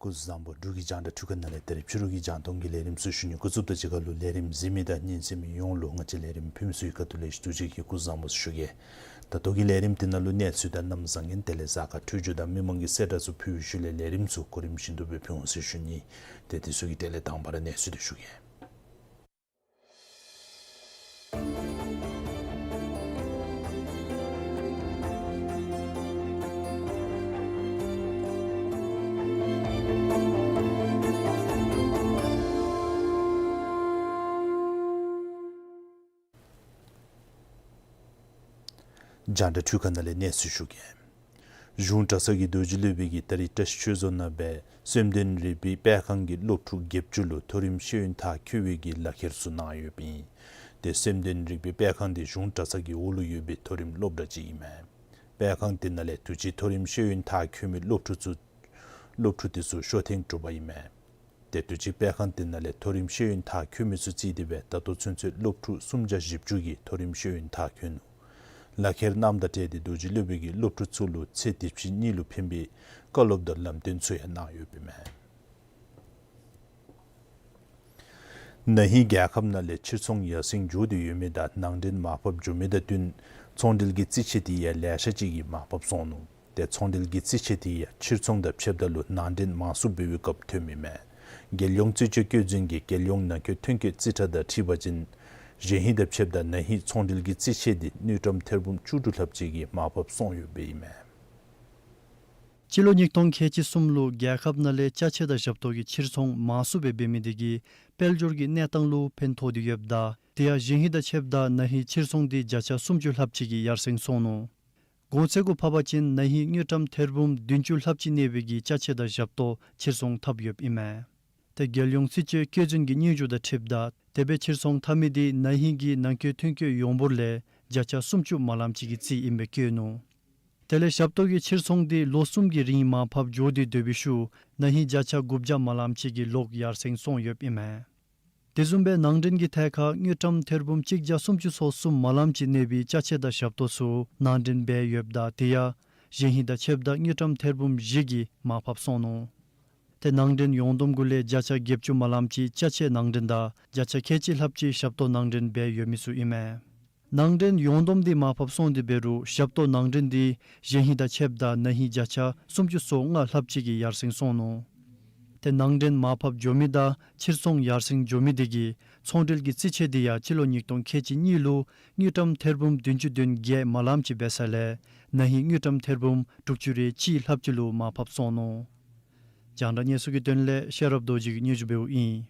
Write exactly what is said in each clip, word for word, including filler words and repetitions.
སྐུ་གཟུགས་བཟང་པོ། འབྲུག་གི་རྒྱང་བསྒྲགས་འཕྲུལ་ཁང་ནང་ལས་ད་རིས་ཕྱི་རུ་གི་རྒྱང་མཐོང་གི་ལས་རིམ་ཚུ་ཞུ་ནི། འགོ་བཙུགས་དོ་བཅུག་ག་ལུ་ལས་རིམ་གཟིགས་མི་དང་ཉན་གསན་མི་ཡོངས་ལུ་ང་བཅས་ལས་རིམ་ཕུལ་མི་ཚུ་གི་ཁ་ཐུག་ལས་ཐུགས་རྗེ་ཆེ་སྐུ་གཟུགས་བཟང་པོ་ཟེར་ཞུ་གེ། ད་ལྟོ་གི་ལས་རིམ་འདི་ནང་ལུ་གནས་ཚུལ་དང་གནམ་བཟང་ངན་དེ་ལས་གཟའ་སྐར་འཕྲོད་སྦྱོར་དང་མི་མང་གི་གསལ་བསྒྲགས་ཚུ་ཕུལ་བའི་ཤུལ་ལས་ལས་རིམ་ཚུ་གོ་རིམ་བཞིན་དུ་སྦེ་ཕུལ་འོང་ཟེར་ཞུ་ནི། ཏེ་དེ་ཚུ་གི་གྲས་ལས་དང་པ་ར་གནས་ཚུལ་འདི་ཞུ་གེ། རྒྱང་བསྒྲགས་འཕྲུལ་ཁང་ནང་ལས་གནས་ཚུལ་ཞུ་གེ། གཞུང་གྲྭ་ཚང་གི་རྡོ་རྗེ་སློབ་དཔོན་གྱིས་ད་རིས་བཀྲ་ཤིས་ཆོས་རྫོང་ནང་སྦེ་སེམས་དོན་རིག་པའི་སྤེལ་ཁང་གི་སློབ་ཕྲུག་བརྒྱད་ཅུ་ལུ་མཐོ་རིམ་ཤེས་ཡོན་མཐར་འཁྱོལ་བའི་གི་ལག་ཁྱེར་ཚུ་གནང་ཡོདཔ་ཨིན། ཏེ་སེམས་དོན་རིག་པའི་སྤེལ་ཁང་འདི་གཞུང་གྲྭ་ཚང་གི་འོག་ལུ་ཡོད་པའི་མཐོ་རིམ་སློབ་གྲྭ་ཅིག་ཨིན་མས། སྤེལ་ཁང་འདི་ནང་ལས་དུས་ཅི་མཐོ་རིམ་ཤེས་ཡོན་མཐར་འཁྱོལ་མི་སློབ་ཕྲུག་ཚུ་སློབ་ཕྲུག་དེ་ཚུ་ཤོག་ཐེངས་དྲུག་པ་ཨིན་མས། ཏེ་དུས་ཅི་སྤེལ་ཁང་འདི་ནང་ལས་མཐོ་རིམ་ཤེས་ཡོན་མཐར་འཁྱོལ་མི་ཚུ་བརྩིས་ཏེ་སྦེ་ད་ལྟོ་ཚུན་ཚོད་སློབ་ཕྲུག་སུམ་བརྒྱ་བཞི་བཅུ་གིས་མཐོ་རིམ་ཤེས་ཡོན་མཐར་འཁྱོལ་ནུག། ལག་ཁྱེར་གནངམ་དང་འབྲེལ་ཏེ་རྡོ་རྗེ་སློབ་དཔོན་གྱིས་སློབ་ཕྲུག་ཚུ་ལུ་ཚེས་འདི་ཕྱི་གཉིས་ལུ་ཕན་པའི་བཀའ་སློབ་དང་ལམ་སྟོན་ཚུ་ཡང་གནང་ཡོདཔ་ཨིན་མས། ན་ཧིང་རྒྱལ་ཁབ་ནང་ལས་ཕྱིར་ཚོང་ཡར་སེང་འགྱོ་སྟེ་ཡོད་མི་དང་ནང་འདྲེན་མར་ཕབ་འགྱོ་མི་དང་བསྟུན་ཚོང་འབྲེལ་གྱི་རྩིས་ཆད་དེ་ཡང་ལེ་ཤ་ཅིག་གིས་མར་ཕབ་སོང་ནུག། ཏེ་ཚོང་འབྲེལ་གྱི་རྩིས་ཆད་དེ་ཡང་ཕྱིར་ཚོང་དང་ཕྱདཔ་ད་ལུ་ནང་འདྲེན་མང་སུ་འབད་བའི་སྐབས་ཐོནམ་ཨིན་མས། རྒྱལ་ཡོངས་རྩིས་དཔྱོད་བཀོད་འཛིན་གྱི་རྒྱལ་ཡོངས་ནང་འཁོད་ཐོན་སྐྱེད་རྩིས་ཁྲ་དང་འཁྲིལ་བ་ཅིན་གཞེས་ཧིང་དང་ཕྱདཔ་ད་ན་ཧིང་ཚོང་འབྲེལ་གྱི་རྩིས་ཆད་དེ་དངུལ་ཀྲམ་ཐེར་འབུམ་བཅུ་དྲུག་ལྷགཔ་ཅིག་གིས་མར་ཕབ་སོང་ཡོདཔ་ཨིན་མས། སྤྱི་ལོ་ཉིས་སྟོང་ཁལ་གཅིག་གསུམ་ལུ་རྒྱལ་ཁབ་ནང་ལས་ཅ་ཆས་དང་ཞབས་ཏོག་གི་ཕྱིར་ཚོང་མང་སུ་སྦེ་འབད་མི་དེ་གིས་དཔལ་འབྱོར་གྱི་གནས་སྟངས་ལུ་ཕན་ཐོགས་ཏེ་ཡོདཔ་ད་དེ་ཡང་གཞེས་ཧིང་དང་ཕྱདཔ་ད་ན་ཧིང་ཕྱིར་ཚོང་དེ་བརྒྱ་ཆ་སུམ་ཅུ་ལྷགཔ་ཅིག་གིས་ཡར་སེང་སོང་ནུག། གོང་ཚད་གུ་ཕབ་པ་ཅིན་ན་ཧིང་དངུལ་ཀྲམ་ཐེར་འབུམ་བདུན་ཅུ་ལྷགཔ་ཅིག་གནས་པའི་གི་ཅ་ཆས་དང་ཞབས་ཏོག་ཕྱིར་ཚོང་འཐབ་ཡོདཔ་ཨིན་མས། ཏེ་རྒྱལ་ཡོངས་རྩིས་དཔྱོད་བཀོད་འཛིན་གྱི་སྙན་ཞུ་དང་འཁྲིལཝ་ད་དེ་སྦེ་ཕྱིར་ཚོང་འཐབ་མི་དེ་ན་ཧིང་གི་ནང་འཁོད་ཐོན་སྐྱེད་ཡོངས་འབོར་ལས་བརྒྱ་ཆ་སུམ་ཅུ་མ་ལངམ་ཅིག་གི་རྩིས་ཨིན་པའི་བཀོད་ནུག། དེ་ལས་ཞབས་ཏོག་གི་ཕྱིར་ཚོང་དེ་ལོ་གསུམ་གྱི་རིང་མར་ཕབ་འགྱོ་སྟེ་སྡོད་པའི་ཤུལ་ན་ཧིང་བརྒྱ་ཆ་དགུ་བརྒྱ་མ་ལངམ་ཅིག་གིས་ལོག་ཡར་སེང་སོང་ཡོདཔ་ཨིན་མས། དེ་བཟུམ་སྦེ་ནང་འདྲེན་གྱི་ཐད་ཁར་དངུལ་ཀྲམ་ཐེར་འབུམ་གཅིག་བརྒྱ་སུམ་ཅུ་སོ་གསུམ་མ་ལངམ་ཅིག་གནས་པའི་ཅ་ཆས་དང་ཞབས་ཏོག་ཚུ་ནང་འདྲེན་འབད་ཡོདཔ་ད་དེ་ཡང་གཞེས་ཧིང་དང་ཕྱདཔ་ད་དངུལ་ཀྲམ་ཐེར་འབུམ་བཞི་གིས་མར་ཕབ་སོང་ནུག། ཏེ་ནང་འདྲེན་ཡོངས་བསྡོམས་གུ་ལས་བརྒྱ་ཆ་བརྒྱད་ཅུ་མ་ལངམ་ཅིག་ཅ་ཆས་ནང་འདྲེན་དང་བརྒྱ་ཆ་ཁལ་གཅིག་ལྷགཔ་ཅིག་ཞབས་ཏོག་ནང་འདྲེན་འབད་ཡོད་མི་ཚུ་ཨིན་མས། ནང་འདྲེན་ཡོངས་བསྡོམས་དེ་མར་ཕབ་སོང་སྟེ་འབད་རུང་ཞབས་ཏོག་ནང་འདྲེན་དེ་གཞེས་ཧིང་དང་ཕྱདཔ་ད་ན་ཧིང་བརྒྱ་ཆ་སུམ་ཅུ་སོ་ལྔ་ལྷགཔ་ཅིག་གིས་ཡར་སེང་སོང་ནུག། ཏེ་ནང་འདྲེན་མར་ཕབ་འགྱོ་མི་དང་ཕྱིར་ཚོང་ཡར་སེང་འགྱོ་མི་དེ་གིས་ཚོང་འབྲེལ་གྱི་རྩིས་ཆད་དེ་ཡང་སྤྱི་ལོ་ཉིས་སྟོང་ཁལ་གཅིག་གཉིས་ལུ་དངུལ་ཀྲམ་ཐེར་འབུམ་བདུན་ཅུ་དོན་བརྒྱད་མ་ལངམ་ཅིག་འབད་ས་ལས་ན་ཧིང་དངུལ་ཀྲམ་ཐེར་འབུམ་དྲུག་ཅུ་རེ་གཅིག་ལྷགཔ་ཅིག་ལུ་མར་ཕབ་སོང་ནུག། རྒྱང་བསྒྲགས་གནས་ཚུལ་གྱི་དོན་ལས་ཤེས་རབ་རྡོ་རྗེ་གིས་སྙན་ཞུ་འབདཝ་ཨིན།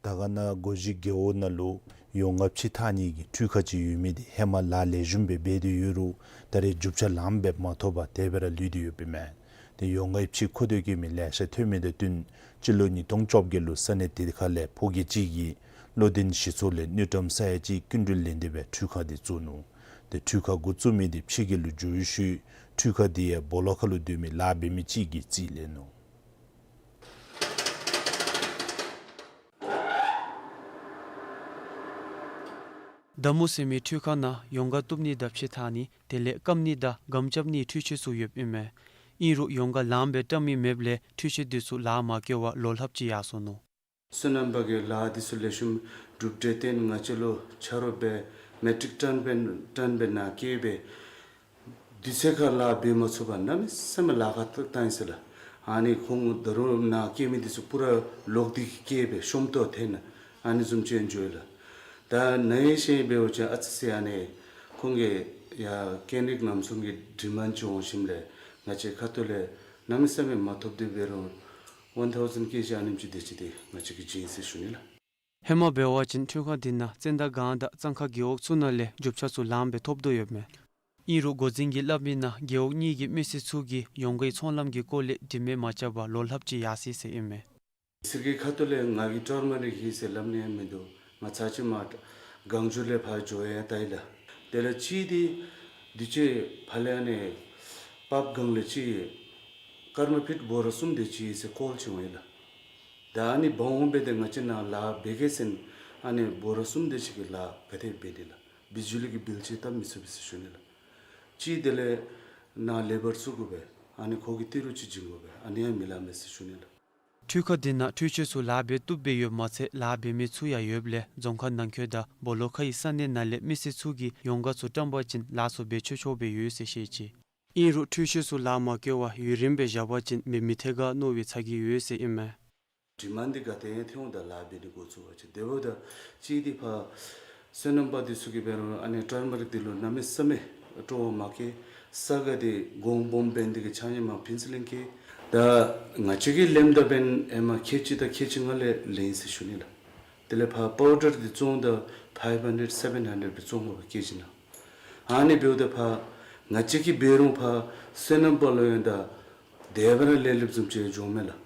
དར་དཀར་ན་སྒོ་བཞི་རྒེད་འོག་ནང་ལུ་ཡོང་འབབ་ཕྱིར་འཐག་ནི་གི་འཕྲུལ་ཁང་ཅིག་ཡོད་མི་དེ་ཧེ་མ་ལཱ་ལེགས་ཤོམ་སྦེ་འབད་དེ་ཡོད་རུང་ད་རེས་རྒྱུ་ཆ་ལངམ་སྦེ་མ་ཐོབ་པར་དེ་སྦེ་ར་ལུས་ཏེ་ཡོདཔ་ཨིན་མས། ཏེ་ཡོང་འབབ་ཕྱིར་མཁོ་འདོད་བསྐྱེད་མི་ལེ་ཤ་ཐོན་མི་དང་བསྟུན་སྤྱི་ལོ་ཉིས་སྟོང་བཅོ་བརྒྱད་ལུ་ས་གནས་དེ་ཁ་ལས་ཕོ་སྐྱེས་ཅིག་གིས་ བློ་ལྡན་ཞི་ཚོགས་ལས་དངུལ་ཀྲམ་ས་ཡ་གཅིག་སྐྱིན་འགྲུལ་ལེན་ཏེ་སྦེ་འཕྲུལ་ཁང་འདི་བཙུགས་ནུག། ཏེ་འཕྲུལ་ཁང་འགོ་བཙུགས་མི་འདི་ཕྱི་རྒྱལ་ལུ་འགྱོ་བའི་ཤུལ་འཕྲུལ་ཁང་འདི་ཡང་སྦོ་ལོགས་ཁ་ལུ་སྡོད་མི་ལཱ་འབད་མི་ཅིག་གིས་རྩིས་ལེན་ནུག། དྷ་མུ་ཟེར་མི་འཕྲུལ་ཁང་ནང་ཡོང་ག་བཏུབ་ནི་དང་ཕྱེ་འཐག་ནི་དེ་ལས་སྐམ་ནི་དང་སྒམ་རྐྱབ་ནིའི་འཕྲུལ་ཆས་ཚུ་ཡོདཔ་ཨིན་མས། ཨིན་རུང་ཡོང་ག་ལངམ་སྦེ་བཀྲམ་མི་མེདཔ་ལས་འཕྲུལ་ཆས་འདི་ཚུ་ལཱ་མ་བཀོལ་བར་ལོ་ལྷགཔ་ཅིག་ཡར་སོ་ནུག། སོ་ནམ་པ་གི་ལཱ་འདི་ཚུ་ལེགས་ཤོམ་གྲུབ་འབྲས་བཏོན། ང་བཅས་ལུ་ཆ་རོགས་འབད་མེ་ཊིག་ཊོན་འབད་ཊོན་འབད་ནཱ་བསྐྱལ་སྦེ་དུས་ཚོད་ཁར་ལཱ་འབད་མ་ཚུགས་པར་གནམ་མེད་ས་མེད་ལཱ་ཁག་བཏང་ཡི་ཟེར་ལགས། ཨ་ནི་ཁོང་ད་རུང་ནཱ་བསྐྱལ་མི་འདི་ཚུ་པུ་ར་ལོག་སྟེ་གིས་བསྐྱལ་སྦེ་ཤོམ་ཏོག་འཐེན་ཨ་ནི་བཟུམ་ཅིག་འགྱོ་ཡི་ལགས། ད་ནཱ་ཡང་ཤེས་འབད་བ་ཅིན་ཨ་ཙི་ཅིག་ཨ་ནི་ཁོང་གིས་ཡར་ཀེན་རིག་ནམ་སོང་གི་ཌི་མཱནཌ་ཅིག་འོང་ཞིནམ་ལས་ང་བཅས་ཁ་ཐུག་ལས་གནམ་མེད་ས་མེད་མ་ཐོབ་དེ་འབད་རུང་ཝན་ཐའུ་ཟེནཌ་ཀེ་ཇི་ཨ་ནེམ་ཅིག་དེ་ཅིག་འདི་ང་བཅས་ཀྱིས་བྱིན་ཟེར་ཞུ་ནི་ལགས། ཧེ་མ་འབད་བ་ཅིན་འཕྲུལ་ཁང་འདི་ནང་ཙན་དན་སྒང་དང་གཙང་ཁ་རྒེད་འོག་ཚུ་ནང་ལས་རྒྱུ་ཆ་ཚུ་ལངམ་སྦེ་ཐོབ་དོ་ཡོདཔ་མས། ཨིན་རུང་འགོ་འཛིན་གྱིས་སླབ་མི་ནང་རྒེད་འོག་གཉིས་ཀྱི་མི་སེར་ཚུ་གིས་ཡོང་གའི་ཚོང་ལམ་གྱི་སྐོར་ལས་དྲི་མེད་མ་རྐྱབ་པར་ལོ་ལྷགཔ་ཅིག་ཡར་སོ་ཡི་ཟེར་ཨིན་མས། ཟེར་གྱི་ཁ་ཐུག་ལས་ང་གིས་ཊར་མ་རིག་ཨིན་ཟེར་སླབ་ནི་ཡང་མིན་འདུག། ང་ཚར་གཅིག་མར་གངས་ལྗོངས་ལས་ཕར་འགྱོ་ཡང་བལྟ་ཡི་ལགས། དེ་ལས་གཅིག་འདི་དུས་ཅི་ཕར་ལས་ཨ་ནི་པབ་སྒང་ལས་གཅིག་སྐར་མ་ཕིཊ་སྦོ་ར་གསུམ་དེ་ཅིག་ཨིན་ཟེར་ཀོལ་ཅིག་འོང་ཡི་ལགས། ད་ཨ་ནི་འབག་འོང་སྦེ་ཏེ་ང་བཅས་ནཱ་ལཱ་འབད་གེ་ཟེར་ཨ་ནི་སྦོ་ར་གསུམ་དེ་ཅིག་གི་ལཱ་ག་དེ་འབད་ནི་ལགས། བི་ཇུ་ལི་གི་བིལ་ཅིག་བཏབ་མི་ཚུགས་པས་ཟེར་ཞུ་ནི་ལགས། གཅིག་དེ་ལས་ནཱ་ལེ་བར་བཙུགས་དགོ་པས། ཨ་ནི་ཁོ་གི་ཏི་རུ་ཅིག་བྱིན་དགོ་པས། ཨ་ནི་ཡང་མི་ལང་མས་ཟེར་ཞུ་ནི་ལགས། འཕྲུལ་ཁང་འདི་ནང་འཕྲུལ་ཆས་ཚུ་ལཱ་འབད་བཏུབ་སྦེ་ཡོདཔ་མ་ཚད་ལཱ་འབད་མི་ཚུ་ཡང་ཡོདཔ་ལས་རྫོང་ཁག་ནང་འཁོད་དང་སྦོ་ལོགས་ཁའི་ས་གནས་ནང་ལས་མི་སེར་ཚུ་གིས་ཡོང་ག་ཚུ་བཀྲམ་པ་ཅིན་ལཱ་ཚུ་འབད་ཆོག་ཆོག་སྦེ་ཡོད་ཟེར་བཤད་ཅི། ཨིན་རུང་འཕྲུལ་ཆས་ཚུ་ལཱ་མ་བཀོལ་བར་ཡུན་རིངམོ་སྦེ་བཞག་པ་ཅིན་མི་མི་ཐད་ཀར་མནོ་བའི་ཚ་གྱང་ཡོད་ཟེར་ཨིན་མས། ཌི་མཱནཌ་འདི་ག་ཏེ་ཡང་ཐོན་འོང་། ད་ལཱ་འབད་ནི་འགོ་བཙུགས་པ་ཅིན་དེ་འབདཝ་ད་གཅིག་འདི་ཕར་སོ་ནམ་པ་འདི་ཚུ་གིས་འབད་རུང་ཨ་ནི་ཊར་མ་རིག་འདི་ལུ་གནམ་མེད་ས་མེད་སྤྲོ་བ་མ་བསྐྱེད། ས་ག་འདི་གོང་སྦོམ་འབད་ནི་དེ་གིས་ཆ་མཉམ་མར་ཕུན་ཚོགས་གླིང་བསྐྱལ། ད་ང་བཅས་ཀྱིས་ལེནམ་ད་འབདན་ཧེ་མ་ཁལ་གཅིག་དང་ཁལ་གཅིག་ལྔ་ལས་ལེན་ཟེར་ཞུ་ནི་ལགས། དེ་ལས་ཕར་པའུ་ཌར་འདི་བཙོང་ད་ཕའིབ་ཧན་ཌེཌ་སེ་བེན་ཧན་ཌེཌ་སྦེ་བཙོང་དགོ་པས་ཀེ་ཇི་ནང་། ཨ་ནི་འབདཝ་ད་ཕར་ང་བཅས་ཀྱིས་འབད་རུང་ཕར་སོ་ནམ་པ་ལུ་ཡང་ད་དེ་སྦེ་ར་ལེན་ལེནམ་བཟུམ་ཅིག་འགྱོཝ་མས་ལགས།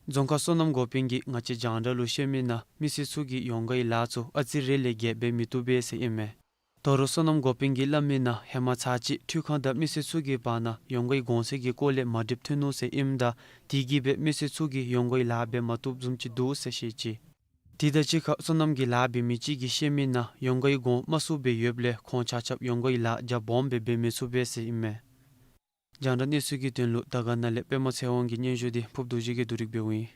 རྫོང་ཁག་སོ་ནམ་འགོ་དཔོན་གྱིས་ང་བཅས་རྒྱང་བསྒྲགས་ལུ་བཤད་མི་ནང་མི་སེར་ཚུ་གིས་ཡོང་གའི་ལཱ་ཚུ་ཨ་ཙི་རེ་ལས་བརྒལ་འབད་མི་བཏུབ་པས་ཟེར་ཨིན་མས། དོ་རུང་སོ་ནམ་འགོ་དཔོན་གྱིས་སླབ་མི་ནང་ཧེ་མ་ཚར་གཅིག་འཕྲུལ་ཁང་དང་མི་སེར་ཚུ་གི་བར་ན་ཡོང་གའི་གོང་ཚད་ཀྱི་སྐོར་ལས་མ་འགྲིགཔ་ཐོན་ནུག་ཟེར་ཨིནམ་ད་དེ་གིས་སྦེ་མི་སེར་ཚུ་གིས་ཡོང་གའི་ལཱ་འབད་མ་བཏུབ་བཟུམ་ཅིག་འདུག་ཟེར་བཤད་ཅི། དེ་དང་གཅིག་ཁར་སོ་ནམ་གྱི་ལཱ་འབད་མི་ཅིག་གིས་བཤད་མི་ནང་ཡོང་གའི་གོང་དམའ་སུ་སྦེ་ཡོདཔ་ལས་ཁོང་ཆ་ཁྱབ་ཡོང་གའི་ལཱ་རྒྱ་སྦོམ་སྦེ་འབད་མི་ཚུགས་པས་ཟེར་ཨིན་མས། རྒྱང་བསྒྲགས་གནས་ཚུལ་གྱི་དོན་ལུ་དར་དཀར་ན་ལས་པདྨ་ཚེ་དབང་གི་སྙན་ཞུ་འདི་ཕུརབ་རྡོ་རྗེ་གིས་བསྡུ་སྒྲིག་འབདཝ་ཨིན།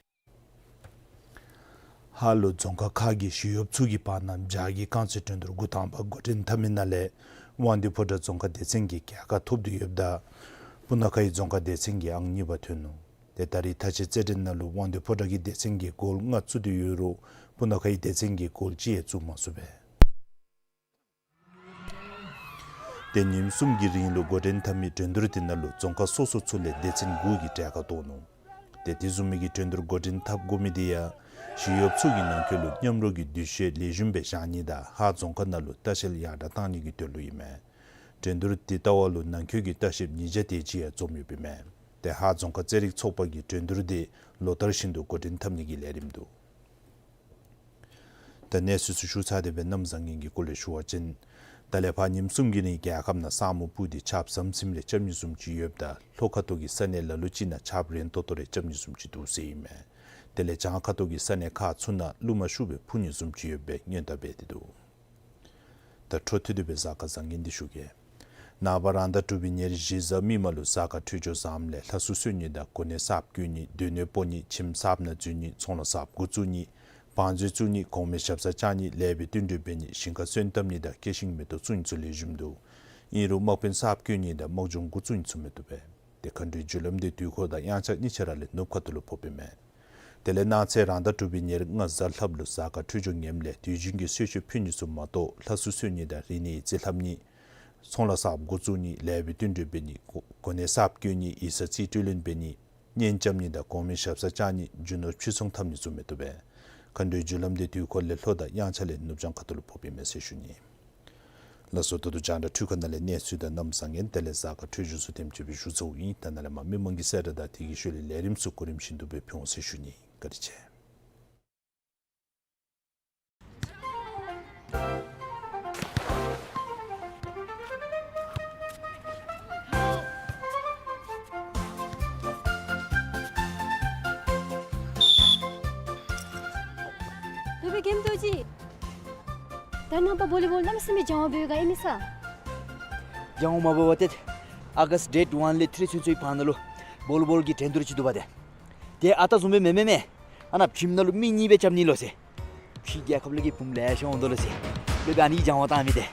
ཧཱ་ལུ་རྫོང་ཁག་ཁག་གི་ཞི་གཡོགཔ་ཚུ་གི་བར་ན་བྱཱར་གྱི་རྐང་རྩེད་འགྲན་བསྡུར་འགོ་དང་པ་འགོ་འདྲེན་འཐབ་མི་ནང་ལས་དབང་འདུས་ཕོ་བྲང་རྫོང་ཁག་སྡེ་ཚན་གྱིས་རྒྱལ་ཁ་ཐོབ་སྟེ་ཡོདཔ་ད་སྤུ་ན་ཁ་ཡི་རྫོང་ཁག་སྡེ་ཚན་གྱིས་ཨང་གཉིས་པ་ཐོན་ནུག། ཏེ་ད་རེས་མཐའ་དཔྱད་རྩེད་འགྲན་ནང་ལུ་དབང་འདུས་ཕོ་བྲང་གི་སྡེ་ཚན་གྱིས་གོལ་ལྔ་བཙུགས་ཏེ་ཡོད་རུང་སྤུ་ན་ཁ་ཡི་སྡེ་ཚན་གྱིས་གོལ་གཅིག་ཡང་བཙུགས་མ་ཚུགས་པས། ཏེ་ཉིནམ་གསུམ་གྱི་རིང་ལུ་འགོ་འདྲེན་འཐབ་མི་འགྲན་བསྡུར་དེ་ནང་ལུ་རྫོང་ཁག་སོ་སོ་ཚུ་ལས་སྡེ་ཚན་དགུ་གིས་གྲལ་ཁར་གཏོགས་ནུག། ཏེ་དེ་བཟུམ་མའི་གི་འགྲན་བསྡུར་འགོ་འདྲེན་འཐབ་དགོ་མི་དེ་ཡང་ཞི་གཡོགཔ་ཚུ་གི་ནང་འཁོད་ལུ་མཉམ་རོགས་ཀྱི་འདུ་ཤེས་ལེགས་ཤོམ་སྦེ་བཞག་ནི་དང་ཧཱ་རྫོང་ཁག་ནང་ལུ་ལྟ་བཤལ་ཡར་དྲག་གཏང་ནི་གི་དོན་ལུ་ཨིན་མས། འགྲན་བསྡུར་དེ་ལྟ་བ་ལུ་ནང་འཁོད་ཀྱི་ལྟ་བཤལཔ་ཉིས་བརྒྱ་དེ་ཅིག་ཡང་འཛོམས་ཡོདཔ་ཨིན་མས། ཏེ་ཧཱ་རྫོང་ཁག་རྩེད་རིགས་ཚོགས་པ་གིས་འགྲན་བསྡུར་དེ་ལོ་ལྟར་བཞིན་དུ་འགོ་འདྲེན་འཐབ་ནི་གི་ལས་རིམ་འདུག། ད་གནས་ཚུལ་ཚུ་ཞུ་ཚར་ཏེ་སྦེ་གནམ་བཟང་ངན་གྱི་སྐོར་ལས་ཞུ་བ་ཅིན་ད་ལས་ཕར་ཉིནམ་གསུམ་གྱི་རིང་རྒྱལ་ཁབ་ནང་ས་སྨུག་སྤུབས་ཏེ་ཆརཔ་ཟམ་ཟིམ་རེ་རྐྱབ་ནི་བཟུམ་ཅིག་ཡོདཔ་ད་ལྷོ་ཁ་ཐུག་གི་ས་གནས་ལ་ལུ་ཅིག་ནང་ཆརཔ་རན་ཏོག་ཏོ་རེ་རྐྱབ་ནི་བཟུམ་ཅིག་འདུག་ཟེར་ཨིན་མས། དེ་ལས་བྱང་ཁ་ཐུག་གི་ས་གནས་ཁག་ཚུ་ནང་རླུང་མ་ཤུགས་སྦེ་འཕུ་ནི་བཟུམ་ཅིག་ཡོད་པའི་སྔོན་བརྡ་འབད་དེ་འདུག། ད་འཕྲོ་མཐུད་དེ་སྦེ་གཟའ་སྐར་བཟང་ངན་འདི་ཞུ་གེ། ནངས་པ་རང་ཟླ་དྲུག་པའི་ཉེར་བཞི་གཟའ་མིག་དམར་ལུ་གཟའ་སྐར་འཕྲོད་སྦྱོར་བཟངམ་ལས་ལྷ་སྲུང་གསོལ་ནི་དང་གོ་གནས་གསརཔ་བསྐོ་ནི་སྡོད་གནས་སྤོ་ནི་ཁྱིམ་གསརཔ་ནང་འཛུལ་ནི་ཚོང་ལཱ་གསརཔ་འགོ་བཙུགས་ནི་བང་མཛོད་བཙུགས་ནི་གོང་མའི་ཞབས་སར་བཅར་ནི་ལེགས་པའི་བསྟུན་གྲོས་འབད་ནི་ཞིང་ཁ་སོན་བཏབ་ནི་དང་སྐྱེ་ཤིང་མེ་ཏོག་བཙུགས་ནི་ཚུ་ལེགས་ཤོམ་འདུག། ཨིན་རུང་དམག་དཔོན་གསརཔ་བསྐོ་ནི་དང་དམག་སྦྱོང་འགོ་བཙུགས་ནི་ཚུ་མི་བཏུབ་པས། ཏེ་མཁའ་འགྲོའི་རྒྱུ་ལམ་འདི་དུས་འཁོར་དང་དབྱངས་འཆར་གཉིས་ཆ་ར་ལས་ནུབ་ཁ་ཐུག་ལུ་ཕོགཔ་ཨིན་མས། དེ་ལས་གནངས་ཚེ་རང་ཟླ་དྲུག་པའི་ཉེར་ལྔ་གཟའ་ལྷགཔ་ལུ་གཟའ་སྐར་འཕྲོད་སྦྱོར་ངནམ་ལས་དུས་རྒྱུན་གྱི་གསོལ་མཆོད་ཕུལ་ནི་ཚུ་མ་གཏོགས་ལྷ་སྲུང་གསོལ་ནི་དང་རིག་གནས་ཀྱི་རྩིས་ལྷབ་ནི་ཚོང་ལཱ་གསརཔ་འགོ་བཙུགས་ནི་ལེགས་པའི་བསྟུན་གྲོས་འབད་ནི་གོ་གོ་གནས་གསརཔ་བསྐོ་ནི་ཡིག་ཚང་རྩིས་སྤྲོད་ལེན་འབད་ནི་གཉེན་རྐྱབ་ནི་དང་གོང་མའི་ཞབས་སར་བཅར་ནི་རྒྱུ་ནོར་ཕྱིར་ཚོང་འཐབ་ནི་ཚུ་མི་བཏུབ་པས། མཁའ་འགྲོའི་རྒྱུ་ལམ་འདི་དུས་འཁོར་ལས་ལྷོ་དང་དབྱངས་འཆར་ལས་ནུབ་བྱང་ཁ་ཐུག་ལུ་ཕོགཔ་ཨིན་མས་ཟེར་ཞུ་ནི། ལགས་སོ། ད་ལྟོ་རྒྱང་བསྒྲགས་འཕྲུལ་ཁང་ནང་ལས་གནས་ཚུལ་དང་གནམ་བཟང་ངན་དེ་ལས་གཟའ་སྐར་འཕྲོད་སྦྱོར་ཚུ་དེམ་ཅིག་སྦེ་ཞུ་ཚརཝ་ཨིན། ད་ནཱ་ལས་མར་མི་མང་གི་གསལ་བསྒྲགས་དང་དེ་གི་ཤུལ་ལས་ལས་རིམ་ཚུ་གོ་རིམ་བཞིན་དུ་སྦེ་ཕུལ་འོང་ཟེར་ཞུ་ནི། བཀའ་དྲིན་ཆེ། ཝེ་གེམ་ཏོ་ཅི། ད་རྣམ་པ་བོ་ལི་བོལ་གནམ་མེད་ས་མེད་སྦྱང་བ་འབད་ག་ཨིན་མས་ས། སྦྱང་བ་མ་འབད་བར་ཏེ་ཨ་གསཊ་ཌེཊ་ཝན་ལས་ཐི་རི་ཚུན་ཚོད་ཀྱི་བར་ན་ལུ་བོ་ལི་བོལ་གྱི་འགྲན་བསྡུར་ཅིག་འདུག་པ་ཏེ། ཏེ་ཨ་རྟག་བཟུམ་སྦེ་མེན་མེན་མེན། ཨ་ནཱ་ཁྲིམས་ནང་ལུ་མི་གཉིས་སྦེ་རྐྱབ་ནི་ལོ་ཟེར། ཕྱི་རྒྱལ་ཁབ་ལས་ཀྱི་བུམོ་ལེ་ཤ་འོང་དོ་ལོ་ཟེར། ལོ་སྦེ་ཨ་ནི་སྦྱང་བ་བཏང་མི་ཏེ།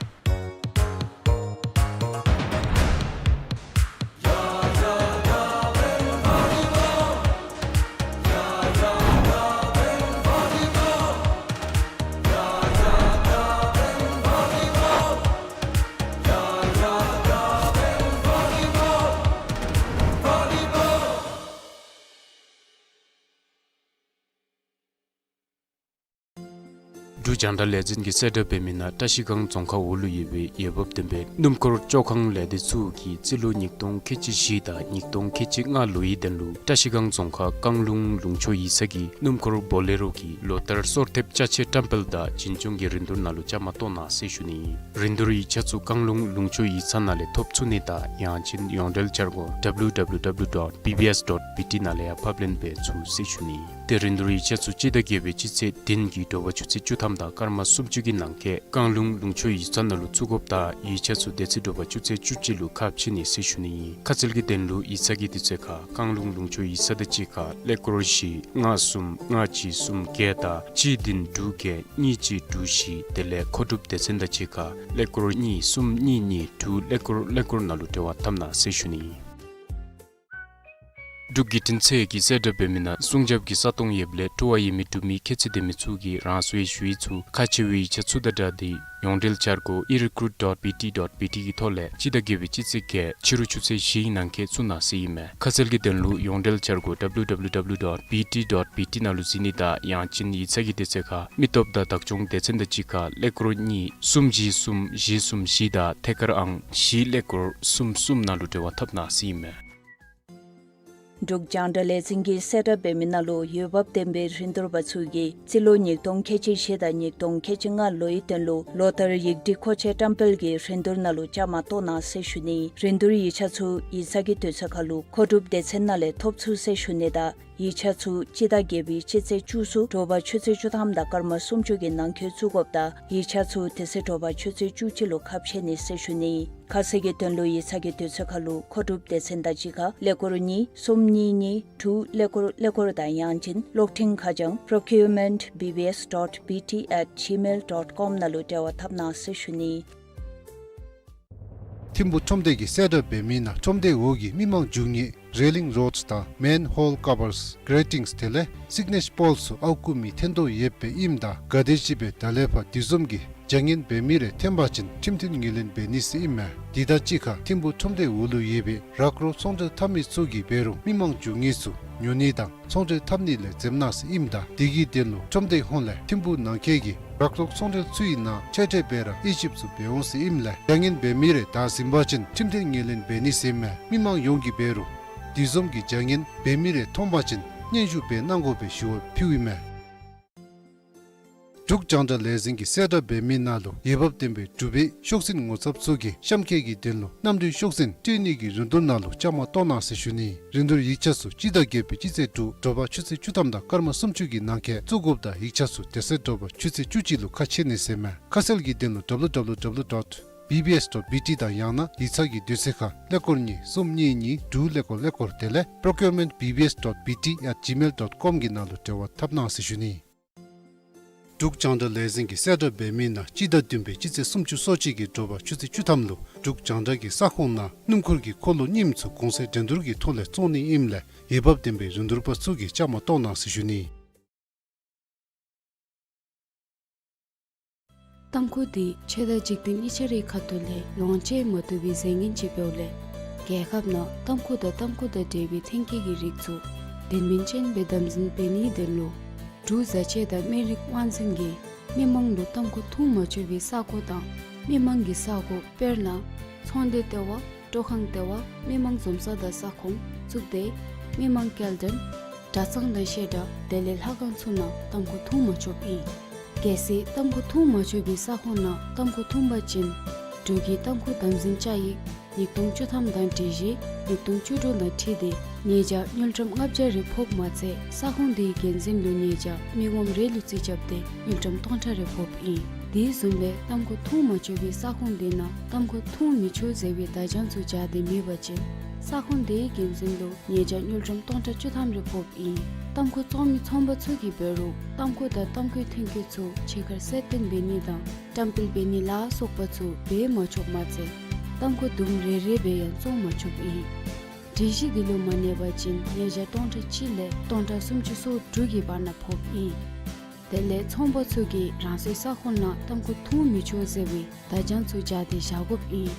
འབྲུག་རྒྱང་བསྒྲགས་ལས་འཛིན་གྱིས་གསལ་བསྒྲགས་འབད་མི་ནང་བཀྲ་ཤིས་སྒང་རྫོང་ཁག་འོག་ལུ་ཡོད་པའི་འོས་འབབ་ལྡན་པའི་སྣུམ་འཁོར་བཅོ་ཁང་ལས་སྡེ་ཚུ་གིས་རྩིས་ལོ་ཉིས་སྟོང་ཁལ་གཅིག་བཞི་དང་ཉིས་སྟོང་ཁལ་གཅིག་ལྔ་ལོའི་དོན་ལུ་བཀྲ་ཤིས་སྒང་རྫོང་ཁག་རྐང་ལུང་ལུང་ཕྱོགས་ཡིག་ཚང་གི་སྣུམ་འཁོར་བོ་ལེ་རོ་གི་ལོ་ལྟར་སོར་ཐེབས་ཅ་ཆས་བཀྲམ་སྤེལ་དང་བྱིན་སྐྱོང་གི་རིན་བསྡུར་ནང་ལུ་བཅའ་མར་གཏོགས་གནང་ཟེར་ཞུ་ནི། རིན་བསྡུར་ཡིག་ཆ་ཚུ་རྐང་ལུང་ལུང་ཕྱོགས་ཡིག་ཚང་ནང་ལས་ཐོབ་ཚུགས་ནི་དང་ཡང་ཅིན་ཡོངས་འབྲེལ་འཆར་སྒོ་W W W dot B B S dot B T ནང་ལས་ཡང་ཕབ་ལེན་འབད་ཚུགས་ཟེར་ཞུ་ནི། ཏེ་རིན་བསྡུར་ཡིག་ཆ་ཚུ་སྤྱི་ཟླ་བརྒྱད་པའི་སྤྱི་ཚེས་བདུན་གྱི་དྲོ་པ་ཆུ་ཚོད་བཅུ་ཐམ་དང་སྐར་མ་སུམ་ཅུ་གི་ནང་འཁོད་རྐང་ལུང་ལུང་ཕྱོགས་ཡིག་ཚང་ནང་ལུ་བཙུགས་དགོཔ་དང་ཡིག་ཆ་ཚུ་དེ་ཚེ་དྲོ་པ་ཆུ་ཚོད་བཅུ་གཅིག་ལུ་ཁ་ཕྱེ་ནི་ཟེར་ཞུ་ནི། ཁ་གསལ་གྱི་དོན་ལུ་ཡིག་ཚང་གི་དུས་ཚོད་ཁར་རྐང་ལུང་ལུང་ཕྱོགས་ཡིག་ཚང་དང་གཅིག་ཁར་ཀླད་ཀོར་བཞི་ལྔ་གསུམ་ལྔ་གཅིག་གསུམ་བརྒྱད་དང་གཅིག་བདུན་དྲུག་བརྒྱད་གཉིས་གཅིག་དྲུག་བཞི་དེ་ལས་མཁོ་སྒྲུབ་སྡེ་ཚན་དང་གཅིག་ཁར་ཀླད་ཀོར་གཉིས་གསུམ་གཉིས་གཉིས་དྲུག་ཀླད་ཀོར་ཀླད་ཀོར་ནང་ལུ་འབྲེལ་བ་འཐབ་གནང་ཟེར་ཞུ་ནི། འབྲུག་བརྒྱུད་འཕྲིན་ཚད་ཀྱིས་གསལ་བསྒྲགས་འབད་མི་ནང་སྲུང་སྐྱོབ་ཀྱི་ས་སྟོང་ཡོདཔ་ལས་སྤྲོ་བ་ཡོད་མི་འབྲུག་མི་ཁྱད་ཚད་ལྡན་མི་ཚུ་གིས་རང་སོའི་ཞུ་ཡིག་ཚུ་ཁག་ཆེ་བའི་ཡིག་ཆ་ཚུ་དང་སྦྲགས་ཏེ་ཡོངས་འབྲེལ་འཆར་སྒོ་E recruit dot B T dot B T གི་ཐོག་ལས་སྤྱི་ཟླ་བརྒྱད་པའི་སྤྱི་ཚེས་བརྒྱད་ཕྱི་རུ་ཆུ་ཚོད་བཞིའི་ནང་འཁོད་བཙུགས་གནང་ཟེར་ཨིན་མས། ཁ་གསལ་གྱི་དོན་ལུ་ཡོངས་འབྲེལ་འཆར་སྒོ་W W W dot B T dot B T ནང་ལུ་གཟིགས་ནི་དང་ཡང་ཅིན་ཡིག་ཚང་གི་དུས་ཚོད་ཁར་མི་སྟོབས་དང་བདག་སྐྱོང་སྡེ་ཚན་དང་གཅིག་ཁར་ཀླད་ཀོར་གཉིས་གསུམ་བཞི་གསུམ་བཞི་གསུམ་བཞི་དང་ཐད་ཀར་ཨང་བཞི་ཀླད་ཀོར་གསུམ་གསུམ་ནང་ལུ་འབྲེལ་བ་འཐབ་གནང་ཟེར་ཨིན་མས། འབྲུག་རྒྱང་བསྒྲགས་ལས་འཛིན་གྱིས་གསལ་བསྒྲགས་འབད་མི་ནང་ལུ་འོས་འབབ་ལྡན་པའི་རིན་བསྡུར་པ་ཚུ་གིས་རྩིས་ལོ་ཉིས་སྟོང་ཁལ་གཅིག་བཞི་དང་ཉིས་སྟོང་ཁལ་གཅིག་ལྔ་ལོའི་དོན་ལུ་ལོ་ལྟར་ཡིག་སྒྲིག་མཁོ་ཆས་བཀྲམ་སྤེལ་གྱི་རིན་བསྡུར་ནང་ལུ་བཅའ་མར་གཏོགས་གནང་ཟེར་ཞུ་ནི། རིན་བསྡུར་ཡིག་ཆ་ཚུ་ཡིག་ཚང་གི་དུས་ཚོད་ཁར་ལུ་མཁོ་སྒྲུབ་སྡེ་ཚན་ནང་ལས་ཐོབ་ཚུགས་ཟེར་ཞུ་ནི་དང་ཡིག་ཆ་ཚུ་སྤྱི་ཟླ་བརྒྱད་པའི་སྤྱི་ཚེས་བཅུ་གསུམ་དྲོ་པ་ཆུ་ཚོད་བཅུ་ཐམ་དང་སྐར་མ་སུམ་ཅུ་གི་ནང་འཁོད་བཙུགས་དགོཔ་དང་ཡིག་ཆ་ཚུ་དེ་ཚེ་དྲོ་པ་ཆུ་ཚོད་བཅུ་གཅིག་ལུ་ཁ་ཕྱེ་ནི་ཟེར་ཞུ་ནི། ཁ་གསལ་གྱི་དོན་ལུ་ཡིག་ཚང་གི་དུས་ཚོད་ཁར་ལུ་མཁོ་སྒྲུབ་སྡེ་ཚན་དང་གཅིག་ཁར་ཀླད་ཀོར་གཉིས་གསུམ་གཉིས་གཉིས་དྲུག་ཀླད་ཀོར་ཀླད་ཀོར་དང་ཡང་ཅིན་གློག་འཕྲིན་ཁ་བྱང་procurement B B S dot B T at gmail dot com ནང་ལུ་འབྲེལ་བ་འཐབ་གནང་ཟེར་ཞུ་ནི། ཐིམ་ཕུག་ཁྲོམ་སྡེ་གིས་གསལ་བསྒྲགས་འབད་མི་ནང་ཁྲོམ་སྡེ་འོག་གི་མི་མང་རྒྱུ་དངོས་railing rods དང་manhole covers, gratings དེ་ལས་signage poles ཚུ་ཨརཝ་རྐུ་མི་ཐོན་དོ་ཡོདཔ་སྦེ་ཨིནམ་ད་ག་དེམ་ཅིག་སྦེ་ད་ལས་ཕར་དེ་བཟུམ་གྱི་བྱ་ངན་འབད་མི་རེ་ཐོན་པ་ཅིན་ཁྲིམས་མཐུན་ངོས་ལེན་འབད་ནི་ཟེར་ཨིན་མས། དེ་དང་གཅིག་ཁར་ཐིམ་ཕུག་ཁྲོམ་སྡེ་འོག་ལུ་ཡོད་པའི་རག་རོག་ཚོང་འབྲེལ་འཐབ་མི་ཚུ་གིས་འབད་རུང་མི་མང་རྒྱུ་དངོས་ཚུ་ཉོ་ནི་དང་ཚོང་འབྲེལ་འཐབ་ནི་ལས་འཛེམ་གནང་ཟེར་ཨིནམ་ད་དེ་གི་དོན་ལུ་ཁྲོམ་སྡེ་ཧོངས་ལས་ཐིམ་ཕུག་ནང་འཁོད་ཀྱི་རག་རོག་ཚོང་འབྲེལ་ཚུའི་ནང་ཁྲལ་སྤྲོད་འབད་ར་དབྱེ་ཞིབ་ཚུ་འབད་འོང་ཟེར་ཨིནམ་ལས་བྱ་ངན་འབད་མི་རེ་བདའ་ཟུན་པ་ཅིན་ཁྲིམས་མཐུན་ངོས་ལེན་འབད་ནི་ཟེར་ཨིན་མས། མི་མང་ཡོངས་ཀྱིས་འབད་རུང་དེ་བཟུམ་གྱི་བྱ་ངན་འབད་མི་རེ་མཐོང་པ་ཅིན་སྙན་ཞུ་འབད་གནང་དགོ་པའི་ཞུ་བ་ཕུལཝ་ཨིན་མས། འབྲུག་རྒྱང་བསྒྲགས་ལས་འཛིན་གྱིས་གསལ་བསྒྲགས་འབད་མི་ནང་ལུ་འོས་འབབ་ལྡན་པའི་འབྲུག་པའི་ཤོག་འཛིན་ངོ་ཚབ་ཚུ་གིས་གཤམ་འཁོད་ཀྱི་དོན་ལུ་གནམ་གྲུའི་ཤོག་འཛིན་སྤྲོད་ནི་གི་རིན་བསྡུར་ནང་ལུ་བཅའ་མར་གཏོགས་གནང་ཟེར་ཞུ་ནི། རིན་བསྡུར་ཡིག་ཆ་ཚུ་སྤྱི་ཟླ་བརྒྱད་པའི་སྤྱི་ཚེས་དྲུག་དྲོ་པ་ཆུ་ཚོད་བཅུ་ཐམ་དང་སྐར་མ་སུམ་ཅུ་གི་ནང་འཁོད་བཙུགས་དགོཔ་དང་ཡིག་ཆ་ཚུ་དེ་ཚེ་དྲོ་པ་ཆུ་ཚོད་བཅུ་གཅིག་ལུ་ཁ་ཕྱེ་ནི་ཟེར་ཨིན་མས། ཁ་གསལ་གྱི་དོན་ལུ W W W dot B B S dot B T དང་ཡང་ན་ཡིག་ཚང་གི་དུས་ཚོད་ཁར་ཀླད་ཀོར་གཉིས་གསུམ་གཉིས་གཉིས་དྲུག་ཀླད་ཀོར་ཀླད་ཀོར་དེ་ལས་procurement B B S dot B T at gmail dot com གི་ནང་ལུ་འབྲེལ་བ་འཐབ་གནང་ཟེར་ཞུ་ནི། འབྲུག་རྒྱང་བསྒྲགས་ལས་འཛིན་གྱིས་གསལ་བསྒྲགས་འབད་མི་ནང་སྤྱི་ཟླ་བདུན་པའི་སྤྱི་ཚེས་སུམ་ཅུ་སོ་གཅིག་གི་དྲོ་པ་ཆུ་ཚོད་བཅུ་ཐམ་ལུ་འབྲུག་རྒྱང་བསྒྲགས་ཀྱི་ས་ཁོངས་ནང་སྣུམ་འཁོར་གྱི་འཁོར་ལོ་རྙིངམ་ཚུ་གོང་ཚད་འགྲན་བསྡུར་གྱི་ཐོག་ལས་བཙོང་ནི་ཨིནམ་ལས་འོས་འབབ་ལྡན་པའི་རིན་བསྡུར་པ་ཚུ་གིས་བཅའ་མར་གཏོགས་གནང་ཟེར་ཞུ་ནི། ཏམ་ཁུ་འདི་ཆོས་དང་འཇིག་རྟེན་གཉིས་ཆ་རའི་ཁ་ཐུག་ལས་ལོངས་སྤྱོད་མ་བཏུབ་པའི་རྫས་ངན་ཅིག་འབདཝ་ལས་རྒྱལ་ཁབ་ནང་ཏམ་ཁུ་དང་ཏམ་ཁུ་དང་འབྲེལ་བའི་ཐོན་སྐྱེད་ཀྱི་རིགས་ཚུ་དོན་སྨིན་ཅན་སྦེ་དམ་འཛིན་འབད་ནིའི་དོན་ལུ་འབྲུག་བཟའ་ཆས་དང་སྨན་རིགས་དབང་འཛིན་གྱིས་མི་མང་ལུ་ཏམ་ཁུ་འཐུང་མ་ཆོག་པའི་ས་གོ་དང་མི་མང་གི་ས་གོ་དཔེར་ན་ཚོང་སྡེ་ལྟེ་བ་སྤྲོ་ཁང་ལྟེ་བ་མི་མང་འཛོམས་ས་དང་ས་ཁོངས་གཙུག་སྡེ་མི་མང་སྐྱེལ་འདྲེན་གྲྭ་ཚང་དང་བཤད་གྲྭ་དེ་ལས་ལྷ་ཁང་ཚུ་ནང་ཏམ་ཁུ་འཐུང་མ་ཆོགཔ་ཨིན། གལ་སྲིད་ཏམ་ཁུ་འཐུང་མ་ཆོག་པའི་ས་ཁོངས་ནང་ཏམ་ཁུ་འཐུང་པ་ཅིན་འབྲུག་གི་ཏམ་ཁུ་དམ་འཛིན་བཅའ་ཡིག་ཉིས་སྟོང་བཅུ་ཐམ་དང་སྒྲིག་གཞི་ཉིས་སྟོང་བཅུ་དྲུག་དང་འཁྲིལ་ཏེ་ ཉེས་བྱ་དངུལ་ཀྲམ་ལྔ་བརྒྱ་རེ་ཕོགཔ་མ་ཚད་ས་ཁོངས་དེའི་འགན་འཛིན་ལུ་ཉེས་བྱ་མི་ངོམ་རེ་ལུ་རྩིས་རྐྱབ་སྟེ་དངུལ་ཀྲམ་སྟོང་ཕྲག་རེ་ཕོགཔ་ཨིན། དེ་བཟུམ་སྦེ་ཏམ་ཁུ་འཐུང་མ་ཆོག་པའི་ས་ཁོངས་དེ་ནང་ཏམ་ཁུ་འཐུང་མི་ཆོག་ཟེར་བའི་བརྡ་བྱང་ཚུ་སྦྱར་ཏེ་མེད་པ་ཅིན་ས་ཁོངས་དེའི་འགན་འཛིན་ལུ་ཉེས་བྱ་དངུལ་ཀྲམ་སྟོང་ཕྲག་བཅུ་ཐམ་རེ་ཕོགཔ་ཨིན། ཏམ་ཁུ་བཙོང་མི་ཚོང་པ་ཚུ་གིས་འབད་རུང་ཏམ་ཁུ་དང་ཏམ་ཁུའི་ཐོན་སྐྱེད་ཚུ་ཕྱི་ཁར་གསལ་སྟོན་འབད་ནི་དང་བཀྲམ་སྤེལ་འབད་ནི་ལ་སོགས་པ་ཚུ་འབད་མ་ཆོགཔ་མ་ཚད་ཏམ་ཁུ་དུམ་རེ་རེ་སྦེ་ཡང་བཙོང་མ་ཆོགཔ་ཨིན། སྒྲིག་གཞི་འདི་ལུ་མ་གནས་པ་ཅིན་ཉེས་བྱ་སྟོང་ཕྲག་གཅིག་ལས་སྟོང་ཕྲག་སུམ་ཅུ་སོ་དྲུག་གི་བར་ན་ཕོགཔ་ཨིན། དེ་ལས་ཚོང་པ་ཚུ་གིས་རང་སོའི་ས་ཁོངས་ནང་ཏམ་ཁུ་འཐུང་མི་ཆོག་ཟེར་བའི་བརྡ་བྱང་ཚུ་སྦྱར་ཏེ་བཞག་དགོཔ་ཨིན།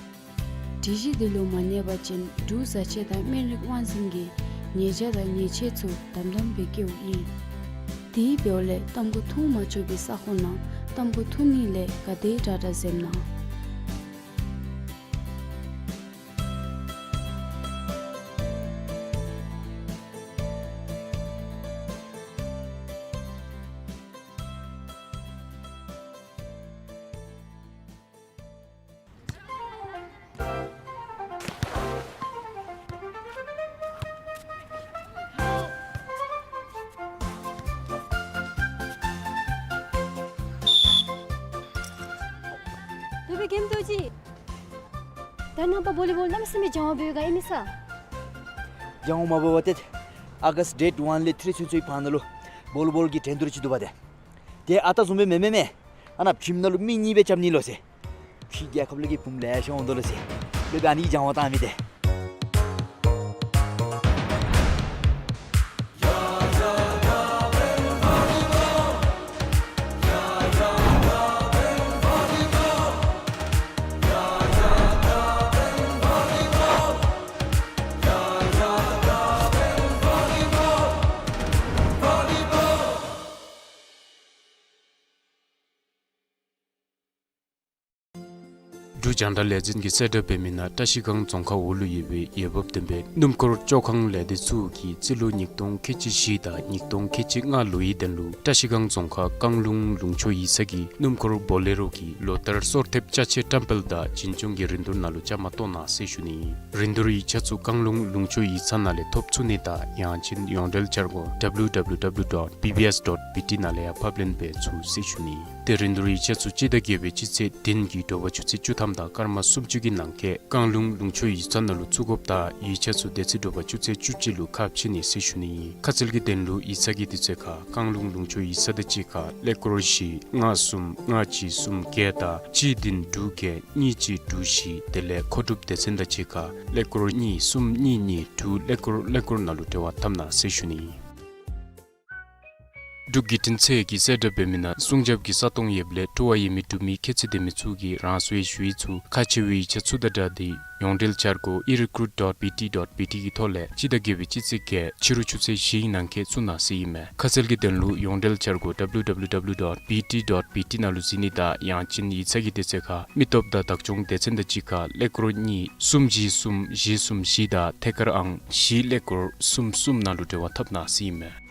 སྒྲིག་གཞི་འདི་ལུ་མ་གནས་པ་ཅིན་འབྲུག་བཟའ་ཆས་དང་སྨན་རིགས་དབང་འཛིན་གྱིས་ཉེས་བྱ་དང་ཉེས་ཆད་ཚུ་དམ་དམ་སྦེ་བཀལཝ་ཨིན། དེ་འབདཝ་ལས་ཏམ་ཁུ་འཐུང་མ་ཆོག་པའི་ས་ཁོངས་ནང་ཏམ་ཁུ་འཐུང་ནི་ལས་ག་དེ་དྲག་དྲག་འཛེམ་གནང་། ཏོ་བེ་གེམ་ཏོ་ཅི། ད་ནངས་པ་བོ་ལི་བོལ་གནམ་མེད་ས་མེད་སྦྱང་བ་འབད་ག་ཨིན་མས་ས། སྦྱང་བ་མ་འབད་བར་ཏེ་ཨ་གསཊ་ཌེཊ་ཝན་ལས་ཐི་རི་ཚུན་ཚོད་ཀྱི་བར་ན་ལུ་བོ་ལི་བོལ་གྱི་འགྲན་བསྡུར་ཅིག་འདུག་པ་ཏེ། ཏེ་ཨ་རྟག་བཟུམ་སྦེ་མེན་མེན་མས། ཨ་ནཱ་ཁྱིམ་ནང་ལུ་མི་གཉིས་སྦེ་རྐྱབ་ནི་ལོ་ཟེར། ཕྱི་རྒྱལ་ཁབ་ལས་ཀྱི་བུམོ་ལེ་ཤ་འོང་དོ་ལོ་ཟེར། ལོ་པའི་ཨ་ནི་སྦྱང་བ་བཏང་མི་ཏེ། འབྲུག་རྒྱང་བསྒྲགས་ལས་འཛིན་གྱིས་གསལ་བསྒྲགས་འབད་མི་ནང་བཀྲ་ཤིས་སྒང་རྫོང་ཁག་འོག་ལུ་ཡོད་པའི་འོས་འབབ་ལྡན་པའི་སྣུམ་འཁོར་བཅོ་ཁང་ལས་སྡེ་ཚུ་གིས་རྩིས་ལོ་ཉིས་སྟོང་ཁལ་གཅིག་བཞི་དང་ཉིས་སྟོང་ཁལ་གཅིག་ལྔ་ལོའི་དོན་ལུ་བཀྲ་ཤིས་སྒང་རྫོང་ཁག་བཀང་ལུང་ལུང་ཕྱོགས་ཡིག་ཚང་གི་སྣུམ་འཁོར་བོ་ལེ་རོ་གི་ལོ་ལྟར་གསོལ་ཐེབས་ཅ་ཆས་བཀྲམ་སྤེལ་དང་བྱིན་ཆུང་གི་རིན་བསྡུར་ནང་ལུ་བཅའ་མར་གཏོགས་གནང་ཟེར་ཞུ་ནི། རིན་བསྡུར་ཡིག་ཆ་ཚུ་བཀང་ལུང་ལུང་ཕྱོགས་ཡིག་ཚང་ནང་ལས་ཐོབ་ཚུགས་ནི་དང་ཡང་ཅིན་ཡོངས་འབྲེལ་འཆར་སྒོ་W W W dot B B S dot B T ནང་ལས་ཡང་ཕབ་ལེན་འབད་ཚུགས་ཟེར་ཞུ་ནི། ཏེ་རིན་བསྡུར་ཡིག་ཆ་ཚུ་སྤྱི་ཟླ་བརྒྱད་པའི་སྤྱི་ཚེས་བདུན་གྱི་དྲོ་པ་ཆུ་ཚོད་བཅུ་ཐམ་དང་སྐར་མ་སུམ་ཅུ་གི་ནང་འཁོད་བཀང་ལུང་ལུང་ཕྱོགས་ཡིག་ཚང་ནང་ལུ་བཙུགས་དགོཔ་དང་ཡིག་ཆ་ཚུ་དེ་ཚེ་དྲོ་པ་ཆུ་ཚོད་བཅུ་གཅིག་ལུ་ཁ་ཕྱེ་ནི་ཟེར་ཞུ་ནི་ཨིན། ཁ་གསལ་གྱི་དོན་ལུ་ཡིག་ཚང་གི་དུས་ཚོད་ཁར་བཀང་ལུང་ལུང་ཕྱོགས་ཡིག་ཚང་དང་གཅིག་ཁར་ཀླད་ཀོར་བཞི་ལྔ་གསུམ་ལྔ་གཅིག་གསུམ་བརྒྱད་དང་གཅིག་བདུན་དྲུག་བརྒྱད་གཉིས་གཅིག་དྲུག་བཞི། དེ་ལས་མཁོ་སྒྲུབ་སྡེ་ཚན་དང་གཅིག་ཁར་ཀླད་ཀོར་གཉིས་གསུམ་གཉིས་གཉིས་དྲུག་ཀླད་ཀོར་ཀླད་ཀོར་ནང་ལུ་འབྲེལ་བ་འཐབ་གནང་ཟེར་ཞུ་ནི་ཨིན། འབྲུག་བརྒྱུད་འཕྲིན་ཚད་ཀྱིས་གསལ་བསྒྲགས་འབད་མི་ནང་སྲུང་སྐྱོབ་ཀྱི་ས་སྟོང་ཡོདཔ་ལས་འཁྲུག་པ་ཡོད་མི་འབྲུག་མི་ཁྱད་ཚད་ལྡན་མི་ཚུ་གིས་རང་སོའི་ཞུ་ཡིག་ཚུ་ཁག་ཆེ་བའི་ཡིག་ཆ་ཚུ་དང་སྦྲགས་ཏེ་ཡོངས་འབྲེལ་འཆར་སྒོ་e recruit dot B T dot B T གི་ཐོག་ལས་སྤྱི་ཟླ་བརྒྱད་པའི་སྤྱི་ཚེས་བརྒྱད་ཕྱི་རུ་ཆུ་ཚོད་བཞི་གི་ནང་འཁོད་བཙུགས་གནང་ཟེར་ཨིན་མས། ཁ་གསལ་གྱི་དོན་ལུ་ཡོངས་འབྲེལ་འཆར་སྒོ་W W W dot B T dot B T ནང་ལུ་གཟིགས་ནི་དང་ཡང་ཅིན་ཡིག་ཚང་གི་དུས་ཚོད་ཁར་མི་སྟོབས་དང་བདག་སྐྱོང་སྡེ་ཚན་དང་གཅིག་ཁར་ཀླད་ཀོར་གཉིས་གསུམ་བཞི་གསུམ་བཞི་གསུམ་བཞི་དང་ཐད་ཀར་ཨང་བཞི་ཀླད་ཀོར་གསུམ་གསུམ་ནང་ལུ་འབྲེལ་བ་འཐབ་གནང་ཟེར་ཨིན་མས།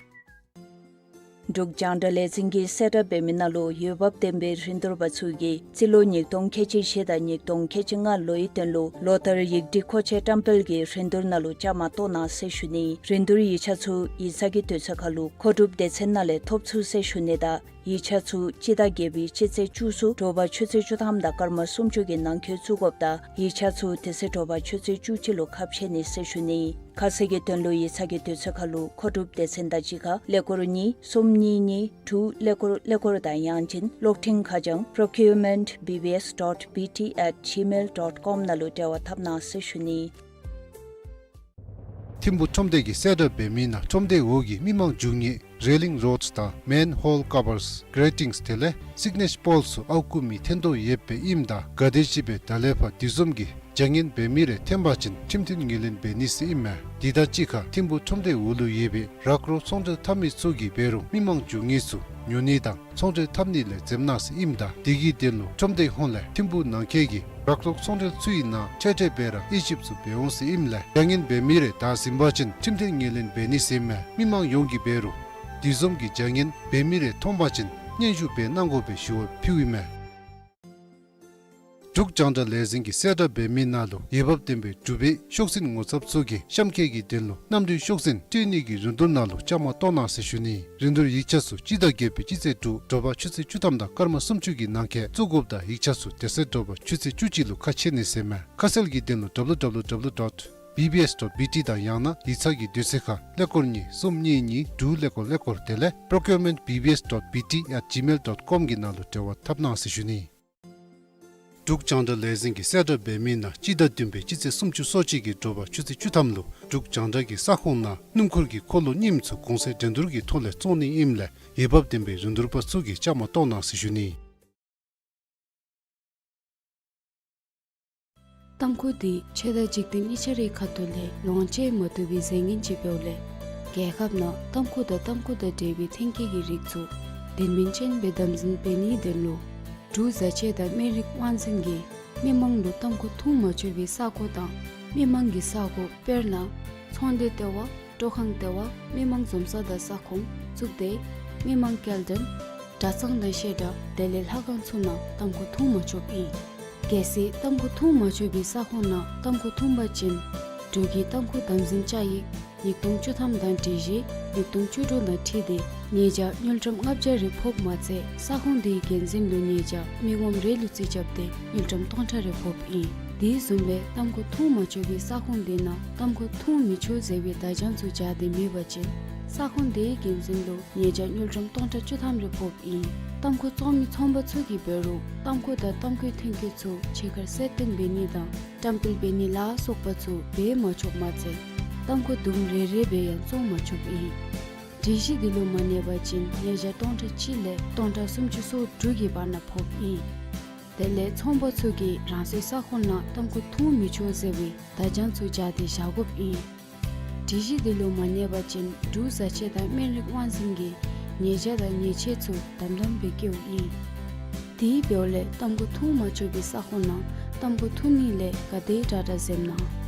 འབྲུག་རྒྱང་བསྒྲགས་ལས་འཛིན་གྱིས་གསལ་བསྒྲགས་འབད་མི་ནང་ལུ་འོས་འབབ་ལྡན་པའི་རིན་བསྡུར་པ་ཚུ་གིས་རྩིས་ལོ་ཉིས་སྟོང་ཁལ་གཅིག་བཞི་དང་ཉིས་སྟོང་ཁལ་གཅིག་ལྔ་ལོའི་དོན་ལུ་ལོ་ལྟར་ཡིག་སྒྲིག་མཁོ་ཆས་བཀྲམ་སྤེལ་གྱི་རིན་བསྡུར་ནང་ལུ་བཅའ་མར་གཏོགས་གནང་ཟེར་ཞུ་ནི། རིན་བསྡུར་ཡིག་ཆ་ཚུ་ཡིག་ཚང་གི་དུས་ཚོད་ཁར་ལུ་མཁོ་སྒྲུབ་སྡེ་ཚན་ནང་ལས་ཐོབ་ཚུགས་ཟེར་ཞུ་ནི་དང་ཡིག་ཆ་ཚུ་སྤྱི་ཟླ་བརྒྱད་པའི་སྤྱི་ཚེས་བཅུ་གསུམ་དྲོ་པ་ཆུ་ཚོད་བཅུ་ཐམ་དང་སྐར་མ་སུམ་ཅུ་གི་ནང་འཁོད་བཙུགས་དགོཔ་དང་ཡིག་ཆ་ཚུ་དེ་ཚེ་དྲོ་པ་ཆུ་ཚོད་བཅུ་གཅིག་ལུ་ཁ་ཕྱེ་ནི་ཟེར་ཞུ་ནི། ཁ་གསལ་གྱི་དོན་ལུ་ཡིག་ཚང་གི་དུས་ཚོད་ཁར་ལུ་མཁོ་སྒྲུབ་སྡེ་ཚན་དང་གཅིག་ཁར་ཀླད་ཀོར་གཉིས་གསུམ་གཉིས་གཉིས་དྲུག་ཀླད་ཀོར་ཀླད་ཀོར་དང་ཡང་ཅིན་གློག་འཕྲིན་ཁ་བྱང་procurement B B S dot B T at gmail dot com ནང་ལུ་འབྲེལ་བ་འཐབ་གནང་ཟེར་ཞུ་ནི། ཐིམ་ཕུ་ཁྲོམ་སྡེ་གིས་གསལ་བསྒྲགས་འབད་མི་ནང་ཁྲོམ་སྡེ་འོག་གི་མི་མང་འཛུལ་ནིའི་railing rods དང་manhole covers, gratings དེ་ལས་signage poles ཚུ་ཨརཝ་བརྐུ་མི་ཐོན་དོ་ཡོདཔ་ཨིནམ་ད་ག་དེམ་ཅིག་སྦེ་ད་ལས་ཕར་དེ་བཟུམ་གྱི་བྱ་ངན་འབད་མི་རེ་ཐོན་པ་ཅིན་ཁྲིམས་མཐུན་ངོས་ལེན་འབད་ནི་ཟེར་ཨིན་མས། དེ་དང་གཅིག་ཁར་ཐིམ་ཕུ་ཁྲོམ་སྡེ་འོག་ལུ་ཡོད་པའི་རག་རོག་ཚོང་འབྲེལ་འཐབ་མི་ཚུ་གིས་འབད་རུང་མི་མང་འཛུལ་ནི་ཚུ་ཉོ་ནི་དང་ཚོང་འབྲེལ་འཐབ་ནི་ལས་འཛེམ་གནང་ཟེར་ཨིནམ་ད་དེ་གི་དོན་ལུ་ཁྲོམ་སྡེ་ཧོངས་ལས་ཐིམ་ཕུ་ནང་འཁོད་ཀྱི་རག་རོག་ཚོང་འབྲེལ་ཚུ་གི་ནང་འཕྲལ་འཕྲལ་སྦེ་ར་དབྱེ་ཞིབ་ཚུ་འབད་འོང་ཟེར་ཨིནམ་ལས་བྱ་ངན་འབད་མི་རེ་བདའ་ཟུན་པ་ཅིན་ཁྲིམས་མཐུན་ངོས་ལེན་འབད་ནི་ཟེར་ཨིན་མས། མི་མང་ཡོངས་ཀྱིས་འབད་རུང་དེ་བཟུམ་གྱི་བྱ་ངན་འབད་མི་རེ་མཐོང་པ་ཅིན་སྙན་ཞུ་འབད་གནང་དགོ་པའི་ཞུ་བ་ཕུལཝ་ཨིན་མས། འབྲུག་རྒྱང་བསྒྲགས་ལས་འཛིན་གྱིས་གསལ་བསྒྲགས་འབད་མི་ནང་ལུ་འོས་འབབ་ལྡན་པའི་འབྲུག་པའི་ཤོག་འཛིན་ངོ་ཚབ་ཚུ་གིས་གཤམ་འཁོད་ཀྱི་དོན་ལུ་གནམ་གྲུའི་ཤོག་འཛིན་སྤྲོད་ནི་གི་རིན་བསྡུར་ནང་ལུ་བཅའ་མར་གཏོགས་གནང་ཟེར་ཞུ་ནི། རིན་བསྡུར་ཡིག་ཆ་ཚུ་སྤྱི་ཟླ་བརྒྱད་པའི་སྤྱི་ཚེས་དྲུག་དྲོ་པ་ཆུ་ཚོད་བཅུ་ཐམ་དང་སྐར་མ་སུམ་ཅུ་གི་ནང་འཁོད་བཙུགས་དགོཔ་དང་ཡིག་ཆ་ཚུ་དེ་ཚེ་དྲོ་པ་ཆུ་ཚོད་བཅུ་གཅིག་ལུ་ཁ་ཕྱེ་ནི་ཟེར་མས། ཁ་གསལ་གྱི་དོན་ལུ་W W W dot B B S dot B T དང་ཡང་ན་ཡིག་ཚང་གི་དུས་ཚོད་ཁར་ཀླད་ཀོར་གཉིས་གསུམ་གཉིས་གཉིས་དྲུག་ཀླད་ཀོར་ཀླད་ཀོར་དེ་ལས་procurement B B S dot B T at gmail dot com གི་ནང་ལུ་འབྲེལ་བ་འཐབ་གནང་ཟེར་ཞུ་ནི། འབྲུག་རྒྱང་བསྒྲགས་ལས་འཛིན་གྱིས་གསལ་བསྒྲགས་འབད་མི་ནང་སྤྱི་ཟླ་བདུན་པའི་སྤྱི་ཚེས་སུམ་ཅུ་སོ་གཅིག་གི་དྲོ་པ་ཆུ་ཚོད་བཅུ་ཐམ་ལུ་འབྲུག་རྒྱང་བསྒྲགས་ཀྱི་ས་ཁོངས་ནང་སྣུམ་འཁོར་གྱི་འཁོར་ལོ་རྙིངམ་ཚུ་གོང་ཚད་འགྲན་བསྡུར་གྱི་ཐོག་ལས་བཙོང་ནི་ཨིནམ་ལས་འོས་འབབ་ལྡན་པའི་རིན་བསྡུར་པ་ཚུ་གིས་བཅའ་མར་གཏོགས་གནང་ཟེར་ཞུ་ནི། ཏམ་ཁུ་འདི་ཆོས་དང་འཇིག་རྟེན་གཉིས་ཆ་རའི་ཁ་ཐུག་ལས་ལོངས་སྤྱོད་མ་བཏུབ་པའི་རྫས་ངན་ཅིག་འབདཝ་ལས་རྒྱལ་ཁབ་ནང་ཏམ་ཁུ་དང་ཏམ་ཁུ་དང་འབྲེལ་བའི་ཐོན་སྐྱེད་ཀྱི་རིགས་ཚུ་དོན་སྨིན་ཅན་སྦེ་དམ་འཛིན་འབད་ནིའི་དོན་ལུ་འབྲུག་བཟའ་ཆས་དང་སྨན་རིགས་དབང་འཛིན་གྱིས་མི་མང་ལུ་ཏམ་ཁུ་འཐུང་མ་ཆོག་པའི་ས་གོ་དང་མི་མང་གི་ས་གོ་དཔེར་ན་ཚོང་སྡེ་ལྟེ་བ། སྤྲོ་ཁང་ལྟེ་བ། མི་མང་འཛོམས་ས་དང་ས་ཁོངས་བཙུགས་ཏེ་མི་མང་སྐྱེལ་འདྲེན་གྲྭ་ཚང་དང་བཤད་གྲྭ་དེ་ལས་ལྷ་ཁང་ཚུ་ནང་ཏམ་ཁུ་འཐུང་མ་ཆོགཔ་ཨིན། གལ་སྲིད་ཏམ་ཁུ་འཐུང་མ་ཆོག་པའི་ས་ཁོངས་ནང་ཏམ་ཁུ་འཐུང་པ་ཅིན་འབྲུག་གི་ཏམ་ཁུ་དམ་འཛིན་བཅའ་ཡིག་ཉིས་སྟོང་བཅུ་ཐམ་དང་སྒྲིག་གཞི་ཉིས་སྟོང་བཅུ་དྲུག་དང་འཁྲིལ་ཏེ་ཉེས་བྱ་དངུལ་ཀྲམ་ལྔ་བརྒྱ་རེ་ཕོགཔ་མ་ཚད་ས་ཁོངས་དེའི་འགན་འཛིན་ལུ་ཉེས་བྱ་མི་ངོམ་རེ་ལུ་རྩིས་རྐྱབ་སྟེ་དངུལ་ཀྲམ་སྟོང་ཕྲག་རེ་ཕོགཔ་ཨིན། དེ་བཟུམ་སྦེ་ཏམ་ཁུ་འཐུང་མ་ཆོག་པའི་ས་ཁོངས་དེ་ནང་ཏམ་ཁུ་འཐུང་མི་ཆོག་ཟེར་བའི་བརྡ་བྱང་ཚུ་སྦྱར་ཏེ་མེད་པ་ཅིན་ས་ཁོངས་དེའི་འགན་འཛིན་ལུ་ཉེས་བྱ་དངུལ་ཀྲམ་སྟོང་ཕྲག་བཅུ་ཐམ་རེ་ཕོགཔ་ཨིན། ཏམ་ཁུ་བཙོང་མི་ཚོང་པ་ཚུ་གིས་འབད་རུང་ཏམ་ཁུ་དང་ཏམ་ཁུའི་ཐོན་སྐྱེད་ཚུ་ཕྱི་ཁར་གསལ་སྟོན་འབད་ནི་དང་བཀྲམ་སྤེལ་འབད་ནི་ལ་སོགས་པ་ཚུ་འབད་མ་ཆོགཔ་མ་ཚད་ཏམ་ཁུ་དུམ་རེ་རེ་སྦེ་ཡང་བཙོང་མ་ཆོགཔ་ཨིན། སྒྲིག་གཞི་འདི་ལུ་མ་གནས་པ་ཅིན་ཉེས་བྱ་སྟོང་ཕྲག་གཅིག་ལས་སྟོང་ཕྲག་སུམ་ཅུ་སོ་དྲུག་གི་བར་ན་ཕོགཔ་ཨིན། དེ་ལས་ཚོང་པ་ཚུ་གིས་རང་སོའི་ས་ཁོངས་ནང་ཏམ་ཁུ་འཐུང་མི་ཆོག་ཟེར་བའི་བརྡ་བྱང་ཚུ་སྦྱར་ཏེ་བཞག་དགོཔ་ཨིན། སྒྲིག་གཞི་འདི་ལུ་མ་གནས་པ་ཅིན་འབྲུག་བཟའ་ཆས་དང་སྨན་རིགས་དབང་འཛིན་གྱིས་ཉེས་བྱ་དང་ཉེས་ཆད་ཚུ་དམ་དམ་སྦེ་བཀལཝ་ཨིན། དེ་འབདཝ་ལས་ཏམ་ཁུ་འཐུང་མ་ཆོག་པའི་ས་ཁོངས་ནང་ཏམ་ཁུ་འཐུང་ནི་ལས་ག་དེ་དྲག་དྲག་འཛེམ་གནང་།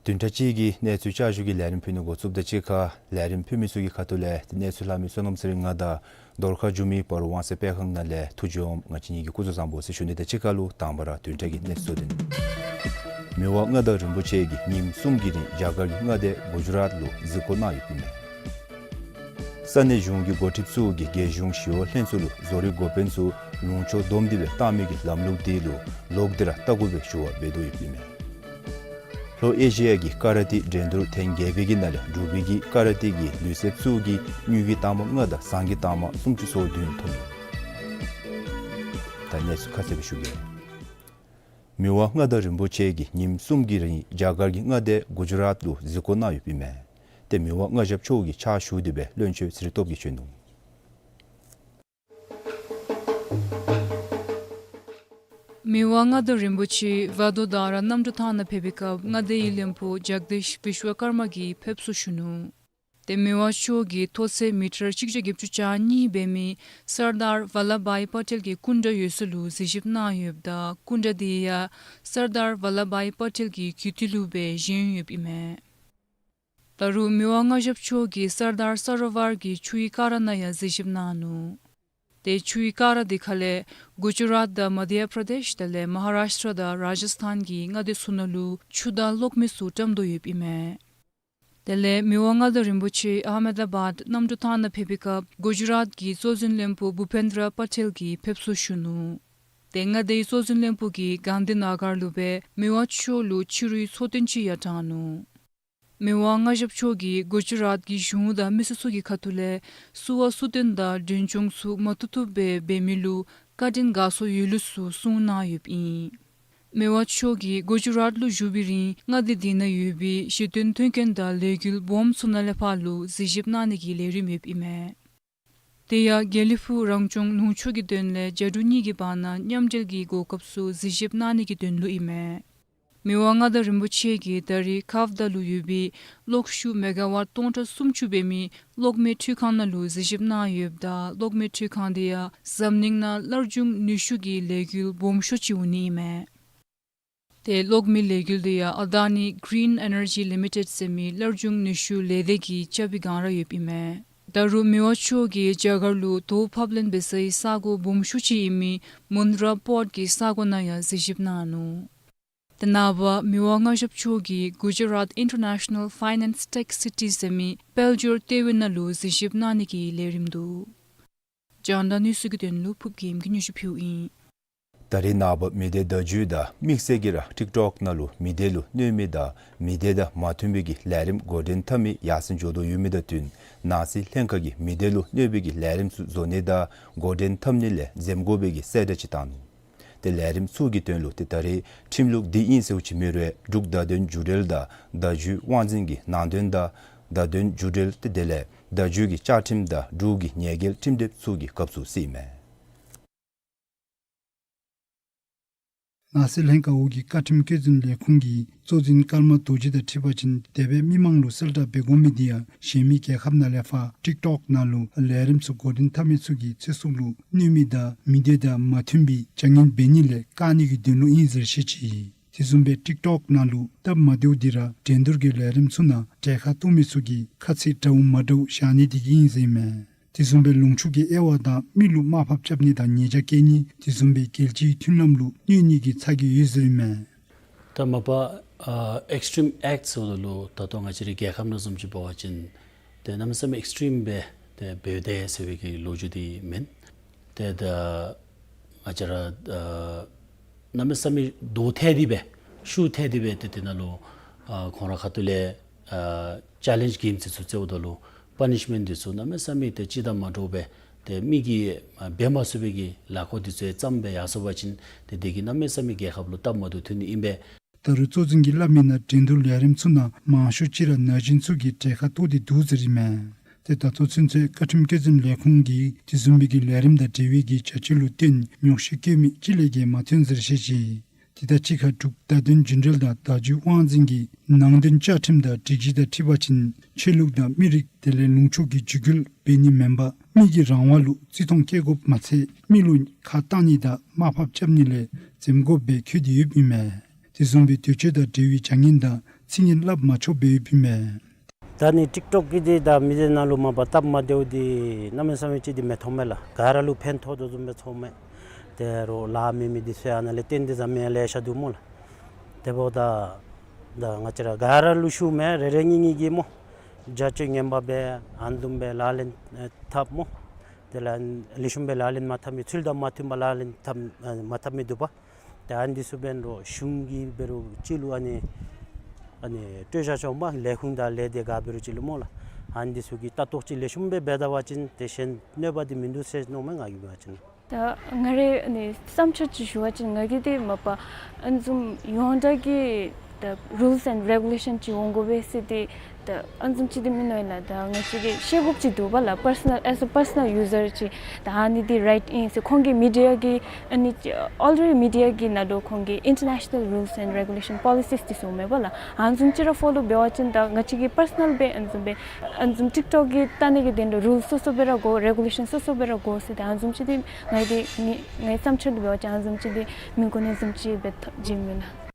བདུན་ཕྲག་གཅིག་གི་གནས་ཚུལ་བསྐྱར་ཞུ་གི་ལས་རིམ་ཕུལ་ནི་འགོ་བཙུགསཔ་དང་གཅིག་ཁར་ལས་རིམ་ཕུལ་མི་ཚུ་གི་ཁ་ཐུག་ལས་གནས་ཚུལ་ལྷག་མི་བསོད་ནམས་ཚེ་རིང་ང་དང་རྡོར་ཁ་འགྱུར་མེད་སྤ་རོ་དབང་གསལ་སྤེལ་ཁང་ནང་ལས་ཐུགས་རྗེ་ཆེ་ང་བཅས་གཉིས་ཀྱིས་སྐུ་གཟུགས་བཟང་པོ་ཟེར་ཞུ་ནི་དང་གཅིག་ཁར་ལུ་དང་པ་ར་བདུན་ཕྲག་གི་གནས་ཚུལ་ཚུ་དེ་ནི། མི་དབང་མངའ་བདག་རིན་པོ་ཆེ་གིས་ཉིནམ་གསུམ་གྱི་རིང་རྒྱ་གར་གྱི་མངའ་སྡེ་གུ་ཇུ་རཱཏ་ལུ་གཟིགས་སྐོར་གནང་ཡོདཔ་ཨིན་མས། ས་གནས་གཞུང་གི་འགོ་ཁྲིདཔ་ཚུ་གིས་རྒྱལ་གཞུང་ཞི་གཡོག་ལྷན་ཚོགས་ལུ་བཟོ་རིག་འགོ་དཔོན་ཚུ་ལུང་ཕྱོགས་བསྡོམས་ཏེ་སྦེ་བཏང་མི་གི་ལམ་ལུགས་དེ་ལུ་ལོག་སྟེ་ར་བལྟ་དགོ་པའི་ཞུ་བ་འབད་དོ་ཡོདཔ་ཨིན་མས། ལྷོ་ཨེ་ཤི་ཡ་གི་ཀ་ར་ཏེ་འགྲན་བསྡུར་ཐེངས་བརྒྱད་པའི་གི་ནང་ལས་འབྲུག་པའི་གི་ཀ་ར་ཏེ་གི་ལུས་རྩལཔ་ཚུ་གིས་དངུལ་གྱི་རྟགས་མ་ལྔ་དང་ཟངས་ཀྱི་རྟགས་མ་སུམ་ཅུ་སོ་བདུན་ཐོབ་ནུག། ད་གནས་ཚུལ་ཁ་གསལ་སྦེ་ཞུ་གེ། མི་དབང་མངའ་བདག་རིན་པོ་ཆེ་གིས་ཉིནམ་གསུམ་གྱི་རིང་རྒྱ་གར་གྱི་མངའ་སྡེ་གུ་ཇུ་རཱཏ་ལུ་གཟིགས་སྐོར་གནང་ཡོདཔ་ཨིན་མས། ཏེ་མི་དབང་མངའ་ཞབས་མཆོག་གི་ཕྱག་ཞུ་སྟེ་སྦེ་བློན་ཆེན་ཚེ་རིང་སྟོབས་རྒྱས་བྱོན་ནུག། མི་དབང་མངའ་བདག་རིན་པོ་ཆེ་བ་དོ་དྷ་ར་གནམ་གྲུ་ཐང་ནང་ཕེབས་པའི་སྐབས་མངའ་སྡེའི་བློན་པོ་ཇག་དིཤ་བིཤ་ཝ་ཀརྨ་གིས་ཕེབས་བསུ་ཞུ་ནུག། ཏེ་མི་དབང་མཆོག་གིས་མཐོ་ཚད་མི་ཊར་གཅིག་བརྒྱ་བརྒྱད་ཅུ་གྱ་གཉིས་འབད་མི་སར་དར་ཝལ་ལབ་བྷའི་པ་ཊེལ་གྱི་སྐུ་འདྲ་ཡོད་ས་ལུ་གཟིགས་ཞིབ་གནང་ཡོདཔ་ད་སྐུ་འདྲ་དེ་ཡང་སར་དར་ཝལ་ལབ་བྷའི་པ་ཊེལ་གྱི་རྒྱུད་སྟོད་ལུ་སྦེ་བཞེངས་ཡོདཔ་ཨིན་མས། ད་རུང་མི་དབང་མངའ་ཞབས་མཆོག་གིས་སར་དར་ས་རོ་ཝར་གྱི་ཆུའི་ཀ་ར་ནང་ཡང་གཟིགས་ཞིབ་གནང་ནུག། ཏེ་ཆུའི་ཀ་ར་དེ་ཁ་ལས་གུ་ཇུ་རཱཏ་དང་མ་དྷྱ་པྲ་དེཤ་དེ་ལས་མ་ཧཱ་རཱཤ་ཊྲ་དང་རཱ་ཇཱ་སི་ཐཱན་གྱི་མངའ་སྡེ་ཚུ་ནང་ལུ་ཆུ་དང་གློག་མེ་ཚུ་བཀྲམ་དོ་ཡོདཔ་ཨིན་མས། ད་ དེ་ལས་མི་དབང་མངའ་བདག་རིན་པོ་ཆེ་ཨ་མེ་ད་བཱད་གནམ་གྲུ་ཐང་ནང་ཕེབས་པའི་སྐབས་གུ་ཇི་རཱཏ་གི་གཙོ་འཛིན་བློན་པོ་བྷུ་པེན་དྲ་པ་ཊེལ་གྱིས་ཕེབས་བསུ་ཞུ་ནུག། ཏེ་མངའ་སྡེའི་གཙོ་འཛིན་བློན་པོ་གིས་གྷན་དྷི་ན་གར་ལུ་སྦེ་མི་དབང་མཆོག་ལུ་ཕྱི་རུའི་ཚོགས་ཐུན་ཅིག་ཡང་དྲངས་ནུག། མི་དབང་མངའ་ཞབས་མཆོག་གིས་གུ་ཇི་རཱཏ་གི་གཞུང་དང་མི་སེར་ཚུ་གི་ཁ་ཐུག་ལས་བསུ་བ་གསོལ་སྟོན་དང་མགྲོན་སྐྱོང་ཚུ་མ་ཐུབ་ཐུབ་སྦེ་འབད་མི་ལུ་བཀའ་དྲིན་དགའ་ཚོར་ཡོད་ལུགས་ཚུ་གསུངས་གནང་ཡོདཔ་ཨིན། མི་དབང་མཆོག་གིས་གུ་ཇི་རཱཏ་ལུ་བཞུགས་པའི་རིང་མངའ་སྡེ་དེ་ནང་ཡོད་པའི་ཞི་སྟོན་མཐུན་རྐྱེན་དང་ལས་འགུལ་སྦོམ་ཚུ་ནང་ལས་ཕར་ལུ་གཟིགས་ཞིབ་གནང་ནི་གི་ལས་རིམ་ཡོདཔ་ཨིན་མས། དེ་ཡང་དགེ་ལེགས་ཕུག་རང་སྐྱོང་ལུང་ཕྱོགས་ཀྱི་དོན་ལས་རྒྱ་འབྲུག་གཉིས་ཀྱི་བར་ན་མཉམ་འབྲེལ་གྱི་གོ་སྐབས་ཚུ་གཟིགས་ཞིབ་གནང་ནི་གི་དོན་ལུ་ཨིན་མས། མི་དབང་མངའ་བདག་རིན་པོ་ཆེ་གིས་ད་རིས་ཁཱབ་དྷ་ལུ་ཡོད་པའི་གློག་ཤུགས་མེ་ག་ཝཊ་སྟོང་ཕྲག་སུམ་ཅུ་འབད་མི་གློག་མེ་འཕྲུལ་ཁང་ནང་ལུ་གཟིགས་ཞིབ་གནང་ཡོདཔ་ད་གློག་མེ་འཕྲུལ་ཁང་དེ་ཡང་འཛམ་གླིང་ནང་སླར་འབྱུང་ནུས་ཤུགས་ཀྱི་ལས་འགུལ་སྦོམ་ཤོས་ཅིག་འོང་ནི་ཨིན་མས། ཏེ་གློག་མེའི་ལས་འགུལ་དེ་ཡང་ཨ་དཱ་ནི་གི་རིན་ཨེ་ནར་ཇི་ལི་མི་ཊེཌ་ཟེར་མི་སླར་འབྱུང་ནུས་ཤུགས་ལས་སྡེ་གི་རྒྱབ་ཀྱི་སྒང་ར་ཡོདཔ་ཨིན་མས། ད་རུང་མི་དབང་མཆོག་གིས་རྒྱ་གར་ལུ་དོས་ཕབ་ལེན་འབད་སའི་ས་གོ་སྦོམ་ཤོས་ཅིག་ཨིན་མི་མུན་དྲ་པོརཊ་གི་ས་གོ་ནང་ཡང་གཟིགས་ཞིབ་གནང་ནུག། ཏེ་ནངས་པ་མི་དབང་མངའ་ཞབས་མཆོག་གིས་གུ་ཇི་རཱཏ་ཨིན་ཊར་ནེ་ཤ་ནཱལ་ཕའི་ནཱནསི་ཊེཀ་སི་ཊི་ཟེར་མི་དཔལ་འབྱོར་ལྟེ་བའི་ནང་ལུ་གཟིགས་ཞིབ་གནང་ནི་གི་ལས་རིམ་འདུག། རྒྱང་བསྒྲགས་ནུས་ཤུགས་ཀྱི་དོན་ལུ་ཕུབ་རྒྱལམ་གྱིས་སྙན་ཞུ་ཕུལཝ་ཨིན། ད་རིས་ནངས་པ་མི་སྡེ་བརྡ་བརྒྱུད་དང་དམིགས་བསལ་གྱིས་ར་ཊིཀ་ཊོཀ་ནང་ལུ་མི་སྡེ་ལུ་གནོད་མི་དང་མི་སྡེ་དང་མ་མཐུན་པའི་གི་ལས་རིམ་འགོ་འདྲེན་འཐབ་མི་ཡར་སེང་འགྱོ་དོ་ཡོད་མི་དང་བསྟུན་ནང་སྲིད་ལྷན་ཁག་གིས་མི་སྡེ་ལུ་གནོད་པའི་གི་ལས་རིམ་ཚུ་བཟོ་ནི་དང་འགོ་འདྲེན་འཐབ་ནི་ལས་འཛེམ་དགོ་པའི་གི་གསལ་བསྒྲགས་ཅིག་བཏང་ནུག། ཏེ་ལས་རིམ་ཚུ་གི་དོན་ལུ་ཏེ་ད་རིས་ཁྲིམས་ལུགས་འདི་ཨིན་ཟེརཝ་ཅིག་མེད་རུང་འབྲུག་བརྡ་དོན་བརྒྱུད་འབྲེལ་དང་བརྡ་བརྒྱུད་དབང་འཛིན་གྱི་ནང་དོན་དང་བརྡ་དོན་བརྒྱུད་འབྲེལ་ཏེ་དེ་ལས་བརྡ་བརྒྱུད་ཀྱི་བཅའ་ཁྲིམས་དང་འབྲུག་གི་ཉེས་འགེལ་ཁྲིམས་དེབ་ཚུ་གི་སྐབས་སུ་སྲིད་མས། ནང་སྲིད་ལྷན་ཁག་འོག་གི་བཀའ་ཁྲིམས་བཀོད་འཛིན་ལས་ཁུངས་ཀྱི་གཙོ་འཛིན་ཀརྨ་རྡོ་རྗེ་དང་འཁྲིལ་བ་ཅིན་འདས་པའི་མི་མང་ལུ་གསལ་བསྒྲགས་འབད་དགོ་མི་དེ་ཡང་གཞན་མི་རྒྱལ་ཁབ་ནང་ལས་ཕར་ཊིཀ་ཊོཀ་ནང་ལུ་ལས་རིམ་ཚུ་འགོ་འདྲེན་འཐབ་མི་ཚུ་གི་ཚེ་སྲོག་ལུ་གནོད་མི་དང་མི་སྡེ་དང་མ་མཐུན་པའི་བྱ་ངན་འབད་ནི་ལས་བཀག་ནི་གི་དོན་ལུ་ཨིན་ཟེར་བཤད་ཅི། དེ་བཟུམ་སྦེ་ཊིཀ་ཊོཀ་ནང་ལུ་སྟབས་མ་བདེཝ་དེ་ར་འགྲན་བསྡུར་གྱི་ལས་རིམ་ཚུ་ནང་གྲལ་ཁར་གཏོགས་མི་ཚུ་གི་ཁ་ཚིག་འདྲཝ་མ་འདྲཝ་བཞག་ནི་དེ་གིས་ཨིན་ཟེར་མས། དེ་བཟུམ་སྦེ་ལུང་ཕྱོགས་ཀྱི་དབྱེ་བ་དང་མི་ལུ་དམའ་ཕབ་རྐྱབ་ནི་དང་ཉེས་ཆད་བཀལ་ནི་དེ་བཟུམ་སྦེ་རྒྱལ་སྤྱིའི་མཐུན་ལམ་ལུ་གནོད་ནི་གི་ཚ་གྱང་ཡོད་ཟེར་མས། ད་མ་པ་ཨ་ཨེགསི་ཊིམ་ཨེཀཊ་ཟེརཝ་ད་ལུ་ད་ལྟོ་ང་བཅས་རའི་རྒྱལ་ཁབ་ནང་བཟུམ་ཅིག་འབད་བ་ཅིན་ཏེ་གནམ་མེད་ས་མེད་ཨེགསི་ཊིམ་སྦེ་ཏེ་འབདཝ་ད་ཟེར་བའི་གི་ལོ་རྒྱུས་འདི་མེན། ཏེ་ད་ང་བཅས་ར་ཨ་གནམ་མེད་ས་མེད་རྡོ་ཐལ་ཏེ་སྦེ་ཤུགས་ཐལ་ཏེ་སྦེ་ཏེ་དེ་ནང་ལུ་ཨ་ཁོང་ར་ཁ་ཐུག་ལས་ཨ་ཅེ་ལེནཇ་གེམ་ཟེར་ཚུ་རྩེཝ་ད་ལུ་པ་ནིཤ་མེནཊ་འདི་ཚུ་གནམ་མེད་ས་མེད་ཏེ་སྤྱིར་བཏང་མ་འདྲཝ་སྦེ་ཏེ་མི་གིས་ཨ་འབད་མ་ཚུགས་པའི་གི་ལཱ་ཁག་འདི་ཚུ་ཡང་བརྩམས་སྦེ་ཡར་སོང་པ་ཅིན་ཏེ་དེ་གིས་གནམ་མེད་ས་མེད་རྒྱལ་ཁབ་ལུ་སྟབས་མ་བདེཝ་ཐོན་ནི་ཨིན་པས། ད་རུང་གཙོ་འཛིན་གྱིས་སླབ་མིའི་ནང་འགྲན་བསྡུར་ལས་རིམ་ཚུ་ནང་མང་ཤོས་ཅིག་ར་ན་གཞོན་ཚུ་གིས་གྲལ་ཁར་གཏོགས་ཏེ་འདུག་ཟེར་ཨིན་མས། ཏེ་ད་ལྟོ་ཚུན་ཚོད་བཀའ་ཁྲིམས་བཀོད་འཛིན་ལས་ཁུངས་ཀྱིས་དེ་བཟུམ་མའི་གི་ལས་རིམ་དང་འབྲེལ་བའི་གི་བྱ་སྤྱོད་ལུ་བརྟེན་ཉོགས་བཤད་བཀོད་མི་གཅིག་ལས་བརྒལ་མ་ཐོན་ཟེར་བཤད་ཅི། དེ་དང་གཅིག་ཁར་འབྲུག་བརྡ་དོན་རྒྱུན་འབྲེལ་དང་བརྡ་བརྒྱུད་དབང་འཛིན་གྱི་ནང་དོན་བཅའ་ཁྲིམས་དང་སྒྲིག་གཞི་དང་འཁྲིལ་བ་ཅིན་ཆོས་ལུགས་དང་མི་རིགས་དེ་ལས་ལུང་ཕྱོགས་ཀྱི་འཇིགས་སྐུལ་འབད་ནི་མེན་པར་མི་གི་རང་དབང་ལུ་བརྩི་མཐོང་བསྐྱེད་དགོཔ་མ་ཚད་མི་ལུ་ཁ་བཏང་ནི་དང་དམའ་ཕབ་རྐྱབ་ནི་ལས་འཛེམ་དགོཔ་སྦེ་འཁོད་དེ་ཡོདཔ་ཨིན་མས། དེ་བཟུམ་སྦེ་དུས་ཆེན་དང་འབྲེལ་བའི་བྱ་ངན་དང་ཚིག་ངན་སླབ་མ་ཆོགཔ་སྦེ་ཡོདཔ་ཨིན་མས། ད་ནི་ཊིཀ་ཊོཀ་གི་འདི་ད་མི་སྡེ་ནང་ལུ་མ་པ་སྟབས་མ་བདེཝ་འདི་གནམ་མེད་ས་མེད་ཅིག་འདི་མི་མཐོང་མས་ལགས། ག་ར་ལུ་ཕན་ཐོགས་དོ་བཟུམ་སྦེ་ཚོརཝ་མས། ཏེ་རོགས་ལཱ་མེད་མི་འདི་ཚུ་ཡང་ཨ་ནཱ་ལས་བཏོན་ཏེ་བཟའ་མི་ཡང་ལེ་ཤ་འདུག་སྨོ་ལགས། དེ་འབདཝ་ད་ད་ང་བཅས་ར་ག་ར་ལུ་ཞུཝ་མས། རེ་རེ་གཉིས་གཉིས་ཀྱིས་སྨོ། བྱ་སྤྱོད་ངན་པ་སྦེ་ཨ་ནི་བཟུམ་སྦེ་ལག་ལེན་ཨེ་འཐབ་སྨོ། དེ་ལས་ལེགས་ཤོམ་སྦེ་ལག་ལེན་མ་འཐབ་མི་ཚུལ་དང་མ་མཐུན་པ་ལག་ལེན་འཐབ་ཨེ་མ་འཐབ་མི་འདུག་པ། ཏེ་ཨ་ནི་འདི་ཚུ་འབད་རུང་གཞུང་གིས་འབད་རུང་ཅིག་ལུ་ཨ་ནི་ཨ་ནི་སྤྲོད་བཞག་ཆོགཔ་མས། ལས་ཁུངས་དང་ལས་སྡེ་ག་འབད་རུང་ཅིག་ལུ་སྨོ་ལགས། ཨ་ནི་འདི་ཚུ་གིས་ལྟ་རྟོག་ཅིག་ལེགས་ཤོམ་སྦེ་འབད་ད་པ་ཅིན་ཏེ་གཞན་གནོད་པ་འདི་མིན་འདུག་ཟེར་མནོཝ་མས་ང་གིས་འབད་བ་ཅིན། ད་ང་རའི་ཨ་ནི་བསམ་འཆར་ཅིག་ཞུ་བ་ཅིན་ང་གིས་འདི་མ་པ་ཨ་ནི་བཟུམ་ཡོངས་གྲགས་ཀྱི་ད་རུལསི་ཨེནཌ་རེ་གུ་ལེ་ཤཱན་ཅིག་འོང་དགོ་པས་ཟེར་ཏེ་ད་ཨ་ནི་བཟུམ་ཅིག་འདི་མིན་ནུག་ལགས། ད་ང་བཅས་ཀྱིས་ཤེས་དགོཔ་ཅིག་འདུག་པ་ལགས། པར་སོ་ནཱལ་ཨེས་ཨེ་པར་སོ་ནཱལ་ཡུ་ཟར་ཅིག་ད་ཨ་ནི་འདི་རའིཊ་ཨིན་ཟེར་ཁོང་གིས་མི་ཌི་ཡ་གི་ཨ་ནི་ཨོ་ལ་རེ་ཌི་མི་ཌི་ཡ་གི་ནང་ལུ་ཁོང་གིས་ཨིན་ཊར་ནེ་ཤ་ནཱལ་རུལསི་ཨེནཌ་རེ་གུ་ལེ་ཤཱན་པོ་ལི་སིས་འདི་ཚུ་མེན་པ་ལགས། ཨ་ནི་བཟུམ་ཅིག་ར་ཕོ་ལོ་འབད་བ་ཅིན་ད་ང་བཅས་ཀྱི་པར་སོ་ནཱལ་སྦེ་ཨ་ནི་བཟུམ་སྦེ་ཨ་ནི་བཟུམ་ཊིཀ་ཊོཀ་གི་ལྟ་ནི་གི་དོན་ལུ་རུལསི་སོ་སོ་སྦེ་ར་དགོ། རེ་གུ་ལེ་ཤཱན་སོ་སོ་སྦེ་ར་དགོ་ཟེར་ཏེ་ཨ་ནི་བཟུམ་ཅིག་འདི་ང་གིས་ངེའི་ངེའི་བསམ་འཆར་ལུ་འབད་བ་ཅིན་ཨ་ནི་བཟུམ་ཅིག་འདི་མི་དགོ་ནི་བཟུམ་ཅིག་སྦེ་ཐོ་བྱིན་མི་ལགས།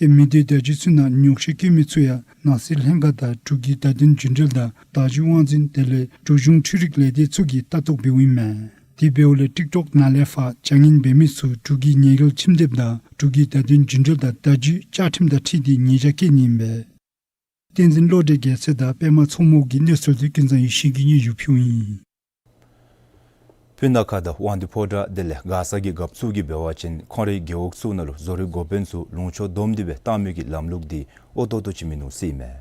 ཏེ་མི་སྡེ་བརྡ་བརྒྱུད་ཚུ་ནང་ཉོགས་བཤད་བཀོད་མི་ཚུ་ཡང་ནང་སྲིད་ལྷན་ཁག་དང་འབྲུག་གི་བརྡ་དོན་རྒྱུན་འབྲེལ་དང་བརྡ་བརྒྱུད་དབང་འཛིན་དེ་ལས་འབྲུག་གཞུང་འཕྲུལ་རིག་ལས་སྡེ་ཚུ་གིས་ལྟ་རྟོག་འབདཝ་ཨིན་མས། དེ་འབདཝ་ལས་ཊིཀ་ཊོཀ་ནང་ལས་ཕར་བྱ་ངན་འབད་མི་ཚུ་འབྲུག་གི་ཉེས་འགེལ་ཁྲིམས་དེབ་དང་འབྲུག་གི་བརྡ་དོན་རྒྱུན་འབྲེལ་དང་བརྡ་བརྒྱུད་བཅའ་ཁྲིམས་དང་འཁྲིལ་ཏེ་ཉེས་ཆད་བཀལ་ནི་ཨིན་པས། བསྟན་འཛིན་བློ་གྲོས་རྒྱལ་མཚན་དང་པདྨ་མཚོ་མོ་གིས་གནས་ཚུལ་དེ་ཀུན་བཟང་ཡེ་ཤེས་ཀྱིས་སྙན་ཞུ་ཕུལཝ་ཨིན། སྤུ་ན་ཁ་དང་དབང་འདུས་ཕོ་བྲང་དེ་ལས་མགར་ས་གི་རྒཔོ་ཚུ་གིས་འབད་བ་ཅིན་ཁོང་རའི་རྒེད་འོག་ཚུ་ནང་ལུ་བཟོ་རིག་འགོ་དཔོན་ཚུ་ལུང་ཕྱོགས་བསྡོམས་ཏེ་སྦེ་བཏང་མི་གི་ལམ་ལུགས་འདི་ཨོ་ཏོག་ཏོ་ཅིག་མིན་ནུག་ཟེར་ཨིན་མས།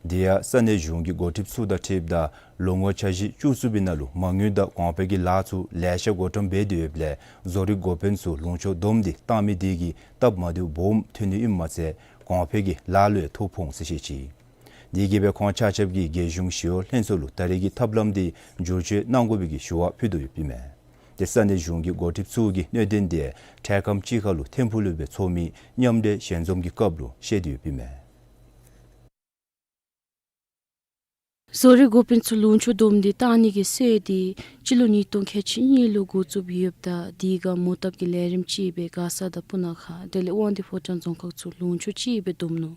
དེ་ཡང་ས་གནས་གཞུང་གི་འགོ་ཁྲིདཔ་ཚུ་དང་འཁྲིལཝ་ད་ལོ་ངོ་འཆར་གཞི་བཅུ་གསུམ་པའི་ནང་ལུ་མ་དངུལ་དང་གོང་འཕེལ་གྱི་ལཱ་ཚུ་ལེ་ཤ་འགོ་འདྲེན་འབད་དེ་ཡོདཔ་ལས་བཟོ་རིག་འགོ་དཔོན་ཚུ་ལུང་ཕྱོགས་བསྡོམས་ཏེ་བཏང་མི་དེ་གིས་སྟབས་མ་བདེཝ་སྦོམ་ཐོན་ནི་ཨིནམ་མ་ཚད་གོང་འཕེལ་གྱི་ལཱ་ལུ་ཡང་ཐོ་ཕོག་འོང་ཟེར་བཤད་ཅི། དེ་གིས་སྦེ་ཁོང་ཆ་ཁྱབ་ཀྱིས་རྒྱལ་གཞུང་ཞི་གཡོག་ལྷན་ཚོགས་ལུ་ད་རེས་ཀྱི་ཐབས་ལམ་དེ་བསྒྱུར་བཅོས་གནང་དགོ་པའི་གི་ཞུ་བ་ཕུལ་དོ་ཡོདཔ་ཨིན་མས། ཏེ་ས་གནས་གཞུང་གི་འགོ་ཁྲིདཔ་ཚུ་གིས་གནད་དོན་དེ་འཕྲལ་ཁམས་ཅིག་ཁར་ལུ་ཐིམ་ཕུག་ལུ་སྦེ་འཚོགས་མི་མཉམ་འབྲེལ་ཞལ་འཛོམས་ཀྱི་སྐབས་ལུ་བཤད་དེ་ཡོདཔ་ཨིན་མས། བཟོ་རིག་འགོ་དཔོན་ཚུ་ལུང་ཕྱོགས་བསྡོམས་ཏེ་བཏང་ནི་གི་སྲོལ་དེ་སྤྱི་ལོ་ཉིས་སྟོང་ཁལ་གཅིག་གཉིས་ལུ་འགོ་བཙུགས་ཡོདཔ་ད་དེ་ཁར་མོ་བཏབ་ཀྱི་ལས་རིམ་ཅིག་སྦེ་མགར་ས་དང་སྤུ་ན་ཁ་དེ་ལས་དབང་འདུས་ཕོ་བྲང་རྫོང་ཁག་ཚུ་ལུང་ཕྱོགས་གཅིག་སྦེ་བསྡོམས་ནུག།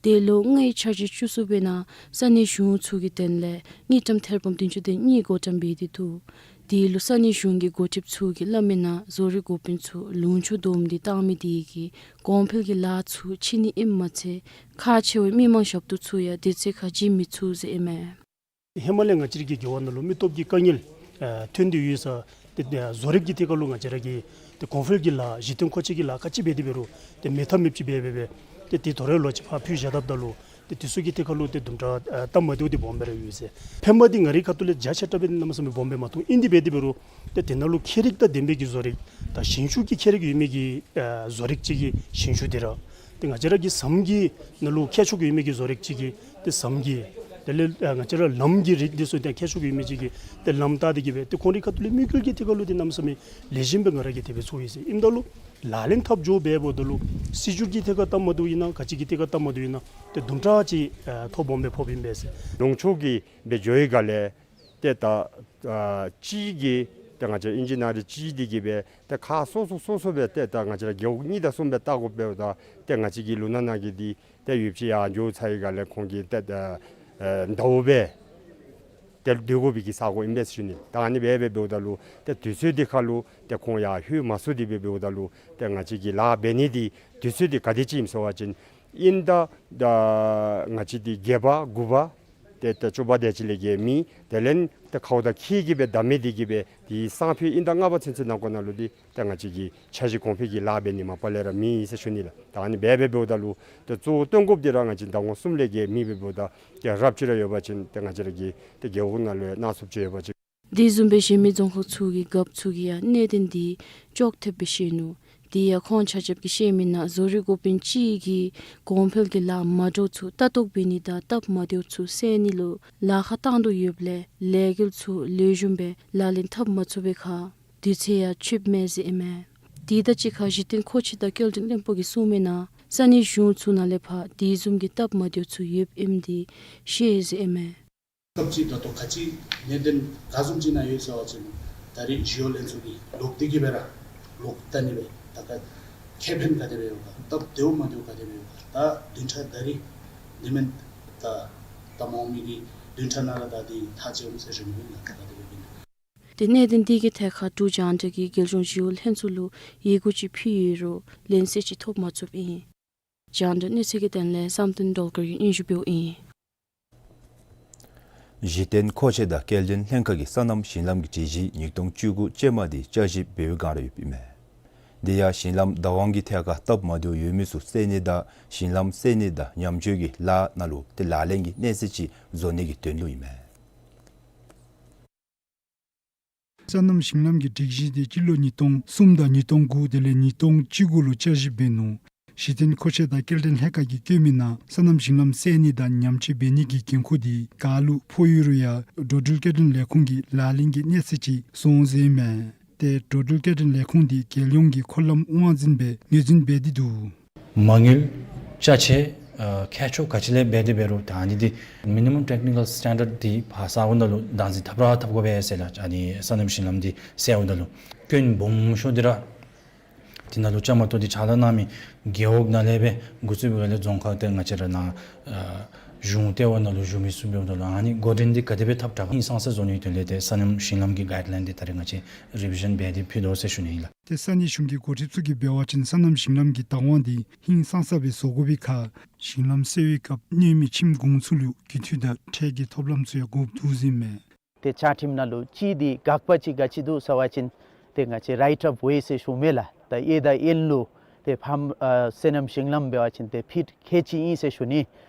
དེ་ལོ་ལྔའི་འཆར་གཞི་བཅུ་གསུམ་པའི་ནང་ས་གནས་གཞུང་ཚུ་གི་དོན་ལས་དངུལ་ཀྲམ་ཐེར་འབུམ་བདུན་ཅུ་དོན་གཉིས་འགོ་འདྲེན་འབད་དེ་འདུག། དེ་ལུ་ས་གནས་གཞུང་གི་འགོ་ཁྲིདཔ་ཚུ་གིས་སླབ་མིའི་ནང་བཟོ་རིག་འགོ་དཔོན་ཚུ་ལུང་ཕྱོགས་བསྡོམས་ཏེ་བཏང་མི་དེ་གིས་གོང་འཕེལ་གྱི་ལཱ་ཚུ་ཕྱིས་ནི་ཨིནམ་མ་ཚད་ཁག་ཆེ་བའི་མི་མང་ཞབས་ཏོག་ཚུ་ཡང་དུས་ཚོད་ཁར་བྱིན་མི་ཚུགས་ཟེར་ཨིན་མས། ཧེ་མ་ལས་ང་བཅས་རའི་གི་རྒེད་འོག་ནང་ལུ་མི་སྟོབས་ཀྱི་དཀའ་ངལ་ཨ་ཐོན་ཏེ་ཡོད་ས། ཏེ་ཨ་བཟོ་རིག་གི་ཐད་ཁར་ལུ་ང་བཅས་ར་གི་ཏེ་གོང་འཕེལ་གྱི་ལཱ་གཞི་རྟེན་མཁོ་ཆས་ཀྱི་ལཱ་ག་ཅི་འབད་དེ་འབད་རུང་ཏེ་མེད་ཐབས་མེདཔ་ཅིག་འབད་འབད་འབད་ཏེ་དེ་དོ་རུང་ལོག་ཅིག་ཕར་ཕུད་བཞག་དཔ་ད་ལུ་ཏེ་དེ་ཚུ་གི་ཐད་ཁར་ལུ་ཏེ་དུམ་གྲ་ཨ་སྟབས་མ་བདེཝ་དེ་སྦོམ་སྦེ་ར་ཡོད་ཟེར། ཕན་པ་དེ་ང་རའི་ཁ་ཐུག་ལས་རྒྱ་ཆེ་དྲགས་སྦེ་གནམ་མེད་ས་མེད་སྦོམ་སྦེ་མ་མཐོང་། ཨིན་དེ་འབད་དེ་འབད་རུང་ཏེ་དེ་ནང་ལུ་ཁྱད་རིག་དང་ལྡན་པའི་གི་བཟོ་རིག་དང་ཞིང་ཕྱུགས་ཀྱི་ཁྱད་རིག་ཡོད་མི་གི་ཨ་བཟོ་རིག་ཅིག་གི་ཞིང་ཕྱུགས་དེ་ར། ཏེ་ང་བཅས་ར་གི་ཟམ་གྱི་ནང་ལུ་ཁྱད་ཆོས་ཀྱི་ཡོད་མི་གི་བཟོ་རིག་ཅིག་གི་ཏེ་ཟམ་གྱི། དེ་ལས་ཨ་ང་བཅས་ར་ལམ་གྱི་རིག་འདི་ཚུ་ཏེ་ཁྱད་ཆོས་ཀྱི་ཡོད་མི་ཅིག་གི་ཏེ་ལམ་བཏགས་ཏེ་གི་སྦེ་ཏེ་ཁོང་རའི་ཁ་ཐུག་ལས་དམིགས་ཡུལ་གྱི་ཐད་ཁར་ལུ་ཏེ་གནམ་མེད་ས་མེད་ལེགས་ཤོམ་སྦེ་ང་ར་གིས་དེ་སྦེ་ཚོར་ཡི་ཟེར། ཨིནམ་ད་ལུ་ལག་ལེན་འཐབ་འགྱོ་འབདཝ་ད་ལུ་སྲིད་བྱུས་ཀྱི་ཐད་ཁར་སྟབས་མ་བདེཝ་ཨིན་ན་ག་ཅི་གི་ཐད་ཁར་སྟབས་མ་བདེཝ་ཨིན་ན་ཏེ་དུམ་གྲ་ཅིག་ཨ་ཐོ་སྦོམ་སྦེ་ཕོགཔ་ཨིན་པས་ཟེར། ལུང་ཕྱོགས་ཀྱི་སྦེ་འགྱོ་བའི་སྒང་ལས་ཏེ་ད་ཨ་གཅིག་གིས་ཏེ་ང་བཅས་ཨིན་ཇི་ནི་ཡར་གཅིག་འདི་གིས་སྦེ་ཏེ་ཁག་སོ་སོ་སོ་སོ་སྦེ་ཏེ་ད་ང་བཅས་ར་རྒེད་འོག་གཉིས་དང་གསུམ་སྦེ་བལྟ་དགོཔ་འབདཝ་ད་ཏེ་ང་བཅས་ཀྱི་ལུང་ནག་ནང་གི་འདི་ཏེ་ཡུདཔ་ཅིག་ཡར་འགྱོ་ཚར་བའི་སྒང་ལས་ཁོང་གིས་ཏེ་ཨ་ཨ་ཟླཝ་སྦེ་ཏེ་སྡོད་དགོ་པའི་གི་ས་གོ་ཨིན་པས་ཟེར་ཞུ་ནི། ད་ཨ་ནི་སྦེ་འབད་འབདཝ་ད་ལུ་ཏེ་དུས་ཚོད་འདི་ཁར་ལུ་ཏེ་ཁོང་ཡར་ལྷོད་མ་ཚུགས་ཏེ་སྦེ་འབདཝ་ད་ལུ་ཏེ་ང་བཅས་ཀྱི་ལཱ་འབད་ནི་འདི་དུས་ཚོད་འདི་ག་དེ་ཅིག་ཨིནམ་ཟེར་བ་ཅིན་ཨིན་ད་ད་ང་བཅས་འདི་བརྒྱད་པ་དགུ་པ་ཏེ་ད་བཅུ་པ་དེ་ཅིག་ལས་བརྒལ་མེད། དེ་ལས་ཏེ་ཁཝ་དང་ཁྱི་གིས་སྦེ་བདའ་མི་འདི་གིས་སྦེ་འདི་སང་ཕོད་ཨིན་ད་ལྔ་པ་ཚུན་ཚོད་ནང་འཁོད་ནང་ལུ་འདི་ཏེ་ང་བཅས་ཀྱི་འཆར་གཞི་གོང་འཕེལ་གྱི་ལཱ་འབད་ནི་མ་པ་ལས་ར་མེད་ཟེར་ཞུ་ནི་ལགས། ད་ཨ་ནི་སྦེ་འབད་འབདཝ་ད་ལུ་ཏེ་གཙོ་བོ་སྟོན་དགོཔ་འདི་ར་ང་བཅས་ཟླ་ངོ་གསུམ་ལས་བརྒལ་མེད་འབདཝ་ད་ཏེ་རབ་ཅིག་ར་ཡོད་པ་ཅིན་ཏེ་ང་བཅས་ར་གི་ཏེ་རྒེད་འོག་ནང་ལུ་ཡང་གནང་ཚུགསཔ་ཅིག་ཡོད་པ་ཅིན། དེ་བཟུམ་སྦེ་གཞན་མི་རྫོང་ཁག་ཚུ་གི་རྒཔོ་ཚུ་གིས་ཡང་གནད་དོན་འདི་ཅོག་འཐདཔ་སྦེ་བཤད་ནུག། དེ་ཡང་ཁོང་ཆ་ཁྱབ་ཀྱིས་བཤད་མིའི་ནང་བཟོ་རིག་འགོ་དཔོན་གཅིག་གིས་གོང་འཕེལ་གྱི་ལཱ་མ་འདྲཝ་ཚུ་ལྟ་རྟོག་འབད་ནི་དང་སྟབས་མ་བདེཝ་ཚུ་སེལ་ནི་ལུ་ལཱ་ཁག་བཏང་དོ་ཡོདཔ་ལས་ལས་འགུལ་ཚུ་ལེགས་ཤོམ་སྦེ་ལག་ལེན་འཐབ་མ་ཚུགས་པའི་ཁར་དུས་ཚོད་ཡང་ཆོདཔ་མས་ཟེར་ཨིན་མས། དེ་དང་གཅིག་ཁར་གཞི་རྟེན་མཁོ་ཆས་དང་སྐྱེལ་འདྲེན་ལྷན་ཁག་གིས་གསུང་མིའི་ནང་ས་གནས་གཞུང་ཚུ་ནང་ལས་ཕར་དེ་བཟུམ་གྱི་སྟབས་མ་བདེཝ་ཚུ་ཡོདཔ་ཨིནམ་འདི་ཤེས་ཟེར་ཨིན་མས། སྐབས་ཅིག་ད་ལྟོ་ག་ཅི་གནད་དོན་ག་བཟུམ་ཅིག་ནང་ཡོད་ཟེར་བ་ཅིན་ད་རེས་ཞི་གཡོག་ལྷན་ཚོགས་ཀྱིས་ལོག་སྟེ་གི་སྦེ་ར་ལོག་བལྟ་ནི་སྦེ་ད་ག་ཁེ་ཕན་ག་དེ་སྦེ་ཡོད་ག། སྟབས་བདེཝ་མ་བདེཝ་ག་དེ་སྦེ་ཡོད་ག། ད་བདུན་ཕྲག་ད་རེས་འདི་མེན་ད་ད་མ་འོང་མི་གི་བདུན་ཕྲག་ནང་ར་ད་འདི་ཐག་བཅད་འོང་ཟེར་ཞུ་ནི་ཨིན་ལགས། ད་ག་དེ་སྦེ་ཨིན། ཏེ་གནད་དོན་འདི་གི་ཐད་ཁར་འབྲུག་རྒྱང་བསྒྲགས་ཀྱིས་རྒྱལ་གཞུང་ཞི་གཡོག་ལྷན་ཚོགས་ལུ་ཡི་གུ་ཅིག་ཕུལ་ཡོད་རུང་ལན་གསལ་ཅིག་ཐོབ་མ་ཚུགསཔ་ཨིན། རྒྱང་བསྒྲགས་གནས་ཚུལ་གྱི་དོན་ལས་བསམ་གཏན་སྒྲོལ་དཀར་གྱིས་སྙན་ཞུ་འབདཝ་ཨིན། གཞི་རྟེན་མཁོ་ཆས་དང་སྐྱེལ་འདྲེན་ལྷན་ཁག་གིས་སོ་ནམ་ཞིང་ལམ་གྱི་སྒྲིག་གཞི་ཉིས་སྟོང་བཅུ་དགུ་ཅན་མ་འདི་བསྐྱར་ཞིབ་འབད་བའི་བསྒང་ར་ཡོདཔ་ཨིན་མས། དེ་ཡང་ཞིང་ལམ་བདག་དབང་གི་ཐད་ཁར་སྟབས་མ་བདེཝ་ཡོད་མི་ཚུ་སེལ་ནི་དང་ཞིང་ལམ་བསལ་ནི་དང་ཉམས་བཅོས་ཀྱི་ལཱ་ནང་ལུ་ཏེ་ལག་ལེན་གྱི་གནས་ཚད་ཅིག་བཟོ་ནི་གི་དོན་ལུ་ཨིན་མས། སོ་ནམ་ཞིང་ལམ་གྱི་སྒྲིག་གཞི་དེ་སྤྱི་ལོ་ཉིས་སྟོང་གསུམ་དང་ཉིས་སྟོང་དགུ་དེ་ལས་ཉིས་སྟོང་བཅུ་དགུ་ལུ་བསྐྱར་ཞིབ་འབད་ནུག། གཞི་རྟེན་མཁོ་ཆས་དང་སྐྱེལ་འདྲེན་ལྷན་ཁག་གིས་བཀོད་མིའི་ནང་སོ་ནམ་ཞིང་ལམ་བསལ་ནི་དང་ཉམས་བཅོས་འབད་ནི་གི་འགན་ཁུར་དེ་ག་ལུ་ཕོག་ཡོད་རུང་ཡང་འགྲོ་འགྲུལ་སྐྱེལ་འདྲེན་ལས་ཁུངས་ཀྱིས་ལག་ལེན་གྱི་གནས་ཚད་ཅིག་བཟོ་འོང་ཟེར་ཨིན་མས། ཏེ་འགྲོ་འགྲུལ་སྐྱེལ་འདྲེན་ལས་ཁུངས་དེ་རྒྱལ་ཡོངས་ཀྱི་འཁོར་ལམ་དབང་འཛིན་སྦེ་ངོས་འཛིན་འབད་དེ་འདུག། མ་དངུལ་ཅ་ཆས་ཨ་ཁྱད་ཆོས་ག་ཅི་ལས་འབད་དེ་འབད་རུང་ད་འདི་འདི་མི་ནི་མམ་ཊེཀ་ནི་ཀལ་སི་ཊེན་ཌརཌ་འདི་ཕར་བསག་འོངམ་ད་ལུ་བདག་འཛིན་འཐབ་ར་འཐབ་དགོ་པས་ཟེར་ལགས། ཨ་ནི་སོ་ནམ་ཞིང་ལམ་འདི་བསལ་འོངམ་ད་ལུ་སྐྱོན་སྦོམ་ཤོས་འདི་ར་འདི་ནང་ལུ་བཅའ་མར་གཏོགས་ཏེ་ཕྱག་ལཱ་གནང་མི་རྒེད་འོག་ནང་ལས་སྦེ་འགོ་བཙུགས་པའི་སྒང་ལས་རྫོང་ཁག་ཏེ་ང་བཅས་ར་ནཱ་ཨ་ གཞུང་ལྟེ་བ་ནང་ལུ་བཞུགས་མི་ཚུ་འབདཝ་ད་ལུ་ཨ་ནི་འགོ་འདྲེན་འདི་ག་དེ་སྦེ་འཐབ་དྲག་ཧིང་སངས་ས་བཟོ་ནིའི་དོན་ལས་ཏེ་སོ་ནམ་ཞིང་ལམ་གྱི་གའིཌ་ལའིན་འདི་ད་རེས་ང་བཅས་རི་བི་ཞཱན་འབད་དེ་ཕུལ་དོ་ཟེར་ཞུ་ནི་ཨིན་ལགས། ཏེ་ས་གནས་གཞུང་གི་འགོ་ཁྲིདཔ་ཚུ་གིས་འབད་བ་ཅིན་སོ་ནམ་ཞིང་ལམ་གྱི་བདག་དབང་འདི་ཧིང་སངས་ས་སྦེ་བཟོ་དགོ་པའི་ཁར་ཞིང་ལམ་སེལ་བའི་སྐབས་གནོད་མི་ཁྱིམ་གུང་ཚུ་ལུ་རྒུད་འཐུས་དང་ཁྲལ་གྱི་ཐོབ་ལམ་ཚུ་ཡང་དགོཔ་འདུག་ཟེར་ཨིན་མས། ཏེ་བཅའ་ཁྲིམས་ནང་ལུ་གཅིག་འདི་དགག་པ་ཅིག་ག་ཅི་འདུག་ཟེར་བ་ཅིན་ཏེ་ང་བཅས་རའིཊ་ཨོཕ་ཝེ་ཟེར་ཞུཝ་མས་ལགས། ད་གཡས་དང་གཡོན་ལུ་ཏེ་ཕམ་ཨ་སོ་ནམ་ཞིང་ལམ་འབད་བ་ཅིན་ཏེ་ཕིཊ་ཁལ་གཅིག་ཨིན་ཟེར་ཞུ་ནི།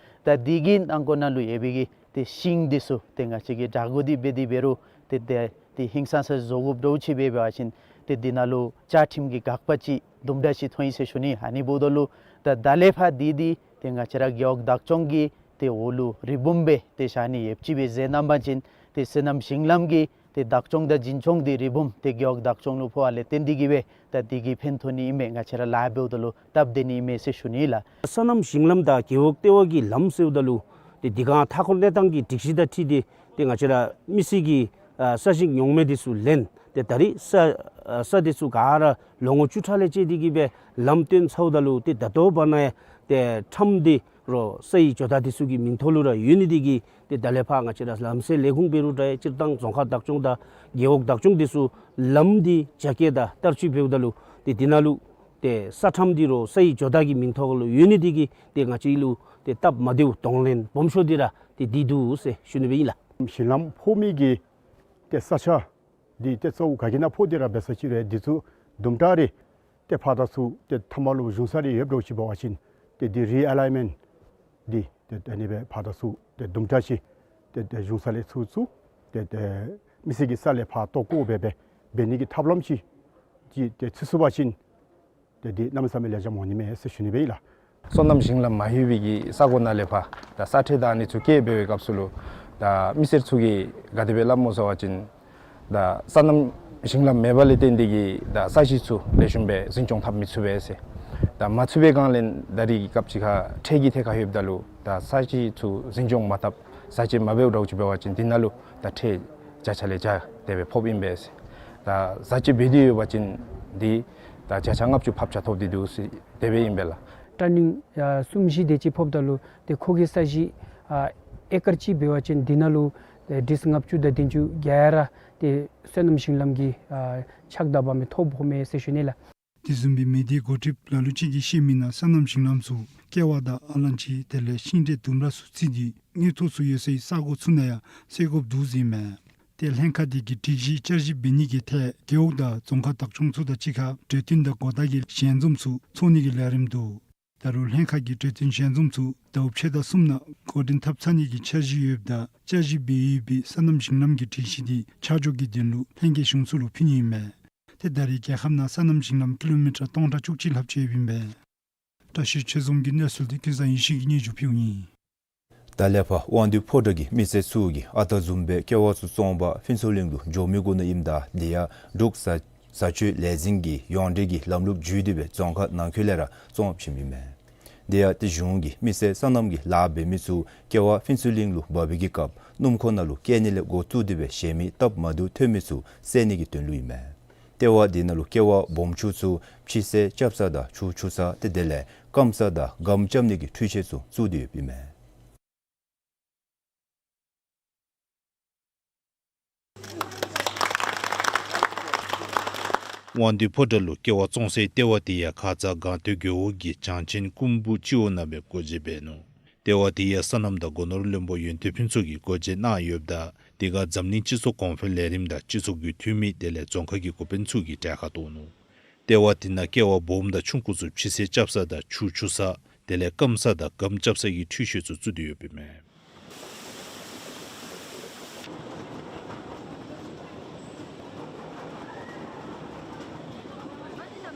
ད་འདི་གི་ནང་འཁོད་ནང་ལུ་ཡོད་པའི་གི་ཏེ་ཤིང་འདི་ཚུ་ཏེ་ང་བཅས་ཀྱིས་དྲག་དགོ་འདི་འབད་དེ་འབད་རུང་ཏེ་ཏེ་ཏེ་ཧིང་སངས་ས་བཟོ་དགོཔ་འདྲཝ་ཅིག་འབད་བ་ཅིན་ཏེ་འདི་ནང་ལུ་བཅའ་ཁྲིམས་ཀྱི་དགག་པ་ཅིག་དུམ་གྲ་ཅིག་མཐོང་ཡི་ཟེར་ཞུ་ནི། ཨ་ནི་འབདཝ་ད་ལུ་ད་ད་ལས་ཕར་འདི་འདི་ཏེ་ང་བཅས་ར་རྒེད་འོག་བདག་སྐྱོང་གི་ཏེ་འོག་ལུ་རི་བོམ་སྦེ་ཏེ་བཞག་ནི་ཡོདཔ་ཅིག་སྦེ་མཛད་གནང་པ་ཅིན་ཏེ་སོ་ནམ་ཞིང་ལམ་གྱི་ཏེ་བདག་སྐྱོང་དང་འཛིན་སྐྱོང་འདི་རི་བོམ་ཏེ་རྒེད་འོག་བདག་སྐྱོང་ལུ་ཕོགཔ་ལས་བརྟེན་ཏེ་གིས་སྦེ་ད་འདི་གིས་ཕན་ཐོགས་ནི་ཨིན་མས། ང་བཅས་ར་ལཱ་འབདཝ་ད་ལུ་སྟབས་བདེ་ནི་ཨིན་མས་ཟེར་ཞུ་ནི་ལགས། སོ་ནམ་ཞིང་ལམ་དང་རྒེད་འོག་ལྟེ་བ་གི་ལམ་ཟེརཝ་ད་ལུ་ཏེ་འདི་ག་མཐའ་འཁོར་གནས་སྟངས་ཀྱི་སྒྲིག་གཞི་དང་འཁྲིལ་ཏེ་ཏེ་ང་བཅས་ར་མི་སེར་གྱི་ཨ་ས་ཞིང་ཉོག་མེད་འདི་ཚུ་ལེན། ཏེ་ད་རེས་ས་ཨ་ས་འདི་ཚུ་ག་ར་ལོ་ངོ་བཅུ་ཕྲག་ལས་བཅད་དེ་གིས་སྦེ་ལམ་བཏོན་ཚརཝ་ད་ལུ་ཏེ་ད་ལྟོ་བར་ན་ཡང་ཏེ་ཁྲམ་འདི་རོགས་ས་ཡི་ཇོ་བདག་འདི་ཚུ་གི་མིང་ཐོག་ལུ་ར་ཡོད་ནི་འདི་གིས་ཏེ་ད་ལས་ཕར་ང་བཅས་ར་ལམ་སེལ་ལས་ཁུངས་འབད་རུང་འདྲ་ཡང་སྤྱིར་བཏང་རྫོང་ཁག་བདག་སྐྱོང་དང་རྒེད་འོག་བདག་སྐྱོང་འདི་ཚུ་ལམ་འདི་རྒྱ་སྐྱེད་དང་བསྟར་སྤྱོད་འབདཝ་ད་ལུ་ཏེ་འདི་ནང་ལུ་ཏེ་ས་ཁྲམ་འདི་རོགས་ས་ཡི་ཇོ་བདག་གི་མིང་ཐོག་ལུ་ཡོད་ནི་འདི་གིས་ཏེ་ང་བཅས་ལུ་ཏེ་སྟབས་མ་བདེཝ་གདོང་ལེན་སྦོམ་ཤོས་འདི་ར་ཏེ་འདི་འདུག་ཟེར་ཞུ་ནི་སྦེ་ཨིན་ལགས། ཞིང་ལམ་ཕོག་མི་གི་ཏེ་ས་ཆ་འདི་ཏེ་གཙོ་བོ་ག་གི་ནང་ཕོག་སྟེ་ར་འབད་ས་ཅིག་རུང་འདི་ཚུ་དུམ་གྲ་རེ་ཏེ་ཕར་དང་ཚུར་ཏེ་མཐའ་མ་ལུ་གཞུང་ས་རེ་ཡོདཔ་འདྲཝ་ཅིག་འབད་བ་ཅིན་ཏེ་འདི་རི་ཨེ་ལའིནམེནཊ་འདི་ཏེ་ཨ་ནི་སྦེ་ཕར་དང་ཚུར་ཏེ་དུམ་གྲ་ཅིག་ཏེ་ཏེ་གཞུང་ས་ལས་ཚུར་ཚུར་ཏེ་ཏེ་མི་སེར་གྱི་ས་ལས་ཕར་བཏོག་བཀོ་འབད་འབད་འབད་ནི་གི་ཐབས་ལམ་ཅིག་ཅིག་ཏེ་ཚུད་ཚུགས་པ་ཅིན་ཏེ་འདི་གནམ་མེད་ས་མེད་ལེགས་ཤོམ་འོང་ནི་མས་ཟེར་ཞུ་ནི་སྦེ་ཨིན་ལགས། སོ་ནམ་ཞིང་ལམ་མ་ཡོད་པའི་གི་ས་གོ་ནང་ལས་ཕར་ད་ས་ཁྲལ་དང་ཨ་ནི་ཚུ་བཀལ་འབད་བའི་སྐབས་སུ་ལུ་ད་མི་སེར་ཚུ་གིས་ག་དེ་སྦེ་སླབ་སྨོ་ཟེར་བ་ཅིན་ད་སོ་ནམ་ཞིང་ལམ་མེད་པ་ལས་བརྟེན་ཏེ་གིས་ད་ས་གཞི་ཚུ་ལེགས་ཤོམ་སྦེ་འཛིན་སྐྱོང་འཐབ་མི་ཚུགས་པས་ཟེར། ད་མ་ཚུགས་པའི་སྒང་ལས་ད་རེས་ཀྱི་སྐབས་ཅིག་ཁར་ཁྲལ་གྱི་ཐད་ཁར་ལྷོདཔ་ད་ལུ་ད་ས་གཞི་ཚུ་འཛིན་སྐྱོང་མ་འཐབ་བཟའ་བཅའ་མ་འབདཝ་འདྲཝ་ཅིག་འབད་བ་ཅིན་འདི་ནང་ལུ་ད་ཁྲལ་བརྒྱ་ཆ་ལས་བརྒྱ་དེ་སྦེ་ཕོགཔ་ཨིན་པས་ཟེར། ད་བཟའ་བཅའ་འབད་དེ་ཡོད་པ་ཅིན་འདི་ད་བརྒྱ་ཆ་ལྔ་བཅུ་ཕབ་ཆ་ཐོབ་སྟེ་འདུག་ཟེར་དེ་སྦེ་ཨིན་པས་ལགས། ཀྲ་ནིང་ཨ་གསུམ་བཞི་དེ་ཅིག་ཕོགཔ་ད་ལུ་ཏེ་ཁོ་གི་ས་གཞི་ཨ་ཨེ་ཀར་གཅིག་འབད་བ་ཅིན་འདི་ནང་ལུ་ཏེ་ཁྲི་ལྔ་བཅུ་དང་བདུན་ཅུ་ག་ར་ཏེ་སོ་ནམ་ཞིང་ལམ་གྱི་ཨ་ཕྱགས་བདའ་འབག་མི་ཐོབ་འོང་མས་ཟེར་ཞུ་ནི་ལགས། དེ་བཟུམ་སྦེ་མི་སྡེའི་འགོ་ཁྲིདཔ་ལ་ལུ་ཅིག་གིས་བཤད་མི་ནང་སོ་ནམ་ཞིང་ལམ་ཚུ་ཀེ་བ་དང་ཨ་ལང་ཅི་དེ་ལས་ཤིང་འབྲས་ལྡུམ་ར་ཚུ་བརྩིས་ཏེ་དངུལ་ཐོག་ཚུ་ཡོད་སའི་ས་གོ་ཚུ་ནང་ཡང་སེལ་དགོཔ་འདུག་ཟེར་ཨིན་མས། ཏེ་ལྷན་ཁག་དེ་གིས་སྒྲིག་གཞི་བསྐྱར་ཞིབ་འབད་ནི་གི་ཐད་རྒེད་འོག་དང་རྫོང་ཁག་བདག་སྐྱོང་ཚུ་དང་གཅིག་ཁར་གྲོས་བསྟུན་དང་གོ་བརྡ་གི་ཞལ་འཛོམས་ཚུ་ཚོགས་ནི་གི་ལས་རིམ་འདུག། ད་རུང་ལྷན་ཁག་གི་གྲོས་བསྟུན་ཞལ་འཛོམས་ཚུ་ཟླཝ་ཕྱེད་དང་གསུམ་ནང་འགོ་འདྲེན་འཐབ་ཚར་ནི་གི་འཆར་གཞི་ཡོདཔ་ད་བསྐྱར་ཞིབ་འབད་ཡོད་པའི་སོ་ནམ་ཞིང་ལམ་གྱི་སྒྲིག་གཞི་དེ་ཆ་འཇོག་གི་དོན་ལུ་ལྷན་རྒྱས་གཞུང་ཚོགས་ལུ་ཕུལ་ནི་ཨིན་མས། ཏེ་ད་རེས་རྒྱལ་ཁབ་ནང་སོ་ནམ་ཞིང་ལམ་ཀི་ལོ་མི་ཊར་སྟོང་ཕྲག་བཅུ་གཅིག་ལྷགཔ་ཅིག་ཡོདཔ་ཨིན་པས། བཀྲ་ཤིས་ཆོས་འཛོམས་ཀྱིས་གནས་ཚུལ་འདི་ཀུན་བཟང་ཡེ་ཤེས་ཀྱིས་སྙན་ཞུ་ཕུལཝ་ཨིན། ད་ལས་ཕར་དབང་འདུས་ཕོ་བྲང་གི་མི་སེར་ཚུ་གིས་ཨ་རྟག་བཟུམ་སྦེ་ཀེ་བ་ཚུ་བཙོང་པར་ཕུན་ཚོགས་གླིང་ལུ་འགྱོ་མི་དགོ་ནི་ཨིནམ་ད་དེ་ཡང་འབྲུག་བཟའ་བཟའ་སྤྱོད་ལས་འཛིན་གྱི་ཡོངས་འབྲེལ་གྱི་ལམ་ལུགས་བརྒྱུད་དེ་སྦེ་རྫོང་ཁག་ནང་འཁོད་ལས་ར་བཙོང་བཞིན་ཨིན་མས། དེ་ཡང་ཏེ་གཞུང་གིས་མི་སེར་སོ་ནམ་གྱི་ལཱ་འབད་མི་ཚུ་ཀེ་བ་ཕུན་ཚོགས་གླིང་ལུ་འབག་པའི་གི་སྐབས་སྣུམ་འཁོར་ནང་ལུ་བསྐྱལ་ནི་ལས་འགོ་བཙུགས་ཏེ་སྦེ་གཞན་མི་སྟབས་མ་བདེཝ་ཐོན་མི་ཚུ་བསལ་ནི་གི་དོན་ལུ་ཨིན་མས། ལྟེ་བ་དེ་ནང་ལུ་ཀེ་བ་སྦོམ་ཆུང་ཚུ་ཕྱི་སེལ་རྐྱབ་ས་དང་ཆུ་བཅུག་ས་ཏེ་དེ་ལས་སྐམ་ས་དང་སྒམ་རྐྱབ་ནི་གི་འཕྲུལ་ཆས་ཚུ་བཙུགས་ཏེ་ཡོདཔ་ཨིན་མས། དབང་འདུས་ཕོ་བྲང་ལུ་ཀེ་བ་བཙོང་སའི་ལྟེ་བ་དེ་ཡང་ཁ་ཙ་སྒང་སྟོད་རྒེད་འོག་གི་བྱང་ཆེན་ཀུམ་བུ་སྤྱི་འོག་ནང་སྦེ་སྒོ་འབྱེད་འབད་ནུག། ལྟེ་བ་དེ་ཡང་སོ་ནམ་དང་སྒོ་ནོར་བློན་པོ་ཡོན་ཏན་ཕུན་ཚོགས་ཀྱིས་སྒོ་འབྱེད་གནང་ཡོདཔ་ད་དེ་ཁར་འཛམ་གླིང་སྤྱི་ཚོགས་གོང་འཕེལ་ལས་རིམ་དང་སྤྱི་ཚོགས་ཀྱི་འཐུས་མི་དེ་ལས་རྫོང་ཁག་གི་འགོ་དཔོན་ཚུ་གིས་གྲལ་ཁར་གཏོགས་ནུག། ལྟེ་བ་དེ་ནང་ཀེ་བ་སྦོམ་དང་ཆུང་ཀུ་ཚུ་ཕྱི་སེལ་རྐྱབ་ས་དང་ཆུ་བཅུག་ས་དེ་ལས་སྐམ་ས་དང་སྒམ་རྐྱབ་ས་གི་འཕྲུལ་ཆས་ཚུ་བཙུགས་ཏེ་ཡོདཔ་ཨིན་མས།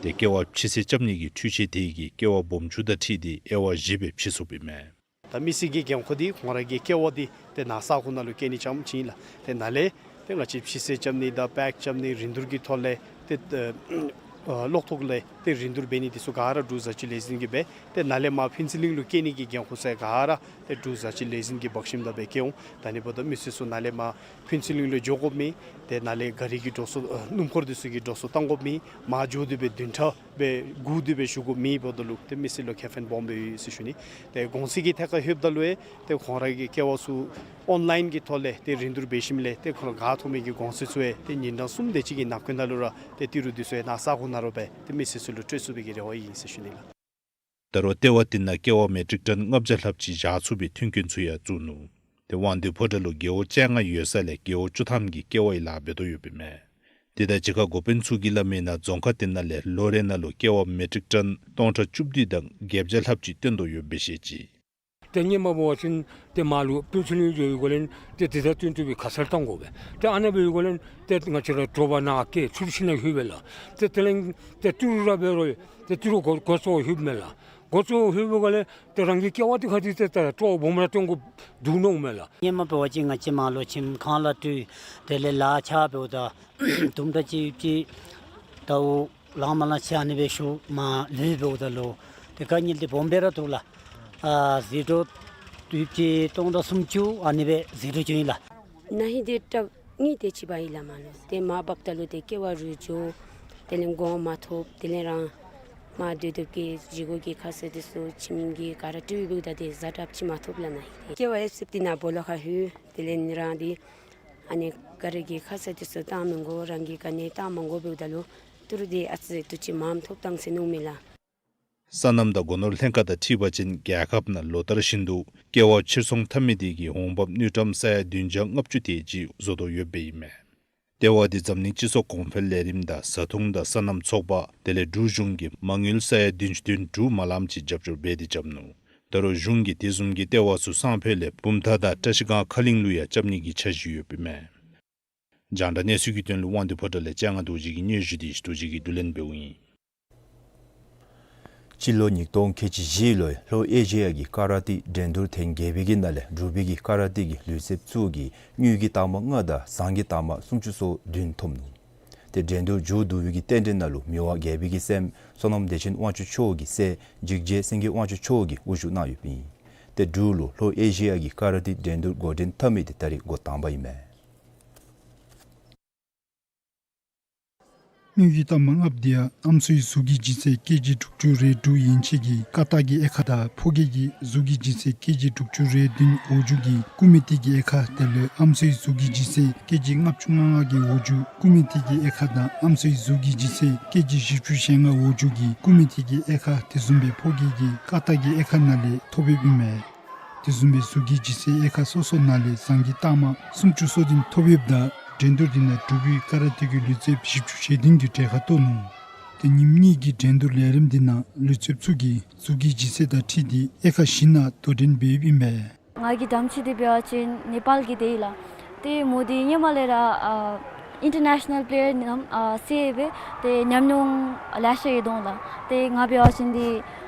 ཏེ་ཀེ་བ་ཕྱི་སེལ་རྐྱབ་ནི་གི་འཕྲུལ་ཆས་དེ་གིས་ཀེ་བ་སྦོམ་ཆུང་དང་འཁྲིལ་ཏེ་དབྱེ་བ་བཞི་སྦེ་ཕྱེ་ཚུགསཔ་ཨིན་མས། ད་མི་སེར་གྱི་འགན་ཁུར་འདི་ཁོང་ར་གི་ཀེ་བ་འདི་ཏེ་ནཱ་ས་ཁོངས་ནང་ལུ་བསྐྱལ་ནི་རྐྱངམ་ཅིག་ཨིན་ལགས། ཏེ་ནཱ་ལས་ཏེ་ང་བཅས་ཕྱི་སེལ་རྐྱབ་ནི་དང་པེཀ་རྐྱབ་ནི་རིན་བསྡུར་གྱི་ཐོག་ལས་ཏེ་ཨེ་ ཨ་གློག་ཐོག་ལས་ཏེ་རིན་བསྡུར་འབད་ནི་འདི་ཚུ་ག་ར་འབྲུག་བཟའ་སྤྱོད་ལས་འཛིན་གྱིས་འབད། ཏེ་ནཱ་ལས་མར་ཕུན་ཚོགས་གླིང་ལུ་སྐྱེལ་ནི་གི་འགན་ཁུར་ཚུ་ཡང་ག་ར་ཏེ་འབྲུག་བཟའ་སྤྱོད་ལས་འཛིན་གྱི་འབག་ཞིནམ་ད་སྦེ་སྐྱེལ་འོང་། ད་ཨ་ནི་འབདཝ་ད་མི་སེར་ཚུ་ནཱ་ལས་མར་ཕུན་ཚོགས་གླིང་ལུ་འགྱོ་དགོཔ་མེད། ཏེ་ནཱ་ལས་ག་རི་གི་འགྲོ་སོང་ཨ་སྣུམ་འཁོར་འདི་ཚུ་གི་འགྲོ་སོང་བཏང་དགོཔ་མེད། མར་འགྱོ་སྟེ་སྦེ་བདུན་ཕྲག་སྦེ་སྒུག་སྟེ་སྦེ་བཞུགས་དགོཔ་མེད་འབདཝ་ད་ལུ་ཏེ་མི་སེར་ལུ་ཁེ་ཕན་སྦོམ་སྦེ་ཡོད་ཟེར་ཞུ་ནི། ཏེ་གོང་ཚད་ཀྱི་ཐད་ཁར་ལྷོདཔ་ད་ལུ་ཡང་ཏེ་ཁོང་ར་གི་ཀེ་ཝ་ཚུ་ཨོན་ལཱའིན་གྱི་ཐོག་ལས་ཏེ་རིན་བསྡུར་འབད་ཞིནམ་ལས་ཏེ་ཁོང་ར་ག་ཐོབ་མི་གི་གོང་ཚད་ཚུ་ཡང་ཏེ་ཉིན་གྲངས་གསུམ་དེ་ཅིག་གི་ནང་འཁོད་ནང་ལུ་ར་ཏེ་ཏི་རུ་འདི་ཚུ་ཡང་ནཱ་ས་གོ་ནང་ར་སྦེ་ཏེ་མི་སེར་ཚུ་ལུ་སྤྲོད་ཚུགས་པའི་གི་རེ་བ་ཨིན་ཟེར་ཞུ་ནི་ལགས། ད་རུང་ལྟེ་བ་འདི་ནང་ཀེ་ཝ་མེ་ཊིག་ཊོན་ལྔ་བརྒྱ་ལྷགཔ་ཅིག་བཞག་ཚུགས་པའི་མཐུན་རྐྱེན་ཚུ་ཡང་བཙུགས་ནུག། ཏེ་དབང་འདུས་ཕོ་བྲང་ལུ་རྒེད་འོག་བཅོ་ལྔ་ཡོད་ས་ལས་རྒེད་འོག་བཅུ་ཐམ་གྱིས་ཀེ་ཝ་གི་ལཱ་འབད་དོ་ཡོདཔ་ཨིན་མས། དེ་དང་གཅིག་ཁར་འགོ་དཔོན་ཚུ་གིས་སླབ་མིའི་ནང་རྫོང་ཁག་འདི་ནང་ལས་ལོ་རེ་ནང་ལུ་ཀེ་ཝ་མེ་ཊིག་ཊོན་སྟོང་ཕྲག་བཅུ་བདུན་དང་བརྒྱད་བརྒྱ་ལྷགཔ་ཅིག་བཏོན་དོ་ཡོདཔ་སྦེ་བཤད་ཅི། ཏེ་སྔོན་མ་འབད་བ་ཅིན་ཏེ་མར་ལུ་ཕུན་ཚོགས་གླིང་འགྱོ་བའི་སྒང་ལས་ཏེ་དེ་དང་བསྟུན་ཏེ་སྦེ་ཁ་གསལ་བཏང་དགོ་པས། ཏེ་ཨ་ནཱ་འབད་བའི་སྒང་ལས་ཏེ་ང་བཅས་ར་དྲོ་པ་ནཱ་སྐྱེལ་ཚུར་ཕྱི་ནང་ལྷོད་པས་ལགས། ཏེ་དེ་ལས་ཏེ་ཏི་རུ་ར་འབད་རུང་ཏེ་ཏི་རུ་འགོ་འགོ་བཙུགས་ལྷོདཔ་མས་ལགས། འགོ་བཙུགས་ལྷོད་པའི་སྒང་ལས་ཏེ་རང་གི་ཀེ་ཝ་འདི་ཁར་འདི་ཏེ་ད་སྤྲོ་བ་སྦོམ་ར་སྟོན་དགོཔ་འདུག་མནོཝ་མས་ལགས། སྔོན་མ་འབད་བ་ཅིན་ང་བཅས་མར་ལུ་ཁྱིམ་ཁང་ལཱ་སྒྲུབ། དེ་ལས་ལཱ་འཆར་འབདཝ་ད་དུམ་གྲ་ཅིག་ཡོདཔ་ཅིག་ད་འོ་ལང་མ་ལང་ཅིག་ཨ་ནི་སྦེ་ཞུ་མར་ལུས་འབདཝ་ད་ལུ་ཏེ་དཀའ་ངལ་འདི་སྦོམ་སྦེ་ར་འདུག་ལགས། ཨ་ཟད་འགྲོ་ཡོདཔ་ཅིག་སྟོང་ཕྲག་སུམ་ཅུ་ཨ་ནི་སྦེ་ཟད་འགྲོ་བྱུང་ཡི་ལགས། ན་ཧིང་འདི་ཏྲག་གཉིས་དེ་ཅིག་འབད་ཡི་ལགས་མར་ལུ། ཏེ་མར་འབགཔ་ད་ལུ་ཏེ་ཀེ་ཝ་རུལ་འགྱོ། དེ་ལས་གོང་མ་ཐོབ། དེ་ལས་རང་མར་སྡོད་སྡོདཔ་གི་བཞེས་སྒོ་གི་ཁ་གསལ་འདི་ཚུ་ཁྱིམ་གྱི་ག་ར་སྤྲོད་འབདཝ་ད་ཏེ་ཟ་དྲགཔ་ཅིག་མ་ཐོབ་ལགས། ན་ཧིང་ཏེ་ཀེ་ཝ་ཨེབ་སི་འདི་ནཱ་སྦོ་ལོགས་ཁར་ལྷོད། དེ་ལས་ནི་རང་འདི་ཨ་ནི་ག་རི་གི་ཁ་གསལ་འདི་ཚུ་བཏང་མི་དགོ། རང་གིས་ག་ནི་བཏང་མ་དགོ་འབདཝ་ད་ལུ་ཏི་རུ་འདི་ཨ་ཙི་དུས་ཅི་མངམ་ཐོབ་ཐངས་ཟེར་མནོཝ་མས་ལགས། སོ་ནམ་དང་སྒོ་ནོར་ལྷན་ཁག་དང་འཁྲིལ་བ་ཅིན་རྒྱལ་ཁབ་ནང་ལོ་ལྟར་བཞིན་དུ་ཀེ་ཝ་ཕྱིར་ཚོང་འཐབ་མི་དེ་གིས་འོང་འབབ་དངུལ་ཀྲམ་ས་ཡ་བདུན་བརྒྱ་ལྔ་བཅུ་དེ་ཅིག་བཟོ་དོ་ཡོདཔ་ཨིན་མས། ལྟེ་བ་འདི་འཛམ་གླིང་སྤྱི་ཚོགས་གོང་འཕེལ་ལས་རིམ་དང་བཟའ་འཐུང་དང་སོ་ནམ་ཚོགས་པ་དེ་ལས་འབྲུག་གཞུང་གིས་མ་དངུལ་ས་ཡ་བདུན་ཅུ་དོན་དྲུག་མ་ལངམ་ཅིག་རྒྱབ་སྐྱོར་འབད་དེ་རྐྱབ་ནུག། ད་རུང་གཞུང་གིས་དེ་བཟུམ་གྱི་ལྟེ་བ་ཚུ་སང་ཕོད་ལས་བུམ་ཐང་དང་བཀྲ་ཤིས་སྒང་ཁ་གླིང་ལུ་ཡང་རྐྱབ་ནི་གི་འཆར་གཞི་ཡོདཔ་ཨིན་མས། རྒྱང་བསྒྲགས་གནས་ཚུལ་གྱི་དོན་ལུ་དབང་འདུས་ཕོ་བྲང་ལས་ལྕང་རྡོ་རྗེ་གི་སྙན་ཞུ་འདི་རྡོ་རྗེ་གིས་བསྡུ་ལེན་འབདཝ་ཨིན། སྤྱི་ལོ་ཉིས་སྟོང་ཁལ་གཅིག་བཞི་ལོའི་ལྷོ་ཨེ་ཤི་ཡ་གི་ཀ་ར་ཏེ་འགྲན་བསྡུར་ཐེངས་བརྒྱད་པའི་གི་ནང་ལས་འབྲུག་པའི་གི་ཀ་ར་ཏེ་གི་ལུས་རྩལཔ་ཚུ་གིས་དངུལ་གྱི་རྟགས་མ་ལྔ་དང་ཟངས་ཀྱི་རྟགས་མ་སུམ་ཅུ་སོ་བདུན་ཐོབ་ནུག། ཏེ་འགྲན་བསྡུར་མཇུག་བསྡུ་བའི་གི་རྟེན་འབྲེལ་ནང་ལུ་མི་དབང་རྒྱལ་པོའི་གི་སྲསམོ་བསོད་ནམས་བདེ་ཆེན་དབང་ཕྱུག་མཆོག་གི་སྲས་འཇིགས་བྱེད་སེང་གེ་དབང་ཕྱུག་མཆོག་གིས་དབུ་བཞུགས་གནང་ཡོདཔ་ཨིན། ཏེ་འབྲུག་ལུ་ལྷོ་ཨེ་ཤི་ཡ་གི་ཀ་ར་ཏེ་འགྲན་བསྡུར་འགོ་འདྲེན་འཐབ་མི་དེ་ད་རེས་འགོ་དང་པ་ཨིན་མས། དངུལ་གྱི་རྟགས་མ་ལྔཔོ་དེ་ཡང་ཨམ་སྲུའི་གཟུགས་ཀྱི་ལྗིད་ཚད་ཀེ་ཇི་དྲུག་ཅུ་རེ་དྲུག་ཡན་ཆད་ཀྱི་ཀ་དག་གི་དབྱེ་ཁག་དང་ཕོ་སྐྱེས་ཀྱི་གཟུགས་ཀྱི་ལྗིད་ཚད་ཀེ་ཇི་དྲུག་ཅུ་རེ་བདུན་འོག་འཇུག་གི་ཀུ་མི་ཏི་གི་དབྱེ་ཁག་དེ་ལས་ཨམ་སྲུའི་གཟུགས་ཀྱི་ལྗིད་ཚད་ཀེ་ཇི་ལྔ་བཅུ་ང་ལྔ་གི་འོག་འཇུག་ཀུ་མི་ཏི་གི་དབྱེ་ཁག་དང་ཨམ་སྲུའི་གཟུགས་ཀྱི་ལྗིད་ཚད་ཀེ་ཇི་བཞི་བཅུ་ཞེ་ལྔ་འོག་འཇུག་གི་ཀུ་མི་ཏི་གི་དབྱེ་ཁག་དེ་བཟུམ་སྦེ་ཕོ་སྐྱེས་ཀྱི་ཀ་དག་གི་དབྱེ་ཁག་ནང་ལས་ཐོབ་ཡོདཔ་ཨིན་མས། དེ་བཟུམ་སྦེ་གཟུགས་ཀྱི་ལྗིད་ཚད་དབྱེ་ཁག་སོ་སོ་ནང་ལས་ཟངས་ཀྱི་རྟགས་མ་སུམ་ཅུ་སོ་བདུན་ཐོབ་ཡོདཔ་ད་འགྲན་བསྡུར་འདི་ནང་འབྲུག་པའི་ཀ་ར་ཏེ་གི་ལུས་རྩལཔ་བཞི་བཅུ་ཞེ་བདུན་གྱིས་གྲལ་ཁར་གཏོགས་ནུག། ཏེ་ཉིནམ་གཉིས་ཀྱི་འགྲན་བསྡུར་ལས་རིམ་འདི་ནང་ལུས་རྩལཔ་ཚུ་གིས་གཟུགས་ཀྱི་ལྗིད་ཚད་དང་འཁྲིལ་ཏེ་དབྱེ་ཁག་བཞི་ནང་དོ་འགྲན་འབད་ཡོདཔ་ཨིན་མས། ང་གི་དམ་ཚིག་འདི་འབད་བ་ཅིན་ནེ་པཱལ་གྱི་དེ་ཨིན་ལགས། ཏེ་མོ་འདི་སྔོན་མ་ལས་ར་ཨ་ཨིན་ཊར་ནེ་ཤ་ནཱལ་པེ་ལེ་ཡར་རྣམས་ཨ་བསད་སྦེ་ཏེ་ཉམས་མྱོང་ལེ་ཤ་ཡོད་དོ་ལགས། ཏེ་ང་འབད་བ་ཅིན་འདི་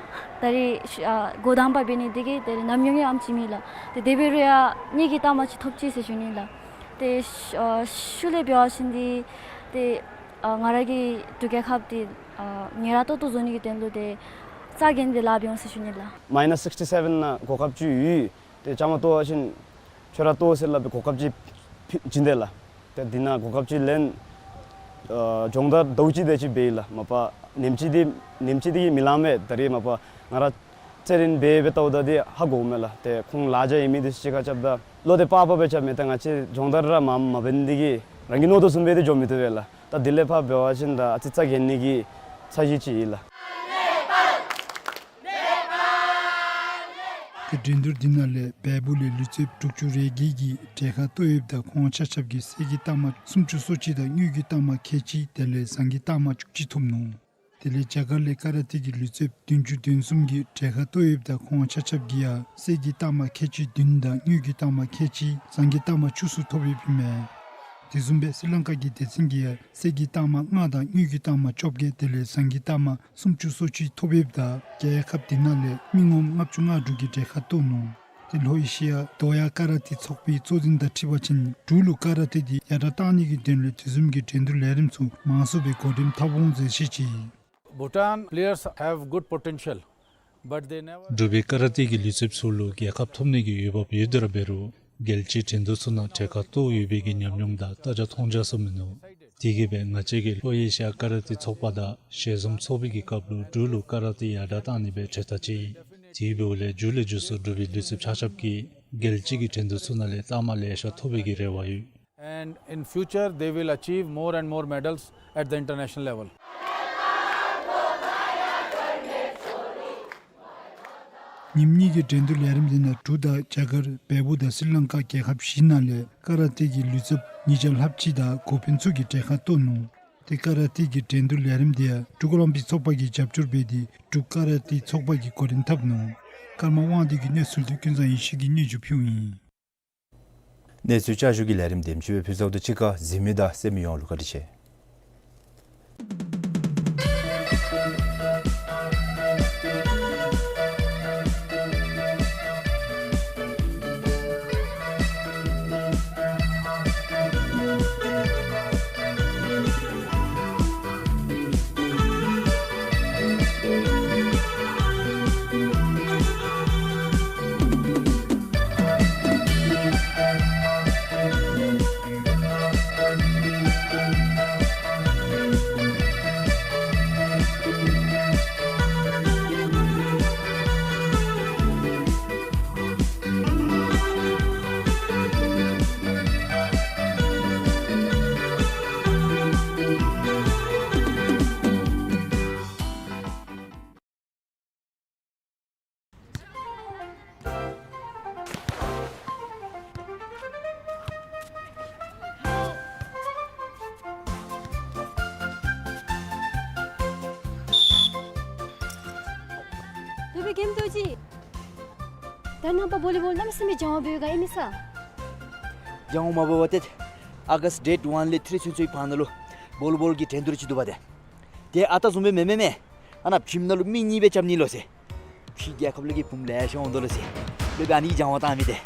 ད་རེས་ཨ་འགོ་དང་པ་འབད་ནི་འདི་གིས་ཏེ་ཉམས་མྱོང་ཡང་ཨམ་ཅིག་མེད་ལགས། ཏེ་དེ་འབད་རུང་ཡང་དངུལ་གྱི་རྟགས་མ་ཅིག་ཐོབ་ཅི་ཟེར་ཞུ་ནི་ལགས། ཏེ་ཨ་ཤུལ་ལས་འབད་བ་ཅིན་འདི་ཏེ་ཨ་ང་ར་གི་འབྲུག་རྒྱལ་ཁབ་འདི་ཨ་ཉེ་ར་ཏོག་ཏོ་བཟོ་ནི་གི་དོན་ལུ་ཏེ་རྩ་འགེངས་ཏེ་ལཱ་འབད་འོང་ཟེར་ཞུ་ནི་ལགས། མའི་ནཱས་སིགསི་ཊི་སེ་བེན་ནང་གོ་སྐབས་ཅིག་ཡོད། ཏེ་བཅའ་མར་གཏོགས་པ་ཅིན་ཁྱོད་ར་གཏོགས་ཟེར་སླབ་སྦེ་གོ་སྐབས་ཅིག་བྱིན་དེས་ལགས། ཏེ་འདི་ནང་གོ་སྐབས་ཅིག་ལེན་ཨ་སྦྱོང་བརྡར་ཟླཝ་གཅིག་དེ་ཅིག་འབད་ཡི་ལགས། མ་པ་ཉིནམ་གཅིག་འདི་ཉིནམ་གཅིག་འདི་གིས་མི་ལང་པས། ད་རེས་མ་པ་ང་ར་རྩེད་རིགས་འབད་འབད་བལྟཝ་ད་འདི་ཧ་གོཝ་མས་ལགས། ཏེ་ཁོང་ལཱ་འཇམ་ཡོད་མི་འདི་ཚུ་གཅིག་ཁར་རྐྱབ་ད་བློ་འདི་དཔའ་དཔའ་སྦེ་རྐྱབ་མས། ཏེ་ང་བཅས་སྦྱོང་བརྡར་ར་མ་མ་འབད་ནི་འདི་གིས་རང་གིས་མནོ་དོ་བཟུམ་སྦེ་འདི་འགྱོ་མི་བཏུབ་པས་ལགས། ད་དེ་ལས་ཕར་འབད་བ་ཅིན་ད་ཨ་ཙི་རྩ་འགེངས་ནི་གི་ཚ་གྱང་ཅིག་ཡོད་ལགས། ཏེ་འགྲན་བསྡུར་འདི་ནང་ལས་བལ་པོ་ལས་ལུས་རྩལཔ་དྲུག་ཅུ་རེ་བརྒྱད་ཀྱིས་གྲལ་ཁར་གཏོགས་ཡོདཔ་ད་ཁོང་ཆ་ཁྱབ་ཀྱིས་གསེར་གྱི་རྟགས་མ་སུམ་ཅུ་སོ་གཅིག་དང་དངུལ་གྱི་རྟགས་མ་ཁལ་གཅིག་དེ་ལས་ཟངས་ཀྱི་རྟགས་མ་བཅུ་གཅིག་ཐོབ་ནུག། དེ་ལས་རྒྱ་གར་ལས་ཀ་ར་ཏེ་གི་ལུས་རྩལཔ་བདུན་ཅུ་དོན་གསུམ་གྱིས་གྲལ་ཁར་གཏོགས་ཡོདཔ་ད་ཁོང་ཆ་ཁྱབ་ཀྱིས་ཡང་གསེར་གྱི་རྟགས་མ་ཁལ་གཅིག་བདུན་དང་དངུལ་གྱི་རྟགས་མ་ཁལ་གཅིག་ཟངས་ཀྱི་རྟགས་མ་བཅུ་གསུམ་ཐོབ་ཡོདཔ་ཨིན་མས། དེ་བཟུམ་སྦེ་སི་ལང་ཀ་གི་སྡེ་ཚན་གྱིས་ཡང་གསེར་གྱི་རྟགས་མ་ལྔ་དང་དངུལ་གྱི་རྟགས་མ་བཅོ་བརྒྱད་དེ་ལས་ཟངས་ཀྱི་རྟགས་མ་སུམ་ཅུ་སོ་གཅིག་ཐོབ་ཡོདཔ་ད་རྒྱལ་ཁབ་འདི་ནང་ལས་མི་ངོམ་ལྔ་བཅུ་ང་དྲུག་གིས་གྲལ་ཁར་གཏོགས་ནུག། ཏེ་ལྷོ་ཨེ་ཤི་ཡ་དོ་ཡ་ཀ་ར་ཏེ་ཚོགས་པའི་གཙོ་འཛིན་དང་འཁྲིལ་བ་ཅིན་འབྲུག་ལུ་ཀ་ར་ཏེ་འདི་ཡར་དྲག་གཏང་ནི་གི་དོན་ལས་དེ་བཟུམ་གྱི་འགྲན་བསྡུར་ལས་རིམ་ཚུ་མང་སུ་སྦེ་འགོ་འདྲེན་འཐབ་འོང་ཟེར་བཤད་ཅི། Bhutan players have good potential, but they never འབྲུག་པའི་ཀ་ར་ཏེ་གི་ལུས་རྩལཔ་ཚུ་ལུ་རྒྱལ་ཁ་ཐོབ་ནི་གི་འོས་འབབ་ཡོད་དེ་ར་འབད་རུང་རྒྱལ་སྤྱིའི་འགྲན་བསྡུར་ཚུ་ནང་གྲལ་ཁར་གཏོགས་ཡོད་པའི་གི་ཉམས་མྱོང་དང་ལྟ་རྒྱ་མཐོང་རྒྱ་ཚུ་མིན་ནུག། དེ་གིས་སྦེ་ང་བཅས་ཀྱིས་ལྷོ་ཨེ་ཤི་ཡ་ཀ་ར་ཏེ་ཚོགས་པ་དང་ཞལ་འཛོམས་ཚོགས་པའི་གི་སྐབས་ལུ་འབྲུག་ལུ་ཀ་ར་ཏེ་ཡར་དྲག་གཏང་ནི་སྦེ་གྲོས་ཐག་བཅད་ཡི། དེ་འབདཝ་ལས་མཇུག་ལས་མཇུག་སུ་འབྲུག་པའི་ལུས་རྩལཔ་ཆ་ཁྱབ་ཀྱིས་རྒྱལ་སྤྱི་གི་འགྲན་བསྡུར་ཚུ་ནང་ལས་རྟགས་མ་ལེ་ཤ་ཐོབ་པའི་གི་རེ་བ་ཡོད། And in future, they will achieve more and more medals at the international level. ཉིནམ་གཉིས་ཀྱི་འགྲན་བསྡུར་ལས་རིམ་འདི་ནང་འབྲུག་དང་རྒྱ་གར་བལ་པོ་དང་སི་རི་ལང་ཀ་རྒྱལ་ཁབ་བཞི་ནང་ལས་ཀ་ར་ཏེ་གི་ལུས་རྩལཔ་ཉིས་བརྒྱ་ལྷགཔ་ཅིག་དང་འགོ་དཔོན་ཚུ་གིས་གྲལ་ཁར་གཏོགས་ནུག། ཏེ་ཀ་ར་ཏེ་གི་འགྲན་བསྡུར་ལས་རིམ་འདི་ཡང་འབྲུག་ཨོ་ལིམ་པིག་ཚོགས་པ་གིས་རྒྱབ་སྐྱོར་འབད་དེ་འབྲུག་ཀ་ར་ཏེ་ཚོགས་པ་གིས་འགོ་འདྲེན་འཐབ་ནུག། ཀརྨ་དབང་འདུས་ཀྱིས་གནས་ཚུལ་འདི་ཀུན་བཟང་ཡེ་ཤེས་ཀྱིས་སྙན་ཞུ་ཕུལཝ་ཨིན། གནས་ཚུལ་བསྐྱར་ཞུ་གི་ལས་རིམ་འདི་ཨེམ་ཆི་སྦེ་ཕུལ་ཚརཝ་དང་གཅིག་ཁར་གཟིགས་མི་དང་གསན་མི་ཡོངས་ལུ་བཀའ་དྲིན་ཆེ། ད་རུང་གེམ་ཏོ་ཅིག། ད་རུང་ནངས་པ་བོ་ལི་བོལ་གནམ་མེད་ས་མེད་སྦྱང་བ་འབད་ག་ཨིན་མས་ས། སྦྱང་བ་མ་འབད་བར་ཏེ་ཨ་གསྟ་ཌེཊ་ཝན་ལས་ཐི་རི་ཚུན་ཚོད་ཀྱི་བར་ན་ལུ་བོ་ལི་བོལ་གྱི་འགྲན་བསྡུར་ཅིག་འདུག་པ་ཏེ། ཏེ་ཨ་རྟག་བཟུམ་སྦེ་མེན་མེན་མེན། ཨ་ནཱ་ཇིམ་ནང་ལུ་མི་གཉིས་སྦེ་རྐྱབ་ནི་ལོ་ཟེར། ཕྱི་རྒྱལ་ཁབ་ལས་ཀྱི་བུམོ་ལེ་ཤ་འོང་དོ་ལོ་ཟེར། ལོ་སྦེ་ཨ་ནི་གི་སྦྱང་བ་བཏང་མི་ཏེ།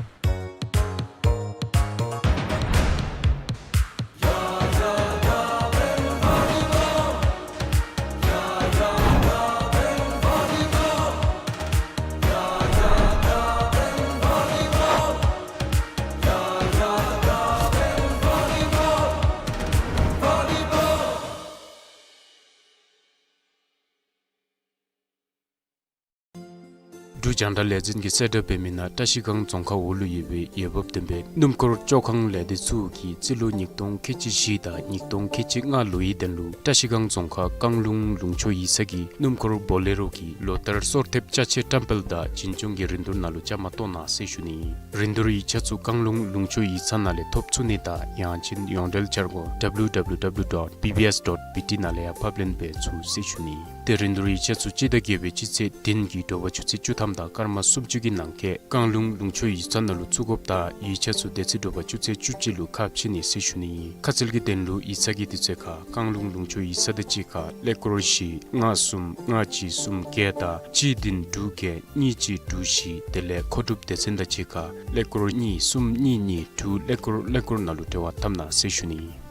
འབྲུག་རྒྱང་བསྒྲགས་ལས་འཛིན་གྱིས་གསལ་བསྒྲགས་འབད་མི་ནང་བཀྲིས་སྒང་རྫོང་ཁག་འོག་ལུ་ཡོད་པའི་འོས་འབབ་ལྡན་པའི་སྣུམ་འཁོར་བཅོ་ཁང་ལས་སྡེ་ཚུ་གིས་རྩིས་ལོ་ཉིས་སྟོང་ཁལ་གཅིག་བཞི་དང་ཉིས་སྟོང་ཁལ་གཅིག་ལྔ་ལོའི་དོན་ལུ་བཀྲིས་སྒང་རྫོང་ཁག་བཀང་ལུང་ལུང་ཕྱོགས་ཡིག་ཚང་གི་སྣུམ་འཁོར་བོ་ལེ་རོ་གི་ལོ་ལྟར་སོར་ཐེབས་ཅ་ཆས་བཀྲམ་སྤེལ་དང་བྱིན་སྐྱོང་གི་རིན་བསྡུར་ནང་ལུ་བཅའ་མར་གཏོགས་གནང་ཟེར་ཞུ་ནི། རིན་བསྡུར་ཡིག་ཆ་ཚུ་བཀང་ལུང་ལུང་ཕྱོགས་ཡིག་ཚང་ནང་ལས་ཐོབ་ཚུགས་ནི་དང་ཡང་ཅིན་ཡོངས་འབྲེལ་འཆར་སྒོ་W W W dot B B S dot B T ནང་ལས་ཡང་ཕབ་ལེན་འབད་ཚུགས་ཟེར་ཞུ་ནི། ཏེ་རིན་བསྡུར་ཡིག་ཆ་ཚུ་སྤྱི་ཟླ་བརྒྱད་པའི་སྤྱི་ཚེས་བདུན་གྱི་དྲོ་པ་ཆུ་ཚོད་བཅུ་ཐམ་དང་སྐར་མ་སུམ་ཅུ་གི་ནང་འཁོད་བཀང་ལུང་ལུང་ཕྱོགས་ཡིག་ཚང་ནང་ལུ་བཙུགས་དགོཔ་དང་ཡིག་ཆ་ཚུ་དེ་ཚེ་དྲོ་པ་ཆུ་ཚོད་བཅུ་གཅིག་ལུ་ཁ་ཕྱེ་ནི་ཟེར་ཞུ་ནི། ཁ་གསལ་གྱི་དོན་ལུ་ཡིག་ཚང་གི་དུས་ཚོད་ཁར་བཀང་ལུང་ལུང་ཕྱོགས་ཡིག་ཚང་དང་གཅིག་ཁར་ཀླད་ཀོར་བཞི་ལྔ་གསུམ་ལྔ་གཅིག་གསུམ་བརྒྱད་དང་གཅིག་བདུན་དྲུག་བརྒྱད་གཉིས་གཅིག་དྲུག་བཞི་དེ་ལས་མཁོ་སྒྲུབ་སྡེ་ཚན་དང་གཅིག་ཁར་ཀླད་ཀོར་གཉིས་གསུམ་གཉིས་གཉིས་དྲུག་ཀླད་ཀོར་ཀླད་ཀོར་ནང་ལུ་འབྲེལ་བ་འཐབ་གནང་ཟེར་ཞུ་ནི།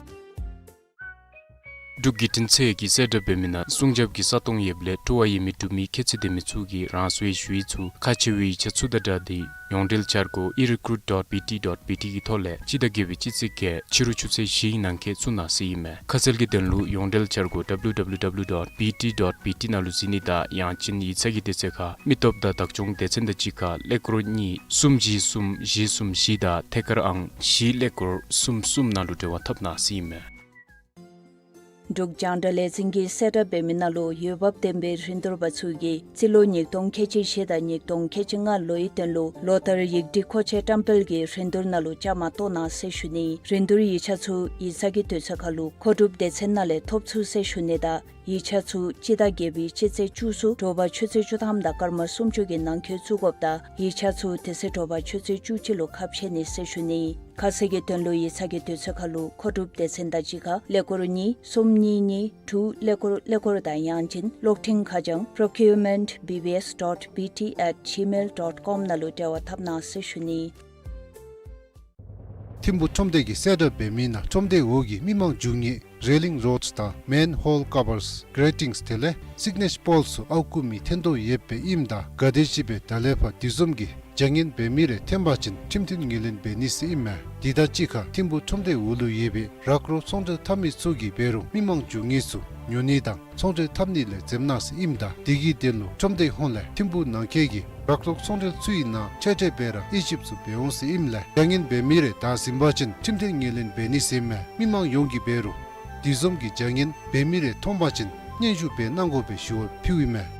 འབྲུག་བརྒྱུད་འཕྲིན་ཚད་ཀྱིས་གསལ་བསྒྲགས་འབད་མི་ནང་སྲུང་སྐྱོབ་ཀྱི་ས་སྟོང་ཡོདཔ་ལས་སྤྲོ་བ་ཡོད་མི་འབྲུག་མི་ཁྱད་ཚད་ལྡན་མི་ཚུ་གིས་རང་སོའི་ཞུ་ཡིག་ཚུ་ཁག་ཆེ་བའི་ཡིག་ཆ་ཚུ་དང་སྦྲགས་ཏེ་ཡོངས་འབྲེལ་འཆར་སྒོ e recruit dot B T dot B T གི་ཐོག་ལས་སྤྱི་ཟླ་བརྒྱད་པའི་སྤྱི་ཚེས་བརྒྱད་ཕྱི་རུ་ཆུ་ཚོད་བཞི་ནང་འཁོད་བཙུགས་གནང་ཟེར་ཨིན་མས། ཁ་གསལ་གྱི་དོན་ལུ་ཡོངས་འབྲེལ་འཆར་སྒོ W W W dot B T dot B T ནང་ལུ་གཟིགས་ནི་དང་ཡང་ཅིན་ཡིག་ཚང་གི་དུས་ཚོད་ཁར་མི་སྟོབས་དང་བདག་སྐྱོང་སྡེ་ཚན་དང་གཅིག་ཁར་ཀླད་ཀོར་གཉིས་གསུམ་བཞི་གསུམ་བཞི་གསུམ་བཞི་དང་ཐད་ཀར་ཨང་བཞི་ཀླད་ཀོར་གསུམ་གསུམ་ནང་ལུ་འབྲེལ་བ་འཐབ་གནང་ཟེར་ཨིན་མས། འབྲུག་རྒྱང་བསྒྲགས་ལས་འཛིན་གྱིས་གསལ་བསྒྲགས་འབད་མི་ནང་ལུ་འོས་འབབ་ལྡན་པའི་རིན་བསྡུར་པ་ཚུ་གིས་རྩིས་ལོ་ཉིས་སྟོང་ཁལ་གཅིག་བཞི་དང་ཉིས་སྟོང་ཁལ་གཅིག་ལྔ་ལོའི་དོན་ལུ་ལོ་ལྟར་ཡིག་སྒྲིག་མཁོ་ཆས་བཀྲམ་སྤེལ་གྱི་རིན་བསྡུར་ནང་ལུ་བཅའ་མར་གཏོགས་གནང་ཟེར་ཞུ་ནི། རིན་བསྡུར་ཡིག་ཆ་ཚུ་ཡིག་ཚང་གི་དུས་ཚོད་ཁར་ལུ་མཁོ་སྒྲུབ་སྡེ་ཚན་ནང་ལས་ཐོབ་ཚུགས་ཟེར་ཞུ་ནི་དང་ ཡིག་ཆ་ཚུ་སྤྱི་ཟླ་བརྒྱད་པའི་སྤྱི་ཚེས་བཅུ་གསུམ་དྲོ་པ་ཆུ་ཚོད་བཅུ་ཐམ་དང་སྐར་མ་སུམ་ཅུ་གི་ནང་འཁོད་བཙུགས་དགོཔ་དང་ཡིག་ཆ་ཚུ་དེ་ཚེ་དྲོ་པ་ཆུ་ཚོད་བཅུ་གཅིག་ལུ་ཁ་ཕྱེ་ནི་ཟེར་ཞུ་ནི། ཁ་གསལ་གྱི་དོན་ལུ་ཡིག་ཚང་གི་དུས་ཚོད་ཁར་ལུ་མཁོ་སྒྲུབ་སྡེ་ཚན་དང་གཅིག་ཁར་ཀླད་ཀོར་གཉིས་གསུམ་གཉིས་གཉིས་དྲུག་ཀླད་ཀོར་ཀླད་ཀོར་དང་ཡང་ཅིན་གློག་འཕྲིན་ཁ་བྱང་procurement B B S dot B T at gmail dot com ནང་ལུ་འབྲེལ་བ་འཐབ་གནང་ཟེར་ཞུ་ནི། ཐིམ་ཕུག་ཁྲོམ་སྡེ་གིས་གསལ་བསྒྲགས་འབད་མི་ནང་ཁྲོམ་སྡེའི་འོག་གི་མི་མང་འཛུལ་ནིའི་railing rods དང་manhole covers, gratings དེ་ལས་signage poles ཚུ་ཨརཝ་བརྐུ་མི་འཐེན་དོ་ཡོདཔ་ཨིནམ་ད་ག་དེམ་ཅིག་སྦེ་ད་ལས་ཕར་དེ་བཟུམ་གྱི་བྱ་ངན་འབད་མི་རེ་འཐོན་པ་ཅིན་ཁྲིམས་མཐུན་ངོས་ལེན་འབད་ནི་ཟེར་ཨིན་མས། དེ་དང་གཅིག་ཁར་ཐིམ་ཕུག་ཁྲོམ་སྡེའི་འོག་ལུ་ཡོད་པའི་རག་རོག་ཚོང་འབྲེལ་འཐབ་མི་ཚུ་གིས་འབད་རུང་མི་མང་འཛུལ་ནི་ཚུ་ཉོ་ནི་དང་ཚོང་འབྲེལ་འཐབ་ནི་ལས་འཛེམ་གནང་ཟེར་ཨིནམ་ད་དེ་གི་དོན་ལུ་ཁྲོམ་སྡེ་ཧོངས་ལས་ཐིམ་ཕུག་ནང་འཁོད་ཀྱི་རག་རོག་ཚོང་འབྲེལ་ཚུ་གི་ནང་འཕྲལ་འཕྲལ་སྦེ་ར་དབྱེ་ཞིབ་ཚུ་འབད་འོང་ཟེར་ཨིནམ་ལས་བྱ་ངན་འབད་མི་རེ་བདའ་ཟུན་པ་ཅིན་ཁྲིམས་མཐུན་ངོས་ལེན་འབད་ནི་ཟེར་ཨིན་མས། མི་མང་ཡོངས་ཀྱིས་འབད་རུང་དེ་བཟུམ་གྱི་བྱ་ངན་འབད་མི་རེ་མཐོང་པ་ཅིན་སྙན་ཞུ་འབད་གནང་དགོ་པའི་ཞུ་བ་ཕུལཝ་ཨིན་མས།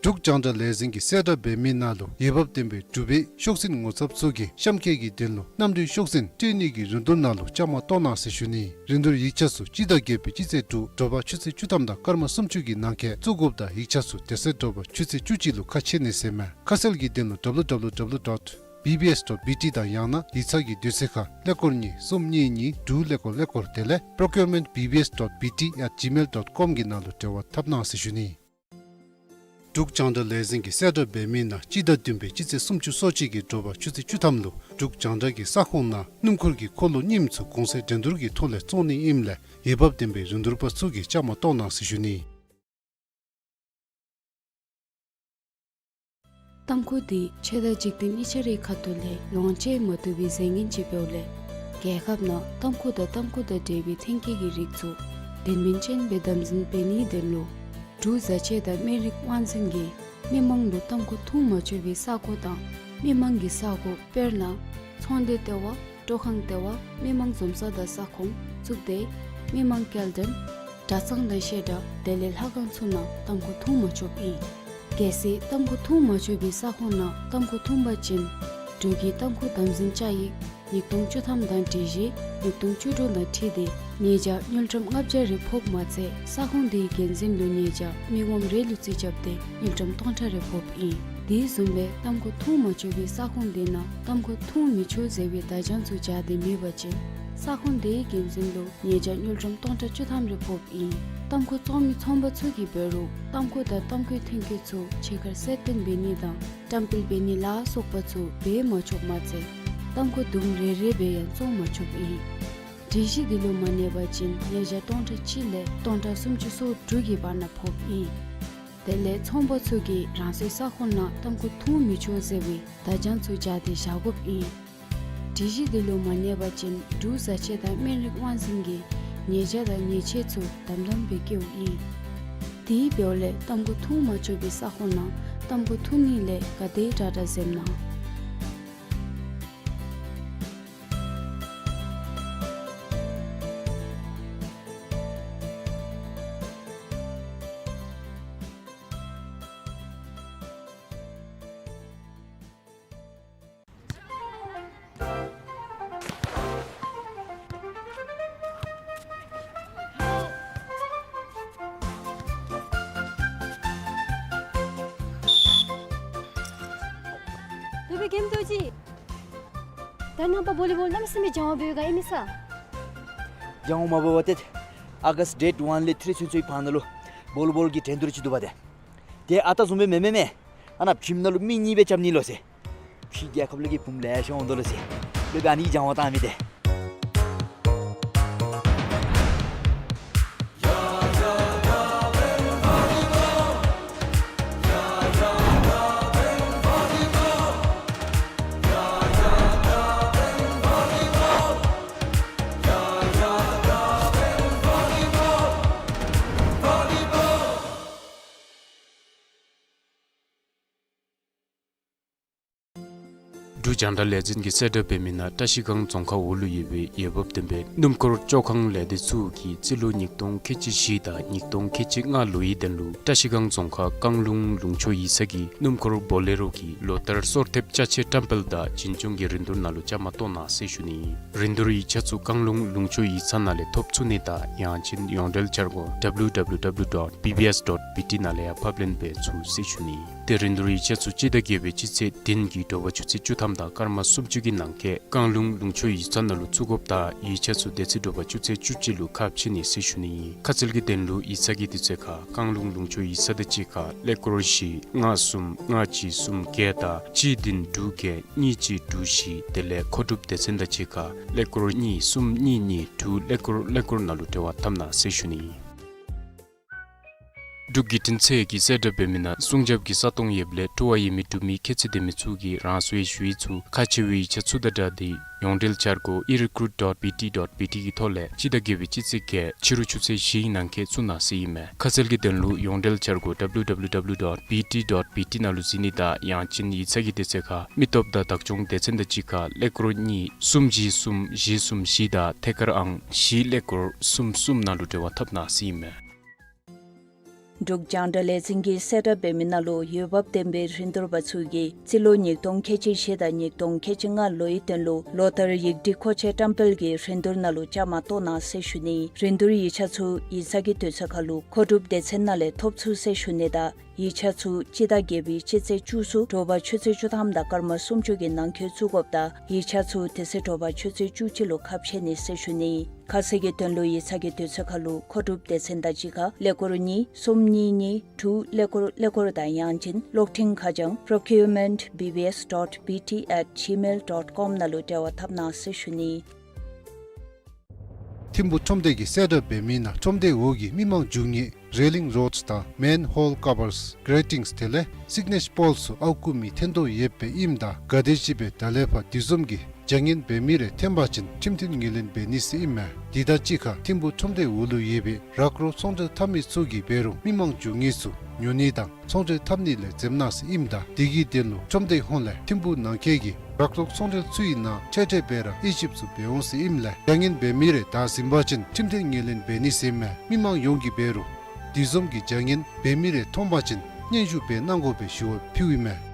འབྲུག་རྒྱང་བསྒྲགས་ལས་འཛིན་གྱིས་གསལ་བསྒྲགས་འབད་མི་ནང་ལུ་འོས་འབབ་ལྡན་པའི་འབྲུག་པའི་ཤོག་འཛིན་ངོ་ཚབ་ཚུ་གིས་གཤམ་འཁོད་ཀྱི་དོན་ལུ་གནམ་གྲུའི་ཤོག་འཛིན་སྤྲོད་ནི་གི་རིན་བསྡུར་ནང་ལུ་བཅའ་མར་གཏོགས་གནང་ཟེར་ཞུ་ནི། རིན་བསྡུར་ཡིག་ཆ་ཚུ་སྤྱི་ཟླ་བརྒྱད་པའི་སྤྱི་ཚེས་དྲུག་དྲོ་པ་ཆུ་ཚོད་བཅུ་ཐམ་དང་སྐར་མ་སུམ་ཅུ་གི་ནང་འཁོད་བཙུགས་དགོཔ་དང་ཡིག་ཆ་ཚུ་དེ་ཚེ་དྲོ་པ་ཆུ་ཚོད་བཅུ་གཅིག་ལུ་ཁ་ཕྱེ་ནི་ཟེར་ཨིན་མས། ཁ་གསལ་གྱི་དོན་ལུ་W W W dot B B S dot B T དང་ཡང་ན་ཡིག་ཚང་གི་དུས་ཚོད་ཁར་ཀླད་ཀོར་གཉིས་གསུམ་གཉིས་གཉིས་དྲུག་ཀླད་ཀོར་ཀླད་ཀོར་དེ་ལས་procurement B B S dot B T at gmail dot com གི་ནང་ལུ་འབྲེལ་བ་འཐབ་གནང་ཟེར་ཞུ་ནི། འབྲུག་རྒྱང་བསྒྲགས་ལས་འཛིན་གྱིས་གསལ་བསྒྲགས་འབད་མི་ནང་སྤྱི་ཟླ་བདུན་པའི་སྤྱི་ཚེས་སུམ་ཅུ་སོ་གཅིག་གི་དྲོ་པ་ཆུ་ཚོད་བཅུ་ཐམ་ལུ་འབྲུག་རྒྱང་བསྒྲགས་ཀྱི་ས་ཁོངས་ནང་སྣུམ་འཁོར་གྱི་འཁོར་ལོ་རྙིངམ་ཚུ་གོང་ཚད་འགྲན་བསྡུར་གྱི་ཐོག་ལས་བཙོང་ནི་ཨིནམ་ལས་འོས་འབབ་ལྡན་པའི་རིན་བསྡུར་པ་ཚུ་གིས་བཅའ་མར་གཏོགས་གནང་ཟེར་ཞུ་ནི། ཏམ་ཁུ་འདི་ཆོས་དང་འཇིག་རྟེན་གཉིས་ཆ་རའི་ཁ་ཐུག་ལས་ལོངས་སྤྱོད་མ་བཏུབ་པའི་རྫས་ངན་ཅིག་འབདཝ་ལས་རྒྱལ་ཁབ་ནང་ཏམ་ཁུ་དང་ཏམ་ཁུ་དང་འབྲེལ་བའི་ཐོན་སྐྱེད་ཀྱི་རིགས་ཚུ་དོན་ཕན་ཅན་སྦེ་དམ་འཛིན་འབད་ནིའི་དོན་ལུ་འབྲུག་བཟའ་ཆས་དང་སྨན་རིགས་དབང་འཛིན་གྱིས་མི་མང་ལུ་ཏམ་ཁུ་འཐུང་མ་ཆོག་པའི་ས་གོ་དང་མི་མང་གི་ས་གོ་དཔེར་ན་ཚོང་སྡེ་ལྟེ་བ། སྤྲོ་ཁང་ལྟེ་བ། མི་མང་འཛོམས་ས་དང་ས་ཁོངས་བཙུགས་ཏེ་མི་མང་སྐྱེལ་འདྲེན་གྲྭ་ཚང་དང་བཤད་གྲྭ་དེ་ལས་ལྷ་ཁང་ཚུ་ནང་ཏམ་ཁུ་འཐུང་མ་ཆོགཔ་ཨིན། གལ་སྲིད་ཏམ་ཁུ་འཐུང་མ་ཆོག་པའི་ས་ཁོངས་ནང་ཏམ་ཁུ་འཐུང་པ་ཅིན་འབྲུག་གི་ཏམ་ཁུ་དམ་འཛིན་བཅའ་ཡིག་ཉིས་སྟོང་བཅུ་ཐམ་དང་སྒྲིག་གཞི་ཉིས་སྟོང་བཅུ་དྲུག་དང་འཁྲིལ་ཏེ་ཉེས་བྱ་དངུལ་ཀྲམ་ལྔ་བརྒྱ་རེ་ཕོགཔ་མ་ཚད་ས་ཁོངས་དེའི་འགན་འཛིན་ལུ་ཉེས་བྱ་མི་ངོམ་རེ་ལུ་རྩིས་རྐྱབ་སྟེ་དངུལ་ཀྲམ་སྟོང་ཕྲག་རེ་ཕོགཔ་ཨིན། དེ་བཟུམ་སྦེ་ཏམ་ཁུ་འཐུང་མ་ཆོག་པའི་ས་ཁོངས་དེ་ནང་ཏམ་ཁུ་འཐུང་མི་ཆོག་ཟེར་བའི་བརྡ་བྱང་ཚུ་སྦྱར་ཏེ་མེད་པ་ཅིན་ས་ཁོངས་དེའི་འགན་འཛིན་ལུ་ཉེས་བྱ་དངུལ་ཀྲམ་སྟོང་ཕྲག་བཅུ་ཐམ་རེ་ཕོགཔ་ཨིན། ཏམ་ཁུ་བཙོང་མི་ཚོང་པ་ཚུ་གིས་འབད་རུང་ཏམ་ཁུ་དང་ཏམ་ཁུའི་ཐོན་སྐྱེད་ཚུ་ཕྱི་ཁར་གསལ་སྟོན་འབད་ནི་དང་བཀྲམ་སྤེལ་འབད་ནི་ལ་སོགས་པ་ཚུ་འབད་མ་ཆོགཔ་མ་ཚད་ཏམ་ཁུ་དུམ་རེ་རེ་སྦེ་ཡང་བཙོང་མ་ཆོགཔ་ཨིན། སྒྲིག་གཞི་འདི་ལུ་མ་གནས་པ་ཅིན་ཉེས་བྱ་སྟོང་ཕྲག་གཅིག་ལས་སྟོང་ཕྲག་སུམ་ཅུ་སོ་དྲུག་གི་བར་ན་ཕོགཔ་ཨིན། དེ་ལས་ཚོང་པ་ཚུ་གིས་རང་སོའི་ས་ཁོངས་ནང་ཏམ་ཁུ་འཐུང་མི་ཆོག་ཟེར་བའི་བརྡ་བྱང་ཚུ་སྦྱར་ཏེ་བཞག་དགོཔ་ཨིན། སྒྲིག་གཞི་འདི་ལུ་མ་གནས་པ་ཅིན་འབྲུག་བཟའ་ཆས་དང་སྨན་རིགས་དབང་འཛིན་གྱིས་ཉེས་བྱ་དང་ཉེས་ཆད་ཚུ་དམ་དམ་སྦེ་བཀལཝ་ཨིན། དེ་འབདཝ་ལས་ཏམ་ཁུ་འཐུང་མ་ཆོག་པའི་ས་ཁོངས་ནང་ཏམ་ཁུ་འཐུང་ནི་ལས་ག་དེ་དྲག་དྲག་འཛེམ་གནང་། ད་རྣམ་པ་བོ་ལི་བོལ་གནམ་མེད་ས་མེད་སྦྱང་བ་འབད་ག་ཨིན་མས་ས། སྦྱང་བ་མ་འབད་བར་ཏེ་ཨ་གསཊ་ཌེཊ་ཝན་ལས་ཐི་རི་ཚུན་ཚོད་ཕར་ནང་ལུ་བོ་ལི་བོལ་གྱི་འགྲན་བསྡུར་ཅིག་འདུག་པ་ཏེ། ཏེ་ཨ་རྟག་བཟུམ་སྦེ་མེན་མེན་མེན། ཨ་ནཱ་ཁྱིམ་ནང་ལུ་མི་གཉིས་སྦེ་རྐྱབ་ནི་ལོ་ཟེར། ཕྱི་རྒྱལ་ཁབ་ལས་ཀྱི་བུམོ་ལེ་ཤ་འོང་དོ་ལོ་ཟེར། ལོ་སྦེ་ཨ་ནི་སྦྱང་བ་བཏང་མི་ཏེ། རྒྱང་བསྒྲགས་ལས་འཛིན་གྱིས་གསལ་བསྒྲགས་འབད་མི་ནང་བཀྲ་ཤིས་སྒང་རྫོང་ཁག་འོག་ལུ་ཡོད་པའི་འོས་འབབ་ལྡན་པའི་སྣུམ་འཁོར་བཅོ་ཁང་ལས་སྡེ་ཚུ་གིས་རྩིས་ལོ་ཉིས་སྟོང་ཁལ་གཅིག་བཞི་དང་ཉིས་སྟོང་ཁལ་གཅིག་ལྔ་ལོའི་དོན་ལུ་བཀྲ་ཤིས་སྒང་རྫོང་ཁག་རྐང་ལུང་ལུང་ཕྱོགས་ཡིག་ཚང་གི་སྣུམ་འཁོར་བོ་ལེ་རོ་གི་ལོ་ལྟར་གསོལ་ཐེབས་ཅ་ཆས་བཀྲམ་སྤེལ་དང་བྱིན་སྐྱོང་གི་རིན་བསྡུར་ནང་ལུ་བཅའ་མར་གཏོགས་གནང་ཟེར་ཞུ་ནི། རིན་བསྡུར་ཡིག་ཆ་ཚུ་རྐང་ལུང་ལུང་ཕྱོགས་ཡིག་ཚང་ནང་ལས་ཐོབ་ཚུགས་ནི་དང་ཡང་ཅིན་ཡོངས་འབྲེལ་འཆར་སྒོ་W W W dot B B S dot B T ནང་ལས་ཡང་ཕབ་ལེན་འབད་ཚུགས་ཟེར་ཞུ་ནི། ཏེ་རིན་བསྡུར་ཡིག་ཆ་ཚུ་སྤྱི་ཟླ་བརྒྱད་པའི་སྤྱི་ཚེས་བདུན་གྱི་དྲོ་པ་ཆུ་ཚོད་བཅུ་ཐམ་དང་སྐར་མ་སུམ་ཅུ་གི་ནང་འཁོད་རྐང་ལུང་ལུང་ཕྱོགས་ཡིག་ཚང་ནང་ལུ་བཙུགས་དགོཔ་དང་ཡིག་ཆ་ཚུ་དེ་ཚེ་དྲོ་པ་ཆུ་ཚོད་བཅུ་གཅིག་ལུ་ཁ་ཕྱེ་ནི་ཟེར་ཞུ་ནི། ཁ་གསལ་གྱི་དོན་ལུ་ཡིག་ཚང་གི་དུས་ཚོད་ཁར་རྐང་ལུང་ལུང་ཕྱོགས་ཡིག་ཚང་དང་གཅིག་ཁར་ཀླད་ཀོར་བཞི་ལྔ་གསུམ་ལྔ་གཅིག་གསུམ་བརྒྱད་དང་གཅིག་བདུན་དྲུག་བརྒྱད་གཉིས་གཅིག་དྲུག་བཞི་དེ་ལས་མཁོ་སྒྲུབ་སྡེ་ཚན་དང་གཅིག་ཁར་ཀླད་ཀོར་གཉིས་གསུམ་གཉིས་གཉིས་དྲུག་ཀླད་ཀོར་ཀླད་ཀོར་ནང་ལུ་འབྲེལ་བ་འཐབ་གནང་ཟེར་ཞུ་ནི། འབྲུག་བརྒྱུད་འཕྲིན་ཚད་ཀྱིས་གསལ་བསྒྲགས་འབད་མི་ནང་སྲུང་སྐྱོབ་ཀྱི་ས་སྟོང་ཡོདཔ་ལས་འཁྲུ་བ་ཡོད་མི་འབྲུག་མི་ཁྱད་ཚད་ལྡན་མི་ཚུ་གིས་རང་སོའི་ཞུ་ཡིག་ཚུ་ཁག་ཆེ་བའི་ཡིག་ཆ་ཚུ་དང་སྦྲགས་ཏེ་ཡོངས་འབྲེལ་འཆར་སྒོ e recruit dot B T dot B T གི་ཐོག་ལས་སྤྱི་ཟླ་བརྒྱད་པའི་སྤྱི་ཚེས་བརྒྱད་ཕྱི་རུ་ཆུ་ཚོད་བཞི་ནང་འཁོད་བཙུགས་གནང་ཟེར་ཨིན་མས། ཁ་གསལ་གྱི་དོན་ལུ་ཡོངས་འབྲེལ་འཆར་སྒོ W W W dot B T dot B T ནང་ལུ་གཟིགས་ནི་དང་ཡང་ཅིན་ཡིག་ཚང་གི་དུས་ཚོད་ཁར་མི་སྟོབས་དང་བདག་སྐྱོང་སྡེ་ཚན་དང་གཅིག་ཁར་ཀླད་ཀོར་གཉིས་གསུམ་བཞི་གསུམ་བཞི་གསུམ་བཞི་དང་ཐད་ཀར་ཨང་བཞི་ཀླད་ཀོར་གསུམ་གསུམ་ནང་ལུ་འབྲེལ་བ་འཐབ་གནང་ཟེར་ཨིན་མས། འབྲུག་རྒྱང་བསྒྲགས་ལས་འཛིན་གྱིས་གསལ་བསྒྲགས་འབད་མི་ནང་ལུ་འོས་འབབ་ལྡན་པའི་རིན་བསྡུར་པ་ཚུ་གིས་རྩིས་ལོ་ཉིས་སྟོང་ཁལ་གཅིག་བཞི་དང་ཉིས་སྟོང་ཁལ་གཅིག་ལྔ་ལོའི་དོན་ལུ་ལོ་ལྟར་ཡིག་སྒྲིག་མཁོ་ཆས་བཀྲམ་སྤེལ་གྱི་རིན་བསྡུར་ནང་ལུ་བཅའ་མར་གཏོགས་གནང་ཟེར་ཞུ་ནི། རིན་བསྡུར་ཡིག་ཆ་ཚུ་ཡིག་ཚང་གི་དུས་ཚོད་ཁར་ལུ་མཁོ་སྒྲུབ་སྡེ་ཚན་ནང་ལས་ཐོབ་ཚུགས་ཟེར་ཞུ་ནི་དང་ཡིག་ཆ་ཚུ་སྤྱི་ཟླ་བརྒྱད་པའི་སྤྱི་ཚེས་བཅུ་གསུམ་དྲོ་པ་ཆུ་ཚོད་བཅུ་ཐམ་དང་སྐར་མ་སུམ་ཅུ་གི་ནང་འཁོད་བཙུགས་དགོཔ་དང་ཡིག་ཆ་ཚུ་དེ་ཚེ་དྲོ་པ་ཆུ་ཚོད་བཅུ་གཅིག་ལུ་ཁ་ཕྱེ་ནི་ཟེར་ཞུ་ནི། ཁ་གསལ་གྱི་དོན་ལུ་ཡིག་ཚང་གི་དུས་ཚོད་ཁར་ལུ་མཁོ་སྒྲུབ་སྡེ་ཚན་དང་གཅིག་ཁར་ཀླད་ཀོར་གཉིས་གསུམ་གཉིས་གཉིས་དྲུག་ཀླད་ཀོར་ཀླད་ཀོར་དང་ཡང་ཅིན་གློག་འཕྲིན་ཁ་བྱང་procurement B B S dot B T at gmail dot com ནང་ལུ་འབྲེལ་བ་འཐབ་གནང་ཟེར་ཞུ་ནི། ཐིམ་ཕུ་ཁྲོམ་སྡེ་གིས་གསལ་བསྒྲགས་འབད་མི་ནང་ཁྲོམ་སྡེ་འོག་གི་མི་མང་རྒྱུག་ནི་railing rods དང་manhole covers, gratings དེ་ལས་signage poles ཚུ་ཨརཝ་བརྐུ་མི་འཐེན་དོ་ཡོདཔ་ཨིནམ་ད་ག་དེམ་ཅིག་སྦེ་ད་ལས་ཕར་དེ་བཟུམ་གྱི་བྱ་ངན་འབད་མི་རེ་འཐོན་པ་ཅིན་ཁྲིམས་མཐུན་ངོས་ལེན་འབད་ནི་ཟེར་ཨིན་མས། དེ་དང་གཅིག་ཁར་ཐིམ་ཕུ་ཁྲོམ་སྡེ་འོག་ལུ་ཡོད་པའི་རག་རོག་ཚོང་འབྲེལ་འཐབ་མི་ཚུ་གིས་འབད་རུང་མི་མང་རྒྱུག་ནི་ཚུ་ཉོ་ནི་དང་ཚོང་འབྲེལ་འཐབ་ནི་ལས་འཛེམ་གནང་ཟེར་ཨིནམ་ད་དེ་གི་དོན་ལུ་ཁྲོམ་སྡེ་ཧོངས་ལས་ཐིམ་ཕུ་ནང་འཁོད་ཀྱི་རག་རོག་ཚོང་འབྲེལ་ཚུའི་ནང་འཕྲལ་འཕྲལ་སྦེ་ར་དབྱེ་ཞིབ་ཚུ་འབད་འོང་ཟེར་ཨིནམ་ལས་བྱ་ངན་འབད་མི་རེ་བདའ་ཟུན་པ་ཅིན་ཁྲིམས་མཐུན་ངོས་ལེན་འབད་ནི་ཟེར་ཨིན་མས། མི་མང་ཡོངས་ཀྱིས་འབད་རུང་དེ་བཟུམ་གྱི་བྱ་ངན་འབད་མི་རེ་མཐོང་པ་ཅིན་སྙན་ཞུ་འབད་གནང་དགོ་པའི་ཞུ་བ་ཕུལཝ་ཨིན་མས།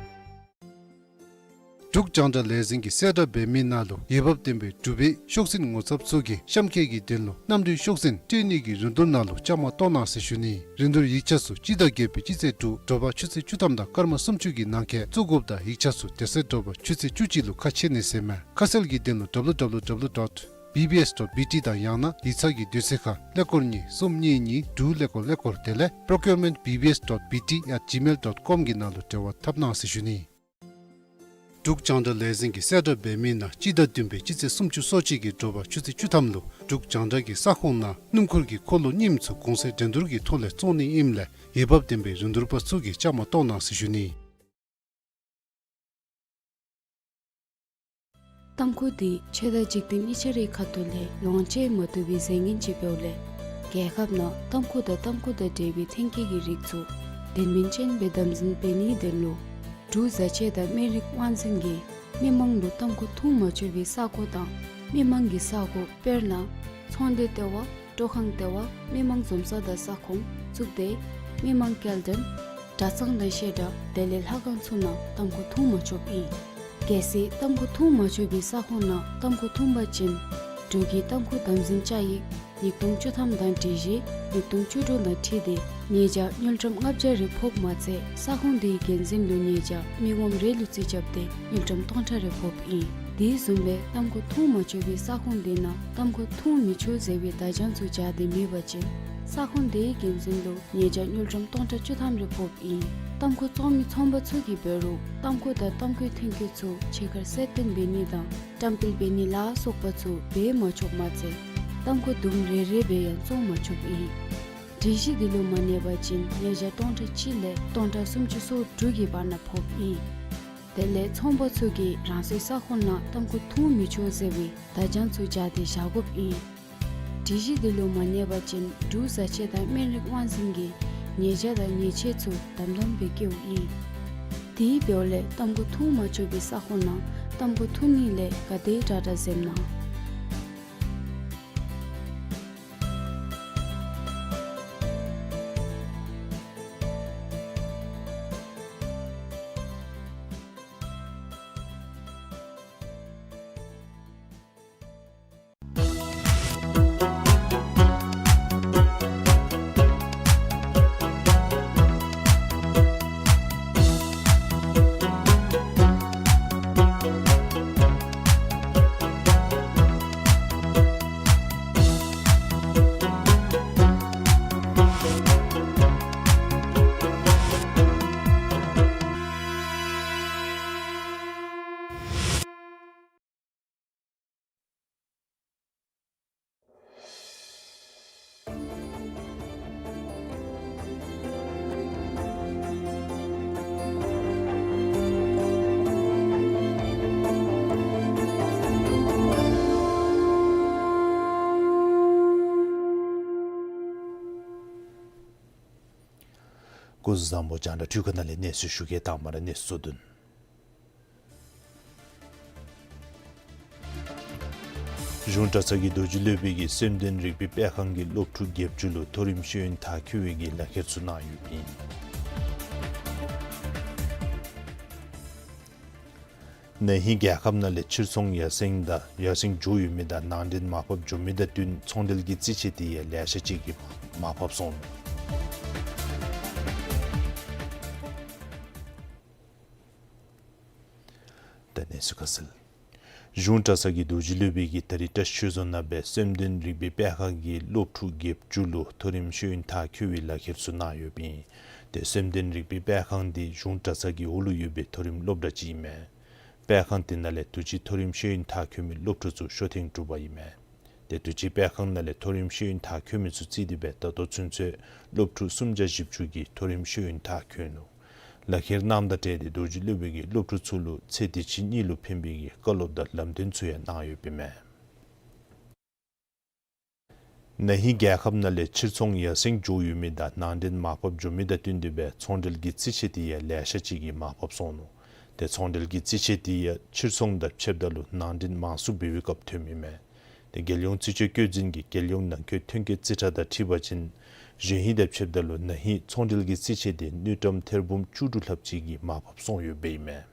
འབྲུག་རྒྱང་བསྒྲགས་ལས་འཛིན་གྱིས་གསལ་བསྒྲགས་འབད་མི་ནང་ལུ་འོས་འབབ་ལྡན་པའི་འབྲུག་པའི་ཤོག་འཛིན་ངོ་ཚབ་ཚུ་གིས་གཤམ་འཁོད་ཀྱི་དོན་ལུ་གནམ་གྲུའི་ཤོག་འཛིན་སྤྲོད་ནི་གི་རིན་བསྡུར་ནང་ལུ་བཅའ་མར་གཏོགས་གནང་ཟེར་ཞུ་ནི། རིན་བསྡུར་ཡིག་ཆ་ཚུ་སྤྱི་ཟླ་བརྒྱད་པའི་སྤྱི་ཚེས་དྲུག་དྲོ་པ་ཆུ་ཚོད་བཅུ་ཐམ་དང་སྐར་མ་སུམ་ཅུ་གི་ནང་འཁོད་བཙུགས་དགོཔ་དང་ཡིག་ཆ་ཚུ་དེ་ཚེ་དྲོ་པ་ཆུ་ཚོད་བཅུ་གཅིག་ལུ་ཁ་ཕྱེ་ནི་ཟེར་ཨིན་མས། ཁ་གསལ་གྱི་དོན་ལུ་W W W dot B B S dot B T དང་ཡང་ན་ཡིག་ཚང་གི་དུས་ཚོད་ཁར་ཀླད་ཀོར་གཉིས་གསུམ་གཉིས་གཉིས་དྲུག་ཀླད་ཀོར་ཀླད་ཀོར་དེ་ལས་procurement B B S dot B T at gmail dot com གི་ནང་ལུ་འབྲེལ་བ་འཐབ་གནང་ཟེར་ཞུ་ནི། འབྲུག་རྒྱང་བསྒྲགས་ལས་འཛིན་གྱིས་གསལ་བསྒྲགས་འབད་མི་ནང་སྤྱི་ཟླ་བདུན་པའི་སྤྱི་ཚེས་སུམ་ཅུ་སོ་གཅིག་གི་དྲོ་པ་ཆུ་ཚོད་བཅུ་ཐམ་ལུ་འབྲུག་རྒྱང་བསྒྲགས་ཀྱི་ས་ཁོངས་ནང་སྣུམ་འཁོར་གྱི་འཁོར་ལོ་རྙིངམ་ཚུ་གོང་ཚད་འགྲན་བསྡུར་གྱི་ཐོག་ལས་བཙོང་ནི་ཨིནམ་ལས་འོས་འབབ་ལྡན་པའི་རིན་བསྡུར་པ་ཚུ་གིས་བཅའ་མར་གཏོགས་གནང་ཟེར་ཞུ་ནི། ཏམ་ཁུ་འདི་ཆོས་དང་འཇིག་རྟེན་གཉིས་ཆ་རའི་ཁ་ཐུག་ལས་ལོངས་སྤྱོད་མ་བཏུབ་པའི་རྫས་ངན་ཅིག་འབདཝ་ལས་རྒྱལ་ཁབ་ནང་ཏམ་ཁུ་དང་ཏམ་ཁུ་དང་འབྲེལ་བའི་ཐོན་སྐྱེད་ཀྱི་རིགས་ཚུ་དོན་སྨིན་ཅན་སྦེ་དམ་འཛིན་འབད་ནིའི་དོན་ལུ་འབྲུག་བཟའ་ཆས་དང་སྨན་རིགས་དབང་འཛིན་གྱིས་མི་མང་ལུ་ཏམ་ཁུ་འཐུང་མ་ཆོག་པའི་ས་གོ་དང་མི་མང་གི་ས་གོ་དཔེར་ན་ཚོང་སྡེ་ལྟེ་བ། སྤྲོ་ཁང་ལྟེ་བ། མི་མང་འཛོམས་ས་དང་ས་ཁོངས། གཙུག་སྡེ། མི་མང་སྐྱེལ་འདྲེན། གྲྭ་ཚང་དང་བཤད་གྲྭ། བདེ་ལེགས་ལྷ་ཁང་ཚུ་ནང་ཏམ་ཁུ་འཐུང་མ་ཆོགཔ་ཨིན། གལ་སྲིད་ཏམ་ཁུ་འཐུང་མ་ཆོག་པའི་ས་ཁོངས་ནང་ཏམ་ཁུ་འཐུང་པ་ཅིན་འབྲུག་གི་ཏམ་ཁུ་དམ་འཛིན་བཅའ་ཡིག་ཉིས་སྟོང་བཅུ་ཐམ་དང་སྒྲིག་གཞི་ཉིས་སྟོང་བཅུ་དྲུག་དང་འཁྲིལ་ཏེ་ཉེས་བྱ་དངུལ་ཀྲམ་ལྔ་བརྒྱ་རེ་ཕོགཔ་མ་ཚད་ས་ཁོངས་དེའི་འགན་འཛིན་ལུ་ཉེས་བྱ་མི་ངོམ་རེ་ལུ་རྩིས་རྐྱབ་སྟེ་དངུལ་ཀྲམ་སྟོང་ཕྲག་རེ་ཕོགཔ་ཨིན། དེ་བཟུམ་སྦེ་ཏམ་ཁུ་འཐུང་མ་ཆོག་པའི་ས་ཁོངས་དེ་ནང་ཏམ་ཁུ་འཐུང་མི་ཆོག་ཟེར་བའི་བརྡ་བྱང་ཚུ་སྦྱར་ཏེ་མེད་པ་ཅིན་ས་ཁོངས་དེའི་འགན་འཛིན་ལུ་ཉེས་བྱ་དངུལ་ཀྲམ་སྟོང་ཕྲག་བཅུ་ཐམ་རེ་ཕོགཔ་ཨིན། ཏམ་ཁུ་བཙོང་མི་ཚོང་པ་ཚུ་གིས་འབད་རུང་ཏམ་ཁུ་དང་ཏམ་ཁུའི་ཐོན་སྐྱེད་ཚུ་ཕྱི་ཁར་གསལ་སྟོན་འབད་ནི་དང་བཀྲམ་སྤེལ་འབད་ནི་ལ་སོགས་པ་ཚུ་འབད་མ་ཆོགཔ་མ་ཚད་ཏམ་ཁུ་དུམ་རེ་རེ་སྦེ་ཡང་བཙོང་མ་ཆོགཔ་ཨིན། སྒྲིག་གཞི་འདི་ལུ་མ་གནས་པ་ཅིན་ཉེས་བྱ་སྟོང་ཕྲག་གཅིག་ལས་སྟོང་ཕྲག་སུམ་ཅུ་སོ་དྲུག་གི་བར་ན་ཕོགཔ་ཨིན། དེ་ལས་ཚོང་པ་ཚུ་གིས་རང་སོའི་ས་ཁོངས་ནང་ཏམ་ཁུ་འཐུང་མི་ཆོག་ཟེར་བའི་བརྡ་བྱང་ཚུ་སྦྱར་ཏེ་བཞག་དགོཔ་ཨིན། སྒྲིག་གཞི་འདི་ལུ་མ་གནས་པ་ཅིན་འབྲུག་བཟའ་ཆས་དང་སྨན་རིགས་དབང་འཛིན་གྱིས་ཉེས་བྱ་དང་ཉེས་ཆད་ཚུ་དམ་དམ་སྦེ་བཀལཝ་ཨིན། དེ་འབདཝ་ལས་ཏམ་ཁུ་འཐུང་མ་ཆོག་པའི་ས་ཁོངས་ནང་ ཏམ་བུ་ཐུང་ངུ་ལས་ག་དེ་དྲག་དྲག་འཛེམ་ན། སྐུ་གཟུགས་བཟང་པོ། རྒྱང་བསྒྲགས་འཕྲུལ་ཁང་ནང་ལས་གནས་ཚུལ་ཞུ་གེ། དང་པ་ར་གནས་ཚུལ་གཙོ་དོན། གཞུང་གྲྭ་ཚང་གི་རྡོ་རྗེ་སློབ་དཔོན་གྱིས་སེམས་དོན་རིག་པའི་སྤེལ་ཁང་གི་སློབ་ཕྲུག་བརྒྱད་ཅུ་ལུ་མཐོ་རིམ་ཤེས་ཡོན་མཐར་འཁྱོལ་བའི་གི་ལག་ཁྱེར་ཚུ་གནང་ཡོདཔ་ཨིན། ན་ཧིང་རྒྱལ་ཁབ་ནང་ལས་ཕྱིར་ཚོང་ཡར་སེང་དང་ཡར་སེང་འགྱོ་ཡོད་མི་དང་ནང་འདྲེན་མར་ཕབ་འགྱོ་མི་དང་བསྟུན་ཚོང་འབྲེལ་གྱི་རྩིས་ཆད་དེ་ཡང་ལེ་ཤ་ཅིག་གིས་མར་ཕབ་སོང་ནུག། ད་གནས་ཚུལ་ཁ་གསལ། གཞུང་གྲྭ་ཚང་གི་རྡོ་རྗེ་སློབ་དཔོན་གྱིས་ད་རིས་བཀྲིས་ཆོས་རྫོང་ནང་སྦེ་སེམས་དོན་རིག་པའི་སྤེལ་ཁང་གི་སློབ་ཕྲུག་བརྒྱད་ཅུ་ལུ་མཐོ་རིམ་ཤེས་ཡོན་མཐར་འཁྱོལ་བའི་ལག་ཁྱེར་ཚུ་གནང་ཡོདཔ་ཨིན། ཏེ་སེམས་དོན་རིག་པའི་སྤེལ་ཁང་འདི་གཞུང་གྲྭ་ཚང་གི་འོག་ལུ་ཡོད་པའི་མཐོ་རིམ་སློབ་གྲྭ་ཅིག་ཨིན་མས། སྤེལ་ཁང་འདི་ནང་ལས་དུས་ཅི་མཐོ་རིམ་ཤེས་ཡོན་མཐར་འཁྱོལ་མི་སློབ་ཕྲུག་ཚུ་ཤོ་ཐེངས་དྲུག་པ་ཨིན་མས། ཏེ་དུས་ཅི་སྤེལ་ཁང་ནང་ལས་མཐོ་རིམ་ཤེས་ཡོན་མཐར་འཁྱོལ་མི་ཚུ་རྩིས་ཏེ་སྦེ་ད་ལྟོ་ཚུན་ཚོད་སློབ་ཕྲུག་སུམ་བརྒྱ་བཞི་བཅུ་གིས་མཐོ་རིམ་ཤེས་ཡོན་མཐར་འཁྱོལ་ནུག། ལག་ཁྱེར་གནངམ་དང་འབྲེལ་ཏེ་རྡོ་རྗེ་སློབ་དཔོན་གྱིས་སློབ་ཕྲུག་ཚུ་ལུ་ཚེ་འདི་ཕྱི་གཉིས་ལུ་ཕན་པའི་གི་བཀའ་སློབ་དང་ལམ་སྟོན་ཚུ་ཡང་གནང་ཡོདཔ་ཨིན་མས། ན་ཧིང་རྒྱལ་ཁབ་ནང་ལས་ཕྱིར་ཚོང་ཡར་སེང་འགྱོ་ཡོད་མི་དང་ནང་འདྲེན་མར་ཕབ་འགྱོ་མི་དང་བསྟུན་ཏེ་སྦེ་ཚོང་འབྲེལ་གྱི་རྩིས་ཆད་དེ་ཡང་ལེ་ཤ་ཅིག་གིས་མར་ཕབ་སོང་ནུག། ཏེ་ཚོང་འབྲེལ་གྱི་རྩིས་ཆད་དེ་ཡང་ཕྱིར་ཚོང་དང་ཕྱདཔ་ད་ལུ་ནང་འདྲེན་མང་སུ་འབད་བའི་སྐབས་ཐོནམ་ཨིན་མས། ཏེ་རྒྱལ་ཡོངས་རྩིས་དཔྱོད་བཀོད་འཛིན་གྱིས་རྒྱལ་ཡོངས་ནང་འཁོད་ཐོན་སྐྱེད་རྩིས་ཁྲ་དང་འཁྲིལ་བ་ཅིན་གཞེས་ཧིང་དང་ཕྱདཔ་ད་ལུ་ན་ཧིང་ཚོང་འབྲེལ་གྱི་རྩིས་ཆད་དེ་དངུལ་ཀྲམ་ཐེར་འབུམ་བཅུ་དྲུག་ལྷགཔ་ཅིག་གིས་མར་ཕབ་སོང་ཡོདཔ་ཨིན་མས།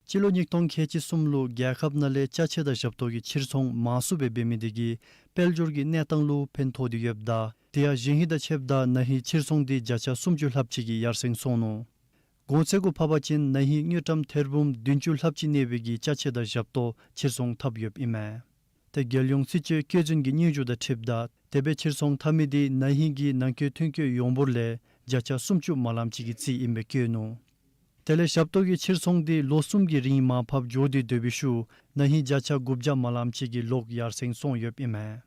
སྤྱི་ལོ་ཉིས་སྟོང་ཁལ་གཅིག་གསུམ་ལུ་རྒྱལ་ཁབ་ནང་ལས་ཅ་ཆས་དང་ཞབས་ཏོག་གི་ཕྱིར་ཚོང་མང་སུ་སྦེ་འབད་མི་དེ་གིས་དཔལ་འབྱོར་གྱི་གནས་སྟངས་ལུ་ཕན་ཐོགས་ཏེ་ཡོདཔ་ད་དེ་ཡང་གཞེས་ཧིང་དང་ཕྱདཔ་ད་ན་ཧིང་ཕྱིར་ཚོང་དེ་བརྒྱ་ཆ་སུམ་ཅུ་ལྷགཔ་ཅིག་གིས་ཡར་སེང་སོང་ནུག། གོང་ཚད་གུ་ཕབ་པ་ཅིན་ན་ཧིང་དངུལ་ཀྲམ་ཐེར་འབུམ་བདུན་ཅུ་ལྷགཔ་ཅིག་གནས་པའི་གི་ཅ་ཆས་དང་ཞབས་ཏོག་ཕྱིར་ཚོང་འཐབ་ཡོདཔ་ཨིན་མས། ཏེ་རྒྱལ་ཡོངས་རྩིས་དཔྱོད་བཀོད་འཛིན་གྱི་སྙན་ཞུ་དང་འཁྲིལཝ་ད་དེ་སྦེ་ཕྱིར་ཚོང་འཐབ་མི་དེ་ན་ཧིང་གི་ནང་འཁོད་ཐོན་སྐྱེད་ཡོངས་འབོར་ལས་བརྒྱ་ཆ་སུམ་ཅུ་མ་ལམ་ཅིག་གི་རྩིས་ཨིན་པའི་བཀོད་ནུག། དེ་ལས་ཞབས་ཏོག་གི་ཕྱིར་ཚོང་དེ་ལོ་གསུམ་གྱི་རིང་མར་ཕབ་འགྱོ་སྟེ་སྡོད་པའི་ཤུལ་ན་ཧིང་བརྒྱ་ཆ་དགུ་བརྒྱ་མ་ལམ་ཅིག་གིས་ལོག་ཡར་སེང་སོང་ཡོདཔ་ཨིན་མས།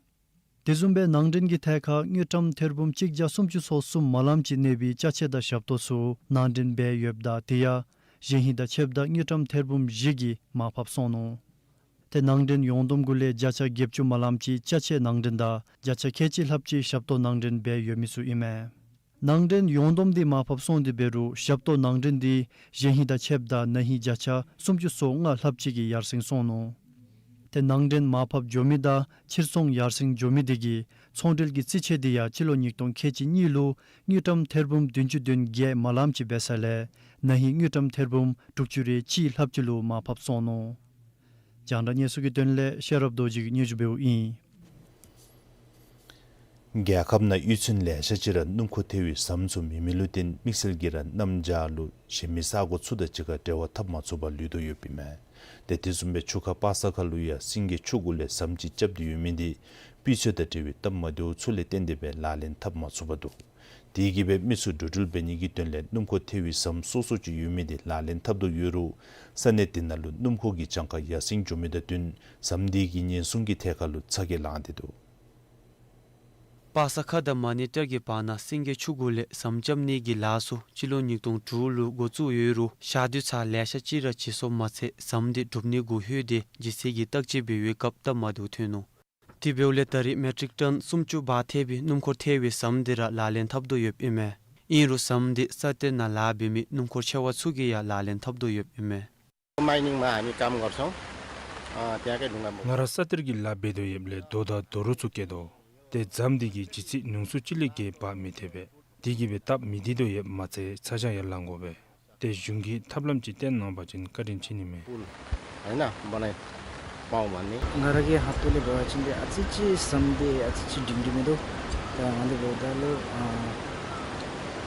དེ་བཟུམ་སྦེ་ནང་འདྲེན་གྱི་ཐད་ཁར་དངུལ་ཀྲམ་ཐེར་འབུམ་གཅིག་བརྒྱ་སུམ་ཅུ་སོ་གསུམ་མ་ལམ་ཅིག་གནས་པའི་ཅ་ཆས་དང་ཞབས་ཏོག་ཚུ་ནང་འདྲེན་འབད་ཡོདཔ་ད་དེ་ཡང་གཞེས་ཧིང་དང་ཕྱདཔ་ད་དངུལ་ཀྲམ་ཐེར་འབུམ་བཞི་གིས་མར་ཕབ་སོང་ནུག། ཏེ་ནང་འདྲེན་ཡོངས་བསྡོམས་གུ་ལས་བརྒྱ་ཆ་བརྒྱད་ཅུ་མ་ལམ་ཅིག་ཅ་ཆས་ནང་འདྲེན་དང་བརྒྱ་ཆ་ཁལ་གཅིག་ལྷགཔ་ཅིག་ཞབས་ཏོག་ནང་འདྲེན་འབད་ཡོད་མི་ཚུ་ཨིན་མས། ནང་འདྲེན་ཡོངས་བསྡོམས་དེ་མར་ཕབ་སོང་སྟེ་འབད་རུང་ཞབས་ཏོག་ནང་འདྲེན་དེ་གཞེས་ཧིང་དང་ཕྱདཔ་ད་ན་ཧིང་བརྒྱ་ཆ་སུམ་ཅུ་སོ་ལྔ་ལྷགཔ་ཅིག་གིས་ཡར་སེང་སོང་ནུག། ཏེ་ནང་འདྲེན་མར་ཕབ་འགྱོ་མི་དང་ཕྱིར་ཚོང་ཡར་སེང་འགྱོ་མི་དེ་གིས་ཚོང་འབྲེལ་གྱི་རྩིས་ཆད་དེ་ཡང་སྤྱི་ལོ་ཉིས་སྟོང་ཁལ་གཅིག་གཉིས་ལུ་དངུལ་ཀྲམ་ཐེར་འབུམ་བདུན་ཅུ་དོན་བརྒྱད་མ་ལམ་ཅིག་འབད་ས་ལས་ན་ཧིང་དངུལ་ཀྲམ་ཐེར་འབུམ་དྲུག་ཅུ་རེ་གཅིག་ལྷགཔ་ཅིག་ལུ་མར་ཕབ་སོང་ནུག། རྒྱང་བསྒྲགས་གནས་ཚུལ་གྱི་དོན་ལས་ཤེས་རབ་རྡོ་རྗེ་གིས་སྙན་ཞུ་འབདཝ་ཨིན། རྒྱལ་ཁབ་ནང་གཡུས་ཚན་ལེ་ཤ་ཅིག་ར་སྣུམ་འཁོར་ཐལ་བའི་ཟམ་ཚུ་མེད་མི་ལུ་བརྟེན་དམིགས་བསལ་གྱིས་ར་གནམ་བྱཱར་ལུ་གཞན་མི་ས་གོ་ཚུ་དང་གཅིག་ཁར་འབྲེལ་བ་འཐབ་མ་ཚུགས་པར་ལུས་དོ་ཡོདཔ་ཨིན་མས། ཏེ་དེ་བཟུམ་སྦེ་ཆུ་ཁ་པ་ས་ཁ་ལུ་ཡང་སེང་གེ་ཆུ་གུ་ལས་ཟམ་ཅིག་རྐྱབ་སྟེ་ཡོད་མི་དེ་སྤུས་ཚད་དང་འབྲེལ་བའི་སྟབས་མ་བདེཝ་ཚུ་ལས་བརྟེན་ཏེ་སྦེ་ལག་ལེན་འཐབ་མ་ཚུགས་པར་འདུག། དེ་གིས་སྦེ་མི་ཚུ་འགྲོ་འགྲུལ་འབད་ནི་གི་དོན་ལས་སྣུམ་འཁོར་ཐལ་བའི་ཟམ་སོ་སོ་ཅིག་ཡོད་མི་དེ་ལག་ལེན་འཐབ་དོ་ཡོད་རུང་ས་གནས་དེ་ནང་ལུ་སྣུམ་འཁོར་གྱི་གྱངས་ཁ་ཡར་སེང་འགྱོ་མི་དང་བསྟུན་ཟམ་དེ་གི་ཉེན་སྲུང་གི་ཐད་ཁར་ལུ་ཚ་གྱང་ལངས་ཏེ་འདུག། པ་ས་ཁ་དང་མ་ཎི་གཏེར་གྱི་བར་ན་སེང་གེ་ཆུ་གུ་ལས་ཟམ་རྐྱབ་ནི་གི་ལཱ་ཚུ་སྤྱི་ལོ་ཉིས་སྟོང་དྲུག་ལུ་འགོ་བཙུགས་ཡོད་རུང་ཞག་དུས་ཚོད་ལེ་ཤ་ཅིག་ར་བྱེལ་སོངམ་མ་ཚད་ཟམ་དེ་གྲུབ་ནི་གུ་ལྷོད་དེ་ལྗིད་ཚད་ཀྱི་བརྟག་དཔྱད་འབད་བའི་སྐབས་སྟབས་མ་བདེཝ་ཐོན་ནུག། དེ་འབདཝ་ལས་ད་རེས་མེ་ཊིག་ཊོན་སུམ་ཅུ་བར་ཐལ་བའི་སྣུམ་འཁོར་ཐལ་བའི་ཟམ་དེ་ར་ལག་ལེན་འཐབ་དོ་ཡོདཔ་ཨིན་མས། ཨིན་རུང་ཟམ་དེ་ས་གཏེར་ནང་ལཱ་འབད་མི་སྣུམ་འཁོར་ཆེ་བ་ཚུ་གིས་ཡང་ལག་ལེན་འཐབ་དོ་ཡོདཔ་ཨིན་མས། མའི་ནིང་མ་ཨ་ནི་ཀམ་གོར་སོང་། ཨ་ཏེ་ཡ་གི་ལུང་ག་མོ། ང་ར་ས་གཏེར་གྱི་ལཱ་འབད་དོ་ཡོདཔ་ལས་རྡོ་དང་རྡོ་རོག་ཚུ་སྐྱེལ་དོ། ཏེ་ཟམ་འདི་གིས་ལྗིད་ཚད་ཉུང་སུ་ཅིག་ལས་བརྒལ་འབག་མི་ཐེག་པས། དེ་གིས་འབད་སྟབས་མི་བདེ་དོ་ཡོདཔ་མ་ཚད་ཚ་གྱང་ཡང་ལང་དགོ་པས། ཏེ་གཞུང་གིས་ཐབས་ལམ་ཅིག་བཏོན་གནང་པ་ཅིན་བཀའ་དྲིན་ཆེ་ནི་མས། ཨ་ནཱ་བ་ནཱ་པའོ་མ་ནི། ང་ར་གི་ཧ་ཏོ་ལས་འབད་བ་ཅིན་ཏེ་ཨ་ཙི་ཅིག་ཟམ་འདི་ཨ་ཙི་ཅིག་སྒྲིང་སྒྲིང་མིན་འདུག། ད་ང་འདི་འབདཝ་ད་ལུ་ཨ་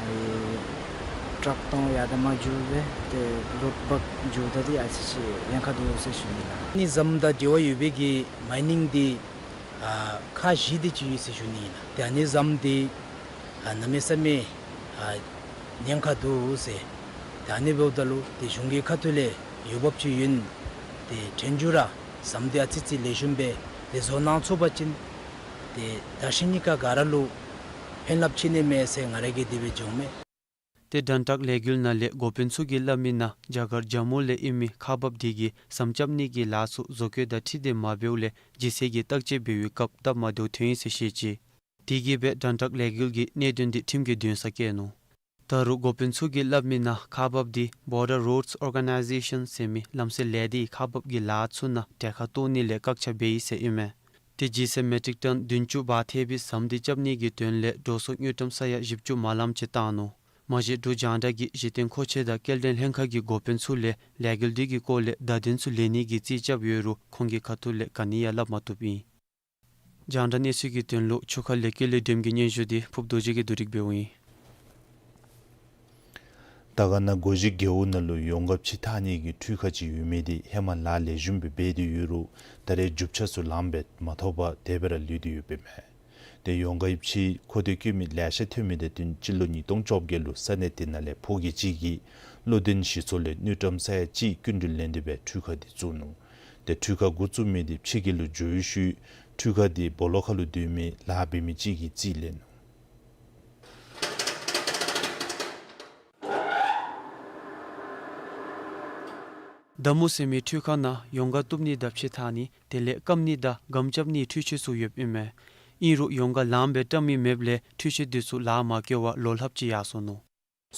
ཨེ་ཊཱག་དང་ཡར་དང་མར་འགྱོ་སྦེ་ཏེ་ལོཌ་འབག་འགྱོཝ་ད་འདི་ཨ་ཙི་ཅིག་ཉེན་ཁ་འདུག་ཟེར་ཞུ་ནི་ལགས། ཨ་ནི་ཟམ་དང་འབྲེལ་བ་ཡོད་པའི་གི་མའི་ནིང་འདི་ཨ་ཁག་བཞི་དེ་ཅིག་ཡོད་ཟེར་ཞུ་ནི་ཨིན་ལགས། ཏེ་ཨ་ནི་ཟམ་འདི་ཨ་གནམ་མེད་ས་མེད་ཨ་ཉེན་ཁ་འདུག་ཟེར། ཏེ་ཨ་ནི་འབདཝ་ད་ལུ་ཏེ་གཞུང་གི་ཁ་ཐུག་ལས་འོས་འབབ་ཅིག་ཡོད་ན་ཏེ་ཁྲེང་ཏུ་ར་ཟམ་འདི་ཨ་ཙི་ཅིག་ལེགས་ཤོམ་སྦེ་ཏེ་བཟོ་གནང་ཚུགས་པ་ཅིན་ཏེ་ད་ཤི་ནི་ཁ་ག་ར་ལུ་ཕན་རླབས་ཆེ་ནི་མས་ཟེར་ང་ར་གིས་དེ་སྦེ་འགྱོཝ་མས། ཏེ་དྲན་ཐག་ལས་འགུལ་ནང་ལས་འགོ་དཔོན་ཚུ་གིས་སླབ་མི་ནང་རྒྱ་གར་ཇམ་མུ་ལས་ཨིན་མི་ཁག་འབགཔ་དེ་གིས་ཟམ་རྐྱབ་ནི་གི་ལཱ་ཚུ་བཟོ་བཀོད་དང་འཁྲིལ་ཏེ་མ་འབདཝ་ལས་ལྗིད་ཚད་ཀྱི་བརྟག་དཔྱད་འབད་བའི་སྐབས་སྟབས་མ་བདེཝ་ཐོན་ཡི་ཟེར་བཤད་ཅི། དེ་གིས་འབད་དྲན་ཐག་ལས་འགུལ་གྱིས་གནད་དོན་འདི་ཁྲིམས་ཀྱི་འདུན་ས་བཀལ་ནུག། ད་རུང་འགོ་དཔོན་ཚུ་གིས་སླབ་མི་ནང་ཁག་འབགཔ་དེ་Border Roads Organisation ཟེར་མི་ལམ་སེལ་ལས་སྡེའི་ཁག་འབགཔ་གི་ལཱ་ཚུ་ནང་གྲལ་ཁར་གཏོགས་ནི་ལས་བཀག་ཆ་འབད་ཡི་ཟེར་ཨིན་མས། དེ་ལྗིད་ཚད་མེ་ཊིག་ཊོན་བདུན་ཅུ་འབག་ཐེག་པའི་ཟམ་འདི་རྐྱབ་ནི་གི་དོན་ལས་འགྲོ་སོང་དངུལ་ཀྲམ་ས་ཡ་བཞི་བཅུ་མ་ལངམ་ཅིག་བཏང་ནུག། མ་གཞི་འབྲུག་རྒྱང་བསྒྲགས་ཀྱིས་གཞི་རྟེན་མཁོ་ཆས་དང་སྐྱེལ་འདྲེན་ལྷན་ཁག་གི་འགོ་དཔོན་ཚུ་ལས་ལས་འགུལ་འདི་གི་སྐོར་ལས་བརྡ་དོན་ཚུ་ལེན་ནི་གི་རྩིས་རྐྱབ་ཡོད་རུང་ཁོང་གི་ཁ་ཐུག་ལས་ག་ནི་ཡང་སླབ་མ་བཏུབ་ཨིན། རྒྱང་བསྒྲགས་གནས་ཚུལ་གྱི་དོན་ལུ་ཆུ་ཁ་ལས་ཀེ་ལི་སྒྲོལམ་གྱི་སྙན་ཞུ་འདི་ཕུབ་རྡོ་རྗེ་གིས་བསྡུ་སྒྲིག་འབདཝ་ཨིན། དར་དཀར་ན་སྒོ་བཞི་རྒེད་འོག་ནང་ལུ་ཡོངས་ཁ་ཕྱེ་འཐག་ནི་གི་འཕྲུལ་ཁ་ཅིག་ཡོད་མི་འདི་ཧེ་མ་ལཱ་ལེགས་ཤོམ་སྦེ་འབད་དེ་ཡོད་རུང་ད་རེས་རྒྱུ་ཆ་ཚུ་ལངམ་སྦེ་མ་ཐོབ་པར་དེ་སྦེ་ར་ལུས་ཏེ་ཡོདཔ་ཨིན་མས། ཏེ་ཡོངས་ཁའི་ཕྱེ་མཁོ་འདོད་བཀོད་མི་ལེ་ཤ་ཐོན་མི་དང་བསྟུན་སྤྱི་ལོ་ཉིས་སྟོང་བཅོ་བརྒྱད་ལུ་ས་གནས་དེ་ནང་ལས་ཕོ་སྐྱེས་ཅིག་གིས་བློ་ལྡན་ཞི་ཚོགས་ལས་དངུལ་ཀྲམ་ས་ཡ་གཅིག་སྐྱིན་འགྲུལ་ལེན་ཏེ་སྦེ་འཕྲུལ་ཁ་འདི་བཙུགས་ནུག། ཏེ་འཕྲུལ་ཁ་འགོ་བཙུགས་མི་འདི་ཕྱི་རྒྱལ་ལུ་འགྱོ་བའི་ཤུལ་འཕྲུལ་ཁ་འདི་སྦོ་ལོགས་ཁ་ལུ་སྡོད་མི་ལཱ་འབད་མི་ཅིག་གིས་རྩིས་ལེན་ནུག། མདའ་མོ་ཟེར་མི་འཕྲུལ་ཁ་ནང་ཡོངས་ཁ་གཏུབ་ནི་དང་ཕྱེ་འཐག་ནི་དེ་ལས་སྐམ་ནི་དང་སྒམ་རྐྱབ་ནིའི་འཕྲུལ་ཆས་ཚུ་ཡོདཔ་ཨིན་མས། ཨིན་རུང་ཡོངས་ཁ་ལངམ་སྦེ་བཀྲམ་མི་མེདཔ་ལས་འཕྲུལ་ཆས་འདི་ཚུ་ལཱ་མ་བཀོལ་བར་ལོ་ལྷགཔ་ཅིག་ཡར་སོ་ནུག།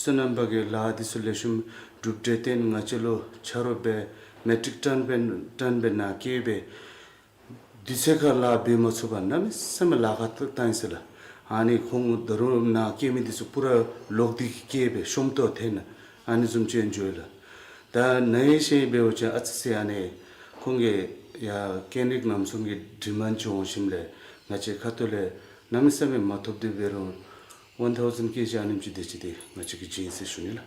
སོ་ནམ་པ་གི་ལཱ་འདི་ཚུ་ལེགས་ཤོམ་གྲུབ་འབྲས་བཏོན་ང་བཅས་ལུ་ཆ་རོགས་འབད་མེ་ཊིག་ཊོན་འབད་ཊོན་འབད་ནཱ་བསྐྱལ་སྦེ་དུས་ཚོད་ཁར་ལཱ་འབད་མ་ཚུགས་པར་གནམ་མེད་ས་མེད་ལཱ་ཁག་བཏང་ཡི་ཟེར་ལགས། ཨ་ནི་ཁོང་ད་རུང་ནཱ་བསྐྱལ་མི་འདི་ཚུ་པུ་ར་ལོག་སྟེ་བསྐྱལ་སྦེ་ཤོམ་ཏོག་ཐོན་ཨ་ནི་བཟུམ་ཅིག་འགྱོ་ཡི་ལགས། ད་ནཱ་ཡང་ཤེས་འབད་བ་ཅིན་ཨ་ཙི་ཅིག་ཨ་ནི་ཁོང་གི་ཡ་ཀེན་རིག་རྣམ་གསུམ་གྱི་ཌི་མཱནཌ་ཅིག་འོང་ཞིནམ་ལས་ང་བཅས་ཁ་ཐུག་ལས་གནམ་མེད་ས་མེད་མ་ཐོབ་སྟེ་འབད་རུང་ཝན་ཐའུ་ཟེནཌ་ཀེ་ཇི་ཨ་ནེམ་ཅིག་དེ་ཅིག་འདི་ང་བཅས་ཀྱིས་བྱིན་ཟེར་ཞུ་ནི་ལགས།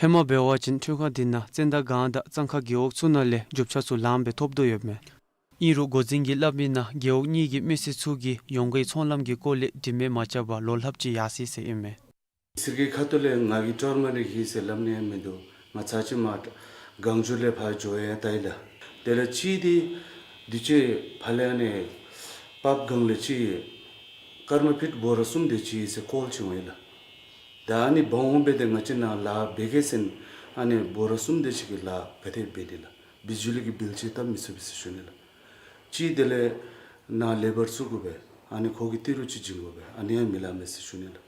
ཧེ་མ་འབད་བ་ཅིན་འཕྲུལ་ཁ་འདི་ནང་ཙན་དན་སྒང་དང་གཙང་ཁ་རྒེད་འོག་ཚུ་ནང་ལས་རྒྱུ་ཆ་ཚུ་ལངམ་སྦེ་ཐོབ་དོ་ཡོདཔ་མས། ཨིན་རུང་འགོ་འཛིན་གྱིས་སླབ་མི་ནང་རྒེད་འོག་གཉིས་ཀྱི་མི་སེར་ཚུ་གིས་ཡོངས་ཁའི་ཚོང་ལམ་གྱི་སྐོར་ལས་དྲི་མེད་མ་རྐྱབ་པར་ལོ་ལྷགཔ་ཅིག་ཡར་སོ་ཡི་ཟེར་ཨིན་མས། ཟེར་གྱི་ཁ་ཐུག་ལས་ང་གིས་ཊར་མ་རིཀ་ཨིན་ཟེར་སླབ་ནི་ཡང་མིན་འདུག། ང་ཚར་ཅིག་མར་གངས་ལྗོངས་ལས་ཕར་འགྱོ་ཡང་ལྟ་ཡི་ལགས། དེ་ལས་གཅིག་འདི་དུས་ཅི་ཕར་ལས་ཨ་ནི་པབ་སྒང་ལས་ཅིག་སྐར་མ་ཕིཊ་སྦོ་ར་གསུམ་དེ་ཅིག་ཡོད་ཟེར་ཀོལ་ཅིག་འོང་ཡི་ལགས། ད་ཨ་ནི་འབག་འོང་སྦེ་ཏེ་ང་བཅས་ནཱ་ལཱ་འབད་གེ་ཟེར་ཨ་ནི་སྦོ་ར་གསུམ་དེ་ཅིག་གི་ལཱ་ག་དེ་འབད་ནི་ལགས། བི་ཇུ་ལི་གི་བིལ་ཅིག་བཏབ་མི་ཚུགས་པས་ཟེར་ཞུ་ནི་ལགས། གཅིག་དེ་ལས་ནཱ་ལེ་བར་བཙུགས་དགོ་པས། ཨ་ནི་ཁོ་གིས་ཏི་རུ་ཅིག་བྱིན་དགོ་པས། ཨ་ནི་ཡང་མི་ལང་མས་ཟེར་ཞུ་ནི་ལགས།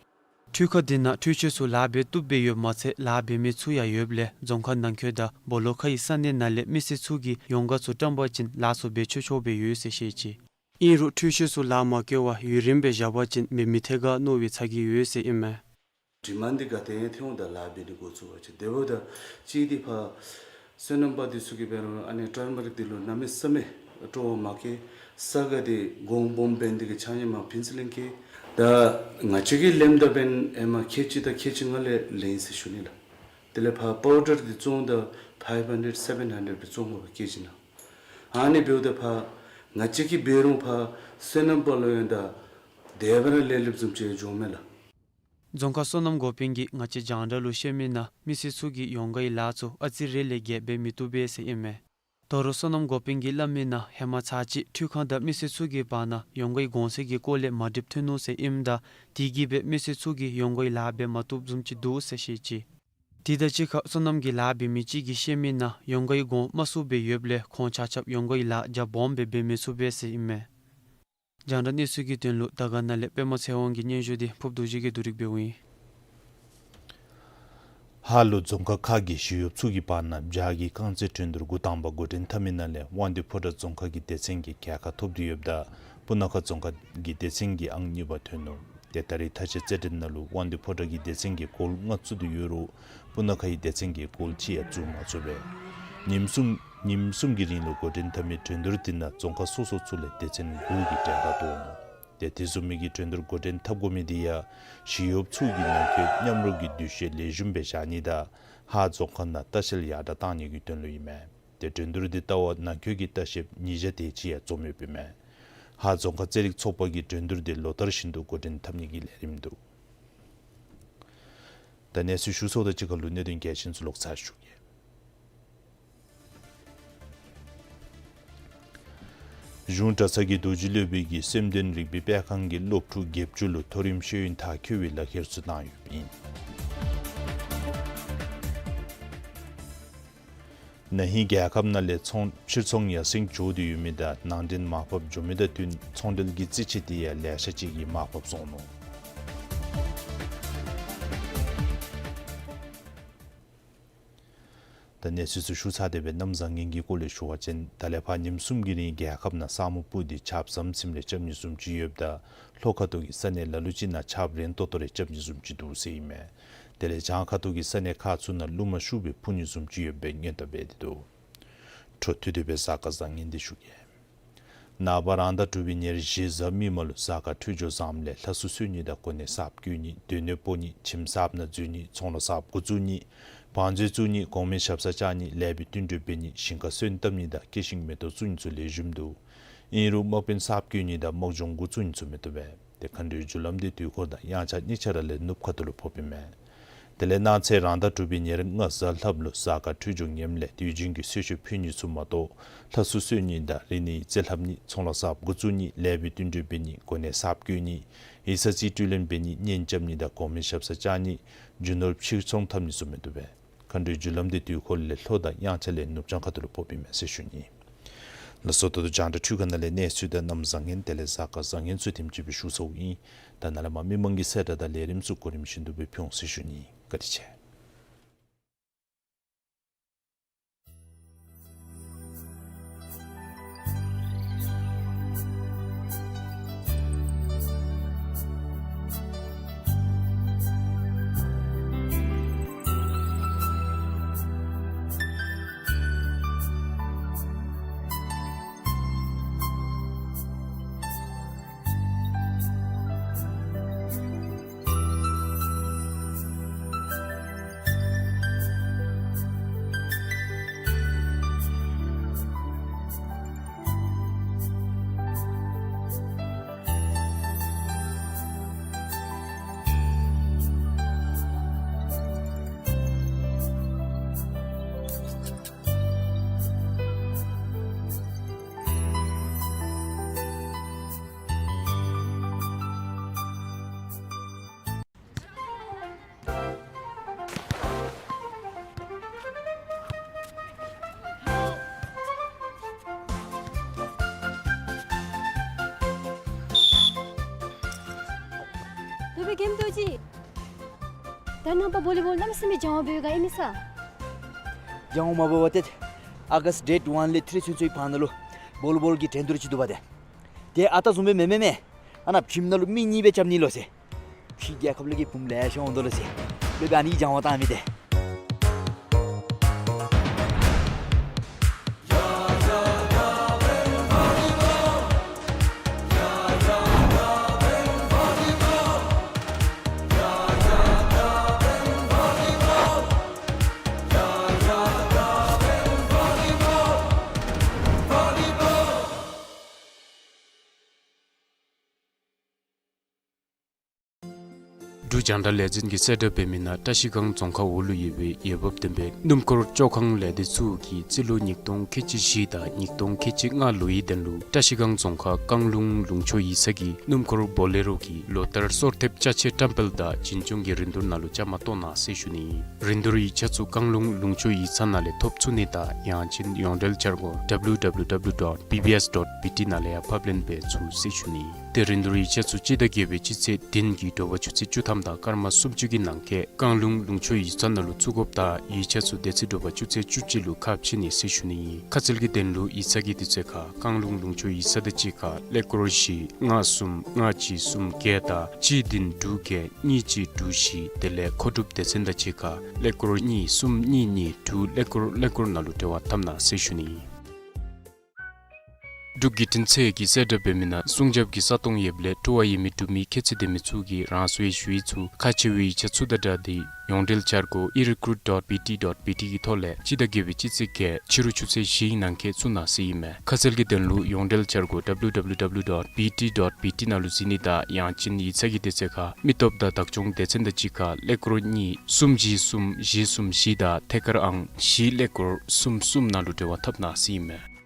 འཕྲུལ་ཁ་འདི་ནང་འཕྲུལ་ཆས་ཚུ་ལཱ་འབད་བཏུབ་སྦེ་ཡོདཔ་མ་ཚད་ལཱ་འབད་མི་ཚུ་ཡང་ཡོདཔ་ལས་རྫོང་ཁག་ནང་འཁོད་དང་སྦོ་ལོགས་ཁའི་ས་གནས་ནང་ལས་མི་སེར་ཚུ་གིས་ཡོངས་ཁ་ཚུ་བཀྲམ་པ་ཅིན་ལཱ་ཚུ་འབད་ཆོག་ཆོག་སྦེ་ཡོད་ཟེར་བཤད་ཅི། ཨིན་རུང་འཕྲུལ་ཆས་ཚུ་ལཱ་མ་བཀོལ་བར་ཡུན་རིངམོ་སྦེ་བཞག་པ་ཅིན་འབད་མི་ཐེག་ག་མནོ་བའི་ཚ་གྱང་ཡོད་ཟེར་ཨིན་མས། ཌི་མཱནཌ་འདི་ག་དེ་ཡང་ཐོན་འོང་ད་ལཱ་འབད་ནི་འགོ་བཙུགས་པ་ཅིན། དེ་འབདཝ་ད་གཅིག་འདི་ཕར་སོ་ནམ་པ་འདི་ཚུ་གིས་འབད་རུང་ཨ་ནི་ཊར་མ་རིཀ་འདི་ལུ་གནམ་མེད་ས་མེད་སྤྲོ་བ་མ་བསྐྱེད། ས་ག་འདི་གོང་སྦོམ་འབད་ནི་འདི་གིས་ཆ་མཉམ་ཕན་ཚུན་ལེན་བསྐྱེད། ད་ང་བཅས་ཀྱི་ལེནམ་ད་འབདན་ཧེ་མ་ཁལ་གཅིག་དང་ཁལ་གཅིག་ལྔ་ལས་ལེན་ཟེར་ཞུ་ནི་ལགས། དེ་ལས་ཕར་པའུ་ཌར་འདི་བཙོང་ད་ཕའིབ་ཧན་ཌེཌ་སེ་བཱན་ཧན་ཌེཌ་སྦེ་བཙོང་དགོ་པས་ཀེ་ཇི་ནང་། ཨ་ནི་འབདཝ་ད་ཕར་ང་བཅས་ཀྱིས་འབད་རུང་ཕར་སོ་ནམ་པ་ལུ་ཡང་ད་དེ་སྦེ་ར་ལས་སླབ་བཟུམ་ཅིག་འགྱོཝ་མས་ལགས། རྫོང་ཁག་སོ་ནམ་འགོ་དཔོན་གྱིས་ང་བཅས་རྒྱང་བསྒྲགས་ལུ་བཤད་མི་ནང་མི་སེར་ཚུ་གིས་ཡོངས་ཁའི་ལཱ་ཚུ་ཨ་ཙི་རེ་ལས་བརྒལ་འབད་མི་བཏུབ་པས་ཟེར་ཨིན་མས། ད་རུང་སོ་ནམ་འགོ་དཔོན་གྱིས་སླབ་མི་ནང་ཧེ་མ་ཚར་གཅིག་འཕྲུལ་ཁང་དང་མི་སེར་ཚུ་གི་བར་ན་ཡོངས་ཁའི་གོང་ཚད་ཀྱི་སྐོར་ལས་མ་འགྲིགཔ་ཐོན་ནུག་ཟེར་ཨིནམ་ད་དེ་གིས་འབད་མི་སེར་ཚུ་གིས་ཡོངས་ཁའི་ལཱ་འབད་མ་བཏུབ་བཟུམ་ཅིག་འདུག་ཟེར་བཤད་ཅི། དེ་དང་གཅིག་ཁར་སོ་ནམ་གྱི་ལཱ་འབད་མི་ཅིག་གིས་བཤད་མི་ནང་ཡོངས་ཁའི་གོང་དམའ་སུ་སྦེ་ཡོདཔ་ལས་ཁོང་ཆ་ཁྱབ་ཡོངས་ཁའི་ལཱ་རྒྱ་སྦོམ་སྦེ་འབད་མི་ཚུགས་པས་ཟེར་ཨིན་མས། རྒྱང་བསྒྲགས་གནས་ཚུལ་གྱི་དོན་ལུ་དར་དཀར་ན་ལས་པདྨ་ཚེ་དབང་གི་སྙན་ཞུ་འདི་ཕུབ་རྡོ་རྗེ་གིས་བསྡུ་སྒྲིག་འབདཝ་ཨིན། ཧཱ་ལུ་རྫོང་ཁག་ཁག་གི་ཞི་གཡོགཔ་ཚུ་གི་བར་ན་བྱཱར་གྱི་རྐང་རྩེད་འགྲན་བསྡུར་འགོ་དང་པ་འགོ་འདྲེན་འཐབ་མི་ནང་ལས་དབང་འདུས་ཕོ་བྲང་རྫོང་ཁག་གི་སྡེ་ཚན་གྱིས་རྒྱལ་ཁ་ཐོབ་སྟེ་ཡོདཔ་ད་སྤུ་ན་ཁ་རྫོང་ཁག་གི་སྡེ་ཚན་གྱིས་ཨང་གཉིས་པ་ཐོན་ནུག། ཏེ་ད་རེས་མཐའ་དཔྱད་རྩེད་འགྲན་ནང་ལུ་དབང་འདུས་ཕོ་བྲང་གི་སྡེ་ཚན་གྱིས་གོལ་ལྔ་བཙུགས་ཏེ་ཡོད་རུང་སྤུ་ན་ཁ་ཡི་སྡེ་ཚན་གྱིས་གོལ་གཅིག་ཡང་བཙུགས་མ་ཚུགས་པས། ཉིནམ་གསུམ་ཉིནམ་གསུམ་གྱི་རིང་ལུ་འགོ་འདྲེན་འཐབ་མི་འགྲན་བསྡུར་དེ་ནང་རྫོང་ཁག་སོ་སོ་ཚུ་ལས་སྡེ་ཚན་དགུ་གིས་གྲལ་ཁར་གཏོགས་ནུག། ཏེ་དེ་བཟུམ་མའི་གི་འགྲན་བསྡུར་འགོ་འདྲེན་འཐབ་དགོ་མི་དེ་ཡང་ཞི་གཡོགཔ་ཚུ་གིས་ནང་འཁོད་མཉམ་རོགས་ཀྱི་འདུ་ཤེས་ལེགས་ཤོམ་སྦེ་བཞག་ནི་དང་ཧཱ་རྫོང་ཁག་ནང་ལྟ་བཤལ་ཡར་དྲག་གཏང་ནི་གི་དོན་ལུ་ཨིན་མས། ཏེ་འགྲན་བསྡུར་དེ་བལྟ་བར་ནང་འཁོད་ཀྱི་ལྟ་བཤལཔ་ཉིས་བརྒྱ་དེ་ཅིག་ཡང་འཛོམས་ཡོདཔ་ཨིན་མས། ཧཱ་རྫོང་ཁག་རྩེད་རིགས་ཚོགས་པ་གིས་འགྲན་བསྡུར་དེ་ལོ་ལྟར་བཞིན་དུ་འགོ་འདྲེན་འཐབ་ནི་གི་ལས་རིམ་འདུག། ད་གནས་ཚུལ་ཞུ་ཚརཝ་དང་གཅིག་ཁར་ལུ་གནད་དོན་གལ་ཆེན་ཚུ་ལོག་ཚར་ཞུ་གེ། གཞུང་གྲྭ་ཚང་གི་རྡོ་རྗེ་སློབ་དཔོན་གྱིས་སེམས་དོན་རིག་པའི་སྤེལ་ཁང་གི་སློབ་ཕྲུག་བརྒྱད་ཅུ་ལུ་མཐོ་རིམ་ཤེས་ཡོན་མཐར་འཁྱོལ་བའི་ལག་ཁྱེར་ཚུ་གནང་ཡོདཔ་ཨིན། ན་ཧིང་རྒྱལ་ཁབ་ནང་ལས་ཚོང་ཕྱིར་ཚོང་ཡར་སེང་འགྱོ་སྟེ་ཡོད་མི་དང་ནང་འདྲེན་མར་ཕབ་འགྱོ་མི་དང་བསྟུན་ཚོང་འབྲེལ་གྱི་རྩིས་ཆད་དེ་ཡང་ལེ་ཤ་ཅིག་གིས་མར་ཕབ་སོང་ནུག། ད་གནས་ཚུལ་ཚུ་ཞུ་ཚར་ཏེ་སྦེ་གནམ་བཟང་ངན་གྱི་སྐོར་ལས་ཞུ་བ་ཅིན་ད་ལས་ཕར་ཉིནམ་གསུམ་གྱི་རིང་རྒྱལ་ཁབ་ནང་ས་སྨུག་སྤུབས་ཏེ་ཆརཔ་ཟམ་ཟིམ་རེ་རྐྱབ་ནི་བཟུམ་ཅིག་ཡོདཔ་ད་ལྷོ་ཁ་ཐུག་གི་ས་གནས་ལ་ལུ་ཅིག་ནང་ཆརཔ་རན་ཏོག་ཏོ་རེ་རྐྱབ་ནི་བཟུམ་ཅིག་འདུག་ཟེར་ཨིན་མས། དེ་ལས་བྱང་ཁ་ཐུག་གི་ས་གནས་ཁག་ཚུ་ནང་རླུང་མ་ཤུགས་སྦེ་འཕུ་ནི་བཟུམ་ཅིག་ཡོད་པའི་སྔོན་བརྡ་འབད་དེ་འདུག། འཕྲོ་མཐུད་དེ་སྦེ་གཟའ་སྐར་བཟང་ངན་འདི་ཞུ་གེ། ནངས་པ་རང་ཟླ་དྲུག་པའི་ཉེར་བཞི་གཟའ་མིག་དམར་ལུ་གཟའ་སྐར་འཕྲོད་སྦྱོར་བཟངམ་ལས་ལྷ་སྲུ་གསོལ་ནི་དང་གོ་གནས་གསརཔ་བསྐོ་ནི་སྡོད་གནས་སྤོ་ནི་ཁྱིམ་གསརཔ་ནང་འཛུལ་ནི་ཚོང་ལཱ་གསརཔ་འགོ་བཙུགས་ནི་བང་མཛོད་བཙུགས་ནི་གོང་མའི་ཞབས་སར་བཅར་ནི་ལེགས་པའི་བསྟུན་གྲོས་འབད་ནི་ཞིང་ཁར་སོན་བཏབ་ནི་དང་སྐྱེ་ཤིང་མེ་ཏོག་བཙུགས་ནི་ཚུ་ལེགས་ཤོམ་འདུག། ཨིན་རུང་དམག་དཔོན་གསརཔ་བསྐོ་ནི་དང་དམག་སྦྱོང་འགོ་བཙུགས་ནི་ཚུ་མི་བཏུབ་པས། ཏེ་མཁའ་འགྲོའི་རྒྱུ་ལམ་དེ་དུས་འཁོར་དང་དབྱངས་འཆར་གཉིས་ཆ་ར་ལས་ནུབ་ཁ་ཐུག་ལུ་ཕོགཔ་ཨིན་མས། དེ་ལས་གནངས་ཚེ་རང་ཟླ་དྲུག་པའི་ཉེར་ལྔ་གཟའ་ལྷགཔ་ལུ་གཟའ་སྐར་འཕྲོད་སྦྱོར་ངནམ་ལས་དུས་རྒྱུན་གྱི་གསོལ་མཆོད་ཕུལ་ནི་ཚུ་མ་གཏོགས་ལྷ་སྲུ་གསོལ་ནི་དང་རིག་གནས་རྩིས་ལྷབ་ནི་ཚོང་ལཱ་གསརཔ་འགོ་བཙུགས་ནི་ལེགས་པའི་བསྟུན་གྲོས་འབད་ནི་གོ་གནས་གསརཔ་བསྐོ་ནི་ཡིག་ཚང་རྩིས་སྤྲོད་ལེན་འབད་ནི་གཉེན་རྐྱབ་ནི་དང་གོང་མའི་ཞབས་སར་བཅར་ནི་རྒྱུ་ནོར་ཕྱིར་ཚོང་འཐབ་ནི་ཚུ་མི་བཏུབ་པས། མཁའ་འགྲོའི་རྒྱུ་ལམ་དེ་དུས་འཁོར་ལས་ལྷོ་དང་དབྱངས་འཆར་ལས་ནུབ་བྱང་ཁ་ཐུག་ལུ་ཕོགཔ་ཨིན་མས་ཟེར་ཞུ་ནི། ལགས་སོ། ད་ལྟོ་རྒྱང་བསྒྲགས་འཕྲུལ་ཁང་ནང་ལས་གནས་ཚུལ་དང་གནམ་བཟང་ངན་དེ་ལས་གཟའ་སྐར་བཟང་ངན་ཚུ་ཐེངས་གཅིག་སྦེ་ཞུ་ཚརཝ་ཨིན། ད་ནཱ་ལས་མར་མི་མང་གི་གསལ་བསྒྲགས་དང་ལས་རིམ་ཚུ་གོ་རིམ་བཞིན་དུ་སྦེ་ཕུལ་འོང་ཟེར་ཞུ་ནི། བཀའ་དྲིན་ཆེ། ད་རེས་ནངས་པ་བོ་ལི་བོལ་གནམ་མེད་ས་མེད་སྦྱང་བ་འབད་བའི་ག་ཨིན་མས་ས། སྦྱང་བ་མ་འབད་བར་ཏེ་ཨ་གསཊ་ཌེཊ་ཝན་ལས་ཐི་རི་ཚུན་ཚོད་ཀྱི་བར་ན་ལུ་བོ་ལི་བོལ་གྱི་འགྲན་བསྡུར་ཅིག་འདུག་པ་ཏེ། ཏེ་ཨ་རྟག་བཟུམ་སྦེ་མེན་མེན་མེན། ཨ་ནཱ་ཁྱིམ་ནང་ལུ་མི་གཉིས་སྦེ་རྐྱབ་ནི་ལོ་ཟེར། ཕྱི་རྒྱལ་ཁབ་ལས་ཀྱི་བུམོ་ལེ་ཤ་འོང་དོ་ལོ་ཟེར། ལོ་སྦེ་ཨ་ནི་སྦྱང་བ་བཏང་མི་ཏེ། འབྲུག་རྒྱང་བསྒྲགས་ལས་འཛིན་གྱིས་གསལ་བསྒྲགས་འབད་མི་ནང་བཀྲ་ཤིས་སྒང་རྫོང་ཁག་འོག་ལུ་ཡོད་པའི་འོས་འབབ་ལྡན་པའི་སྣུམ་འཁོར་བཅོ་ཁང་ལས་སྡེ་ཚུ་གིས་རྩིས་ལོ་ཉིས་སྟོང་ཁལ་གཅིག་བཞི་དང་ཉིས་སྟོང་ཁལ་གཅིག་ལྔ་ལོའི་དོན་ལུ་བཀྲ་ཤིས་སྒང་རྫོང་ཁག་བཀང་ལུང་ལུང་ཕྱོགས་ཡིག་ཚང་གི་སྣུམ་འཁོར་བོ་ལེ་རོ་གི་ལོ་ལྟར་སོར་ཐེབས་ཅ་ཆས་བཀྲམ་སྤེལ་དང་བྱིན་སྐྱོང་གི་རིན་བསྡུར་ནང་ལུ་བཅའ་མར་གཏོགས་གནང་ཟེར་ཞུ་ནི། རིན་བསྡུར་ཡིག་ཆ་ཚུ་བཀང་ལུང་ལུང་ཕྱོགས་ཡིག་ཚང་ནང་ལས་ཐོབ་ཚུགས་ནི་དང་ཡང་ཅིན་ཡོངས་འབྲེལ་འཆར་སྒོ་ཌབ་ལིའུ་ཌབ་ལིའུ་ཌབ་ལིའུ་ཌོཊ་བི་བི་ཨེསི་ཌོཊ་བི་ཊི་ནང་ལས་ཡང་ཕབ་ལེན་འབད་ཚུགས་ཟེར་ཞུ་ནི། ཏེ་རིན་བསྡུར་ཡིག་ཆ་ཚུ་སྤྱི་ཟླ་བརྒྱད་པའི་སྤྱི་ཚེས་བདུན་གྱི་དྲོ་པ་ཆུ་ཚོད་བཅུ་ཐམ་ དང་སྐར་མ་སུམ་ཅུ་གི་ནང་འཁོད་བཀང་ལུང་ལུང་ཕྱོགས་ཡིག་ཚང་ནང་ལུ་བཙུགས་དགོཔ་དང་ཡིག་ཆ་ཚུ་དེ་ཚེ་དྲོ་པ་ཆུ་ཚོད་བཅུ་གཅིག་ལུ་ཁ་ཕྱེ་ནི་ཟེར་ཞུ་ནི་ཨིན། ཁ་གསལ་གྱི་དོན་ལུ་ཡིག་ཚང་གི་དུས་ཚོད་ཁར་བཀང་ལུང་ལུང་ཕྱོགས་ཡིག་ཚང་དང་གཅིག་ཁར་ཀླད་ཀོར་བཞི་ལྔ་གསུམ་ལྔ་གཅིག་གསུམ་བརྒྱད་དང་གཅིག་བདུན་དྲུག་བརྒྱད་གཉིས་གཅིག་དྲུག་བཞི། དེ་ལས་མཁོ་སྒྲུབ་སྡེ་ཚན་དང་གཅིག་ཁར་ཀླད་ཀོར་གཉིས་གསུམ་གཉིས་གཉིས་དྲུག་ཀླད་ཀོར་ཀླད་ཀོར་ནང་ལུ་འབྲེལ་བ་འཐབ་གནང་ཟེར་ཞུ་ནི་ཨིན། འབྲུག་བརྒྱུད་འཕྲིན་ཚད་ཀྱིས་གསལ་བསྒྲགས་འབད་མི་ནང་སྲུང་སྐྱོབ་ཀྱི་ས་སྟོང་ཡོདཔ་ལས་འཁྲུག་པ་ཡོད་མི་འབྲུག་མི་ཁྱད་ཚད་ལྡན་མི་ཚུ་གིས་རང་སོའི་ཞུ་ཡིག་ཚུ་ཁག་ཆེ་བའི་ཡིག་ཆ་ཚུ་དང་སྦྲགས་ཏེ་ཡོངས་འབྲེལ་འཆར་སྒོ་ཨི་རི་ཀུ་རུཊ་ཌོཊ་བི་ཊི་ཌོཊ་བི་ཊི་གི་ཐོག་ལས་སྤྱི་ཟླ་བརྒྱད་པའི་སྤྱི་ཚེས་བརྒྱད་ཕྱི་རུ་ཆུ་ཚོད་བཞི་ནང་འཁོད་བཙུགས་གནང་ཟེར་ཨིན་མས། ཁ་གསལ་གྱི་དོན་ལུ་ཡོངས་འབྲེལ་འཆར་སྒོ་ཌབ་ལུ་ཌབ་ལུ་ཌབ་ལུ་ཌོཊ་བི་ཊི་ཌོཊ་བི་ཊི་ནང་ལུ་གཟིགས་ནི་དང་ཡང་ཅིན་ཡིག་ཚང་གི་དུས་ཚོད་ཁར་མི་སྟོབས་དང་བདག་སྐྱོང་སྡེ་ཚན་དང་གཅིག་ཁར་ཀླད་ཀོར་གཉིས་གསུམ་བཞི་གསུམ་བཞི་གསུམ་བཞི་དང་ཐད་ཀར་ཨང་བཞི་ཀླད་ཀོར་གསུམ་གསུམ་ནང་ལུ་འབྲེལ་བ་འཐབ་གནང་ཟེར་ཨིན་མས།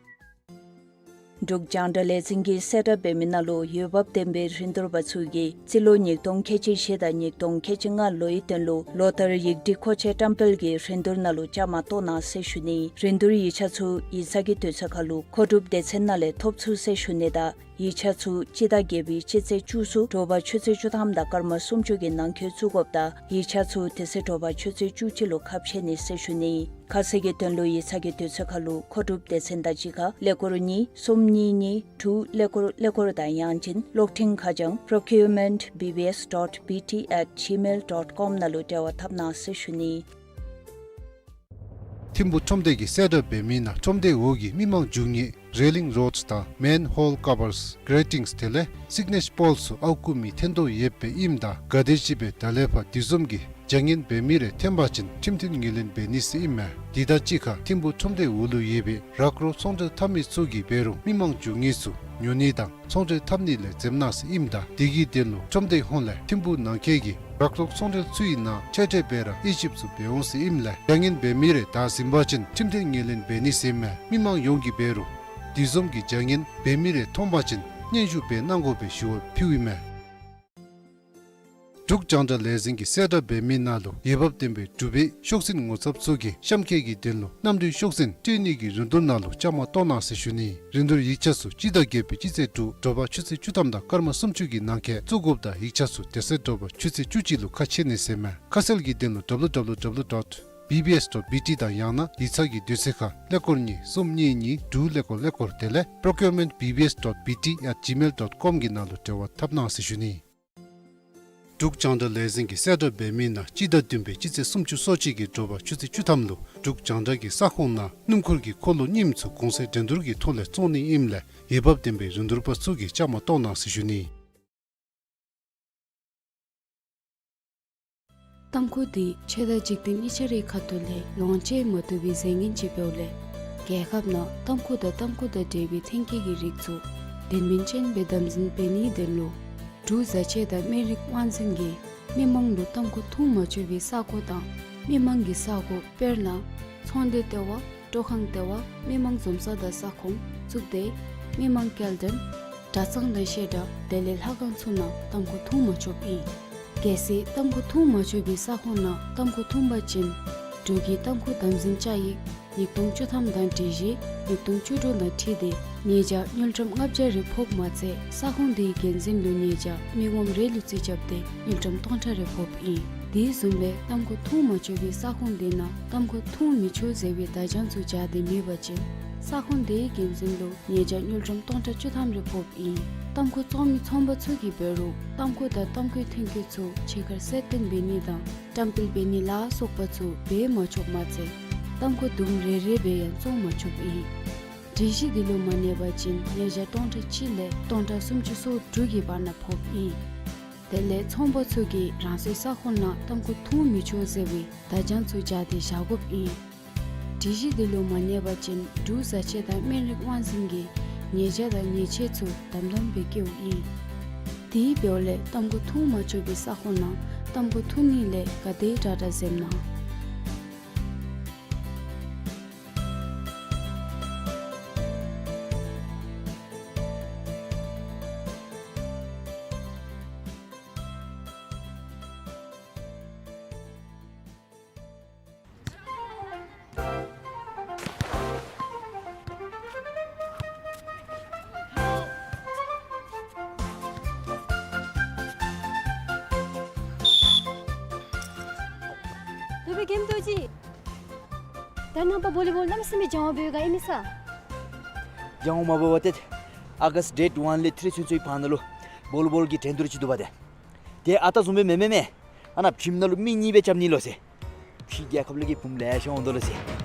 འབྲུག་རྒྱང་བསྒྲགས་ལས་འཛིན་གྱིས་གསལ་བསྒྲགས་འབད་མི་ནང་ལུ་འོས་འབབ་ལྡན་པའི་རིན་བསྡུར་པ་ཚུ་གིས་རྩིས་ལོ་ཉིས་སྟོང་ཁལ་གཅིག་བཞི་དང་ཉིས་སྟོང་ཁལ་གཅིག་ལྔ་ལོའི་དོན་ལུ་ལོ་ལྟར་ཡིག་འབྲི་མཁོ་ཆས་བཀྲམ་སྤེལ་གྱི་རིན་བསྡུར་ནང་ལུ་བཅའ་མར་གཏོགས་གནང་ཟེར་ཞུ་ནི། རིན་བསྡུར་ཡིག་ཆ་ཚུ་ཡིག་ཚང་གི་དུས་ཚོད་ཁར་ལུ་མཁོ་སྒྲུབ་སྡེ་ཚན་ནང་ལས་ཐོབ་ཚུགས་ཟེར་ཞུ་ནི་དང་ཡིག་ཆ་ཚུ་སྤྱི་ཟླ་བརྒྱད་པའི་སྤྱི་ཚེས་བཅུ་གསུམ་དྲོ་པ་ཆུ་ཚོད་བཅུ་ཐམ་དང་སྐར་མ་སུམ་ཅུ་གི་ནང་འཁོད་བཙུགས་དགོཔ་དང་ཡིག་ཆ་ཚུ་དེ་ཚེ་དྲོ་པ་ཆུ་ཚོད་བཅུ་གཅིག་ལུ་ཁ་ཕྱེ་ནི་ཟེར་ཞུ་ནི། ཁ་གསལ་གྱི་དོན་ལུ་ཡིག་ཚང་གི་དུས་ཚོད་ཁར་ལུ་མཁོ་སྒྲུབ་སྡེ་ཚན་དང་གཅིག་ཁར་ཀླད་ཀོར་གཉིས་གསུམ་གཉིས་གཉིས་དྲུག་ཀླད་ཀོར་ཀླད་ཀོར་དང་ཡང་ཅིན་གློག་འཕྲིན་ཁ་བྱང་པྲོ་ཀིའུར་མེནཊ་བི་བི་ཨེསི་ཌོཊ་བི་ཊི་ཨེཊ་ཇི་མེལ་ཌོཊ་ཀོམ་ནང་ལུ་འབྲེལ་བ་འཐབ་གནང་ཟེར་ཞུ་ནི། ཐིམ་ཕུག་ཁྲོམ་སྡེ་གིས་གསལ་བསྒྲགས་འབད་མི་ནང་ཁྲོམ་སྡེའི་འོག་གི་མི་མང་འགྱོ་ནིའི་རེ་ལིང་རོཌ་དང་མེན་ཧོལ་ཀ་བརསི་གྲེ་ཊིངསི་དེ་ལས་སིག་ནེ་ཅར་པོལསི་ཚུ་ཨརཝ་བརྐུ་མི་ཐོན་དོ་ཡོདཔ་ཨིནམ་ད་ག་དེམ་ཅིག་སྦེ་ད་ལས་ཕར་དེ་བཟུམ་གྱི་བྱ་ངན་འབད་མི་རེ་ཐོན་པ་ཅིན་ཁྲིམས་མཐུན་ངོས་ལེན་འབད་ནི་ཟེར་ཨིན་མས། དེ་དང་གཅིག་ཁར་ཐིམ་ཕུག་ཁྲོམ་སྡེའི་འོག་ལུ་ཡོད་པའི་རག་རོག་ཚོང་འབྲེལ་འཐབ་མི་ཚུ་གིས་འབད་རུང་མི་མང་འགྱོ་ནི་ཚུ་ཉོ་ནི་དང་ཚོང་འབྲེལ་འཐབ་ནི་ལས་འཛེམ་གནང་ཟེར་ཨིནམ་ད་དེ་གི་དོན་ལུ་ཁྲོམ་སྡེ་ཧོངས་ལས་ཐིམ་ཕུག་ནང་འཁོད་ཀྱི་རག་རོག་ཚོང་འབྲེལ་ཚུ་གི་ནང་ཆེ་གྲས་སྦེ་ར་དབྱེ་ཞིབ་ཚུ་འབད་འོང་ཟེར་ཨིནམ་ལས་བྱ་ངན་འབད་མི་རེ་བདའ་ཟུན་པ་ཅིན་ཁྲིམས་མཐུན་ངོས་ལེན་འབད་ནི་ཟེར་ཨིན་མས། མི་མང་ཡོངས་ཀྱིས་འབད་རུང་དེ་བཟུམ་གྱི་བྱ་ངན་འབད་མི་རེ་མཐོང་པ་ཅིན་སྙན་ཞུ་འབད་གནང་དགོ་པའི་ཞུ་བ་ཕུལཝ་ཨིན་མས། འབྲུག་རྒྱང་བསྒྲགས་ལས་འཛིན་གྱིས་གསལ་བསྒྲགས་འབད་མི་ནང་ལུ་འོས་འབབ་ལྡན་པའི་འབྲུག་པའི་ཤོག་འཛིན་ངོ་ཚབ་ཚུ་གིས་གཤམ་འཁོད་ཀྱི་དོན་ལུ་གནམ་གྲུའི་ཤོག་འཛིན་སྤྲོད་ནི་གི་རིན་བསྡུར་ནང་ལུ་བཅའ་མར་གཏོགས་གནང་ཟེར་ཞུ་ནི། རིན་བསྡུར་ཡིག་ཆ་ཚུ་སྤྱི་ཟླ་བརྒྱད་པའི་སྤྱི་ཚེས་དྲུག་དྲོ་པ་ཆུ་ཚོད་བཅུ་ཐམ་དང་སྐར་མ་སུམ་ཅུ་གི་ནང་འཁོད་བཙུགས་དགོཔ་དང་ཡིག་ཆ་ཚུ་དེ་ཚེ་དྲོ་པ་ཆུ་ཚོད་བཅུ་གཅིག་ལུ་ཁ་ཕྱེ་ནི་ཟེར་ཨིན་མས། ཁ་གསལ་གྱི་དོན་ལུ་ཌབ་ལུ་ཌབ་ལུ་ཌབ་ལུ་ཌོཊ་བི་བི་ཨེསི་ཌོཊ་བི་ཊི་དང་ཡང་ན་ཡིག་ཚང་གི་དུས་ཚོད་ཁར་ཀླད་ཀོར་གཉིས་གསུམ་གཉིས་གཉིས་དྲུག་ཀླད་ཀོར་ཀླད་ཀོར་དེ་ལས་པྲོ་ཀིའུར་མེནཊ་བི་བི་ཨེསི་ཌོཊ་བི་ཊི་ཨེཊ་ཇི་མེལ་ཌོཊ་ཀོམ་གྱི་ནང་ལུ་འབྲེལ་བ་འཐབ་གནང་ཟེར་ཞུ་ནི། འབྲུག་རྒྱང་བསྒྲགས་ལས་འཛིན་གྱིས་གསལ་བསྒྲགས་འབད་མི་ནང་སྤྱི་ཟླ་བདུན་པའི་སྤྱི་ཚེས་སུམ་ཅུ་སོ་གཅིག་གི་དྲོ་པ་ཆུ་ཚོད་བཅུ་ཐམ་ལུ་འབྲུག་རྒྱང་བསྒྲགས་ཀྱི་ས་ཁོངས་ནང་སྣུམ་འཁོར་གྱི་འཁོར་ལོ་རྙིངམ་ཚུ་གོང་ཚད་འགྲན་བསྡུར་གྱི་ཐོག་ལས་བཙོང་ནི་ཨིནམ་ལས་འོས་འབབ་ལྡན་པའི་རིན་བསྡུར་པ་ཚུ་གིས་བཅའ་མར་གཏོགས་གནང་ཟེར་ཞུ་ནི། ཏམ་ཁུ་འདི་ཆོས་དང་འཇིག་རྟེན་གཉིས་ཆ་རའི་ཁ་ཐུག་ལས་ལོངས་སྤྱོད་མ་བཏུབ་པའི་རྫས་ངན་ཅིག་འབདཝ་ལས་རྒྱལ་ཁབ་ནང་ཏམ་ཁུ་དང་ཏམ་ཁུ་དང་འབྲེལ་བའི་ཐོན་སྐྱེད་ཀྱི་རིགས་ཚུ་དོན་སྨིན་ཅན་སྦེ་དམ་འཛིན་འབད་ནིའི་དོན་ལུ་འབྲུག་བཟའ་ཆས་དང་སྨན་རིགས་དབང་འཛིན་གྱིས་མི་མང་ལུ་ཏམ་ཁུ་འཐུང་མ་ཆོག་པའི་ས་གོ་དང་མི་མང་གི་ས་གོ་དཔེར་ན་ཚོང་སྡེ་ལྟེ་བ་སྤྲོ་ཁང་ལྟེ་བ་མི་མང་འཛོམས་ས་དང་ས་ཁོངས་གཙུག་སྡེ་མི་མང་སྐྱེལ་འདྲེན་གྲྭ་ཚང་དང་བཤད་གྲྭ་དེ་ལས་ལྷ་ཁང་ཚུ་ནང་ཏམ་ཁུ་འཐུང་མ་ཆོགཔ་ཨིན། གལ་སྲིད་ཏམ་ཁུ་འཐུང་མ་ཆོག་པའི་ས་ཁོངས་ནང་ཏམ་ཁུ་འཐུང་པ་ཅིན་འབྲུག་གི་ཏམ་ཁུ་དམ་འཛིན་བཅའ་ཡིག་ཉིས་སྟོང་བཅུ་ཐམ་དང་སྒྲིག་གཞི་ཉིས་སྟོང་བཅུ་དྲུག་དང་འཁྲིལ་ཏེ་ཉེས་བྱ་དངུལ་ཀྲམ་ལྔ་བརྒྱ་རེ་ཕོགཔ་མ་ཚད་ས་ཁོངས་དེའི་འགན་འཛིན་ལུ་ཉེས་བྱ་མི་ངོམ་རེ་ལུ་རྩིས་རྐྱབ་སྟེ་དངུལ་ཀྲམ་སྟོང་ཕྲག་རེ་ཕོགཔ་ཨིན། དེ་བཟུམ་སྦེ་ཏམ་ཁུ་འཐུང་མ་ཆོག་པའི་ས་ཁོངས་དེ་ནང་ཏམ་ཁུ་འཐུང་མི་ཆོག་ཟེར་བའི་བརྡ་བྱང་ཚུ་སྦྱར་ཏེ་མེད་པ་ཅིན་ས་ཁོངས་དེའི་འགན་འཛིན་ལུ་ཉེས་བྱ་དངུལ་ཀྲམ་སྟོང་ཕྲག་བཅུ་ཐམ་རེ་ཕོགཔ་ཨིན། ཏམ་ཁུ་བཙོང་མི་ཚོང་པ་ཚུ་གིས་འབད་རུང་ཏམ་ཁུ་དང་ཏམ་ཁུའི་ཐོན་སྐྱེད་ཚུ་ཕྱི་ཁར་གསལ་སྟོན་འབད་ནི་དང་བཀྲམ་སྤེལ་འབད་ནི་ལ་སོགས་པ་ཚུ་འབད་མ་ཆོགཔ་མ་ཚད་ཏམ་ཁུ་དུམ་རེ་རེ་སྦེ་ཡང་བཙོང་མ་ཆོགཔ་ཨིན། སྒྲིག་གཞི་འདི་ལུ་མ་གནས་པ་ཅིན་ཉེས་བྱ་སྟོང་ཕྲག་གཅིག་ལས་སྟོང་ཕྲག་སུམ་ཅུ་སོ་དྲུག་གི་བར་ན་ཕོགཔ་ཨིན། དེ་ལས་ཚོང་པ་ཚུ་གིས་རང་སོའི་ས་ཁོངས་ནང་ཏམ་ཁུ་འཐུང་མི་ཆོག་ཟེར་བའི་བརྡ་བྱང་ཚུ་སྦྱར་ཏེ་བཞག་དགོཔ་ཨིན། སྒྲིག་གཞི་འདི་ལུ་མ་གནས་པ་ཅིན་འབྲུག་བཟའ་ཆས་དང་སྨན་རིགས་དབང་འཛིན་གྱིས་ཉེས་བྱ་དང་ཉེས་ཆད་ཚུ་དམ་དམ་སྦེ་བཀལཝ་ཨིན། དེ་འབདཝ་ལས་ཏམ་ཁུ་འཐུང་མ་ཆོག་པའི་ས་ཁོངས་ནང་ཏམ་ཁུ་འཐུང་ནི་ལས་ག་དེ་དྲག་དྲག་འཛེམ་གནང་། རྡོ་རྗེ། ད་ནངས་པ་བོ་ལི་བོལ་གནམ་མེད་ས་མེད་སྦྱང་བ་འབད་ག་ཨིན་མས་ས། སྦྱང་བ་མ་འབད་བར་ཏེ་ཨ་གསཊ་ཌེཊ་ཝན་ལས་ཐི་རི་ཚུན་ཚོད་ཀྱི་བར་ན་ལུ་བོ་ལི་བོལ་གྱི་འགྲན་བསྡུར་ཅིག་འདུག་པ་ཏེ། ཏེ་ཨ་རྟག་བཟུམ་སྦེ་མེན་མེན་མེན། ཨ་ནཱ་ཁྱིམ་ནང་ལུ་མི་གཉིས་སྦེ་རྐྱབ་ནི་ལོ་ཟེར། ཕྱི་རྒྱལ་ཁབ་ལས་ཀྱི་བུམོ་ལེ་ཤ་འོང་དོ་ལོ་ཟེར།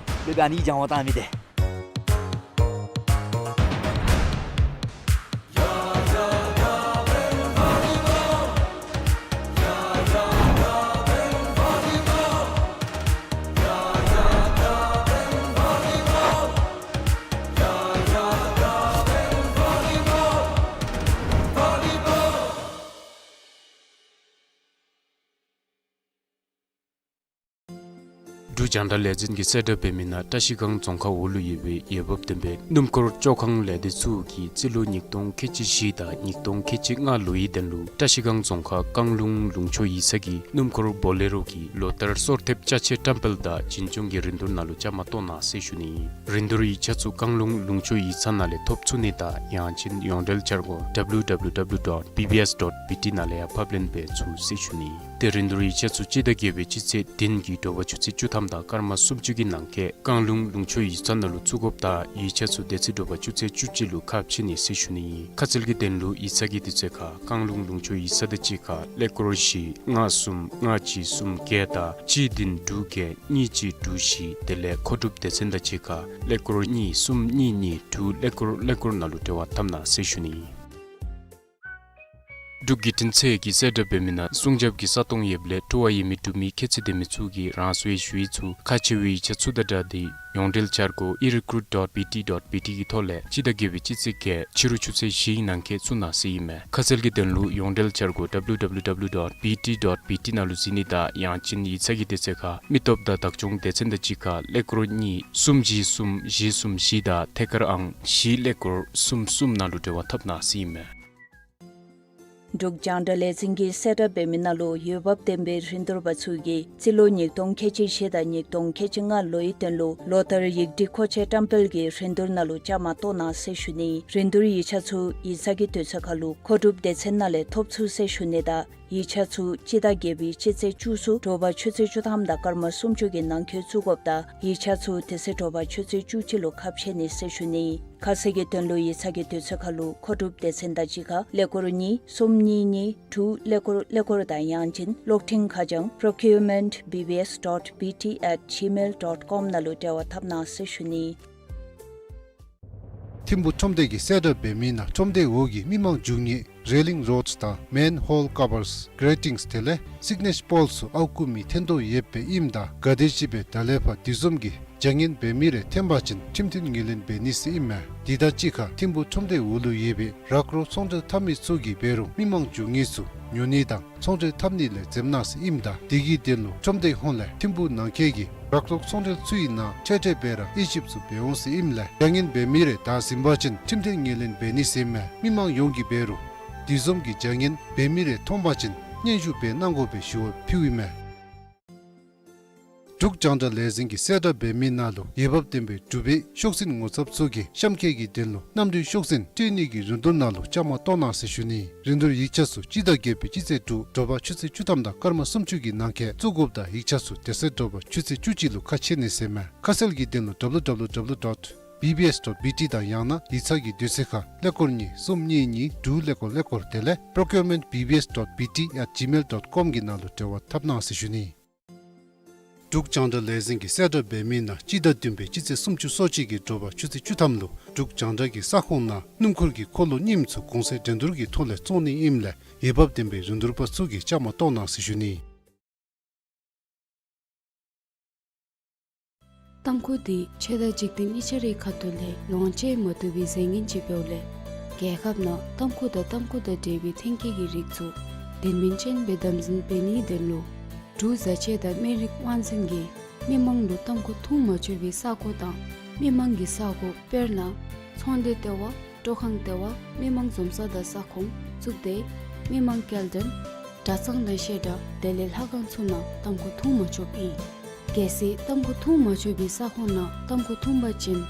ལོ་སྦེ་ཨ་ནི་སྦྱང་བ་བཏང་མི་ཏེ། འབྲུག་རྒྱང་བསྒྲགས་ལས་འཛིན་གྱིས་གསལ་བསྒྲགས་འབད་མི་ནང་བཀྲ་ཤིས་སྒང་རྫོང་ཁག་འོག་ལུ་ཡོད་པའི་འོས་འབབ་ལྡན་པའི་སྣུམ་འཁོར་བཅོ་ཁང་ལས་སྡེ་ཚུ་གིས་རྩིས་ལོ་ཉིས་སྟོང་ཁལ་གཅིག་བཞི་དང་ཉིས་སྟོང་ཁལ་གཅིག་ལྔ་ལོའི་དོན་ལུ་བཀྲ་ཤིས་སྒང་རྫོང་ཁག་རྐང་ལུང་ལུང་ཕྱོགས་ཡིག་ཚང་གི་སྣུམ་འཁོར་བོ་ལེ་རོ་གི་ལོ་ལྟར་སོར་ཐེབས་ཅ་ཆས་བཀྲམ་སྤེལ་དང་བྱིན་སྐྱོང་གི་རིན་བསྡུར་ནང་ལུ་བཅའ་མར་གཏོགས་གནང་ཟེར་ཞུ་ནི། རིན་བསྡུར་ཡིག་ཆ་ཚུ་རྐང་ལུང་ལུང་ཕྱོགས་ཡིག་ཚང་ནང་ལས་ཐོབ་ཚུགས་ནི་དང་ཡང་ཅིན་ཡོངས་འབྲེལ་འཆར་སྒོ་W W W dot B B S dot B T ནང་ལས་ཡང་ཕབ་ལེན་འབད་ཚུགས་ཟེར་ཞུ་ནི། ཏེ་རིན་བསྡུར་ཡིག་ཆ་ཚུ་སྤྱི་ཟླ་བརྒྱད་པའི་སྤྱི་ཚེས་བདུན་གྱི་དྲོ་པ་ཆུ་ཚོད་བཅུ་ཐམ་དང་སྐར་མ་སུམ་ཅུ་གི་ནང་འཁོད་རྐང་ལུང་ལུང་ཕྱོགས་ཡིག་ཚང་ནང་ལུ་བཙུགས་དགོཔ་དང་ཡིག་ཆ་ཚུ་དེ་ཚེ་དྲོ་པ་ཆུ་ཚོད་བཅུ་གཅིག་ལུ་ཁ་ཕྱེ་ནི་ཟེར་ཞུ་ནི། ཁ་གསལ་གྱི་དོན་ལུ་ཡིག་ཚང་གི་དུས་ཚོད་ཁར་རྐང་ལུང་ལུང་ཕྱོགས་ཡིག་ཚང་དང་གཅིག་ཁར་ཀླད་ཀོར་བཞི་ལྔ་གསུམ་ལྔ་གཅིག་གསུམ་བརྒྱད་དང་གཅིག་བདུན་དྲུག་བརྒྱད་གཉིས་གཅིག་དྲུག་བཞི། དེ་ལས་མཁོ་སྒྲུབ་སྡེ་ཚན་དང་གཅིག་ཁར་ཀླད་ཀོར་གཉིས་གསུམ་གཉིས་གཉིས་དྲུག་ཀླད་ཀོར་ཀླད་ཀོར་ནང་ལུ་འབྲེལ་བ་འཐབ་གནང་ཟེར་ཞུ་ནི། འབྲུག་བརྒྱུད་འཕྲིན་ཚད་ཀྱིས་གསལ་བསྒྲགས་འབད་མི་ནང་སྲུང་སྐྱོབ་ཀྱི་ས་སྟོང་ཡོདཔ་ལས་སྤྲོ་བ་ཡོད་མི་འབྲུག་མི་ཁྱད་ཚད་ལྡན་མི་ཚུ་གིས་རང་སོའི་ཞུ་ཡིག་ཚུ་ཁག་ཆེ་བའི་ཡིག་ཆ་ཚུ་དང་སྦྲགས་ཏེ་ཡོངས་འབྲེལ་འཆར་སྒོ་ཨི་རི་ཀུ་རུཊ་ཌོཊ་བི་ཊི་ཌོཊ་བི་ཊི་གི་ཐོག་ལས་སྤྱི་ཟླ་བརྒྱད་པའི་སྤྱི་ཚེས་བརྒྱད་ཕྱི་རུ་ཆུ་ཚོད་བཞི་ནང་འཁོད་བཙུགས་གནང་ཟེར་ཨིན་མས། ཁ་གསལ་གྱི་དོན་ལུ་ཡོངས་འབྲེལ་འཆར་སྒོ་W W W dot B T dot B T ནང་ལུ་གཟིགས་ནི་དང་ཡང་ཅིན་ཡིག་ཚང་གི་དུས་ཚོད་ཁར་མི་སྟོབས་དང་བདག་སྐྱོང་སྡེ་ཚན་དང་གཅིག་ཁར་ཀླད་ཀོར་གཉིས་གསུམ་བཞི་གསུམ་བཞི་གསུམ་བཞི་དང་ཐད་ཀར་ཨང་བཞི་ཀླད་ཀོར་གསུམ་གསུམ་ནང་ལུ་འབྲེལ་བ་འཐབ་གནང་ཟེར་ཨིན་མས། འབྲུག་རྒྱང་བསྒྲགས་ལས་འཛིན་གྱིས་གསལ་བསྒྲགས་འབད་མི་ནང་ལུ་འོས་འབབ་ལྡན་པའི་རིན་བསྡུར་པ་ཚུ་གིས་རྩིས་ལོ་ཉིས་སྟོང་ཁལ་གཅིག་བཞི་དང་ཉིས་སྟོང་ཁལ་གཅིག་ལྔ་ལོའི་དོན་ལུ་ལོ་ལྟར་ཡིག་སྒྲིག་མཁོ་ཆས་བཀྲམ་སྤེལ་གྱི་རིན་བསྡུར་ནང་ལུ་བཅའ་མར་གཏོགས་གནང་ཟེར་ཞུ་ནི། རིན་བསྡུར་ཡིག་ཆ་ཚུ་ཡིག་ཚང་གི་དུས་ཚོད་ཁར་ལུ་མཁོ་སྒྲུབ་སྡེ་ཚན་ནང་ལས་ཐོབ་ཚུགས་ཟེར་ཞུ་ནི་དང་ཡིག་ཆ་ཚུ་སྤྱི་ཟླ་བརྒྱད་པའི་སྤྱི་ཚེས་བཅུ་གསུམ་དྲོ་པ་ཆུ་ཚོད་བཅུ་ཐམ་དང་སྐར་མ་སུམ་ཅུ་གི་ནང་འཁོད་བཙུགས་དགོཔ་དང་ཡིག་ཆ་ཚུ་དེ་ཚེ་དྲོ་པ་ཆུ་ཚོད་བཅུ་གཅིག་ལུ་ཁ་ཕྱེ་ནི་ཟེར་ཞུ་ནི། ཁ་གསལ་གྱི་དོན་ལུ་ཡིག་ཚང་གི་དུས་ཚོད་ཁར་ལུ་མཁོ་སྒྲུབ་སྡེ་ཚན་དང་གཅིག་ཁར་ཀླད་ཀོར་གཉིས་གསུམ་གཉིས་གཉིས་དྲུག་ཀླད་ཀོར་ཀླད་ཀོར་དང་ཡང་ཅིན་གློག་འཕྲིན་ཁ་བྱང་procurement B B S dot B T at gmail dot com ནང་ལུ་འབྲེལ་བ་འཐབ་གནང་ཟེར་ཞུ་ནི། ཐིམ་ཕུ་ཁྲོམ་སྡེ་གིས་གསལ་བསྒྲགས་འབད་མི་ནང་ཁྲོམ་སྡེ་འོག་གི་མི་མང་རྒྱུག་ནི་railing rods དང་manhole covers, gratings དེ་ལས་signage poles ཚུ་ཨརཝ་བརྐུ་མི་ཐོན་དོ་ཡོདཔ་སྦེ་ཨིནམ་ད་ག་དེམ་ཅིག་སྦེ་ད་ལས་ཕར་དེ་བཟུམ་གྱི་བྱ་ངན་འབད་མི་རེ་ཐོན་པ་ཅིན་ཁྲིམས་མཐུན་ངོས་ལེན་འབད་ནི་ཟེར་ཨིན་མས། དེ་དང་གཅིག་ཁར་ཐིམ་ཕུ་ཁྲོམ་སྡེ་འོག་ལུ་ཡོད་པའི་རག་རོག་ཚོང་འབྲེལ་འཐབ་མི་ཚུ་གིས་འབད་རུང་མི་མང་རྒྱུག་ནི་ཚུ་ཉོ་ནི་དང་ཚོང་འབྲེལ་འཐབ་ནི་ལས་འཛེམ་གནང་ཟེར་ཨིནམ་ད་དེ་གི་དོན་ལུ་ཁྲོམ་སྡེ་ཧོངས་ལས་ཐིམ་ཕུ་ནང་འཁོད་ཀྱི་རག་རོག་ཚོང་འབྲེལ་ཚུའི་ནང་ཁྲལ་ཁྲལ་འབད་ར་དབྱེ་ཞིབ་ཚུ་འབད་འོང་ཟེར་ཨིནམ་ལས་བྱ་ངན་འབད་མི་རེ་བདའ་ཟུན་པ་ཅིན་ཁྲིམས་མཐུན་ངོས་ལེན་འབད་ནི་ཟེར་ཨིན་མས། མི་མང་ཡོངས་ཀྱིས་འབད་རུང་དེ་བཟུམ་གྱི་བྱ་ངན་འབད་མི་རེ་མཐོང་པ་ཅིན་སྙན་ཞུ་འབད་གནང་དགོ་པའི་ཞུ་བ་ཕུལཝ་ཨིན་མས། འབྲུག་རྒྱང་བསྒྲགས་ལས་འཛིན་གྱིས་གསལ་བསྒྲགས་འབད་མི་ནང་ལུ་འོས་འབབ་ལྡན་པའི་འབྲུག་པའི་ཤོག་འཛིན་ངོ་ཚབ་ཚུ་གིས་གཤམ་འཁོད་ཀྱི་དོན་ལུ་གནམ་གྲུའི་ཤོག་འཛིན་སྤྲོད་ནི་གི་རིན་བསྡུར་ནང་ལུ་བཅའ་མར་གཏོགས་གནང་ཟེར་ཞུ་ནི། རིན་བསྡུར་ཡིག་ཆ་ཚུ་སྤྱི་ཟླ་བརྒྱད་པའི་སྤྱི་ཚེས་དྲུག་དྲོ་པ་ཆུ་ཚོད་བཅུ་ཐམ་དང་སྐར་མ་སུམ་ཅུ་གི་ནང་འཁོད་བཙུགས་དགོཔ་དང་ཡིག་ཆ་ཚུ་དེ་ཚེ་དྲོ་པ་ཆུ་ཚོད་བཅུ་གཅིག་ལུ་ཁ་ཕྱེ་ནི་ཟེར་ཨིན་མས། ཁ་གསལ་གྱི་དོན་ལུ W W W dot B B S dot B T དང་ཡང་ན་ཡིག་ཚང་གི་དུས་ཚོད་ཁར་ཀླད་ཀོར་གཉིས་གསུམ་གཉིས་གཉིས་དྲུག་ཀླད་ཀོར་ཀླད་ཀོར་དེ་ལས་procurement B B S dot B T at gmail dot com གི་ནང་ལུ་འབྲེལ་བ་འཐབ་གནང་ཟེར་ཞུ་ནི། འབྲུག་རྒྱང་བསྒྲགས་ལས་འཛིན་གྱིས་གསལ་བསྒྲགས་འབད་མི་ནང་སྤྱི་ཟླ་བདུན་པའི་སྤྱི་ཚེས་སུམ་ཅུ་སོ་གཅིག་གི་དྲོ་པ་ཆུ་ཚོད་བཅུ་ཐམ་ལུ་འབྲུག་རྒྱང་བསྒྲགས་ཀྱི་ས་ཁོངས་ནང་སྣུམ་འཁོར་གྱི་འཁོར་ལོ་རྙིངམ་ཚུ་གོང་ཚད་འགྲན་བསྡུར་གྱི་ཐོག་ལས་བཙོང་ནི་ཨིནམ་ལས་འོས་འབབ་ལྡན་པའི་རིན་བསྡུར་པ་ཚུ་གིས་བཅའ་མར་གཏོགས་གནང་ཟེར་ཞུ་ནི། ཏམ་ཁུ་འདི་ཆོས་དང་འཇིག་རྟེན་གཉིས་ཆ་རའི་ཁ་ཐུག་ལས་ལོངས་སྤྱོད་མ་བཏུབ་པའི་རྫས་ངན་ཅིག་འབདཝ་ལས་རྒྱལ་ཁབ་ནང་ཏམ་ཁུ་དང་ཏམ་ཁུ་དང་འབྲེལ་བའི་ཐོན་སྐྱེད་ཀྱི་རིགས་ཚུ་དོན་སྨིན་ཅན་སྦེ་དམ་འཛིན་འབད་ནིའི་དོན་ལུ་འབྲུག་བཟའ་ཆས་དང་སྨན་རིགས་དབང་འཛིན་གྱིས་མི་མང་ལུ་ཏམ་ཁུ་འཐུང་མ་ཆོག་པའི་ས་གོ་དང་མི་མང་གི་ས་གོ་དཔེར་ན་ཚོང་སྡེ་ལྟེ་བ། སྤྲོ་ཁང་ལྟེ་བ། མི་མང་འཛོམས་ས་དང་ས་ཁོངས། གཙུག་སྡེ། མི་མང་སྐྱེལ་འདྲེན། གྲྭ་ཚང་དང་བཤད་གྲྭ་དེ་ལས་ལྷ་ཁང་ཚུ་ནང་ཏམ་ཁུ་འཐུང་མ་ཆོགཔ་ཨིན། གལ་སྲིད་ཏམ་ཁུ་འཐུང་མ་ཆོག་པའི་ས་ཁོངས་ནང་ཏམ་ཁུ་འཐུང་པ་ཅིན་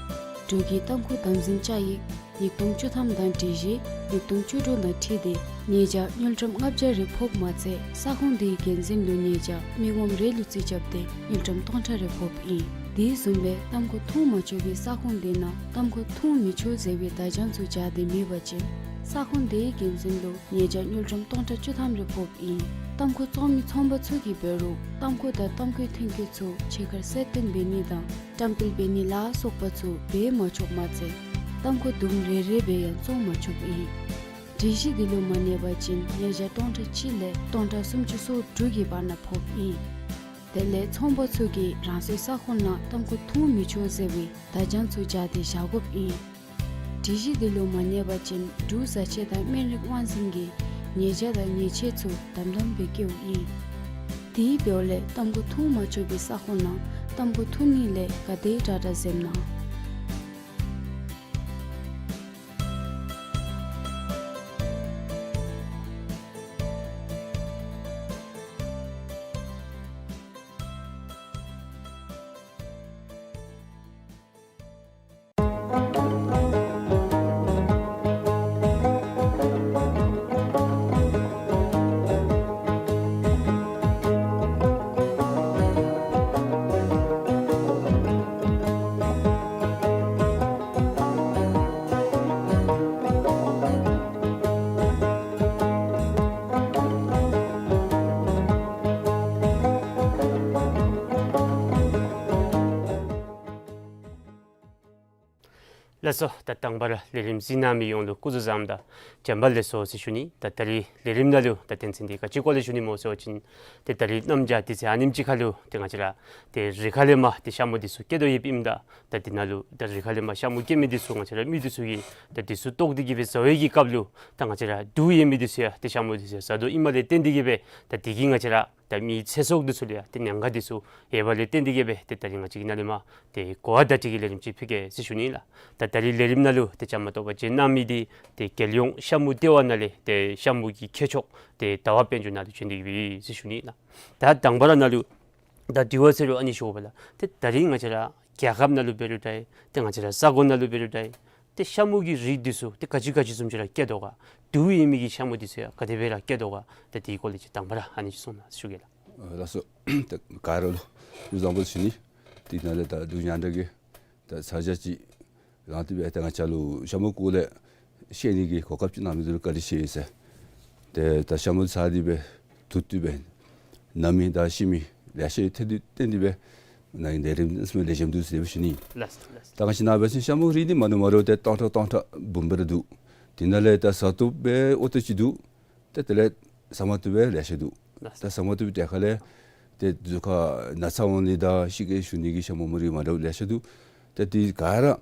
འབྲུག་གི་ཏམ་ཁུ་དམ་འཛིན་བཅའ་ཡིག་ ཉིས་སྟོང་བཅུ་ཐམ་དང་སྒྲིག་གཞི་ཉིས་སྟོང་བཅུ་དྲུག་དང་འཁྲིལ་ཏེ་ཉེས་བྱ་དངུལ་ཀྲམ་ལྔ་བརྒྱ་རེ་ཕོགཔ་མ་ཚད་ས་ཁོངས་དེའི་འགན་འཛིན་ལུ་ཉེས་བྱ་མི་ངོམ་རེ་ལུ་རྩིས་རྐྱབ་སྟེ་དངུལ་ཀྲམ་སྟོང་ཕྲག་རེ་ཕོགཔ་ཨིན། དེ་བཟུམ་སྦེ་ཏམ་ཁུ་འཐུང་མ་ཆོག་པའི་ས་ཁོངས་དེ་ནང་ཏམ་ཁུ་འཐུང་མི་ཆོག་ཟེར་བའི་བརྡ་བྱང་ཚུ་སྦྱར་ཏེ་མེད་པ་ཅིན་ས་ཁོངས་དེའི་འགན་འཛིན་ལུ་ཉེས་བྱ་དངུལ་ཀྲམ་སྟོང་ཕྲག་བཅུ་ཐམ་རེ་ཕོགཔ་ཨིན། ཏམ་ཁུ་བཙོང་མི་ཚོང་པ་ཚུ་གིས་འབད་རུང་ཏམ་ཁུ་དང་ཏམ་ཁུའི་ཐོན་སྐྱེད་ཚུ་ཕྱི་ཁར་གསལ་སྟོན་འབད་ནི་དང་བཀྲམ་སྤེལ་འབད་ནི་ལ་སོགས་པ་ཚུ་འབད་མ་ཆོགཔ་མ་ཚད་ཏམ་ཁུ་དུམ་རེ་རེ་སྦེ་ཡང་བཙོང་མ་ཆོགཔ་ཨིན། སྒྲིག་གཞི་འདི་ལུ་མ་གནས་པ་ཅིན་ཉེས་བྱ་སྟོང་ཕྲག་གཅིག་ལས་སྟོང་ཕྲག་སུམ་ཅུ་སོ་དྲུག་གི་བར་ན་ཕོགཔ་ཨིན། དེ་ལས་ཚོང་པ་ཚུ་གིས་རང་སོའི་ས་ཁོངས་ནང་ཏམ་ཁུ་འཐུང་མི་ཆོག་ཟེར་བའི་བརྡ་བྱང་ཚུ་སྦྱར་ཏེ་བཞག་དགོཔ་ཨིན། སྒྲིག་གཞི་འདི་ལུ་མ་གནས་པ་ཅིན་འབྲུག་བཟའ་ཆས་དང་སྨན་རིགས་དབང་འཛིན་གྱིས་ཉེས་བྱ་དང་ཉེས་ཆད་ཚུ་དམ་དམ་སྦེ་བཀལཝ་ཨིན། དེ་འབདཝ་ལས་ཏམ་ཁུ་འཐུང་མ་ཆོག་པའི་ས་ཁོངས་ནང་ཏམ་ཁུ་འཐུང་ནི་ལས་ག་དེ་དྲག་དྲག་འཛེམ་གནང་། ལགས་སོ། ད་དང་པ་ར་ལས་རིམ་གཟིགས་གནང་མི་ཡོངས་ལུ་སྐུ་གཟུགས་བཟང་དང་བྱོན་པ་ལེགས་སོ་ཟེར་ཞུ་ནི། ད་ད་རིས་ལས་རིམ་ནང་ལུ་ད་དོན་ཚན་འདི་ག་ཅི་སྐོར་ལས་ཞུ་ནི་སྨོ་ཟེར་བ་ཅིན་ཏེ་ད་རིས་གནམ་བྱཱར་དུས་ཚོད་ཨ་ནེམ་ཅིག་ཁར་ལུ་ཏེ་ང་བཅས་ར་ཏེ་རི་ཁ་ལས་མར་ཏེ་ཤ་མུ་འདི་ཚུ་སྐྱེ་དོ་ཡོདཔ་ཨིནམ་ད་ད་འདི་ནང་ལུ་ད་རི་ཁ་ལས་མར་ཤ་མུ་སྐྱེ་མི་འདི་ཚུ་ང་བཅས་ར་མི་འདི་ཚུ་གིས་ད་འདི་ཚུ་བཏོག་སྟེ་གི་སྦེ་བཟའ་བའི་གི་སྐབས་ལུ་ད་ང་བཅས་ར་དུག་ཡོད་མི་འདི་ཚུ་ཡང་ཏེ་ཤ་མུ་འདི་ཚུ་ཡང་བཟའ་དོ་ཨིནམ་ལས་བརྟེན་ཏེ་གི་སྦེ་ད་འདི་གིས་ང་བཅས་ར་ད་མི་ཚེ་སྲོག་འདི་ཚུ་ལུ་ཡང་ཏེ་ཉེན་ཁ་འདི་ཚུ་ཡོདཔ་ལས་བརྟེན་ཏེ་གི་སྦེ་ཏེ་ད་རིས་ང་བཅས་ཀྱི་ནཱ་ལས་མར་ཏེ་གོ་བ་བརྡ་སྤྲོད་ཀྱི་ལས་རིམ་ཅིག་ཕུལ་གེ་ཟེར་ཞུ་ནི་ལགས། ད་ད་རིས་ལས་རིམ་ནང་ལུ་ཏེ་བཅའ་མར་གཏོགས་པར་བྱོན་གནང་མི་འདི་ཏེ་རྒྱལ་ཡོངས་ཤ་མུ་ལྟེ་བ་ནང་ལས་ཏེ་ཤ་མུ་གི་མཁས་མཆོག་ཏེ་ཟླ་བ་དཔལ་འབྱོར་ནཱ་ལུ་བྱོན་ཏེ་གི་སྦེ་ཟེར་ཞུ་ནི་ལགས། ད་དང་པ་ར་ནཱ་ལུ་ད་དྲི་བ་ཟེར་རུང་ཨ་ནི་ཞུ་དགོ་པས་ལགས། ཏེ་ད་རིས་ང་བཅས་ར་རྒྱལ་ཁབ་ནང་ལུ་འབད་རུང་འདྲ་ཏེ་ང་བཅས་ར་ས་གོ་ནང་ལུ་འབད་རུང་འདྲ་ཏེ་ཤ་མུ་གི་རིགས་འདི་ཚུ་ཏེ་ག་ཅི་ག་ཅི་བཟུམ་ཅིག་ར་སྐྱེ་དོ་ག། དུག་ཡོད་མི་གི་ཤ་མུ་འདི་ཚུ་ཡང་ག་དེ་སྦེ་ར་སྐྱེ་དོ་ག། ད་དེའི་སྐོར་ལས་ཅིག་དང་པ་ར་ཨ་ནི་ཅིག་གསུང་གནང་ཞུ་གེ་ལགས། ཨ་ལགས་སོ། ཏེ་ག་ར་ལུ་སྐུ་གཟུགས་བཟང་པོ་ཟེར་ཞུ་ནི། དེ་ནང་ལས་ད་འབྲུག་ཉང་བྲག་གི་ད་ས་ཆ་ཅིག་རང་དེ་སྦེ་ད་ང་བཅས་ལུ་ཤ་མུ་སྐོར་ལས་ཤེས་ནི་གི་གོ་སྐབས་ཅིག་གནང་མི་འདི་ལུ་བཀའ་དྲིན་ཆེ་ཟེར། ཏེ་ད་ཤ་མུ་ཟ་སྟེ་སྦེ་དུག་འཐུང་སྦེ་ན་མི་དང་ཤི་མི་ལེ་ཤ་ཡོད། ཏེ་དེ་བརྟེན་ཏེ་སྦེ་ནཱ་གི་ལས་རིམ་ཟེར་མི་ལེགས་ཤོམ་འདུག་ཟེར་སྦེ་ཞུ་ནི། ལགས་སོ་ལགས་སོ། ད་ང་བཅས་ནཱ་འབད་བ་ཅིན་ཤ་མུ་རིགས་འདི་མ་འདྲཝ་མ་འདྲཝ་ཏེ་སྟོང་ཕྲག་སྟོང་ཕྲག་འབུམ་སྦེ་ར་འདུག། དེ་ནང་ལས་ད་ཟ་བཏུབ་སྦེ་ཨོ་ཏོ་ཅིག་འདུག། ཏེ་དེ་ལས་ཟ་མ་བཏུབ་སྦེ་ལེ་ཤ་འདུག། ལགས་སོ། ད་ཟ་མ་བཏུབ་སྦེ་ཏེ་ཁ་ལས་ཏེ་གཟུགས་ཁར་ན་ཚ་འོང་ནི་དང་ཤི་རྐྱེན་ཞུགས་ནི་གི་ཤ་མུ་མུ་རིགས་མ་འདྲཝ་ལེ་ཤ་འདུག། ཏེ་དེ་ག་ར་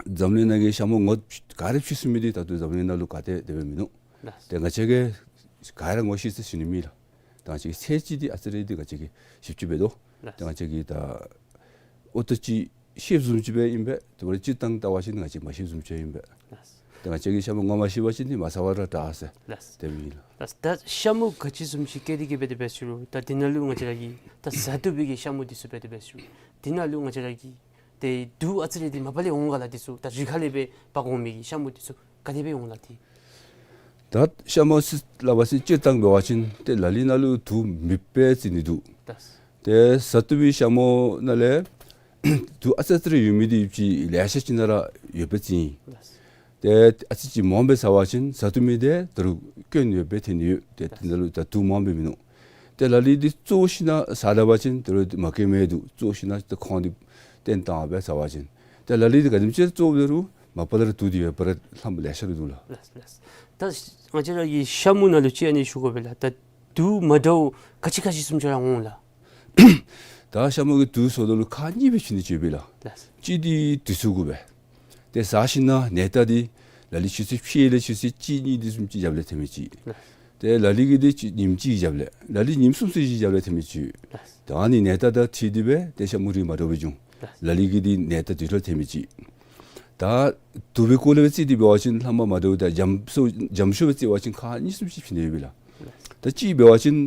འཛམ་གླིང་ནང་གི་ཤ་མུ་ངོ་ག་ར་ཕྱེ་ཚུགས་མི་འདི་ད་ལྟོ་འཛམ་གླིང་ནང་ལུ་ག་ཏེ་དེ་སྦེ་མིན་འདུག། ལགས་སོ། ཏེ་ང་བཅས་ཀྱིས་ག་ར་ངོ་ཤེས་ཟེར་ཞུ་ནི་མེད་ལགས། ད་ང་བཅས་ཀྱི་ཚད་ཅིག་འདི་ཨ་ཙི་རེ་འདི་ང་བཅས་ཀྱིས་ཞིབ་ཅིག་འབད་དོ། ལགས་སོ། ཏེ་ང་བཅས་ཀྱིས་ད་ཨོ་ཏོ་ཅིག་ཤེསཔ་བཟུམ་ཅིག་སྦེ་ཨིན་པས། དེ་འབདཝ་ད་སྤྱིར་བཏང་བལྟ་བ་ཅིན་ང་བཅས་མ་ཤེསཔ་བཟུམ་ཅིག་ཨིན་པས། ལགས་སོ། ཏེ་ང་བཅས་ཀྱིས་ཤ་མུ་ངོ་མ་ཤེས་པ་ཅིན་འདི་མ་ཟ་བ་ར་དྲག་ཟེར། ལགས་སོ། དེ་སྦེ་ཨིན་ལགས། ལགས་སོ། ད་ཤ་མུ་ག་ཅི་བཟུམ་ཅིག་སྐྱེ་སྟེ་གི་སྦེ་དེ་སྦེ་ཞུ་རུང་ད་དེ་ནང་ལུ་ང་བཅས་ར་གི་ད་ཟ་བཏུབ་པའི་གི་ཤ་མུ་འདི་ཚུ་སྦེ་དེ་སྦེ་ཞུ་རུང་དེ་ནང་ལུ་ང་བཅས་ར་གི་ཏེ་དུག་ཨ་ཙི་རེ་འདི་མ་པ་ལས་འོང་ག་ལགས། འདི་ཚུ་ད་རི་ཁ་ལས་སྦེ་འབག་འོང་མི་གི་ཤ་མུ་འདི་ཚུ་ག་དེ་སྦེ་འོང་ལགས་ཏེ། ད་ཤ་མུ་ཟེར་སླབ་པ་ཅིན་སྤྱིར་བཏང་འབད་བ་ཅིན་ཏེ་ལ་ལུ་ནང་ལུ་དུག་མེདཔ་སྦེ་བརྩི་ནི་འདུག། ལགས་སོ། ཏེ་ཟ་བཏུབ་པའི་ཤ་མུ་ནང་ལས་དུག་ཨ་ཙི་ཨ་ཙི་རེ་ཡོད་མི་འདི་ཅིག་ལེ་ཤ་ཅིག་ནང་ར་ཡོདཔ་སྦེ་བརྩི་ཡི། ལགས་སོ། ཏེ་ཨ་ཙི་ཅིག་མངམ་སྦེ་ཟ་བ་ཅིན་ཟ་བཏུབ་མི་འདི་ད་རུང་སྐྱོན་ཡོདཔ་སྦེ་ཐོན་ནི་ཡོད། ཏེ་དེ་ནང་ལུ་ད་དུག་མངམ་སྦེ་མིན་འདུག། ཏེ་ལ་ལུ་འདི་བཙོ་ཞིན་ན་ཟ་ད་པ་ཅིན་ད་རུང་མ་སྐྱོན་མི་འདུག། བཙོ་ཞིན་ན་ཏེ་ཁོང་འདི་བཏོན་བཏང་སྦེ་ཟ་བ་ཅིན། ཏེ་ལ་ལུ་འདི་ག་དེམ་ཅིག་བཙོ་འབད་རུང་མ་པ་ལས་ར་དུག་འདི་ཡོད་པ་ར་ལྷག་མ་ལེ་ཤ་ར་འདུག་ལགས། ལགས་སོ་ལགས་སོ། ད་ང་བཅས་ར་གི་ཤ་མུ་ནང་ལུ་ཅིག་ཨ་ནི་ཞུ་དགོ་པས་ལགས། ད་དུག་མ་འདྲཝ་ག་ཅི་ག་ཅི་བཟུམ་ཅིག་ར་འོང་ལགས། ད་ཤ་མུ་གི་དུག་བཟོ་དོ་ལུ་ཁག་གཉིས་སྦེ་ཕྱེ་ནི་ཅིག་ཡོད་པས་ལགས། ལགས་སོ། གཅིག་འདི་དུས་ཚོད་དགོ་པས། ཏེ་ཟ་ཞིན་ན་ནད་རྟགས་འདི་ལ་ལུ་ཆུ་ཚོད་ཕྱེད་ལས་ཆུ་ཚོད་གཅིག་གཉིས་འདི་བཟུམ་ཅིག་རྒྱབ་ལས་ཐོན་མི་ཅིག། ལགས་སོ། ཏེ་ལ་ལུ་གི་འདི་གཅིག་ཉིནམ་གཅིག་རྒྱབ་ལས་ལ་ལུ་ཉིནམ་གསུམ་ཚུན་ཅིག་རྒྱབ་ལས་ཐོན་མི་ཅིག། ལགས་སོ། ད་ཨ་ནི་ནད་རྟགས་དང་འཁྲིལ་ཏེ་སྦེ་ཏེ་ཤ་མུ་རིགས་མ་འདྲཝ་སྦེ་འབྱུང་། ལགས་སོ། ལ་ལུ་གི་འདི་ནད་རྟགས་དུས་ཐོག་ཐོན་མི་ཅིག། ད་དུག་པའི་སྐོར་ལས་སྦེ་བརྩི་སྟེ་འབད་བ་ཅིན་ལྷག་མ་མ་འདྲཝ་ད་འཇམ་སུ་འཇམ་ཤོས་སྦེ་བརྩི་བ་ཅིན་ཁག་གཉིས་གསུམ་ཅིག་ཕྱེ་ནི་ཡོད་པས་ལགས། ལགས་སོ། ད་གཅིག་འབད་བ་ཅིན་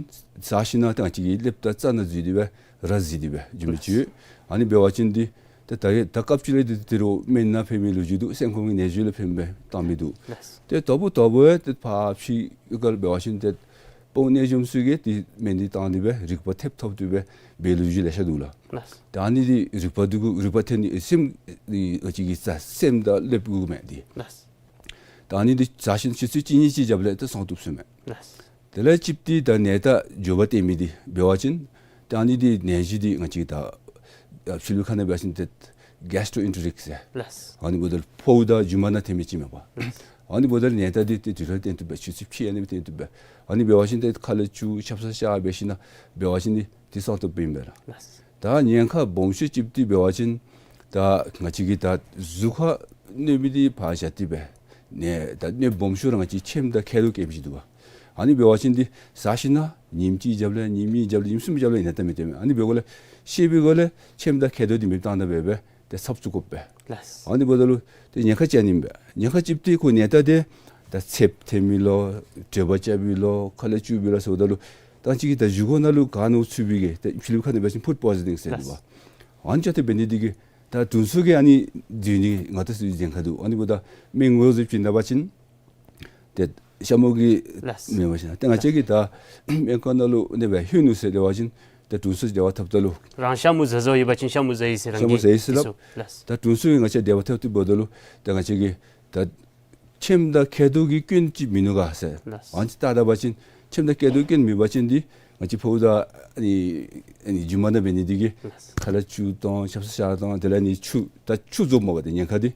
ཟ་ཞིན་ན་ད་ང་བཅས་ཀྱི་ལེབ་དང་རྩ་ནང་འཛུལ་ཏེ་སྦེ་ར་འཛུལ་ཏེ་སྦེ་འགྱོ་མི་ཅིག་ཡོད། ལགས་སོ། ཨ་ནི་འབད་བ་ཅིན་འདི་ད་ ད་ད་སྐབས་ཅིག་ལས་དེ་དེ་རུ་སྨན་ནང་ཕན་མི་ལོ་རྒྱུས་འདུག། སེམས་ཁོང་གི་ནད་གཞི་ལུ་ཕན་པའི་བཏང་མི་འདུག། ལགས། ཏེ་དོ་བུ་དོ་བུ་ཡང་ཏེ་ཕར་ཕྱི་ག་ལུ་འབད་བ་ཅིན་ཏེ་དཔོན་གནས་འཇོམས་ཚུ་གིས་ཏེ་སྨན་འདི་བཏང་སྟེ་སྦེ་རིག་པ་ཐེབས་ཐོབ་སྟེ་སྦེ་འབད་ལོ་རྒྱུས་ལེ་ཤ་འདུག་ལགས། ལགས། ད་ཨ་ནི་འདི་རིག་པ་འདི་གུ་རིག་པ་ཐོན་ནི་སེམས་འདི་ཨ་ཙི་གི་ས་སེམས་དང་སླབ་དགོ་མས་འདི། ལགས། ད་ཨ་ནི་འདི་ཟ་ཞིནམ་ཆུ་ཚོད་གཅིག་གཉིས་ཅིག་རྒྱབ་ལས་ཏེ་སངས་བཏུབ་ཟེར་མས། ལགས། དེ་ལས་གཅིག་འདི་ད་ནད་རྟགས་འགྱོད་པ་སྟོན་མི་འདི་འབད་བ་ཅིན་ད་ཨ་ནི་འདི་ནད་གཞི་འདི་ང་བཅས་ད་ཕྱི་ལུ་ཁ་ནང་འབད་བ་ཅིན་ཏེ་གེསི་ཊོ་ཨེན་ཊེ་རིག་ཟེར། ལགས། ཨ་ནི་འབདཝ་ད་ཕོཝ་དང་རྒྱུ་མ་ནང་ཐོན་མི་ཅིག་མས་པ། ལགས། ཨ་ནི་འབདཝ་ད་ནད་རྟགས་འདི་ཏེ་དུས་ལུ་སྟོན་བཏུབ་པས། ཆུ་ཚོད་ཕྱེད་ཨ་ནི་སྟོན་བཏུབ་པས། ཨ་ནི་འབད་བ་ཅིན་ཏེ་ཁ་ལས་ཆུ་ཆབ་གསང་བཞག་འབད་ཞིནམ་ལས་འབད་བ་ཅིན་འདི་ཏེ་སངས་བཏུབ་པས་ཨིན་པས་ལགས། ལགས། ད་ཉེན་ཁ་སྦོམ་ཤོས་ཅིག་འདི་འབད་བ་ཅིན་ད་ང་བཅས་ཀྱི་ད་གཟུགས་ཁར་གནོད་མི་འདི་ཕར་བཞག་སྟེ་སྦེ་ནད་ད་གནོད་སྦོམ་ཤོས་ར་ང་བཅས་ཁྱེམ་དང་མཁལ་རྡོག་སྐྱེ་མི་ཅིག་འདུག་པ། ཨ་ནི་འབད་བ་ཅིན་འདི་ཟ་ཞིནམ་ལས་ཉིནམ་གཅིག་རྒྱབ་ལས་ཉིནམ་གཉིས་རྒྱབ་ལས་ཉིནམ་གསུམ་རྒྱབ་ལས་ནད་རྟགས་མི་སྟོན་མས། ཨ་ནི་འབདཝ་ལས་ཤེས་པའི་སྒོ་ལས་ཁྱེམ་དང་མཁལ་རྡོག་འདི་མེདཔ་བཏང་ད་འབད་སྦེ་ཏེ་ཚབ་བཙུགས་དགོ་པས། ལགས། ཨ་ནི་འབདཝ་ད་ལུ་ཏེ་ཉེན་ཁ་ཅིག་ཨ་ནི་ཨིན་པས། ཉེན་ཁ་གཅིག་འདི་ཁོ་ནད་རྟགས་འདི་ད་ཚདཔ་ཐོན་མི་ལོ་དྲོད་འབར་རྐྱབ་མི་ལོ་ཁ་ལས་ཆུ་འབུ་ལོ་ཟེརཝ་ད་ལུ་ད་ཅིག་གིས་ད་བཞེས་སྒོ་ནང་ལུ་ག་ནོར་ཚུད་པའི་གི་ཏེ་ཕྱི་ལུ་ཁ་ནང་འབད་བ་ཅིན་ཕུཌ་པོའི་ཛ་ནིང་ཟེར་འདུག་པ། ལགས། ཨ་ནི་ཅིག་ཏེ་འབད་ནི་འདི་གིས་ད་དྲུང་འཚོ་གིས་ཨ་ནི་འདི་ནི་ང་བཅས་ཚུ་ཉེན་ཁ་འདུག། ཨ་ནི་འབདཝ་ད་སྨན་ངོས་བཟུང་བྱིན་ད་པ་ཅིན་ཏེ་ཤ་མུ་གི་ལགས། མེན་པ་ཅིན་ཏེ་ང་བཅས་ཀྱིས་ད་སྨན་ཁང་ནང་ལུ་ཨ་ནི་སྦེ་ལྷོད་ནུག་ཟེར་འབད་བ་ཅིན་ཏེ་དྲུང་འཚོ་འབྲེལ་བ་འཐབ་ད་ལུ་རང་ཤ་མུ་ཟ་བཟའཝ་ཡོད་པ་ཅིན་ཤ་མུ་ཟ་ཡི་ཟེར། ཤ་མུ་རང་ཟ་ཡི་ཟེར་སླབ། ལགས། ད་དྲུང་འཚོ་གིས་ང་བཅས་འབྲེལ་བ་འཐབ་སྟེ་འབདཝ་ད་ལུ་ད་ང་བཅས་ཀྱིས་ད་ཁྱེམ་དང་མཁལ་རྡོག་གི་སྐྱོན་ཅིག་མིན་ནུག་ག་ཟེར། ལགས། ཨ་ནི་ཅིག་བལྟ་ད་པ་ཅིན་ཁྱེམ་དང་མཁལ་རྡོག་སྐྱོན་མེད་པ་ཅིན་འདི་ང་བཅས་ཕོཝ་དང་ཨ་ནི་ཨ་ནི་རྒྱུ་མ་ནང་འབད་ནི་འདི་གིས་ལགས། ཁ་ལས་ཆུ་བཏང་ཆབ་གསང་བཞག་བཏང་དེ་ལས་ཨ་ནི་ཆུ་ད་ཆུ་རྫོགས་མ་པ་ཏེ་ཉེན་ཁ་འདི་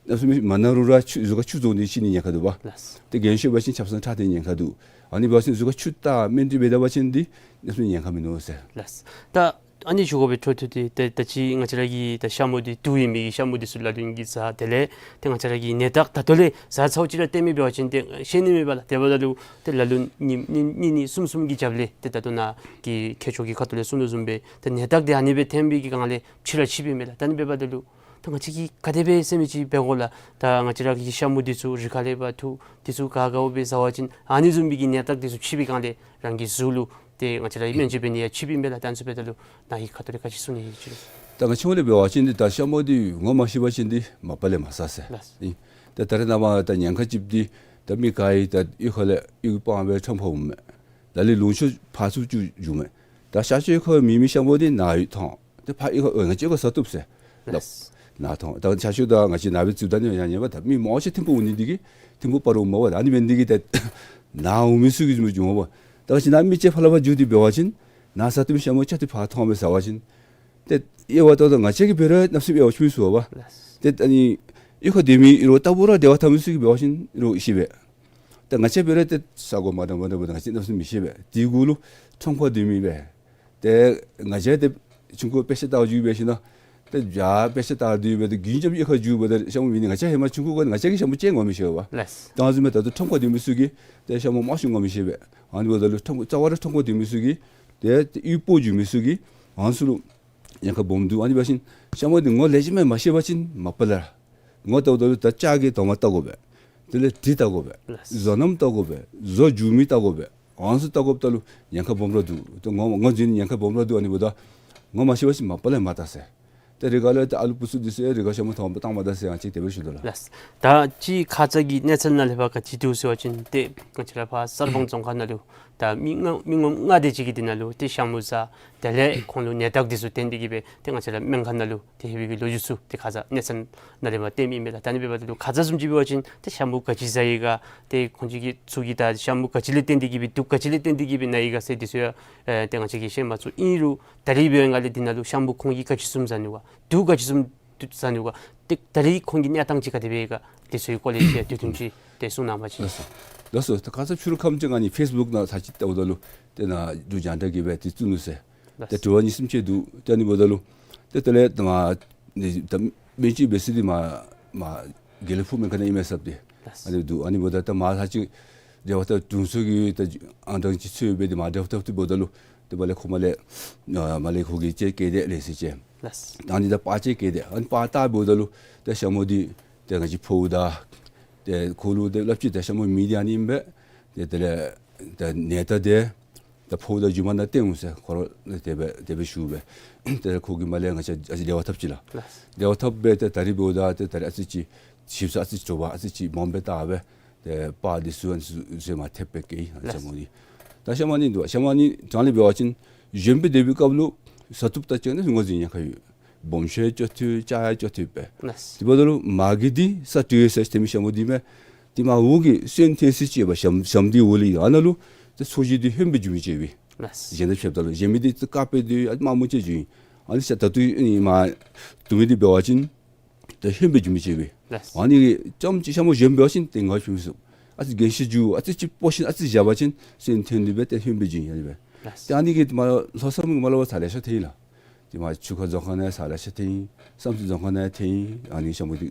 ནབ་སེམས་མ་ན་རུང་ར་ཆུ་གཟུགས་ཁར་ཆུ་རྫོགས་ནི་ཤི་ནི་ཉེན་ཁ་འདུག་པ། ལགས། ཏེ་རྒན་ཤོས་འབད་བ་ཅིན་ཆབ་གསང་ཁྲག་ཐོན་ཉེན་ཁ་འདུག། ཨ་ནི་འབད་བ་ཅིན་གཟུགས་ཁར་ཆུ་བཏགས་སྨན་སྤྲོད་འབད་ད་པ་ཅིན་འདི་ནབ་སེམས་ཉེན་ཁ་མིན་ནུག་ཟེར། ལགས། ད་ཨ་ནི་ཞུ་དགོ་པའི་འཕྲོ་མཐུད་དེ་ད་ད་ཅི་ང་བཅས་ར་གི་ད་ཤ་མུ་འདི་དུག་ཡོད་མི་གི་ཤ་མུ་འདི་ཚུ་ལ་ལུ་ཨིན་གྱི་ཟ། དེ་ལས་ཏེ་ང་བཅས་ར་གི་ནད་རྟགས་ད་ལྟོ་ལས་ཟ་ཚརཝ་ཅིག་ར་སྟོན་མི་འབད་བ་ཅིན་ཏེ་ཤེས་ནི་མེད་པས་ལགས། དེ་འབདཝ་ད་ལུ་ཏེ་ལ་ལུ་ཉིནམ་གཉིས་གཉིས་གསུམ་གསུམ་གྱི་རྒྱབ་ལས་ཏེ་ད་ལྟོ་ནཱ་གི་མཁས་མཆོག་གིས་ཁ་ཐུག་ལས་གསུང་དོ་བཟུམ་སྦེ་ཏེ་ནད་རྟགས་འདི་ཨ་ནི་སྦེ་ཐོན་པའི་གི་སྒང་ལས་ཕྱི་ར་ཕྱི་པས་མས་ལགས། ད་ཨ་ནི་འབདཝ་ད་ལུ་ད་ང་བཅས་ཀྱིས་ག་དེ་སྦེ་ཟེར་མི་ཅིག་འབད་དགོ་ལགས། ད་ང་བཅས་ར་གི་ཤ་མུ་འདི་ཚུ་རི་ཁ་ལས་འབག་འཐུ་འདི་ཚུ་ག་ག་འབད་ཟ་བ་ཅིན་ཨ་ནི་བཟུམ་མའི་གི་ནད་རྟགས་འདི་ཚུ་ཕྱི་པའི་སྒང་ལས་རང་གི་གཟུགས་ལུ་ཏེ་ང་བཅས་ར་སྨན་བཅོས་འབད་ནི་ཡང་ཕྱི་པས་མས་ལགས། ད་ཨ་ནི་ཚུ་འབདཝ་ད་ལུ་ནཱ་གི་ཁ་ཐུག་ལས་ག་ཅི་གསུང་ནི་ཡོད་ཅི། ད་ང་བཅས་ལས་འབད་བ་ཅིན་འདི་ད་ཤ་མུ་འདི་ངོ་མ་ཤེས་པ་ཅིན་འདི་མ་པ་ལས་མ་ཟ་ཟེར། ལགས། ཨིན། ད་ད་རེས་ནངས་པ་ད་ཉེན་ཁ་ཅིག་འདི་ད་མི་ག་ཡང་ད་གཡུས་ཁ་ལས་གཡུས་སྤང་སྦེ་ཁྲོམ་ཁར་འོངམ་མས། ལ་ལུ་ལུང་ཕྱོགས་ཕར་ཚུར་ཅིག་འགྱོཝ་མས། ད་ཤར་ཕྱོགས་ཁར་མེད་མི་ཤ་མུ་འདི་ནཱ་ཡོད་མཐོང་། ཏེ་ཕར་གཡུས་ཁར་ཨོ་ང་བཅས་ཁར་ཟ་བཏུབ་ཟེར། ལགས། ནཱ་མཐོང་། ད་ཤར་ཕྱོགས་དང་ང་བཅས་ནཱ་སྦེ་ཚུར་ད་ནི་ཡང་ཉེ་བ་ད་མི་མང་ཆེ་ཐིམ་ཕུག་འོང་ནི་འདི་གིས་ཐིམ་ཕུག་སྤ་རོ་འོངམ་མས་པ། ཨ་ནི་འབད་ནི་འདི་གིས་ད་ནཱ་འོང་མི་ཚུ་གིས་འགྱོཝ་མས་པ། ད་ང་བཅས་ནཱ་མི་ཅིག་ཕར་ལས་ཕར་འགྱོ་སྟེ་འབད་བ་ཅིན་ནཱ་ཟ་བཏུབ་མི་ཤ་མུ་ཅིག་ཏེ་ཕར་མཐོངམ་སྦེ་ཟ་བ་ཅིན་ཏེ་དབྱེ་བ་བལྟཝ་ད་ང་བཅས་ཀྱིས་འབད་རུང་གནམ་མེད་ས་མེད་དབྱེ་བ་ཕྱེ་མི་ཚུགས་པས། ལགས། ཏེ་ཨ་ནི་གཡུས་ཁར་སྡོད་མི་རོགས་ལྟ་བུ་ར་འབྲེལ་བ་འཐབ་མི་ཚུ་གིས་འབད་བ་ཅིན་རོགས་ཤེས་པས། ད་ང་བཅས་འབད་རུང་ཏེ་ས་གོ་མ་འདྲཝ་མ་འདྲཝ་འབདཝ་ད་ང་བཅས་གནམ་མེད་ས་མེད་མི་ཤེས་པས། དེ་གུ་ལུ་ཁྲོམ་ཁར་སྡོད་མི་སྦེ་ཏེ་ང་བཅས་ཏེ་ཆུང་ཀུ་དཔེ་ཆ་ལྟ་བར་འགྱོ་སྦེ་ཞིནམ་ལས་ཏེ་ཡར་དཔེ་ཆ་ལྟ་སྡོད་སྦེ་ཏེ་རྒྱུན་བཅམ་གཡུས་ཁར་འགྱོ་སྦེ་ཏེ་ཤ་མུ་མེད་ནི་ང་བཅས་ཧེ་མ་ཆུང་ཀུ་གུ་ང་བཅས་ཀྱིས་ཤ་མུ་ཅིག་ངོ་མི་ཤེས་པས། ལགས། ད་ཨ་ནི་བཟུམ་སྦེ་ད་ལྟོ་ཁྲོམ་ཁར་སྡོད་མི་ཚུ་གིས་ཏེ་ཤ་མུ་མང་ཤོས་ངོ་མི་ཤེས་པས། ཨ་ནི་འབདཝ་ད་ལུ་ཁྲོམ་རྩ་བ་ར་ཁྲོམ་ཁར་སྡོད་མི་ཚུ་གིས་ཏེ་ཏེ་གཡུས་སྤོ་འགྱོ་མི་ཚུ་གིས་ཨ་ནི་ཚུ་ལུ་ཉེན་ཁ་སྦོམ་འདུག། ཨ་ནི་འབད་བ་ཅིན་ཤ་མུ་འདི་ངོ་ལེགས་ཤོམ་སྦེ་མ་ཤེས་པ་ཅིན་མ་པ་ལས་ངོ་བལྟཝ་ད་ལུ་ད་ལྕགས་ཀྱི་དོང་པ་བལྟ་དགོ་པས། དེ་ལས་གྲི་བལྟ་དགོ་པས། ལགས། བཟོ་རྣམ་བལྟ་དགོ་པས། བཟོ་འགྱོ་མི་བལྟ་དགོ་པས། ཨ་ནི་ཚུ་བལྟ་དགོཔ་ད་ལུ་ཉེན་ཁ་སྦོམ་ར་འདུག། ཏེ་ངོ་ངོ་འཛིན་ཉེན་ཁ་སྦོམ་ར་འདུག། ཨ་ནི་འབདཝ་ད་ངོ་མ་ཤེས་པ་ཅིན་མ་པ་ལས་མ་བལྟ་ཟེར། ཏེ་རི་ཁ་ལས་ཏེ་ཨ་ལུ་བུ་ཚུ་འདི་ཚུ་ཡང་རི་ཁར་ཤ་མུ་མཐོངམ་བལྟ་མ་ད་ཟེར་ཡང་ཅིག་དེ་སྦེ་ཞུ་དོ་ལགས། ལགས། ད་ཅི་ཁ་ཙ་གི་གནས་ཚུལ་ནང་ལས་ཕར་ག་ཅི་འདུག་ཟེར་བ་ཅིན་ཏེ་ང་བཅས་ར་ཕར་གསར་སྤང་རྫོང་ཁག་ནང་ལུ་ད་མི་ལྔ་མི་ངོམ་ལྔ་དེ་ཅིག་གིས་འདི་ནང་ལུ་ཏེ་ཤ་མུ་ཟ། དེ་ལས་ཁོང་ལུ་ནད་རྟགས་འདི་ཚུ་བསྟན་ཏེ་གིས་སྦེ་ཏེ་ང་བཅས་ར་སྨན་ཁང་ནང་ལུ་ཏེ་ལྷོད་པའི་གི་ལོ་རྒྱུས་ཚུ་ཏེ་ཁ་ཙ་གནས་ཚུལ་ནང་ལས་མར་བསྟན་མི་མས་ལགས། ད་ཨ་ནི་འབདཝ་ད་ལུ་ཁ་ཙ་བཟུམ་ཅིག་འབད་བ་ཅིན་ཏེ་ཤ་མུ་ག་ཅི་ཟ་ཡི་ག་ཏེ་ཁོང་ཅིག་གི་ཚུ་གིས་ད་ཤ་མུ་ག་ཅི་ལས་བརྟེན་ཏེ་གིས་སྦེ་དུག་ག་ཅི་ལས་བརྟེན་ཏེ་གིས་སྦེ་ན་ཡི་ག་ཟེར་འདི་ཚུ་ཡང་ཨེ་ཏེ་ང་བཅས་ཀྱིས་ཤེས་མ་ཚུགས། ཨིན་རུང་ད་རིས་འབད་བའི་སྒང་ལས་འདི་ནང་ལུ་ཤ་མུ་ཁོང་གིས་ག་ཅི་བཟུམ་ཟ་ནུག་ག་དུག་ག་ཅི་བཟུམ་དུ་ཟ་ནུག་ག་ཏེ་ད་རིས་ཁོང་གི་གནས་སྟངས་ཅིག་ག་དེ་སྦེ་ཡོད་ག་དེ་ཚུ་གི་སྐོར་ལས་ཅིག་དུས་ཐུང་ཅིག་ཏེ་གསུང་གནང་བ་ཅིན། ལགས་སོ། ལགས་སོ། ད་ཁ་ཙ་ཕྱི་རུ་ཁམས་ཅིག་ཨ་ནི་ཕེསི་བུཀ་ནང་ཚར་ཅིག་བལྟཝ་ད་ལུ་ཏེ་ནཱ་འབྲུག་རྒྱང་བསྒྲགས་ཀྱིས་སྦེ་དེ་བཙུགས་ནུག་ཟེར། ལགས། ཏེ་དྲི་བ་གཉིས་གསུམ་ཅིག་འདུག། ཏེ་ཨ་ནི་འབདཝ་ད་ལུ་ཏེ་དེ་ལས་ད་མར་ནི་ད་སྨན་བཅོས་འབད་ས་འདི་མར་མར་དགེ་ལེགས་ཕུག་སྨན་ཁང་ནང་ཨིན་མས་ཟེར་ཏེ། ལགས། ཨ་ནི་འདུག། ཨ་ནི་འབདཝ་ད་ད་མར་ཚར་ཅིག་འབྲེལ་བ་འཐབ་དྲུང་འཚོ་གིས་ད་ཨང་གྲངས་ཅིག་འཚོལ་སྦེ་ཏེ་མར་འབྲེལ་བ་འཐབ་སྟེ་འབདཝ་ད་ལུ་ཏེ་མར་ལས་ཁོ་མར་ལས་ཨ་མར་ལས་ཁོ་གིས་ཅིག་བཀལ་ཏེ་ལེ་ཤ་ཅིག། ལགས། ད་ཨ་ནི་ད་པར་ཅིག་བཀལ་ཏེ་ཨ་ནི་པར་བལྟ་འབདཝ་ད་ལུ་ཏེ་ཤ་མུ་འདི་ཏེ་ང་བཅས་ཕོཝ་དང་ཏེ་ཁོ་ལུ་ཏེ་སླབ་ཅི། ཏེ་ཤ་མུ་མེད་འདི་ཨ་ནི་ཨིན་པས། ཏེ་དེ་ལས་ཏེ་ནད་རྟགས་འདི་ཏེ་ ད་ཕོཝ་དང་རྒྱུ་མ་ནང་བཏོན་འོང་ཟེར་ཁོ་ར་དེ་སྦེ་དེ་སྦེ་ཞུ་སྦེ། ཏེ་ཁོ་གིས་མར་ལས་ང་བཅས་ཨ་ཙི་བདེ་བ་ཐོབ་ཅི་ལགས། ལགས། བདེ་བ་ཐོབ་སྦེ་ཏེ་ད་རིས་འབདཝ་ད་ཏེ་ད་རིས་ཨ་ཙི་ཅིག་ཞིབ་ས་ཨ་ཙི་ཅིག་དྲོ་པ་ཨ་ཙི་ཅིག་མངམ་སྦེ་བཏང་སྦེ་ཏེ་པར་འདི་ཚུ་ཨ་ནི་ཚུ་ཟེར་མར་ཐེབས་སྦེ་བསྐྱལ་ཡི། ལགས། ཞྭ་མོ་འདི་ད་ཞྭ་མོ་ཨ་ནི་འདུག། ཞྭ་མོ་ཨ་ནི་དྲང་ལས་འབད་བ་ཅིན་གཞོནམ་སྦེ་སྡོད་པའི་སྐབས་ལུ་བཟའ་བཏུབ་དང་གཅིག་ཁར་ནི་ངོས་འཛིན་ཉེན་ཁ་ཡོད། སྦོམ་ཤོས་ཡང་ལྕོགས་ཏོག་ཏོ་ཡང་ལྕོགས་ཏོག་ཏོ་སྦེ། ལགས། དེ་འབདཝ་ད་ལུ་མ་གི་འདི་ས་བྲུ་ཡོད་ཟེར་ཏེ་མི་ཞྭ་མོ་འདི་མས། དེ་མར་འོག་གི་སོན་འཐོན་ས་ཅིག་ཡོདཔ་ཞྭམོ་ཞྭམོ་འདི་འོག་ལས་ཨ་ནཱ་ལུ་ཏེ་ཚོས་གཞི་འདི་ཧོནམ་སྦེ་འགྱོ་མི་ཅིག་ཡོད་པས། ལགས། གཞན་དང་ཕྱདཔ་ད་ལུ་གཞན་མི་འདི་ཏེ་དཀརཔོ་སྦེ་སྡོད་ཡོད། ཨ་དམར་མོ་ཅིག་འགྱོ་ཡི། ཨ་ནི་ས་ད་ལྟོ་ཨ་ནི་མར་བཏུབ་མི་འདི་འབད་བ་ཅིན་ཏེ་ཧོནམ་སྦེ་འགྱོ་མི་ཅིག་ཡོད་པས། ལགས། ཨ་ནི་གིས་རྐྱངམ་ཅིག་ཞྭ་མོ་གཞོནམ་འབད་བ་ཅིན་ཏེ་ངོ་ཕྱེ་མི་ཚུགས། ཨ་ཙི་རྒན་ཤོས་འགྱོ་ཨ་ཙི་ཅིག་སྤོ་ཞིནམ་ཨ་ཙི་བཞག་པ་ཅིན་སོན་འཐོན་ནི་སྦེ་ཏེ་ཧོནམ་སྦེ་འགྱོ་ཡི་ཨ་ནི་སྦེ། ལགས། ཏེ་ཨ་ནི་གིས་མར་ལྷོ་མཚམས་མར་ལུ་ས་ལེ་ཤ་ཐོན་ཡི་ལགས། ཏེ་མར་ཆུ་ཁ་རྫོང་ཁག་ནང་ས་ལེ་ཤ་ཐོན་ཡི། བསམ་རྩེ་རྫོང་ཁག་ནང་ཐོན་ཡི། ཨ་ནི་ཞྭ་མོ་འདི་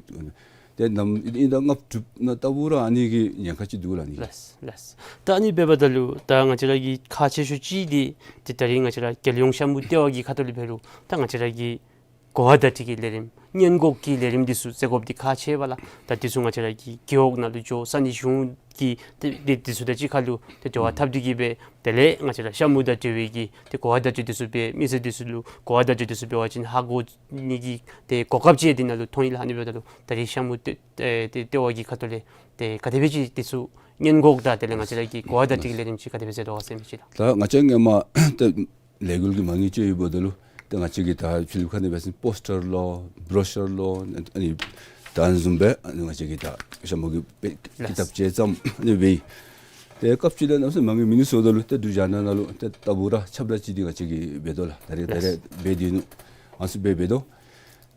ཏེ་ནམ་ཨིན་ཨིན་ཟླཝ་ལྔ་དྲུག་ནང་ལྟ་བུ་ར་ཨ་ནི་གི་ཉེན་ཁ་ཅིག་འདུག་ལགས་ཨ་ནི་གི། ལགས་ལགས། ད་ཨ་ནི་འབདཝ་ད་ལུ་ད་ང་བཅས་ར་གི་ཁག་ཆེ་ཤོས་ཅིག་འདི་ཏེ་ད་རིས་ང་བཅས་ར་རྒྱལ་ཡོངས་ཞྭ་མོ་ལྟེ་བ་གི་ཁ་ཐུག་ལས་འབད་རུང་ད་ང་བཅས་ར་གི་གོ་བ་བརྡ་སྤྲོད་ཀྱི་ལས་རིམ་སྔོན་འགོག་གི་ལས་རིམ་འདི་ཚུ་བྱེད་དགོཔ་འདི་ཁག་ཆེ་བས་ལགས། ད་འདི་ཚུ་ང་བཅས་ར་གི་རྒེད་འོག་ནང་ལུ་འགྱོ་ས་གནས་གཞུང་གི་ཏེ་ཏེ་འདི་ཚུ་དང་གཅིག་ཁར་ལུ་ཏེ་འབྲེལ་བ་འཐབ་སྟེ་གི་སྦེ་དེ་ལས་ང་བཅས་ར་ཞྭ་མོ་དང་འབྲེལ་བའི་གི་ཏེ་གོ་བ་བརྡ་སྤྲོད་འདི་ཚུ་འབད་མི་སེར་འདི་ཚུ་ལུ་གོ་བ་བརྡ་སྤྲོད་འདི་ཚུ་འབད་བ་ཅིན་ཧ་གོ་ནི་གི་ཏེ་གོ་སྐབས་ཅིག་འདི་ནང་ལུ་མཐོང་ཡི་ལགས། ཨ་ནི་འབདཝ་ད་ལུ་ད་རིས་ཞྭ་མོ་ལྟེ་ཨེ་ཏེ་ལྟེ་བ་གི་ཁ་ཐུག་ལས་ཏེ་ག་དེ་སྦེ་ཅིག་འདི་ཚུ་སྔོན་འགོག་དང་དེ་ལས་ང་བཅས་ར་གི་གོ་བ་བརྡ་སྤྲོད་ཀྱི་ལས་རིམ་ཅིག་ག་དེ་སྦེ་མཛད་དོ་ག་ཟེར་མི་ཅིག་ལགས། ད་ང་བཅས་སྔོན་མ་ཏེ་ལས་འགུལ་གྱི་མ་དངུལ་ཅིག་ཡོདཔ་ད་ལུ་ཏེ་ང་བཅས་ཀྱིས་ད་ཕྱི་ལུ་ཁ་ནང་འབད་བ་ཅིན་པོསི་ཊར་ལོ་བྲོ་ཤར་ལོ་ཨ་ནི་ད་ཨ་ནི་བཟུམ་སྦེ་ཨ་ནི་ང་བཅས་ཀྱིས་ད་ཞྭ་མོ་གི་དཔེ་ལགས། ཀི་ཏབ་ཅིག་བརྩམས་ཨ་ནི་འབད་ཡི། ཏེ་སྐབས་ཅིག་ལས་གནམ་མེད་ས་མེད་མ་དངུལ་མིན་ནུག་ཟེརཝ་ད་ལུ་ཏེ་འབྲུག་རྒྱང་བསྒྲགས་ནང་ལུ་ཏེ་ལྟ་བུ་ར་ཁྱབ་བསྒྲགས་ཅིག་འདི་ང་བཅས་ཀྱིས་འབད་དོ་ལགས། ད་རེས་ད་རེས་ལགས། འབད་དེ་ནུག། ཨ་ནི་ཚུ་འབད་འབད་དོ།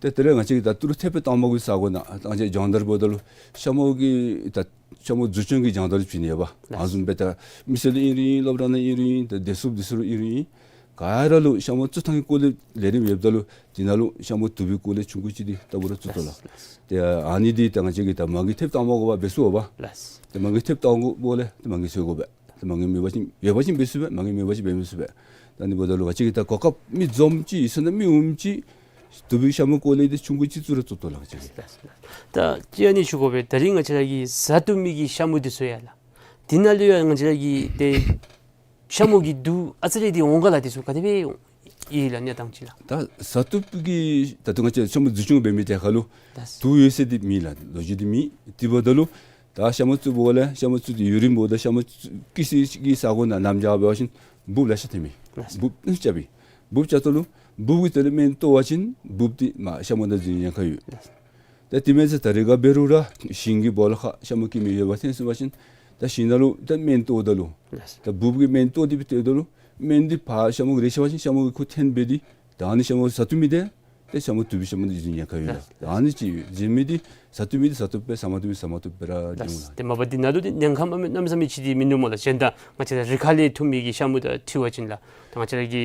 ཏེ་དེ་ལས་ང་བཅས་ཀྱིས་ད་ཏི་རུ་ཐེབས་སྦེ་བཏངམ་གི་ས་གོ་ནང་ད་ང་བཅས་སྦྱོང་བརྡར་འབདཝ་ད་ལུ་ཞྭ་མོ་གི་ད་ཞྭ་མོ་འཛུགས་སྐྱོང་གི་སྦྱོང་བརྡར་བྱིན་ནི་ཡོདཔ། ལགས། ཨ་ནི་བཟུམ་སྦེ་ད་མི་སེར་ལུ་ཨིན་རུང་ཨིན། སློབ་གྲྭ་ནང་ཨིན་རུང་ཨིན། ད་བདེ་སྲུངཔ་འདི་ཚུ་ལུ་ཨིན་རུང་ཨིན། ག་ར་ལུ་ཞྭ་མོ་བཙུགས་ཐངས་ཀྱི་སྐོར་ལས་ལས་རིམ་ཡོདཔ་ད་ལུ་དེ་ནང་ལུ་ཞྭ་མོ་བཏུབ་པའི་སྐོར་ལས་ཆུང་ཀུ་ཅིག་འདི་ལྟ་བུ་ར་བཙུགས་དོ་ལགས། ལགས། ཏེ་ཨ་ནི་འདི་ད་ང་བཅས་ཀྱིས་ད་མ་དངུལ་ཐེབས་བཏངམ་གི་འབད་ཚུགས་པས། ལགས། ཏེ་མ་དངུལ་ཐེབས་བཏངམ་གི་སྦེ་ལས་ཏེ་མ་དངུལ་འཚོལ་དགོ་པས། ཏེ་མ་དངུལ་མེད་པ་ཅིན་ཡོད་པ་ཅིན་འབད་ཚུགས་པས། མ་དངུལ་མེད་པ་ཅིན་འབད་མི་ཚུགས་པས། ད་ཨ་ནི་འབདཝ་ད་ལུ་ང་བཅས་ཀྱིས་ད་གོ་སྐབས་མི་འཛོམས་ཅིག་ཡོད་ས་ནང་མི་འོངམ་ཅིག་བཏུབ་པའི་ཞྭ་མོ་སྐོར་ལས་འདི་ཆུང་ཀུ་ཅིག་བཙུགས་ར་བཙུགས་དོ་ལགས་ང་བཅས་ཀྱིས། ལགས་ལགས། ད་ཅི་ཨ་ནི་ཞུ་དགོ་པས། ད་རིས་ང་བཅས་ར་གི་བཟའ་བཏུབ་མི་གི་ཞྭ་མོ་འདི་ཚུ་ཡོད་ལགས། དེ་ནང་ལུ་ཡང་ང་བཅས་ར་གི་ཏེ་ཞྭ་མོ་གི་དུག་ཨ་ཙི་རེ་འདི་འོང་ག་ལགས། འདི་ཚུ་ག་དེ་སྦེ་ཡོད་ལགས་གནས་སྟངས་ཅིག་ལགས། ད་བཟའ་བཏུབ་ཀྱི་ད་ལྟོ་ང་བཅས་ཞྭ་མོ་འཛུགས་སྐྱོང་འབད་མི་དེ་ཁར་ལུ་ད་དུག་ཡོད་ཟེར་འདི་མེད་ལགས། ལོ་རྒྱུས་འདི་མེད། དེ་འབདཝ་ད་ལུ་ད་ཞྭ་མོ་བཙུགས་འབདཝ་ལས་ཞྭ་མོ་བཙུགས་ཏེ་ཡུན་རིངམོ་ད་ཞྭ་མོ་བཙུགས་ཀྱི་ས་གི་ས་གོ་ནང་གནམ་བྱཱར་འབད་བ་ཅིན་འབུཔ་ལེ་ཤ་ཐོན་མས། ལགས། འབུཔ་ཨ་ནི་རྐྱབ་པས། འབུཔ་རྐྱབ་ད་ལུ་འབུཔ་གི་དེ་ལས་སྨན་གཏོར་བ་ཅིན་འབུཔ་འདི་མར་ཞྭ་མོ་ནང་འཛུལ་ཉེན་ཁ་ཡོད། ལགས། ད་དེ་མེན་ཟེར་ད་རེས་ཁར་འབད་རུང་ར་ཞིང་གི་སྦོ་ལོགས་ཁར་ཞྭ་མོ་སྐྱེ་མི་ཡོདཔ་ཐོན་སོང་པ་ཅིན་ད་ཞིང་ནང་ལུ་ད་སྨན་གཏོརཝ་ད་ལུ་ལགས། ད་འབུཔ་གིས་སྨན་གཏོར་ཏེ་སྦེ་སྟེ་སྡོད་ད་ལུ་སྨན་འདི་ཕར་ཞྭ་མོ་གིས་རེག་ཤེས་པ་ཅིན་ཞྭ་མོ་གིས་ཁོ་འཐོན་འབད་དེ་ད་ཨ་ནི་ཞྭ་མོ་བཟའ་བཏུབ་མི་འདི་ཏེ་ཞྭ་མོ་བཏུབ་པའི་ཞྭ་མོ་འདི་འཛུལ་ཉེན་ཁ་ཡོད་ལགས། ལགས། ད་ཨ་ནི་ཅིག་ཡོད། བཟའ་མི་འདི་བཟའ་བཏུབ་པས། བཟའ་མ་བཏུབ་མི་བཟའ་མ་བཏུབ་པས་ར་ལགས། འགྱོ་འོང་ལགས། ཏེ་མ་པ་འདི་ནང་ལུ་འདི་ཉེན་ཁ་མ་མེད་གནམ་མེད་ས་མེད་ཅིག་འདི་མིན་འདུག་སྨོ་ལགས། གཞན་དང་ང་བཅས་ར་རི་ཁ་ལས་འཐུ་མི་གི་ཞྭ་མོ་དང་འཁྲིལ་བ་ཅིན་ལགས། ད་ང་བཅས་ར་གི་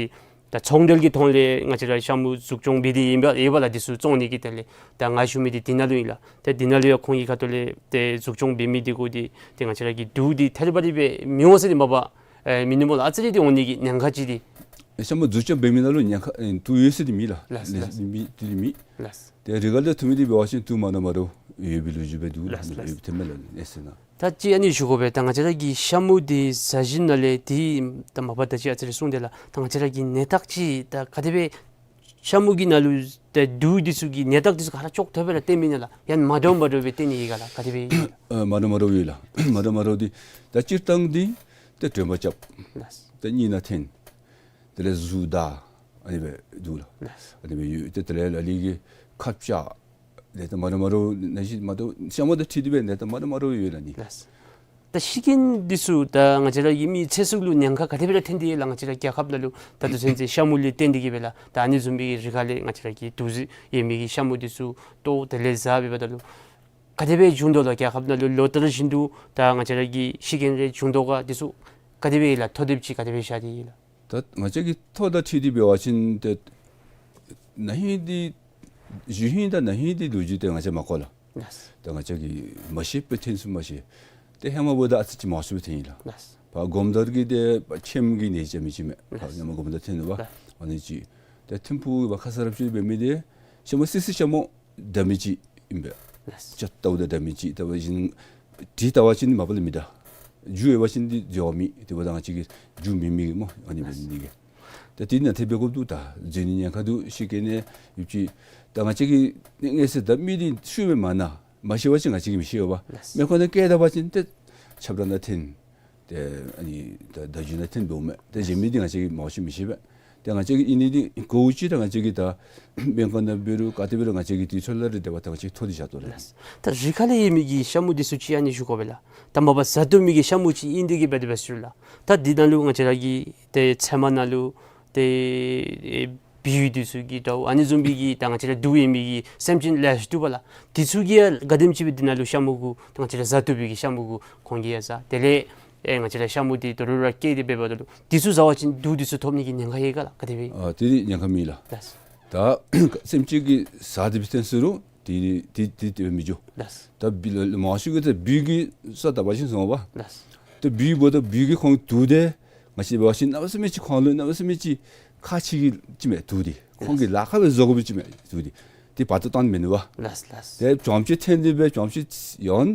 ད་ཚོང་འབྲེལ་གྱི་ཐོག་ལས་ང་བཅས་ར་ཞྭ་མོ་འཛུགས་སྐྱོང་འབད་དེ་ཡོད་པས་ཡོད་པས་ལགས། འདི་ཚུ་བཙོང་ནི་གི་དེ་ལས་ད་ང་ཞུ་མི་འདི་འདི་ནང་ལུ་ཨིན་ལགས། ཏེ་འདི་ནང་ལུ་ཡང་ཁོང་གི་ཁ་ཐུག་ལས་ཏེ་འཛུགས་སྐྱོང་འབད་མི་འདི་གུ་འདི་ཏེ་ང་བཅས་ར་གི་དུག་འདི་ཐད་རི་བ་རི་སྦེ་མི་འོང་ཟེར་འདི་མ་པ་ཨེ་མིན་འདུག་སྨོ་ལགས། ཨ་ཙི་རེ་འདི་འོང་ནི་གི་ཉེན་ཁ་ཅིག་འདི། ཞྭ་མོ་འཛུགས་སྐྱོང་འབད་མི་ནང་ལུ་ཉེན་ཁ་ཨེ་དུག་ཡོད་ཟེར་འདི་མེད་ལགས། ལགས་ལགས། མེད་འདི་མེད། ལགས། ཏེ་རི་ཁ་ལས་འཐུ་མི་འདི་འབད་བ་ཅིན་དུག་མ་འདྲཝ་མ་འདྲཝ་ཡོད་པའི་ལོ་རྒྱུས་སྦེ་འདུག་ལགས། ལགས་ལགས། ཡོད་པའི་ཐོན་མས་ལགས་གནས་ཚུལ་ནང་། ད་ཅི་ཨ་ནི་ཞུ་དགོ་པས། ད་ང་བཅས་ར་གི་ཞྭ་མོ་འདི་བཟའ་བཞིན་ནང་ལས་འདི་ད་མ་པ་ད་ཅི་ཨ་ཙི་རེ་གསུངས་ཏེ་ལགས། ད་ང་བཅས་ར་གི་ནད་རྟགས་ཅིག་ད་ག་དེ་སྦེ་ཞྭ་མོ་གི་ནང་ལུ་ད་དུག་འདི་ཚུ་གི་ནད་རྟགས་འདི་ཚུ་ག་ར་ཅོག་ཐོབ་སྦེ་ར་སྟོན་མི་ཨིན་ན་ལགས། ཡང་མ་འདྲཝ་མ་འདྲཝ་སྦེ་སྟོན་ནི་ཨིན་ག་ལགས། ག་དེ་སྦེ་ཨིན་ན་ལགས། ཨ་མ་འདྲཝ་མ་འདྲཝ་ཡོད་ལགས། མ་འདྲཝ་མ་འདྲཝ་འདི་ད་སྤྱིར་བཏང་འདི་ད་དྲོད་འབར་རྐྱབ། ལགས། ད་སྙིང་ནང་ཐོན། དེ་ལས་གཟུགས་འདར། ཨ་ནི་སྦེ་འདུག་ལགས། ལགས། ཨ་ནི་སྦེ་ཡོད། ཏེ་དེ་ལས་ལ་ལུ་གིས་ཁ་བཅག། ཏེ་ད་མ་འདྲཝ་མ་འདྲཝ་ནད་གཞི་མ་འདྲཝ་ཞྭ་མོ་དང་འཁྲིལ་ཏེ་སྦེ་ནད་རྟགས་མ་འདྲཝ་མ་འདྲཝ་ཡོད་ལགས་ནི། ལགས། ད་ཤི་རྐྱེན་འདི་ཚུ་ད་ང་བཅས་ར་གི་མི་ཚེ་སྲོག་ལུ་ཉེན་ཁ་ག་དེ་སྦེ་ར་ཐོན་ཏེ་ཡོད་ལགས། ང་བཅས་ར་རྒྱལ་ཁབ་ནང་ལུ་ད་ལྟོ་ཚུན་ཚོད་ཞྭ་མོ་ལས་བརྟེན་ཏེ་གི་སྦེ་ལགས། ད་ཨ་ནི་བཟུམ་མའི་རི་ཁ་ལས་ང་བཅས་ར་གི་དུག་རྫས་ཡོད་མི་གི་ཞྭ་མོ་འདི་ཚུ་གཏོར་དེ་ལས་བཟའ་འབདཝ་ད་ལུ་ག་དེ་སྦེ་བྱུང་དོ་ལགས། རྒྱལ་ཁབ་ནང་ལུ་ལོ་ལྟར་བཞིན་དུ་ད་ང་བཅས་ར་གི་ཤི་རྐྱེན་རེ་བྱུང་དོ་ག། འདི་ཚུ་ག་དེ་སྦེ་ཡོད་ལགས། ཐོ་དེབ་ཅིག་ག་དེ་སྦེ་བཞག་སྟེ་ཡོད་ལགས། ད་ང་བཅས་ཀྱི་ཐོ་དང་འཁྲིལ་ཏེ་འབད་བ་ཅིན་ཏེ་ན་ཧིང་འདི་གཞེས་ཧིང་དང་ན་ཧིང་འདི་ལོ་རྒྱུས་འདི་ང་བཅས་མ་གོ་ལགས། ལགས། ད་ང་བཅས་ཀྱིས་མ་ཤེས་པས། ཐོན་ཚུལ་མ་ཤེས། ཏེ་ཧེ་མ་འབདཝ་ད་ཨ་ཙི་ཅིག་མང་སུ་སྦེ་ཐོན་ཡི་ལགས། ལགས། ཕར་སྒོམ་དར་གྱི་ཏེ་ཕྱེངམ་གི་ནད་ཅིག་མི་ཅིག་མས། ལགས། ཕར་ཧེ་མ་སྒོམ་དར་ཐོན་ནུག་པ། ལགས། ཨ་ནི་ཅིག། ཏེ་ཐིམ་ཕུག་གི་ཕར་ཁ་ས་ར་ཅིག་འབད་མི་འདི་ཞྭ་མོ་སི་སི་ཞྭ་མོ་འདྲ་མི་ཅིག་ཨིན་པས། ལགས། ཅ་ལྟཝ་ད་འདྲ་མི་ཅིག། ལྟ་བ་ཅིན་དྲི་ལྟ་བ་ཅིན་མ་པ་ལས་མི་འདྲ། རྒྱུ་ཡོད་པ་ཅིན་འདི་འཛོལ་བ་མེད། དེ་འབདཝ་ད་ང་བཅས་ཀྱིས་རྒྱུ་མེད་མི་གི་སྨོ་ཨ་ནི་འབད་ནི་འདི་གིས། ད་དེ་ནང་ཐེབས་སྦེ་དགོཔ་འདུག། ད་འཛོལ་ནི་ཉེན་ཁ་འདུག། ཤི་རྐྱེན་ནི་ཡོད་ཅི། ད་ང་བཅས་ཀྱིས་ངེས་ཟེར་ད་མི་འདི་ཤུལ་སྦེ་མ་ན་མ་ཤེས་པ་ཅིན་ང་བཅས་ཀྱིས་མི་ཤེས་པས། ལགས། མེ་འཁོར་ནང་བསྐྱལ་ད་པ་ཅིན་ཏེ་ཆབ་བྲག་ནང་འཐེན། ཏེ་ཨ་ནི་ད་བརྡ་བརྒྱུད་ནང་འཐེན་འབདཝ་མས། ཏེ་གཞན་མི་འདི་ང་བཅས་ཀྱིས་མང་ཤོས་མི་ཤེས་པས། ཏེ་ང་བཅས་ཀྱིས་ཨིན་ནི་འདི་གོ་ཅི། ད་ང་བཅས་ཀྱིས་ད་མེ་འཁོར་ནང་འབད་རུང་ག་ཏེ་འབད་རུང་ང་བཅས་ཀྱིས་དུས་ཚོད་ལ་རེ་དེ་བ་ད་ང་བཅས་ཐོ་འདི་བཞག་དོ་ལགས། ལགས། ད་རི་ཁ་ལས་ཡོད་མི་གི་ཤ་མུ་འདི་ཚུ་ཅིག་ཨ་ནི་ཞུ་དགོ་པས་ལགས། ད་མ་པ་བཟའ་བཏུབ་མི་གི་ཤ་མུ་ཅིག་ཨིན་ཏེ་གི་འབད་དེ་འབད་ཟེར་ལགས། ད་འདི་ནང་ལུ་ང་བཅས་ར་གི་ཏེ་ཚལ་མ་ནང་ལུ་ཏེ་ཨེ་བི་འདི་ཚུ་གི་དྲཝ་ཨ་ནི་བཟུམ་སྦེ་གི་ད་ང་བཅས་ར་དུག་ཡོད་མི་གི་སེམས་ཅན་ལེ་ཤ་འདུག་པ་ལགས། འདི་ཚུ་གིས་ཡང་ག་དེམ་ཅིག་སྦེ་འདི་ནང་ལུ་ཤ་མུ་གུ་ད་ང་བཅས་ར་བཟའ་བཏུབ་པའི་གི་ཤ་མུ་གུ་ཁོང་གིས་ཡང་བཟའ། དེ་ལས་ཨེ་ང་བཅས་ར་ཤ་མུ་འདི་དོ་རུང་ར་བསྐྱལ་ཏེ་འབད་འབདཝ་ད་ལུ་འདི་ཚུ་བཟའ་བ་ཅིན་དུག་འདི་ཚུ་ཐོབ་ནི་གི་ཉེན་ཁ་ཡོད་ག་ལགས། ག་དེ་སྦེ། ཨ་དེ་ཉེན་ཁ་མེད་ལགས། ལགས། ད་སེམས་ཅན་གྱིས་བཟའ་སྟེ་སྦེ་ཐོན་ཟེར་རུང་དེ་དེ་དེ་དེ་མི་འགྱོ། ལགས། ད་བི་ལ་མང་ཤོས་ཀྱིས་ད་བི་གི་ས་ད་པ་ཅིན་སོང་པ། ལགས། ད་བི་འབདཝ་ད་བི་གིས་ཁོང་དུག་འདི་ང་བཅས་འབད་བ་ཅིན་གནམ་མེད་ས་མེད་ཅིག་ཁོང་ལུ་གནམ་མེད་ས་མེད་ཅིག་ཁག་ཆེ་གི་ཅིག་མས། དུག་འདི་ཁོང་གི་ལག་ཁར་སྦེ་བཟོ་དགོ་པའི་ཅིག་མས། དུག་འདི་དེ་བར་སྟོང་བཏང་མི་ནུས་པ། ལགས་ལགས། ཏེ་བྱང་ཕྱོགས་འཐེན་ཏེ་སྦེ་བྱང་ཕྱོགས་ཡང་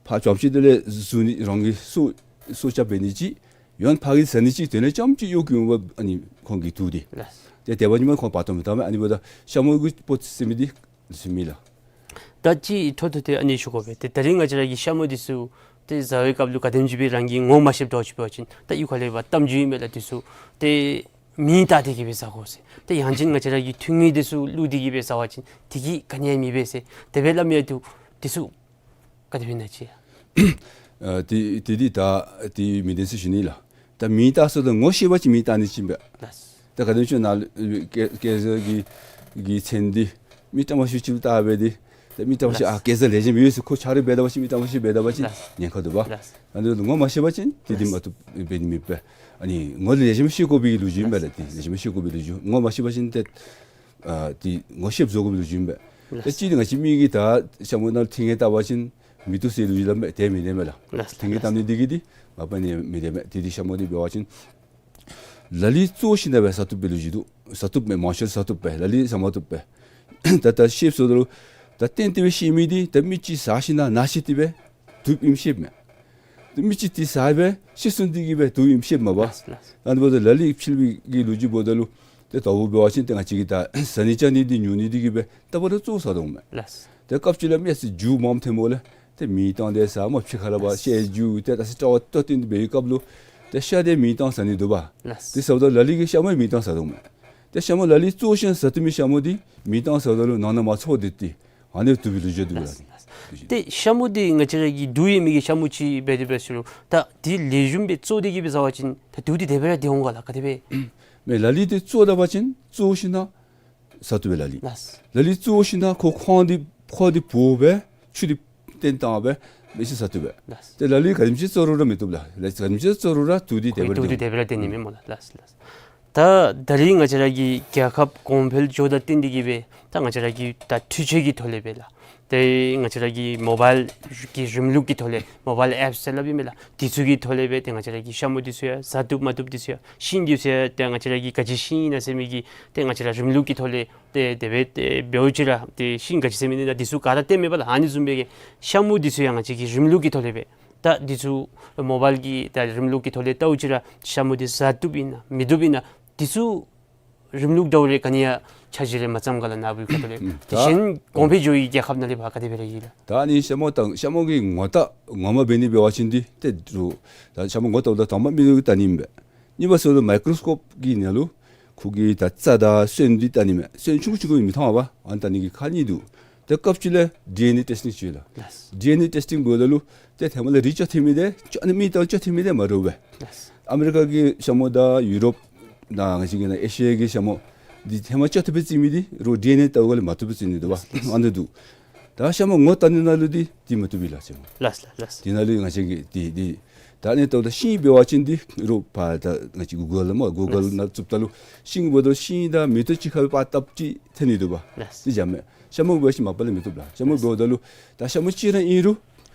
ཕར་བྱང་ཕྱོགས་དེ་ལས་བཟུང་ནི་རང་གི་སྲོག་སྲོག་སྐྱབས་འབད་ནི་ཅིག། ཡང་ཕར་གི་བཟའ་ནི་ཅིག། དེ་ལས་རྐྱངམ་ཅིག་གཡོག་གི་འོང་པ་ཨ་ནི་ཁོང་གི་དུག་འདི། ལགས། ཏེ་དེ་འབདཝ་ད་ཁོང་བར་སྟོང་མི་བཏང་མས། ཨ་ནི་འབདཝ་ད་ཤ་མུ་གི་སྤོ་ཟེར་མི་འདི་ལུ་སུ་མེད་ལགས། ད་ཅི་ཐོག་ཐོག་ཏེ་ཨ་ནི་ཞུ་དགོ་པས། ཏེ་ད་རིས་ང་བཅས་ར་གི་ཤ་མུ་འདི་ཚུ་ཏེ་བཟའ་བའི་སྐབས་ལུ་ག་དེམ་ཅིག་སྦེ་རང་གིས་ངོ་མ་ཤེསཔ་འདྲཝ་ཅིག་འབད་བ་ཅིན་ད་གཡུས་ཁ་ལས་འབད་གཏམ་རྒྱུད་ཨིན་མས་ལགས། འདི་ཚུ་ཏེ་མེ་བཏང་སྟེ་གི་སྦེ་བཟའ་དགོ་ཟེར། ཏེ་ཡང་ཅིན་ང་བཅས་ར་གི་ཐུན་དངུལ་འདི་ཚུ་བླུགས་ཏེ་གི་སྦེ་བཟའ་བ་ཅིན་དེ་གིས་ག་ནི་ཡང་མི་འབད་ཟེར་དེ་སྦེ་སླབ་མི་ཡང་འདུག། འདི་ཚུ་ག་དེ་སྦེ་ཨིན་ན་ཅིག། ཨ་དེ་དེ་འདི་ད་དེ་མི་བདེན་ཟེར་ཞུ་ནི་ལགས། ད་མེ་བཏང་ཟེརཝ་ད་ངོ་ཤེས་པ་ཅིན་མེ་བཏང་ནི་ཅིག་ཨིན་པས། ལགས། ད་ག་དེམ་ཅིག་ནཱ་ལུ་གེ་གེ་སར་གྱི་གི་མཚན་འདི་མི་དྲང་མ་ཤོས་ཅིག་ལུ་བཏགས་སྦེ་འདི་ད་མི་དྲང་མ་ཤོས། ལགས། ཨ་གེ་སར་ལེགས་ཤོམ་ཡོད་ཟེར་ཁོ་ཆ་རོགས་འབད་ད་པ་ཅིན་མི་དྲང་མ་ཤོས་འབད་ད་པ་ཅིན། ལགས། ཉེན་ཁ་འདུག་པ། ལགས། ཨ་ནི་ངོ་མ་ཤེས་པ་ཅིན་དེ་འདི་མ་བཏུབ་འབད་ནི་མེད་པས། ཨ་ནི་ངོ་ལེགས་ཤོམ་ཤེས་དགོ་པའི་ལོ་རྒྱུས་ཨིན་པས་ལགས། དེ་ལེགས་ཤོམ་ཤེས་དགོ་པའི་ལོ་རྒྱུས། ངོ་མ་ཤེས་པ་ཅིན་ཏེ་ཨ་དེ་ངོ་ཤེསཔ་བཟོ་དགོ་པའི་ལོ་རྒྱུས་ཨིན་པས། ལགས། ད་ཅི་ང་བཅས་མི་གིས་ད་ཤ་མུ་ནང་ལུ་ཐིང་ངེ་བཏབ་པ་ཅིན་མི་བཏུབ་ཟེར་ལོ་རྒྱུས་སླབ་མས། དེ་མི་བདེན་མས་ལགས། ལགས། ཐིང་ངེ་བཏབ་ནི་འདི་གིས་འདི་མ་པ་ནི་མི་བདེན་མས། དེ་འདི་ཤ་མུ་འདི་འབད་བ་ཅིན་ལ་ལུ་བཙོ་ཞིནམ་ལས་སྦེ་བཟའ་བཏུབ་པའི་ལོ་རྒྱུས་འདུག། བཟའ་བཏུབ་མས། མང་ཤོས་བཟའ་བཏུབ་པས། ལ་ལུ་བཟའ་མ་བཏུབ་པས། ད་ད་ཤེསཔ་བཟོ་ད་ལུ་ད་གཏན་གཏན་སྦེ་ཤེས་མི་འདི་ད་མི་ཅིག་བཟའ་ཞིནམ་ན་ཤི་སྟེ་སྦེ་དུག་ཨིནམ་ཤེསཔ་མས། ཏེ་མི་ཅིག་འདི་བཟའ་སྦེ་ཤི་སོང་སྟེ་གི་སྦེ་དུག་ཨིནམ་ཤེསཔ་མས་པ། ལགས་ལགས། ཨ་ནི་འབདཝ་ད་ལ་ལུ་ཕྱི་གི་ལོ་རྒྱུས་འབདཝ་ད་ལུ་ཏེ་ད་འབད་བ་ཅིན་ཏེ་ང་བཅས་ཀྱིས་ད་བཟའ་ནི་བཅའ་ནི་འདི་ཉོ་ནི་འདི་གིས་སྦེ་ད་འབད་རུང་བཙོ་བཟའ་དོ་མས། ལགས། ཏེ་སྐབས་ཅིག་ལས་མི་ཚུ་རྒྱུ་མངམ་ཐོནམ་ལས་ཏེ་མེ་བཏང་སྟེ་བཟའ་སྨོ། ཕྱི་ཁ་ལས་འབད་ལགས། ཤ་རྒྱུ་ཏེ་ད་ས་དྲ་བ་ཏོ་ཏེ་འདི་འབད་བའི་སྐབས་ལུ་ཏེ་ཤ་འདི་མེ་བཏང་བཟའ་ནི་འདུག་པ། ལགས། དེ་བཟའཝ་ད་ལ་ལུ་གིས་ཤ་མུ་མེ་བཏང་བཟའ་དོ་མས། ཏེ་ཤ་མུ་ལ་ལུ་བཙོ་ཞིནམ་བཟའ་བཏུབ་མི་ཤ་མུ་འདི་མེ་བཏང་བཟའཝ་ད་ལུ་ནང་ན་མ་ཚོར་ཏེ་ཏེ་ཨ་ནི་དུག་པའི་ལོ་རྒྱུས་འདུག་ལགས། ལགས་ལགས། ཏེ་ཤ་མུ་འདི་ང་བཅས་ར་གི་དུག་ཡོད་མི་གི་ཤ་མུ་ཅིག་འབད་དེ་འབད་ཟེར་རུང་ད་དེ་ལེགས་ཤོམ་སྦེ་བཙོ་སྟེ་གི་སྦེ་བཟའ་བ་ཅིན་ད་དུག་འདི་དེ་སྦེ་ར་སྡོད་འོང་ག་ལགས། ག་དེ་སྦེ། མེན་ལ་ལུ་ཏེ་བཙོ་ད་པ་ཅིན་བཙོ་ཞིནམ་ན་བཟའ་བཏུབ་པས་ལ་ལུ། ལགས། ལ་ལུ་བཙོ་ཞིནམ་ན་ཁོ་ཁོང་འདི་ཁོ་འདི་བོ་སྦེ་ཆུ་འདི་བཏོན་བཏང་སྦེ་མི་ཅིག་བཟའ་བཏུབ་པས། ལགས། ཏེ་ལ་ལུ་ག་དེམ་ཅིག་བཙོ་རུང་ར་མི་བཏུབ་ལགས། ལ་ག་དེམ་ཅིག་བཙོ་རུང་ར་དུག་འདི་དེ་སྦེ་ར་དུག་འདི་སྡོད་དེ་སྦེ་ར་སྡོད་ནི་མས་སྨོ་ལགས། ལགས་ལགས། ད་ད་རིས་ང་བཅས་ར་གི་རྒྱལ་ཁབ་གོང་འཕེལ་འགྱོཝ་དང་བསྟུན་ཏེ་གི་སྦེ་ད་ང་བཅས་ར་གི་ད་འཕྲུལ་ཆས་ཀྱི་ཐོག་ལས་སྦེ་ལགས། ཏེ་ང་བཅས་ར་གི་མོ་བཱའིལ་གྱི་རིམ་ལུགས་ཀྱི་ཐོག་ལས་མོ་བཱའིལ་ཨེཔསི་ཟེར་སླབ་ཨིན་མས་ལགས། དེ་ཚུ་གི་ཐོག་ལས་སྦེ་ཏེ་ང་བཅས་ར་གི་ཤ་མུ་འདི་ཚུ་ཡང་བཟའ་བཏུབ་མ་བཏུབ་འདི་ཚུ་ཡང་ཤིང་འདི་ཚུ་ཡང་ཏེ་ང་བཅས་ར་གི་ག་ཅི་ཤིང་ཨིན་ན་ཟེར་མི་གི་ཏེ་ང་བཅས་ར་རིམ་ལུགས་ཀྱི་ཐོག་ལས་ཏེ་དེ་སྦེ་ཏེ་འབད་བ་ཅིན་ར་ཏེ་ཤིང་ག་ཅི་ཟེར་མི་ཨིན་ན་འདི་ཚུ་ག་ར་སྟོནམ་མས་པ་ལགས། ཨ་ནི་བཟུམ་སྦེ་གི་ཤ་མུ་འདི་ཚུ་ཡང་ང་བཅས་ཀྱིས་རིམ་ལུགས་ཀྱི་ཐོག་ལས་སྦེ་ད་འདི་ཚུ་མོ་བཱའིལ་གྱི་ད་རིམ་ལུགས་ཀྱི་ཐོག་ལས་བལྟཝ་ཅིག་ར་ཤ་མུ་འདི་བཟའ་བཏུབ་ཨིན་ན་མི་བཏུབ་ཨིན་ན་འདི་ཚུ་རིམ་ལུགས་འདྲཝ་རེ་ག་ནི་ཡང་ཆ་ཤས་རེ་མ་ཚངམ་ག་ལགས། ནཱ་བུ་གི་ཁ་ཐུག་ལས། ཨུམ། ཏེ་ད་གཞན་གོང་འཕེལ་འགྱོ་བའི་རྒྱལ་ཁབ་ནང་ལས་འབད་ག་དེ་སྦེ་ར་ཨིན་ལགས། ད་ཨ་ནི་ཤ་མུ་དང་ཤ་མུ་གི་ངོ་རྟགས་ངོ་མ་འབད་ནི་འབད་བ་ཅིན་འདི་ཏེ་རུང་ད་ཤ་མུ་ངོ་བལྟཝ་ད་དང་པ་མིག་ལུ་བལྟ་ནི་མས། གཉིས་པ་ཟེརཝ་ད་མའི་ཀོ་རོ་སི་ཀོབ་ཀྱི་ནང་ལུ་ཁོ་གི་ད་རྩ་དང་སོན་འདི་བལྟ་ནི་མས། སོན་ཆུང་ཀུ་ཆུང་ཀུ་མི་མཐོང་བས། ཨ་ནི་བལྟ་ནི་གི་ཁག་གཉིས་འདུག། ཏེ་སྐབས་ཅིག་ལས་ཌི་ཨེན་ཨེ་ཊེསི་ཊིང་ཅིག་ཡོད་ལགས། ལགས། ཌི་ཨེན་ཨེ་ཊེསི་ཊིང་འབདཝ་ད་ལུ་ཏེ་ཧེ་མ་ལས་རིགས་བཅོ་ཐེབས་མི་འདི་ཨ་ནི་མི་དང་བཅོ་ཐེབས་མི་འདི་མ་འདྲཝ་སྦེ། ལགས། ཨ་མི་རི་ཀ་གི་ཤ་མུ་དང་ཡུ་རོབ་དང་ང་བཅས་ཀྱི་ནཱ་ཨེ་ཤི་ཡ་གི་ཤ་མུ་འདི་ཧེ་མ་བཅོ་ཐེབས་སྦེ་བརྩི་མི་འདི་རུང་ཌི་ཨེན་ཨེ་བལྟཝ་ལས་མ་བཏུབ་པར་བརྩི་ནི་འདུག་པ། ལགས། ཨ་ནི་འདུག། ད་ཤ་མུ་ངོ་བལྟ་ནི་ནང་ལུ་འདི་འདི་མ་བཏུབ་པས་ལགས་ཤ་མུ། ལགས་ལགས་ལགས། དེ་ནང་ལུ་ང་བཅས་ཀྱིས་འདི་འདི་ད་ཨ་ནི་བལྟཝ་ད་ཤིང་འབད་བ་ཅིན་འདི་རུང་ཕར་ད་ང་བཅས་གུ་གཱལ་ལུ་སྨོ་གུ་གཱལ་ལགས། ནང་བཙུགསཔ་ད་ལུ་ཤིང་འབདཝ་ད་ཤིང་དང་མེ་ཏོག་གཅིག་ཁར་སྦེ་པར་བཏབ་ཅིག་ཐོན་ནི་འདུག་པ། ལགས། འདི་བྱ་མས། ཤ་མུ་འབད་བ་ཅིན་མ་པ་ལས་མི་བཏུབ་ལགས། ཤ་མུ་འབདཝ་ད་ལུ་ད་ཤ་མུ་གཅིག་ར་ཨིན་རུང་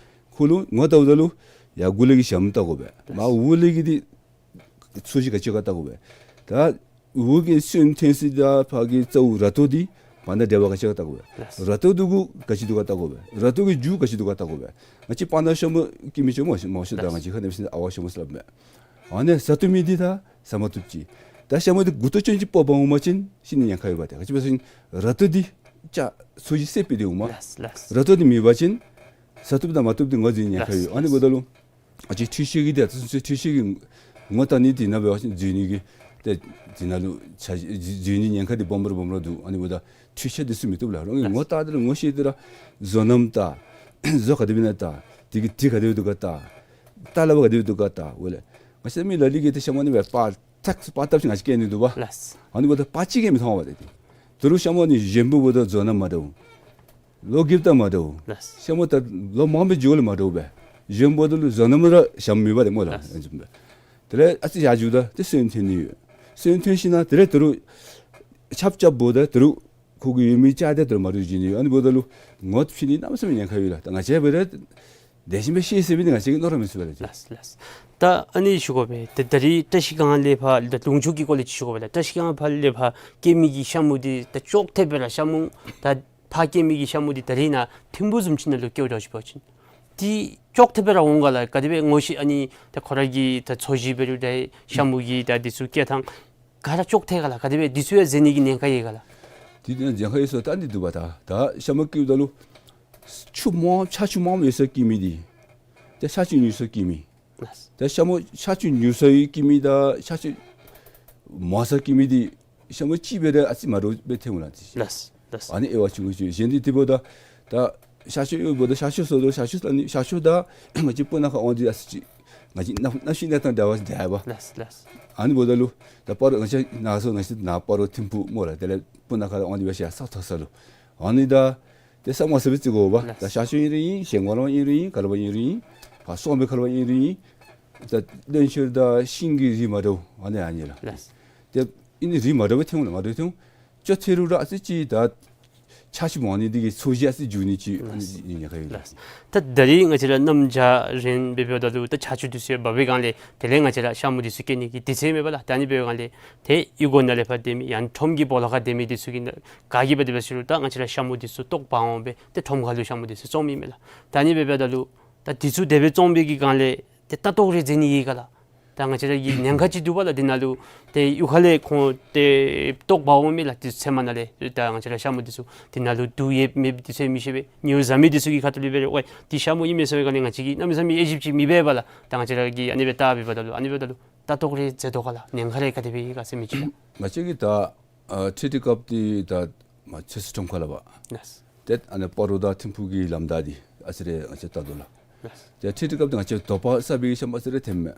ཁོ་ལུ་ངོ་བལྟཝ་ད་ལུ་ཡར་མགུ་ལས་ཀྱི་ཞྭམོ་བལྟ་དགོ་པས། མར་འོག་ལས་ཀྱི་འདི་ཚོས་གཞི་ག་ཅི་ག་བལྟ་དགོ་པས། ད་འོག་གི་སོན་ཐོན་ས་དང་ཕར་གྱི་རྩ་བོ་ར་ཏོ་འདི་ བར་ན་འབྲེལ་བ་ག་ཅི་ག་བལྟ་དགོ་པས། ར་ཏོ་འདི་གུ་ག་ཅི་འདུག་ག་བལྟ་དགོ་པས། ར་ཏོ་གི་རྒྱུ་ག་ཅི་འདུག་ག་བལྟ་དགོ་པས། ང་བཅས་སྤང་ཐང་ཤ་མུ་སྐྱེ་མི་ཅིག་སྨོ་ཤ་མུ་ཤ་ད་ང་བཅས་ཁ་ནང་ཕྱིན་ཨ་ཝ་ཤ་མུ་ཟེར་སླབ་མས། ཨ་ནི་ཟ་བཏུབ་མི་འདི་དང་ཟ་མ་བཏུབ་ཅིག། ད་ཤ་མུ་འདི་མགུ་ཏོ་ཅན་ཅིག་ཕོགཔ་འོང་པ་ཅིན་ཤི་ནི་ཉེན་ཁ་ཡོད་པ་ཏེ། ག་ཅི་འབད་ཟེར་བ་ཅིན་ར་ཏོ་འདི་ཅ་ཚོས་གཞི་སེར་པོ་འདི་འོང་མས། ལགས་ལགས། ར་ཏོ་འདི་མེད་པ་ཅིན་ཟ་བཏུབ་དང་མ་བཏུབ་འདི་ངོ་འཛོལ་ནི་ཉེན་ཁ་ཡོད། ལགས་ཨ་ནི་འབདཝ་ད་ལུ་ང་བཅས་འཕྲུལ་ཆས་ཀྱི་འདི་ཨ་ཙི་ཚུན་ཚོད་འཕྲུལ་ཆས་ཀྱིས་ངོ་བལྟ་ནི་འདི་ནང་འབད་བ་ཅིན་འཛོལ་ནི་གི་ཏེ་འདི་ནང་ལུ་ཆ་འཛོལ་ནི་ཉེན་ཁ་འདི་སྦོམ་ར་སྦོམ་ར་འདུག། ཨ་ནི་འབདཝ་ད་འཕྲུལ་ཆས་འདི་ཚུ་མི་བཏུབ་ལགས། རང་གིས་ངོ་བལྟ་སྟེ་ལུ་ངོ་ཤེས་ཏེ་ར་བཟོ་རྣམ་བལྟ། བཟོ་ག་དེ་སྦེ་ཨིན་ན་བལྟ། དེ་གི་དྲི་ག་དེ་སྦེ་འདུག་ག་བལྟ། བལྟ་ལ་བ་ག་དེ་སྦེ་འདུག་ག་བལྟ། འོ་ལགས། ང་བཅས་མི་ལ་ལུ་གིས་ཏེ་ཤ་མུ་ནི་སྦེ་པར་ཐག་པར་བཏབ་ཅིག་ང་བཅས་བཀལ་ནི་འདུག་པ། ལགས། ཨ་ནི་འབདཝ་ད་པར་ཅིག་གིས་མི་མཐོང་བས་ཏེ། དེ་ལུ་ཤ་མུ་ནི་གཞོན་པོ་འབདཝ་ད་བཟོ་རྣམ་མ་འདྲཝ། ལོ་རྒསཔ་ད་མ་འདྲཝ། ལགས། ཤ་མུ་ད་ལོ་མང་པོའི་རྒྱུན་ལས་མ་འདྲཝ་སྦེ། གཞོན་པོ་འདི་ལུ་བཟོ་རྣམ་ར་ཞྭམོ་མེད་པ་ཏེ་སྨོ་ལགས། ལགས། དེ་ལས་ཨ་ཙི་ཡར་འགྱོཝ་ད་ཏེ་སོན་ཐོན་ནི་ཡོད། སོན་ཐོན་ཞིནམ་ལས་དེ་ལས་དེ་ལུ་ཆརཔ་རྐྱབ་འབདཝ་ད་དེ་ལུ་ཁོ་གི་ཡོད་མི་ཅ་དེ་དེ་ལུ་མ་འདྲཝ་འགྱོ་ནི་ཡོད། ཨ་ནི་འབདཝ་ད་ལུ་ངོ་ཕྱེ་ནི་གནམ་མེད་ས་མེད་ཉེན་ཁ་ཡོད་ལགས། ད་ང་བཅས་འབད་རུང་དེ་བཞིན་སྦེ་ཤེས་ཟེར་བའི་ང་བཅས་ཀྱིས་མནོ་ར་མི་ཚུགས་པས་ལགས། ལགས་ལགས། ད་ཨ་ནི་ཞུ་དགོ་པས། ད་ད་རིས་བཀྲ་ཤིས་སྒང་ལས་ཕར་ད་ལུང་ཕྱོགས་ཀྱི་སྐོར་ལས་ཅིག་ཞུ་དགོ་པས་ལགས། བཀྲ་ཤིས་སྒང་ཕར་ལས་ཕར་སྐྱེ་མི་གི་ཤ་མུ་འདི་ད་ཅོག་འཐདཔ་སྦེ་ར་ཤ་མུ་ད་ཕར་སྐྱེ་མི་གི་ཤ་མུ་འདི་ད་རིས་ནཱ་ཐིམ་ཕུག་བཟུམ་ཅིག་ནང་ལུ་སྐྱེཝ་འདྲཝ་ཅིག་འབད་བ་ཅིན་འདི་ཅོག་འཐདཔ་སྦེ་ར་འོང་ག་ལགས། ག་དེ་སྦེ་ངོ་ཤེས་ཨ་ནི་ད་ཁོ་ར་གི་ད་ཚོས་གཞི་འབད་རུང་ད་ཤ་མུ་གི་ད་འདི་ཚུ་སྐྱེ་ཐངས་ག་ར་ཅོག་འཐད་ག་ལགས། ག་དེ་སྦེ་འདི་ཚུ་ཡང་འཛོལ་ནི་གི་ཉེན་ཁ་ཡོད་ག་ལགས། འདི་ནི་ཉེན་ཁ་ཡོད་ཟེར་ད་འདི་འདུག་པ། ད་ད་ཤ་མུ་སྐྱེཝ་ད་ལུ་ཆུ་མང་ཆར་ཆུ་མངམ་ཡོད་སར་སྐྱེ་མི་འདི་ཏེ་ཆར་ཆུ་ཉུང་སར་སྐྱེ་མི། ལགས། ཏེ་ཤ་མུ་ཆར་ཆུ་ཉུང་སར་སྐྱེ་མི་དང་ཆར་ཆུ་མང་སར་སྐྱེ་མི་འདི་ཤ་མུ་གཅིག་འབད་རུང་ཨ་ཙི་མ་འདྲཝ་སྦེ་ཐོནམ་ལགས། ལགས་ལགས། ཨ་ནི་དབྱེ་བ་ཆུང་ཀུ་ཅིག། གཞན་འདི་དེ་འབདཝ་ད་ད་ཤ་ཆུ་ཡོདཔ་ད་ཤ་ཆུ་ཟེརཝ་ད་ཤ་ཆུ་ལགས་ནི་ཤ་ཆུ་ད་ང་བཅས་སྤུ་ན་ཁ་དབང་འདུས་ཨ་ཙི་ཅིག་ང་བཅས་གནམ་གནམ་གཤིས་གནས་སྟངས་འདྲ་བ་འདྲ་བ། ལགས་ལགས། ཨ་ནི་འབདཝ་ད་ལུ་ད་སྤ་རོ་ང་བཅས་ནཱ་སོ་ང་བཅས་ནཱ་སྤ་རོ་ཐིམ་ཕུག་སྨོ་ལགས། དེ་ལས་སྤུ་ན་ཁ་དབང་འདུས་སྦེ་ཤར་ས་མཐོ་ས་ལུ་ཨ་ནི་ད་ཏེ་ས་མ་ས་སྦེ་བརྩི་དགོ་པ། ལགས། ད་ཤ་ཆུ་ཨིན་རུང་ཨིན། ཞིང་ཁ་ལུ་ཨིན་རུང་ཨིན། ག་ལུ་ཨིན་རུང་ཨིན། ཕར་སོང་པའི་ཁ་ལུ་ཨིན་རུང་ཨིན། ད་བློན་ཆེན་དང་ཤིང་གི་རིགས་མ་འདྲཝ་ཨ་ནི་ཨ་ནི་ལགས། ལགས། ཏེ་ཨ་ནི་རིགས་མ་འདྲཝ་སྦེ་ཐོན་ལགས། མ་འདྲཝ་ཐོན། ཅོག་འཐད་རུང་ར་ཨ་ཙི་ཅིག་ད་ཆར་ཆུ་མང་ནི་འདི་གིས་ཚོས་གཞི་ཨ་ཙི་འགྱུར་ནི་ཅིག་ཨ་ནི་ཉེན་ཁ་ཡོད། ལགས། ད་ད་རིས་ང་བཅས་ར་གནམ་བྱཱར་རན་སྦེ་འབདཝ་ད་ལུ་ད་ཆར་ཆུ་འདི་ཚུ་ཡང་འབབ་པའི་སྒང་ལས་དེ་ལས་ང་བཅས་ར་ཤ་མུ་འདི་ཚུ་སྐྱེ་ནི་གི་དུས་ཚོད་མེད་པ་ལགས། ད་ཨ་ནི་འབདཝ་སྒང་ལས་ཏེ་གཡུས་སྒོ་ནང་ལས་ཕར་སྡོད་མི་ཡང་ཁྲོམ་གྱི་སྦོ་ལོགས་ཁར་སྡོད་མི་འདི་ཚུ་གིས་ག་གིས་འབད་དེ་འབད་ཟེར་རུང་ད་ང་བཅས་ར་ཤ་མུ་འདི་ཚུ་ལྟོ་བར་འོང་སྦེ་ཏེ་ཁྲོམ་ཁ་ལུ་ཤ་མུ་འདི་ཚུ་བཙོང་མི་མས་ལགས། ད་ཨ་ནི་འབདཝ་ད་ལུ་ད་འདི་ཚུ་དེ་སྦེ་བཙོང་པའི་གི་སྒང་ལས་ཏེ་ལྟ་རྟོག་རེ་མཛད་ནི་ཡོད་ག་ལགས། ད་ང་བཅས་ར་གི་ཉེན་ཁ་ཅིག་འདུག་པ་ལགས། འདི་ནང་ལུ་ཏེ་གཡུས་ཁ་ལས་ཁོང་ཏེ་ལྟོ་བར་འོང་མི་ལགས། ཏེ་ཚལ་མ་ནང་ལས་ད་ང་བཅས་ར་ཤ་མུ་འདི་ཚུ་འདི་ནང་ལུ་དུག་ཡོདཔ་མེདཔ་འདི་ཚུ་མི་ཤེས་པས། ཉོ་བཟའ་མི་འདི་ཚུ་གི་ཁ་ཐུག་ལས་འབད་རུང་ཝའི་འདི་ཤ་མུ་ཨིན་མས་ཟེར་བའི་སྒང་ལས་ང་བཅས་ཀྱིས་གནམ་མེད་ས་མེད་དབྱེ་ཞིབ་ཅིག་མི་འབད་པས་ལགས། ད་ང་བཅས་ར་གིས་ཨ་ནི་སྦེ་ལྟ་འབདཝ་ད་ལུ་ཨ་ནི་འབདཝ་ད་ལུ་ལྟ་རྟོག་རེ་མཛད་དོ་ག་ལགས། ཉེན་ཁ་རེ་ག་དེ་སྦེ་ཡོད་ག་ཟེར་མི་ཅིག་ལགས། ང་བཅས་ཀྱིས་ད་ཨ་འཕྲུལ་དུས་སྐབས་འདི་ད་མ་ཚོད་བསྲེ་ཁྲོམ་ཁ་ལགས་པ། ལགས། ཏེ་ཨ་ནི་སྤ་རོ་དང་ཐིམ་ཕུག་གི་ལམ་བདའ་འདི་ཨ་ཙི་རེ་ང་བཅས་ལྟ་དོ་ལགས། ལགས། ཏེ་འཕྲུལ་དུས་སྐབས་འདི་ང་བཅས་དོ་པ་བསགས་པའི་ཤ་མུ་ཨ་ཙི་རེ་ཐོནམ་མས།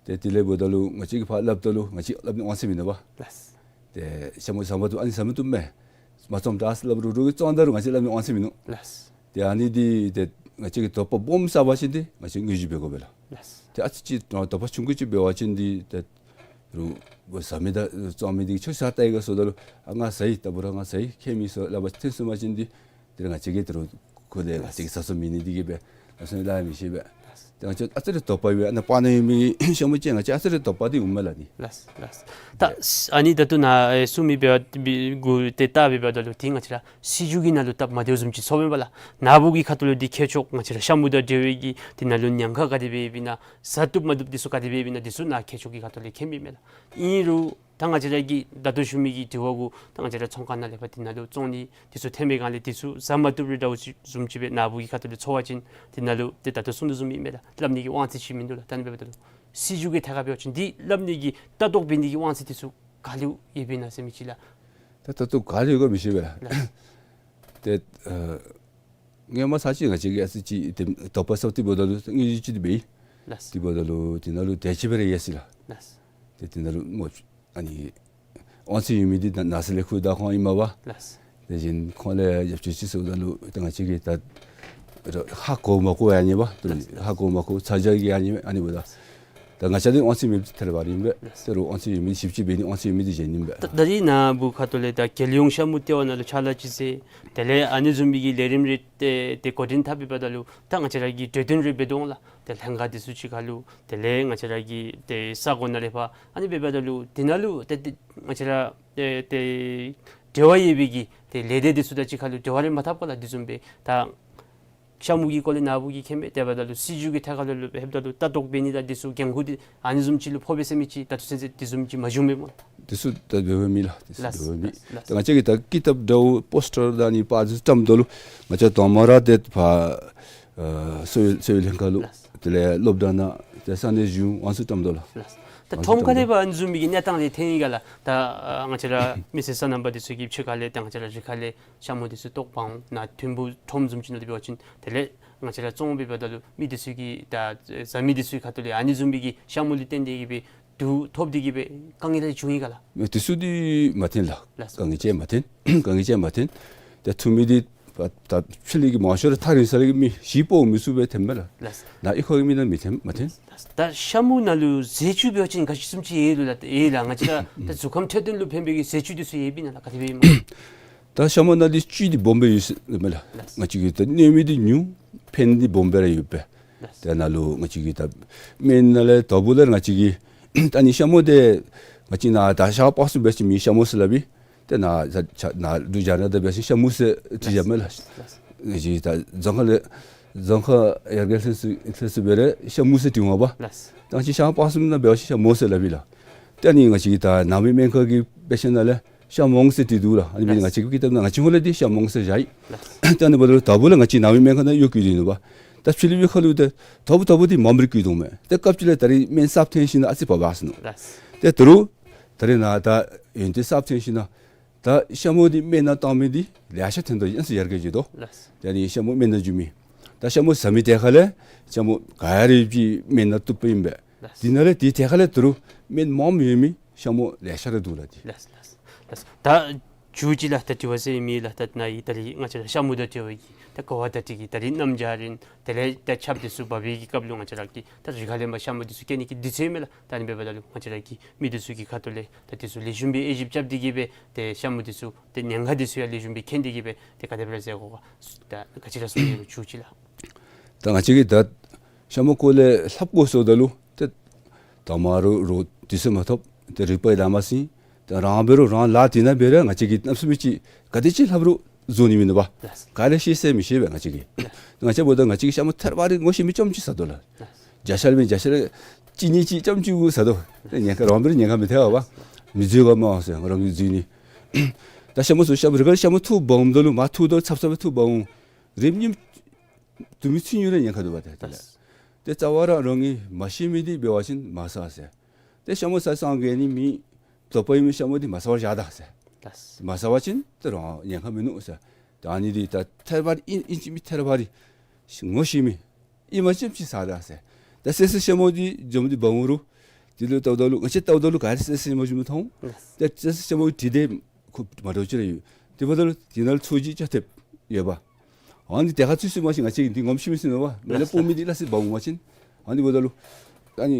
ཏེ་དེ་ལས་འབདཝ་ད་ལུ་ང་བཅས་ཀྱིས་ཕར་སླབ་ད་ལུ་ང་བཅས་སླབ་ནི་དབང་ཚད་མིན་འདུག་པ། ལགས། ཏེ་ཤ་མུ་ཟ་མ་བཏུབ་ཨ་ནི་ཟ་མ་བཏུབ་མས། མ་བཙོངམ་ད་ཟེར་སླབ་རུང་རོགས་ཀྱིས་བཙོང་ད་རུང་ང་བཅས་སླབ་ནི་དབང་ཚད་མིན་འདུག། ལགས། ཏེ་ཨ་ནི་འདི་ཏེ་ང་བཅས་ཀྱིས་དོ་པ་སྦོམ་བསགས་པ་ཅིན་འདི་ང་བཅས་དངུལ་བརྗེ་འབད་དགོ་པས་ལགས། ལགས། ཏེ་ཨ་ཙི་ཅིག་དོ་པ་ཆུང་ཀུ་ཅིག་འབད་བ་ཅིན་འདི་ཏེ་རོགས་ཟ་མི་དང་བཙོང་མི་འདི་ཁྱོད་ཟ་བལྟ་ཡི་ག་ཟེརཝ་ད་ལུ་ཨ་ང་ཟ་ཡི། ད་འབད་རུང་ང་ཟ་ཡི། ཁྱད་མེད་ཟེར་སླབ་པ་ཐོན་སོང་པ་ཅིན་འདི་དེ་ལས་ང་བཅས་ཀྱིས་དེ་རུ་ཁོ་ལས་ང་བཅས་ཀྱིས་ཟ་སོང་མི་ནི་འདི་གིས་སྦེ་ང་བཅས་སླབ་མི་ཤེས་པས། ཏེ་ང་བཅས་ཨ་ཙི་རེ་དོ་པ་ཡོད་པས། ཨ་ནཱ་སྤང་ནང་ཡོད་མི་ཤ་མུ་ཅིག་ང་བཅས་ཨ་ཙི་རེ་དོ་པ་འདི་འོངམ་མས་ལགས་ནི། ལགས་ལགས། ད་ཨ་ནི་ད་ལྟོ་ནཱ་ཨེ་གསུང་མི་འབད་བ་འབད་གུ་ཏེ་བལྟ་འབདཝ་ད་ལུ་འདི་ང་བཅས་ར་སྲིད་བྱུས་ཀྱི་ནང་ལུ་སྟབས་མ་བདེཝ་བཟུམ་ཅིག་ཚོརཝ་མས་པ་ལགས། ནཱ་བུ་གི་ཁ་ཐུག་ལུ་འདི་ཁྱད་ཆོས་ང་བཅས་ར་ཤ་མུ་དང་འབྲེལ་བའི་གི་འདི་ནང་ལུ་ཉེན་ཁ་ག་དེ་སྦེ་ཡོདཔ་ཨིན་ན་ཟ་བཏུབ་མ་བཏུབ་འདི་ཚུ་ག་དེ་སྦེ་ཡོདཔ་ཨིན་ན་འདི་ཚུ་ནཱ་ཁྱད་ཆོས་ཀྱི་ཁ་ཐུག་ལས་མཁྱེན་མི་མས་ལགས། ཨིན་རུང་ད་ང་བཅས་ར་གིས་ད་ལྟོ་ཞུ་མི་གི་དྲི་བ་གུ་ད་ང་བཅས་ར་ཚོང་ཁང་ནང་ལས་ཕར་འདི་ནང་ལུ་བཙོང་ནི་འདི་ཚུ་ཐོན་པའི་སྒང་ལས་འདི་ཚུ་ཟ་མ་བཏུབ་རེ་འདྲཝ་ཅིག་བཟུམ་ཅིག་སྦེ་ནཱ་བུ་གི་ཁ་ཐུག་ལས་ཚོར་བ་ཅིན་འདི་ནང་ལུ་ཏེ་ད་ལྟོ་གསུང་དོ་བཟུམ་ཨིན་མས་ལགས། སླབ་ནི་གི་དབང་ཚད་ཅིག་མིན་འདུག་ལགས། ད་ཨ་ནི་འབདཝ་ད་ལུ་སྲིད་བྱུས་ཀྱི་ཐད་ཁར་འབད་བ་ཅིན་འདི་སླབ་ནི་གི་ལྟ་རྟོག་འབད་ནི་གི་དབང་ཚད་འདི་ཚུ་ག་ལུ་ཡོདཔ་ཨིན་ན་ཟེར་མི་ཅིག་ལགས། ད་ད་ལྟོ་ག་ལུ་ཡོད་ག་མི་ཤེས་པས་ལགས། ལགས། ཏེ་ཨ་སྔོན་མ་ཚར་ཅིག་ང་བཅས་ཀྱིས་ཨ་ཙི་ཅིག་ཏེ་དོ་པ་བསགས་ཏེ་འབདཝ་ད་ལུ་དངུལ་ཅིག་འདི་འབད་ཡི། ལགས། དེ་འབདཝ་ད་ལུ་དེ་ནང་ལུ་དེ་ཅིག་སྦེ་ར་ཡོད་ཟེར་ལགས། ལགས། ཏེ་དེ་ནང་ལུ་སྨོ་ཨ་ནི་དབང་ཚད་ཡོད་མི་འདི་ད་ནང་སེམས་ལས་ཁུར་བདའ་ཁོང་ཨིན་མས་པ། ལགས། དེ་བཞིན་ཁོང་ལས་ཡར་ཅིག་ཅིག་ཟེརཝ་ད་ལུ་ཏེ་ང་བཅས་ཀྱིས་ད་ཧ་གོ་མ་གོ་ཡང་ཨ་ནི་པ། ལགས། ཧ་གོ་མ་གོ་ཚ་གྱང་གིས་ཨ་ནི་ཨ་ནི་འབདཝ་ད། ད་ང་བཅས་འདི་དབང་ཚད་མེདཔ་ཐལ་བ་ར་ཨིན་པས། ལགས། ད་རུང་དབང་ཚད་ཡོད་མི་ཞིབ་དཔྱད་འབད་ནི་དབང་ཚད་ཡོད་མི་འདི་གཞན་ཨིན་པས། ད་ད་རིས་ནཱ་བུ་ཁ་ཐུག་ལས་ད་རྒྱལ་ཡོངས་ཤ་མུ་ལྟེ་བ་ནང་ལུ་ཕྱག་ལཱ་ཅིག་མཛད། དེ་ལས་ཨ་ནི་བཟུམ་མའི་གི་ལས་རིམ་རེ་ཏེ་ཏེ་འགོ་འདྲེན་འཐབ་འབདཝ་ད་ལུ་ད་ང་བཅས་ར་གིས་གྲོས་བསྟུན་རེ་འབད་དོ་འོང་ལགས། ཏེ་ལྷན་ཁག་འདི་ཚུ་གཅིག་ཁར་ལུ་དེ་ལས་ང་བཅས་ར་གི་ཏེ་ས་གོ་ནང་ལས་ཕར་ཨ་ནི་འབདཝ་ད་ལུ་དེ་ནང་ལུ་ཏེ་ཏེ་ང་བཅས་ར་ཏེ་ཏེ་ འབྲེལ་བ་ཡོད་པའི་གི་ཏེ་ལས་སྡེ་འདི་ཚུ་དང་གཅིག་ཁར་ལུ་འབྲེལ་བ་རེ་མ་འཐབ་ག་ལགས། དེ་བཟུམ་སྦེ་ད་ཤ་མུ་གི་སྐོར་ལས་ནཱ་བུ་གིས་མཁྱེན་མས། དེ་འབདཝ་ད་ལུ་སྲིད་བྱུས་ཀྱི་ཐད་ཁར་ལུ་ལུ་ལྷོདཔ་ད་ལུ་ལྟ་རྟོག་འབད་ནི་དང་དེ་ཚུ་འགན་ཁུར་འདི་ཨ་ནི་བཟུམ་ཅིག་ལུ་ཕོག་པས་ཟེར་མི་ཅིག་ད་ལྟོ་ཚུན་ཚོད་དེ་བཟུམ་ཅིག་མ་བྱུང་མས་སྨོ། དེ་ཚུ་ད་འབད་འབདཝ་མེད་ལགས། དེ་ཚུ་ལགས། འབད་འབདཝ་མེད། ལགས། ད་ང་བཅས་ཀྱིས་ད་ཀི་ཏབ་འདྲཝ་པོསི་ཊར་དང་ཨ་ནི་པར་དེ་ཚུ་བཀྲམ་དོ་ལུ་ང་བཅས་དང་མ་ར་དེ་ཕར་ཨ་གསོ་བའི་གསོ་བའི་ལྷན་ཁག་ལུ། ལགས། དེ་ལས་སློབ་གྲྭ་ནང་དེ་ས་གནས་གཞུང་ཨ་ནི་ཚུ་བཀྲམ་དོ་ལགས། ལགས། ད་ཨ་ནི་ཚུ་ཁྲོམ་ཁ་བཀྲམ་དོ། ལས་ཕར་ཨ་ནི་བཟུམ་མའི་གི་གནས་སྟངས་དེ་ཐོན་ཡི་ག་ལགས། ད་ཨ་ང་བཅས་ར་མི་སེར་སོ་ནམ་པ་དེ་ཚུ་གིས་ཕྱི་ཁ་ལས་ད་ང་བཅས་ར་རི་ཁ་ལས་ཤ་མུ་དེ་ཚུ་བཏོག་འབག་འོང་། ནཱ་ཐིམ་ཕུག་ཁྲོམ་བཟུམ་ཅིག་ནང་དེ་འབད་བ་ཅིན་དེ་ལས་ང་བཅས་ར་བཙོང་འབདཝ་ད་ལུ་མི་དེ་ཚུ་གིས་ད་བཟའ་མི་དེ་ཚུའི་ཁ་ཐུག་ལས་ཨ་ནི་བཟུམ་མའི་གི་ཤ་མུ་ལུ་བརྟེན་ཏེ་གིས་སྦེ་དུག་ཐོབ་སྟེ་གིས་སྦེ་དཀའ་ངལ་རེ་བྱུང་ཡི་ག་ལགས། དེ་ཚུ་འདི་མ་ཐོན་ལགས། ལགས་སོ། དཀའ་ངལ་ཅིག་མ་ཐོན། དཀའ་ངལ་ཅིག་མ་ཐོན། ཏེ་ཐུག་མི་འདི་ད་ཕྱི་ལས་ཀྱི་མང་ཤོས་ར་ཐག་རིང་ས་ལས་ཀྱི་མི་གཞི་སྤོ་མི་ཚུགས་པས་ཐོནམ་མས་ལགས། ལགས་སོ། ནཱ་གཡུས་ཁ་གི་མི་ནང་མི་ཐོན་མ་ཐོན། ད་ཤ་མུ་ནང་ལུ་ཟས་བཅུད་འབད་བ་ཅིན་ག་ཅི་བཟུམ་ཅིག་ཡོད་ལོ་ལགས། ཡོད་ལགས། ང་བཅས་ར་ད་གཟུགས་ཁམས་འཕྲོད་བསྟེན་ལུ་ཕན་པའི་གི་ཟས་བཅུད་དེ་ཚུ་ཡོདཔ་ཨིན་ན་ལགས། ག་དེ་སྦེ་ཨིན་སྨོ། ད་ཤ་མུ་ནང་འདི་བཅུད་འདི་སྦོམ་སྦེ་ཡོད་ཟེར་མས་ལགས། ལགས། ང་བཅས་ཀྱི་ད་གནོད་མི་འདི་ཉུང་ཕན་འདི་སྦོམ་སྦེ་ར་ཡོད་པས། ལགས། ཏེ་ནཱ་ལུ་ང་བཅས་ཀྱི་ད་སྨན་ནང་ལས་དོ་པོ་ལས་ང་བཅས་ཀྱི་ད་ཨ་ནི་ཤ་མུ་འདི་ང་བཅས་ནཱ་ད་ཤར་པ་སངས་འབད་བ་ཅིན་མི་ཤ་མུ་ཟེར་སླབ་ཨིན། ཏེ་ནཱ་ད་ནཱ་ལུ་རྒྱ་ནག་ད་འབད་བ་ཅིན་ཤ་མུ་ཟེར་བྲིས་བཞགཔ་མས་ལགས། ལགས། ང་བཅས་ད་རྫོང་ཁ་ལས་རྫོང་ཁ་ཡར་རྒྱས་ལྷན་ཚོགས་ལྷན་ཚོགས་འབད་རུང་ཤ་མུ་ཟེར་བྲིས་འོང་པ། ལགས། ད་ང་བཅས་ཤར་པ་སངས་ནང་འབད་བ་ཅིན་ཤ་མུ་ཟེར་སླབ་ཨིན་ལགས། ཏེ་ཨ་ནི་ང་བཅས་ཀྱི་ད་ནང་མི་སྨན་ཁང་གི་དཔེ་ཆ་ནང་ལས་ཤ་མོང་ཟེར་བྲིས་འདུག་ལགས། ཨ་ནི་འབད་ནི་ང་བཅས་ཀྱི་ཀི་ཏབ་ནང་ང་བཅས་ཧོང་ལས་འདི་ཤ་མོང་ཟེར་བཞག་ཡི། ལགས། ཏེ་ཨ་ནི་འབདཝ་ད་ལུ་དོ་པོ་ལས་ང་བཅས་ནང་མི་སྨན་ཁང་ནང་གཡོག་བཀོལ་ཏེ་ཨིན་པ། ད་ཕྱི་གླིང་པའི་ཁ་ལུ་ཏེ་དོ་པོ་དོ་པོ་འདི་མངམ་ར་བཀོལ་དོ་མས། ཏེ་སྐབས་ཅིག་ལས་ད་རིས་སྨན་གསརཔ་ཐོན་ཞིན་ན་ཨ་ཙི་བབ་བབ་སོང་ནུག། ལགས། ཏེ་ད་རུང་ད་རིས་ནཱ་ད་ཡོན་ཏན་གསརཔ་ཐོན་ཞིན་ན་ད་ཤ་མུ་འདི་སྨན་ནང་བཏང་མི་འདི་ལེ་ཤ་ཐོན་དོ། ཨ་ཙི་ཡར་རྒྱས་འགྱོ་དོ། ལགས། ཏེ་ཨ་ནི་ཤ་མུ་སྨན་ནང་འགྱོ་མི། ད་ཤ་མུ་ཟ་མི་ཐད་ཁ་ལས་ཤ་མུ་ག་ཡ་ར་ཡོད་པའི་སྨན་ནང་བཏུབ་པ་ཨིན་པས། ལགས། དེ་ནང་ལས་དེ་ཐད་ཁ་ལས་ད་རུང་སྨན་མངམ་ཡོད་མི་ཤ་མུ་ལེ་ཤ་ར་འདུག་ལགས། དེ་ལགས་ལགས་ལགས། ད་མཇུག་ཅིག་ལགས་ད་དྲི་བ་ཟེར་མི་ལགས། ད་ནཱ་ཡི་ད་རིས་ང་བཅས་ར་ཤ་མུ་དང་འབྲེལ་བའི་གི་ད་གོ་བ་བརྡ་སྤྲོད་ཀྱི་ད་རིས་གནམ་བྱཱར་ཨིན། དེ་ལས་ད་ཆརཔ་དེ་ཚུ་འབབ་པའི་གི་སྐབས་ལུ་ང་བཅས་ར་གི་ད་རི་ཁ་ལས་མར་ཤ་མུ་དེ་ཚུ་སྐྱེ་ནི་གི་དུས་ཚོད་མས་ལགས། ད་ཨ་ནི་འབདཝ་ད་ལུ་ང་བཅས་ར་གི་མི་དེ་ཚུ་གི་ཁ་ཐུག་ལས་ད་དེ་ཚུ་ལེགས་ཤོམ་སྦེ་དབྱེ་ཞིབ་རྐྱབ་སྟེ་གིས་སྦེ་ཏེ་ཤ་མུ་དེ་ཚུ་ཏེ་ཉེན་ཁ་དེ་ཚུ་ཡང་ལེགས་ཤོམ་སྦེ་མཁྱེན་ཏེ་གིས་སྦེ་ཏེ་ག་དེ་སྦེ་ར་མཛད་དགོ་ག། ད་ག་ཅི་ར་གསུང་ནི་ལོ་མཇུག་ཅིག་ལགས། ད་ང་བཅས་ཀྱིས་ད་ཤ་མུ་སྐོར་ལས་ལྷབ་དགོ་ཟེརཝ་ད་ལུ་ཏེ་དང་མ་ར་རོགས་དུས་ཚོད་མ་ཐོབ། ཏེ་རིག་པ་ཡང་ལམ་མ་ཟིན། ཏེ་རང་འབད་རུང་རང་ལཱ་དེ་ནང་འབད་རུང་ང་བཅས་ཀྱིས་གནམ་མེད་ས་མེད་ཅིག་ག་དེ་ཅིག་ལྷབ་རུང་བཟོ་ནི་མིན་འདུག་པ། ལགས། ག་ལས་ཤེས་ཟེར་མི་ཤེས་པས་ང་བཅས་ཀྱིས། ལགས། ང་བཅས་འབདཝ་ད་ང་བཅས་ཀྱིས་ཤ་མུ་ཐེར་པ་རེ་ངོ་ཤེས་མི་རྐྱངམ་ཅིག་ཟ་དོ་ལགས། ལགས། བརྒྱ་ཆ་ལས་འབད་བརྒྱ་ཆ་ལས་གཅིག་གཉིས་ཅིག་རྐྱངམ་ཅིག་གུ་ཟ་དོ། ཏེ་ཉེན་ཁ་རང་འབད་རུང་ཉེན་ཁ་མི་ཐེག་པ། མི་འཛོལ་ག་སྨོ་ཟེར་རང་གིས་འཛོལ་ནི། ད་ཤ་མུ་ཚུ་ཤ་མུ་རི་ཁ་ལས་ཤ་མུ་འཐུ་འབག་འོངམ་ད་ལུ་མར་འཐུཝ་ད་ཚབ་ཚབ་སྦེ་འཐུ་འབག་འོང་། རེ་གཉིས་དུ་མི་ཚུ་ཉུང་ར་ཉེན་ཁ་འདུག་པ། ཏེ་དེ་ལས་ལགས། ཏེ་རྩ་བ་ར་རང་གིས་མ་ཤེས་མི་འདི་འབད་བ་ཅིན་མ་ཟ་ཟེར། ཏེ་ཤ་མུ་ཟ་སངས་རྒྱས་ནི་མེད། དོགས་པ་ཡོད་མི་ཤ་མུ་འདི་མ་ཟ་བར་བཞག་ད་ཟེར། ལགས། མ་ཟ་བ་ཅིན་ཏེ་རང་ཉེན་ཁ་མིན་ནུག་ཟེར། ད་ཨ་ནི་འདི་ད་ཐེར་པ་རེ་ཨིན་ཨིན་ཅི་མིན་ཐེར་པ་རེ་ངོ་ཤེས་མི་ཨིནམ་ཅིག་ཅིག་ཟ་ད་ཟེར། ད་བསད་བསདཔ་ཤ་མུ་འདི་འཛོམས་ཏེ་འབག་འོང་རུང་དེ་ལུ་བལྟཝ་ད་ལུ་ང་བཅས་བལྟཝ་ད་ལུ་ག་ར་བསད་བསདཔ་ཤ་མུ་ཅིག་མི་མཐོང་། ལགས། ད་བསད་བསདཔ་ཤ་མུ་འདི་དེ་ཁོ་མ་འདྲཝ་ཅིག་ར་ཡོད། དེ་འབདཝ་ད་ལུ་དེ་ནང་ལུ་ཚོས་གཞི་ཅ་ཐེབས་ཡོདཔ། ཨ་ནི་དེ་ཁར་ཚུད་སོང་པ་ཅིན་ང་བཅས་འདི་ངོམས་ཤེས་མི་ཚུགས་ནུག་པ། མེ་ལ་ལགས། སྤུངས་མི་འདི་སླ་བསྲེ་འབག་འོང་པ་ཅིན། ཨ་ནི་འབདཝ་ད་ལུ་ཨ་ནི་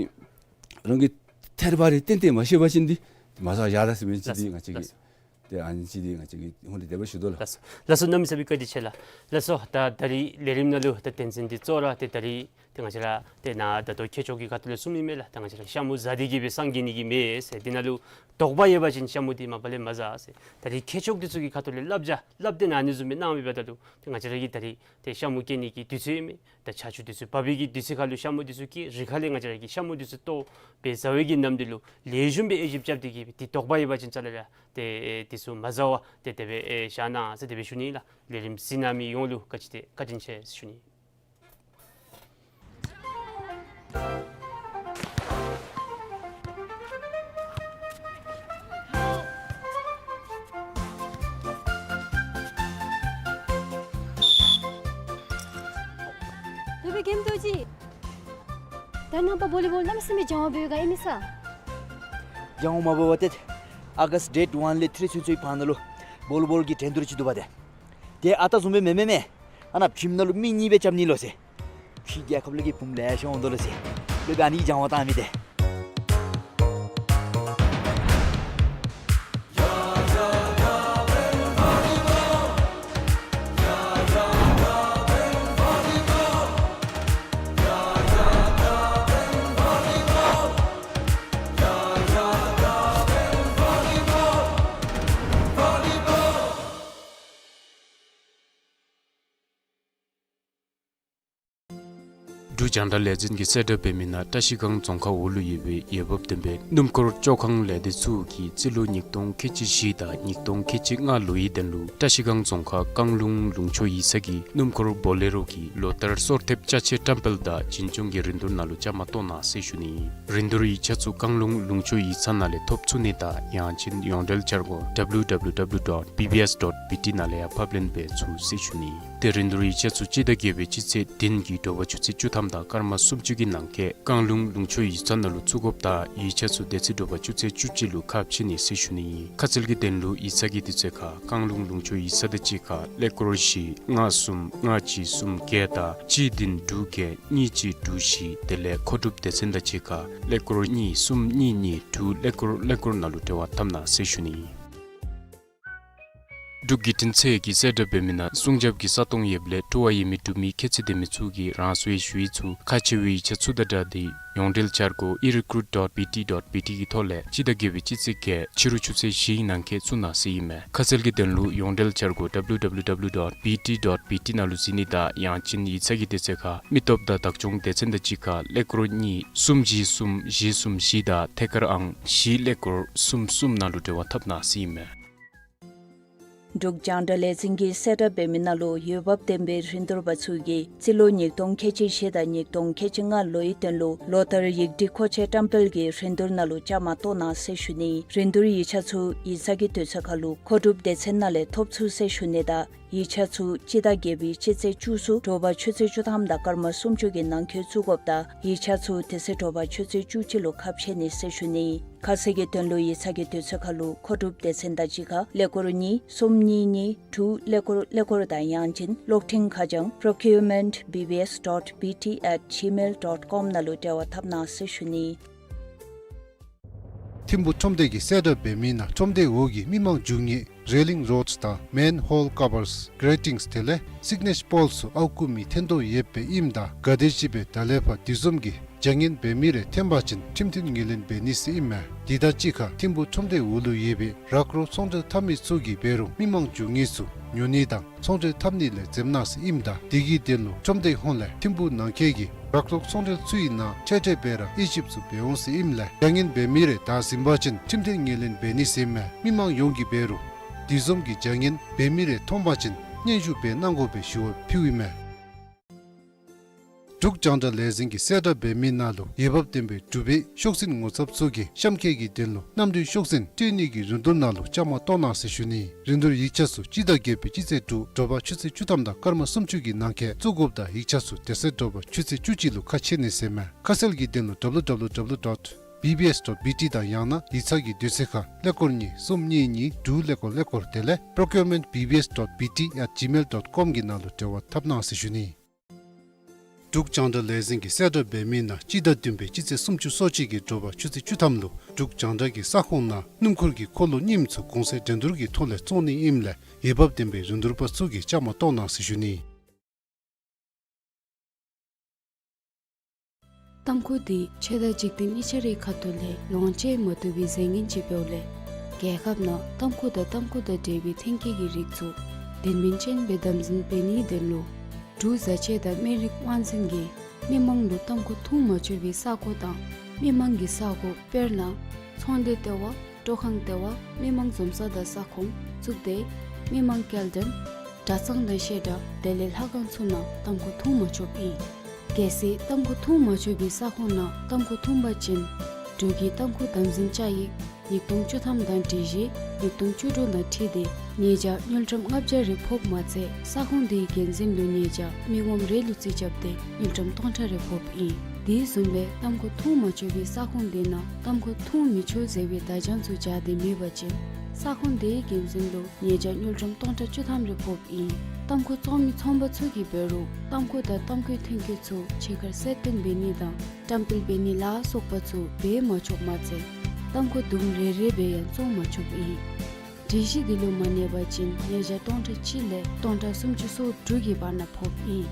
རང་གིས་ཐེར་པ་རེ་ཏན་ཏན་མ་ཤེས་པ་ཅིན་འདི་མ་ཟ་བར་བཞག་ད་ཟེར་མི་ཅིག་འདི་ལགས། ང་བཅས་ཀྱིས། ལགས། ཏེ་ཨ་ནི་ཅིག་འདི་ང་བཅས་ཀྱིས་ཧོང་ཏེ་དེ་སྦེ་ཞུ་དོ་ལགས། ལགས་སོ། ལགས་སོ། གནམ་མེད་ས་མེད་བཀའ་དྲིན་ཆེ་ལགས། ལགས་སོ། ད་ད་རིས་ལས་རིམ་ནང་ལུ་ད་དོན་ཚན་འདི་གཙོ་བོ་ར་ཏེ་ད་རིས་ཏེ་ང་བཅས་ར་ཏེ་ནཱ་ད་ལྟོ་མཁས་མཆོག་གི་ཁ་ཐུག་ལས་གསུང་མི་མས་ལགས། ད་ང་བཅས་ར་ཤ་མུ་ཟ་སྟེ་གིས་སྦེ་སངས་རྒྱས་ནི་གི་མེད་ཟེར། དེ་ནང་ལུ་དོགས་པ་ཡོད་པ་ཅིན་ཤ་མུ་འདི་མ་པ་ལས་མ་ཟ་ཟེར། ད་རིས་མཁས་མཆོག་འདི་ཚུ་གི་ཁ་ཐུག་ལས་བསླབ་བྱ་བསླབ་སྟེ་ནཱ་ཨ་ནི་བཟུམ་སྦེ་གནང་མི་འབདཝ་ད་ལུ་ཏེ་ང་བཅས་ར་གིས་ད་རིས་ཏེ་ཤ་མུ་སྐྱེ་ནི་གི་དུས་ཚོད་ཨིན་མས། ད་ཆར་ཆུ་འདི་ཚུ་འབབ་པའི་གི་དུས་ཚོད་ཁར་ལུ་ཤ་མུ་འདི་ཚུ་སྐྱེ། རི་ཁ་ལས་ང་བཅས་ར་གིས་ཤ་མུ་འདི་ཚུ་བཏོག་སྦེ་ཟ་བའི་གི་ནམ་དུས་ལུ་ལེགས་ཤོམ་སྦེ་དབྱེ་ཞིབ་རྐྱབ་སྟེ་གིས་ཏེ་དོགས་པ་ཡོད་པ་ཅིན་རྩ་ལས་ར་ཏེ་འདི་ཚུ་མ་ཟ་བར་ཏེ་དེ་སྦེ་བཞག་གནང་ཟེར་དེ་སྦེ་ཞུ་ནི་ལགས། ལས་རིམ་གཟིགས་གནང་མི་ཡོངས་ལུ་བཀའ་དྲིན་ཆེ་བཀའ་དྲིན་ཆེ་ཟེར་ཞུ་ནི། ཐུབ་པའི་མཁན་རྡོ་རྗེ། ད་རྣམ་པ་བོ་ལི་བོལ་གནམ་མེད་ས་མེད་སྦྱང་བ་འབད་ག་ཨིན་མས་ས། སྦྱང་བ་མ་འབད་བར་ཏེ་ཨ་གསཊ་ཌེཊ་ཝན་ལས་ཐི་རི་ཚུན་ཚོད་ཀྱི་བར་ན་ལུ་བོ་ལི་བོལ་གྱི་འགྲན་བསྡུར་ཅིག་འདུག་པ་ཏེ། ཏེ་ཨ་རྟག་བཟུམ་སྦེ་མེན་མེན་མེན། ཨ་ནཱ་ཁྱིམ་ནང་ལུ་མི་གཉིས་སྦེ་རྐྱབ་ནི་ལོ་ཟེར། ཕྱི་རྒྱལ་ཁབ་ལས་ཀྱི་བུམོ་ལེ་ཤ་འོང་དོ་ལོ་ཟེར། ལོ་པའི་ཨ་ནི་སྦྱང་བ་བཏང་མི་ཏེ། རྒྱང་བསྒྲགས་ལས་འཛིན་གྱིས་གསལ་བསྒྲགས་འབད་མི་ནང་བཀྲ་ཤིས་སྒང་རྫོང་ཁག་འོག་ལུ་ཡོད་པའི་འོས་འབབ་ལྡན་པའི་སྣུམ་འཁོར་བཅོ་ཁང་ལས་སྡེ་ཚུ་གིས་རྩིས་ལོ་ཉིས་སྟོང་ཁལ་གཅིག་བཞི་དང་ཉིས་སྟོང་ཁལ་གཅིག་ལྔ་ལོའི་དོན་ལུ་བཀྲ་ཤིས་སྒང་རྫོང་ཁག་རྐང་ལུང་ལུང་ཕྱོགས་ཡིག་ཚང་གི་སྣུམ་འཁོར་བོ་ལེ་རོ་གི་ལོ་ལྟར་སོར་ཐེབས་ཅ་ཆས་བཀྲམ་སྤེལ་དང་བྱིན་ཆུང་གི་རིན་བསྡུར་ནང་ལུ་བཅའ་མར་གཏོགས་གནང་ཟེར་ཞུ་ནི། རིན་བསྡུར་ཡིག་ཆ་ཚུ་རྐང་ལུང་ལུང་ཕྱོགས་ཡིག་ཚང་ནང་ལས་ཐོབ་ཚུགས་ནི་དང་ཡང་ཅིན་ཡོངས་འབྲེལ་འཆར་སྒོ་W W W dot B B S dot B T ནང་ལས་ཡང་ཕབ་ལེན་འབད་ཚུགས་ཟེར་ཞུ་ནི། ཏེ་རིན་བསྡུར་ཡིག་ཆ་ཚུ་སྤྱི་ཟླ་བརྒྱད་པའི་སྤྱི་ཚེས་བདུན་གྱི་དྲོ་པ་ཆུ་ཚོད་བཅུ་ཐམ་དང་སྐར་མ་སུམ་ཅུ་གི་ནང་འཁོད་རྐང་ལུང་ལུང་ཕྱོགས་ཡིག་ཚང་ནང་ལུ་བཙུགས་དགོཔ་དང་ཡིག་ཆ་ཚུ་དེ་ཚེ་དྲོ་པ་ཆུ་ཚོད་བཅུ་གཅིག་ལུ་ཁ་ཕྱེ་ནི་ཟེར་ཞུ་ནི་ཨིན། ཁ་གསལ་གྱི་དོན་ལུ་ཡིག་ཚང་གི་དུས་ཚོད་ཁར་རྐང་ལུང་ལུང་ཕྱོགས་ཡིག་ཚང་དང་གཅིག་ཁར་ཀླད་ཀོར་བཞི་ལྔ་གསུམ་ལྔ་གཅིག་གསུམ་བརྒྱད་དང་གཅིག་བདུན་དྲུག་བརྒྱད་གཉིས་གཅིག་དྲུག་བཞི་དེ་ལས་མཁོ་སྒྲུབ་སྡེ་ཚན་དང་གཅིག་ཁར་ཀླད་ཀོར་གཉིས་གསུམ་གཉིས་གཉིས་དྲུག་ཀླད་ཀོར་ཀླད་ཀོར་ནང་ལུ་འབྲེལ་བ་འཐབ་གནང་ཟེར་ཞུ་ནི་ཨིན། འབྲུག་བརྒྱུད་འཕྲིན་ཚད་ཀྱིས་གསལ་བསྒྲགས་འབད་མི་ནང་སྲུང་སྐྱོབ་ཀྱི་ས་སྟོང་ཡོདཔ་ལས་འཁྲུ་བ་ཡོད་མི་འབྲུག་མི་ཁྱད་ཚད་ལྡན་མི་ཚུ་གིས་རང་སོའི་ཞུ་ཡིག་ཚུ་ཁག་ཆེ་བའི་ཡིག་ཆ་ཚུ་དང་སྦྲགས་ཏེ་ཡོངས་འབྲེལ་འཆར་སྒོ་e recruit dot B T dot B T གི་ཐོག་ལས་སྤྱི་ཟླ་བརྒྱད་པའི་སྤྱི་ཚེས་བརྒྱད་ཕྱི་རུ་ཆུ་ཚོད་བཞི་ནང་འཁོད་བཙུགས་གནང་ཟེར་ཨིན་མས། ཁ་གསལ་གྱི་དོན་ལུ་ཡོངས་འབྲེལ་འཆར་སྒོ W W W dot B T dot B T ནང་ལུ་གཟིགས་ནི་དང་ཡང་ཅིན་ཡིག་ཚང་གི་དུས་ཚོད་ཁར་མི་སྟོབས་དང་བདག་སྐྱོང་སྡེ་ཚན་དང་གཅིག་ཁར་ཀླད་ཀོར་གཉིས་གསུམ་བཞི་གསུམ་བཞི་གསུམ་བཞི་དང་ཐད་ཀར་ཨང་བཞི་ཀླད་ཀོར་གསུམ་གསུམ་ནང་ལུ་འབྲེལ་བ་འཐབ་གནང་ཟེར་ཨིན་མས། འབྲུག་རྒྱང་བསྒྲགས་ལས་འཛིན་གྱིས་གསལ་བསྒྲགས་འབད་མི་ནང་ལུ་འོས་འབབ་ལྡན་པའི་རིན་བསྡུར་པ་ཚུ་གིས་རྩིས་ལོ་ཉིས་སྟོང་ཁལ་གཅིག་བཞི་དང་ཉིས་སྟོང་ཁལ་གཅིག་ལྔ་ལོའི་དོན་ལུ་ལོ་ལྟར་ཡིག་སྒྲིག་མཁོ་ཆས་བཀྲམ་སྤེལ་གྱི་རིན་བསྡུར་ནང་ལུ་བཅའ་མར་གཏོགས་གནང་ཟེར་ཞུ་ནི། རིན་བསྡུར་ཡིག་ཆ་ཚུ་ཡིག་ཚང་གི་དུས་ཚོད་ཁར་ལུ་མཁོ་སྒྲུབ་སྡེ་ཚན་ནང་ལས་ཐོབ་ཚུགས་ཟེར་ཞུ་ནི་དང་ཡིག་ཆ་ཚུ་སྤྱི་ཟླ་བརྒྱད་པའི་སྤྱི་ཚེས་བཅུ་གསུམ་དྲོ་པ་ཆུ་ཚོད་བཅུ་ཐམ་དང་སྐར་མ་སུམ་ཅུ་གི་ནང་འཁོད་བཙུགས་དགོཔ་དང་ཡིག་ཆ་ཚུ་དེ་ཚེ་དྲོ་པ་ཆུ་ཚོད་བཅུ་གཅིག་ལུ་ཁ་ཕྱེ་ནི་ཟེར་ཞུ་ནི། ཁ་གསལ་གྱི་དོན་ལུ་ཡིག་ཚང་གི་དུས་ཚོད་ཁར་ལུ་མཁོ་སྒྲུབ་སྡེ་ཚན་དང་གཅིག་ཁར་ཀླད་ཀོར་གཉིས་གསུམ་གཉིས་གཉིས་དྲུག་ཀླད་ཀོར་ཀླད་ཀོར་དང་ཡང་ཅིན་གློག་འཕྲིན་ཁ་བྱང་procurement B B S dot B T at gmail dot com ནང་ལུ་འབྲེལ་བ་འཐབ་གནང་ཟེར་ཞུ་ནི། ཐིམ་ཕུ་ཁྲོམ་སྡེ་གིས་གསལ་བསྒྲགས་འབད་མི་ནང་ཁྲོམ་སྡེ་འོག་གི་མི་མང་རྒྱུག་ནི་railing rods དང་manhole covers, gratings དེ་ལས་signage poles ཚུ་ཨརཝ་བརྐུ་མི་ཐོན་དོ་ཡོདཔ་ཨིནམ་ད་ག་དེམ་ཅིག་སྦེ་ད་ལས་ཕར་དེ་བཟུམ་གྱི་བྱ་ངན་འབད་མི་རེ་ཐོན་པ་ཅིན་ཁྲིམས་མཐུན་ངོས་ལེན་འབད་ནི་ཟེར་ཨིན་མས། དེ་དང་གཅིག་ཁར་ཐིམ་ཕུ་ཁྲོམ་སྡེ་འོག་ལུ་ཡོད་པའི་ར་སྐོར་ཚོང་འབྲེལ་འཐབ་མི་ཚུ་གིས་འབད་རུང་མི་མང་རྒྱུག་ནི་ཚུ་ཉོ་ནི་དང་ཚོང་འབྲེལ་འཐབ་ནི་ལས་འཛེམ་གནང་ཟེར་ཨིནམ་ད་དེ་གི་དོན་ལུ་ཁྲོམ་སྡེ་ཧོངས་ལས་ཐིམ་ཕུ་ནང་འཁོད་ཀྱི་ར་སྐོར་ཚོང་འབྲེལ་ཚུའི་ནང་འཕྲལ་འཕྲལ་སྦེ་ར་དབྱེ་ཞིབ་ཚུ་འབད་འོང་ཟེར་ཨིནམ་ལས་བྱ་ངན་འབད་མི་རེ་བདའ་ཟུན་པ་ཅིན་ཁྲིམས་མཐུན་ངོས་ལེན་འབད་ནི་ཟེར་ཨིན་མས། མི་མང་ཡོངས་ཀྱིས་འབད་རུང་དེ་བཟུམ་གྱི་བྱ་ངན་འབད་མི་རེ་མཐོང་པ་ཅིན་སྙན་ཞུ་འབད་གནང་དགོ་པའི་ཞུ་བ་ཕུལཝ་ཨིན་མས། འབྲུག་རྒྱང་བསྒྲགས་ལས་འཛིན་གྱིས་གསལ་བསྒྲགས་འབད་མི་ནང་ལུ་འོས་འབབ་ལྡན་པའི་འབྲུག་པའི་ཤོག་འཛིན་ངོ་ཚབ་ཚུ་གིས་གཤམ་འཁོད་ཀྱི་དོན་ལུ་གནམ་གྲུའི་ཤོག་འཛིན་སྤྲོད་ནི་གི་རིན་བསྡུར་ནང་ལུ་བཅའ་མར་གཏོགས་གནང་ཟེར་ཞུ་ནི། རིན་བསྡུར་ཡིག་ཆ་ཚུ་སྤྱི་ཟླ་བརྒྱད་པའི་སྤྱི་ཚེས་དྲུག་དྲོ་པ་ཆུ་ཚོད་བཅུ་ཐམ་དང་སྐར་མ་སུམ་ཅུ་གི་ནང་འཁོད་བཙུགས་དགོཔ་དང་ཡིག་ཆ་ཚུ་དེ་ཚེ་དྲོ་པ་ཆུ་ཚོད་བཅུ་གཅིག་ལུ་ཁ་ཕྱེ་ནི་ཟེར་ཨིན་མས། ཁ་གསལ་གྱི་དོན་ལུ་W W W dot B B S dot B T དང་ཡང་ན་ཡིག་ཚང་གི་དུས་ཚོད་ཁར་ཀླད་ཀོར་གཉིས་གསུམ་གཉིས་གཉིས་དྲུག་ཀླད་ཀོར་ཀླད་ཀོར་དེ་ལས་procurement B B S dot B T at gmail dot com གི་ནང་ལུ་འབྲེལ་བ་འཐབ་གནང་ཟེར་ཞུ་ནི། འབྲུག་རྒྱང་བསྒྲགས་ལས་འཛིན་གྱིས་གསལ་བསྒྲགས་འབད་མི་ནང་སྤྱི་ཟླ་བདུན་པའི་སྤྱི་ཚེས་སུམ་ཅུ་སོ་གཅིག་གི་དྲོ་པ་ཆུ་ཚོད་བཅུ་ཐམ་ལུ་འབྲུག་རྒྱང་བསྒྲགས་ཀྱི་ས་ཁོངས་ནང་སྣུམ་འཁོར་གྱི་འཁོར་ལོ་རྙིངམ་ཚུ་གོང་ཚད་འགྲན་བསྡུར་གྱི་ཐོག་ལས་བཙོང་ནི་ཨིནམ་ལས་འོས་འབབ་ལྡན་པའི་རིན་བསྡུར་པ་ཚུ་གིས་བཅའ་མར་གཏོགས་གནང་ཟེར་ཞུ་ནི། ཏམ་ཁུ་འདི་ཆོས་དང་འཇིག་རྟེན་གཉིས་ཆ་རའི་ཁ་ཐུག་ལས་ལོངས་སྤྱོད་མ་བཏུབ་པའི་རྫས་ངན་ཅིག་འབདཝ་ལས་རྒྱལ་ཁབ་ནང་ཏམ་ཁུ་དང་ཏམ་ཁུ་དང་འབྲེལ་བའི་ཐོན་སྐྱེད་ཀྱི་རིགས་ཚུ་དོན་སྨིན་ཅན་སྦེ་དམ་འཛིན་འབད་ནིའི་དོན་ལུ་འབྲུག་བཟའ་ཆས་དང་སྨན་རིགས་དབང་འཛིན་གྱིས་མི་མང་ལུ་ཏམ་ཁུ་འཐུང་མ་ཆོག་པའི་ས་གོ་དང་མི་མང་གི་ས་གོ་དཔེར་ན་ཚོང་སྡེ་ལྟེ་བ། སྤྲོ་ཁང་ལྟེ་བ། མི་མང་འཛོམས་ས་དང་ས་ཁོངས་བཙུགས་ཏེ་མི་མང་སྐྱེལ་འདྲེན་གྲྭ་ཚང་དང་བཤད་གྲྭ་དེ་ལས་ལྷ་ཁང་ཚུ་ནང་ཏམ་ཁུ་འཐུང་མ་ཆོགཔ་ཨིན། གལ་སྲིད་ཏམ་ཁུ་འཐུང་མ་ཆོག་པའི་ས་ཁོངས་ནང་ཏམ་ཁུ་འཐུང་པ་ཅིན་འབྲུག་གི་ཏམ་ཁུ་དམ་འཛིན་བཅའ་ཡིག་ཉིས་སྟོང་བཅུ་ཐམ་དང་སྒྲིག་གཞི་ཉིས་སྟོང་བཅུ་དྲུག་དང་འཁྲིལ་ཏེ་ཉེས་བྱ་དངུལ་ཀྲམ་ལྔ་བརྒྱ་རེ་ཕོགཔ་མ་ཚད་ས་ཁོངས་དེའི་འགན་འཛིན་ལུ་ཉེས་བྱ་མི་ངོམ་རེ་ལུ་རྩིས་རྐྱབ་སྟེ་དངུལ་ཀྲམ་སྟོང་ཕྲག་རེ་ཕོགཔ་ཨིན། དེ་བཟུམ་སྦེ་ཏམ་ཁུ་འཐུང་མ་ཆོག་པའི་ས་ཁོངས་དེ་ནང་ཏམ་ཁུ་འཐུང་མི་ཆོག་ཟེར་བའི་བརྡ་བྱང་ཚུ་སྦྱར་ཏེ་མེད་པ་ཅིན་ས་ཁོངས་དེའི་འགན་འཛིན་ལུ་ཉེས་བྱ་དངུལ་ཀྲམ་སྟོང་ཕྲག་བཅུ་ཐམ་རེ་ཕོགཔ་ཨིན། ཏམ་ཁུ་བཙོང་མི་ཚོང་པ་ཚུ་གིས་འབད་རུང་ཏམ་ཁུ་དང་ཏམ་ཁུའི་ཐོན་སྐྱེད་ཚུ་ཕྱི་ཁར་གསལ་སྟོན་འབད་ནི་དང་བཀྲམ་སྤེལ་འབད་ནི་ལ་སོགས་པ་ཚུ་འབད་མ་ཆོགཔ་མ་ཚད་ཏམ་ཁུ་དུམ་རེ་རེ་སྦེ་ཡང་བཙོང་མ་ཆོགཔ་ཨིན། སྒྲིག་གཞི་འདི་ལུ་མ་གནས་པ་ཅིན་ཉེས་བྱ་སྟོང་ཕྲག་གཅིག་ལས་སྟོང་ཕྲག་སུམ་ཅུ་སོ་དྲུག་གི་བར་ན་ཕོགཔ་ཨིན།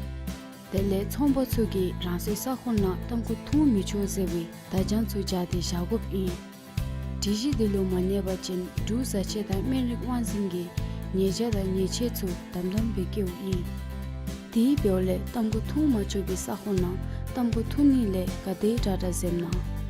དེ་ལས་ཚོང་པ་ཚུ་གིས་རང་སོའི་ས་ཁོངས་ནང་ཏམ་ཁུ་འཐུང་མི་ཆོག་ཟེར་བའི་བརྡ་བྱང་ཚུ་སྦྱར་ཏེ་བཞག་དགོཔ་ཨིན། སྒྲིག་གཞི་འདི་ལུ་མ་གནས་པ་ཅིན་འབྲུག་བཟའ་ཆས་དང་སྨན་རིགས་དབང་འཛིན་གྱིས་ཉེས་བྱ་དང་ཉེས་ཆད་ཚུ་དམ་དམ་སྦེ་བཀལཝ་ཨིན། དེ་འབདཝ་ལས་ཏམ་ཁུ་འཐུང་མ་ཆོག་པའི་ས་ཁོངས་ནང་ ཏམ་བུ་ཐུང་ནི་ལས་ག་དེ་དྲག་དྲག་འཛེམ་ན།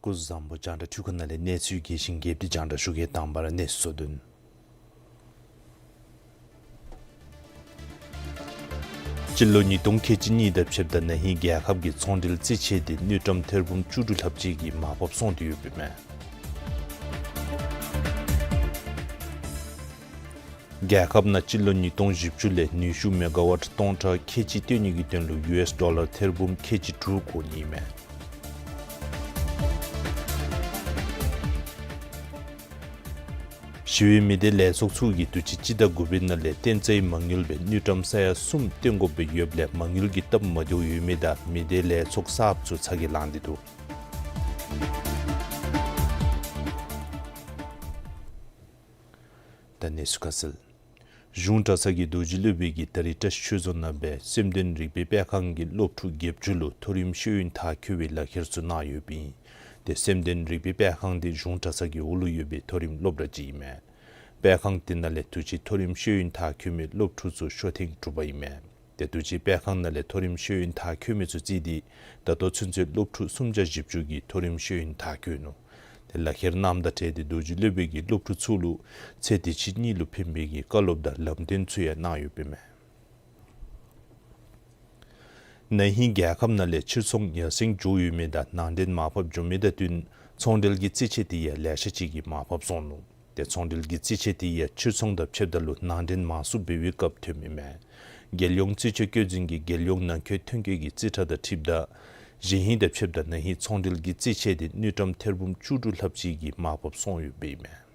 སྐུ་གཟུགས་བཟང་པོ། རྒྱང་བསྒྲགས་འཕྲུལ་ཁང་ནང་ལས་གནས་ཚུལ་རྒྱས་ཤིང་རྒྱསཔ་དེ་རྒྱང་བསྒྲགས་ཞུ་གེ། དང་པ་ར་གནས་ཚུལ་གཙོ་དོན། སྤྱི་ལོ་ཉིས་སྟོང་ཁལ་གཅིག་གཉིས་དང་ཕྱདཔ་ད་ན་ཧིང་རྒྱལ་ཁབ་ཀྱི་ཚོང་འབྲེལ་རྩིས་ཆད་དེ་དངུལ་ཀྲམ་ཐེར་འབུམ་བཅུ་དྲུག་ལྷགཔ་ཅིག་གིས་མར་ཕབ་སོང་སྟེ་ཡོདཔ་ཨིན་མས། རྒྱལ་ཁབ་ནང་སྤྱི་ལོ་ཉིས་སྟོང་བཞི་བཅུ་ལས་ནུས་ཤུགས་མེ་ག་ཝཊ་སྟོང་ཕྲག་ཁལ་གཅིག་བཏོན་ནི་གི་དོན་ལུ་ཡུ་ཨེསི་ཌོ་ལར་ཐེར་འབུམ་ཁལ་གཅིག་དྲུག་དགོ་ནི་ཨིན་མས། ཞི་བའི་མི་སྡེ་ལས་ཚོགས་ཚུ་གིས་དུས་ཅི་སྤྱི་ཟླ་དགུ་པའི་ནང་ལས་བརྟན་རྩིས་མ་དངུལ་སྦེ་དངུལ་ཀྲམ་ས་ཡ་གསུམ་བཏོན་དགོཔ་སྦེ་ཡོདཔ་ལས་མ་དངུལ་གྱི་སྟབས་མ་བདེཝ་ཡོད་མི་དང་མི་སྡེ་ལས་ཚོགས་གསརཔ་ཚུ་ཚ་གྱང་ལང་སྟེ་འདུག། ད་གནས་ཚུལ་ཁ་གསལ། གཞུང་གྲྭ་ཚང་གི་རྡོ་རྗེ་སློབ་དཔོན་གྱིས་ད་རིས་བཀྲིས་ཆོས་རྫོང་ནང་སྦེ་སེམས་དོན་རིག་པའི་སྤེལ་ཁང་གི་སློབ་ཕྲུག་བརྒྱད་ཅུ་ལུ་མཐོ་རིམ་ཤེས་ཡོན་མཐར་འཁྱོལ་བའི་ལག་ཁྱེར་ཚུ་གནང་ཡོདཔ་ཨིན། ཏེ་སེམས་དོན་རིག་པའི་སྤེལ་ཁང་འདི་གཞུང་གྲྭ་ཚང་གི་འོག་ལུ་ཡོད་པའི་མཐོ་རིམ་སློབ་གྲྭ་ཅིག་ཨིན་མས། སྤེལ་ཁང་འདི་ནང་ལས་དུས་ཅི་མཐོ་རིམ་ཤེས་ཡོན་མཐར་འཁྱོལ་མི་སློབ་ཕྲུག་ཚུ་ཤོ་ཐེངས་དྲུག་པ་ཨིན་མས། ཏེ་དུས་ཅི་སྤེལ་ཁང་ནང་ལས་མཐོ་རིམ་ཤེས་ཡོན་མཐར་འཁྱོལ་མི་ཚུ་བརྩིས་ཏེ་ད་ལྟོ་ཚུན་ཚོད་སློབ་ཕྲུག་སུམ་བརྒྱ་བཞི་བཅུ་གིས་མཐོ་རིམ་ཤེས་ཡོན་མཐར་འཁྱོལ་ནུག། ཏེ་ལག་ཁྱེར་གནངམ་དང་འབྲེལ་ཏེ་རྡོ་རྗེ་སློབ་དཔོན་གྱིས་སློབ་ཕྲུག་ཚུ་ལུ་ཚེ་འདི་ཕྱི་གཉིས་ལུ་ཕན་པའི་གི་བཀའ་སློབ་དང་ལམ་སྟོན་ཚུ་ཡང་གནང་ཡོདཔ་ཨིན་མས། ན་ཧིང་རྒྱལ་ཁབ་ནང་ལས་ཕྱིར་ཚོང་ཡར་སེང་འགྱོ་ཡོད་མི་དང་ནང་འདྲེན་མར་ཕབ་འགྱོ་མི་དང་བསྟུན་ཚོང་འབྲེལ་གྱི་རྩིས་ཆད་དེ་ཡང་ལེ་ཤ་ཅིག་གིས་མར་ཕབ་སོང་ནུག། ཏེ་ཚོང་འབྲེལ་གྱི་རྩིས་ཆད་དེ་ཡང་ཕྱིར་ཚོང་དང་ཕྱདཔ་ད་ལུ་ནང་འདྲེན་མང་སུ་འབད་བའི་སྐབས་ཐོནམ་ཨིན་མས། རྒྱལ་ཡོངས་རྩིས་དཔྱད་བཀོད་འཛིན་གྱི་རྒྱལ་ཡོངས་ནང་འཁོད་ཐོན་སྐྱེད་ཀྱི་རྩིས་ཁྲ་དང་འཁྲིལཝ་ད་གཞེས་ཧིང་དང་ཕྱདཔ་ད་ན་ཧིང་ཚོང་འབྲེལ་གྱི་རྩིས་ཆད་དེ་དངུལ་ཀྲམ་ཐེར་འབུམ་བཅུ་དྲུག་ལྷགཔ་ཅིག་གིས་མར་ཕབ་སོང་ཡོདཔ་ཨིན་མས།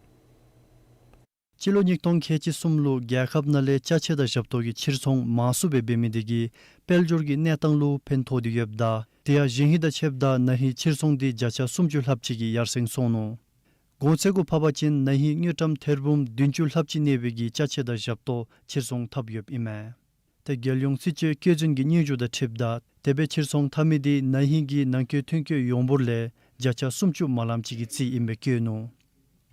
སྤྱི་ལོ་ཉིས་སྟོང་ཁལ་གཅིག་གསུམ་ལུ་རྒྱལ་ཁབ་ནང་ལས་ཅ་ཆས་དང་ཞབས་ཏོག་གི་ཕྱིར་ཚོང་མང་སུ་སྦེ་འབད་མི་དེ་གིས་དཔལ་འབྱོར་གྱི་གནས་སྟངས་ལུ་ཕན་ཐོགས་ཏེ་ཡོདཔ་ད་དེ་ཡང་གཞེས་ཧིང་དང་ཕྱདཔ་ད་ན་ཧིང་ཕྱིར་ཚོང་དེ་བརྒྱ་ཆ་སུམ་ཅུ་ལྷགཔ་ཅིག་གིས་ཡར་སེང་སོང་ནུག། གོང་ཚད་གུ་ཕབ་པ་ཅིན་ན་ཧིང་དངུལ་ཀྲམ་ཐེར་འབུམ་བདུན་ཅུ་ལྷགཔ་ཅིག་གནས་པའི་གི་ཅ་ཆས་དང་ཞབས་ཏོག་ཕྱིར་ཚོང་འཐབ་ཡོདཔ་ཨིན་མས། ཏེ་རྒྱལ་ཡོངས་རྩིས་དཔྱད་བཀོད་འཛིན་གྱི་སྙན་ཞུ་དང་འཁྲིལཝ་ད་དེ་སྦེ་ཕྱིར་ཚོང་འཐབ་མི་དེ་ན་ཧིང་གི་ནང་འཁོད་ཐོན་སྐྱེད་ཡོངས་འབོར་ལས་བརྒྱ་ཆ་སུམ་ཅུ་མ་ལངམ་ཅིག་གི་རྩིས་ཨིན་པའི་བཀོད་ནུག།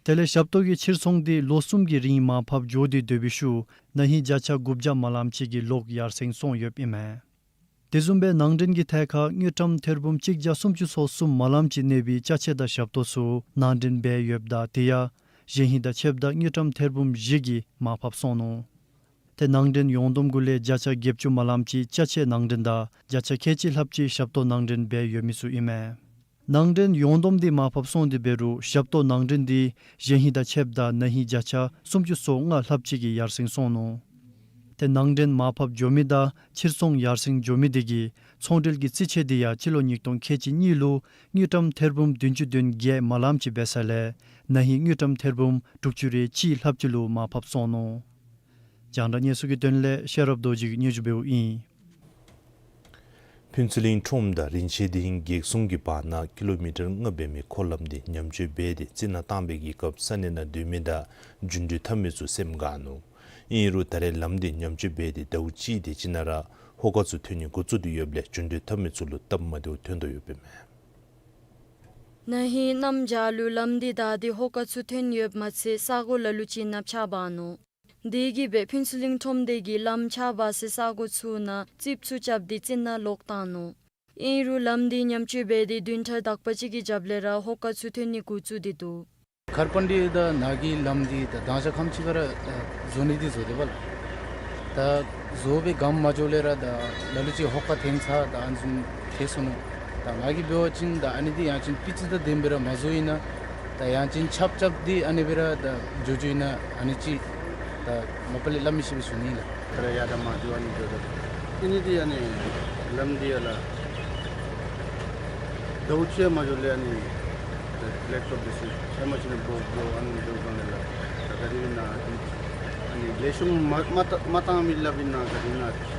དེ་ལས་ཞབས་ཏོག་གི་ཕྱིར་ཚོང་དེ་ལོ་གསུམ་གྱི་རིང་མར་ཕབ་འགྱོ་སྟེ་སྡོད་པའི་ཤུལ་ན་ཧིང་བརྒྱ་ཆ་དགུ་བརྒྱ་མ་ལངམ་ཅིག་གི་ལོག་ཡར་སེང་སོང་ཡོདཔ་ཨིན་མས། དེ་བཟུམ་སྦེ་ནང་འདྲེན་གྱི་ཐད་ཁར་དངུལ་ཀྲམ་ཐེར་འབུམ་གཅིག་བརྒྱ་སུམ་ཅུ་སོ་གསུམ་མ་ལངམ་ཅིག་གནས་པའི་ཅ་ཆས་དང་ཞབས་ཏོག་ཚུ་ནང་འདྲེན་འབད་ཡོདཔ་ད་དེ་ཡང་གཞེས་ཧིང་དང་ཕྱདཔ་ད་དངུལ་ཀྲམ་ཐེར་འབུམ་བཞི་གིས་མར་ཕབ་སོང་ནུག། ཏེ་ནང་འདྲེན་ཡོངས་བསྡོམས་གུ་ལས་བརྒྱ་ཆ་བརྒྱད་ཅུ་མ་ལངམ་ཅིག་ཅ་ཆས་ནང་འདྲེན་དང་བརྒྱ་ཆ་ཁལ་གཅིག་ལྷགཔ་ཅིག་ཞབས་ཏོག་ནང་འདྲེན་འབད་ཡོད་མི་ཚུ་ཨིན་མས། ནང་འདྲེན་ཡོངས་བསྡོམས་དེ་མར་ཕབ་སོང་སྟེ་འབད་རུང་ཞབས་ཏོག་ནང་འདྲེན་དེ་གཞེས་ཧིང་དང་ཕྱདཔ་ད་ན་ཧིང་བརྒྱ་ཆ་སུམ་ཅུ་སོ་ལྔ་ལྷགཔ་ཅིག་གིས་ཡར་སེང་སོང་ནུག། ཏེ་ནང་འདྲེན་མར་ཕབ་འགྱོ་མི་དང་ཕྱིར་ཚོང་ཡར་སེང་འགྱོ་མི་དེ་གིས་ཚོང་འབྲེལ་གྱི་རྩིས་ཆད་དེ་ཡང་སྤྱི་ལོ་ཉིས་སྟོང་ཁལ་གཅིག་གཉིས་ལུ་དངུལ་ཀྲམ་ཐེར་འབུམ་བདུན་ཅུ་དོན་བརྒྱད་མ་ལངམ་ཅིག་འབད་ས་ལས་ན་ཧིང་དངུལ་ཀྲམ་ཐེར་འབུམ་དྲུག་ཅུ་རེ་གཅིག་ལྷགཔ་ཅིག་ལུ་མར་ཕབ་སོང་ནུག། རྒྱང་བསྒྲགས་གནས་ཚུལ་གྱི་དོན་ལས་ཤེས་རབ་རྡོ་རྗེ་གིས་སྙན་ཞུ་འབདཝ་ཨིན། ཕུན་ཚོགས་གླིང་ཁྲོམ་དང་རིན་ཆེན་སྡིངས་གེགས་སྲུང་གི་བར་ན་ཀི་ལོ་མི་ཊར་ལྔ་འབད་མི་འཁོར་ལམ་དེ་ཉམས་བཅོས་འབད་དེ་རྩི་ནག་བཏང་བའི་གི་སྐབས་ས་གནས་ནང་སྡོད་མི་དང་འགྲུལ་འཁོར་འཐབ་མི་ཚུ་སེམས་དགའ་ནུག། ཨིན་རུང་ད་རེས་ལམ་དེ་ཉམས་བཅོས་འབད་དེ་ཟླཝ་གཅིག་དེ་ཅིག་ནང་ར་ཧོ་ཀ་ཚུ་ཐོན་ནི་འགོ་བཙུགས་ཏེ་ཡོདཔ་ལས་འགྲུལ་འཁོར་འཐབ་མི་ཚུ་ལུ་སྟབས་མ་བདེཝ་ཐོན་དོ་ཡོདཔ་ཨིན་མས། ན་ཧིང་གནམ་བྱཱར་ལུ་ལམ་འདི་བདའ་སྟེ་ཧོ་ཀ་ཚུ་ཐོན་ཡོདཔ་མ་ཚད་ས་གོ་ལ་ལུ་ཅིག་ནང་ཆརཔ་འབག་ནུག། དེ་གིས་སྦེ་ཕུན་ཚོགས་གླིང་ཁྲོམ་སྡེ་གིས་ལམ་ཆརཔ་འབག་སའི་ས་གོ་ཚུ་ནང་རྩིགཔ་ཚུ་རྐྱབ་སྟེ་རྩི་ནག་ལོག་བཏང་ནུག། ཨིན་རུང་ལམ་འདི་ཉམས་བཅོས་འབད་དེ་བདུན་ཕྲག་དག་པ་ཅིག་གི་རྒྱབ་ལས་ར་ཧོ་ཀ་ཚུ་ཐོན་ནི་འགོ་བཙུགས་ཏེ་འདུག། ཁར་པན་ཌི་དང་ནཱ་གི་ལམ་འདི་ད་མདང་ཞག་ཁམས་ཅིག་ཁར་ཨ་བཟོ་ནི་འདི་བཟོ་སྟེ་འབད་ལགས། ད་བཟོ་སྦེ་སྒམ་མ་འགྱོ་ལས་ར་ད་ལ་ལུ་ཅིག་ཧོ་ཀ་ཐོན་ཚར་ད་ཨ་ནི་བཟུམ་ཐལ་སོ་ནུག། ད་ང་གིས་འབད་བ་ཅིན་ད་ཨ་ནི་འདི་ཡང་ཅིན་སྤུས་ཚད་དང་ལྡན་སྦེ་ར་མ་བཟོ་ཡི་ན། ད་ཡང་ཅིན་ཆརཔ་རྐྱབ་སྟེ་ཨ་ནི་སྦེ་ར་ད་འགྱོ་འགྱོཝ་ཨིན་ན་ཨ་ནི་ཅིག་ད་མ་པ་ལས་སླབ་མི་ཤེས་པས་ཟེར་ཞུ་ནི་ལགས། ད་ར་ཡར་དང་མར་འགྱོ་ཨ་ནི་འགྱོ་ད་ཨ་ནི་འདི་ཨ་ནི་ལམ་འདི་ཡར་ལགས། ཟླཝ་གཅིག་མ་འགྱོ་ལས་ཨ་ནི་ད་བླེཀ་ཊོཔ་འདི་ཚུ་ཧེ་མ་ཅིག་ནང་འབོ་འབོ་ཨ་ནི་འགྱོ་སྒང་ལས་ལགས། ད་ག་དེ་སྦེ་ཨིན་ན་ཨ་ནི་ལེགས་ཤོམ་མ་མ་བཏང་མི་སླབ་ཨིན་ན་ག་དེ་ཨིན་ན།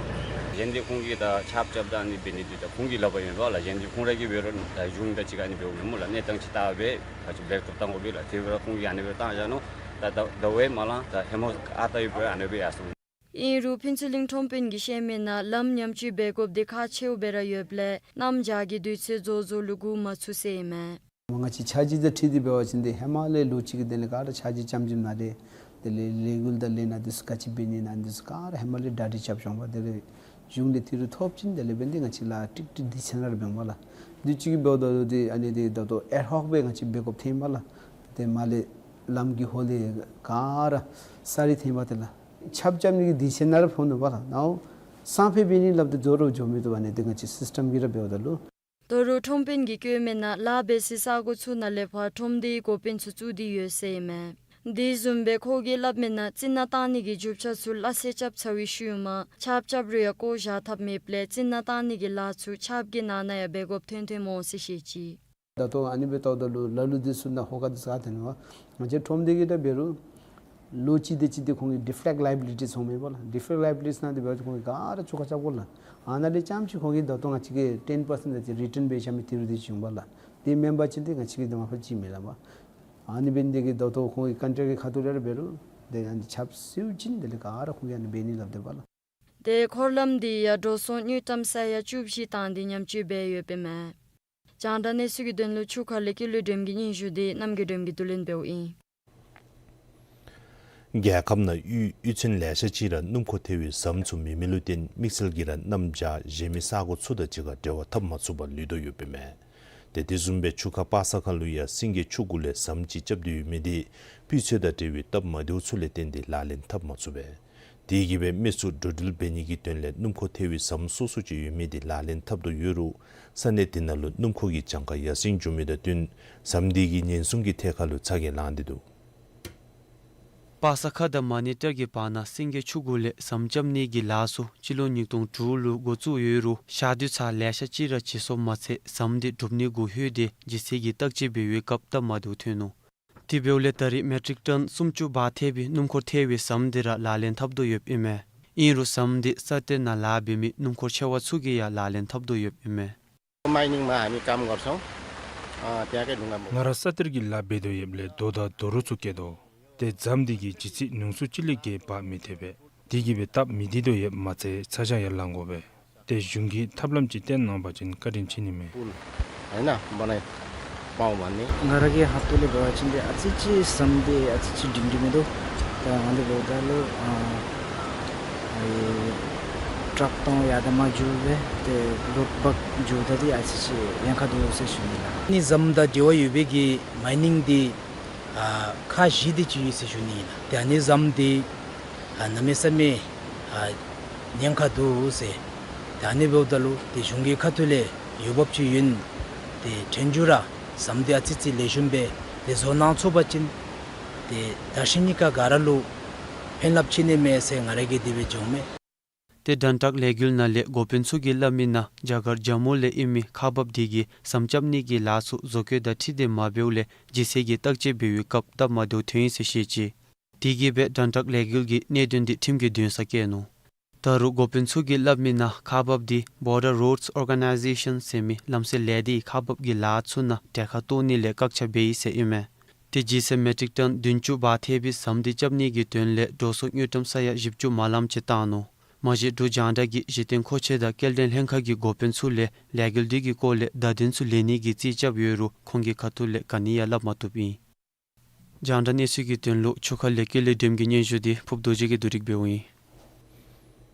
གཞན་འདི་ཁོང་གིས་ད་ཆརཔ་རྐྱབ་ད་ཨ་ནི་འབད་ནི་འདི་ད་ཁོང་གིས་སླབ་པ་ཨིན་པས་ལགས། གཞན་འདི་ཁོང་ར་གིས་འབད་རུང་ད་གཞུང་དང་གཅིག་ཁར་ཨ་ནི་འབདཝ་མེན་སྨོ་ལགས། གནས་སྟངས་ཅིག་བལྟ་སྦེ་ཁ་ཅིག་བླེཀ་ཊོཔ་བཏང་དགོ་པས་ལགས། དེ་འབད་རུང་ཁོང་གིས་ཨ་ནི་སྦེ་བཏང་བཞག་ནུག། ད་ད་ཟླཝ་མ་ལང་ད་ཧེ་མ་ཨ་རྟག་ཡོད་པའི་ཨ་ནི་སྦེ་ཡར་སོང་། ཨིན་རུང་ཕུན་ཚོགས་གླིང་ཁྲོམ་དཔོན་གྱིས་བཤད་མི་ནང་ལམ་ཉམས་བཅོས་འབད་དགོཔ་འདི་ཁག་ཆེཝ་སྦེ་ར་ཡོདཔ་ལས་གནམ་བྱཱར་གྱི་དུས་ཚོད་རྫོགས་རྫོགས་ལུ་འགོ་མ་ཚུགས་ཟེར་ཨིན་མས། ང་བཅས་ཆར་རྗེས་དང་འཁྲིལ་ཏེ་འབད་བ་ཅིན་ཏེ་ཧེ་མ་ལས་ལོ་གཅིག་གི་དེ་ལས་ག་ར་ཆར་རྗེས་རྐྱངམ་ཅིག་ནང་ལས་དེ་ལས་ལས་འགུལ་དང་ལས་སྣ་འདི་ཚུ་ག་ཅི་འབད་ནི་ཨིན་ན་འདི་ཚུ་ག་ར་ཧེ་མ་ལས་གྲ་སྒྲིག་རྐྱབ་བྱུང་བས། དེ་ལས་གཞུང་ལས་ཏི་རུ་ཐོབ་ཅིན་དེ་ལས་འབད་ནི་འདི་ང་བཅས་ལཱ་ཀྲིག་ཀྲི་སྡེ་ཚན་ནང་ར་འབདཝ་མས་ལགས། དུས་ཅི་གི་འབདཝ་ད་ལུ་ཏེ་ཨ་ནི་འདི་ད་ལྟོ་ཨེཌ་ཧོཀ་སྦེ་ང་བཅས་འབད་དགོཔ་ཐོནམ་མས་ལགས། ཏེ་མར་ལས་ལམ་གྱི་ཧོ་ལས་ག་ར་ས་རི་ཐོནམ་མས་ཏེ་ལགས། ཆརཔ་རྐྱབ་ནི་གི་སྡེ་ཚན་ནང་ར་ཕོག་ནུག་པ་ལགས། ནཱ་སང་ཕོད་འབད་ནི་སླབ་སྟེ་འགྱོ་རུང་འགྱོ་མི་བཏུབ་པས་ཨ་ནི་འདི་ང་བཅས་སིསི་ཊམ་གྱིས་ར་འབདཝ་ད་ལུ། ད་རུང་ཁྲོམ་དཔོན་གྱིས་བཀོད་མི་ནང་ལཱ་འབད་སའི་ས་གོ་ཚུ་ནང་ལས་ཕར་ཁྲོམ་སྡེའི་འགོ་དཔོན་ཚུ་བཙུགས་ཏེ་ཡོད་ཟེར་ཨིན་མས། དེ་བཟུམ་སྦེ་ཁོ་གིས་སླབ་མི་ནང་རྩི་ནག་བཏང་ནི་གི་རྒྱུ་ཆ་ཚུ་སླ་བསྲེ་རྐྱབ་ཚར་བའི་ཤུལ་མ་ཆརཔ་རྐྱབ་རུང་ཡང་བཀོ་བཞག་ཐབས་མེདཔ་ལས་རྩི་ནག་བཏང་ནི་གི་ལཱ་ཚུ་ཆརཔ་གི་ནང་ན་ཡང་འབད་དགོཔ་ཐོན་ཐོནམ་འོང་ཟེར་བཤད་ཅི། ད་ལྟོ་ཨ་ནི་སྦེ་བལྟཝ་ད་ལུ་ལ་ལུ་འདི་ཚུ་ནང་ཧོ་ཀ་འདི་ཚུ་ག་ཐོན་ནུག་པ། ང་བཅས་ཁྲོམ་སྡེ་གིས་ད་འབད་རུང་ལོ་གཅིག་དེ་ཅིག་འདི་ཁོང་གིས་ཌི་ཕེཀཊ་ལའི་བི་ལི་ཊི་ཚོང་མས་པ་ལགས། ཌི་ཕེཀཊ་ལའི་བི་ལི་ཊི་ནང་འདི་འབད་རུང་ཁོང་གིས་ག་ར་བཅོ་ཁ་རྐྱབ་དགོ་ལགས། ཨ་ནཱ་ལས་རྐྱངམ་ཅིག་ཁོང་གིས་ད་ལྟོ་ང་བཅས་ཀྱིས་ཊེན་པར་སེནཊ་དེ་ཅིག་རི་ཊཱན་འབད་བཞག་མི་ཏི་རུ་འདི་ཅིག་འོང་པ་ལགས། དེ་མེན་པ་ཅིན་ཏེ་ང་བཅས་ཀྱིས་འདི་མ་པ་ཅིག་མི་ལང་པ། ཨ་ནི་འབད་ནི་དེ་གིས་ད་ལྟོ་ཁོང་གི་ཀོན་ཊེཀཊ་གི་ཁ་ཐུག་ལས་ར་འབད་རུང་ཏེ་ཨ་ནི་ཆརཔ་བསུབ་ཅིན་དེ་ལས་ག་ར་ཁོང་གིས་ཨ་ནི་འབད་ནི་སླབ་སྡོདཔ་ལགས། ཏེ་འཁོར་ལམ་འདི་ཡང་འགྲོ་སོང་དངུལ་ཀྲམ་ས་ཡ་བཅུ་བཞི་བཏང་སྟེ་ཉམས་བཅོས་འབད་ཡོདཔ་ཨིན་མས། རྒྱང་བསྒྲགས་གནས་ཚུལ་གྱི་དོན་ལུ་ཆུ་ཁ་ལས་ཀུན་ལེགས་སྒྲོལམ་གྱིས་སྙན་ཞུ་འདི་རྣམ་རྒྱལ་སྒྲོལམ་གྱིས་བསྡུ་ལེན་འབདཝ་ཨིན། རྒྱལ་ཁབ་ནང་གཡུས་གཡུས་ཚན་ལེ་ཤ་ཅིག་ར་སྣུམ་འཁོར་ཐལ་བའི་ཟམ་ཚུ་མེད་མི་ལུ་བརྟེན་དམིགས་བསལ་གྱིས་ར་གནམ་བྱཱར་གཞན་མི་ས་གོ་ཚུ་དང་གཅིག་ཁར་འབྲེལ་བ་འཐབ་མ་ཚུགས་པར་ལུས་དོ་ཡོདཔ་ཨིན་མས། ཏེ་དེ་བཟུམ་སྦེ་ཆུ་ཁ་པ་ས་ཁ་ལུ་ཡང་སེང་གེ་ཆུ་གུ་ལས་ཟམ་ཅིག་རྐྱབ་སྟེ་ཡོད་མི་འདི་སྤུས་ཚད་དང་འབྲེལ་བའི་སྟབས་མ་བདེཝ་ཚུ་ལས་བརྟེན་ཏེ་ལག་ལེན་འཐབ་མ་ཚུགས་པས། དེ་གིས་སྦེ་མི་ཚུ་འགྲོ་འགྲུལ་འབད་ནི་གི་དོན་ལས་སྣུམ་འཁོར་ཐལ་བའི་ཟམ་སོ་སོ་ཅིག་ཡོད་མི་འདི་ལག་ལེན་འཐབ་དོ་ཡོད་རུང་ས་གནས་དེ་ནང་ལུ་སྣུམ་འཁོར་གྱི་གྱངས་ཁ་ཡར་སེང་འགྱོ་མི་དང་བསྟུན་ཟམ་འདི་གིས་ཉེན་སྲུང་གི་ཐད་ཁར་ལུ་ཚ་གྱང་ལང་སྟེ་འདུག། པ་ས་ཁ་དང་མ་ཎི་ཊར་གྱི་བར་ན་སེང་གེ་ཆུ་གུ་ལས་ཟམ་རྐྱབ་ནི་གི་ལཱ་ཚུ་སྤྱི་ལོ་ཉིས་སྟོང་དྲུག་ལུ་འགོ་བཙུགས་ཡོད་རུང་ཞག་དུས་ཚར་ལེ་ཤ་ཅིག་ར་བྱིན་སོངམ་མ་ཚད་ཟམ་འདི་གྲུབ་ནི་གུ་ལྷོད་དེ་ལྗིད་ཚད་ཀྱིས་བརྟག་དཔྱད་འབད་བའི་སྐབས་སྟབས་མ་བདེཝ་ཐོན་ནུག། དེ་འབདཝ་ལས་ད་རེས་མེ་ཊིག་ཊོན་སུམ་ཅུ་བར་ཐལ་བའི་སྣུམ་འཁོར་ཐལ་བའི་ཟམ་འདི་ར་ལག་ལེན་འཐབ་དོ་ཡོདཔ་ཨིན་མས། ཨིན་རུང་ཟམ་འདི་ས་གཏེར་ནང་ལཱ་འབད་མི་སྣུམ་འཁོར་ཆེ་བ་ཚུ་གིས་ཡང་ལག་ལེན་འཐབ་དོ་ཡོདཔ་ཨིན་མས། མའི་ནིང་མ་ཨ་ནི་ཀམ་གར་སོང་། ཨ་དེ་ཡང་ཀེ་ནུང་ང་མོ། ང་ར་ས་གཏེར་གྱི་ལཱ་འབད་དོ་ཡོདཔ་ལས་རྡོ་དང་རྡོ་རོ་ཚུ་སྐྱེལ་དོ། ཏེ་ཟམ་འདི་གིས་ལྗིད་ཚད་ཉུང་སུ་ཅིག་ལས་བརྒལ་འབག་མི་ཐེག་པས། དེ་གིས་སྦེ་སྟབས་མི་བདེ་དོ་ཡོདཔ་མ་ཚད་ཚ་གྱང་ཡང་ལང་དགོ་པས། ཏེ་གཞུང་གིས་ཐབས་ལམ་ཅིག་བཏོན་གནང་པ་ཅིན་བཀའ་དྲིན་ཆེ་ནི་མས། ཨིན་ན་བ་ནི་པའོ་མ་ནི། ང་ར་གི་ཧ་ཏོ་ལས་འབད་བ་ཅིན་ཏེ་ཨ་ཙི་ཅིག་ཟམ་འདི་ཨ་ཙི་ཅིག་སྒྲིང་སྒྲིང་མིན་འདུག། ད་ང་འདི་འབདཝ་ད་ལུ་ཨ་ཨེ་ཊརཀ་དང་ཡར་དང་མར་འགྱོ་སྦེ་ཏེ་ལོཌ་འབག་འགྱོཝ་ད་འདི་ཨ་ཙི་ཅིག་ཉེན་ཁ་འདུག་ཟེར་ཞུ་ནི་ལགས། ཨ་ནི་ཟམ་དང་འབྲེལ་བ་ཡོད་པའི་གི་མའི་ནིང་འདི་ཨ་ཁག་བཞི་དེ་ཅིག་ཡོད་ཟེར་ཞུ་ནི་ཨིན་ལགས། ཏེ་ཨ་ནི་ཟམ་འདི་ཨ་གནམ་མེད་ས་མེད་ཨ་ཉེན་ཁ་འདུག་ཟེར། ཏེ་ཨ་ནི་འབདཝ་ད་ལུ་ཏེ་གཞུང་གི་ཁ་ཐུག་ལས་འོས་འབབ་ཅིག་ཡོད། ཏེ་ཐོན་རྒྱུ་ར་ཟམ་འདི་ཨ་ཙི་ཅིག་ལེགས་ཤོམ་སྦེ་ཏེ་བཟོ་གནང་ཚུགས་པ་ཅིན་ཏེ་ད་ཤི་ནི་ཁ་ག་ར་ལུ་ཕན་རླབས་ཆེ་ནི་མས་ཟེར་ང་ར་གིས་དེ་སྦེ་འགྱོཝ་མས། ཏེ་དྲན་རྟགས་ལས་འགུལ་ནང་ལས་འགོ་དཔོན་ཚུ་གིས་སླབ་མི་ནང་རྒྱ་གར་ཇམ་མུ་ལས་ཨིན་མི་ཁག་འབགཔ་དེ་གིས་ཟམ་རྐྱབ་ནི་གི་ལཱ་ཚུ་བཟོ་བཀོད་དང་འཁྲིལ་ཏེ་མ་འབདཝ་ལས་ལྗིད་ཚད་ཀྱིས་བརྟག་དཔྱད་འབད་བའི་སྐབས་སྟབས་མ་བདེཝ་ཐོན་ཡི་ཟེར་བཤད་ཅི། དེ་གིས་སྦེ་དྲན་རྟགས་ལས་འགུལ་གྱིས་གནད་དོན་འདི་ཁྲིམས་ཀྱི་འདུན་སར་བསྐྱལ་ནུག། ད་རུང་འགོ་དཔོན་ཚུ་གིས་སླབ་མི་ནང་ཁག་འབགཔ་འདི་Border Roads Organisation ཟེར་མི་ལམ་སེལ་ལས་སྡེའི་ཁག་འབགཔ་གི་ལཱ་ཚུ་ནང་གྲལ་ཁར་གཏོགས་ནི་ལས་བཀག་ཆ་འབད་ཡི་ཟེར་ཨིན་མས། ཏེ་ལྗིད་ཚད་མེ་ཊིག་ཊོན་བདུན་ཅུ་བར་ཐལ་བའི་ཟམ་འདི་རྐྱབ་ནི་གི་དོན་ལས་འགྲོ་སོང་དངུལ་ཀྲམ་ས་ཡ་བཞི་བཅུ་མ་ལངམ་ཅིག་བཏང་ནུག། མ་གཞི་འབྲུག་རྒྱང་བསྒྲགས་ཀྱི་གཞི་རྟེན་མཁོ་ཆས་དང་སྐྱེལ་འདྲེན་ལྷན་ཁག་གི་འགོ་དཔོན་ཚུ་ལས་ལས་འགུལ་འདི་གི་སྐོར་ལས་བརྡ་དོན་ཚུ་ལེན་ནི་གི་རྩིས་རྐྱབ་ཡོད་རུང་ཁོང་གི་ཁ་ཐུག་ལས་ག་ནི་ཡང་སླབ་མ་བཏུབ་ཨིན། རྒྱང་བསྒྲགས་གནས་ཚུལ་གྱི་དོན་ལུ་ཆུ་ཁ་ལས་ཀུན་ལེགས་སྒྲོལམ་གྱི་སྙན་ཞུ་འདི་ཕུབ་རྡོ་རྗེ་གིས་བསྡུ་སྒྲིག་འབདཝ་ཨིན།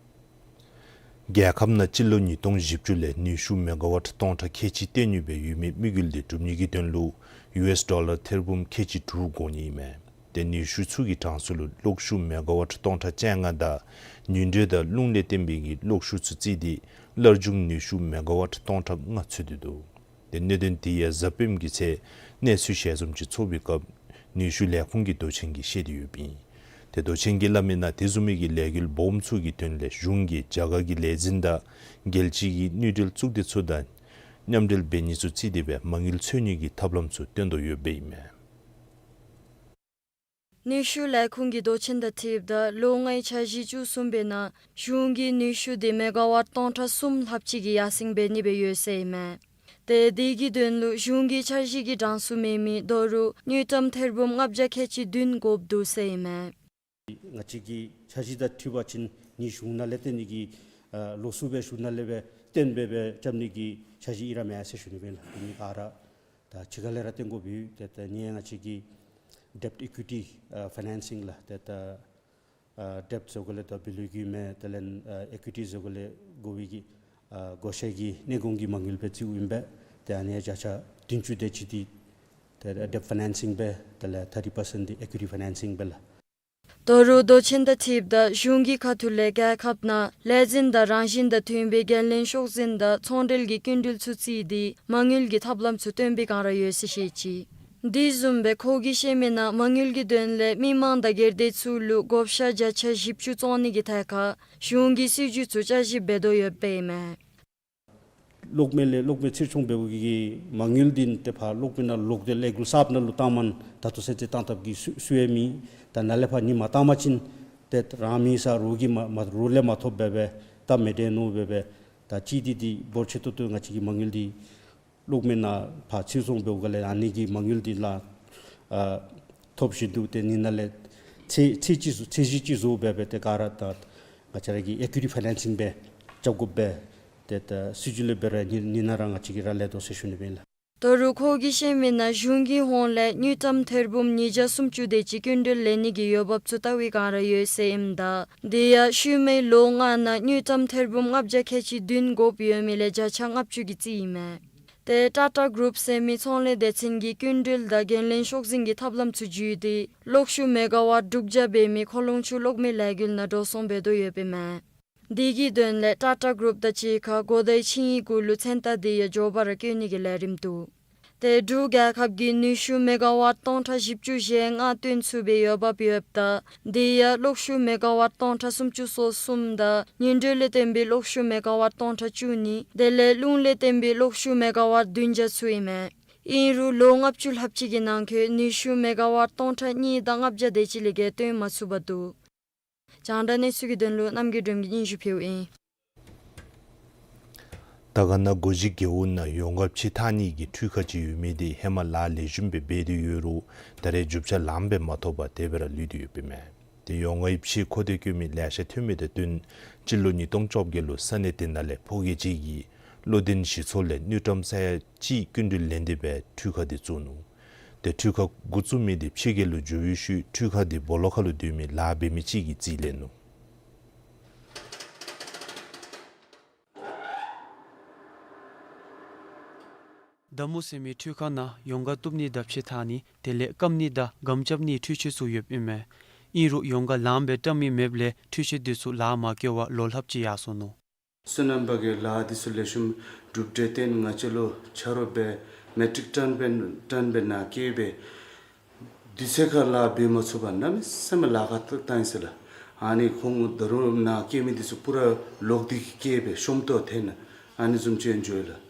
རྒྱལ་ཁབ་ནང་སྤྱི་ལོ་ཉིས་སྟོང་བཞི་བཅུ་ལས་ནུས་ཤུགས་མེ་ག་ཝཊ་སྟོང་ཕྲག་ཁལ་གཅིག་བཏོན་ནི་སྦེ་ཡོད་མི་དམིགས་ཡུལ་འདི་འགྲུབ་ནི་གི་དོན་ལུ་ཡུ་ཨེསི་ཌོ་ལར་ཐེར་འབུམ་ཁལ་གཅིག་དྲུག་དགོ་ནི་ཨིན་མས། ཏེ་ནུས་ཤུགས་ཚུ་གི་གྲངས་སུ་ལུ་གློག་ཤུགས་མེ་ག་ཝཊ་སྟོང་ཕྲག་བཅོ་ལྔ་དང་ནུས་འགྲོས་དང་རླུང་ལས་བཏོན་པའི་གི་གློག་ཤུགས་ཚུ་བརྩིས་ཏེ་སླར་འབྱུང་ནུས་ཤུགས་མེ་ག་ཝཊ་སྟོང་ཕྲག་ལྔ་ཚུད་དེ་འདུག། ཏེ་གནད་དོན་དེ་ཡང་གཟའ་སྤེནམ་གི་ཚེ་གནས་ཚུལ་ཞལ་འཛོམས་ཅིག་ཚོགས་པའི་སྐབས་ནུས་ཤུགས་ལས་ཁུངས་ཀྱི་མདོ་ཆེན་གྱིས་བཤད་དེ་ཡོདཔ་ཨིན། ཏེ་མདོ་ཆེན་གྱིས་སླབ་མིའི་ནང་དེ་བཟུམ་མའི་གི་ལས་འགུལ་སྦོམ་ཚུ་གི་དོན་ལས་གཞུང་གིས་རྒྱ་གར་གྱི་ལས་འཛིན་དང་རྒྱལ་སྤྱི་གི་དངུལ་འབྲེལ་གཙུག་སྡེ་ཚུ་དང་མཉམ་འབྲེལ་འབད་ནི་ཚུ་བརྩིས་ཏེ་སྦེ་མ་དངུལ་འཚོལ་ནི་གི་ཐབས་ལམ་ཚུ་སྟོན་དོ་ཡོདཔ་ཨིན་མས། ནུས་ཤུགས་ལས་ཁུངས་ཀྱི་མདོ་ཆེན་དང་འཁྲིལཝ་ད་ལོ་ལྔའི་འཆར་གཞི་བཅུ་གསུམ་པའི་ནང་གཞུང་གིས་ནུས་ཤུགས་འདི་མེ་ག་ཝཊ་སྟོང་ཕྲག་གསུམ་ལྷགཔ་ཅིག་གི་ཡར་སེང་འབད་ནི་སྦེ་ཡོད་ཟེར་ཨིན་མས། ཏེ་དེ་གི་དོན་ལུ་གཞུང་གི་འཆར་གཞི་གི་གྲངས་སུ་མེད་མི་ད་རུང་དངུལ་ཀྲམ་ཐེར་འབུམ་ལྔ་བརྒྱ་ཁལ་གཅིག་བདུན་དགོཔ་འདུག་ཟེར་ཨིན་མས། ང་བཅས་ཀྱི་འཆར་གཞི་དང་འཁྲིལ་བ་ཅིན་ནི་གཞུང་ནང་ལས་བཏོན་ནི་གི་ཨ་ལོགས་སུ་སྦེ་གཞུང་ནང་ལས་སྦེ་བཏོན་སྦེ་སྦེ་རྐྱབ་ནི་གི་འཆར་གཞི་ཨིན་ར་མེན་ཟེར་ཞུ་ནི་ཨིན་ལགས། དེ་ནི་ག་ར་ད་ཕྱི་ཁ་ལས་ར་བཏོན་དགོཔ་ཡོད། ཏེ་ད་ནི་ཡང་ང་བཅས་ཀྱི་ཌེབཊ་ཨི་ཀུའི་ཊི་ཨ་ཕའི་ནེནསིང་ལགས། ཏེ་ད་ཨ་ཌེབཊ་ཟེར་དགོ་ལས་ད་བི་ལུ་གི་མེན་དེ་ལས་ཨ་ཨི་ཀུའི་ཊི་ཟེར་དགོ་ལས་དགོ་པའི་གི་ཨ་བགོ་བཤའ་གི་གནས་གོང་གི་མ་དངུལ་སྦེ་བརྩིཝ་ཨིན་པས། ཏེ་ཨ་ནི་བརྒྱ་ཆ་བདུན་ཅུ་དེ་ཅིག་འདི་ཏེ་ཌེབཊ་ཕའི་ནེནསིང་སྦེ་དེ་ལས་ཐར་ཊི་པར་སེནཊ་འདི་ཨི་ཀུའི་ཊི་ཕའི་ནེནསིང་སྦེ་ལགས། ད་རུང་མདོ་ཆེན་དང་འཁྲིལཝ་ད་གཞུང་གི་ཁ་ཐུག་ལས་རྒྱལ་ཁབ་ནང་ལས་འཛིན་དང་རང་བཞིན་དང་མཐུན་པའི་འགན་ལེན་ཤོག་འཛིན་དང་ཚོང་འབྲེལ་གྱི་སྐྱིན་འགྲུལ་ཚུ་བརྩིས་ཏེ་མ་དངུལ་གྱི་ཐབས་ལམ་ཚུ་སྟོན་པའི་བསྒང་ར་ཡོད་ཟེར་བཤད་ཅི། དེ་བཟུམ་སྦེ་ཁོ་གིས་བཤད་མིའི་ནང་མ་དངུལ་གྱི་དོན་ལས་མི་མང་དང་སྒེར་སྡེ་ཚུ་ལུ་བགོ་བཤའ་བརྒྱ་ཆ་བཞི་བཅུ་བཙོང་ནི་གི་ཐད་ཁར་གཞུང་གིས་སྲིད་བྱུས་ཚུ་བསྐྱར་ཞིབ་འབད་དོ་ཡོདཔ་ཨིན་མས། གློག་མེ་ལས་གློག་མེ་ཕྱིར་ཚོང་འབདཝ་གི་མ་དངུལ་འདི་ཏེ་ཕར་གློག་མེ་ནང་ལོག་སྟེ་ལས་འགུལ་གསརཔ་ནང་ལུ་བཏང་མ་ད་ལྟོ་ཚུན་ཚོད་བཏང་ཐབས་ཀྱི་སུ་སུ་ཡང་མེད། ད་ནཱ་ལས་ཕར་ནི་མ་བཏང་པ་ཅིན་ཏེ་རང་མེད་ས་རོགས་ཀྱིས་མ་མ་རོགས་ལས་མ་ཐོབ་སྦེ་སྦེ་ད་མི་འདྲ་མནོ་སྦེ་སྦེ་ད་ཅི་འདི་འདི་འབོར་ཆེ་ཏོག་ཏོ་ང་བཅས་ཀྱི་མ་དངུལ་འདི་གློག་མེ་ནང་ཕར་ཕྱིར་ཚོང་འབདཝ་ག་ལས་ཨ་ནི་གི་མ་དངུལ་འདི་ལགས་ཨ་ཐོབ་བཞིན་འདུག། ཏེ་ནི་ནཱ་ལས་ཚད་ཚད་ཅིག་བཟོ་ཚད་གཞི་ཅིག་བཟོ་སྦེ་སྦེ་ཏེ་ག་ར་ད་ང་བཅས་ར་གིས་ཨི་ཀུའི་ཊི་ཕའི་ནེནསིང་སྦེ་རྐྱབ་དགོ་པས། ཏེ་ད་སྲིད་བྱུས་ལས་འབད་ར་ནི་ནི་ནཱ་ར་ང་བཅས་ཀྱིས་ར་ལས་དོ་ཟེར་ཞུ་ནི་ཨིན་ལགས། ད་རུང་ཁོ་གིས་བཤད་མིའི་ནང་གཞུང་གི་ཧོངས་ལས་དངུལ་ཀྲམ་ཐེར་འབུམ་ཉིས་བརྒྱ་སུམ་ཅུ་དེ་ཅིག་སྐྱིན་འགྲུལ་ལེན་ནི་གི་འོས་འབབ་ཚུ་བལྟ་བའི་བསྒང་ར་ཡོད་ཟེར་ཨིནམ་ད་དེ་ཡང་ཤུལ་མའི་ལོ་ལྔ་ནང་དངུལ་ཀྲམ་ཐེར་འབུམ་ལྔ་བརྒྱ་ཁལ་གཅིག་བདུན་དགོཔ་ཡོད་མི་ལས་བརྒྱ་ཆ་ལྔ་བཅུ་གི་རྩིས་ཨིན་མས། ཏེ་ཊ་ཊ་གུ་རུབ་ཟེར་མི་ཚོང་ལས་སྡེ་ཚན་གྱིས་སྐྱིན་འགྲུལ་དང་འགན་ལེན་ཤོག་འཛིན་གྱི་ཐབས་ལམ་ཚུ་བརྒྱུད་དེ་གློག་ཤུགས་མེ་ག་ཝཊ་དྲུག་བརྒྱ་འབད་མི་ཁོ་ལོང་ཆུ་གློག་མེ་ལས་འགུལ་ནང་འགྲོ་སོང་འབད་དོ་ཡོདཔ་ཨིན་མས། དེ་གི་དོན་ལས་ཊ་ཊ་གུ་རུབ་དང་གཅིག་ཁར་གོ་དའི་ཆིངས་ཡིག་གུ་ལུ་མཚན་རྟགས་དེ་ཡང་མགྱོགས་པ་ར་བཀོད་ནི་གི་ལས་རིམ་འདུག། ཏེ་འབྲུག་རྒྱལ་ཁབ་ཀྱིས་ནུས་ཤུགས་མེ་ག་ཝཊ་སྟོང་ཕྲག་བཞི་བཅུ་ཞེ་ལྔ་བཏོན་ཚུགས་པའི་འོས་འབབ་ཡོདཔ་ད་དེ་ཡང་གློག་ཤུགས་མེ་ག་ཝཊ་སྟོང་ཕྲག་སུམ་ཅུ་སོ་གསུམ་དང་ཉིང་འགྲོས་ལས་བཏོན་པའི་གློག་ཤུགས་མེ་ག་ཝཊ་སྟོང་ཕྲག་བཅུ་གཉིས་དེ་ལས་རླུང་ལས་བཏོན་པའི་གློག་ཤུགས་མེ་ག་ཝཊ་བདུན་བརྒྱ་ཚུ་ཨིན་མས། ཨིན་རུང་ལོ་ལྔ་བཅུ་ལྷགཔ་ཅིག་གི་ནང་འཁོད་ནུས་ཤུགས་མེ་ག་ཝཊ་སྟོང་ཕྲག་གཉིས་དང་ལྔ་བརྒྱ་དེ་ཅིག་ལས་བརྒལ་བཏོན་མ་ཚུགས་པར་འདུག། རྒྱང་བསྒྲགས་གནས་ཚུལ་གྱི་དོན་ལུ་རྣམ་རྒྱལ་སྒྲོལམ་གྱིས་སྙན་ཞུ་ཕུལཝ་ཨིན། དར་དཀར་ན་སྒོ་བཞི་རྒེད་འོག་ནང་ཡོང་སྒར་ཕྱེ་ཐངས་ནི་གི་འཕྲུལ་ཁང་ཅིག་ཡོད་མི་དེ་ཧེ་མ་ལཱ་ལེགས་ཤོམ་སྦེ་འབད་དེ་ཡོད་རུང་ད་རེས་རྒྱུ་ཆ་ལངམ་སྦེ་མ་ཐོབ་པར་དེ་སྦེ་ར་ལུས་ཏེ་ཡོདཔ་ཨིན་མས། ཏེ་ཡོང་སྒར་ཕྱེ་མཁོ་འདོད་བསྐྱེད་མི་ལེ་ཤ་ཐོན་མི་དང་བསྟུན་སྤྱི་ལོ་ཉིས་སྟོང་བཅོ་བརྒྱད་ལུ་ས་གནས་དེ་ནང་ལས་ཕོ་སྐྱེས་ཅིག་གིས་བློ་ལྡན་གཞི་ཚོགས་ལས་དངུལ་ཀྲམ་ས་ཡ་གཅིག་སྐྱིན་འགྲུལ་ལེན་ཏེ་སྦེ་འཕྲུལ་ཁང་དེ་བཙུགས་ནུག། ཏེ་འཕྲུལ་ཁང་འགོ་བཙུགས་མི་དེ་ཕྱི་རྒྱལ་ལུ་འགྱོ་བའི་ཤུལ་འཕྲུལ་ཁང་དེ་སྦོ་ལོགས་ཁར་ལུ་སྡོད་མི་ལཱ་འབད་མི་ཅིག་གིས་རྩིས་ལེན་ནུག། མདའ་མོ་ཟེར་མི་འཕྲུལ་ཁང་ནང་ཡོང་སྒར་གཏུབ་ནི་དང་ཕྱེ་ཐངས་ནི་དེ་ལས་སྐམ་ནི་དང་སྒམ་རྐྱབ་ནིའི་འཕྲུལ་ཆས་ཚུ་ཡོདཔ་ཨིན་མས། ཨིན་རུང་ཡོང་སྒར་ལངམ་སྦེ་བཀྲམ་མི་མེདཔ་ལས་འཕྲུལ་ཆས་དེ་ཚུ་ལཱ་མ་བཀོལ་བར་ལོ་ལྷགཔ་ཅིག་ཡར་སོ་ནུག། སོ་ནམ་པ་གིས་ལཱ་འདི་ཚུ་ལེགས་ཤོམ་གྲུབ་འབྲས་བཏོན་ང་བཅས་ལུ་ཆ་རོགས་འབད་མེ་ཊིག་ཊོན་འབད་ཊོན་འབད་ནཱ་བསྐྱལ་སྦེ་དུས་ཚོད་ཁར་ལཱ་འབད་མ་ཚུགས་པར་གནམ་མེད་ས་མེད་ལཱ་ཁག་བཏང་ཡི་ཟེར་ལགས། ཨ་ནི་ཁོང་ད་རུང་ནཱ་བསྐྱལ་མི་འདི་ཚུ་པུ་ར་ལོག་སྟེ་བསྐྱལ་སྦེ་ཤོམ་ཏོག་འཐེན་ཨ་ནི་བཟུམ་ཅིག་འགྱོ་ཡི་ལགས།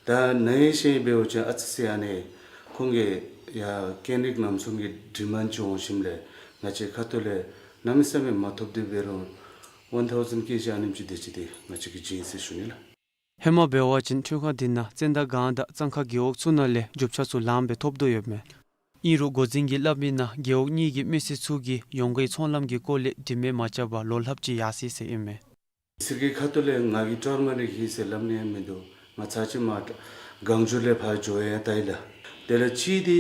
ད་ནཱ་ཡང་ཤེས་འབད་བ་ཅིན་ཨ་ཙི་ཅིག་ཨ་ནི་ཁོང་གིས་ཡར་ཀེན་རིག་རྣམ་གསུམ་གྱི་ཌི་མཱནཌ་ཅིག་འོང་ཞིནམ་ལས་ང་བཅས་ཁ་ཐུག་ལས་གནམ་མེད་ས་མེད་མ་ཐོབ་དེ་འབད་རུང་ཝན་ཐའུ་ཟེནཌ་ཀེ་ཇི་ཨ་ནེམ་ཅིག་དེ་ཅིག་དེ་ང་བཅས་ཀྱིས་བྱིན་ཟེར་ཞུ་ནི་ལགས། ཧེ་མ་འབད་བ་ཅིན་འཕྲུལ་ཁང་དེ་ནང་ཙན་དན་སྒང་དང་གཙང་ཁ་རྒེད་འོག་ཚུ་ནང་ལས་རྒྱུ་ཆ་ཚུ་ལངམ་སྦེ་ཐོབ་དོ་ཡོདཔ་མས། ཨིན་རུང་འགོ་འཛིན་གྱིས་སླབ་མིའི་ནང་རྒེད་འོག་གཉིས་ཀྱི་མི་སེར་ཚུ་གིས་ཡོང་སྒར་ཚོང་ལམ་གྱི་སྐོར་ལས་དྲི་མེད་མ་རྐྱབ་པར་ལོ་ལྷགཔ་ཅིག་ཡར་སོ་ཡི་ཟེར་ཨིན་མས། ཟེར་གྱི་ཁ་ཐུག་ལས་ང་གིས་ཊར་མ་རིཀ་ཨིན་ཟེར་སླབ་ནི་ཡང་མིན་འདུག། ང་ཚར་ཅིག་མར་གངས་ལྗོངས་ལས་ཕར་འགྱོ་ཡང་ལྟ་ཡི་ལགས། དེ་ལས་གཅིག་འདི་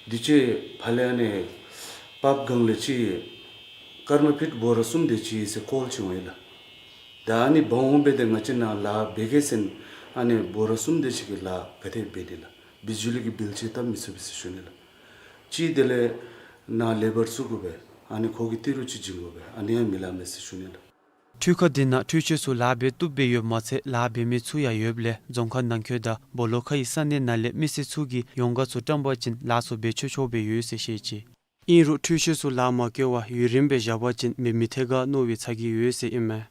དུས་ཅི་ཕར་ལས་ཨ་ནི་པབ་སྒང་ལས་ཅིག་སྐར་མ་ཕིཊ་འབོར་གསུམ་དེ་ཅིག་ཟེར་ཀོལ་ཅིག་འོང་ཡི་ལགས། ད་ཨ་ནི་འབག་འོང་སྦེ་ཏེ་ང་བཅས་ནཱ་ལཱ་འབད་གེ་ཟེར་ཨ་ནི་འབོར་གསུམ་དེ་ཅིག་གི་ལཱ་ག་དེ་འབད་ནི་ལགས། བི་ཇུ་ལི་གི་བིལ་ཅིག་བཏབ་མི་ཚུགས་པས་ཟེར་ཞུ་ནི་ལགས། གཅིག་དེ་ལས་ནཱ་ལེ་བར་བཙུགས་དགོ་པས། ཨ་ནི་ཁོ་གི་ཏི་རུ་ཅིག་བྱིན་དགོ་པས། ཨ་ནི་ཡང་མི་ལང་མས་ཟེར་ཞུ་ནི་ལགས། འཕྲུལ་ཁང་འདི་ནང་འཕྲུལ་ཆས་ཚུ་ལཱ་འབད་བཏུབ་སྦེ་ཡོདཔ་མ་ཚད་ལཱ་འབད་མི་ཚུ་ཡང་ཡོདཔ་ལས་རྫོང་ཁག་ནང་འཁོད་དང་སྦོ་ལོགས་ཁའི་ས་གནས་ནང་ལས་མི་སེར་ཚུ་གིས་ཡོངས་འགག་ཚུ་བཀྲམ་པ་ཅིན་ལཱ་ཚུ་འབད་ཆོག་ཆོག་སྦེ་ཡོད་ཟེར་བཤད་ཅི། ཨིན་རུང་འཕྲུལ་ཆས་ཚུ་ལཱ་མ་བཀོལ་བར་ཡུན་རིངམོ་སྦེ་བཞག་པ་ཅིན་མི་མི་ཐད་ཀར་མནོ་བའི་ཚ་གྱང་ཡོད་ཟེར་ཨིན་མས།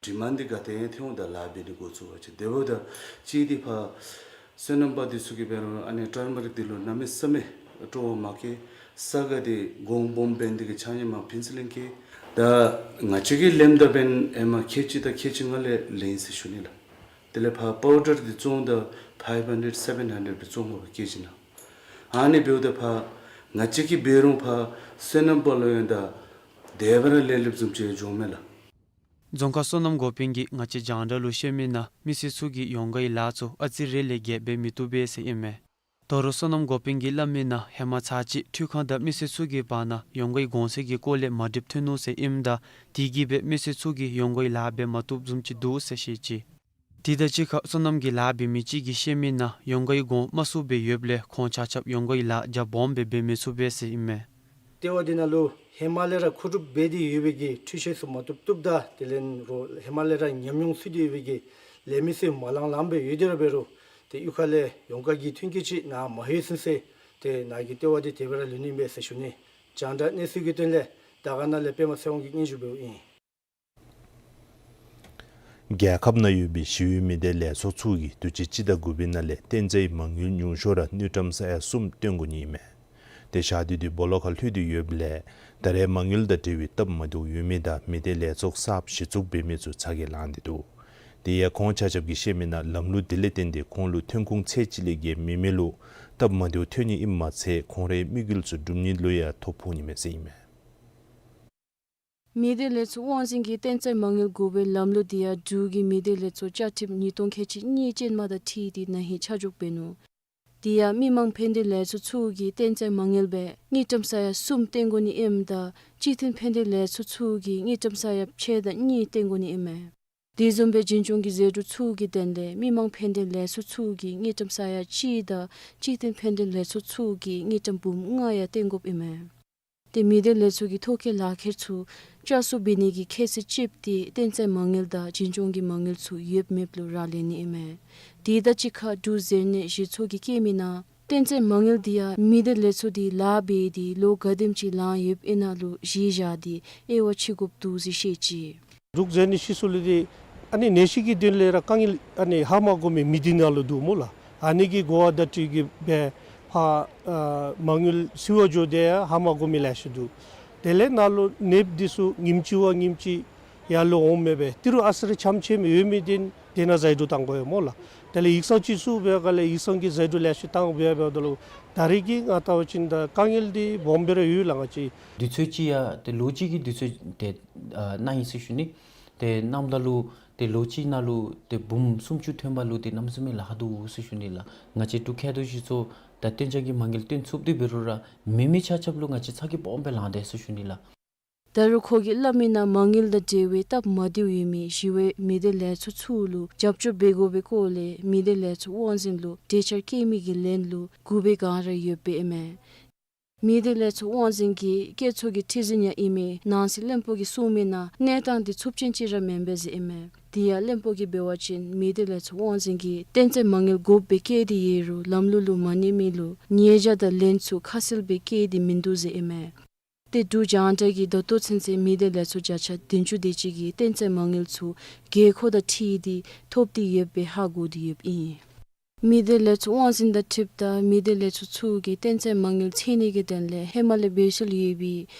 ཌི་མཱནཌ་འདི་ག་ཏེ་ཡང་ཐོན་འོང་ད་ལཱ་འབད་ནི་འགོ་བཙུགས་པ་ཅིན། དེ་འབདཝ་ད་གཅིག་འདི་ཕར་སོ་ནམ་པ་འདི་ཚུ་གིས་འབད་རུང་ཨ་ནི་ཊར་མ་རིཀ་འདི་ལུ་གནམ་མེད་ས་མེད་སྤྲོ་བ་མ་བསྐྱེད། ས་ག་འདི་གོང་སྦོམ་འབད་ནི་འདི་གིས་ཆ་མཉམ་ཕན་ཚུན་ལེན་བསྐྱེད། ད་ང་བཅས་ཀྱིས་ལེནམ་ད་འབདན་ཧེ་མ་ཁལ་གཅིག་དང་ཁལ་གཅིག་ལྔ་ལས་ལེན་ཟེར་ཞུ་ནི་ལགས། དེ་ལས་ཕར་པའུ་ཌར་འདི་བཙོང་ད་ཕའིབ་ཧན་ཌེཌ་སེ་བེན་ཧན་ཌེཌ་སྦེ་བཙོང་དགོ་པས་ཀེ་ཇི་ནང་། ཨ་ནི་འབདཝ་ད་ཕར་ང་བཅས་ཀྱིས་འབད་རུང་ཕར་སོ་ནམ་པ་ལུ་ཡང་ད་དེ་སྦེ་ར་ལས་སླབ་བཟུམ་ཅིག་འགྱོཝ་མས་ལགས། རྫོང་ཁག་སོ་ནམ་འགོ་དཔོན་གྱིས་ང་བཅས་རྒྱང་བསྒྲགས་ལུ་བཤད་མི་ནང་མི་སེར་ཚུ་གིས་ཡོངས་འགག་གི་ལཱ་ཚུ་ཨ་ཙི་རེ་ལས་བརྒལ་འབད་མི་བཏུབ་པས་ཟེར་ཨིན་མས། ད་རུང་སོ་ནམ་འགོ་དཔོན་གྱིས་སླབ་མི་ནང་ཧེ་མ་ཚར་ཅིག་འཕྲུལ་ཁང་དང་མི་སེར་ཚུ་གི་བར་ན་ཡོངས་འགག་གི་གོང་ཚད་ཀྱི་སྐོར་ལས་མ་འགྲིགཔ་ཐོན་ནུག་ཟེར་ཨིནམ་ད་དེ་གིས་སྦེ་མི་སེར་ཚུ་གིས་ཡོངས་འགག་གི་ལཱ་འབད་མ་བཏུབ་བཟུམ་ཅིག་འདུག་ཟེར་བཤད་ཅི། དེ་དང་གཅིག་ཁར་སོ་ནམ་གྱི་ལཱ་འབད་མི་ཅིག་གིས་བཤད་མི་ནང་ཡོངས་འགག་གི་གོང་དམའ་སུ་སྦེ་ཡོདཔ་ལས་ཁོང་ཆ་ཁྱབ་ཡོངས་འགག་གི་ལཱ་རྒྱ་སྦོམ་སྦེ་འབད་མི་ཚུགས་པས་ཟེར་ཨིན་མས། ལྟེ་བ་འདི་ནང་ལུ་ཧེ་མ་ལས་ར་མཁོ་སྒྲུབ་འབད་དེ་ཡོད་པའི་གི་འཕྲུལ་ཆས་ཚུ་མ་བཏུབ་བཏུབ་ད་དེ་ལས་རོགས་ཧེ་མ་ལས་ར་ཉམས་མྱོང་ཚུད་དེ་ཡོད་པའི་གི་ལས་མི་ཚུ་མ་ལང་ལངམ་སྦེ་ཡོད་དེ་ར་འབད་རུང་ཏེ་གཡུས་ཁ་ལས་ཡོངས་འགག་གི་མཐུན་རྐྱེན་ཅིག་ནཱ་མ་ཡོད་ཚུན་ཚོད་ཏེ་ནཱ་གི་ལྟེ་བ་འདི་དེ་སྦེ་ར་ལུས་ནི་མས་ཟེར་ཞུ་ནི། རྒྱང་བསྒྲགས་གནས་ཚུལ་གྱི་དོན་ལས་དར་དཀར་ན་ལས་པདྨ་ཚེ་དབང་གིས་སྙན་ཞུ་འབདཝ་ཨིན། རྒྱལ་ཁབ་ནང་ཡོད་པའི་ཞི་གཡོག་མི་སྡེ་ལས་ཚོགས་ཚུ་གིས་དུས་ཅི་སྤྱི་ཟླ་དགུ་པའི་ནང་ལས་བསྟན་རྩིས་མ་དངུལ་ཉུང་ཤོས་ར་དངུལ་ཀྲམ་ས་ཡ་གསུམ་བཏོན་དགོ་ནི་ཨིན་མས། དེ་བཞག་སྟེ་དུས་སྦོ་ལོགས་ཁར་ལྷོད་དེ་ཡོདཔ་ལས་ད་རེས་མ་དངུལ་དང་འབྲེལ་བའི་སྟབས་མ་བདེཝ་ཡོད་མི་དང་མི་སྡེ་ལས་ཚོགས་གསརཔ་གཞི་བཙུགས་འབད་མི་ཚུ་ཚ་གྱང་ལང་སྟེ་འདུག། དེ་ཡང་ཁོང་ཆ་ཁྱབ་ཀྱིས་བཤད་མི་ནང་ལམ་ལུགས་དེ་ལས་བརྟེན་ཏེ་ཁོང་ལུ་ཐོན་ཁུངས་ཚད་ཅིག་ལས་བརྒལ་མེད་མི་ལུ་སྟབས་མ་བདེཝ་ཐོན་ནི་ཨིནམ་མ་ཚད་ཁོང་རའི་དམིགས་ཡུལ་ཚུ་སྒྲུབ་ནི་ལུ་ཡང་ཐོ་ཕོག་ནི་མས་ཟེར་ཨིན་མས། མི་སྡེ་ལས་ཚོགས་དབང་འཛིན་གྱིས་བསྟན་རྩིས་མ་དངུལ་དགོ་པའི་ལམ་ལུགས་དེ་ཡང་འབྲུག་གི་མི་སྡེ་ལས་ཚོགས་བཅའ་ཁྲིམས་ཉིས་སྟོང་ཁལ་གཅིག་གཉིས་ཅན་མ་དང་འཁྲིལ་ཏེ་ན་ཧིང་ཆ་འཇོག་འབད་ནུག། དེ་ཡང་མི་མང་ཕན་བདེ་ལས་ཚོགས་ཚུ་གིས་བསྟན་རྩིས་མ་དངུལ་སྦེ་དངུལ་ཀྲམ་ས་ཡ་གསུམ་བཏོན་དགོ་ནི་ཨིནམ་ད་སྤྱི་མཐུན་ཕན་བདེ་ལས་ཚོགས་ཚུ་གིས་དངུལ་ཀྲམ་ས་ཡ་ཕྱེད་དང་གཉིས་བཏོན་དགོ་ནི་ཨིན་མས། དེ་བཟུམ་སྦེ་འཛིན་སྐྱོང་གི་ཟད་འགྲོ་ཚུ་གི་དོན་ལས་མི་མང་ཕན་བདེ་ལས་ཚོགས་ཚུ་གིས་དངུལ་ཀྲམ་ས་ཡ་གཅིག་དང་སྤྱི་མཐུན་ཕན་བདེ་ལས་ཚོགས་ཚུ་གིས་དངུལ་ཀྲམ་འབུམ་ལྔ་ཡང་བཏོན་དགོཔ་ཨིན་མས། ཏེ་མི་སྡེ་ལས་ཚོགས་ཀྱི་ཐོ་བཀོད་ལག་ཁྱེར་ཚུ་བསྐྱར་གསོ་འབད་ནི་གི་ཁེ་སང་ཅིག་ཏེ་བསྟན་རྩིས་མ་དངུལ་དང་འཛིན་སྐྱོང་གི་མ་དངུལ་ཚུ་ཡོདཔ་མེདཔ་ལུ་རག་ལས་ནི་ཨིན་མས། དེ་དང་གཅིག་ཁར་འབྲུག་ཟེར་ནི་གཞི་ཚོགས་ཀྱིས་བཀོད་མི་ནང་བསྟན་རྩིས་མ་དངུལ་དེ་ཡང་མི་སྡེ་ལས་ཚོགས་དེ་ལཱ་འབད་དེ་ལོ་ག་དེམ་ཅིག་ལང་ཡོདཔ་ཨིན་ན་ལུ་གཞི་བཞག་སྟེ་དབྱེ་བ་ཕྱེ་དགོཔ་འདུག་ཟེར་བཤད་ཅི། འབྲུག་ཟེར་ནི་གཞི་ཚོགས་ལུ་ཏེ་ཨ་ནི་ནད་གཞི་གི་དོན་ལས་ར་དཀའ་ངལ་ཨ་ནི་ཧ་མ་གོ་མི་མི་སྡེ་ནང་ལུ་འདུག་སྨོ་ལགས། ཨ་ནི་གི་གོ་བ་བརྡ་སྤྲོད་ཀྱི་སྦེ་ཕར་ཨ་མ་དངུལ་ཟེར་བ་འགྱོ་དེ་ཡང་ཧ་མ་གོ་མི་ལེ་ཤ་འདུག། དེ་ལས་ནཱ་ལུ་ནདཔ་འདི་ཚུ་ཉིནམ་གཅིག་བ་ཉིནམ་གཅིག་ཡར་ལུ་འོངམ་མས་པས། ཏི་རུ་ཨ་ཙི་རེ་ཆམ་ཆེམ་ཡོད་མི་འདི་དེ་ནང་ཟད་འགྲོ་བཏང་དགོ་ཡོད་སྨོ་ལགས། དེ་ལས་ཡིག་ཚང་ཅིག་བཙུགས་པའི་སྒང་ལས་ཡིག་ཚང་གི་ཟད་འགྲོ་ལེ་ཤ་བཏང་སྦེ་འབདཝ་ད་ལུ་ད་རེས་ཀྱི་ང་བལྟ་བ་ཅིན་ད་དཀའ་ངལ་འདི་སྦོམ་སྦེ་ར་ཡོད་ལགས། ང་བཅས་དུས་ཚོད་ཅིག་ཡང་ཏེ་ལོ་གཅིག་གི་དུས་ཚོད་ཏེ་ཨ་གནང་ཡི་ཟེར་ཞུ་ནི། ཏེ་གནངམ་ད་ལུ་ཏེ་ལོ་གཅིག་ནང་ལུ་ཏེ་འབུམ་སུམ་ཅུ་ཐོན་པ་ལུ་ཏེ་གནམ་མེད་ས་མེད་ལཱ་ཁག་འདུག་ཟེར་ཞུ་ནི་ལགས། ང་བཅས་འབྲུག་མཁལ་རྡོག་གཞི་ཚོགས་ད་བསྟན་རྩིས་ཀྱི་མ་དངུལ་བཏོན་ཚུགསཔ་དེ་འབད་རུང་ར་མེད་མི་ཆ་ཁྱབ་ལུ་ང་བཅས་ཚ་གྱང་སྦོམ་སྦེ་ལང་དེས་ཟེར་ཞུ་ནི་ལགས། ད་རུང་ཁོ་གིས་སླབ་མི་ནང་མ་དངུལ་དང་འབྲེལ་བའི་སྟབས་མ་བདེཝ་ཡོད་མི་གཞི་བའི་མི་སྡེ་ལས་ཚོགས་ཚུ་ལུ་རྒྱབ་སྐྱོར་འབད་དགོ་པའི་སྐོར་ལས་མི་སྡེ་ལས་ཚོགས་དབང་འཛིན་ལུ་གྲོས་འཆར་བཀོད་མི་གི་ལན་ལུ་དགུ་པའི་སྒང་ར་ཡོདཔ་ཨིན་མས། མི་སྡེ་ལས་ཚོགས་དབང་འཛིན་གྱི་བཀོད་ཚོགས་ཀྱི་ཁྲི་འཛིན་ཡང་ཨིན་མི་ནང་སྲིད་བློན་པོ་གིས་གསུང་མི་ནང་གནས་སྟངས་འདི་ཚབས་ཆེན་ཅིག་ར་མེན་པས་ཟེར་ཨིན་མས། དེ་ཡང་བློན་པོ་གིས་འབད་བ་ཅིན་མི་སྡེ་ལས་ཚོགས་དབང་འཛིན་གྱིས་བསྟན་རྩིས་མ་དངུལ་དགོཔ་སྦེ་བཀོད་དེ་ཡོད་རུང་ལམ་ལུགས་ལུ་མ་གནས་མི་ལུ་ཉེས་བྱ་དང་ལན་ཚུ་ཁ་གསལ་སྦེ་བཀོད་དེ་མིན་འདུག་ཟེར་ཨིན་མས། ཏེ་འབྲུག་རྒྱང་བསྒྲགས་ཀྱིས་ད་ལྟོ་ཚུན་ཚོད་མི་སྡེ་ལས་ཚོགས་བརྒྱ་ཆ་བདུན་ཅུ་དེ་ཅིག་གིས་བསྟན་རྩིས་མ་དངུལ་ཚུ་དགོས་མཁོ་དང་འཁྲིལ་ཏེ་ཐོབ་སྟེ་ཡོདཔ་སྦེ་ཧ་གོ་སྟེ་ཡོདཔ་ཨིན། མི་སྡེ་ལས་ཚོགས་དབང་འཛིན་དང་འཁྲིལཝ་ད་མི་སྡེ་ལས་ཚོགས་ཚུ་གིས་བསྟན་རྩིས་མ་དངུལ་འཚོལ་ནི་གི་དོན་ལས་ཧེ་མ་ལས་འབད་སྲོལ་ཡོད་པའི་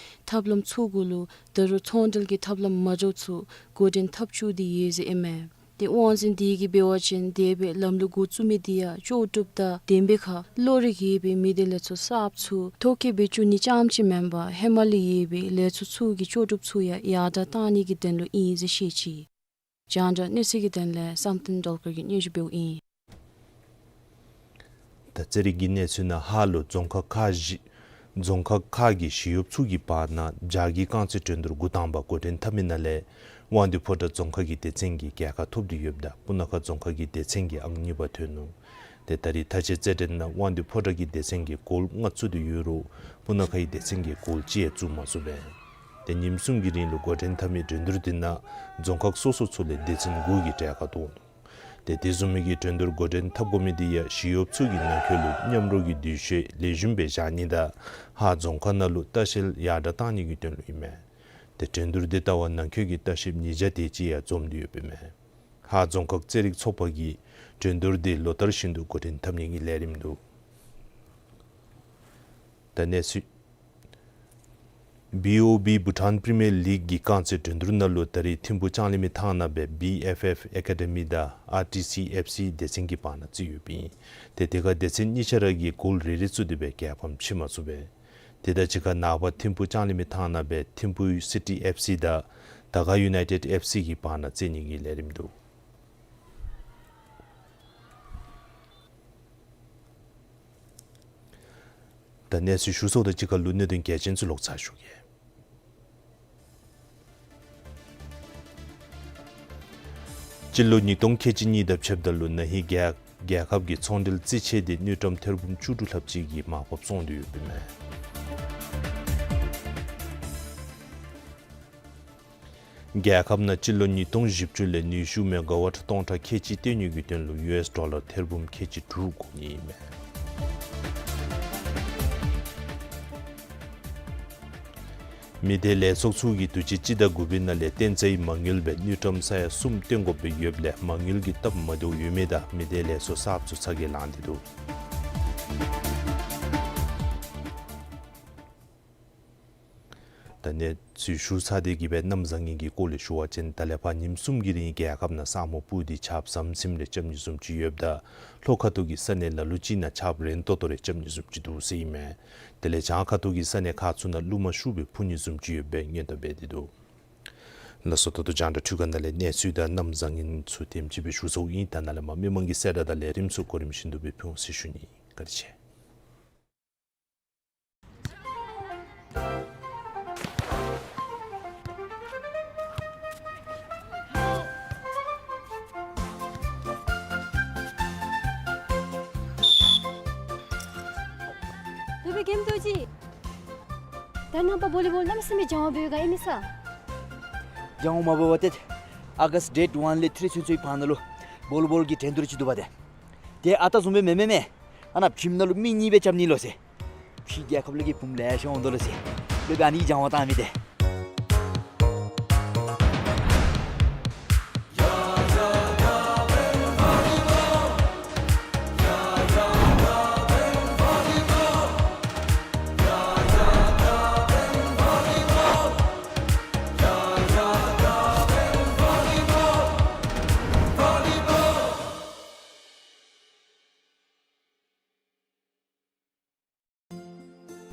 ཐབས་ལམ་ཚུ་གུ་ལུ་ད་རུང་ཚོང་འབྲེལ་གྱི་ཐབས་ལམ་མ་འདྲཝ་ཚུ་འགོ་འདྲེན་འཐབ་བཅུག་སྟེ་ཡོད་ཟེར་ཨིན་མས། ཏེ་དབང་འཛིན་དེ་གིས་འབད་བ་ཅིན་དེ་སྦེ་ལམ་ལུགས་འགོ་བཙུགས་མི་དེ་ཡང་ལྕོགས་གྲུབ་དང་ལྡནམ་སྦེ་ཁར་བློ་རིག་ཡོད་པའི་མི་སྡེ་ལས་ཚོགས་གསརཔ་ཚུ་ཐོ་བཀོད་འབད་བཅུག་ནི་རྐྱངམ་ཅིག་མེན་པར་ཧེ་མ་ལས་ཡོད་པའི་ལས་ཚོགས་ཚུ་གི་ལྕོགས་གྲུབ་ཚུ་ཡང་ཡར་དྲག་བཏང་ནི་གི་དོན་ལུ་ཨིན་ཟེར་བཤད་ཅི། རྒྱང་བསྒྲགས་གནས་ཚུལ་གྱི་དོན་ལས་བསམ་གཏན་སྒྲོལ་དཀར་གྱིས་སྙན་ཞུ་འབདཝ་ཨིན། ད་རྩེད་རིགས་ཀྱི་གནས་ཚུལ་ནང་ཧཱ་ལུ་རྫོང་ཁག་ཁག་བཞི་རྫོང་ཁག་ཁག་གི་ཞི་གཡོགཔ་ཚུ་གི་བར་ན་བྱཱར་གྱི་རྐང་རྩེད་འགྲན་བསྡུར་འགོ་དང་པ་འགོ་འདྲེན་འཐབ་མི་ནང་ལས་དབང་འདུས་ཕོ་བྲང་རྫོང་ཁག་གི་སྡེ་ཚན་གྱིས་རྒྱལ་ཁ་ཐོབ་སྟེ་ཡོདཔ་ད་སྤུ་ན་ཁ་རྫོང་ཁག་གི་སྡེ་ཚན་གྱིས་ཨང་གཉིས་པ་ཐོན་ནུག། ཏེ་ད་རེས་མཐའ་དཔྱད་རྩེད་འགྲན་ནང་དབང་འདུས་ཕོ་བྲང་གི་སྡེ་ཚན་གྱིས་གོལ་ལྔ་བཙུགས་ཏེ་ཡོད་རུང་སྤུ་ན་ཁའི་སྡེ་ཚན་གྱིས་གོལ་གཅིག་ཡང་བཙུགས་མ་ཚུགས་པས། ཏེ་ཉིནམ་གསུམ་གྱི་རིང་ལུ་འགོ་འདྲེན་འཐབ་མི་འགྲན་བསྡུར་འདི་ནང་རྫོང་ཁག་སོ་སོ་ཚུ་ལས་སྡེ་ཚན་དགུ་གིས་གྲལ་ཁར་གཏོགས་ནུག། ཏེ་དེ་བཟུམ་མའི་གི་འགྲན་བསྡུར་འགོ་འདྲེན་འཐབ་དགོ་མི་འདི་ཡང་ཞི་གཡོགཔ་ཚུ་གི་ནང་འཁོད་ལུ་མཉམ་རོགས་ཀྱི་འདུ་ཤེས་ལེགས་ཤོམ་སྦེ་བཞག་ནི་དང་ཧཱ་རྫོང་ཁག་ནང་ལུ་ལྟ་བཤལཔ་ཡར་དྲག་གཏང་ནི་གི་དོན་ལུ་ཨིན་མས། ཏེ་འགྲན་བསྡུར་འདི་ལྟ་བ་ནང་འཁོད་ཀྱི་ལྟ་བཤལཔ་ཉིས་བརྒྱ་དེ་ཅིག་ཡང་འཛོམས་ཏེ་ཡོདཔ་ཨིན་མས། ཧཱ་རྫོང་ཁག་རྩེད་རིགས་ཚོགས་པ་གིས་འགྲན་བསྡུར་འདི་ལོ་ལྟར་བཞིན་དུ་འགོ་འདྲེན་འཐབ་ནི་གི་ལས་རིམ་འདུག། ད་གནས་ཚུལ། བི་ཨོ་བི་བྷུ་ཊཱན་པི་རི་མི་ཡར་ལིག་གི་རྐང་རྩེད་འགྲན་བསྡུར་ནང་ལུ་ད་རེས་ཐིམ་ཕུ་ལྕང་གླིང་མི་ཐང་ནང་སྦེ་བི་ཨེཕ་ཨེཕ་ཨེ་ཀ་ཌི་མི་དང་ཨར་ཊི་སི་ཨེཕ་སི་སྡེ་ཚན་གྱི་བར་ན་རྩེད་ཡོདཔ་ཨིན། ཏེ་དེ་ཁར་སྡེ་ཚན་གཉིས་ཆ་ར་གིས་གོལ་རེ་རེ་བཙུགས་ཏེ་སྦེ་རྒྱལ་ཕམ་ཕྱེ་མ་ཚུགས་པས། དེ་དང་གཅིག་ཁར་ནངས་པ་ཐིམ་ཕུ་ལྕང་གླིང་མི་ཐང་ནང་སྦེ་ཐིམ་ཕུ་སི་ཊི་ཨེཕ་སི་དང་དར་དཀར་ཡུ་ནའི་ཊེཌ་ཨེཕ་སི་གི་བར་ན་རྩེད་ནི་གི་ལས་རིམ་འདུག། ད་གནས་ཚུལ་ཞུ་ཚརཝ་དང་གཅིག་ཁར་ལུ་གནད་དོན་གལ་ཆེན་ཚུ་ལོག་ཚར་ཞུ་གེ། སྤྱི་ལོ་ཉིས་སྟོང་ཁལ་གཅིག་གཉིས་དང་ཕྱདཔ་ད་ལུ་ན་ཧིང་རྒྱལ་རྒྱལ་ཁབ་ཀྱི་ཚོང་འབྲེལ་རྩིས་ཆད་འདི་དངུལ་ཀྲམ་ཐེར་འབུམ་བཅུ་དྲུག་ལྷགཔ་ཅིག་གིས་མར་ཕབ་སོང་སྟེ་ཡོདཔ་ཨིན་མས། རྒྱལ་ཁབ་ནང་སྤྱི་ལོ་ཉིས་སྟོང་བཞི་བཅུ་ལས་ནུས་ཤུགས་མེ་ག་ཝཊ་སྟོང་ཕྲག་ཁལ་གཅིག་བཏོན་ནི་གི་དོན་ལུ་ཡུ་ཨེསི་ཌོ་ལར་ཐེར་འབུམ་ཁལ་གཅིག་དྲུག་དགོ་ནི་ཨིན་མས། མི་སྡེ་ལས་ཚོགས་ཚུ་གིས་དུས་ཅི་སྤྱི་ཟླ་དགུ་པའི་ནང་ལས་བརྟན་རྩིས་མ་དངུལ་སྦེ་དངུལ་ཀྲམ་ས་ཡ་གསུམ་བཏོན་དགོཔ་སྦེ་ཡོདཔ་ལས་མ་དངུལ་གྱི་སྟབས་མ་བདེཝ་ཡོད་མི་དང་མི་སྡེ་ལས་ཚོགས་གསརཔ་ཚུ་ཚ་གྱང་ལང་སྟེ་འདུག། ད་གནས་ཚུལ་ཞུ་ཚར་ཏེ་གི་སྦེ་གནམ་བཟང་ངན་གྱི་སྐོར་ལས་ཞུ་བ་ཅིན་ད་ལས་ཕར་ཉིནམ་གསུམ་གྱི་རིང་རྒྱལ་ཁབ་ནང་ས་སྨུག་སྤུབས་ཏེ་ཆརཔ་ཟམ་ཟིམ་རེ་རྐྱབ་ནི་བཟུམ་ཅིག་ཡོདཔ་ད་ལྷོ་ཁ་ཐུག་གི་ས་གནས་ལ་ལུ་ཅིག་ནང་ཆརཔ་རན་ཏོག་ཏོ་རེ་རྐྱབ་ནི་བཟུམ་ཅིག་འདུག་ཟེར་ཨིན་མས། དེ་ལས་བྱང་ཁ་ཐུག་གི་ས་གནས་ཁག་ཚུ་ནང་རླུང་མ་ཤུགས་སྦེ་འཕུ་ནི་བཟུམ་ཅིག་ཡོདཔ་སྦེ་སྔོན་བརྡ་འབད་དེ་འདུག། ལགས་སོ། ད་ལྟོ་རྒྱང་བསྒྲགས་འཕྲུལ་ཁང་ནང་ལས་གནས་ཚུལ་དང་གནམ་བཟང་ངན་ཚུ་དེམ་ཅིག་སྦེ་ཞུ་ཚརཝ་ཨིན། ད་ནཱ་ལས་མར་མི་མང་གི་གསལ་བསྒྲགས་དང་ལས་རིམ་ཚུ་གོ་རིམ་བཞིན་དུ་སྦེ་ཕུལ་འོང་ཟེར་ཞུ་ནི། བཀའ་དྲིན་ཆེ། ཏོ་སྦེ་གེམ་ཏོ་ཅིག། ད་ནངས་པ་བོ་ལི་བོལ་གནམ་མེད་ས་མེད་སྦྱང་བ་འབད་ག་ཨིན་མས་ས། སྦྱང་བ་མ་འབད་བར་ཏེ་ཨ་གསཊ་ཌེཊ་ཝན་ལས་ཐི་རི་ཚུན་ཚོད་ཕར་ནང་ལུ་བོ་ལི་བོལ་གྱི་འགྲན་བསྡུར་ཅིག་འདུག་པ་ཏེ། ཏེ་ཨ་རྟག་བཟུམ་སྦེ་མེན་མེན་མེན། ཨ་ནཱ་ཁྱིམ་ནང་ལུ་མི་གཉིས་སྦེ་རྐྱབ་ནི་ལོ་ཟེར། ཕྱི་རྒྱལ་ཁབ་ལས་ཀྱི་བུམོ་ལེ་ཤ་འོང་དོ་ལོ་ཟེར། ལོ་སྦེ་ཨ་ནི་སྦྱང་བ་བཏང་མི་ཏེ།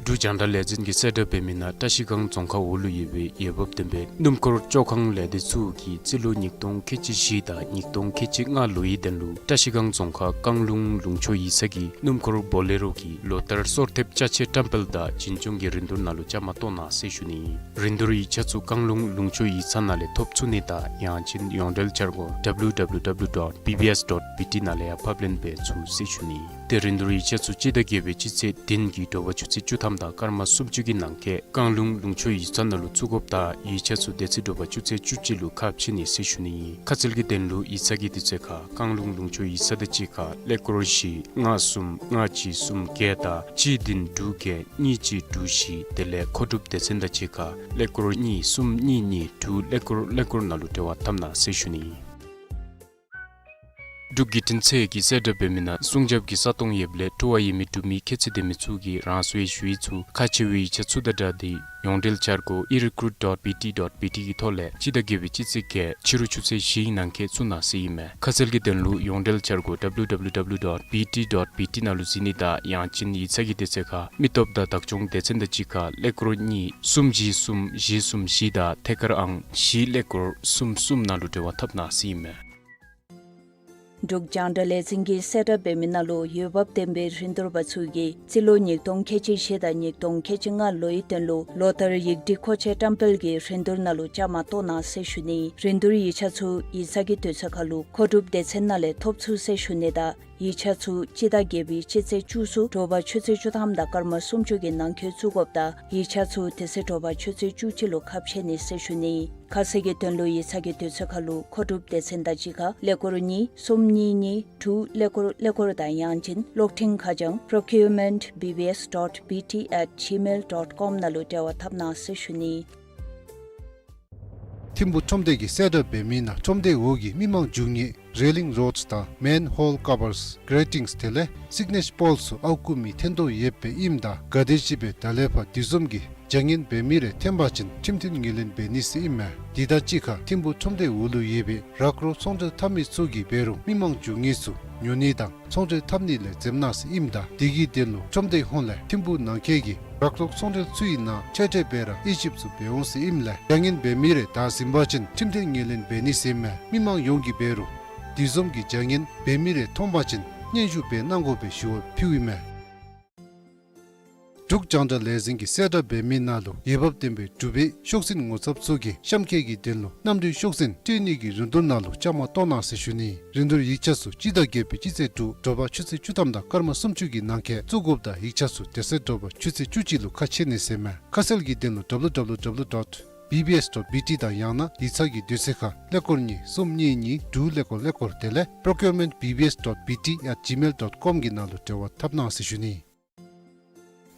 འབྲུག་རྒྱང་བསྒྲགས་ལས་འཛིན་གྱིས་གསལ་བསྒྲགས་འབད་མི་ནང་བཀྲ་ཤིས་སྒང་རྫོང་ཁག་འོག་ལུ་ཡོད་པའི་འོས་འབབ་ལྡན་པའི་སྣུམ་འཁོར་བཅོ་ཁང་ལས་སྡེ་ཚུ་གིས་རྩིས་ལོ་ཉིས་སྟོང་ཁལ་གཅིག་བཞི་དང་ཉིས་སྟོང་ཁལ་གཅིག་ལྔ་ལོའི་དོན་ལུ་བཀྲ་ཤིས་སྒང་རྫོང་ཁག་རྐང་ལུང་ལུང་ཕྱོགས་ཡིག་ཚང་གི་སྣུམ་འཁོར་བོ་ལེ་རོ་གི་ལོ་ལྟར་སོར་ཐེབས་ཅ་ཆས་བཀྲམ་སྤེལ་དང་བྱིན་སྐྱོང་གི་རིན་བསྡུར་ནང་ལུ་བཅའ་མར་གཏོགས་གནང་ཟེར་ཞུ་ནི། རིན་བསྡུར་ཡིག་ཆ་ཚུ་རྐང་ལུང་ལུང་ཕྱོགས་ཡིག་ཚང་ནང་ལས་ཐོབ་ཚུགས་ནི་དང་ཡང་ཅིན་ཡོངས་འབྲེལ་འཆར་སྒོ་W W W dot B B S dot B T ནང་ལས་ཡང་ཕབ་ལེན་འབད་ཚུགས་ཟེར་ཞུ་ནི། ཏེ་རིན་བསྡུར་ཡིག་ཆ་ཚུ་སྤྱི་ཟླ་བརྒྱད་པའི་སྤྱི་ཚེས་བདུན་གྱི་དྲོ་པ་ཆུ་ཚོད་བཅུ་ཐམ་དང་སྐར་མ་སུམ་ཅུ་གི་ནང་འཁོད་རྐང་ལུང་ལུང་ཕྱོགས་ཡིག་ཚང་ནང་ལུ་བཙུགས་དགོཔ་དང་ཡིག་ཆ་ཚུ་དེ་ཚེ་དྲོ་པ་ཆུ་ཚོད་བཅུ་གཅིག་ལུ་ཁ་ཕྱེ་ནི་ཟེར་ཞུ་ནི་ཨིན། ཁ་གསལ་གྱི་དོན་ལུ་ཡིག་ཚང་གི་དུས་ཚོད་ཁར་རྐང་ལུང་ལུང་ཕྱོགས་ཡིག་ཚང་དང་གཅིག་ཁར་ཀླད་ཀོར་བཞི་ལྔ་གསུམ་ལྔ་གཅིག་གསུམ་བརྒྱད་དང་གཅིག་བདུན་དྲུག་བརྒྱད་གཉིས་གཅིག་དྲུག་བཞི་དེ་ལས་མཁོ་སྒྲུབ་སྡེ་ཚན་དང་གཅིག་ཁར་ཀླད་ཀོར་གཉིས་གསུམ་གཉིས་གཉིས་དྲུག་ཀླད་ཀོར་ཀླད་ཀོར་ནང་ལུ་འབྲེལ་བ་འཐབ་གནང་ཟེར་ཞུ་ནི་ཨིན། འབྲུག་བརྒྱུད་འཕྲིན་ཚད་ཀྱིས་གསལ་བསྒྲགས་འབད་མི་ནང་སྲུང་སྐྱོབ་ཀྱི་ས་སྟོང་ཡོདཔ་ལས་འཁྲུག་པ་ཡོད་མི་འབྲུག་མི་ཁྱད་ཚད་ལྡན་མི་ཚུ་གིས་རང་སོའི་ཞུ་ཡིག་ཚུ་ཁག་ཆེ་བའི་ཡིག་ཆ་ཚུ་དང་སྦྲགས་ཏེ་ ཡོངས་འབྲེལ་འཆར་སྒོ་e recruit dot B T dot B T གི་ཐོག་ལས་སྤྱི་ཟླ་བརྒྱད་པའི་སྤྱི་ཚེས་བརྒྱད་ཕྱི་རུ་ཆུ་ཚོད་བཞིའི་ནང་འཁོད་བཙུགས་གནང་ཟེར་ཨིན་མས། ཁ་གསལ་གྱི་དོན་ལུ་ཡོངས་འབྲེལ་འཆར་སྒོ་W W W dot B T dot B T ནང་ལུ་གཟིགས་ནི་དང་ཡང་ཅིན་ཡིག་ཚང་གི་དུས་ཚོད་ཁར་མི་སྟོབས་དང་བདག་སྐྱོང་སྡེ་ཚན་དང་གཅིག་ཁར་ཀླད་ཀོར་གཉིས་གསུམ་བཞི་གསུམ་བཞི་གསུམ་བཞི་དང་ཐད་ཀར་ཨང་བཞི་ཀླད་ཀོར་གསུམ་གསུམ་ནང་ལུ་འབྲེལ་བ་འཐབ་གནང་ཟེར་ཨིན་མས། འབྲུག་རྒྱང་བསྒྲགས་ལས་འཛིན་གྱིས་གསལ་བསྒྲགས་འབད་མི་ནང་ལུ་འོས་འབབ་ལྡན་པའི་རིན་བསྡུར་པ་ཚུ་གིས་རྩིས་ལོ་ཉིས་སྟོང་ཁལ་གཅིག་བཞི་དང་ཉིས་སྟོང་ཁལ་གཅིག་ལྔ་ལོའི་དོན་ལུ་ལོ་ལྟར་ཡིག་སྒྲིག་མཁོ་ཆས་བཀྲམ་སྤེལ་གྱི་རིན་བསྡུར་ནང་ལུ་བཅའ་མར་གཏོགས་གནང་ཟེར་ཞུ་ནི། རིན་བསྡུར་ཡིག་ཆ་ཚུ་ཡིག་ཚང་གི་དུས་ཚོད་ཁར་ལུ་མཁོ་སྒྲུབ་སྡེ་ཚན་ནང་ལས་ཐོབ་ཚུགས་ཟེར་ཞུ་ནི་དང་ཡིག་ཆ་ཚུ་སྤྱི་ཟླ་བརྒྱད་པའི་སྤྱི་ཚེས་བཅུ་གསུམ་དྲོ་པ་ཆུ་ཚོད་བཅུ་ཐམ་དང་སྐར་མ་སུམ་ཅུ་གི་ནང་འཁོད་བཙུགས་དགོཔ་དང་ཡིག་ཆ་ཚུ་དེ་ཚེ་དྲོ་པ་ཆུ་ཚོད་བཅུ་གཅིག་ལུ་ཁ་ཕྱེ་ནི་ཟེར་ཞུ་ནི། ཁ་གསལ་གྱི་དོན་ལུ་ཡིག་ཚང་གི་དུས་ཚོད་ཁར་ལུ་མཁོ་སྒྲུབ་སྡེ་ཚན་དང་གཅིག་ཁར་ཀླད་ཀོར་གཉིས་གསུམ་གཉིས་གཉིས་དྲུག་ཀླད་ཀོར་ཀླད་ཀོར་དང་ཡང་ཅིན་གློག་འཕྲིན་ཁ་བྱང་procurement B B S dot B T at gmail dot com ནང་ལུ་འབྲེལ་བ་འཐབ་གནང་ཟེར་ཞུ་ནི། ཐིམ་ཕུ་ཁྲོམ་སྡེ་གིས་གསལ་བསྒྲགས་འབད་མི་ནང་ཁྲོམ་སྡེའི་འོག་གི་མི་མང་རྒྱུག་ནི་railing rods དང་manhole covers, gratings དེ་ལས་signage poles ཚུ་ཨརཝ་བརྐུ་མི་འཐེན་དོ་ཡོདཔ་ཨིནམ་ད་ག་དེམ་ཅིག་སྦེ་ད་ལས་ཕར་དེ་བཟུམ་གྱི་བྱ་ངན་འབད་མི་རེ་འཐོན་པ་ཅིན་ཁྲིམས་མཐུན་ངོས་ལེན་འབད་ནི་ཟེར་ཨིན་མས། དེ་དང་གཅིག་ཁར་ཐིམ་ཕུ་ཁྲོམ་སྡེའི་འོག་ལུ་ཡོད་པའི་རག་རོག་ཚོང་འབྲེལ་འཐབ་མི་ཚུ་གིས་འབད་རུང་མི་མང་རྒྱུག་ནི་ཚུ་ཉོ་ནི་དང་ཚོང་འབྲེལ་འཐབ་ནི་ལས་འཛེམ་གནང་ཟེར་ཨིནམ་ད་དེ་གི་དོན་ལུ་ཁྲོམ་སྡེའི་ཧོངས་ལས་ཐིམ་ཕུ་ནང་འཁོད་ཀྱི་རག་རོག་ཚོང་འབྲེལ་ཚུ་གི་ནང་ཆེ་གྲས་འབད་ར་དབྱེ་ཞིབ་ཚུ་འབད་འོང་ཟེར་ཨིནམ་ལས་བྱ་ངན་འབད་མི་རེ་བདའ་ཟུན་པ་ཅིན་ཁྲིམས་མཐུན་ངོས་ལེན་འབད་ནི་ཟེར་ཨིན་མས། མི་མང་ཡོངས་ཀྱིས་འབད་རུང་དེ་བཟུམ་གྱི་བྱ་ངན་འབད་མི་རེ་མཐོང་པ་ཅིན་སྙན་ཞུ་འབད་གནང་དགོ་པའི་ཞུ་བ་ཕུལཝ་ཨིན་མས། འབྲུག་རྒྱང་བསྒྲགས་ལས་འཛིན་གྱིས་གསལ་བསྒྲགས་འབད་མི་ནང་ལུ་འོས་འབབ་ལྡན་པའི་འབྲུག་པའི་ཤོག་འཛིན་ངོ་ཚབ་ཚུ་གིས་གཤམ་འཁོད་ཀྱི་དོན་ལུ་གནམ་གྲུའི་ཤོག་འཛིན་སྤྲོད་ནི་གི་རིན་བསྡུར་ནང་ལུ་བཅའ་མར་གཏོགས་གནང་ཟེར་ཞུ་ནི། རིན་བསྡུར་ཡིག་ཆ་ཚུ་སྤྱི་ཟླ་བརྒྱད་པའི་སྤྱི་ཚེས་དྲུག་དྲོ་པ་ཆུ་ཚོད་བཅུ་ཐམ་དང་སྐར་མ་སུམ་ཅུ་གི་ནང་འཁོད་བཙུགས་དགོཔ་དང་ཡིག་ཆ་ཚུ་དེ་ཚེ་དྲོ་པ་ཆུ་ཚོད་བཅུ་གཅིག་ལུ་ཁ་ཕྱེ་ནི་ཟེར་ཨིན་མས། ཁ་གསལ་གྱི་དོན་ལུ་W W W dot B B S dot B T དང་ཡང་ན་ཡིག་ཚང་གི་དུས་ཚོད་ཁར་ཀླད་ཀོར་གཉིས་གསུམ་གཉིས་གཉིས་དྲུག་ཀླད་ཀོར་ཀླད་ཀོར་དེ་ལས་procurement B B S dot B T at gmail dot com གི་ནང་ལུ་འབྲེལ་བ་འཐབ་གནང་ཟེར་ཞུ་ནི།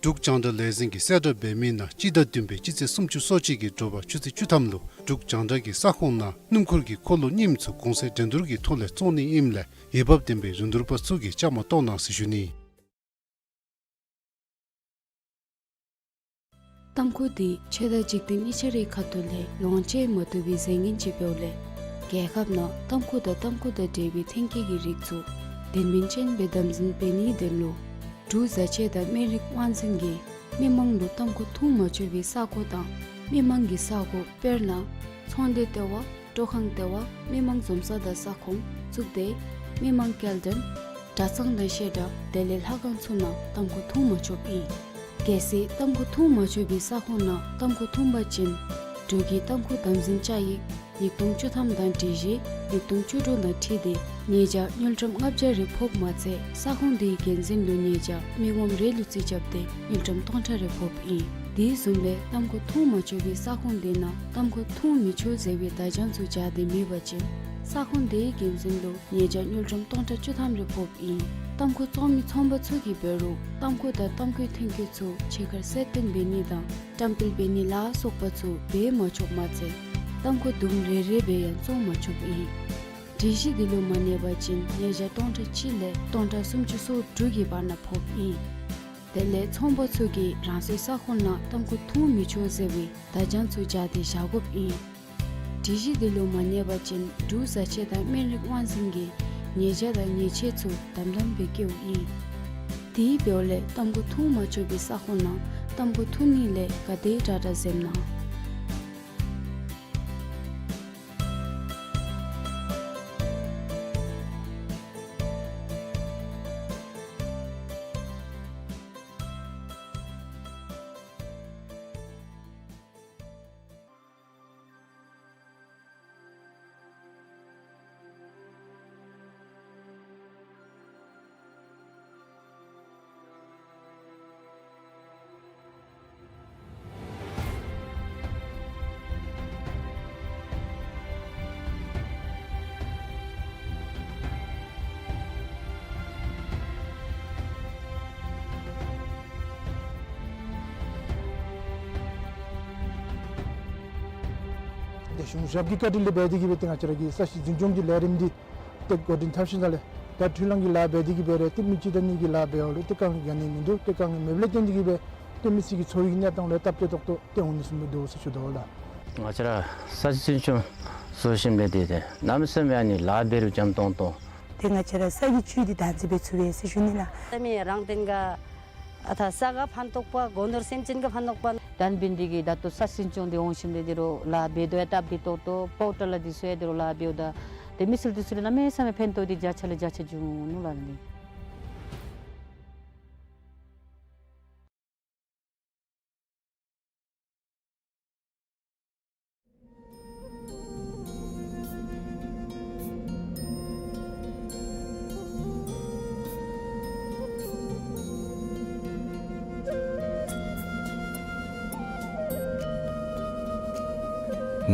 འབྲུག་རྒྱང་བསྒྲགས་ལས་འཛིན་གྱིས་གསལ་བསྒྲགས་འབད་མི་ནང་སྤྱི་ཟླ་བདུན་པའི་སྤྱི་ཚེས་སུམ་ཅུ་སོ་གཅིག་གི་དྲོ་པ་ཆུ་ཚོད་བཅུ་ཐམ་ལུ་འབྲུག་རྒྱང་བསྒྲགས་ཀྱི་ས་ཁོངས་ནང་སྣུམ་འཁོར་གྱི་འཁོར་ལོ་རྙིངམ་ཚུ་གོང་ཚད་འགྲན་བསྡུར་གྱི་ཐོག་ལས་བཙོང་ནི་ཨིནམ་ལས་འོས་འབབ་ལྡན་པའི་རིན་བསྡུར་པ་ཚུ་གིས་བཅའ་མར་གཏོགས་གནང་ཟེར་ཞུ་ནི། ཏམ་ཁུ་འདི་ཆོས་དང་འཇིག་རྟེན་གཉིས་ཆ་རའི་ཁ་ཐུག་ལས་ལོངས་སྤྱོད་མ་བཏུབ་པའི་རྫས་ངན་ཅིག་འབདཝ་ལས་རྒྱལ་ཁབ་ནང་ཏམ་ཁུ་དང་ཏམ་ཁུ་དང་འབྲེལ་བའི་ཐོན་སྐྱེད་ཀྱི་རིགས་ཚུ་དོན་སྨིན་ཅན་སྦེ་དམ་འཛིན་འབད་ནིའི་དོན་ལུ་འབྲུག་བཟའ་ཆས་དང་སྨན་རིགས་དབང་འཛིན་གྱིས་མི་མང་ལུ་ཏམ་ཁུ་འཐུང་མ་ཆོག་པའི་ས་གོ་དང་མི་མང་གི་ས་གོ་དཔེར་ན་ཚོང་སྡེ་ལྟེ་བ། སྤྲོ་ཁང་ལྟེ་བ། མི་མང་འཛོམས་ས་དང་ས་ཁོངས། གཙུག་སྡེ། མི་མང་སྐྱེལ་འདྲེན། གྲྭ་ཚང་དང་བཤད་གྲྭ། དེ་ལས་ལྷ་ཁང་ཚུ་ནང་ཏམ་ཁུ་འཐུང་མ་ཆོགཔ་ཨིན། གལ་སྲིད་ཏམ་ཁུ་འཐུང་མ་ཆོག་པའི་ས་ཁོངས་ནང་ཏམ་ཁུ་འཐུང་པ་ཅིན་འབྲུག་གི་ཏམ་ཁུ་དམ་འཛིན་བཅའ་ཡིག་ཉིས་སྟོང་བཅུ་ཐམ་དང་སྒྲིག་གཞི་ཉིས་སྟོང་བཅུ་དྲུག་དང་འཁྲིལ་ཏེ་ཉེས་བྱ་དངུལ་ཀྲམ་ལྔ་བརྒྱ་རེ་ཕོགཔ་མ་ཚད་ས་ཁོངས་དེའི་འགན་འཛིན་ལུ་ཉེས་བྱ་མི་ངོམ་རེ་ལུ་རྩིས་རྐྱབ་སྟེ་དངུལ་ཀྲམ་སྟོང་ཕྲག་རེ་ཕོགཔ་ཨིན། དེ་བཟུམ་སྦེ་ཏམ་ཁུ་འཐུང་མ་ཆོག་པའི་ས་ཁོངས་དེ་ནང་ཏམ་ཁུ་འཐུང་མི་ཆོག་ཟེར་བའི་བརྡ་བྱང་ཚུ་སྦྱར་ཏེ་མེད་པ་ཅིན་ས་ཁོངས་དེའི་འགན་འཛིན་ལུ་ཉེས་བྱ་དངུལ་ཀྲམ་སྟོང་ཕྲག་བཅུ་ཐམ་རེ་ཕོགཔ་ཨིན། ཏམ་ཁུ་བཙོང་མི་ཚོང་པ་ཚུ་གིས་འབད་རུང་ཏམ་ཁུ་དང་ཏམ་ཁུའི་ཐོན་སྐྱེད་ཚུ་ཕྱི་ཁར་གསལ་སྟོན་འབད་ནི་དང་བཀྲམ་སྤེལ་འབད་ནི་ལ་སོགས་པ་ཚུ་འབད་མ་ཆོགཔ་མ་ཚད་ཏམ་ཁུ་དུམ་རེ་རེ་སྦེ་ཡང་བཙོང་མ་ཆོགཔ་ཨིན། སྒྲིག་གཞི་འདི་ལུ་མ་གནས་པ་ཅིན་ཉེས་བྱ་སྟོང་ཕྲག་གཅིག་ལས་སྟོང་ཕྲག་སུམ་ཅུ་སོ་དྲུག་གི་བར་ན་ཕོགཔ་ཨིན། དེ་ལས་ཚོང་པ་ཚུ་གིས་རང་སོའི་ས་ཁོངས་ནང་ཏམ་ཁུ་འཐུང་མི་ཆོག་ཟེར་བའི་བརྡ་བྱང་ཚུ་སྦྱར་ཏེ་བཞག་དགོཔ་ཨིན། སྒྲིག་གཞི་འདི་ལུ་མ་གནས་པ་ཅིན་འབྲུག་བཟའ་ཆས་དང་སྨན་རིགས་དབང་འཛིན་གྱིས་ཉེས་བྱ་དང་ཉེས་ཆད་ཚུ་དམ་དམ་སྦེ་བཀལཝ་ཨིན། དེ་འབདཝ་ལས་ཏམ་ཁུ་འཐུང་མ་ཆོག་པའི་ས་ཁོངས་ནང་ཏམ་ཁུ་འཐུང་ནི་ལས་ག་དེ་དྲག་དྲག་འཛེམ་གནང་། ཏེ་གཞུང་ཞབས་ཀྱི་བཀའ་དྲིན་ལས་འབད་དེ་གིས་སྦེ་ཏེ་ང་བཅས་ར་གི་ས་གཞི་འཛིན་སྐྱོང་གི་ལས་རིམ་འདི་ཏེ་འགོ་འདྲེན་འཐབ་ཞིནམ་ལས་ད་འཕྲུལ་གླང་གི་ལཱ་འབད་དེ་གིས་སྦེ་ར་ཏེ་མི་གཅིག་དང་གཉིས་ཀྱི་ལཱ་འབདཝ་ལས་ཏེ་དཀའ་ངལ་ག་ནི་མིན་འདུག། ཏེ་དཀའ་ངལ་མེདཔ་ལས་བརྟེན་ཏེ་གིས་སྦེ་ དཔེ་མི་སྲིད་ཀྱི་འཚོ་བའི་གནས་སྟངས་ལུ་སྟབས་བདེ་ཏོག་ཏོ་སྟོན་འོང་ནི་བཟུམ་སྦེ་འདུག་ཟེར་ཞུ་དོ་ལགས། ང་བཅས་ར་ས་གཞི་འཛིན་སྐྱོང་བཟོ་ཞིནམ་ལས་འདི་ཏེ་གནམ་མེད་ས་མེད་ཨ་ནི་ལཱ་འབད་རུང་འཇམ་ཏོང་ཏོ། ཏེ་ང་བཅས་ར་ས་གི་བཅུད་འདི་བདག་འཛིན་འབད་ཚུགས་པས་ཟེར་ཞུ་ནི་ལགས། ས་མེད་རང་བརྟེན་ག་ཨ་ཐ་ས་ག་ཕན་ཐོགས་པ་སྒོ་ནོར་སེམས་ཅན་ག་ཕན་ཐོགས་པ། དང་པིན་འདི་གིས་ད་ལྟོ་ས་གཞི་འཛིན་སྐྱོང་འདི་འོང་ཞིནམ་ལས་འདི་རུ་ལཱ་འབད་དོ་ཡང་སྟབས་བདེ་ཏོག་ཏོ་པའུ་ཌར་ལ་འདི་ཚུ་ཡང་འདི་རུ་ལཱ་འབདཝ་ད་ཏེ་མི་སེར་འདི་ཚུ་ལུ་གནམ་མེད་ས་མེད་ཕན་ཐོགས་འདི་བརྒྱ་ཆ་ལས་བརྒྱ་ཆ་འབྱུང་ནུག་ལགས་ནི།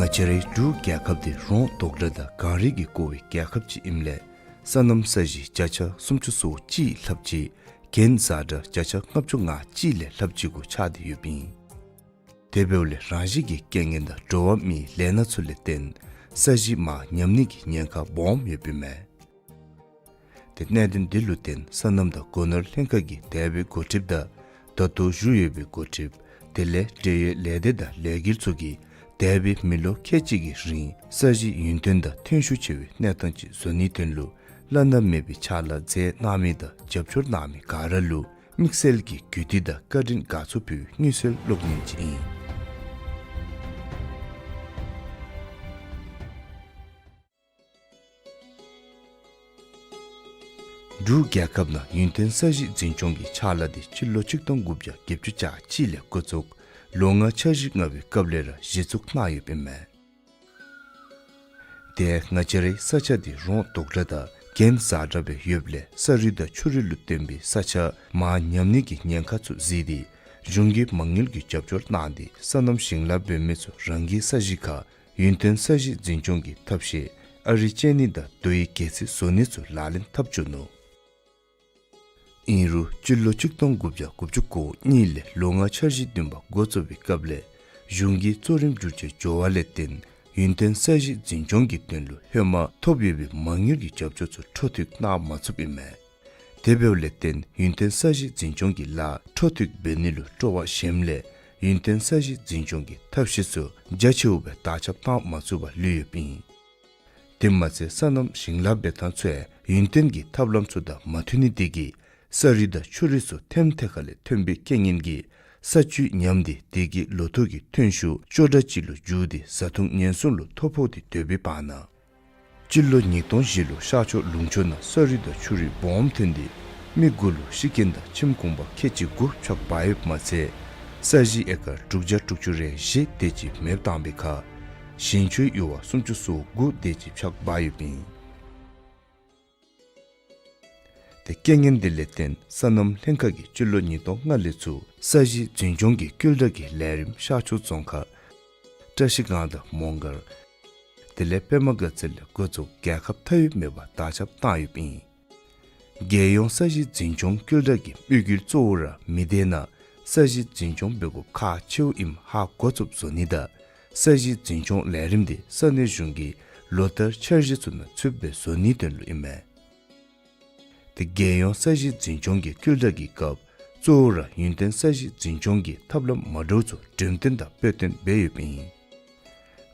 ང་བཅས་རའི་འབྲུག་རྒྱལ་ཁབ་འདི་རོང་དོག་དྲགས་དང་གངས་རི་གིས་བསྐོར་བའི་རྒྱལ་ཁབ་ཅིག་ཨིནམ་ལས་སོ་ནམ་ས་གཞི་བརྒྱ་ཆ་སུམ་ཅུ་སོ་གཅིག་ལྷགཔ་ཅིག་གྱེན་ས་བཀྲ་བརྒྱ་ཆ་ལྔ་བཅུ་ང་གཅིག་ལས་ལྷགཔ་ཅིག་གུ་ཆགས་ཏེ་ཡོདཔ་ཨིན། དེ་འབདཝ་ལས་རང་བཞིན་གྱི་རྐྱེན་ངན་དང་འགྲོ་བ་མིའི་ལས་སྣ་ཚུ་ལས་བརྟེན་ས་གཞི་མར་ཉམས་ནི་གི་ཉེན་ཁ་སྦོམ་ཡོདཔ་ཨིན་མས། ཏེ་གནད་དོན་འདི་ལུ་བརྟེན་སོ་ནམ་དང་སྒོ་ནོར་ལྷན་ཁག་གི་འདས་པའི་འགོ་ཁྲིདཔ་དང་ད་ལྟོ་བཞུགས་ཡོད་པའི་འགོ་ཁྲིདཔ་དེ་ལས་འབྲེལ་ཡོད་ལས་སྡེ་དང་ལས་འགུལ་ཚུ་གིས་འདས་པའི་མི་ལོ་ཁལ་གཅིག་གི་རིང་ས་གཞི་ཡུན་བརྟན་དང་ཐོན་ཤུགས་ཆེ་བའི་གནས་སྟངས་ཅིག་བཟོ་ནིའི་དོན་ལུ་བླ་ན་མེད་པའི་ཕྱག་ལཱ་མཛད་གནང་མི་དང་རྒྱབ་སྐྱོར་གནང་མི་ག་ར་ལུ་དམིགས་བསལ་གྱི་གུས་འདུད་དང་བཀའ་དྲིན་དགའ་ཚོར་ཕུལ་བའི་མངོན་གསལ་གློག་བརྙན་ཅིག་ཨིན། འབྲུག་རྒྱལ་ཁབ་ནང་ཡུན་བརྟན་ས་གཞི་འཛིན་སྐྱོང་གི་ཕྱག་ལཱ་དེ་སྤྱི་ལོ་ཆིག་སྟོང་དགུ་བརྒྱ་བརྒྱད་ཅུ་གྱ་གཅིག་ལས་འགོ་བཙུགས་ལོ་ལྔ་འཆར་གཞི་ལྔ་པའི་སྐབས་ལས་ར་གཞི་བཙུགས་གནང་ཡོདཔ་ཨིན་མས། དེ་ཡང་ང་བཅས་རའི་ས་ཆ་དེ་རོང་དོག་དྲགས་དང་གྱེན་ས་བཀྲ་སྦེ་ཡོདཔ་ལས་ས་རུད་དང་ཆུ་རུད་ལུ་བརྟེན་པའི་ས་ཆ་མར་ཉམས་ནི་གི་ཉེན་ཁ་ཚུ་གཟིགས་ཏེ་གཞུང་གིས་མ་དངུལ་གྱི་རྒྱབ་སྐྱོར་གནང་སྟེ་སོ་ནམ་ཞིང་ལཱ་འབད་མི་ཚུ་རང་གི་ས་གཞི་ཁར་ཡུན་བརྟན་ས་གཞི་འཛིན་སྐྱོང་གི་ཐབས་ཤེས་ཨ་རི་གཅན་ནི་དང་རྡོ་ཡི་སྒལ་ཚིགས་བཟོ་ནི་ཚུ་ལག་ལེན་འཐབ་བཅུག་ནུག། ཨིན་རུང་སྤྱི་ལོ་ཆིག་སྟོང་དགུ་བརྒྱ་དགུ་བཅུ་གོ་གཉིས་ལས་ལོ་ལྔ་འཆར་གཞི་བདུན་པ་འགོ་བཙུགས་པའི་སྐབས་ལས་གཞུང་གི་གཙོ་རིམ་བསྒྱུར་བཅོས་འགྱོ་བ་ལས་བརྟེན་ཡུན་བརྟན་ས་གཞི་འཛིན་སྐྱོང་གི་དོན་ལུ་ཧེ་མ་ཐོབ་ཡོད་པའི་མ་དངུལ་གྱི་རྒྱབ་སྐྱོར་ཚུ་འཕྲོ་མཐུད་གནང་མ་ཚུགསཔ་ཨིན་མས། དེ་འབདཝ་ལས་བརྟེན་ཡུན་བརྟན་ས་གཞི་འཛིན་སྐྱོང་གི་ལཱ་འཕྲོ་མཐུད་འབད་ནི་ལུ་སྤྲོ་བ་ཞནམ་ལས་ཡུན་བརྟན་ས་གཞི་འཛིན་སྐྱོང་གི་ཐབས་ཤེས་ཚུ་རྒྱ་ཆེཝ་སྦེ་དར་ཁྱབ་གཏང་མ་ཚུགས་པར་ལུས་ཡོདཔ་ཨིན། དེ་མ་ཚད་སོ་ནམ་ཞིང་ལཱ་འབད་ཐངས་ཚུ་ཡང་ཡུན་བརྟན་གྱི་ཐབས་ལམ་ཚུ་དང་མ་མཐུན་ནི་དེ་གིས་ས་རུད་དང་ཆུ་རུད་ཚུ་ཐེམ་ཐེ་ཁ་ལས་ཐོན་པའི་རྐྱེན་ངན་གྱིས་ས་བཅུད་ཉམས་ཏེ་དེ་གིས་ལོ་ཐོག་གི་ཐོན་ཤུགས་སྐྱོ་དྲགས་ཅིག་ལུ་འགྱུར་ཏེ་བཟའ་འཐུང་ཉེན་སྲུང་ལུ་ཐོ་ཕོག་སྟེ་སྡོད་པའི་བར་ན། སྤྱི་ལོ་ཉིས་སྟོང་བཞི་ལུ་ཤར་ཕྱོགས་ལུང་ཕྱོགས་ནང་ས་རུད་དང་ཆུ་རུད་སྦོམ་ཐོན་ཏེ་མི་དགུ་ལུ་ཤི་རྐྱེན་དང་ཁྱིམ་གུང་པ་ཁལ་གཅིག་དགུ་འཕྱག་འབག་ཡོདཔ་མ་ཚད་ས་གཞི་ཨེ་ཀར་དྲུག་བརྒྱ་དྲུག་ཅུ་རེ་བཞི་དེ་ཅིག་མེདཔ་བཏང་པའི་ཁར་ཞིང་ཆུའི་ཡུར་བ་སུམ་ཅུ་སོ་དགུ་དེ་ཅིག་འཕྱག་འབག་ཡོདཔ་ཨིན། ཏེ་རྐྱེན་ངན་དེ་ལས་བརྟེན་སོ་ནམ་ལྷན་ཁག་གིས་སྤྱི་ལོ་ཉིས་སྟོང་ལྔ་ལས་ཚུར་ས་གཞི་འཛིན་སྐྱོང་གི་སྐུལ་དྲགས་ཀྱི་ལས་རིམ་ཤར་ཕྱོགས་རྫོང་ཁག་བཀྲ་ཤིས་སྒང་དང་མོང་སྒར་དེ་ལས་པདྨ་དགའ་ཚལ་ལས་འགོ་བཙུགས་རྒྱལ་ཁབ་མཐའ་དབུས་མེད་པར་དར་ཁྱབ་བཏང་ཡོདཔ་ཨིན། རྒྱལ་ཡོངས་ས་གཞི་འཛིན་སྐྱོང་སྐུལ་དྲགས་ཀྱི་དམིགས་ཡུལ་གཙོ་བོ་ར་མི་སྡེ་ནང་ས་གཞི་འཛིན་སྐྱོང་འབད་དགོཔ་ཁག་ཆེཝ་ཨིནམ་ཧ་གོ་ཚུགསཔ་བཟོ་ནི་དང་ས་གཞི་འཛིན་སྐྱོང་ལས་རིམ་དེ་ས་གནས་གཞུང་གི་ལོ་ལྟར་འཆར་གཞི་ཚུ་ནང་ཚུདཔ་སྦེ་བཟོ་ནིའི་དོན་ལུ་ཨིན་མས། ཏེ་རྒྱལ་ཡོངས་ས་གཞི་འཛིན་སྐྱོང་གི་སྐུལ་དྲགས་ཀྱི་སྐབས་གཙོ་བོ་ར་ཡུན་བརྟན་ས་གཞི་འཛིན་སྐྱོང་གི་ཐབས་ལམ་མ་འདྲཝ་ཚུ་འགྲེམས་སྟོན་དང་དཔེ་སྟོན་འབད་ཡོདཔ་ཨིན།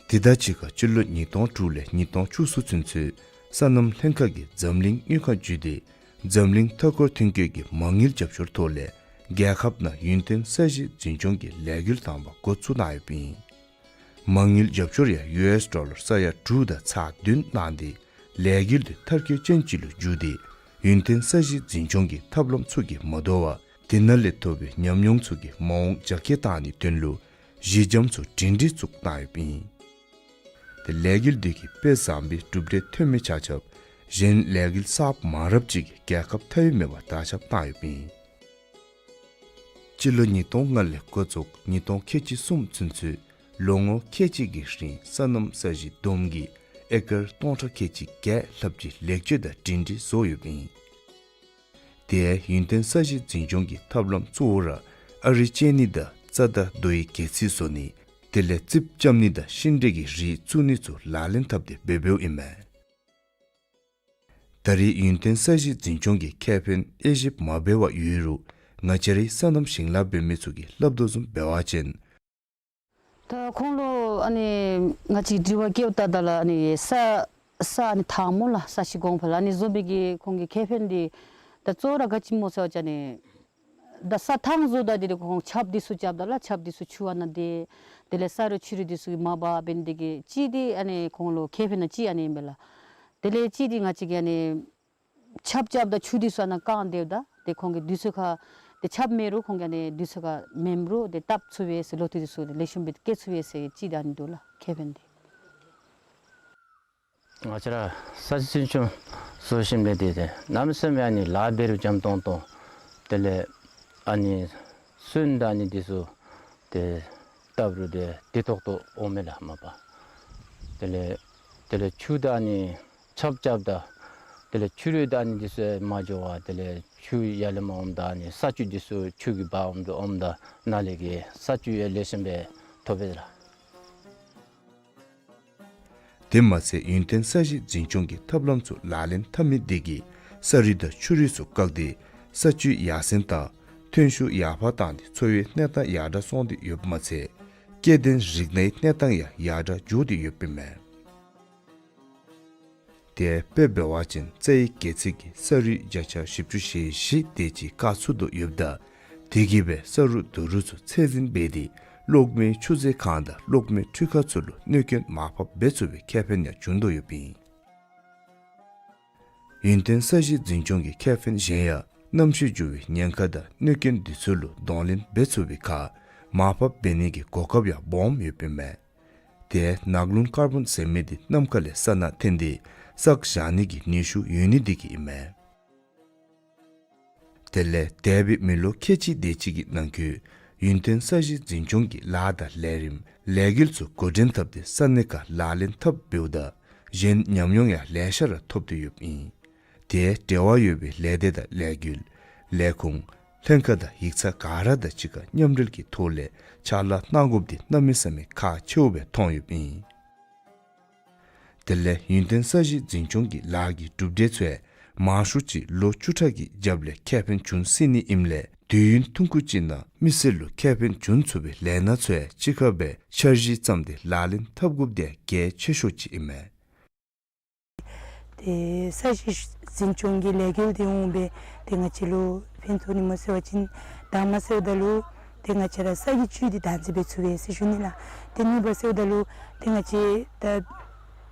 དེ་དང་གཅིག་ཁར་སྤྱི་ལོ་ཉིས་སྟོང་དྲུག་ལས་ཉིས་སྟོང་བཅུ་གསུམ་ཚུན་ཚོད་སོ་ནམ་ལྷན་ཁག་གིས་འཛམ་གླིང་དངུལ་ཁང་བརྒྱུད་དེ་འཛམ་གླིང་མཐའ་འཁོར་ཐོན་སྐྱེད་ཀྱི་མ་དངུལ་རྒྱབ་སྐྱོར་ཐོག་ལས་རྒྱལ་ཁབ་ནང་ཡུན་བརྟན་ས་གཞི་འཛིན་སྐྱོང་གི་ལས་འགུལ་དང་པ་འགོ་བཙུགས་གནང་ཡོདཔ་ཨིན། མ་དངུལ་རྒྱབ་སྐྱོར་ཡང་ཡུ་ཨེས་ཌོ་ལར་ས་ཡ་དྲུག་དང་ཚག་བདུན་གནང་སྟེ་ལས་འགུལ་དེ་མཐར་འཁྱོལ་ཅན་ཅིག་ལུ་འགྱུར་ཏེ་ཡུན་བརྟན་ས་གཞི་འཛིན་སྐྱོང་གི་ཐབས་ལམ་ཚུ་གིས་མ་དོ་བར་དེ་ནང་ལས་ཐོབ་པའི་ཉམས་མྱོང་ཚུ་གིས་མ་འོངས་རྒྱ་སྐྱེད་གཏང་ནིའི་དོན་ལུ་གཞི་འགྱམ་ཚུ་སྒྲིང་སྒྲིང་བཙུགས་གནང་ཡོདཔ་ཨིན། ཏེ་ལས་འགུལ་དེ་གིས་དཔེ་བཟང་པོའི་གྲུབ་འབྲས་ཐོན་མི་ཆ་ཁྱབ་གཞན་ལས་འགུལ་གསརཔ་མང་རབས་ཅིག་གིས་རྒྱལ་ཁབ་མཐའ་དབུས་མེད་པར་དར་ཁྱབ་གཏང་ཡོདཔ་ཨིན། སྤྱི་ལོ་ཉིས་སྟོང་ལྔ་ལས་འགོ་བཙུགས་ཉིས་སྟོང་ཁལ་གཅིག་གསུམ་ཚུན་ཚོད་ལོ་ངོ་ཁལ་གཅིག་གི་རིང་སོ་ནམ་ས་གཞི་བསྡོམས་ཀྱིས་ཨེ་ཀར་སྟོང་ཕྲག་ཁལ་གཅིག་བརྒྱད་ལྷགཔ་ཅིག་ལེགས་བཅོས་དང་སྒྲིང་སྒྲིང་བཟོ་ཡོདཔ་ཨིན། དེ་ཡང་ཡུན་བརྟན་ས་གཞི་འཛིན་སྐྱོང་གི་ཐབས་ལམ་གཙོ་བོ་ར་ཨ་རི་གཅན་ནི་དང་རྩྭ་དང་རྡོ་ཡི་སྒལ་ཚིགས་བཟོ་ནི་དེ་ལས་རྩིགཔ་རྐྱབ་ནི་དང་ཤིང་འབྲས་ཀྱི་རིགས་བཙུགས་ནི་ཚུ་ལག་ལེན་འཐབ་སྟེ་འབད་འབདཝ་ཨིན་མས། ད་རེས་ཡུན་བརྟན་ས་གཞི་འཛིན་སྐྱོང་གི་ཁེ་ཕན་དབྱེ་ཞིབ་མ་འབད་བར་ཡོད་རུང་ ང་བཅས་རའི་སོ་ནམ་ཞིང་ལཱ་འབད་མི་ཚུ་གིས་སླབ་དོ་བཟུམ་འབད་བ་ཅིན། ད་ཁོང་ལུ་ཨ་ནི་ང་བཅས་དྲི་བ་བཀོདཔ་ད་ལུ་ཨ་ནི་ས་ས་ཨ་ནི་ཐང་སྨོ་ལགས། ས་གཞི་གོང་འཕེལ་ཨ་ནི་བཟོ་མི་གི་ཁོང་གི་ཁེ་ཕན་འདི་ད་གཙོ་བོ་ར་ག་ཅི་སྨོ་ཟེར་བ་ཅིན་ཨ་ནི་ད་ས་ཐང་བཟོཝ་ད་འདི་ཁོང་ཆརཔ་འདི་ཚུ་རྐྱབ་ད་ལགས། ཆརཔ་འདི་ཚུ་ཆུ་ཨ་ནཱ་དེ་དེ་ལས་ས་རུད་ཆུ་རུད་འདི་ཚུ་གིས་མ་འབག་འབད་ནི་དེ་གིས་གཅིག་འདི་ཨ་ནི་ཁོང་ལུ་ཁེ་ཕན་ནང་གཅིག་ཨ་ནི་ཨིན་པས་ལགས། དེ་ལས་གཅིག་འདི་ང་བཅས་ཀྱིས་ཨ་ནི་ཆརཔ་རྐྱབ་ད་ཆུ་འདི་ཚུ་ཨ་ནཱ་བཀང་སྡོདཔ་ད་ཏེ་ཁོང་གི་དུས་ཚོད་ཁར་ཏེ་ཆརཔ་མེད་རུང་ཁོང་གིས་ཨ་ནི་དུས་ཚོད་ཁར་མེནམ་རུང་ཏེ་བཏབ་ཚུགས་པས་ཟེར། ལོ་ཐུག་འདི་ཚུ་ལེགས་ཤོམ་སྦེ་སྐྱེ་ཚུགས་པས་ཟེར་གཅིག་འདི་ཨ་ནི་འདུག་ལགས་ཁེ་ཕན་འདི། ང་བཅས་ར་ས་གཞི་འཛིན་སྐྱོང་བཟོ་ཞིནམ་ལས་ཏེ་ཏེ་གནམ་མེད་ས་མེད་ཨ་ནི་ལཱ་འབད་རུང་འཇམ་ཏོང་ཏོ། དེ་ལས་ཨ་ནི་སོན་དང་ཨ་ནི་འདི་ཚུ་ཏེ་བཏབ་རུང་ཏེ་བདེ་ཏོག་ཏོ་འོང་མས་ལགས་མ་པ། དེ་ལས་དེ་ལས་ཆུ་དང་ཨ་ནི་ཆརཔ་རྐྱབ་ད་དེ་ལས་ཆུ་རུད་དང་ཨ་ནི་འདི་ཚུ་མ་འགྱོ་བར་དེ་ལས་ཆུ་ཡར་ལས་མར་འོངམ་ད་ཨ་ནི་ས་བཅུད་འདི་ཚུ་ཆུ་གིས་འབག་འོངམ་ད་འོངམ་ད་ནཱ་ལས་ཀྱི་ས་བཅུད་ཡང་ལེགས་ཤོམ་སྦེ་ཐོབ་པས་ལགས། དེ་མ་ཚད་ཡུན་བརྟན་ས་གཞི་འཛིན་སྐྱོང་གི་ཐབས་ལམ་ཚུ་ལག་ལེན་འཐབ་མི་དེ་གིས་ས་རུད་དང་ཆུ་རུད་ཚུ་བཀག་སྟེ་ས་བཅུད་ཡར་སེང་དང་ཐོན་ཤུགས་ཡར་འཕར་བཏང་སྟེ་འཚོ་བའི་གནས་སྟངས་ཡར་དྲག་སོང་སྟེ་ཡོདཔ་མ་ཚད་སྐྱེ་ལྡན་རིགས་སྣའི་གནས་སྟངས་ཡང་ཡར་དྲག་འགྱོ་སྟེ་ཡོདཔ་ཨིན་མས། དེ་སྦེ་འབད་བ་ཅིན་རྩྭའི་སྒལ་ཚིགས་ཀྱི་ས་རུད་བརྒྱ་ཆ་བཞི་བཅུ་ཞེ་བཞི་དེ་ཅིག་བཀག་ཚུགས་དོ་ཡོདཔ་ད་དེ་གིས་སྦེ་ས་རུད་རྡོ་རུད་ཚུ་ཚད་འཛིན་འབད་དེ་གློག་མེའི་ཆུ་མཛོད་ཁང་དང་གློག་མེའི་འཕྲུལ་ཁང་ཚུ་ལུ་གནོད་སྐྱོན་མར་ཕབ་འབད་ཚུགས་པའི་ཁེ་ཕན་ཡང་བྱུང་དོ་ཡོདཔ་ཨིན། ཡུན་བརྟན་ས་གཞི་འཛིན་སྐྱོང་གི་ཁེ་ཕན་གཞན་ཡང་གནམ་གཤིས་འགྱུར་བའི་ཉེན་ཁ་དང་གནོད་སྐྱོན་འདི་ཚུ་ལུ་གདོང་ལེན་འབད་ཚུགས་པའི་ཁར་མར་ཕབ་འབད་ནི་གི་གོ་སྐབས་ཡང་སྦོམ་ཡོདཔ་ཨིན་མས། དེ་ནགས་རླུང་ཀར་བོན་ཟེར་མི་འདི་ནམ་མཁའ་ལས་ས་ནང་འཐེན་ཏེ་བསགས་བཞག་ནི་གི་ནུས་ཤུགས་ཡོད་ནི་འདི་གིས་ཨིན་མས། དེ་ལས་འདས་པའི་མི་ལོ་ཁལ་གཅིག་དེ་ཅིག་གི་ནང་འཁོད་ཡུན་བརྟན་ས་གཞི་འཛིན་སྐྱོང་གི་ལཱ་དང་ལས་རིམ་ལས་འགུལ་ཚུ་འགོ་འདྲེན་འཐབ་སྟེ་ས་གནས་ཁར་ལག་ལེན་འཐབ་འབདཝ་ད་གཞན་ཉམས་མྱོང་ཡང་ལེ་ཤ་ར་ཐོབ་སྟེ་ཡོདཔ་ཨིན། དེ་འབྲེལ་བ་ཡོད་པའི་ལས་སྡེ་དང་ལས་འགུལ་ལས་ཁུངས་ལྷན་ཁག་དང་ཡིག་ཚང་ག་ར་དང་གཅིག་ཁར་མཉམ་འབྲེལ་གྱི་ཐོག་ལས་ཕྱག་ལཱ་གནང་དགོཔ་འདི་གནམ་མེད་ས་མེད་ཁག་ཆེཝ་སྦེ་མཐོང་ཡོདཔ་ཨིན། དེ་ལས་ཡུན་བརྟན་ས་གཞི་འཛིན་སྐྱོང་གི་ལཱ་གི་གྲུབ་འབྲས་ཚུ་མང་ཤོས་ཅིག་ལོ་བཅུ་ཕྲག་གི་རྒྱབ་ལས་ཁེ་ཕན་བྱུང་སྲིད་ནི་ཨིནམ་ལས་དུས་ཡུན་ཐུང་ཀུ་ཅིག་ནང་མི་སེར་ལུ་ཁེ་ཕན་བྱུང་ཚུགས་པའི་ལས་སྣ་ཚུ་གཅིག་ཁར་སྦེ་འཆར་གཞི་བརྩམས་ཏེ་ལག་ལེན་འཐབ་དགོཔ་འདི་གལ་ཆེ་ཤོས་ཅིག་ཨིན་མས། ཏེ་ས་གཞི་འཛིན་སྐྱོང་གི་ལས་འགུལ་འདི་འོང་སྦེ་ཏེ་ང་བཅས་ལུ་ཕན་ཐོགས་ནི་སྨོ་ཟེར་བ་ཅིན་དང་པ་ཟེརཝ་ད་ལུ་ཏེ་ང་བཅས་ར་ས་གི་བཅུད་འདི་བདག་འཛིན་འབད་ཚུགས་པས་ཟེར་ཞུ་ནི་ལགས། ཏེ་གཉིས་པ་ཟེརཝ་ད་ལུ་ཏེ་ང་བཅས་ད་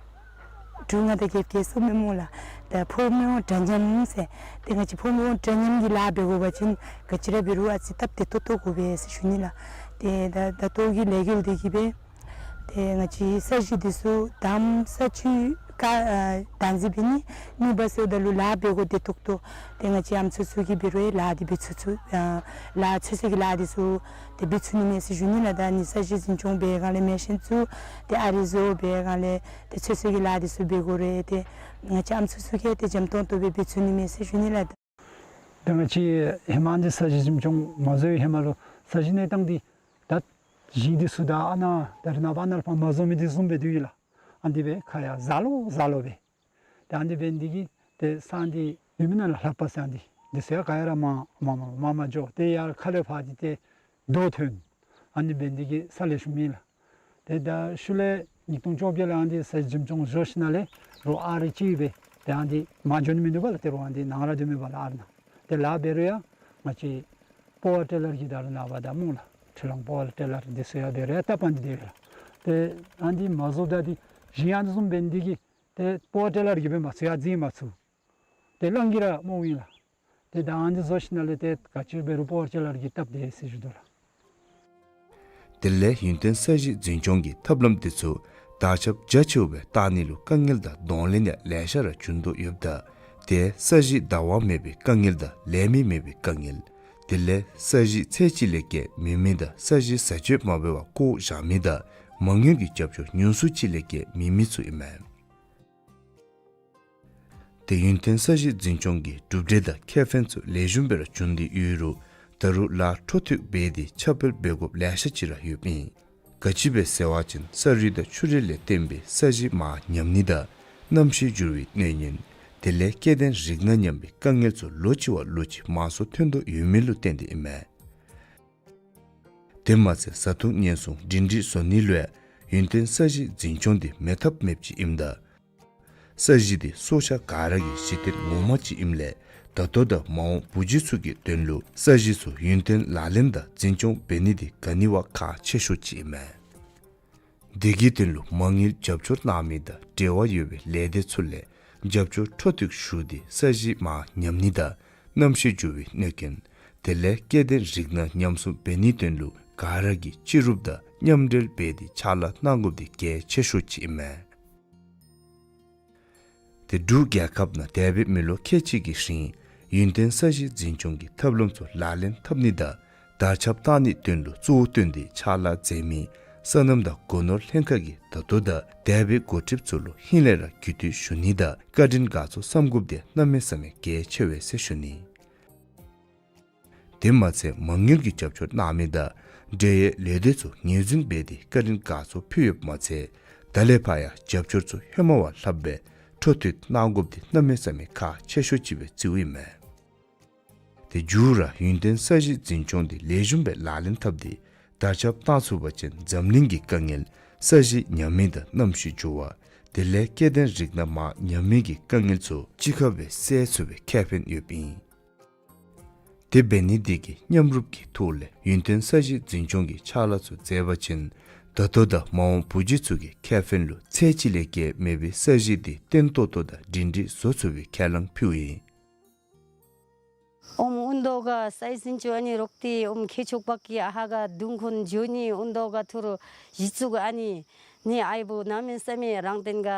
འབྲུག་ང་བཅས་རྒྱལཔོ་གིས་གསུངམ་མས་སྨོ་ལགས། ད་ཕོ་མོ་འདྲ་མཉམ་ཟེར། ཏེ་ང་བཅས་ཕོ་མོ་འདྲ་མཉམ་གྱི་ལཱ་འབད་དགོ་པ་ཅིན་ག་ཅི་ར་འབད་རུང་ཨ་ཙི་སྟབས་བདེ་ཏོག་ཏོ་དགོ་པས་ཟེར་ཞུ་ནི་ལགས། ཏེ་ད་ད་ལྟོ་གི་ལས་འགུལ་འདི་གིས་སྦེ་ཏེ་ང་བཅས་ས་གཞི་འདི་ཚུ་དང་པ་ས་བཅུད་བཀག་ཨ་བདག་འཛིན་འབད་ནི། གཉིས་པ་ཟེརཝ་ད་ལུ་ལཱ་འབད་དགོཔ་བདེ་ཏོག་ཏོ། ཏེ་ང་བཅས་ཨམ་སྲུ་ཚུ་གིས་འབད་རུང་ལཱ་འདི་འབད་ཚུགས་ཚུགས་ཨ་ལཱ་ཚོད་བསྲེ་གི་ལཱ་འདི་ཚུ་ཏེ་འབད་ཚུགས་ནི་མས་ཟེར་ཞུ་ནི་ལགས། ད་ཨ་ནི་ས་གཞི་འཛིན་སྐྱོང་འབད་སྒང་ལས་མེ་ཤིན་ཚུ་ཏེ་ཨ་རིག་བཟོ་འབད་སྒང་ལས་ཏེ་ཚོད་བསྲེ་གི་ལཱ་འདི་ཚུ་འབད་དགོ་རུང་ཏེ་ང་བཅས་ཨམ་སྲུ་ཚུ་གིས་ཏེ་འཇམ་ཏོང་ཏོ་སྦེ་འབད་ཚུགས་ནི་མས་ཟེར་ཞུ་ནི་ལགས། ད་ང་བཅས་ཧེ་མ་འདི་ས་གཞི་འཛིན་སྐྱོང་མ་བཟོ་བའི་ཧེ་མ་ལུ་ས་གཞི་གནས་སྟངས་འདི་ད་ཞིང་འདི་ཚུ་ད་ཨ་ནཱ་ད་རེས་ནངས་པ་ཨ་ནཱ་ལས་ཕར་མ་བཟོ་མི་འདི་བཟུམ་སྦེ་འདུག་ཡི་ལགས། ཨ་ནི་སྦེ་ཁ་ཡར་གཟར་ལོ་གཟར་ལོ་སྦེ། ད་ཨ་ནི་འབད་ནི་འདི་གིས་ཏེ་ས་འདི་ཡུལ་མི་ནང་ལུ་ལྷག་པ་ས་འདི་འདི་ཚུ་ཡང་ག་ཡང་ར་མ་མ་མ་མ་མ་འགྱོ། ཏེ་ཡར་ཁ་ལས་ཕར་འདི་ཏེ་རྡོ་ཐོན། ཨ་ནི་འབད་ནི་འདི་གིས་ས་ལེགས་ཤོམ་མེད་ལགས། ཏེ་ད་ཤུལ་ལས་ཉིས་སྟོང་བཅོ་བརྒྱད་ལས་ཨ་ནི་འདི་ས་གཞི་འཛིན་སྐྱོང་བཟོ་ཞིནམ་ལས་རོགས་ཨ་རི་ཅིག་སྦེ་ཏེ་ཨ་ནི་འདི་མ་འགྱོ་ནི་མིན་འདུག་པ་ལགས། ཏེ་རོགས་ཨ་ནི་འདི་ནང་ར་སྡོད་མི་འབད་ལགས་ཨ་རི་ནང་། ཏེ་ལཱ་འབད་རུང་ཡང་ང་བཅས་པ་ཝར་ཊི་ལར་གྱི་ད་རེས་ནངས་པ་ད་སྨོ་ལགས། ཁྲི་ལང་པ་ཝར་ཊི་ལར་འདི་ཚུ་ཡང་འབད་རུང་ཡང་སྟབས་ཨ་ནི་འདི་སྦེ་ལགས། ཏེ་ཨ་ནི་འདི་མ་བཟོཝ་ད་འདི་ཞིང་ཨ་ནི་བཟུམ་འབད་ནི་འདི་གིས་ཏེ་པ་ཝར་ཊི་ལར་གྱིས་སྦེ་མ་ཚུགས་ཡར་འཛིང་མ་ཚུགས། ཏེ་གླང་གིས་ར་རྨོ་ཨིན་ལགས། ཏེ་ད་ཨ་ནི་འདི་བཟོ་ཞིནམ་ལས་ཏེ་ག་ཅི་འབད་རུང་པ་ཝར་ཊི་ལར་གྱི་སྟབས་བདེ་ཟེར་ཞུ་དོ་ལགས། དེ་ལས་ཡུན་བརྟན་ས་གཞི་འཛིན་སྐྱོང་གི་ཐབས་ལམ་འདི་ཚུ་དར་ཁྱབ་རྒྱ་ཆེཝ་སྦེ་བཏང་ནི་ལུ་དཀའ་ངལ་དང་གདོང་ལེན་ཡང་ལེ་ཤ་ར་བྱུང་དོ་ཡོདཔ་ད་ཏེ་ས་གཞི་བདའ་བ་མེད་པའི་དཀའ་ངལ་དང་ལས་མི་མེད་པའི་དཀའ་ངལ། དེ་ལས་ས་གཞི་ཚད་ཅིག་ལས་བརྒལ་མེད་མི་དང་ས་གཞི་བཟའ་སྤྱོད་མ་འབད་བར་བཀོ་བཞག་མི་དང་མ་དངུལ་གྱི་རྒྱབ་སྐྱོར་ཉུང་སུ་ཅིག་ལས་བརྒལ་མེད་མི་ཚུ་ཨིན་མས། ཏེ་ཡུན་བརྟན་ས་གཞི་འཛིན་སྐྱོང་གི་གྲུབ་འབྲས་དང་ཁེ་ཕན་ཚུ་ལེགས་ཤོམ་སྦེ་ར་བྱུང་སྟེ་ཡོད་རུང་ད་རུང་ལཱ་འཕྲོ་མཐུད་འབད་དེ་ཁྱབ་སྤེལ་འབད་དགོཔ་ལེ་ཤ་ཅིག་ར་ཡོདཔ་ཨིན། ག་ཅི་སྦེ་ཟེར་བ་ཅིན་ས་རུད་དང་ཆུ་རུད་ལས་བརྟེན་པའི་ས་གཞི་མར་ཉམས་ནི་དང་གནམ་གཤིས་འགྱུར་བའི་གནོད་ཉེན། དེ་ལས་སྐྱེ་ལྡན་རིགས་སྣ་ཉམས་པའི་དཀའ་ངལ་ཚུ་ལོ་གཅིག་བ་ལོ་གཅིག་མང་སུ་ཐོན་དོ་ཡོད་མི་ལུ་བརྟེན་ཏེ་ཨིན་མས། དེ་མ་ཚད་བཟའ་འཐུང་ཉེན་སྲུང་སྒྲིང་སྒྲིང་བཟོ་ནི་ལུ་ཡང་ཡུན་བརྟན་ས་གཞི་འཛིན་སྐྱོང་འདི་མེད་ཐབས་མེདཔ་ཅིག་ཨིནམ་ད། ས་གཞི་འདི་སྲོག་ཆགས་ག་ར་གི་གཞི་རྟེན་ངོ་མ་ཅིག་ཨིནམ་ལས་ད་ལྟོ་དང་མ་འོངས་བུ་རྒྱུད་ཚུ་གི་དོན་ལུ་ས་གཞི་ཚུ་ཡུན་བརྟན་ལག་ལེན་དང་འཛིན་སྐྱོང་འབད་ནི་འདི་ག་ནི་བ་ཁག་ཆེ་ཤོས་ཅིག་ཨིན་མས། དེ་གི་དོན་ལུ་མ་དངུལ་རྒྱབ་སྐྱོར་གནང་མི་དང་འབྲེལ་བ་ཡོད་པའི་ལས་སྡེ་ཚུ་ལས་རྒྱབ་སྐྱོར་འཕྲོ་མཐུད་ཞུ་སྟེ་ས་གཞི་མར་ཉམས་ནི་དང་གནམ་གཤིས་འགྱུར་བའི་གནོད་རྐྱེན་དེ་ལས་སྐྱེ་ལྡན་རིགས་སྣ་ཉམས་སྲུང་འབད་ནིའི་དོན་ལུ་ག་ར་གིས་སྤྱི་རུབ་དང་མཉམ་འབྲེལ་འབད་དེ་ཕྱག་ལཱ་གནང་དགོཔ་འདི་གལ་ཆེ་ཤོས་ཅིག་ཨིན་མས། དེ་འབྲུག་རྒྱལ་ཁབ་ནང་འདས་པའི་མི་ལོ་ཁལ་གཅིག་གི་རིང་ཡུན་བརྟན་ས་གཞི་འཛིན་སྐྱོང་གི་ཐབས་ལམ་ཚུ་ལག་ལེན་འཐབ་ནི་དང་དར་ཁྱབ་བཏང་ནིའི་དོན་ལུ་གཙོ་བོ་བཏོན་ཏེ་ཕྱག་ལཱ་མཛད་མི་སོ་ནམ་དང་སྒོ་ནོར་ལྷན་ཁག་གིས་ད་ལྟོ་དང་འདས་པའི་འགོ་ཁྲིདཔ་ཚུ་ལུ་ཧིང་ལས་ར་གུས་བཏུད་ཞུ་ནི་དང་བཀའ་དྲིན་དགའ་ཚོར་བསམ་དགོཔ་འདི་གནམ་མེད་ས་མེད་གལ་ཆེ་བས་ཟེར་ཞུ་ནི། དེ་མ་ཚད་མ་དངུལ་གྱི་རྒྱབ་སྐྱོར་གནང་མི་དང་འབྲེལ་ཡོད་ལས་སྡེ་ཚུ་ངོས་འཛིན་འབད་དེ་བཀའ་དྲིན་དགའ་ཚོར་ཕུལ་ཡོདཔ་མ་ཚད་ད་ལས་ཕར་ཡང་རྒྱབ་སྐྱོར་ཚུ་ཧེ་མ་བ་ལྷགཔ་སྦེ་འཕྲོ་མཐུད་གནང་དགོཔ་འདི་གནམ་མེད་ས་མེད་ཁག་ཆེ་ཤོས་ཅིག་སྦེ་བརྩིཝ་ཨིན་མས། དེ་མཇུག་ར་ཡུན་བརྟན་ས་གཞི་འཛིན་སྐྱོང་འདི་ལེགས་ཤོམ་སྦེ་ལག་ལེན་འཐབ་སྟེ་དར་ཁྱབ་བཏང་ཚུགས་པ་ཅིན་འཛམ་གླིང་གི་དཀའ་ངལ་ས་གཞི་ཉམས་མི་དང་གནམ་གཤིས་འགྱུར་བ་དེ་ལས་སྐྱེ་ལྡན་རིགས་སྣ་མར་ཉམས་མི་གི་དཀའ་ངལ་ཚུ་གཅིག་ཁར་སྦེ་སེལ་ཚུགས་པའི་ཁེ་ཕན་ཡོདཔ་ཨིན། དེ་འབད་ནི་འདི་གིས་མཉམ་རུབ་ཀྱི་ཐོག་ལས་ཡུན་བརྟན་ས་གཞི་འཛིན་སྐྱོང་གི་ཕྱག་ལཱ་ཚུ་མཛད་པ་ཅིན་ད་ལྟོ་དང་མ་འོངས་བུ་རྒྱུད་ཚུ་གི་ཁེ་ཕན་ལུ་ཚད་གཅིག་ལས་བརྒལ་མེད་པའི་ས་གཞི་འདི་བརྟན་ཏོག་ཏོ་དང་སྒྲིང་སྒྲིང་བཟོ་ཚུགས་པའི་ཁས་བླངས་ཕུལཝ་ཨིན། ཨོམ་ཨུན་དོ་ག་ས་གཞི་འཛིན་སྐྱོང་ཨ་ནི་རོག་ཏེ་ཨོམ་ཁྱད་ཆོག་པ་གི་ཨ་ཧ་ག་དུང་ཁོན་འགྱོ་ནི་ཨུན་དོ་ག་ཐུར་གཞི་བཙུགས་ཨ་ནི་ནི་ཨའི་བུ་གནམ་མེད་ས་མེད་རང་བརྟེན་ག་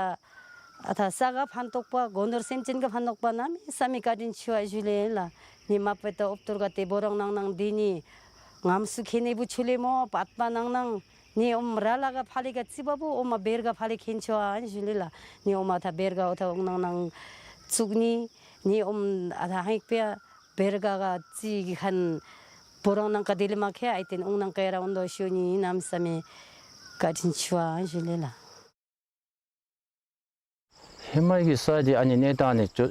ཨ་ཐ་ས་ག་ཕན་ཐོགས་པ་སྒོ་ནོར་སེམས་ཅན་ག་ཕན་ཐོགས་པ་གནམ་མེད་ས་མེད་བཀའ་དྲིན་ཆེ་བ་ཞུ་ལེ་ལགས། ནི་མ་པ་ཏ་ཨོབ་ཏུར་ག་ཏེ་བོ་རོང་ནང་ནང་དེ་ནི་ངམ་སུ་ཁེ་ནི་བུ་ཆུ་ལེ་མོ་པད་པ་ནང་ནང་ནི་ཨོམ་ར་ལ་ག་ཕ་ལེ་ག་ཙི་བ་བུ་ཨོམ་བེར་ག་ཕ་ལེ་ཁེན་ཆོ་ཨན་ཞུ་ལེ་ལགས། ནི་ཨོམ་ཨ་ཐ་བེར་ག་ཨོ་ཐ་ཨོང་ནང་ནང་བཙུགས་ནི་ནི་ཨོམ་ཨ་ཐ་ཧེག་པེ་བེར་ག་ག་ཙི་གི་ཁན་བོ་རོང་ནང་ཀ་དེ་ལེ་མ་ཁེ་ཨའི་ཏེན་ཨོང་ནང་ཀ་ཡ་ར་ཨོང་དོ་ཤོ་ནི་གནམ་མེད་ས་མེད་བཀའ་དྲིན་ཆེ་བ་ཨན་ཞུ་ལེ་ལགས། ཧེ་མ་གི་ས་འདི་ཨ་ནི་གནས་སྟངས་ནི་སྐྱོ་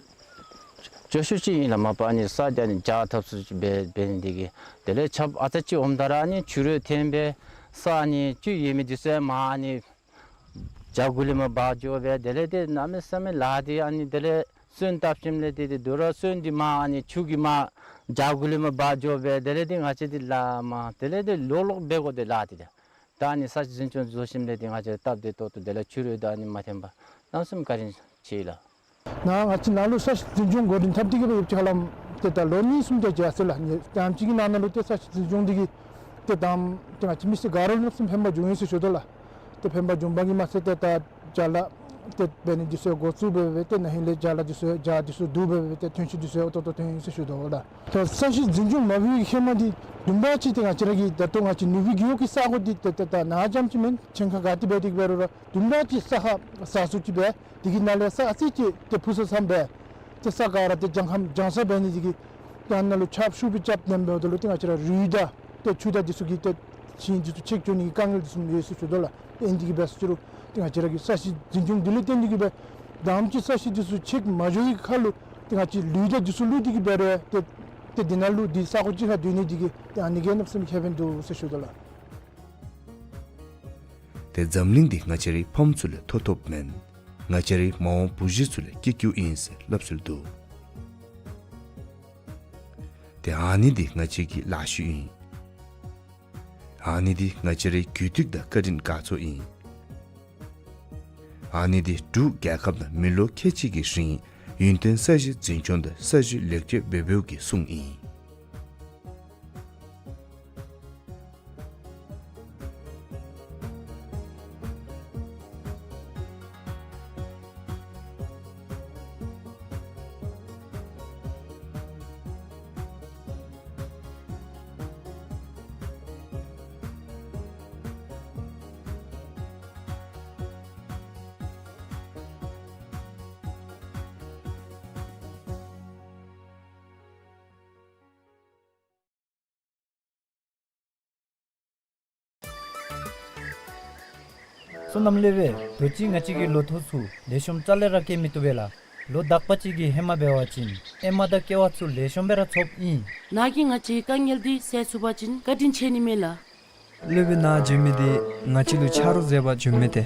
སྐྱོ་ཤོས་ཅིག་ཨིན་ལགས། མ་པ་ཨ་ནི་ས་འདི་ཨ་ནི་འཇག་ཐབས་ཚུ་ཅིག་འབད་འབད་ནི་འདི་གིས་དེ་ལས་ཆརཔ་ཨ་ཙི་ཅིག་འོངམ་ད་ར་ཨ་ནི་ཆུ་རུད་འཐེན་སྦེ་ས་ཨ་ནི་ཅིག་ཡོད་མི་འདི་ཚུ་མར་ཨ་ནི་བྱག་གུ་ལས་མར་འབག་འགྱོ་སྦེ་དེ་ལས་ཏེ་གནམ་མེད་ས་མེད་ལཱ་འདི་ཨ་ནི་དེ་ལས་སོན་བཏབ་ཞིནམ་ལས་ཏེ་ཏེ་དོ་རུང་སོན་འདི་མར་ཨ་ནི་ཆུ་གིས་མར་བྱག་གུ་ལས་མར་འབག་འགྱོ་སྦེ་དེ་ལས་ཏེ་ང་བཅས་འདི་ལཱ་མར་དེ་ལས་ཏེ་ལོག་ལོག་འབད་དགོ་དེ་ལཱ་འདི་ཏེ། ད་ཨ་ནི་ས་གཞི་འཛིན་སྐྱོང་བཟོ་ཞིནམ་ལས་ཏེ་ང་བཅས་སྟབས་བདེ་ཏོག་ཏོ་དེ་ལས་ཆུ་རུད་ད་ཨ་ནི་མ་འཐེན་པར་གནམ་མེད་ས་མེད་བཀའ་དྲིན་ཆེ་ལགས། ནཱ་ང་བཅས་ནཱ་ལུ་ས་གཞི་འཛིན་སྐྱོང་འགོ་འདྲེན་འཐབ་སྟེ་གི་སྦེ་ཡོདཔ་ཅིག་ཧ་ལམ་ཏེ་ད་ལོ་གཉིས་གསུམ་དེ་ཅིག་ཡར་སོང་ལགས། ནི་ཏེམ་ཅིག་གི་ནང་ན་ལུ་ཏེ་ས་གཞི་འཛིན་སྐྱོང་འདི་གིས་ཏེ་དམ་ཏེ་ང་བཅས་མི་སེར་ག་ར་ལུ་གནམ་མེད་ས་མེད་ཕན་པ་འབྱུང་ཡི་ཟེར་ཞུ་དོ་ལགས། ཏེ་ཕན་པ་འབྱུང་བ་གིས་མ་ཚད་ཏེ་ད་བྱ་ལཱ་ཏེ་འབད་ནི་འདི་ཚུ་འགོ་བཙུགས་འབད་འབད་ཏེ་ན་ཧིང་ལས་བྱ་ལཱ་འདི་ཚུ་བྱ་འདི་ཚུ་བསྡུ་འབད་འབད་ཏེ་ཐོན་སྐྱེད་འདི་ཚུ་ཏོག་ཏོ་ཐོན་ཡི་ཟེར་ཞུ་དོ་ལགས། ད་ས་གཞི་འཛིན་སྐྱོང་མ་འབད་བའི་ཧེ་མ་འདི་བདུན་པ་ཅིག་ཏེ་ང་བཅས་ར་གི་ད་ལྟོ་ང་བཅས་ནུབ་སྦིས་རྒེད་འོག་གི་ས་གོ་འདི་ཏེ་ཏེ་ད་ནཱ་རྐྱངམ་ཅིག་མེན། ཆེན་ཁ་ག་ཏེ་འབད་དེ་འབད་རུང་ར་བདུན་པ་ཅིག་ས་ཁ་ཟ་ཟུར་ཅིག་འབད་དེ་གི་ནང་ལས་ས་ཨ་ཙི་ཅིག་ཏེ་ཕུ་ས་ཙམ་འབད་དེ་ས་ག་ར་ཏེ་གྱང་ཁམ་གྱང་ས་འབད་ནི་འདི་གིས་ཏེ་ཨ་ནཱ་ལུ་ཆརཔ་ཤུགས་སྦེ་རྐྱབ་ནེམ་འབདཝ་ད་ལུ་ཏེ་ང་བཅས་ར་རུད་དང་ཏེ་ཆུ་དང་འདི་ཚུ་གིས་ཏེ་ཤིང་འདི་ཚུ་ཆད་འགྱོ་ནི་གི་དཀའ་ངལ་འདི་ཚུ་ཡོད་ཟེར་ཞུ་དོ་ལགས། ཨིན་དེ་གིས་འབད་ཟེར་ཞུ་རུང་ཏེ་ང་བཅས་ར་གི་ས་གཞི་འཛིན་སྐྱོང་འདི་ལུ་བརྟེན་ཏེ་གི་སྦེ་དམ་ཅིག་ས་གཞི་འདི་ཚུ་ཆད་མ་འགྱོ་བའི་ཁར་ལུ་ཏེ་ང་བཅས་ལུད་དང་འདི་ཚུ་བླུགས་ཏེ་གི་འབད་རུང་ཏེ་ཏེ་འདི་ནང་ལུ་འདི་ས་གོ་གཅིག་ཁར་སྡོད་ནི་འདི་གིས་ཏེ་ཨ་ནི་གིས་གནམ་མེད་ས་མེད་ཁེ་ཕན་འདུག་ཟེར་ཞུ་དོ་ལགས། ཏེ་འཛམ་གླིང་འདི་ང་བཅས་རའི་ཕམ་ཚུ་ལས་ཐོབ་ཐོབཔ་མེན། ང་བཅས་རའི་མ་འོངས་བུ་གཞི་ཚུ་ལས་སྐྱིད་སྐྱིད་ཨིན་ཟེར་སླབ་སྲོལ་འདུག། ཏེ་ཨ་ནི་འདི་ང་བཅས་ཀྱི་ལཱ་ཤུལ་ཨིན། ཨ་ནི་འདི་ང་བཅས་རའི་གུས་བཏུད་དང་བཀའ་དྲིན་དགའ་ཚོར་ཨིན། ཨ་ནི་འདི་འབྲུག་རྒྱལ་ཁབ་ནང་མི་ལོ་ཁལ་གཅིག་གི་རིང་ཡུན་བརྟན་ས་གཞི་འཛིན་སྐྱོང་དང་ས་གཞི་ལེགས་བཅོས་འབད་འབདཝ་གི་སྲུང་ཨིན། བསོད་ནམས་ལེགས་པས། དུས་ཅི་ང་བཅས་ཀྱི་ལོ་ཐོག་ཚུ་ལེགས་ཤོམ་རྩ་ལས་ར་སྐྱེ་མི་བཏུབ་པས་ལགས། ལོ་དག་པ་ཅིག་གི་ཧེ་མ་འབད་བ་ཅིན་ཨེ་མ་དང་ཀེ་བ་ཚུ་ལེགས་ཤོམ་སྦེ་ར་འཚོཝ་ཨིན། ནཱ་གིས་ང་བཅས་དཀའ་ངལ་འདི་སེལ་ཚུགས་པ་ཅིན་བཀའ་དྲིན་ཆེ་ནི་མས་ལགས། སློབ་དཔོན་ནཱ་བྱོན་མི་འདི་ང་བཅས་ལུ་ཆ་རོགས་མཛད་པར་བྱོན་མི་ཏེ།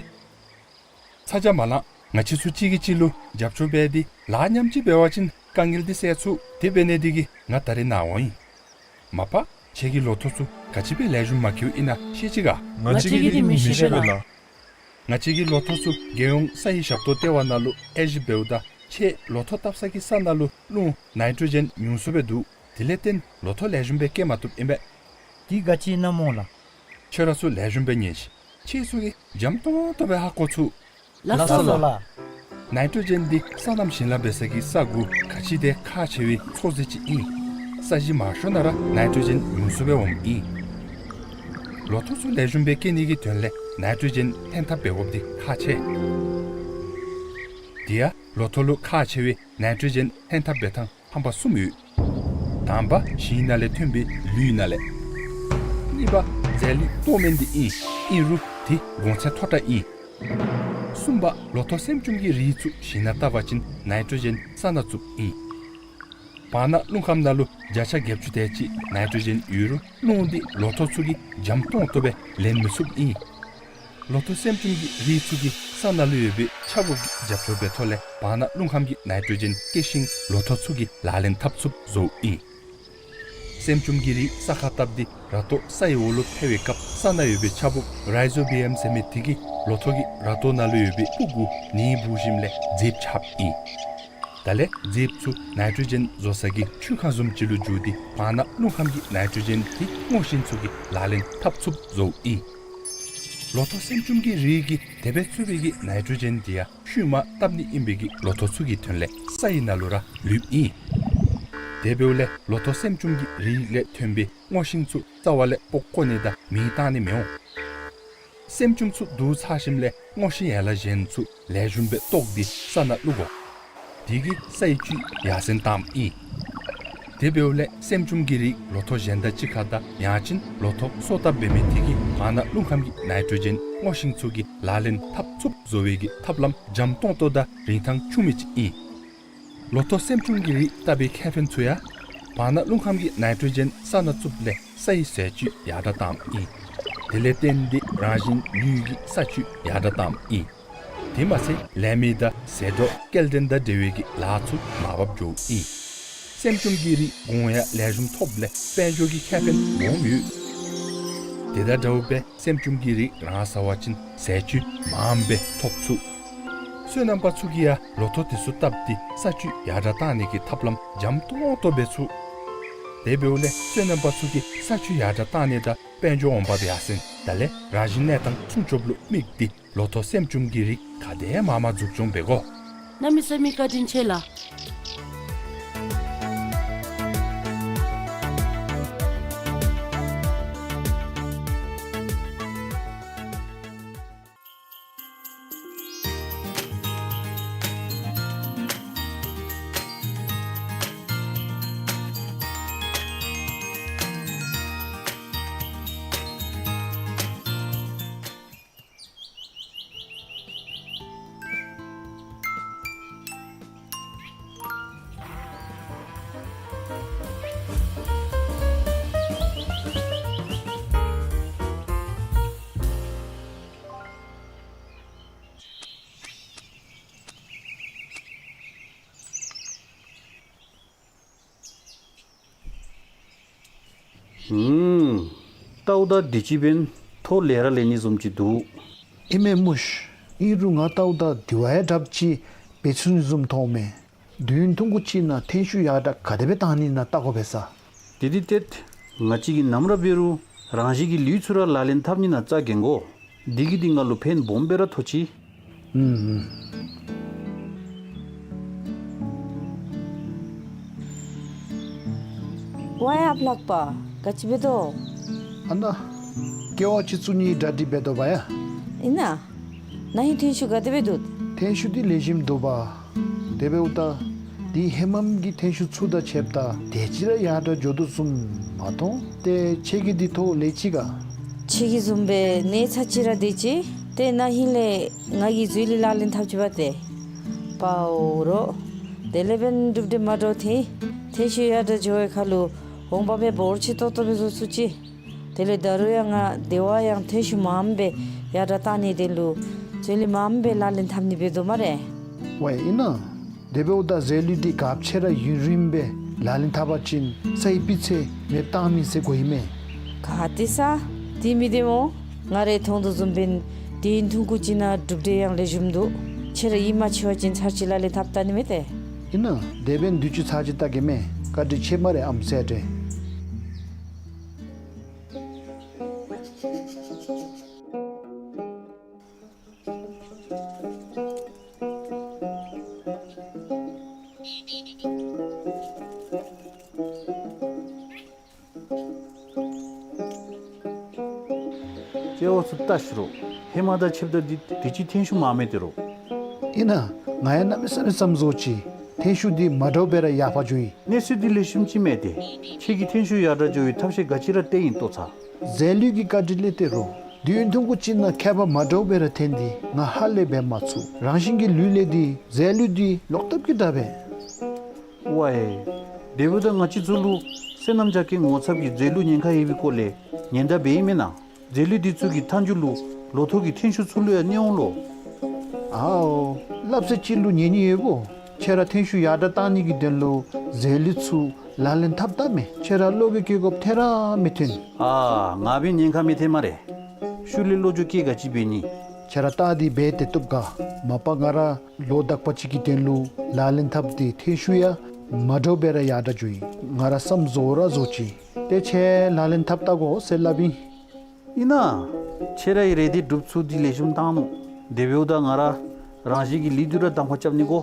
ཚ་གྱང་མ་ལང་། ང་བཅས་ཚུ་གཅིག་གིས་གཅིག་ལུ་རྒྱབ་སྐྱོར་འབད་དེ་ལཱ་མཉམ་གཅིག་འབད་བ་ཅིན་དཀའ་ངལ་འདི་སེལ་ཚུགས། དེ་འབད་ནི་འདི་གིས་ང་ད་རིས་ནཱ་འོང་ཡི། མ་པ་ཁྱེད་ཀྱི་ལོ་ཐོག་ཚུ་ག་ཅི་སྦེ་ལེགས་ཤོམ་མ་ཁེལཝ་ཨིན་ན་ཤེས་ཅི་ག། ང་བཅས་ཀྱིས་འདི་མི་ཤེས་པས་ལགས། ང་བཅས་ཀྱི་ལོ་ཐོག་ཚུ་རྒྱལ་ཡོངས་ས་ཡི་ཞབས་ཏོག་ལྟེ་བ་ནང་ལུ་དབྱེ་ཞིབ་འབདཝ་ད་ཁྱེད་ལོ་ཐོག་བཏབ་ས་གི་ས་ནང་ལུ་རླུང་ནའི་ཊྲོ་ཇེན་ཉུང་སུ་སྦེ་འདུག། དེ་ལས་བརྟེན་ལོ་ཐོག་ལེགས་ཤོམ་སྦེ་སྐྱེ་མ་བཏུབ་ཨིན་པས། དེ་ག་ཅི་ཨིན་ན་སྨོ་ལགས། ཁྱོད་ར་ཚུ་ལེགས་ཤོམ་སྦེ་ཉན་ཤིག། ཁྱེད་ཚུ་གིས་འཇམ་ཏོང་ཏོ་སྦེ་ཧ་གོ་ཚུགས། ལགས་སོ་ལགས། ནའི་ཊྲོ་ཇེན་འདི་སོ་ནམ་ཞིང་ལཱ་འབད་ས་གི་ས་གུ་ག་ཅི་དེ་ཁག་ཆེ་བའི་ཚོགས་རྫས་ཅིག་ཨིན། ས་གཞི་མང་ཤོས་ནང་ར་ནའི་ཊྲོ་ཇེན་ཉུང་སུ་སྦེ་འོངམ་ཨིན། ལོ་ཐོག་ཚུ་ལེགས་ཤོམ་སྦེ་སྐྱེ་ནི་གི་དོན་ལས་ནའི་ཊྲོ་ཇེན་ལྷན་ཐབས་འབད་དགོཔ་འདི་ཁག་ཆེ། དེ་ཡང་ལོ་ཐོག་ལུ་ཁག་ཆེ་བའི་ནའི་ཊྲོ་ཇེན་ལྷན་ཐབས་འབད་ཐངས་ཧམ་པ་གསུམ་ཡོད། དང་པ་ཞིང་ནང་ལས་ཐོན་པའི་ལུད་ནང་ལས། གཉིས་པ་རྫས་ལུད་ལྟོ་སྨན་འདི་ཨིན། ཨིན་རུང་དེ་གོང་ཚད་མཐོ་དྲགས་ཨིན། གསུམ་པ་ལོ་ཐོག་སྲནམ་ཅུམ་གྱི་རིགས་ཚུ་ཞིང་ནང་བཏབ་པ་ཅིན་ནའི་ཊྲོ་ཇེན་ས་ནང་བཙུགསཔ་ཨིན། བར་ན་རླུང་ཁམས་ནང་ལུ་བརྒྱ་ཆ་བརྒྱད་ཅུ་དེ་ཅིག་ནའི་ཊྲོ་ཇེན་ཡོད་རུང་རླུང་འདི་ལོ་ཐོག་ཚུ་གིས་འཇམ་ཏོང་ཏོ་སྦེ་ལེན་མི་ཚུགསཔ་ཨིན། ལོ་ཐོག་སྲནམ་ཅུམ་གྱི་རིགས་ཚུ་གིས་ས་ནང་ལུ་ཡོད་པའི་ཆརཔ་གི་རྒྱབ་སྐྱོར་འབད་ཐོག་ལས་བར་ན་རླུང་ཁམས་ཀྱི་ནའི་ཊྲོ་ཇེན་སྐྱེ་ཤིང་ལོ་ཐོག་ཚུ་གིས་ལག་ལེན་འཐབ་ཚུགསཔ་བཟོཝ་ཨིན། སྲནམ་ཅུམ་གྱི་རིགས་ས་ཁར་བཏབ་སྟེ་ར་ཏོ་ས་ཡི་འོག་ལུ་འཕེལ་བའི་སྐབས་ས་ནང་ཡོད་པའི་ཆརཔ་རའི་ཛོ་བི་ཡམ་ཟེར་མི་དེ་གིས་ལོ་ཐོག་གི་ར་ཏོ་ནང་ལུ་ཡོད་པའི་སྤུ་གུ་ནི་འབུ་ཞིནམ་ལས་རྫིཔ་ཆགསཔ་ཨིན། དེ་ལས་རྫིཔ་ཚུ་ནའི་ཊྲོ་ཇེན་བཟོ་ས་གི་ཆུ་ཁང་བཟུམ་ཅིག་ལུ་འགྱུར་ཏེ་བར་ན་རླུང་ཁམས་ཀྱི་ནའི་ཊྲོ་ཇེན་དེ་སྔོ་ཤིང་ཚུ་གིས་ལག་ལེན་འཐབ་ཚུགསཔ་བཟོཝ་ཨིན། ལོ་ཐོག་སྲནམ་ཅུམ་གྱི་རིགས་ཀྱིས་དེ་སྦེ་བཙུགས་པའི་གི་ནའི་ཊྲོ་ཇེན་དེ་ཡང་ཤུལ་མ་བཏབ་ནི་ཨིན་པའི་གི་ལོ་ཐོག་ཚུ་གི་དོན་ལས་ས་ཡི་ནང་ལུ་ར་ལུསཔ་ཨིན། དེ་འབདཝ་ལས་ལོ་ཐོག་སྲནམ་ཅུམ་གྱི་རིགས་ལས་ཐོན་པའི་སྔོ་ཤིང་ཚུ་རྩ་བ་ལས་སྤོ་བཀོ་ནི་དང་མེ་བཏང་ནི་མི་འོང་། སྲནམ་ཅུམ་ཚུ་བསྡུ་ཚར་ཞིནམ་ལས་སྔོ་ཤིང་ཡན་ལག་གཞན་ཚུ་ལེགས་ཤོམ་སྦེ་བཏོག་སྟེ་ས་ནང་བླུག་དགོ། དེ་གིས་ས་ཡི་བཅུད་ཡར་སེང་བཏངམ་ཨིན། དེ་འབདཝ་ལས་སྲནམ་ཅུམ་གྱི་རིགས་ལོ་ཐོག་གཞན་དང་གཅིག་ཁར་དང་ཡང་ཅིན་ལོ་ཐོག་སོ་བཏབ་འབད་མི་དེ་གིས་བར་ན་རླུང་ཁམས་ཀྱི་ནའི་ཊྲོ་ཇེན་སྔོ་ཤིང་ཚུ་གིས་ལག་ལེན་འཐབ་ཚུགསཔ་བཟོ་བའི་གི་ཐབས་ལམ་འཇམ་ཏོང་ཏོ་དང་རིན་ཐང་ཆུང་མི་ཅིག་ཨིན། ལོ་ཐོག་སྲནམ་ཅུམ་གྱི་རིགས་བཏབ་པའི་ཁེ་ཕན་ཚུ་ཡང་བར་ན་རླུང་ཁམས་ཀྱི་ནའི་ཊྲོ་ཇེན་ས་ནང་བཙུགསཔ་ལས་ས་ཡི་ཟས་བཅུད་ཡར་དྲགས་བཏངམ་ཨིན། དེ་ལས་བརྟེན་ཏེ་རང་བཞིན་ལུད་ཀྱི་ས་བཅུད་ཡར་དྲགས་བཏངམ་ཨིན། དེ་མ་ཚད་ལས་མི་དང་ཟད་འགྲོ་སྐྱེལ་འདྲེན་དང་འབྲེལ་བའི་གི་ལཱ་ཚུ་མར་བབས་འགྱོཝ་ཨིན། སྲནམ་ཅུམ་གྱི་རིགས་གོང་ཡང་ལེགས་ཤོམ་ཐོབ་ལས་དཔལ་འབྱོར་གྱི་ཁེ་ཕན་སྦོམ་ཡོད། དེ་དང་འདྲཝ་སྦེ་སྲནམ་ཅུམ་གྱི་རིགས་རང་ཟ་བ་ཅིན་ཟས་བཅུད་མངམ་སྦེ་ཐོབ་ཚུགས། སོ་ནམ་པ་ཚུ་གིས་ཡང་ལོ་ཐོག་དེ་ཚུ་བཏབ་སྟེ་ས་བཅུད་ཡར་དྲགས་བཏང་ནི་གི་ཐབས་ལམ་འཇམ་ཏོང་ཏོ་འབད་ཚུགས། དེ་འབདཝ་ལས་སོ་ནམ་པ་ཚུ་གིས་ས་བཅུད་ཡར་དྲགས་བཏང་ནི་དང་དཔལ་འབྱོར་འོང་འབབ་ཡར་སེང་དེ་ལས་རང་བཞིན་གནས་སྟངས་སྲུང་སྐྱོབ་ལུ་དམིགས་ཏེ་ལོ་ཐོག་སྲནམ་ཅུམ་གྱི་རིགས་ག་དེ་མང་མང་འཛུགས་སྐྱོང་འབད་དགོ། གནམ་མེད་ས་མེད་བཀའ་དྲིན་ཆེ་ལགས། ཨུམ། ལྟཝ་ད་དུས་ཅི་འབདན་ཐོག་ལེ་ར་ལེན་ནི་བཟུམ་ཅིག་འདུག། ཨིན་མས་མོ་ཤིག། ཨིན་རུང་ང་ལྟཝ་ད་དེ་བ་ཡང་དྲགཔ་ཅིག་འབད་ཚུགས་ནི་བཟུམ་མཐོངམ་མས། དུས་ཡུན་ཐུང་ཀུ་ཅིག་ནང་ཐོན་ཤུགས་ཡར་དྲགས་ག་དེ་སྦེ་བཏང་ནི་ཨིན་ན་བལྟ་དགོ་པས་ས། དེ་འདི་ཏེ་ང་བཅས་ཀྱིས་ནམ་ར་འབད་རུང་རང་བཞིན་གྱི་ལུད་ཚུ་ར་ལག་ལེན་འཐབ་ནི་ནང་རྩ་འགེངས་དགོ། འདི་གིས་འདི་ང་ལུ་ཕན་སྦོམ་སྦེ་ར་ཐོགས་ཅི། ཨུམ་ཨུམ། ཝའི་ཨཔ་ལགས་པ། ག་ཅི་འབད་དོ། ཨ་ན། ཀེ་བ་ཅིག་བཙུགས་ནིའི་གྲ་སྒྲིག་འབད་དོ་བ་ཡ། ཨིན་ན། ན་ཧིང་ཐོན་ཤུགས་ག་དེ་སྦེ་འདུག། ཐོན་ཤུགས་འདི་ལེགས་ཤོམ་འདུག་པ། དེ་འབདཝ་ད་འདི་ཧེ་མམ་གྱི་ཐོན་ཤུགས་ཚུ་དང་ཕྱདཔ་ད་དེ་ཅིག་ར་ཡར་དྲགས་འགྱོ་དོ་བཟུམ་མ་མཐོང་། ཏེ་ཁྱེད་ཀྱིས་འདི་ཐོག་ལེགས་ཅི་ག། ཁྱེད་ཀྱི་བཟུམ་སྦེ་གནས་ཚད་ཅིག་ར་དེ་ཅིག། ཏེ་ན་ཧིང་ལས་ང་གིས་འཛོལ་ལས་ལག་ལེན་འཐབ་ཅི་བ་ཏེ། པའོ་རོ། དེ་ལས་འབདན་གྲུབ་འབྲས་མ་འདྲཝ་ཐོན། ཐོན་ཤུགས་ཡར་དྲག་འགྱོ་བའི་ཁར་ལུ་འོང་འབབ་མི་འབོར་ཆེ་ཏོག་ཏོ་སྦེ་བཟོ་ཚུགས་ཅི། དེ་ལས་ད་རུང་ཡང་ང་དེ་བ་ཡང་ཐོན་ཤུགས་མངམ་སྦེ་ཡར་དྲག་བཏང་ནིའི་དོན་ལུ་རྫས་ལུད་མངམ་སྦེ་ལག་ལེན་འཐབ་ནི་འབད་དོ་སྨ་རེ། ཝའེ་ཨིན་ན། དེ་འབདཝ་ད་རྫས་ལུད་འདི་ག་ཅི་ར་ཡུན་རིངམོ་སྦེ་ལག་ལེན་འཐབ་པ་ཅིན་སའི་སྤུས་ཚད་མེདཔ་བཏང་མི་ཟེར་གོ་ཡི་མས། ག་ཏེ་ས། དེ་མི་བདེན་སྨོ། ང་རའི་མཐོང་དོ་བཟུམ་འབདན་དུས་ཡུན་ཐུང་ཀུ་ཅིག་ནང་གྲུབ་འབྲས་ཡང་ལེགས་ཤོམ་འདུག། ཁྱེད་ར་ཡིད་མ་ཆེས་པ་ཅིན་ཚར་གཅིག་ལག་ལེན་འཐབ་བལྟ་ནི་མས་ཏེ། ཨིན་ན། དེ་འབདན་དུས་ཅི་ཚར་གཅིག་བལྟ་གེ་མས། བཀའ་དྲིན་ཆེ་སྨ་རེ་ཨམ་སྲས་ཏེ། ཅིག་འོ་ཚུ་བལྟ་ཤིག་རོ། ཧེ་མ་དང་ཕྱདཔ་ད་འདི་དུས་ཅི་ཐོན་ཤུགས་མངམ་མས་ཏེ་རོ། ཨིན་ན། ང་ཡང་གནམ་མེད་ས་མེད་བསམ་བཟོ་ཅི། ཐོན་ཤུགས་འདི་མ་འདྲཝ་སྦེ་ར་ཡར་འཕར་འགྱོ་ཡི། གནས་ཚུལ་འདི་ལེགས་ཤོམ་ཅིག་མས་ཏེ། ཁྱེད་ཀྱིས་ཐོན་ཤུགས་ཡར་དྲག་འགྱོ་བའི་ཐབས་ཤེས་ག་ཅི་ར་བཏོན་ཡི་ལྟོ་ཚང་། རྫས་ལུད་ཀྱི་བཀའ་དྲིན་ལས་ཏེ་རོ། དུས་ཡུན་ཐུང་ཀུ་ཅིག་ནང་ཁྱད་པར་མ་འདྲཝ་སྦེ་ར་ཐོན་ཏེ་ང་ཧ་ལས་འབད་མ་ཚུགས། རང་བཞིན་གྱི་ལུད་ལས་འདི་རྫས་ལུད་འདི་ལོག་ལྟབ་ཀྱིས་དྲག་པས། ཝའེ། དེ་འབདཝ་ད་ང་བཅས་ཚུ་ལུ་སོ་ནམ་རྒྱ་སྐྱེད་ངོ་ཚབ་ཀྱི་རྫས་ལུད་ཉེན་ཁ་ཡོད་པའི་སྐོར་ལས་ཉེན་བརྡ་འབད་ཡི་མེན་ན། རྫས་ལུད་འདི་ཚུ་གི་མཐའ་མཇུག་ལུ་ལོ་ཐོག་གི་ཐོན་ཤུགས་ཚུ་ལུ་ཡང་གནོད་འོང་ལོ། ཨའོ། སླབ་ས་ཅིག་ལུ་ཉན་ནི་ཡོདཔ་སྨོ། ཁྱེད་ར་ཐོན་ཤུགས་ཡར་དྲག་བཏང་ནི་གི་དོན་ལུ་རྫས་ལུད་ཚུ་ལག་ལེན་འཐབ་བལྟ་མས། ཁྱེད་ར་བློ་འགྱོད་བསྐྱེད་དགོཔ་ཐད་ར་མི་ཐོན། ཨ་ང་འབད་ཉེན་ཁ་མི་ཐོན་སྨ་རེ། ཤུལ་ལས་བློ་འགྱོད་བསྐྱེད་ག་ཅི་འབད་ནི། ཁྱེད་ར་བལྟ་སྟེ་འབད་དེ་བཏུབ་ག། མ་པ་ང་ར་ལོ་དག་པ་ཅིག་གི་དོན་ལུ་ལག་ལེན་འཐབ་སྟེ་ཐོན་ཤུགས་ཡང་མ་འདྲཝ་སྦེ་ར་ཡར་དྲག་འགྱོ་ཡི། ང་ར་བསམ་བཟོ་ར་བཟོ་ཅི། ཏེ་ཁྱེད་ལག་ལེན་འཐབ་བལྟ་དགོ་ཟེར་སླབ་ཨིན། ཨིན་ན། ཁྱེད་རའི་རེ་འདོད་སྒྲུབ་ཚུགས་འདི་ལེགས་ཤོམ་བཏང་ནུག། དེ་འབདཝ་ད་ང་ར་རང་བཞིན་གྱི་ལུད་འདི་ར་གདམ་ཁ་རྐྱབ་ནི་དགོ།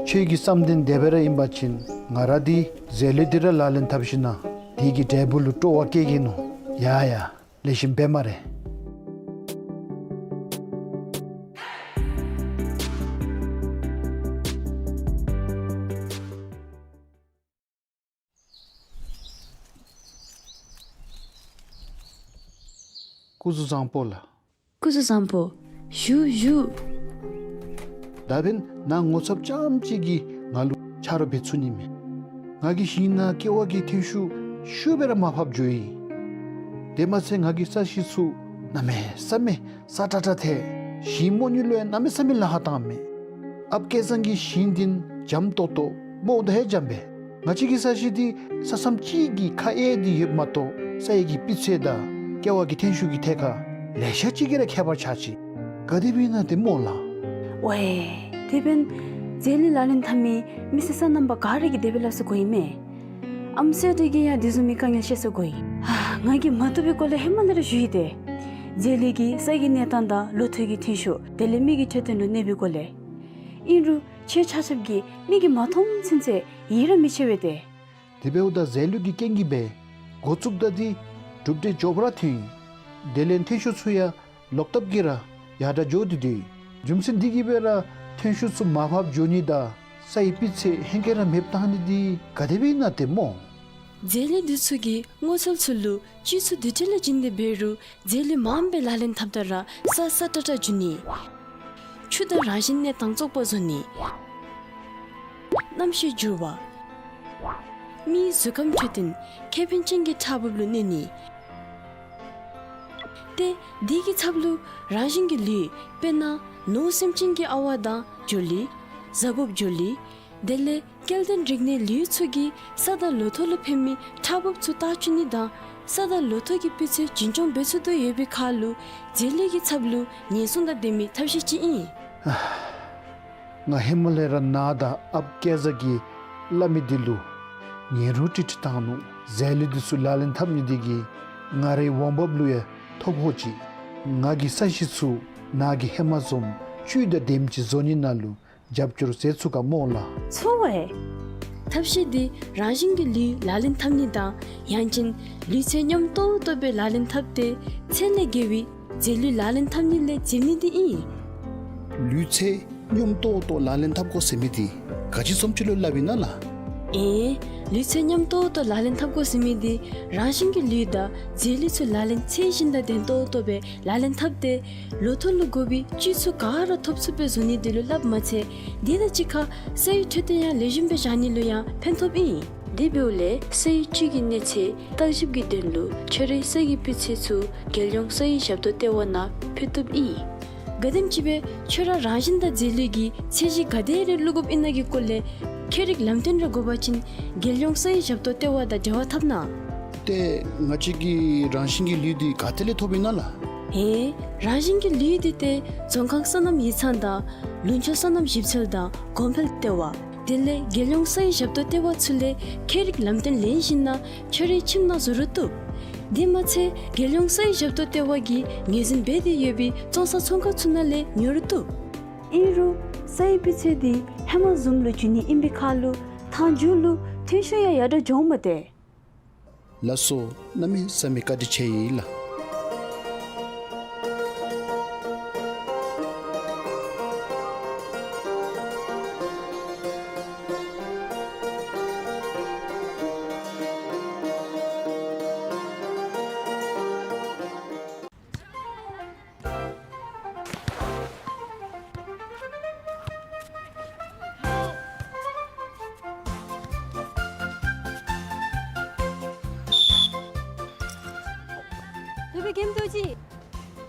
ཁྱེད་ཀྱི་བསམ་དོན་དེ་སྦེ་ར་ཨིན་པ་ཅིན་ང་ར་འདི་རྫས་ལུད་འདི་ར་ལག་ལེན་འཐབ་ཞིནམ་ན་དེ་གི་འབྲས་བུ་ལུ་སྤྲོ་བ་བསྐྱེད་གེ་ནོ། ཡ་ཡ། ལེགས་ཤོམ་འབད་སྨ་རེ། སྐུ་གཟུགས་བཟང་པོ་ལགས། སྐུ་གཟུགས་བཟང་པོ། བཞུགས་བཞུགས། ད་འབདན་ནཱ་ངོ་ཚབ་རྐྱངམ་ཅིག་གིས་ང་ལུ་ཆ་རོགས་འབད་ཚུགས་ནི་མས། ང་གི་ཞིང་ནང་ཀེ་བ་གི་ཐོན་ཤུགས་ཤུགས་སྦེ་ར་མར་ཕབ་འགྱོ་ཡི། དེ་མ་ཚད་ང་གི་ས་གཞི་ཚུ་གནམ་མེད་ས་མེད་སྲ་ཀྲག་ཀྲ་ཐལ། ཞིང་རྨོ་ནི་ལུ་ཡང་གནམ་མེད་ས་མེད་ལཱ་ཁག་བཏངམ་མས། ཨཔ་སྐལ་བཟང་གིས་ཞིང་འདི་འཇམ་ཏོག་ཏོ་རྨོཝ་ད་ཧེ་འཇམ་པས། ང་བཅས་ཀྱི་ས་གཞི་འདི་ས་མཚམས་གཅིག་གི་ཁ་གཡས་འདི་ཡོདཔ་མ་གཏོགས་སའི་གི་སྤུས་ཚད་དང་ཀེ་བ་གི་ཐོན་ཤུགས་ཀྱི་ཐད་ཁར་ལེ་ཤ་ཅིག་གིས་ར་ཁྱད་པར་ཆགས་ཅི། ག་དེ་སྦེ་ཨིན་ན་ཏེ་སྨོ་ལགས། ཝའེ། དེ་འབདན་རྫས་ལུད་ལག་ལེན་འཐབ་མི་མི་སེར་སོ་ནམ་པ་ག་ར་གིས་དེ་སྦེ་སླབ་ས་གོ་ཡི་མས། ཨམ་སྲས་འདི་གིས་ཡང་དེ་བཟུམ་མའི་དཀའ་ངལ་བཤད་ས་གོ་ཡི། ཧ། ང་གིས་མ་བཏུབ་པའི་སྐོར་ལས་ཧེ་མ་ལས་ར་ཞུ་ཡི་ཏེ། རྫས་ལུད་ཀྱིས་ས་གི་གནས་སྟངས་དང་ལོ་ཐོག་གི་ཐོན་ཤུགས་དེ་ལས་མི་གི་འཕྲོད་བསྟེན་ལུ་གནོད་པའི་སྐོར་ལས། ཨིན་རུང་ཁྱེད་ཆ་ཁྱབ་ཀྱིས་མིག་གིས་མ་མཐོང་ཚུན་ཚོད་ཡིད་ར་མི་ཆེས་པས་ཏེ། དེ་འབདཝ་ད་རྫས་ལུད་ཀྱི་རྐྱེན་གྱིས་སྦེ་འགོ་བཙུགསཔ་ད་འདི་གྲུབ་འབྲས་མགྱོགས་པ་ར་ཐོན་ཡི། དེ་ལས་ཐོན་ཤུགས་ཚུ་ཡང་ལོག་ལྟབ་ཀྱིས་ར་ཡར་དྲག་འགྱོ་སྟེ་སྡོད་ཡི། རྒྱུ་མཚན་འདི་གིས་སྦེ་ར་ཐོན་ཤུགས་ཚུ་མར་ཕབ་འགྱོ་ནི་དང་སའི་སྤུས་ཚད་ཧེང་སྐལ་ར་མེདཔ་བཏང་ནི་འདི་ག་དེ་སྦེ་ཨིན་ན་ཏེ་སྨོ། རྫས་ལུད་འདི་ཚུ་གིས་སྔོ་ཚལ་ཚུ་ལུ་སྤྱི་ཚོགས་འདུ་འགྲིག་ལུ་བྱིན་ཏེ་འབད་རུང་རྫས་ལུད་མངམ་སྦེ་ལག་ལེན་འཐབ་ད་ར་ས་སྲ་ཀྲག་ཀྲ་འགྱུར་ནི། ཆུ་དང་རང་བཞིན་གནས་སྟངས་བཙོག་པ་བཟོ་ནི། གནམ་གཤིས་འགྱུར་བ། མིའི་གཟུགས་ཁམས་འཕྲོད་བསྟེན་ཁེ་ཕན་ཅན་གྱི་ཕྲག་འབབ་ལུ་གནོད་ནི། ཏེ་དེ་གི་ཚབ་ལུ་རང་བཞིན་གྱི་ལུད་དཔེར་ན་ནོར་སེམས་ཅན་གྱི་ཨ་ཝ་དང་འགྱུར་ལི། གཟའ་སྤོབས་འགྱུར་ལི། དེ་ལས་སྐྱེ་ལྡན་རིག་གནས་ལུད་ཚུ་གིས་ས་དང་ལོ་ཐོག་ལུ་ཕན་མི་ཕྲག་འབབ་ཚུ་བཏགས་བཅུག་ནི་དང་ས་དང་ལོ་ཐོག་གི་སྤུས་ཚད་རྒྱུན་སྐྱོང་འབད་ཚུགས་དོ་ཡོད་པའི་ཁར་ལུ་རྫས་ལུད་ཀྱི་ཚབ་ལུ་ཉེན་སྲུང་དང་ལྡན་མི་ཐབས་ཤེས་ཅིག་ཨིན། ང་ཧེ་མ་ལས་ར་ནཱ་དང་ཨཔ་སྐལ་བཟང་གིས་སླབ་མི་འདི་ལུ་ཉན་རུང་ཀྲིག་ཀྲི་བཏང་ནུག། རྫས་ལུད་འདི་ཚུ་ལག་ལེན་འཐབ་ནི་འདི་གིས་ང་རའི་འོང་འབབ་ལུ་ཡང་ཐོ་ཕོག་ཅི། ང་གི་ས་གཞི་ཚུ་ནཱ་གིས་ཧེ་མ་བཟུམ་བཅུད་དང་ལྡནམ་ཅིག་བཟོ་ནི་ནང་ལུ་རྒྱབ་སྐྱོར་མཛད་ཚུགས་ག་སྨོ་ལགས། ཚུགས་པས། ཐབས་ཤེས་འདི་རང་བཞིན་གྱི་ལུད་ལག་ལེན་འཐབ་ནི་དང་ཡང་ཅིན་ལུད་ཚད་སྙོམས་ཏོག་ཏོ་སྦེ་ལག་ལེན་འཐབ་སྟེ་ཚད་ལས་བརྒལ་བའི་རྫས་ལུད་ལག་ལེན་འཐབ་ནི་ལས་འཛེམ་ནི་འདི་ཨིན། ལུད་ཚད་སྙོམས་ཏོག་ཏོ་ལག་ལེན་འཐབ་དགོ་ཟེར་མི་འདི་ག་ཅི་བཟུམ་ཅིག་ལུ་སླབ་ཨིན་ན་ལགས། ཨེ། ལུས་རྩལ་མཉམ་ཏོག་ཏོ་ལག་ལེན་འཐབ་དགོ་ཟེར་མི་འདི་རང་བཞིན་གྱི་ལུས་དང་རྫས་ལུས་ཚུ་ལག་ལེན་ཚད་བཞིན་དང་ལྡན་ཏོག་ཏོ་སྦེ་ལག་ལེན་འཐབ་སྟེ་ལོ་ཐོག་ལུ་དགོ་པའི་བཅུད་ཚུ་ག་ར་ཐོབ་ཚུགསཔ་སྦེ་བཟོ་ནི་དེ་ལུ་སླབ་མ་ཚད་དེ་དང་གཅིག་ཁར་སའི་འཕྲོད་བསྟེན་ཡང་ལེགས་ཤོམ་སྦེ་བཞག་ནི་ལུ་ཡང་ཕན་ཐོགས་ཨིན། དེ་འབདཝ་ལས་སའི་བཅུད་ཀྱི་གནས་ཚད་བརྟག་ཞིབ་ཀྱི་དོན་ལུ་ཁྱོད་རའི་ས་གི་སྤུས་ཚད་ཚུ་རྒྱལ་ཡོངས་སའི་ཞབས་ཏོག་ལྟེ་བ་ནང་ཕུལ་བཏུབ་ཨིན། ག་དེམ་ཅིག་སྦེ་ཁྱོད་ར་རང་བཞིན་དང་རྫས་ལུས་ཀྱི་ཚད་གཞི་ག་དེ་རེ་བླུག་དགོཔ་ཨིན་ན་གི་སྐོར་ལས་ཁྱད་རིག་ལམ་སྟོན་རེ་དགོ་པ་ཅིན་རྒྱལ་ཡོངས་སའི་ཞབས་ཏོག་ལྟེ་བ་དང་འབྲེལ་བ་འཐབ་གནང་། ཏེ་ང་བཅས་ཀྱི་རང་བཞིན་གྱི་ལུས་འདི་ག་ཏེ་ལས་ཐོབ་ཨིན་ན་ལགས། ཧེ། རང་བཞིན་གྱི་ལུས་འདི་ཏེ་རྫོང་ཁག་སོ་ནམ་ཡིག་ཚང་དང་ལུང་ཕྱོགས་སོ་ནམ་ཞིབ་འཚོལ་དང་གོང་འཕེལ་ལྟེ་བ། དེ་ལས་རྒྱལ་ཡོངས་སའི་ཞབས་ཏོག་ལྟེ་བ་ཚུ་ལས་ཁྱད་རིག་ལམ་སྟོན་ལེན་ཞིནམ་ན་ཁྱོད་རའི་ཁྱིམ་ནང་བཟོ་རུང་བཏུབ། དེ་མ་ཚད་རྒྱལ་ཡོངས་སའི་ཞབས་ཏོག་ལྟེ་བ་གིས་ངོས་འཛིན་འབད་དེ་ཡོད་པའི་བཙོང་ས་ཚོང་ཁང་ཚུ་ནང་ལས་ཉོ་རུང་བཏུབ། ཨིན་རུང་སའི་སྤུས་ཚད་འདི་ཧེ་མ་བཟུམ་ལུ་འགྱུར་ནི་ཨིན་པའི་ཁར་ལུ་མཐའ་མཇུག་ལུ་ཐོན་ཤུགས་ཡང་ཡར་དྲག་འགྱོཝ་མས་ཏེ། ལགས་སོ། གནམ་མེད་ས་མེད་བཀའ་དྲིན་ཆེ་ཡི་ལགས། ལུ་སྦེ་གེམ་རྡོ་རྗེ།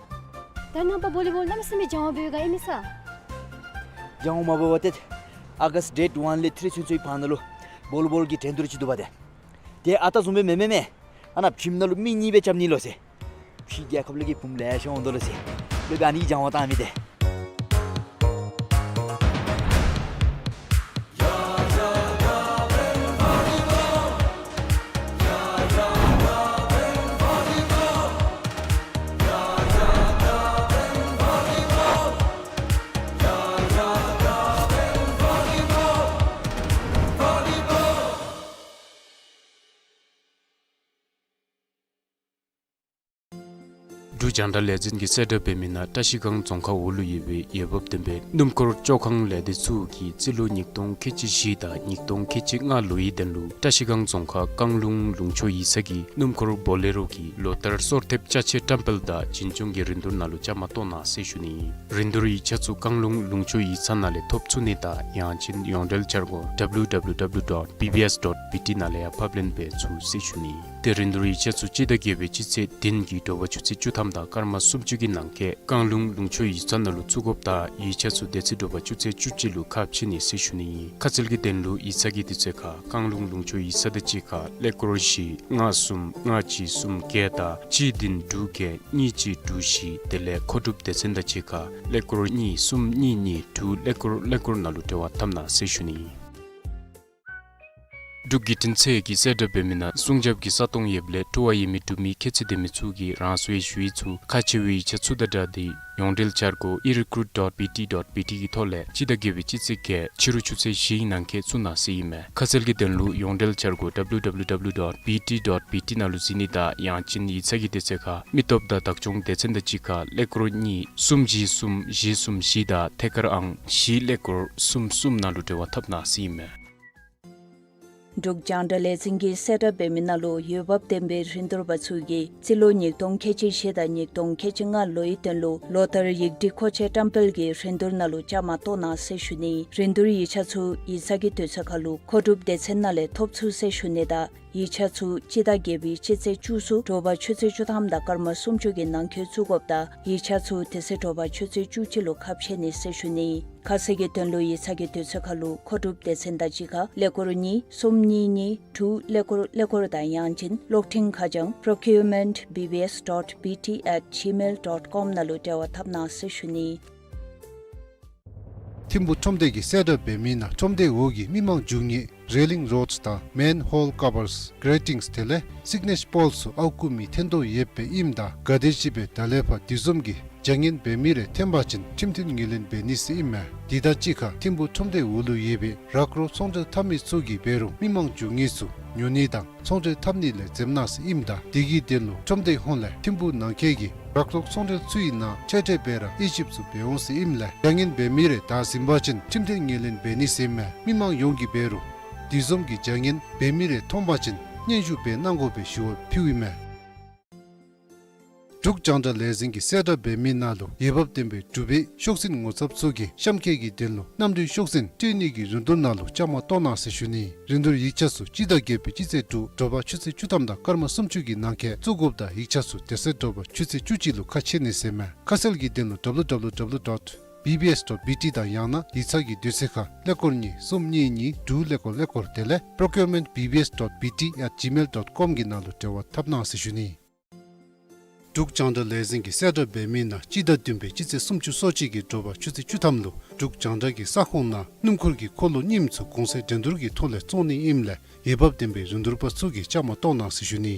ད་ནངས་པ་བོ་ལི་བོལ་གནམ་མེད་ས་མེད་སྦྱང་བ་འབད་བའི་སྒང་ཨིན་མས་ས། སྦྱང་བ་མ་འབད་བར་ཏེ་ཨ་གསཊ་ཌེཊ་ཝན་ལས་ཐི་རི་ཚུན་ཚོད་ཕར་ནང་ལུ་བོ་ལི་བོལ་གྱི་འགྲན་བསྡུར་ཅིག་འདུག་པ་ཏེ། ཏེ་ཨ་རྟག་བཟུམ་སྦེ་མེན་མེན་མེན། ཨ་ནཱ་ཁྱིམ་ནང་ལུ་མི་གཉིས་སྦེ་རྐྱབ་ནི་ལོ་ཟེར། ཕྱི་རྒྱལ་ཁབ་ལས་ཀྱི་བུམོ་ལེ་ཤ་འོང་དོ་ལོ་ཟེར། ལུ་སྦེ་ཨ་ནི་སྦྱང་བ་བཏང་མི་ཏེ། འབྲུག་རྒྱང་བསྒྲགས་ལས་འཛིན་གྱིས་གསལ་བསྒྲགས་འབད་མི་ནང་བཀྲ་ཤིས་སྒང་རྫོང་ཁག་འོག་ལུ་ཡོད་པའི་འོས་འབབ་ལྡན་པའི་སྣུམ་འཁོར་བཅོ་ཁང་ལས་སྡེ་ཚུ་གིས་རྩིས་ལོ་ཉིས་སྟོང་ཁལ་གཅིག་བཞི་དང་ཉིས་སྟོང་ཁལ་གཅིག་ལྔ་ལོའི་དོན་ལུ་བཀྲ་ཤིས་སྒང་རྫོང་ཁག་རྐང་ལུང་ལུང་ཕྱོགས་ཡིག་ཚང་གི་སྣུམ་འཁོར་བོ་ལེ་རོ་གི་ལོ་ལྟར་སོར་ཐེབས་ཅ་ཆས་བཀྲམ་སྤེལ་དང་བྱིན་སྐྱོང་གི་རིན་བསྡུར་ནང་ལུ་བཅའ་མར་གཏོགས་གནང་ཟེར་ཞུ་ནི། རིན་བསྡུར་ཡིག་ཆ་ཚུ་རྐང་ལུང་ལུང་ཕྱོགས་ཡིག་ཚང་ནང་ལས་ཐོབ་ཚུགས་ནི་དང་ཡང་ཅིན་ཡོངས་འབྲེལ་འཆར་སྒོ་W W W dot B B S dot B T ནང་ལས་ཡང་ཕབ་ལེན་འབད་ཚུགས་ཟེར་ཞུ་ནི། ཏེ་རིན་བསྡུར་ཡིག་ཆ་ཚུ་སྤྱི་ཟླ་བརྒྱད་པའི་སྤྱི་ཚེས་བདུན་གྱི་དྲོ་པ་ཆུ་ཚོད་བཅུ་ཐམ་དང་སྐར་མ་སུམ་ཅུ་གི་ནང་འཁོད་རྐང་ལུང་ལུང་ཕྱོགས་ཡིག་ཚང་ནང་ལུ་བཙུགས་དགོཔ་དང་ཡིག་ཆ་ཚུ་དེ་ཚེ་དྲོ་པ་ཆུ་ཚོད་བཅུ་གཅིག་ལུ་ཁ་ཕྱེ་ནི་ཟེར་ཞུ་ནི་ཨིན། ཁ་གསལ་གྱི་དོན་ལུ་ཡིག་ཚང་གི་དུས་ཚོད་ཁར་རྐང་ལུང་ལུང་ཕྱོགས་ཡིག་ཚང་དང་གཅིག་ཁར་ཀླད་ཀོར་བཞི་ལྔ་གསུམ་ལྔ་གཅིག་གསུམ་བརྒྱད་དང་གཅིག་བདུན་དྲུག་བརྒྱད་གཉིས་གཅིག་དྲུག་བཞི། དེ་ལས་མཁོ་སྒྲུབ་སྡེ་ཚན་དང་གཅིག་ཁར་ཀླད་ཀོར་གཉིས་གསུམ་གཉིས་གཉིས་དྲུག་ཀླད་ཀོར་ཀླད་ཀོར་ནང་ལུ་འབྲེལ་བ་འཐབ་གནང་ཟེར་ཞུ་ནི་ཨིན། འབྲུག་བརྒྱུད་འཕྲིན་ཚད་ཀྱིས་གསལ་བསྒྲགས་འབད་མི་ནང་སྲུང་སྐྱོབ་ཀྱི་ས་སྟོང་ཡོདཔ་ལས་འཁྲུག་པ་ཡོད་མི་འབྲུག་མི་ཁྱད་ཚད་ལྡན་མི་ཚུ་གིས་རང་སོའི་ཞུ་ཡིག་ཚུ་ཁག་ཆེ་བའི་ཡིག་ཆ་ཚུ་དང་སྦྲགས་ཏེ་ཡོངས་འབྲེལ་འཆར་སྒོ་E recruit dot B T dot B T གི་ཐོག་ལས་སྤྱི་ཟླ་བརྒྱད་པའི་སྤྱི་ཚེས་བརྒྱད་ཕྱི་རུ་ཆུ་ཚོད་བཞི་ནང་འཁོད་བཙུགས་གནང་ཟེར་ཨིན་མས། ཁ་གསལ་གྱི་དོན་ལུ་ཡོངས་འབྲེལ་འཆར་སྒོ་W W W dot B T dot B T ནང་ལུ་གཟིགས་ནི་དང་ཡང་ཅིན་ཡིག་ཚང་གི་དུས་ཚོད་ཁར་མི་སྟོབས་དང་བདག་སྐྱོང་སྡེ་ཚན་དང་གཅིག་ཁར་ཀླད་ཀོར་གཉིས་གསུམ་བཞི་གསུམ་བཞི་གསུམ་བཞི་དང་ཐད་ཀར་ཨང་བཞི་ཀླད་ཀོར་གསུམ་གསུམ་ནང་ལུ་འབྲེལ་བ་འཐབ་གནང་ཟེར་ཨིན་མས། འབྲུག་རྒྱང་བསྒྲགས་ལས་འཛིན་གྱིས་གསལ་བསྒྲགས་འབད་མི་ནང་ལུ་འོས་འབབ་ལྡན་པའི་རིན་བསྡུར་པ་ཚུ་གིས་རྩིས་ལོ་ཉིས་སྟོང་ཁལ་གཅིག་བཞི་དང་ཉིས་སྟོང་ཁལ་གཅིག་ལྔ་ལོའི་དོན་ལུ་ལོ་ལྟར་ཡིག་སྒྲིག་མཁོ་ཆས་བཀྲམ་སྤེལ་གྱི་རིན་བསྡུར་ནང་ལུ་བཅའ་མར་གཏོགས་གནང་ཟེར་ཞུ་ནི། རིན་བསྡུར་ཡིག་ཆ་ཚུ་ཡིག་ཚང་གི་དུས་ཚོད་ཁར་ལུ་མཁོ་སྒྲུབ་སྡེ་ཚན་ནང་ལས་ཐོབ་ཚུགས་ཟེར་ཞུ་ནི་དང་ཡིག་ཆ་ཚུ་སྤྱི་ཟླ་བརྒྱད་པའི་སྤྱི་ཚེས་བཅུ་གསུམ་དྲོ་པ་ཆུ་ཚོད་བཅུ་ཐམ་དང་སྐར་མ་སུམ་ཅུ་གི་ནང་འཁོད་བཙུགས་དགོཔ་དང་ཡིག་ཆ་ཚུ་དེ་ཚེ་དྲོ་པ་ཆུ་ཚོད་བཅུ་གཅིག་ལུ་ཁ་ཕྱེ་ནི་ཟེར་ཞུ་ནི། ཁ་གསལ་གྱི་དོན་ལུ་ཡིག་ཚང་གི་དུས་ཚོད་ཁར་ལུ་མཁོ་སྒྲུབ་སྡེ་ཚན་དང་གཅིག་ཁར་ཀླད་ཀོར་གཉིས་གསུམ་གཉིས་གཉིས་དྲུག་ཀླད་ཀོར་ཀླད་ཀོར་དང་ཡང་ཅིན་གློག་འཕྲིན་ཁ་བྱང་procurement B B S dot B T at gmail dot com ནང་ལུ་འབྲེལ་བ་འཐབ་གནང་ཟེར་ཞུ་ནི། ཐིམ་ཕུ་ཁྲོམ་སྡེ་གིས་གསལ་བསྒྲགས་འབད་མི་ནང་ཁྲོམ་སྡེ་འོག་གི་མི་མང་རྒྱུ་དངོས་railing rods དང་manhole covers, gratings དེ་ལས་signage poles ཚུ་ཨརཝ་བརྐུ་མི་ཐོན་དོ་ཡོདཔ་ཨིནམ་ད་ག་དེམ་ཅིག་སྦེ་ད་ལས་ཕར་དེ་བཟུམ་གྱི་བྱ་ངན་འབད་མི་རེ་ཐོན་པ་ཅིན་ཁྲིམས་མཐུན་ངོས་ལེན་འབད་ནི་ཟེར་ཨིན་མས། དེ་དང་གཅིག་ཁར་ཐིམ་ཕུ་ཁྲོམ་སྡེ་འོག་ལུ་ཡོད་པའི་རག་རོག་ཚོང་འབྲེལ་འཐབ་མི་ཚུ་གིས་འབད་རུང་མི་མང་རྒྱུ་དངོས་ཚུ་ཉོ་ནི་དང་ཚོང་འབྲེལ་འཐབ་ནི་ལས་འཛེམ་གནང་ཟེར་ཨིནམ་ད་དེ་གི་དོན་ལུ་ཁྲོམ་སྡེ་ཧོངས་ལས་ཐིམ་ཕུ་ནང་འཁོད་ཀྱི་རག་རོག་ཚོང་འབྲེལ་ཚུའི་ནང་ཆེ་གྲས་སྦེ་ར་དབྱེ་ཞིབ་ཚུ་འབད་འོང་ཟེར་ཨིནམ་ལས་བྱ་ངན་འབད་མི་རེ་བདའ་ཟུན་པ་ཅིན་ཁྲིམས་མཐུན་ངོས་ལེན་འབད་ནི་ཟེར་ཨིན་མས། མི་མང་ཡོངས་ཀྱིས་འབད་རུང་ དེ་བཟུམ་གྱི་བྱ་ངན་འབད་མི་རེ་མཐོང་པ་ཅིན་སྙན་ཞུ་འབད་གནང་དགོ་པའི་ཞུ་བ་ཕུལཝ་ཨིན་མས། འབྲུག་རྒྱང་བསྒྲགས་ལས་འཛིན་གྱིས་གསལ་བསྒྲགས་འབད་མི་ནང་ལུ་འོས་འབབ་ལྡན་པའི་འབྲུག་པའི་ཤོག་འཛིན་ངོ་ཚབ་ཚུ་གིས་གཤམ་འཁོད་ཀྱི་དོན་ལུ་གནམ་གྲུའི་ཤོག་འཛིན་སྤྲོད་ནི་གི་རིན་བསྡུར་ནང་ལུ་བཅའ་མར་གཏོགས་གནང་ཟེར་ཞུ་ནི། རིན་བསྡུར་ཡིག་ཆ་ཚུ་སྤྱི་ཟླ་བརྒྱད་པའི་སྤྱི་ཚེས་དྲུག་དྲོ་པ་ཆུ་ཚོད་བཅུ་ཐམ་དང་སྐར་མ་སུམ་ཅུ་གི་ནང་འཁོད་བཙུགས་དགོཔ་དང་ཡིག་ཆ་ཚུ་དེ་ཚེ་དྲོ་པ་ཆུ་ཚོད་བཅུ་གཅིག་ལུ་ཁ་ཕྱེ་ནི་ཟེར་མས། ཁ་གསལ་གྱི་དོན་ལུ་W W W dot B B S dot B T དང་ཡང་ན་ཡིག་ཚང་གི་དུས་ཚོད་ཁར་ཀླད་ཀོར་གཉིས་གསུམ་གཉིས་གཉིས་དྲུག་ཀླད་ཀོར་ཀླད་ཀོར་དེ་ལས་procurement B B S dot B T at gmail dot com གི་ནང་ལུ་འབྲེལ་བ་འཐབ་གནང་ཟེར་ཞུ་ནི། འབྲུག་རྒྱང་བསྒྲགས་ལས་འཛིན་གྱིས་གསལ་བསྒྲགས་འབད་མི་ནང་སྤྱི་ཟླ་བདུན་པའི་སྤྱི་ཚེས་སུམ་ཅུ་སོ་གཅིག་གི་དྲོ་པ་ཆུ་ཚོད་བཅུ་ཐམ་ལུ་འབྲུག་རྒྱང་བསྒྲགས་ཀྱི་ས་ཁོངས་ནང་སྣུམ་འཁོར་གྱི་འཁོར་ལོ་རྙིངམ་ཚུ་གོང་ཚད་འགྲན་བསྡུར་གྱི་ཐོག་ལས་བཙོང་ནི་ཨིནམ་ལས་འོས་འབབ་ལྡན་པའི་རིན་བསྡུར་པ་ཚུ་གིས་བཅའ་མར་གཏོགས་གནང་ཟེར་ཞུ་ནི།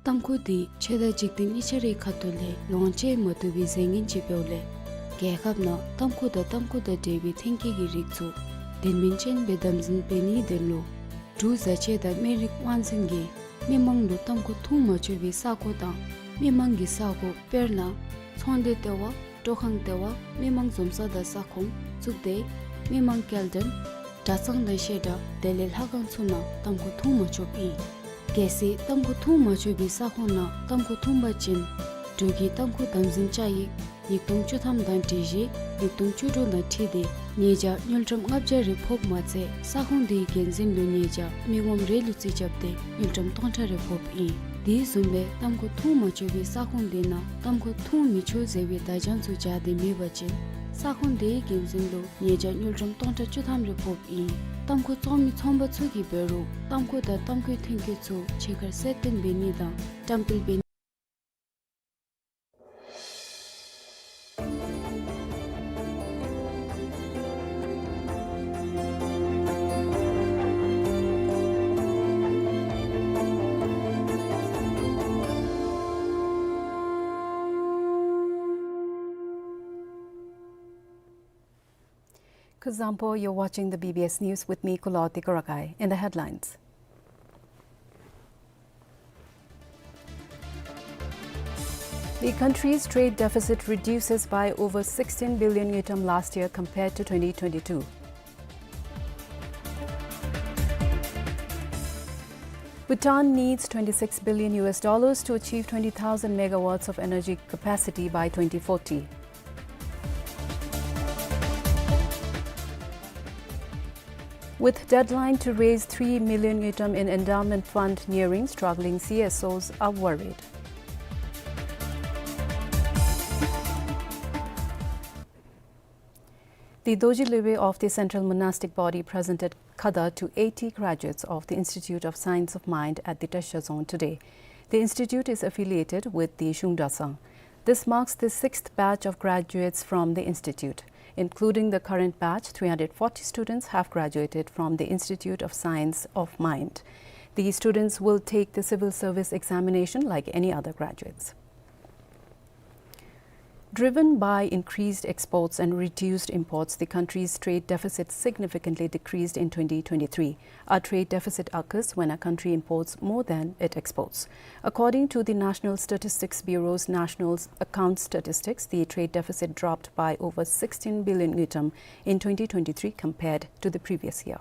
ཏམ་ཁུ་འདི་ཆོས་དང་འཇིག་རྟེན་གཉིས་ཆ་རའི་ཁ་ཐུག་ལས་ལོངས་སྤྱོད་མ་བཏུབ་པའི་རྫས་ངན་ཅིག་འབདཝ་ལས་རྒྱལ་ཁབ་ནང་ཏམ་ཁུ་དང་ཏམ་ཁུ་དང་འབྲེལ་བའི་ཐོན་སྐྱེད་ཀྱི་རིགས་ཚུ་དོན་སྨིན་ཅན་སྦེ་དམ་འཛིན་འབད་ནིའི་དོན་ལུ་འབྲུག་བཟའ་ཆས་དང་སྨན་རིགས་དབང་འཛིན་གྱིས་མི་མང་ལུ་ཏམ་ཁུ་འཐུང་མ་ཆོག་པའི་ས་གོ་དང་མི་མང་གི་ས་གོ་དཔེར་ན་ཚོང་སྡེ་ལྟེ་བ། སྤྲོ་ཁང་ལྟེ་བ། མི་མང་འཛོམས་ས་དང་ས་ཁོངས། གཙུག་སྡེ། མི་མང་སྐྱེལ་འདྲེན། གྲྭ་ཚང་དང་བཤད་གྲྭ་དེ་ལས་ལྷ་ཁང་ཚུ་ནང་ཏམ་ཁུ་འཐུང་མ་ཆོགཔ་ཨིན། གལ་སྲིད་ཏམ་ཁུ་འཐུང་མ་ཆོག་པའི་ས་ཁོངས་ནང་ཏམ་ཁུ་འཐུང་པ་ཅིན་འབྲུག་གི་ཏམ་ཁུ་དམ་འཛིན་བཅའ་ཡིག་ཉིས་སྟོང་བཅུ་ཐམ་དང་སྒྲིག་གཞི་ཉིས་སྟོང་བཅུ་དྲུག་དང་འཁྲིལ་ཏེ་ཉེས་བྱ་དངུལ་ཀྲམ་ལྔ་བརྒྱ་རེ་ཕོགཔ་མ་ཚད་ས་ཁོངས་དེའི་འགན་འཛིན་ལུ་ཉེས་བྱ་མི་ངོམ་རེ་ལུ་རྩིས་རྐྱབ་སྟེ་དངུལ་ཀྲམ་སྟོང་ཕྲག་རེ་ཕོགཔ་ཨིན། དེ་བཟུམ་སྦེ་ཏམ་ཁུ་འཐུང་མ་ཆོག་པའི་ས་ཁོངས་དེ་ནང་ཏམ་ཁུ་འཐུང་མི་ཆོག་ཟེར་བའི་བརྡ་བྱང་ཚུ་སྦྱར་ཏེ་མེད་པ་ཅིན་ས་ཁོངས་དེའི་འགན་འཛིན་ལུ་ཉེས་བྱ་དངུལ་ཀྲམ་སྟོང་ཕྲག་བཅུ་ཐམ་རེ་ཕོགཔ་ཨིན། ཏམ་ཁུ་བཙོང་མི་ཚོང་པ་ཚུ་གིས་འབད་རུང་ཏམ་ཁུ་དང་ཏམ་ཁུའི་ཐོན་སྐྱེད་ཚུ་ཕྱི་ཁར་གསལ་སྟོན་འབད་ནི་དང་བཀྲམ་སྤེལ་འབད། Kuzuzangpo, you're watching the B B S News with me, Kulawati Kurakai. In the headlines. The country's trade deficit reduces by over sixteen billion ngultrum last year compared to twenty twenty-two. Bhutan needs twenty-six billion U S dollars to achieve twenty thousand megawatts of energy capacity by twenty forty. With deadline to raise three million ngultrum in endowment fund nearing, struggling C S Os are worried. The Dorji Lwbe of the Central Monastic Body presented khada to eighty graduates of the Institute of Science of Mind at the Tashazong today. The institute is affiliated with the Shungdasang. This marks the sixth batch of graduates from the institute. Including the current batch, three hundred forty students have graduated from the Institute of Science of Mind. The students will take the civil service examination like any other graduates. Driven by increased exports and reduced imports, the country's trade deficit significantly decreased in twenty twenty-three. A trade deficit occurs when a country imports more than it exports. According to the National Statistics Bureau's National Account Statistics, the trade deficit dropped by over sixteen billion ngultrum in twenty twenty-three compared to the previous year.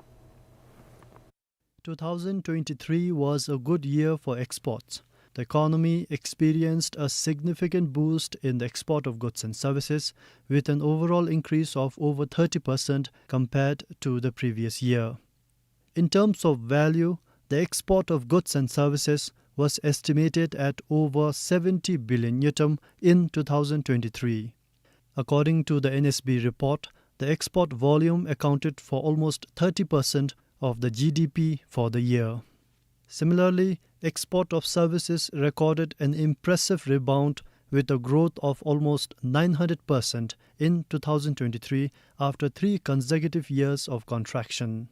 Two thousand twenty-three was a good year for exports. The economy experienced a significant boost in the export of goods and services, with an overall increase of over thirty percent compared to the previous year. In terms of value, the export of goods and services was estimated at over seventy billion ngultrum in two thousand twenty-three. According to the N S B report, the export volume accounted for almost thirty percent of the G D P for the year. Similarly, export of services recorded an impressive rebound with a growth of almost nine hundred percent in two thousand twenty-three after three consecutive years of contraction.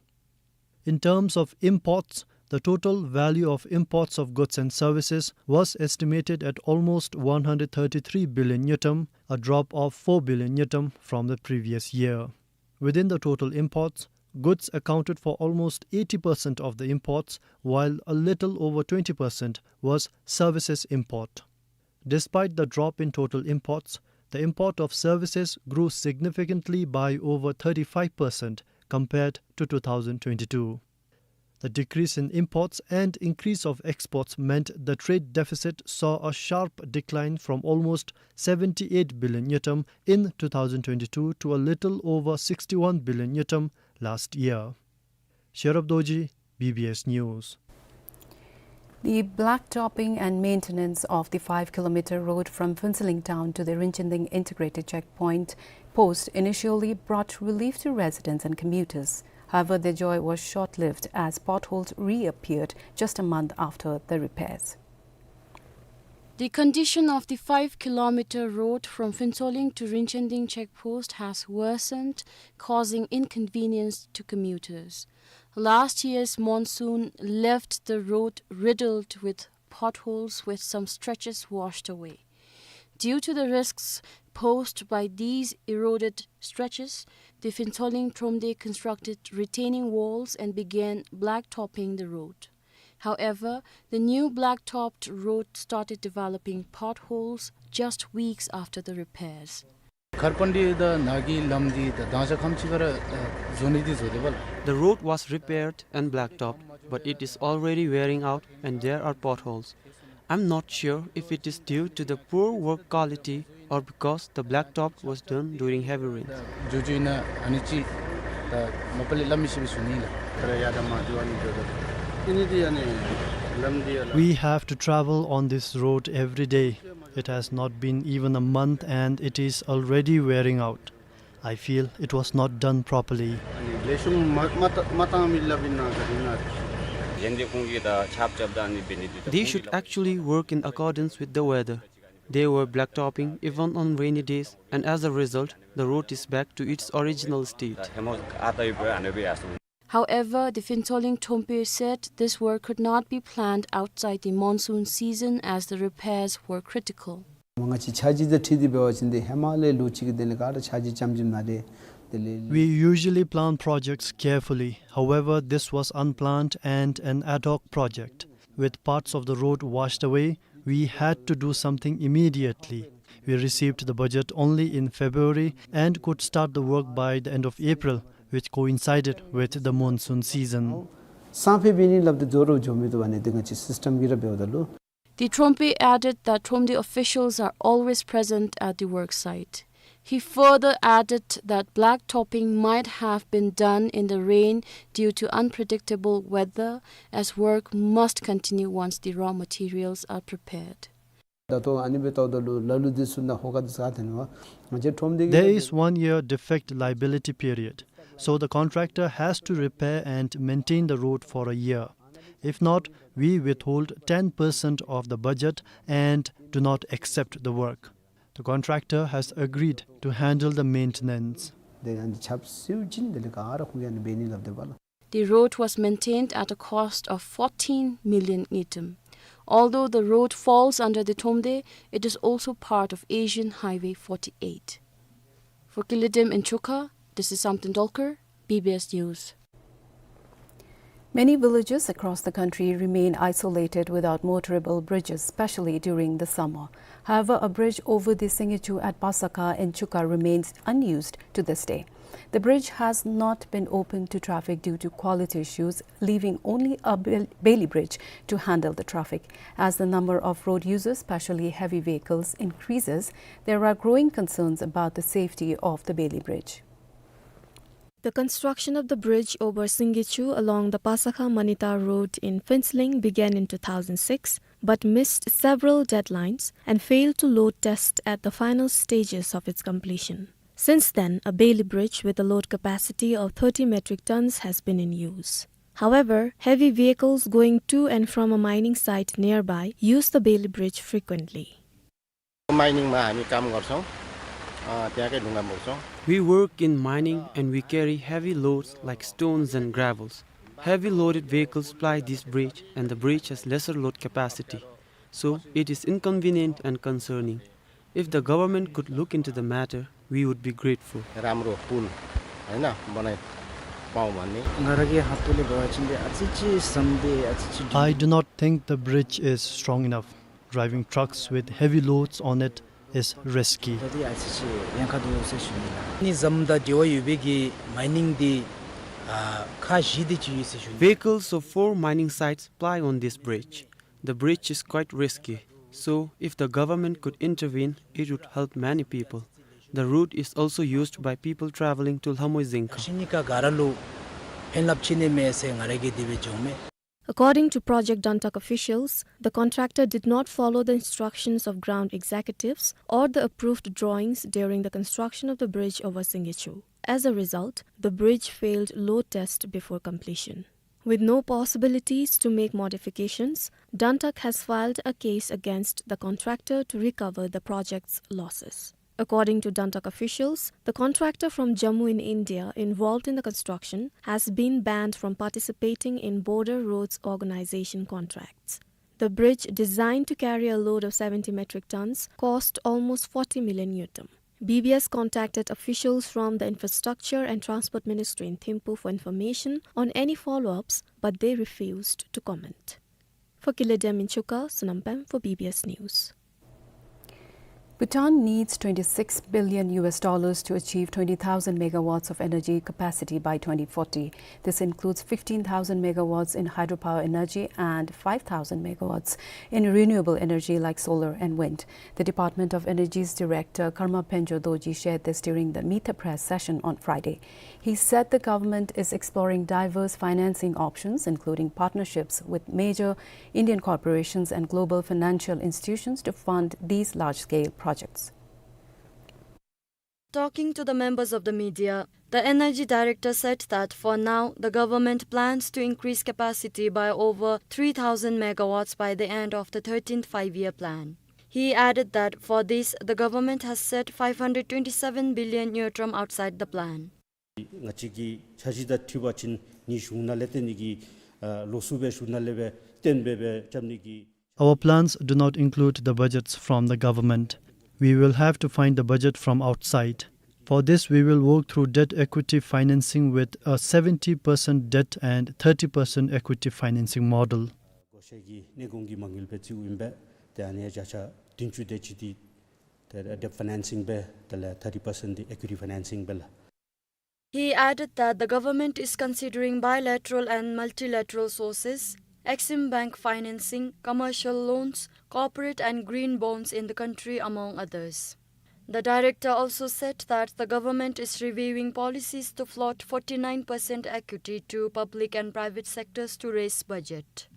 In terms of imports, the total value of imports of goods and services was estimated at almost one hundred thirty-three billion ngultrum, a drop of four billion ngultrum from the previous year. Within the total imports, goods accounted for almost eighty percent of the imports, while a little over twenty percent was services import. Despite the drop in total imports, The import of services grew significantly by over thirty-five percent compared to two thousand twenty-two. The decrease in imports and increase of exports meant the trade deficit saw a sharp decline from almost seventy-eight billion ngultrum in two thousand twenty-two to a little over sixty-one billion ngultrum last year. Sherab Dorji, B B S News. The blacktopping and maintenance of the five kilometer road from Phuentsholing town to the Rinchenting Integrated Checkpoint post initially brought relief to residents and commuters. However, their joy was short-lived as potholes reappeared just a month after the repairs. The condition of the five kilometer road from Phuentsholing to Rinchenting checkpost has worsened, causing inconvenience to commuters. Last year's monsoon left the road riddled with potholes, with some stretches washed away. Due to the risks posed by these eroded stretches, the Phuentsholing Thromde constructed retaining walls and began blacktopping the road. However, the new blacktopped road started developing potholes just weeks after the repairs. ཁར་པན་འདི་དང་ནཱ་གི་ལམ་འདི་དང་དང་ཞག་ཁམས་ཅིག་ཁར་ཨ་བཟོ་ནི་འདི་བཟོ་སྡོདཔ་ལགས། The road was repaired and blacktopped, but it is already wearing out and there are potholes. I'm not sure if it is due to the poor work quality or because the blacktop was done during heavy rains. འགྱོ་འགྱོཝ་ཨིན་ན་ཨ་ནི་ཅིག་ད་མ་པ་ལས་ལམ་མི་ཤེས་པའི་བཟོ་ནི་ལགས། ད་ར་ཡར་དང་མར་འགྱོ་ཨ་ནི་འགྱོ་དོ། ཨ་ནི་འདི་ཨ་ནི་ལམ་འདི་ཡ་ལགས། We have to travel on this road every day. It has not been even a month and it is already wearing out. I feel it was not done properly. ཨ་ནི་ལེགས་ཤོམ་མ་མ་བཏང་མི་སླབ་ཨིན་ན་ག་དེ་ཨིན་ན། གཞན་དེ་ཁོང་གིས་ད་ཆརཔ་རྐྱབ་ད་ཨ་ནི་འབད་ནི་འདི་ད། They should actually work in accordance with the weather. They were blacktopping even on rainy days, and as a result, the road is back to its original state. ད་ཧེ་མ་ཨ་རྟག་ཡོད་པའི་ཨ་ནི་སྦེ་ཡར་སོང་། However, the Phuentsholing Thromde said this work could not be planned outside the monsoon season as the repairs were critical. ང་བཅས་འཆར་གཞི་དང་འཁྲིལ་ཏེ་འབད་བ་ཅིན་ཏེ་ཧེ་མ་ལས་ལོ་གཅིག་གི་དེ་ལས་ག་ར་འཆར་གཞི་རྐྱངམ་ཅིག་ནང་ར་དེ་ལས། We usually plan projects carefully. However, this was unplanned and an ad hoc project. With parts of the road washed away, we had to do something immediately. We received the budget only in February and could start the work by the end of April, which coincided with the monsoon season. སང་ཕོད་འབད་ནི་སླབ་སྟེ་བཟོ་རུང་འགྱོ་མི་བཏུབ་པས། ཨ་ནི་འདི་ང་བཅས་སིསི་ཊམ་གྱིས་ར་འབདཝ་ད་ལུ། The Thromde added that Thromde officials are always present at the work site. He further added that blacktopping might have been done in the rain due to unpredictable weather, as work must continue once the raw materials are prepared. ད་ལྟོ་ཨ་ནི་སྦེ་བལྟཝ་ད་ལུ་ལ་ལུ་འདི་ཚུ་ནང་ཧོ་ཀ་འདི་ཚུ་ག་ཐོན་ནུག་པ། ང་བཅས་ཁྲོམ་སྡེ་གི། There is one year defect liability period, so the contractor has to repair and maintain the road for a year. If not, we withhold ten percent of the budget and do not accept the work. The contractor has agreed to handle the maintenance. དེ་ཡང་ཆརཔ་བསིལཝ་ཅིག་དེ་ལས་ག་ར་ཁོང་གིས་ཨ་ནི་འབད་ནི་སླབ་སྡོདཔ་ལགས། The road was maintained at a cost of fourteen million ngultrum. Although the road falls under the Thromde, it is also part of Asian Highway forty-eight. For Kyllydem in Chukha, this is Samten Dolkar, B B S News. Many villages across the country remain isolated without motorable bridges, especially during the summer. However, a bridge over the Singichu at Pasakha in Chukha remains unused to this day. The bridge has not been open to traffic due to quality issues, leaving only a Bail-, Bailey bridge to handle the traffic. As the number of road users, especially heavy vehicles, increases, there are growing concerns about the safety of the Bailey bridge. The construction of the bridge over Singichu along the Pasakha Manita Road in Phuentsholing began in two thousand six, but missed several deadlines and failed to load test at the final stages of its completion. Since then, a Bailey bridge with a load capacity of thirty metric tons has been in use. However, heavy vehicles going to and from a mining site nearby use the Bailey bridge frequently. माइनिङमा हामी काम गर्छौँ, अ, त्यहाँकै ढुङ्गा बोक्छौँ। We work in mining and we carry heavy loads like stones and gravels. Heavy loaded vehicles ply this bridge and the bridge has lesser load capacity. So it is inconvenient and concerning. If the government could look into the matter, we would be grateful. राम्रो पुल, होइन, बनाइ पाऊँ भन्ने। ང་ར་གི་ཧ་ཏུ་ལས་འབད་བ་ཅིན་ཏེ་ཨ་ཙི་ཅིག་ཟམ་སྦེ་ཨ་ཙི་ཅིག། I do not think the bridge is strong enough. Driving trucks with heavy loads on it is risky. ད་འདི་ཨ་ཙི་ཅིག་ཡང་ཁ་འདུག་ཟེར་ཞུ་ནི་ལགས། ནི་ཟམ་དང་འབྲེལ་བ་ཡོད་པའི་གི་མའི་ནིང་འདི་ཨ་ཁག་བཞི་དེ་ཅིག་ཡོད་ཟེར་ཞུ་ནི། Vehicles of four mining sites ply on this bridge. The bridge is quite risky, so if the government could intervene, it would help many people. The route is also used by people traveling to Lhamoizingka. ཤིང་ནི་ཀ་ག་ར་ལུ་ཕན་རླབས་ཅིག་ནི་མས་ཟེར་ང་ར་གིས་དེ་སྦེ་བྱུང་མས། According to Project Dantak officials, the contractor did not follow the instructions of ground executives or the approved drawings during the construction of the bridge over Singyechu. As a result, the bridge failed load test before completion. With no possibilities to make modifications, Dantak has filed a case against the contractor to recover the project's losses. According to Dantak officials, the contractor from Jammu in India involved in the construction has been banned from participating in border roads organization contracts. The bridge, designed to carry a load of seventy metric tons, cost almost forty million ngultrum. B B S contacted officials from the Infrastructure and Transport Ministry in Thimphu for information on any follow-ups, but they refused to comment. For Kile Dem in Chuka, Sonam Pem for B B S News. Bhutan needs twenty-six billion U S dollars to achieve twenty thousand megawatts of energy capacity by twenty forty. This includes fifteen thousand megawatts in hydropower energy and five thousand megawatts in renewable energy like solar and wind. The Department of Energy's director, Karma Phenjo Dorji, shared this during the Meet the Press session on Friday. He said the government is exploring diverse financing options, including partnerships with major Indian corporations and global financial institutions, to fund these large-scale projects. Talking to the members of the media, the energy director said that for now, the government plans to increase capacity by over three thousand megawatts by the end of the thirteenth Five-Year Plan. He added that for this, the government has set five hundred twenty-seven billion ngultrum outside the plan. ང་བཅས་ཀྱི་འཆར་གཞི་དང་འཁྲིལ་བ་ཅིན་ནི་གཞུང་ནང་ལས་བརྟེན་ནི་གི་ཨ་ལོགས་སུ་སྦེ་གཞུང་ནང་ལས་སྦེ་བརྟེན་སྦེ་སྦེ་རྐྱབ་ནི་གི། Our plans do not include the budgets from the government. We will have to find the budget from outside. For this, we will work through debt equity financing with a seventy percent debt and thirty percent equity financing model. བགོ་བཤའ་གི་གནས་གོང་གི་མ་དངུལ་སྦེ་བརྩིཝ་ཨིན་པས། ཏེ་ཨ་ནི་བརྒྱ་ཆ་བདུན་ཅུ་དེ་ཅིག་འདི་ཏེ་debt financing སྦེ་དེ་ལས་thirty percent འདི་equity financing སྦེ་ལགས། He added that the government is considering bilateral and multilateral sources, Exim Bank financing, commercial loans, corporate and green bonds in the country, among others. The director also said that the government is reviewing policies to float forty-nine percent equity to public and private sectors to raise budget.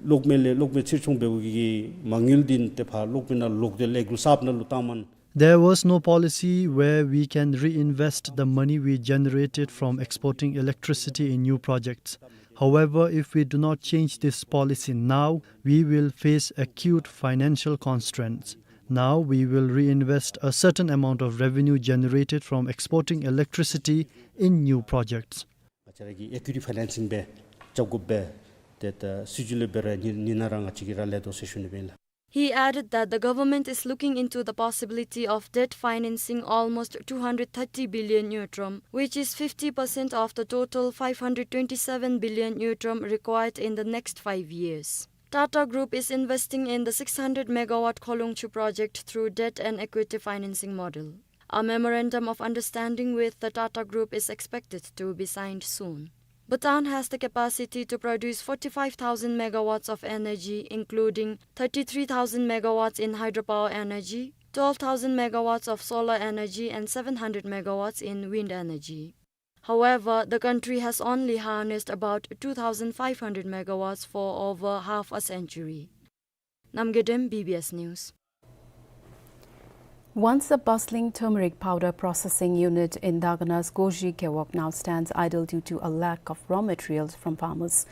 གློག་མེ་ལས་གློག་མེ་ཕྱིར་ཚོང་འབད་བའི་གི་མ་དངུལ་འདི་ཏེ་ཕར་གློག་མེ་ནང་ལོག་སྟེ་ལས་འགུལ་གསརཔ་ནང་ལུ་བཏངམ་མེན། There was no policy where we can reinvest the money we generated from exporting electricity in new projects. However, if we do not change this policy now, we will face acute financial constraints. Now, we will reinvest a certain amount of revenue generated from exporting electricity in new projects. ང་བཅས་ར་གིས་equity financing སྦེ་རྐྱབ་དགོཔ་སྦེ་ཏེ་ད་སྲིད་བྱུས་ལས་འབད་ར་ནི་ནི་ནང་ར་ང་བཅས་ཀྱིས་ར་ལས་དོ་ཟེར་ཞུ་ནི་སྦེ་ཨིན་ལགས། He added that the government is looking into the possibility of debt financing almost two hundred thirty billion ngultrum, which is fifty percent of the total five hundred twenty-seven billion ngultrum required in the next five years. Tata Group is investing in the six hundred megawatt Kholongchu project through debt and equity financing model. A memorandum of understanding with the Tata Group is expected to be signed soon. Bhutan has the capacity to produce forty-five thousand megawatts of energy, including thirty-three thousand megawatts in hydropower energy, twelve thousand megawatts of solar energy, and seven hundred megawatts in wind energy. However, the country has only harnessed about two thousand five hundred megawatts for over half a century. Namgay Dem, B B S News. Once a bustling turmeric powder processing unit in Dagana's Goji Gewog now stands idle due to a lack of raw materials from farmers.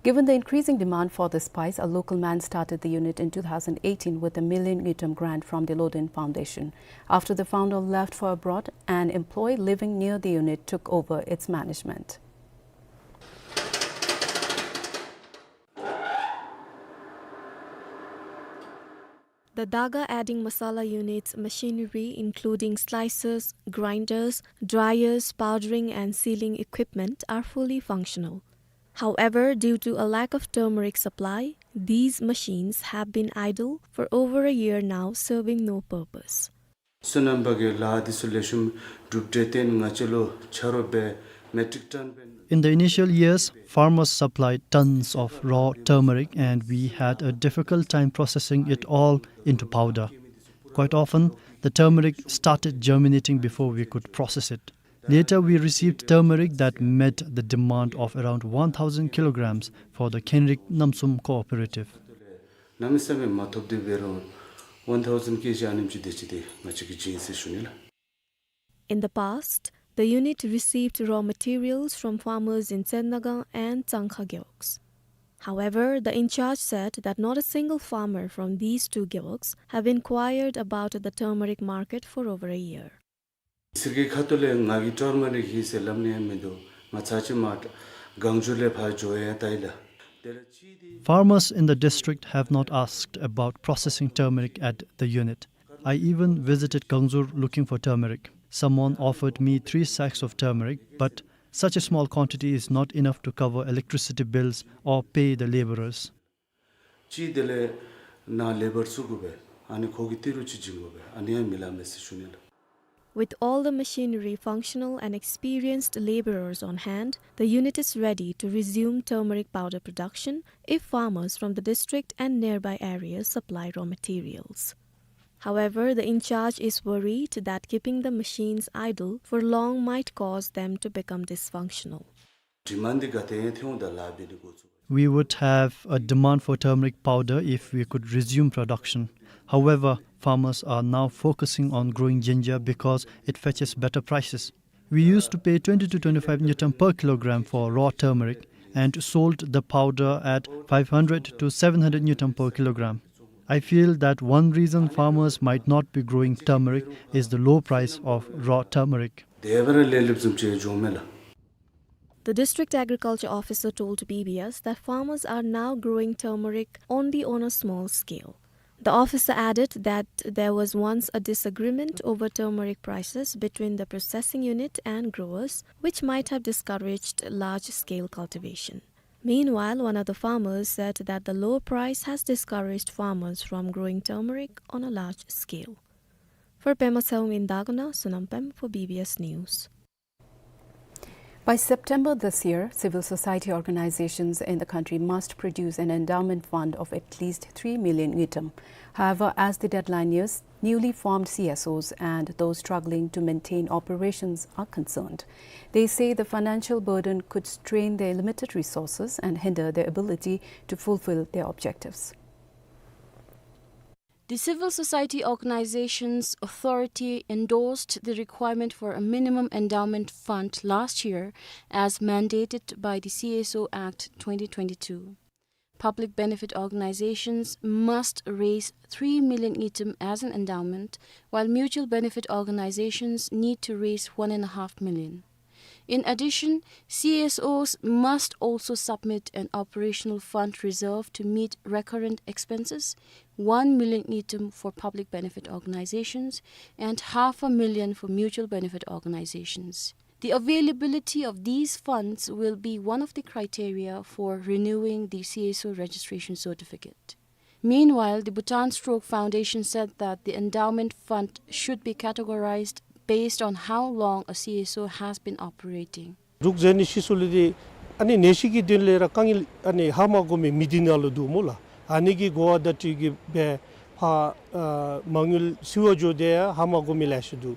Given the increasing demand for this spice, a local man started the unit in two thousand eighteen with a million ngultrum grant from the Lodin Foundation. After the founder left for abroad, an employee living near the unit took over its management. The daga adding masala unit's machinery, including slicers, grinders, dryers, powdering and sealing equipment, are fully functional. However, due to a lack of turmeric supply, These machines have been idle for over a year now, serving no purpose. སོ་ནམ་པ་གིས་ལཱ་འདི་ཚུ་ལེགས་ཤོམ་སྒྲུབ་སྟེ་ང་བཅས་ལུ་ཆ་རོགས་འབད་མེ་ཊིག་ཊོན་འབད། In the initial years, farmers supplied tons of raw turmeric and we had a difficult time processing it all into powder. Quite often, the turmeric started germinating before we could process it. Later, we received turmeric that met the demand of around one thousand kilograms for the Khenrik Namsum Cooperative. གནམ་མེད་ས་མེད་མ་ཐོབ་སྟེ་འབད་རུང་ཝན་ཐའུ་ཟེན་ཀེ་ཇི་ཨ་ནེམ་ཅིག་དེ་ཅིག་དེ་ང་བཅས་ཀྱིས་བྱིན་ཟེར་ཞུ་ནི་ལགས། In the past, the unit received raw materials from farmers in Tsennagang and Tsangkha gewogs. However, the in-charge said that not a single farmer from these two gewogs have inquired about the turmeric market for over a year. སེར་སྐྱའི་ཁ་ཐུག་ལས་ང་གིས་ཊར་མ་རིཀ་ཨིན་ཟེར་སླབ་ནི་ཡང་མིན་འདུག། ང་ཚར་གཅིག་མར་གངས་ལྗོངས་ལས་ཕར་འགྱོ་ཡང་བལྟ་ཡི་ལགས། དེ་ལས་ཅིག་དེ། Farmers in the district have not asked about processing turmeric at the unit. I even visited Gangzur looking for turmeric. Someone offered me three sacks of turmeric, but such a small quantity is not enough to cover electricity bills or pay the laborers. ཅིག་དེ་ལས་ནཱ་ལེ་བར་བཙུགས་དགོ་པས། ཨ་ནི་ཁོ་གིས་ཏི་རུ་ཅིག་བྱིན་དགོ་པས། ཨ་ནི་ཡང་མི་ལང་མས་ཟེར་ཞུ་ནི་ལགས། With all the machinery functional and experienced laborers on hand, the unit is ready to resume turmeric powder production if farmers from the district and nearby areas supply raw materials. However, the in-charge is worried that keeping the machines idle for long might cause them to become dysfunctional. ཌི་མཱནཌ་འདི་ག་ཏེ་ཡང་ཐོན་འོང་ད་ལཱ་འབད་ནི་འགོ་བཙུགས། We would have a demand for turmeric powder if we could resume production. However, farmers are now focusing on growing ginger because it fetches better prices. We used to pay twenty to twenty-five ngultrum per kilogram for raw turmeric and sold the powder at five hundred to seven hundred ngultrum per kilogram. I feel that one reason farmers might not be growing turmeric is the low price of raw turmeric. དེ་བར་ལས་ལེབ་ཙམ་ཅིག་འགྱོ་མས་ལགས། The district agriculture officer told B B S that farmers are now growing turmeric only on a small scale. The officer added that there was once a disagreement over turmeric prices between the processing unit and growers, which might have discouraged large-scale cultivation. Meanwhile, one of the farmers said that the low price has discouraged farmers from growing turmeric on a large scale. For Pema Sewum in Dago na, Sonam Pem for B B S News. By September this year, civil society organizations in the country must produce an endowment fund of at least three million ngultrum. However, as the deadline nears, newly formed C S Os and those struggling to maintain operations are concerned. They say the financial burden could strain their limited resources and hinder their ability to fulfill their objectives. The Civil Society Organizations Authority endorsed the requirement for a minimum endowment fund last year, as mandated by the C S O Act twenty twenty-two. Public benefit organizations must raise three million ngultrum as an endowment, while mutual benefit organizations need to raise one and a half million. In addition, C S Os must also submit an operational fund reserve to meet recurrent expenses, one million ngultrum for public benefit organizations and half a million for mutual benefit organizations. The availability of these funds will be one of the criteria for renewing the C S O registration certificate. Meanwhile, the Bhutan Stroke Foundation said that the endowment fund should be categorized based on how long a C S O has been operating. འབྲུག་རྒྱལ་ནི་ཤི་སུ་ལུ་དེ་ཨ་ནི་ནད་གཞི་གི་དོན་ལས་ར་དཀའ་ངལ་ཨ་ནི་ཧ་མ་གོ་མི་མི་དེ་ནང་ལུ་འདུག་སྨོ་ལགས། ཨ་ནི་གི་གོ་བ་བརྡ་སྤྲོད་ཀྱི་སྦེ་ཕར་ཨ་མ་དངུལ་བསུ་བར་འགྱོ་དེ་ཡང་ཧ་མ་གོ་མི་ལེ་ཤ་འདུག།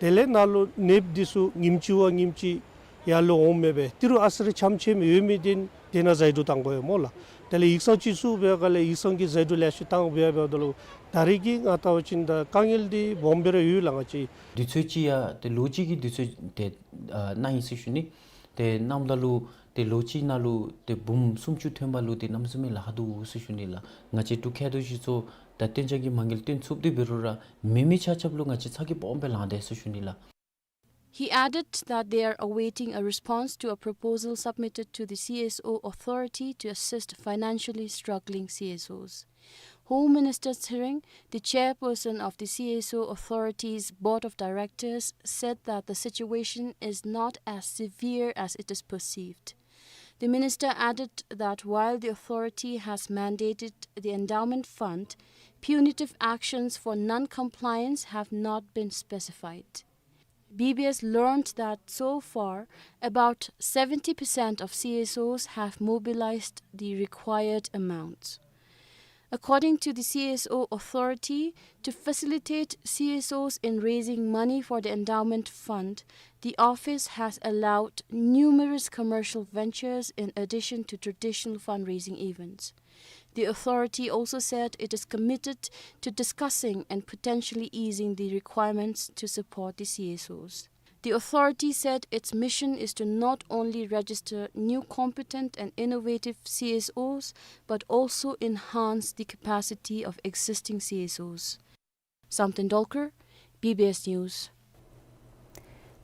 དེ་ལས་ནཱ་ལུ་ནདཔ་འདི་ཚུ་ཉིནམ་གཅིག་བ་ཉིནམ་གཅིག་ཡར་ལུ་འོང་མི་སྦེ་ཏི་རུ་ཨ་ཙི་རེ་ཆམ་ཆེམ་ཡོད་མི་དེ་དེ་ནང་ཟད་འགྲོ་བཏང་དགོ་ཡོད་སྨོ་ལགས། དེ་ལས་ཡིག་ཚང་ཅིག་བཙུགས་པའི་སྒང་ལས་ཡིག་ཚང་གི་ཟད་འགྲོ་ལེ་ཤ་བཏང་སྦེ་འབདཝ་ད་ལུ་ད་རེས་ཀྱི་ང་བལྟ་བ་ཅིན་ད་དཀའ་ངལ་འདི་སྦོམ་སྦེ་ར་ཡོད་ལགས། ང་བཅས་དུས་ཚོད་ཅིག་ཡང་ཏེ་ལོ་གཅིག་གི་དུས་ཚོད་ཏེ་ཨ་གནང་ཡི་ཟེར་ཞུ་ནི། ཏེ་གནངམ་ད་ལུ་ཏེ་ལོ་གཅིག་ནང་ལུ་ཏེ་འབུམ་སུམ་ཅུ་ཐོན་པ་ལུ་ཏེ་གནམ་མེད་ས་མེད་ལཱ་ཁག་འདུག་ཟེར་ཞུ་ནི་ལགས། ང་བཅས་འབྲུག་མཁས་རྡོར་གཞི་ཚོགས་ད་བཏོན་འཇགས་ཀྱི་མ་དངུལ་བཏོན་ཚུགས་ཏེ་འབད་རུང་ར་མེད་མི་ཆ་ཁྱབ་ལུ་ང་བཅས་ཚ་གྱང་སྦོམ་སྦེ་ལང་དེས་ཟེར་ཞུ་ནི་ལགས། He added that they are awaiting a response to a proposal submitted to the C S O authority to assist financially struggling C S Os. Home Minister Tshering, the chairperson of the C S O authority's board of directors, said that the situation is not as severe as it is perceived. The minister added that while the authority has mandated the endowment fund, punitive actions for non-compliance have not been specified. B B S learned that so far, about seventy percent of C S Os have mobilized the required amounts. According to the C S O authority, to facilitate C S Os in raising money for the endowment fund, the office has allowed numerous commercial ventures in addition to traditional fundraising events. The authority also said it is committed to discussing and potentially easing the requirements to support the C S Os. The authority said its mission is to not only register new competent and innovative C S Os, but also enhance the capacity of existing C S Os. Samten Dolkar, B B S News.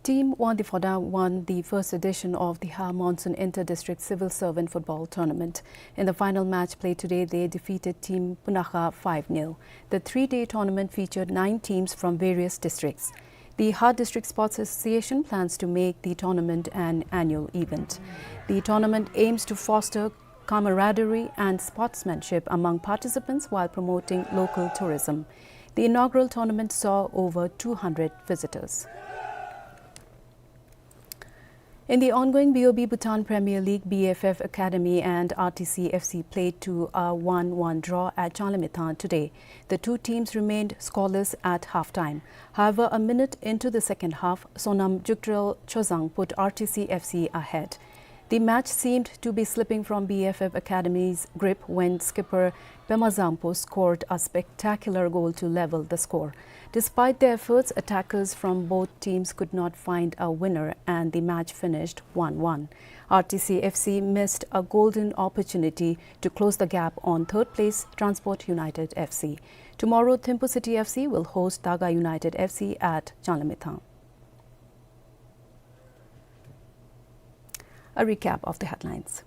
Team Wangdue Phodrang won the first edition of the Ha Monsoon Inter-District Civil Servant Football Tournament. In the final match played today, they defeated Team Punakha five nil. The three-day tournament featured nine teams from various districts. The Ha District Sports Association plans to make the tournament an annual event. The tournament aims to foster camaraderie and sportsmanship among participants while promoting local tourism. The inaugural tournament saw over two hundred visitors. In the ongoing B O B Bhutan Premier League, B F F Academy and R T C F C played to a one one draw at Changlimithang today. The two teams remained scoreless at halftime. However, a minute into the second half, Sonam Juktrel Chozang put R T C F C ahead. The match seemed to be slipping from B F F Academy's grip when skipper Pema Zampo scored a spectacular goal to level the score. Despite their efforts, attackers from both teams could not find a winner and the match finished one one. R T C F C missed a golden opportunity to close the gap on third place Transport United F C. Tomorrow, Thimphu City F C will host Daga United F C at Changlimithang. A recap of the headlines.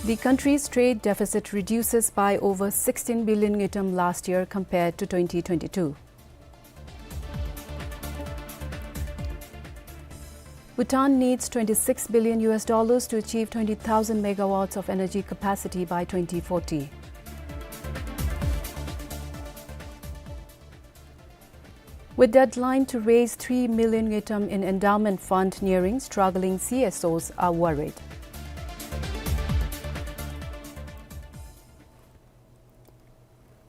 The country's trade deficit reduces by over sixteen billion ngultrum last year compared to twenty twenty-two. Bhutan needs twenty-six billion U S dollars to achieve twenty thousand megawatts of energy capacity by twenty forty. With deadline to raise three million ngultrum in endowment fund nearing, struggling C S Os are worried.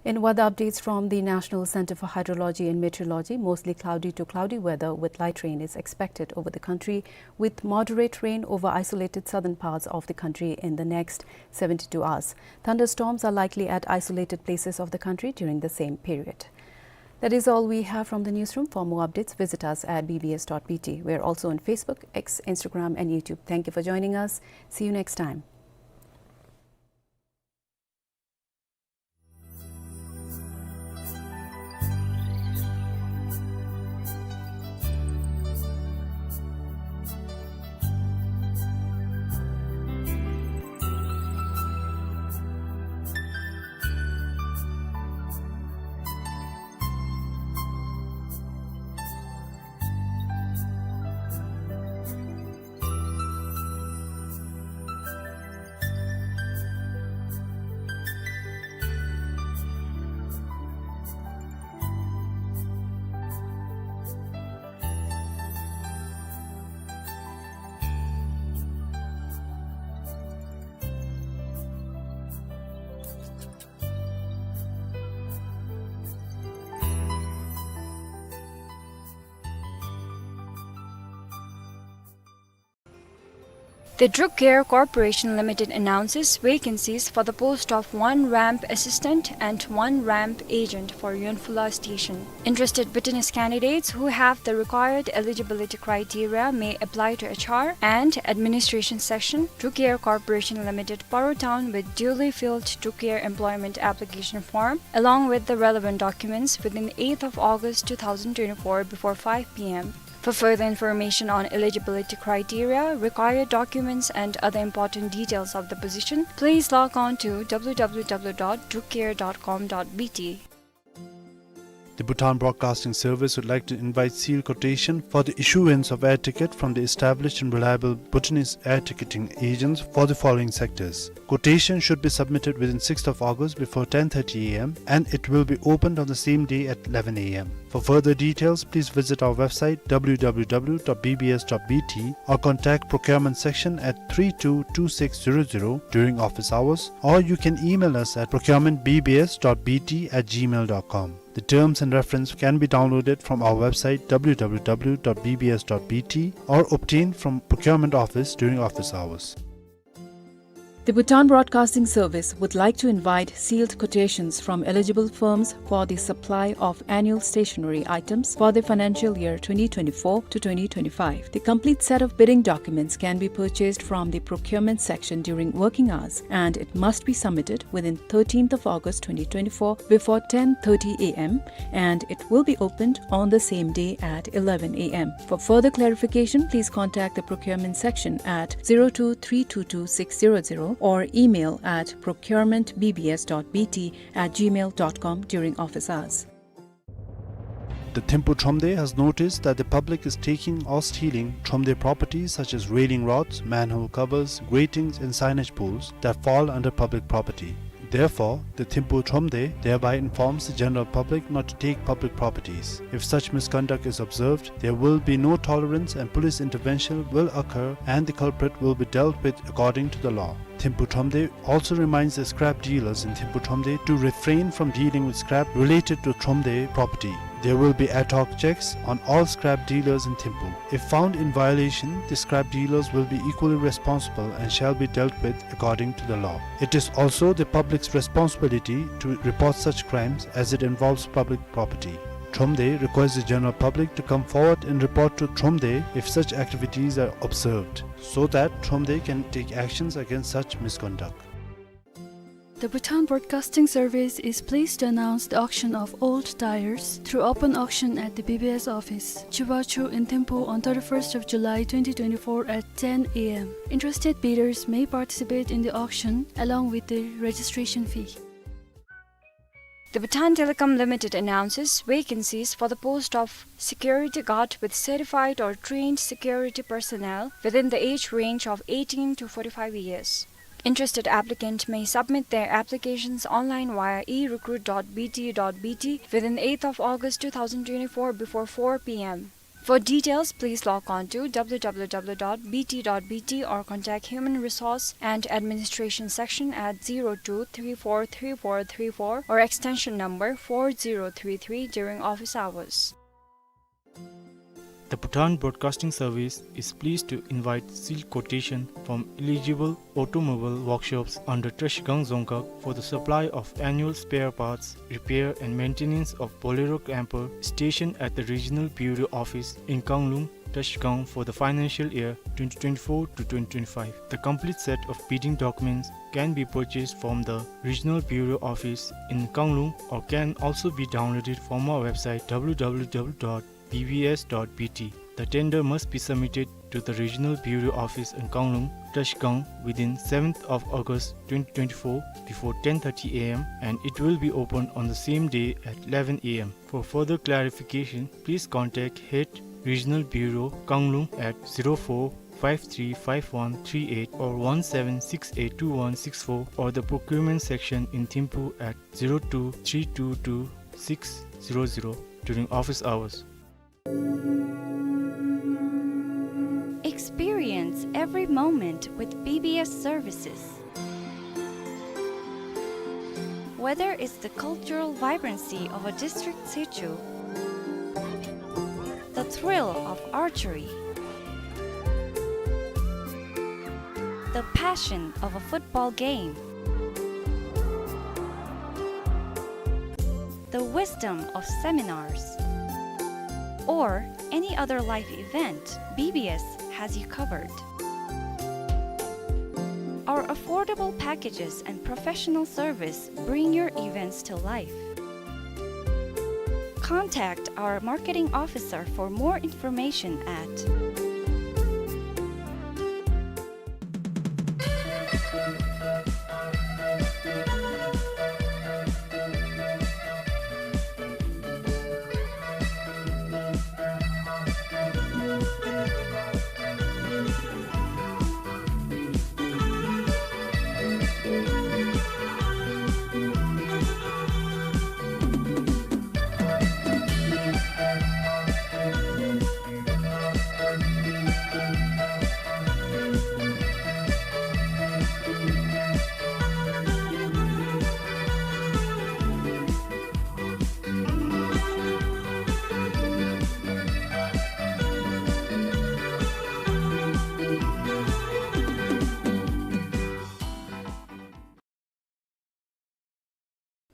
In weather updates from the National Center for Hydrology and Meteorology, mostly cloudy to cloudy weather with light rain is expected over the country, with moderate rain over isolated southern parts of the country in the next seventy-two hours. Thunderstorms are likely at isolated places of the country during the same period. That is all we have from the newsroom. For more updates, visit us at B B S dot B T. We are also on Facebook, X, Instagram, and YouTube. Thank you for joining us. See you next time. The Druk Care Corporation Limited announces vacancies for the post of one ramp assistant and one ramp agent for Yonphula station. Interested Bhutanese candidates who have the required eligibility criteria may apply to H R and administration section, Druk Care Corporation Limited, Paro Town, with duly filled Druk Care employment application form, along with the relevant documents, within eighth of August two thousand twenty-four before five P M. For further information on eligibility criteria, required documents, and other important details of the position, please log on to W W W dot drukcare dot com dot B T. The Bhutan Broadcasting Service would like to invite sealed quotation for the issuance of air ticket from the established and reliable Bhutanese air ticketing agents for the following sectors. Quotation should be submitted within sixth of August before ten thirty A M and it will be opened on the same day at eleven A M. For further details, please visit our website w w w dot b b s dot b t or contact procurement section at three two two six zero zero during office hours, or you can email us at procurement b b s dot b t at gmail dot com. The terms and reference can be downloaded from our website w w w dot b b s dot b t or obtained from procurement office during office hours. The Bhutan Broadcasting Service would like to invite sealed quotations from eligible firms for the supply of annual stationery items for the financial year twenty twenty-four to twenty twenty-five. The complete set of bidding documents can be purchased from the procurement section during working hours, and it must be submitted within thirteenth of August twenty twenty-four before ten thirty A M, and it will be opened on the same day at eleven A M. For further clarification, please contact the procurement section at zero two three two two six zero zero or email at procurement b b s dot b t at gmail dot com during office hours. The Thimphu Thromde has noticed that the public is taking or stealing Thromde properties such as railing rods, manhole covers, gratings, and signage poles that fall under public property. Therefore, the Thimphu Thromde thereby informs the general public not to take public properties. If such misconduct is observed, there will be no tolerance and police intervention will occur and the culprit will be dealt with according to the law. Thimphu Thromde also reminds the scrap dealers in Thimphu Thromde to refrain from dealing with scrap related to Thromde property. There will be ad hoc checks on all scrap dealers in Thimphu. If found in violation, the scrap dealers will be equally responsible and shall be dealt with according to the law. It is also the public's responsibility to report such crimes as it involves public property. Thromde requests the general public to come forward and report to Thromde if such activities are observed, so that Thromde can take actions against such misconduct. The Bhutan Broadcasting Service is pleased to announce the auction of old tires through open auction at the B B S office, Chubachu in Thimphu on thirty-first of July twenty twenty-four at ten A M. Interested bidders may participate in the auction along with the registration fee. The Bhutan Telecom Limited announces vacancies for the post of security guard with certified or trained security personnel within the age range of eighteen to forty-five years. Interested applicant may submit their applications online via e recruit dot b t dot b t within eighth of August two thousand twenty-four before four p m. For details, please log on to w w w dot b t dot b t or contact Human Resource and Administration Section at zero two three four three four three four or extension number four zero three three during office hours. The Bhutan Broadcasting Service is pleased to invite sealed quotation from eligible automobile workshops under Trashigang Dzongkhag for the supply of annual spare parts, repair and maintenance of Bolero camper stationed at the Regional Bureau Office in Kanglung, Trashigang for the financial year twenty twenty-four to twenty twenty-five. The complete set of bidding documents can be purchased from the Regional Bureau Office in Kanglung or can also be downloaded from our website w w w dot b b s dot b t. The tender must be submitted to the Regional Bureau Office in Kanglung, Trashigang within seventh of August twenty twenty-four before ten thirty a m and it will be opened on the same day at eleven a m. For further clarification, please contact Head Regional Bureau, Kanglung at zero four five three five one three eight or one seven six eight two one six four or the Procurement Section in Thimphu at zero two three two two six zero zero during office hours. Experience every moment with B B S services. Whether it's the cultural vibrancy of a district situ, the thrill of archery, the passion of a football game, the wisdom of seminars, or any other life event, B B S has you covered. Our affordable packages and professional service bring your events to life. Contact our marketing officer for more information at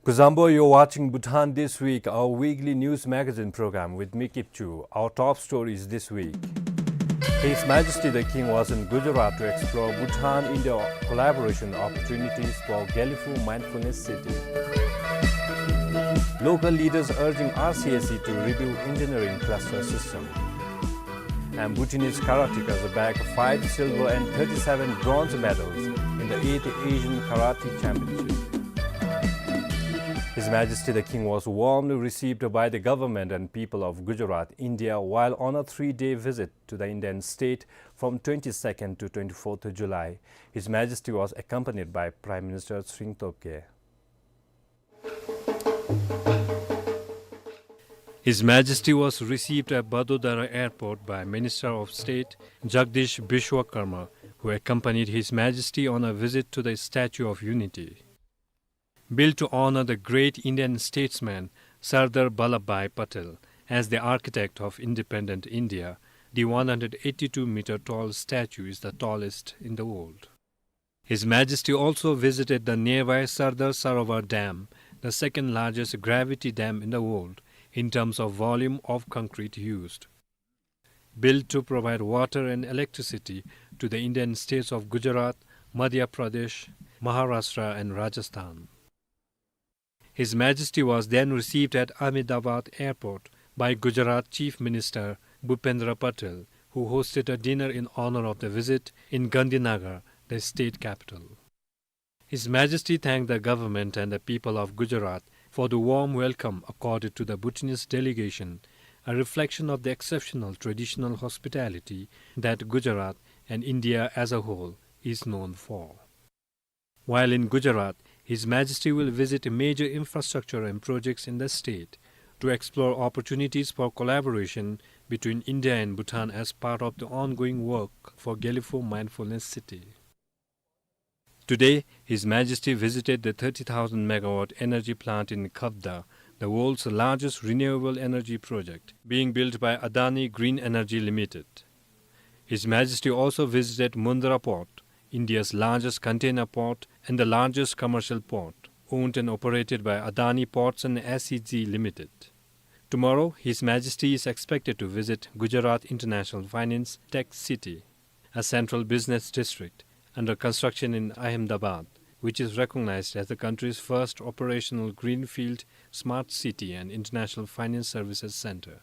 Kuzuzangpo, you're watching Bhutan This Week, our weekly news magazine program with me, Kipchu. Our top stories this week. His Majesty the King was in Gujarat to explore Bhutan-India collaboration opportunities for Gelephu Mindfulness City. Local leaders urging R C S E to review engineering cluster system. And Bhutanese karateka bag five silver and thirty-seven bronze medals in the eighth Asian Karate Championship. His Majesty the King was warmly received by the government and people of Gujarat, India, while on a three-day visit to the Indian state from twenty-second to twenty-fourth July. His Majesty was accompanied by Prime Minister Tshering Tobgay. His Majesty was received at Vadodara Airport by Minister of State Jagdish Vishwakarma, who accompanied His Majesty on a visit to the Statue of Unity. Built to honor the great Indian statesman Sardar Vallabhbhai Patel as the architect of independent India, the one hundred eighty-two meter tall statue is the tallest in the world. His Majesty also visited the nearby Sardar Sarovar Dam, the second largest gravity dam in the world in terms of volume of concrete used. Built to provide water and electricity to the Indian states of Gujarat, Madhya Pradesh, Maharashtra and Rajasthan. His Majesty was then received at Ahmedabad Airport by Gujarat Chief Minister Bhupendra Patel, who hosted a dinner in honor of the visit in Gandhinagar, the state capital. His Majesty thanked the government and the people of Gujarat for the warm welcome accorded to the Bhutanese delegation, a reflection of the exceptional traditional hospitality that Gujarat and India as a whole is known for. While in Gujarat, His Majesty will visit major infrastructure and projects in the state to explore opportunities for collaboration between India and Bhutan as part of the ongoing work for Gelephu Mindfulness City. Today, His Majesty visited the thirty thousand megawatt energy plant in Khavda, the world's largest renewable energy project, being built by Adani Green Energy Limited. His Majesty also visited Mundra Port, India's largest container port and the largest commercial port, owned and operated by Adani Ports and S E Z Limited. Tomorrow, His Majesty is expected to visit Gujarat International Finance Tech City, a central business district under construction in Ahmedabad, which is recognized as the country's first operational greenfield smart city and international finance services center.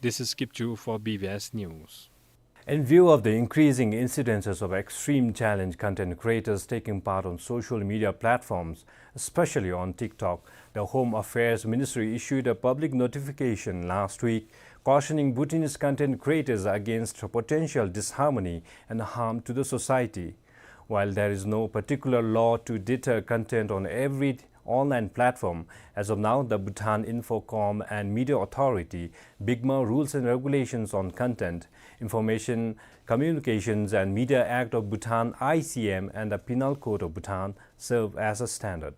This is Kipchu for B B S News. In view of the increasing incidences of extreme challenge content creators taking part on social media platforms, especially on TikTok, the Home Affairs Ministry issued a public notification last week cautioning Bhutanese content creators against potential disharmony and harm to the society. While there is no particular law to deter content on every online platform, as of now, the Bhutan Infocom and Media Authority, BICMA, rules and regulations on Content, Information, Communications and Media Act of Bhutan, I C M, and the Penal Code of Bhutan serve as a standard.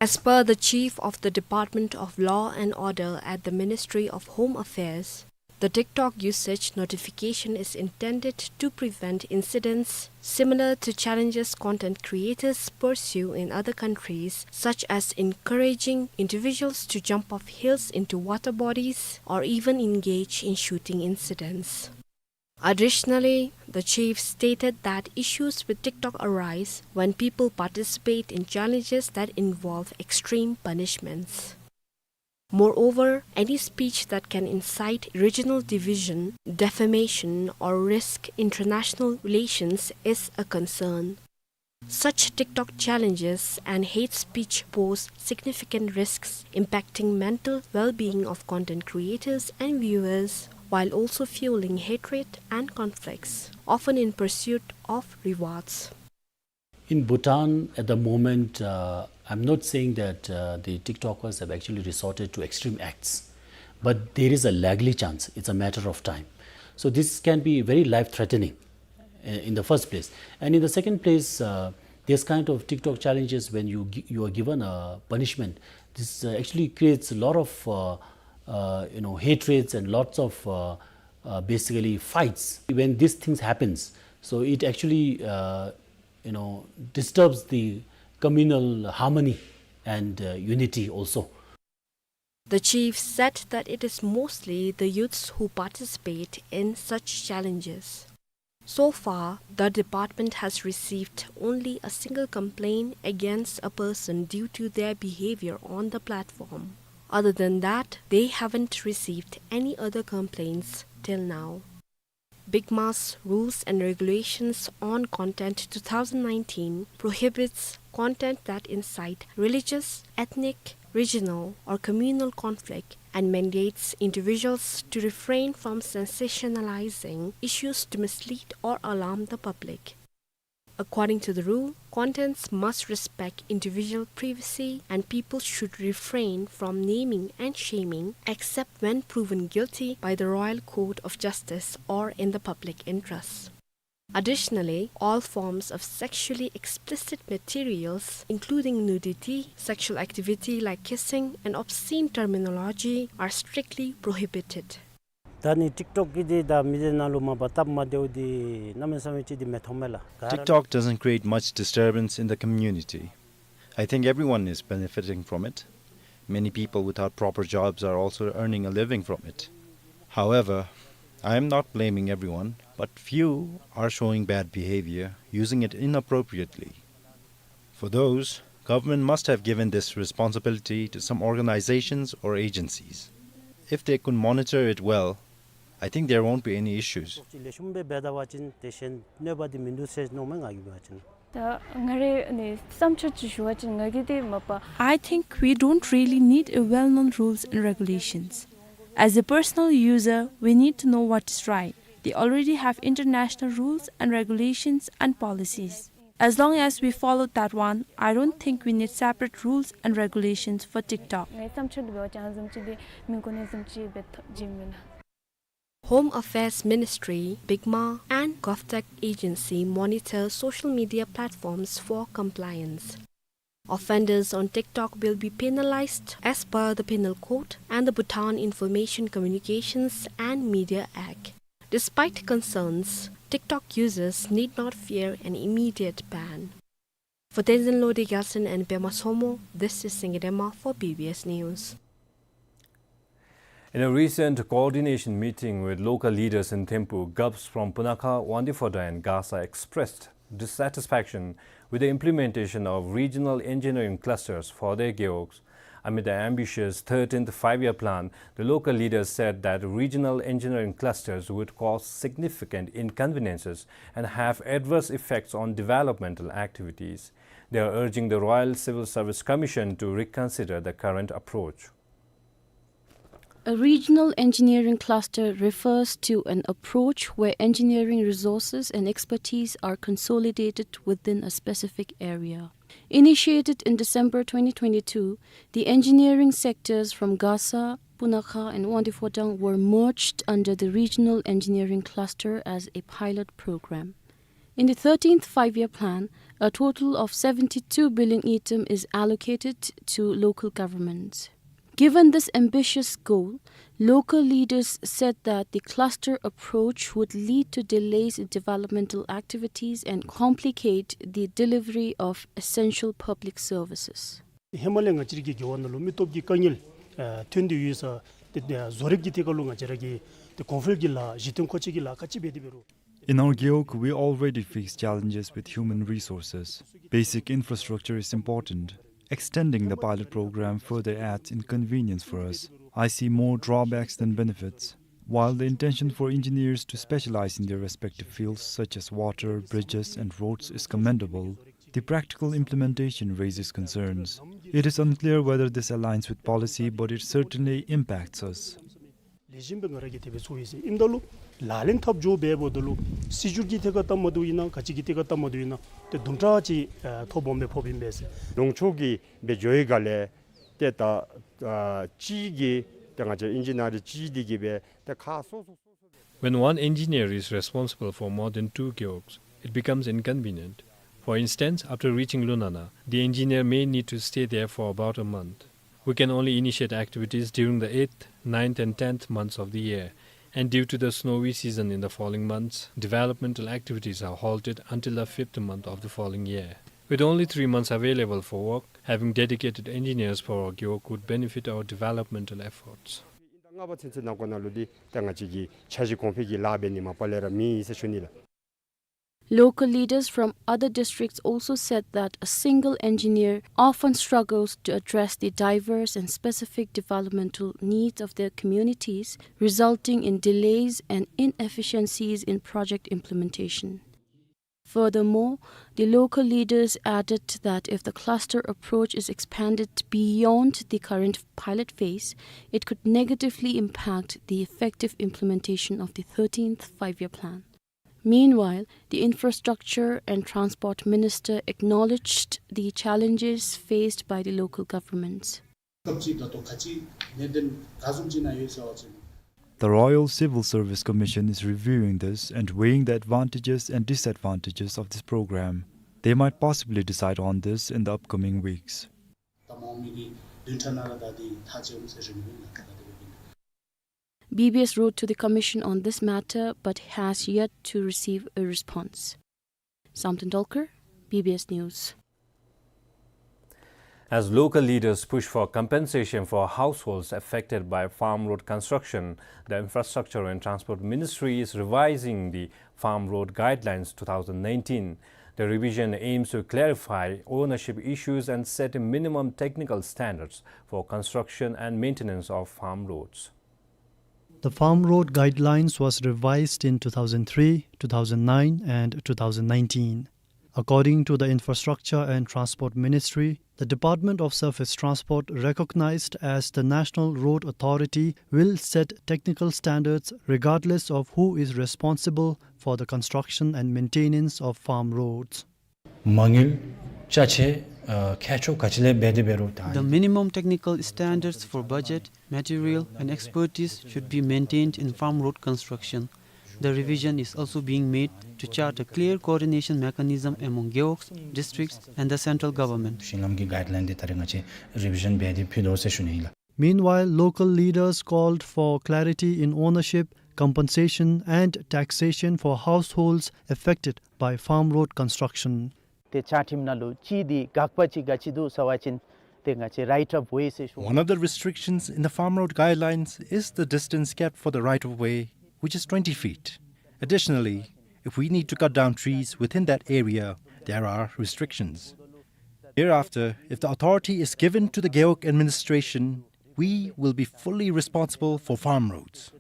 As per the Chief of the Department of Law and Order at the Ministry of Home Affairs, the TikTok usage notification is intended to prevent incidents similar to challenges content creators pursue in other countries, such as encouraging individuals to jump off hills into water bodies or even engage in shooting incidents. Additionally, the chief stated that issues with TikTok arise when people participate in challenges that involve extreme punishments. Moreover, any speech that can incite regional division, defamation, or risk international relations is a concern. Such TikTok challenges and hate speech pose significant risks impacting mental well-being of content creators and viewers, while also fueling hatred and conflicts, often in pursuit of rewards. In Bhutan at the moment, uh, I'm not saying that, uh, the TikTokers have actually resorted to extreme acts, but there is a likely chance. It's a matter of time. So this can be very life-threatening, uh, in the first place. And in the second place, uh, this kind of TikTok challenges, when you gi-, you are given a punishment, this, uh, actually creates a lot of, uh, uh, you know, hatreds and lots of, uh, uh, basically fights. When these things happens, so it actually, uh, you know, disturbs the communal harmony and, uh, unity also. The chief said that it is mostly the youths who participate in such challenges. So far, the department has received only a single complaint against a person due to their behavior on the platform. Other than that, they haven't received any other complaints till now. BIGMA's Rules and Regulations on Content two thousand nineteen prohibits content that incite religious, ethnic, regional, or communal conflict and mandates individuals to refrain from sensationalizing issues to mislead or alarm the public. According to the rule, contents must respect individual privacy and people should refrain from naming and shaming except when proven guilty by the Royal Court of Justice or in the public interest. Additionally, all forms of sexually explicit materials, including nudity, sexual activity like kissing, and obscene terminology, are strictly prohibited. ད་ནི་ཊིཀ་ཊོཀ་གི་འདི་ད་མི་སྡེ་ནང་ལུ་མ་པ་སྟབས་མ་བདེཝ་འདི་གནམ་མེད་ས་མེད་ཅིག་འདི་མི་མཐོང་མས་ལགས། ག་ར། TikTok doesn't create much disturbance in the community. I think everyone is benefiting from it. Many people without proper jobs are also earning a living from it. However, I am not blaming everyone, but few are showing bad behavior, using it inappropriately. For those, government must have given this responsibility to some organizations or agencies. If they could monitor it well, I think there won't be any issues. ལེགས་ཤོམ་སྦེ་འབད་ད་པ་ཅིན་དེ་བཞིན་གནོད་པ་འདི་མིན་འདུག་ཟེར་མནོཝ་མས་ང་གིས་འབད་བ་ཅིན། ད་ང་རའི་ནི་བསམ་ཚུལ་ཅིག་ཞུ་བ་ཅིན་ང་གིས་འདི་མ་པ། I think we don't really need a well-known rules and regulations. As a personal user, we need to know what is right. They already have international rules and regulations and policies. As long as we follow that one, I don't think we need separate rules and regulations for TikTok. ངའི་བསམ་ཚུལ་འདི་འབད་བ་ཅིན་ཨ་ནི་བཟུམ་ཅིག་འདི་མི་དགོ་ནི་བཟུམ་ཅིག་སྦེ་ཐོ་བཞིན་མས་ལགས། Home Affairs Ministry, BIGMA, and GovTech agency monitor social media platforms for compliance. Offenders on TikTok will be penalized as per the Penal Code and the Bhutan Information Communications and Media Act. Despite concerns, TikTok users need not fear an immediate ban. For Tenzin Lode Gyaltsen and Pema Somo, this is Singye Dema for B B S News. In a recent coordination meeting with local leaders in Thimphu, Govs from Punakha, Wangdue Phodrang and Gasa expressed dissatisfaction with the implementation of regional engineering clusters for their gewogs. Amid the ambitious thirteenth Five-Year Plan, the local leaders said that regional engineering clusters would cause significant inconveniences and have adverse effects on developmental activities. They are urging the Royal Civil Service Commission to reconsider the current approach. A regional engineering cluster refers to an approach where engineering resources and expertise are consolidated within a specific area. Initiated in December twenty twenty-two, the engineering sectors from Gasa, Punakha, and Wangdue Phodrang were merged under the regional engineering cluster as a pilot program. In the thirteenth Five-Year Plan, a total of seventy-two billion ngultrum is allocated to local governments. Given this ambitious goal, local leaders said that the cluster approach would lead to delays in developmental activities and complicate the delivery of essential public services. ཧེ་མ་ལས་ང་བཅས་རའི་རྒེད་འོག་ནང་ལུ་མི་སྟོབས་ཀྱི་དཀའ་ངལ་ཨ་ཐོན་ཏེ་ཡོད་ས། ཏེ་བཟོ་རིག་གི་ཐད་ཁར་ལུ་ང་བཅས་ར་གིས་ཏེ་གོང་འཕེལ་གྱི་ལཱ་གཞི་རྟེན་མཁོ་ཆས་ཀྱི་ལཱ་ག་ཅི་འབད་དེ་འབད་རུང་། In our gewog, we already face challenges with human resources. Basic infrastructure is important. Extending the pilot program further adds inconvenience for us. I see more drawbacks than benefits. While the intention for engineers to specialize in their respective fields, such as water, bridges, and roads, is commendable, the practical implementation raises concerns. It is unclear whether this aligns with policy, but it certainly impacts us. ལེགས་ཤོམ་སྦེ་ང་ར་གིས་དེ་སྦེ་ཚོར་ཡི་ཟེར། ཨིནམ་ད་ལུ་ལག་ལེན་འཐབ་འགྱོ་འབདཝ་ད་ལུ་སྲིད་བྱུས་ཀྱི་ཐད་ཁར་སྟབས་མ་བདེཝ་ཨིན་ན་ག་ཅི་གི་ཐད་ཁར་སྟབས་མ་བདེཝ་ཨིན་ན་ཏེ་དུམ་གྲ་ཅིག་ཨ་ཐོ་སྦོམ་སྦེ་ཕོགཔ་ཨིན་པས་ཟེར། ལུང་ཕྱོགས་ཀྱི་སྦེ་འགྱོ་བའི་སྒང་ལས་ཏེ་ད་ཨ་གཅིག་གིས་ཏེ་ང་བཅས་ཨིན་ཇི་ནི་ཡར་གཅིག་འདི་གིས་སྦེ་ཏེ་ཁག་སོ་སོ་སོ་སོ་སྦེ། When one engineer is responsible for more than two gewogs, it becomes inconvenient. For instance, after reaching Lunana, the engineer may need to stay there for about a month. We can only initiate activities during the eighth, ninth and tenth months of the year, and due to the snowy season in the following months, developmental activities are halted until the fifth month of the following year. With only three months available for work, Having dedicated engineers for Gewog would benefit our developmental efforts. ལྔ་པ་ཚུན་ཚོད་ནང་འཁོད་ནང་ལུ་འདི་ད་ང་བཅས་ཀྱི་འཆར་གཞི་གོང་འཕེལ་གྱི་ལཱ་འབད་ནི་མ་པ་ལས་ར་མེད་ཟེར་ཞུ་ནི་ལགས། Local leaders from other districts also said that a single engineer often struggles to address the diverse and specific developmental needs of their communities, resulting in delays and inefficiencies in project implementation. Furthermore, the local leaders added that if the cluster approach is expanded beyond the current pilot phase, it could negatively impact the effective implementation of the thirteenth Five-Year Plan. Meanwhile, the Infrastructure and Transport Minister acknowledged the challenges faced by the local governments. སྐབས་ཅིག་ད་ལྟོ་ག་ཅི་གནད་དོན་ག་བཟུམ་ཅིག་ནང་ཡོད་ཟེར་བ་ཅིན། The Royal Civil Service Commission is reviewing this and weighing the advantages and disadvantages of this program. They might possibly decide on this in the upcoming weeks. ད་མ་འོངས་མི་གི་བདུན་ཕྲག་ནང་ལུ་ད་འདི་ཐག་བཅད་འོང་ཟེར་རེ་སྨོན་ལགས། ད་ད་དེ་སྦེ་ཨིན། B B S wrote to the commission on this matter but has yet to receive a response. Samten Dolkar, B B S News. As local leaders push for compensation for households affected by farm road construction, the Infrastructure and Transport Ministry is revising the Farm Road Guidelines two thousand nineteen. The revision aims to clarify ownership issues and set minimum technical standards for construction and maintenance of farm roads. The Farm Road Guidelines was revised in two thousand three, two thousand nine and two thousand nineteen. According to the Infrastructure and Transport Ministry, the Department of Surface Transport, recognized as the National Road Authority, will set technical standards regardless of who is responsible for the construction and maintenance of farm roads. མ་དངུལ་ཅ་ཆས་ཨ་མཁས་མཆོག་ག་ཅི་ལས་འབད་དེ་འབད་རུང་ད། The minimum technical standards for budget, material and expertise should be maintained in farm road construction. The revision is also being made to chart a clear coordination mechanism among gewogs, districts and the central government. ཞིང་ལམ་གྱི་གའིཌ་ལའིན་འདི་ད་རེས་ང་བཅས་རི་བི་ཞཱན་འབད་དེ་ཕུལ་དོ་ཟེར་ཞུ་ནི་ཨིན་ལགས། Meanwhile, local leaders called for clarity in ownership, compensation and taxation for households affected by farm road construction. ཏེ་བཅའ་ཁྲིམས་ནང་ལུ་ཅིག་འདི་དགག་པ་ཅིག་ག་ཅི་འདུག་ཟེར་བ་ཅིན་ཏེ་ང་བཅས་right of way ཟེར་ཞུ། One of the restrictions in the Farm Road Guidelines is the distance kept for the right of way, which is twenty feet. Additionally, if we need to cut down trees within that area, there are restrictions. Thereafter, if the authority is given to the Gewog administration, we will be fully responsible for farm roads.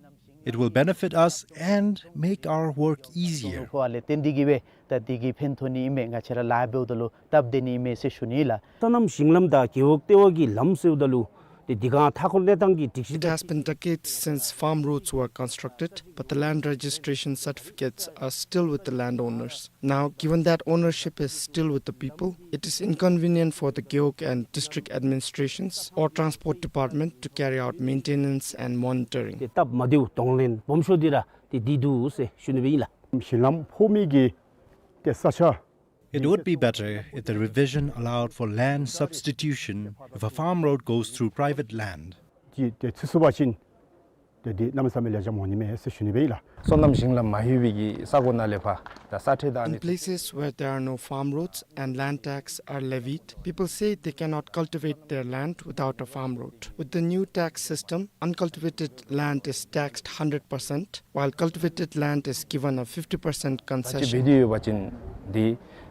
It will benefit us and make our work easier. ཁོ་ཨ་ལས་བརྟེན་ཏེ་གིས་སྦེ་ད་འདི་གིས་ཕན་ཐོགས་ནི་ཨིན་མས། ང་བཅས་ར་ལཱ་འབདཝ་ད་ལུ་སྟབས་བདེ་ནི་ཨིན་མས་ཟེར་ཞུ་ནི་ལགས། སོ་ནམ་ཞིང་ལམ་དང་རྒེད་འོག་ལྟེ་བ་གི་ལམ་ཟེརཝ་ད་ལུ་ཏེ་འདི་ག་མཐའ་འཁོར་གནས་སྟངས་ཀྱི་སྒྲིག་གཞི། It has been decades since farm roads were constructed, but the land registration certificates are still with the landowners. Now, given that ownership is still with the people, it is inconvenient for the Gewog and district administrations or transport department to carry out maintenance and monitoring. ཏེ་སྟབས་མ་བདེཝ་གདོང་ལེན་སྦོམ་ཤོས་འདི་ར་ཏེ་འདི་འདུག་ཟེར་ཞུ་ནི་སྦེ་ཨིན་ལགས། ཞིང་ལམ་ཕོག་མི་གི་ཏེ་ས་ཆ། It would be better if the revision allowed for land substitution if a farm road goes through private land. ཅིག་ཏེ་ཚུད་སོང་པ་ཅིན་ཏེ་འདི་གནམ་མེད་ས་མེད་ལེགས་ཤོམ་འོང་ནི་མས་ཟེར་ཞུ་ནི་སྦེ་ཨིན་ལགས། སོ་ནམ་ཞིང་ལམ་མ་ལྷོད་པའི་གི་ས་གོ་ནང་ལས་ཕར་ད་ས་ཁྲལ་དང་། In places where there are no farm roads and land tax are levied, people say they cannot cultivate their land without a farm road. With the new tax system, uncultivated land is taxed hundred percent, while cultivated land is given a fifty percent concession. ད་ཅི་འབད་དེ་ཡོད་པ་ཅིན་འདི་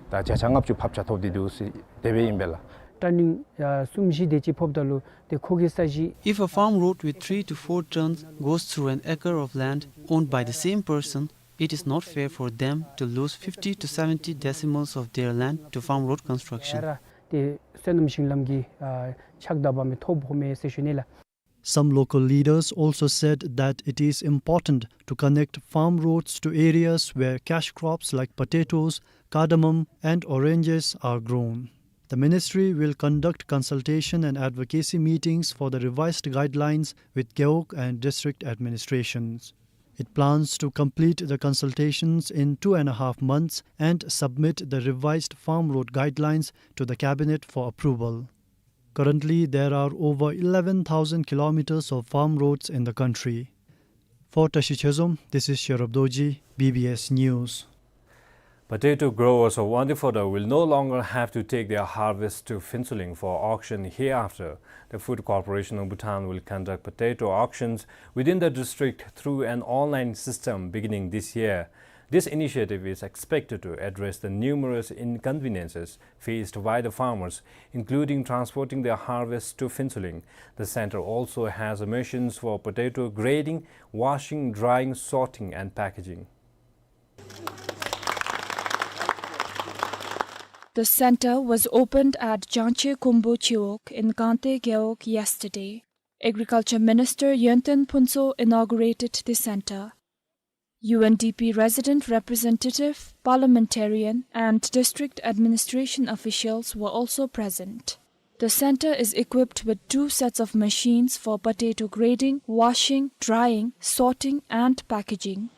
ད་བརྒྱ་ཆ་ལྔ་བཅུ་ཕབ་ཆ་ཐོབ་སྟེ་འདུག་ཟེར་དེ་སྦེ་ཨིན་པས་ལགས། ཊར་ནིང་ཨ་གསུམ་བཞི་དེ་ཅིག་ཕོགཔ་ད་ལུ་ཏེ་ཁོ་གི་ས་གཞི། If a farm road with three to four turns goes through an acre of land owned by the same person, it is not fair for them to lose fifty to seventy decimals of their land to farm road construction. ཏེ་སོ་ནམ་ཞིང་ལམ་གྱི་ཨ་ཆག་ད་འབག་མི་ཐོབ་འོང་མས་ཟེར་ཞུ་ནི་ལགས། Some local leaders also said that it is important to connect farm roads to areas where cash crops like potatoes, cardamom, and oranges are grown. The ministry will conduct consultation and advocacy meetings for the revised guidelines with Gewog and district administrations. It plans to complete the consultations in two and a half months and submit the revised farm road guidelines to the cabinet for approval. Currently, there are over eleven thousand kilometers of farm roads in the country. For Tashi Chezom, this is Sherab Dorji, B B S News. Potato growers of Wangdue Phodrang will no longer have to take their harvest to Phuentsholing for auction hereafter. The Food Corporation of Bhutan will conduct potato auctions within the district through an online system beginning this year. This initiative is expected to address the numerous inconveniences faced by the farmers, including transporting their harvest to Phuentsholing. The center also has machines for potato grading, washing, drying, sorting, and packaging. The center was opened at Jangche Khumbu Chiwog in Kangtay Gewog yesterday. Agriculture Minister Yonten Phuntsho inaugurated the center. U N D P resident representative, parliamentarian, and district administration officials were also present. The center is equipped with two sets of machines for potato grading, washing, drying, sorting, and packaging.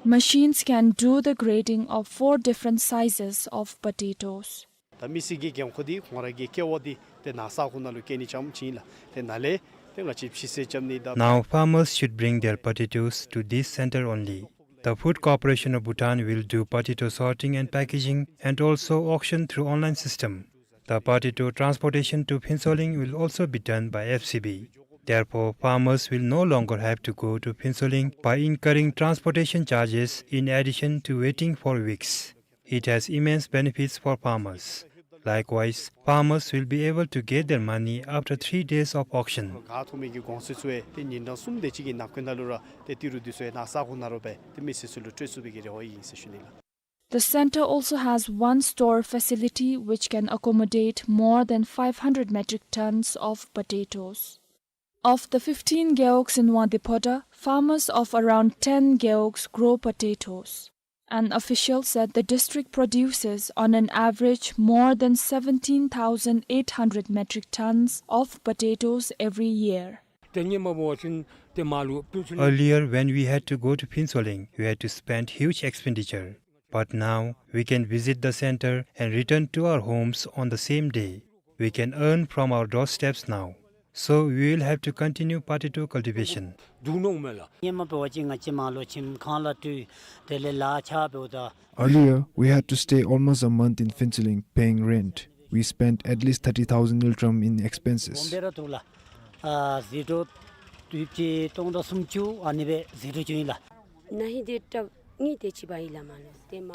Machines can do the grading of four different sizes of potatoes. ད་མི་སེར་གྱི་འགན་ཁུར་འདི་ཁོང་ར་གི་སྐལ་བ་འདི་ཏེ་ནང་ས་ཁོངས་ནང་ལུ་བསྐྱལ་ནི་ཙམ་ཅིག་ཨིན་ལགས། ཏེ་ནཱ་ལས་ཏེ་ང་བཅས་ཕྱི་སེལ་རྐྱབ་ནི་དང་། Now farmers should bring their potatoes to this center only. The Food Corporation of Bhutan will do potato sorting and packaging and also auction through online system. The potato transportation to Phuentsholing will also be done by F C B. Therefore, farmers will no longer have to go to Phuentsholing by incurring transportation charges in addition to waiting for weeks. It has immense benefits for farmers. Likewise, farmers will be able to get their money after three days of auction. ག་ཐོབ་མི་གི་གོང་ཚད་ཚུ་ཡང་ཏེ་ཉིན་གྲངས་གསུམ་དེ་ཅིག་གི་ནང་འཁོད་ནང་ལུ་ར་ཏེ་ཏི་རུ་འདི་ཚུ་ཡང་ནང་ས་ཁོངས་ནང་ར་སྦེ་ཏེ་མི་སེར་ཚུ་ལུ་སྤྲོད་ཚུགས་པའི་གི་རེ་བ་ཨིན་ཟེར་ཞུ་ནི་ལགས། The center also has one store facility which can accommodate more than five hundred metric tons of potatoes. Of the fifteen gewogs in Wangdue Phodrang, farmers of around ten gewogs grow potatoes. An official said the district produces, on an average, more than seventeen thousand eight hundred metric tons of potatoes every year. Earlier, when we had to go to Phuentsholing, we had to spend huge expenditure. But now, we can visit the center and return to our homes on the same day. We can earn from our doorsteps now. So we will have to continue potato cultivation. Earlier, we had to stay almost a month in Phuentsholing paying rent. We spent at least thirty thousand ngultrum in expenses.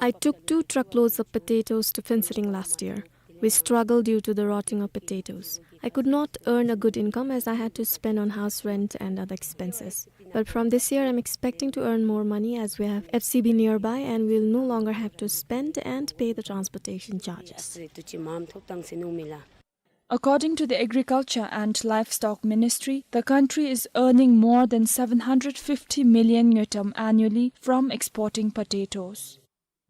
I took two truckloads of potatoes to Phuentsholing last year. We struggled due to the rotting of potatoes. I could not earn a good income as I had to spend on house rent and other expenses. But from this year, I'm expecting to earn more money as we have F C B nearby and we'll no longer have to spend and pay the transportation charges. According to the Agriculture and Livestock Ministry, the country is earning more than seven hundred fifty million ngultrum annually from exporting potatoes.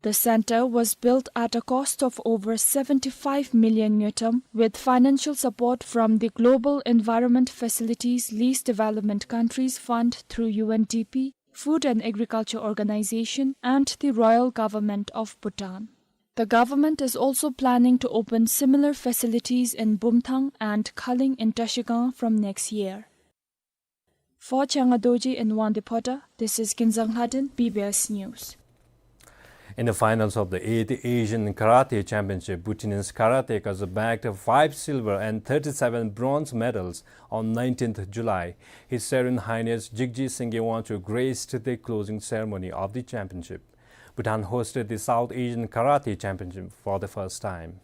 The center was built at a cost of over seventy-five million ngultrum with financial support from the Global Environment Facilities Least Developed Countries Fund through U N D P, Food and Agriculture Organization, and the Royal Government of Bhutan. The government is also planning to open similar facilities in Bumthang and Khaling in Trashigang from next year. For Changa Dorji in Wangdue Phodrang, this is Kinzang Lhaden, B B S News. In the finals of the eighth Asian Karate Championship, Bhutanese karateka bagged five silver and thirty-seven bronze medals on nineteenth July. His Serene Highness Jigje Singye Wangchuck graced the closing ceremony of the championship. Bhutan hosted the South Asian Karate Championship for the first time.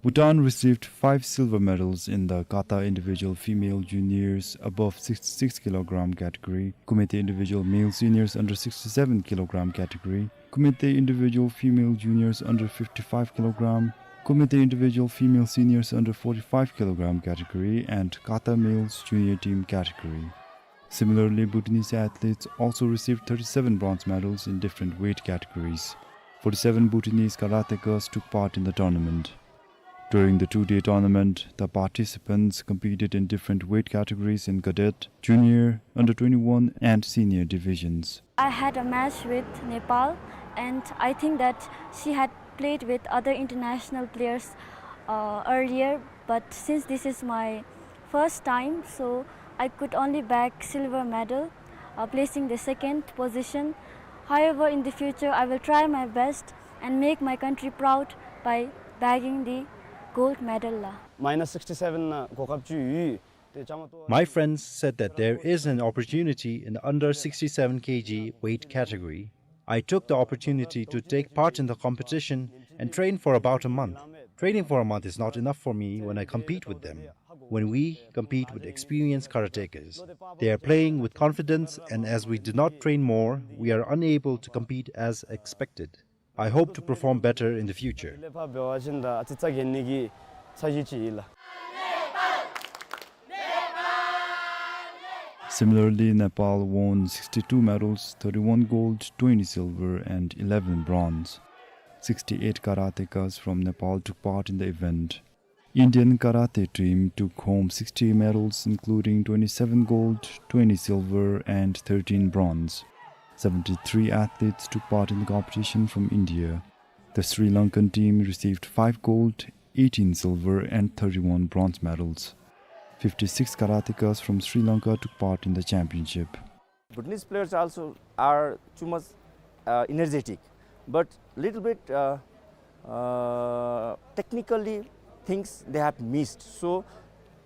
Bhutan received five silver medals in the kata individual female juniors above sixty-six kilogram category, kumite individual male seniors under sixty-seven kilogram category, kumite individual female juniors under fifty-five kilogram, kumite individual female seniors under forty-five kilogram category, and kata males junior team category. Similarly, Bhutanese athletes also received thirty-seven bronze medals in different weight categories. Forty-seven Bhutanese karatekas took part in the tournament. During the two-day tournament, the participants competed in different weight categories in cadet, junior, under twenty-one, and senior divisions. I had a match with Nepal, and I think that she had played with other international players, uh, earlier, but since this is my First time, so I could only bag silver medal, uh, placing the second position. However, in the future, I will try my best and make my country proud by bagging the gold medal la. Minus sixty-seven na goqkap ju yu. My friends said that there is an opportunity in the under sixty-seven K G weight category. I took the opportunity to take part in the competition and train for about a month. Training for a month is not enough for me when I compete with them. When we compete with experienced karatekas, they are playing with confidence, and as we do not train more, we are unable to compete as expected. I hope to perform better in the future. Similarly, Nepal won sixty-two medals, thirty-one gold, twenty silver and eleven bronze. Sixty-eight karatekas from Nepal took part in the event. Indian karate team took home sixty medals, including twenty-seven gold, twenty silver and thirteen bronze. Seventy-three athletes took part in the competition from India. The Sri Lankan team received five gold, eighteen silver and thirty-one bronze medals. Fifty-six karatekas from Sri Lanka took part in the championship. Bhutanese players also are too much, uh, energetic, but little bit, uh, uh, technically things they have missed. So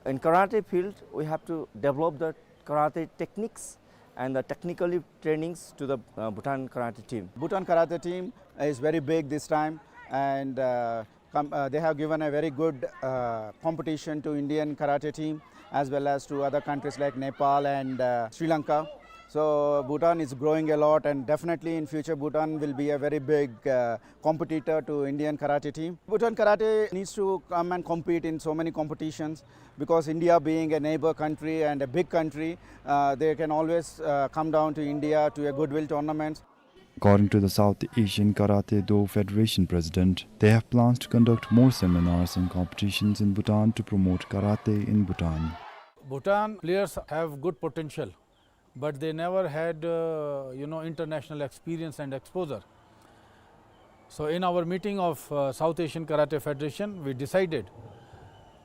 in karate field, we have to develop the karate techniques and the technically trainings to the, uh, Bhutan karate team. Bhutan karate team is very big this time, and, uh, com-, uh, they have given a very good, uh, competition to Indian karate team as well as to other countries like Nepal and, uh, Sri Lanka. So Bhutan is growing a lot, and definitely in future Bhutan will be a very big, uh, competitor to Indian karate team. Bhutan karate needs to come and compete in so many competitions because India being a neighbor country and a big country, uh, they can always, uh, come down to India to a goodwill tournament. According to the South Asian Karate Do Federation president, they have plans to conduct more seminars and competitions in Bhutan to promote karate in Bhutan. Bhutan players have good potential, but they never had, uh, you know, international experience and exposure. So in our meeting of, uh, South Asian Karate Federation, we decided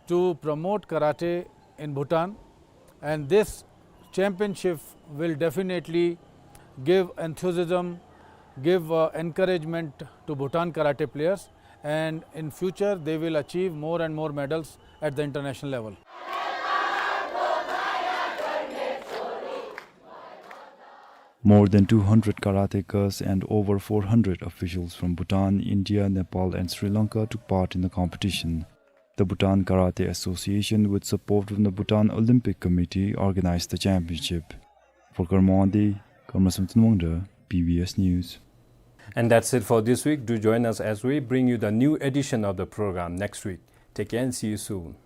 to promote karate in Bhutan, and this championship will definitely give enthusiasm, give, uh, encouragement to Bhutan karate players, and in future they will achieve more and more medals at the international level. More than two hundred karatekas and over four hundred officials from Bhutan, India, Nepal and Sri Lanka took part in the competition. The Bhutan Karate Association, with support from the Bhutan Olympic Committee, organized the championship. For Karma Wangdi, Karma Samten Wangda, B B S News. And that's it for this week. Do join us as we bring you the new edition of the program next week. Take care and see you soon.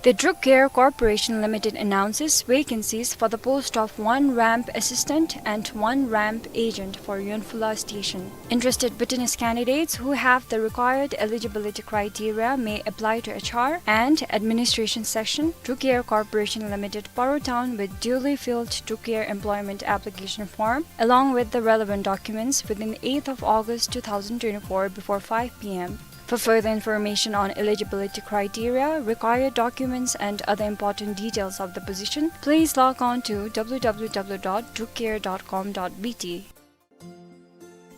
The Druk Air Corporation Limited announces vacancies for the post of one ramp assistant and one ramp agent for Yonphula station. Interested Bhutanese candidates who have the required eligibility criteria may apply to H R and administration section, Druk Air Corporation Limited, Paro Town, with duly filled Druk Air employment application form along with the relevant documents within eighth of August two thousand twenty-four before five P M. For further information on eligibility criteria, required documents, and other important details of the position, please log on to W W W dot druk air dot com dot B T.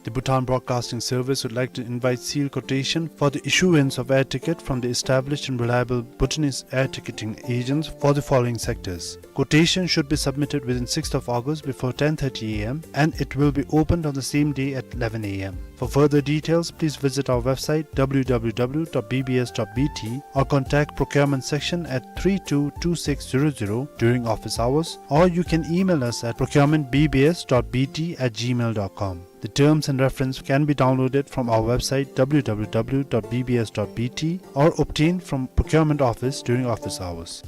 The Bhutan Broadcasting Service would like to invite sealed quotation for the issuance of air ticket from the established and reliable Bhutanese air ticketing agents for the following sectors. Quotation should be submitted within sixth of August before ten thirty A M and it will be opened on the same day at eleven A M. For further details, please visit our website, w w w dot b b s dot b t, or contact procurement section at three two two six zero zero during office hours, or you can email us at procurement b b s dot b t at gmail dot com. The terms and reference can be downloaded from our website, w w w dot b b s dot b t, or obtained from procurement office during office hours.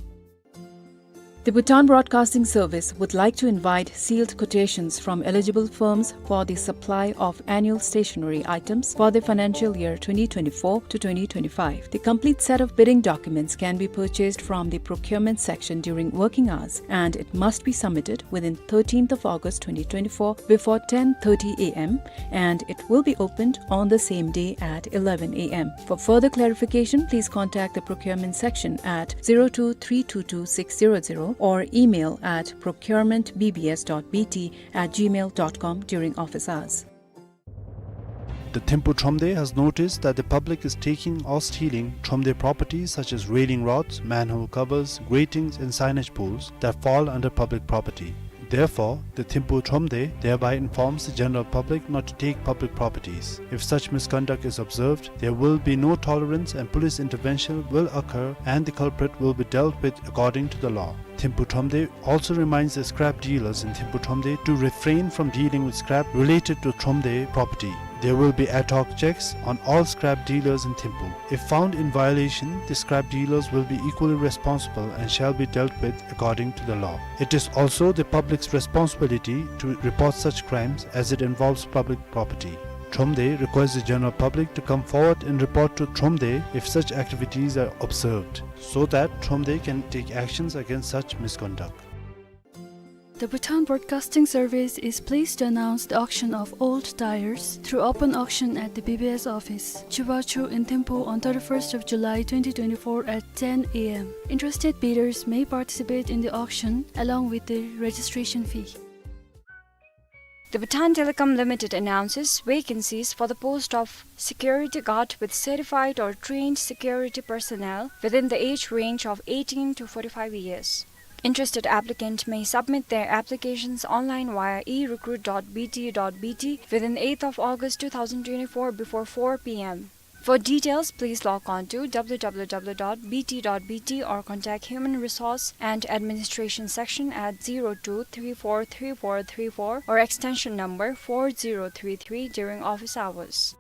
The Bhutan Broadcasting Service would like to invite sealed quotations from eligible firms for the supply of annual stationery items for the financial year twenty twenty-four to twenty twenty-five. The complete set of bidding documents can be purchased from the procurement section during working hours, and it must be submitted within thirteenth of August twenty twenty-four before ten thirty a m, and it will be opened on the same day at eleven a m. For further clarification, please contact the procurement section at zero two three two two six zero zero or email at procurement b b s dot b t at gmail dot com during office hours. The Thimphu Thromde has noticed that the public is taking or stealing Thromde properties such as railing rods, manhole covers, gratings, and signage poles that fall under public property. Therefore, the Thimphu Thromde thereby informs the general public not to take public properties. If such misconduct is observed, there will be no tolerance and police intervention will occur and the culprit will be dealt with according to the law. Thimphu Thromde also reminds the scrap dealers in Thimphu Thromde to refrain from dealing with scrap related to Thromde property. There will be ad hoc checks on all scrap dealers in Thimphu. If found in violation, the scrap dealers will be equally responsible and shall be dealt with according to the law. It is also the public's responsibility to report such crimes as it involves public property. Thromde requests the general public to come forward and report to Thromde if such activities are observed, so that Thromde can take actions against such misconduct. The Bhutan Broadcasting Service is pleased to announce the auction of old tires through open auction at the B B S office, Chubachu in Thimphu on thirty-first of July twenty twenty-four at ten a m. Interested bidders may participate in the auction along with the registration fee. The Bhutan Telecom Limited announces vacancies for the post of security guard with certified or trained security personnel within the age range of eighteen to forty-five years. Interested applicant may submit their applications online via e recruit dot b t dot b t within eighth of August two thousand twenty-four before four p m. For details, please log on to w w w dot b t dot b t or contact Human Resource and Administration Section at zero two three four three four three four or extension number four zero three three during office hours.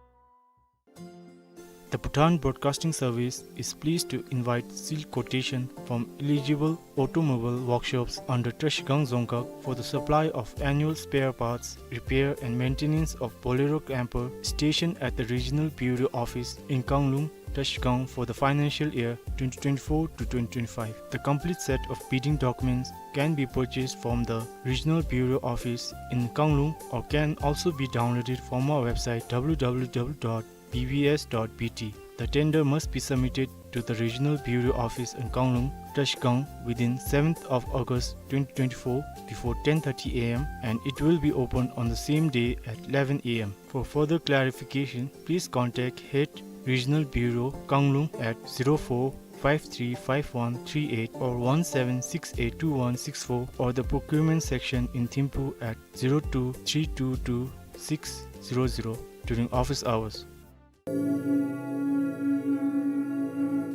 The Bhutan Broadcasting Service is pleased to invite sealed quotation from eligible automobile workshops under Trashigang Dzongkhag for the supply of annual spare parts, repair and maintenance of Bolero camper stationed at the Regional Bureau Office in Kanglung, Trashigang for the financial year twenty twenty-four to twenty twenty-five. The complete set of bidding documents can be purchased from the Regional Bureau Office in Kanglung or can also be downloaded from our website w w w dot b b s dot b t. The tender must be submitted to the Regional Bureau Office in Kanglung, Trashigang within seventh of August twenty twenty-four before ten thirty a m and it will be opened on the same day at eleven a m. For further clarification, please contact Head Regional Bureau, Kanglung at zero four five three five one three eight or one seven six eight two one six four or the procurement section in Thimphu at zero two three two two six zero zero during office hours.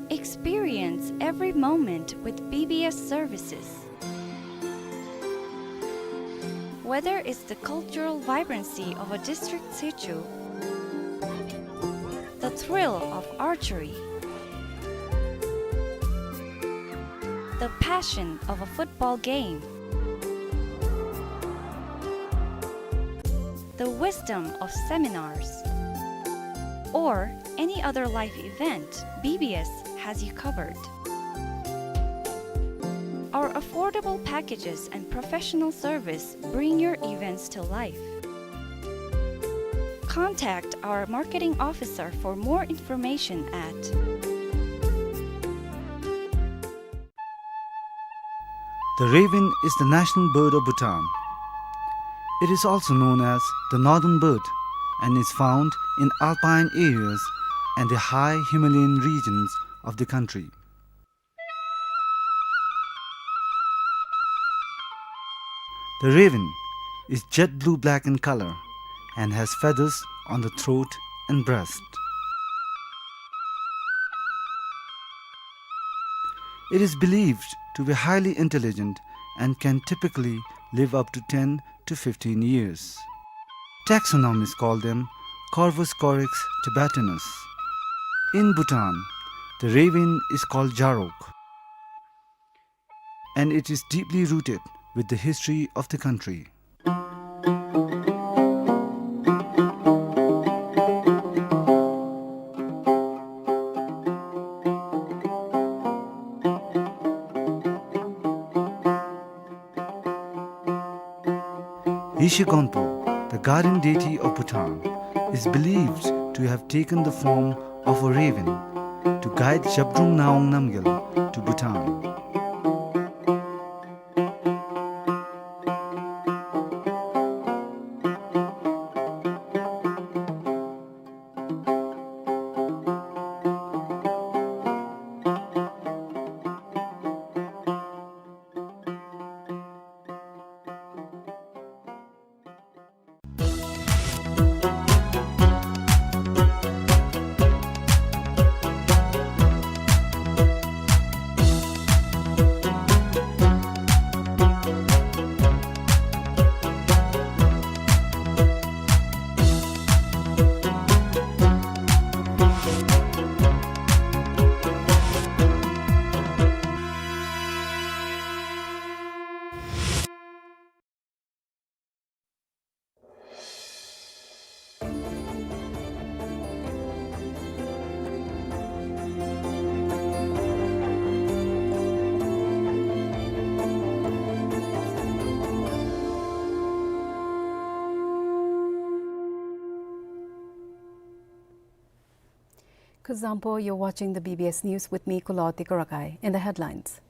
Experience every moment with B B S services. Whether it's the cultural vibrancy of a district situ, the thrill of archery, the passion of a football game, the wisdom of seminars, or any other life event, B B S has you covered. Our affordable packages and professional service bring your events to life. Contact our marketing officer for more information at The raven is the national bird of Bhutan. It is also known as the northern bird and is found in alpine areas and the high Himalayan regions of the country. The raven is jet blue-black in color and has feathers on the throat and breast. It is believed to be highly intelligent and can typically live up to ten to fifteen years. Taxonomists call them Corvus corax tibetanus. In Bhutan, the raven is called Jarok, and it is deeply rooted with the history of the country. Yeshe Gonpo, the guardian deity of Bhutan, is believed to have taken the form of a raven to guide Zhabdrung Ngawang Namgyal to Bhutan. Kuzuzangpo, you're watching the B B S News with me, Kulawati Kurakai. In the headlines,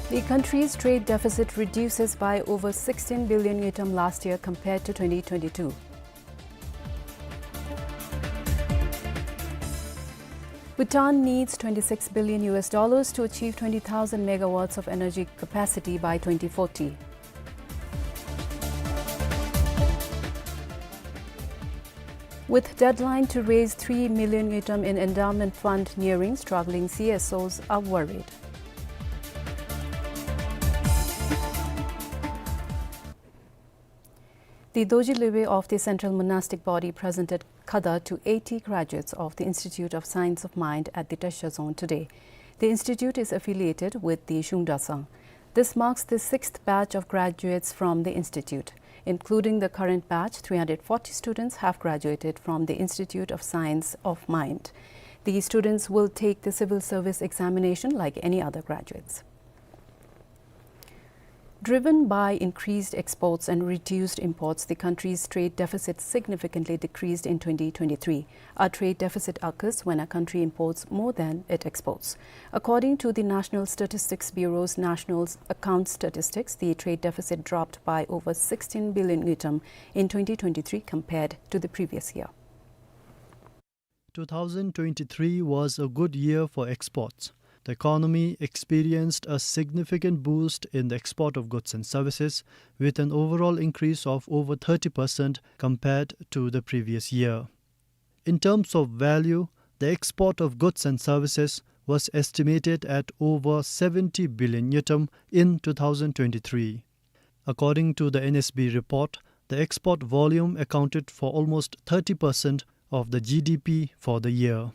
the country's trade deficit reduces by over sixteen billion ngultrum last year compared to twenty twenty-two. Bhutan needs twenty-six billion U S dollars to achieve twenty thousand megawatts of energy capacity by twenty forty. With deadline to raise three million ngultrum in endowment fund nearing, struggling C S Os are worried. The Dorji Lwebe of the Central Monastic Body presented khada to eighty graduates of the Institute of Science of Mind at the Dresha Dzong today. The institute is affiliated with the Shungdra Sangh. This marks the sixth batch of graduates from the institute. Including the current batch, three hundred forty students have graduated from the Institute of Science of Mind. The students will take the civil service examination like any other graduates. Driven by increased exports and reduced imports, the country's trade deficit significantly decreased in twenty twenty-three. A trade deficit occurs when a country imports more than it exports. According to the National Statistics Bureau's National Account Statistics, the trade deficit dropped by over sixteen billion ngultrum in twenty twenty-three compared to the previous year. Two thousand twenty-three was a good year for exports. The economy experienced a significant boost in the export of goods and services, with an overall increase of over thirty percent compared to the previous year. In terms of value, the export of goods and services was estimated at over seventy billion ngultrum in two thousand twenty-three. According to the N S B report, the export volume accounted for almost thirty percent of the G D P for the year.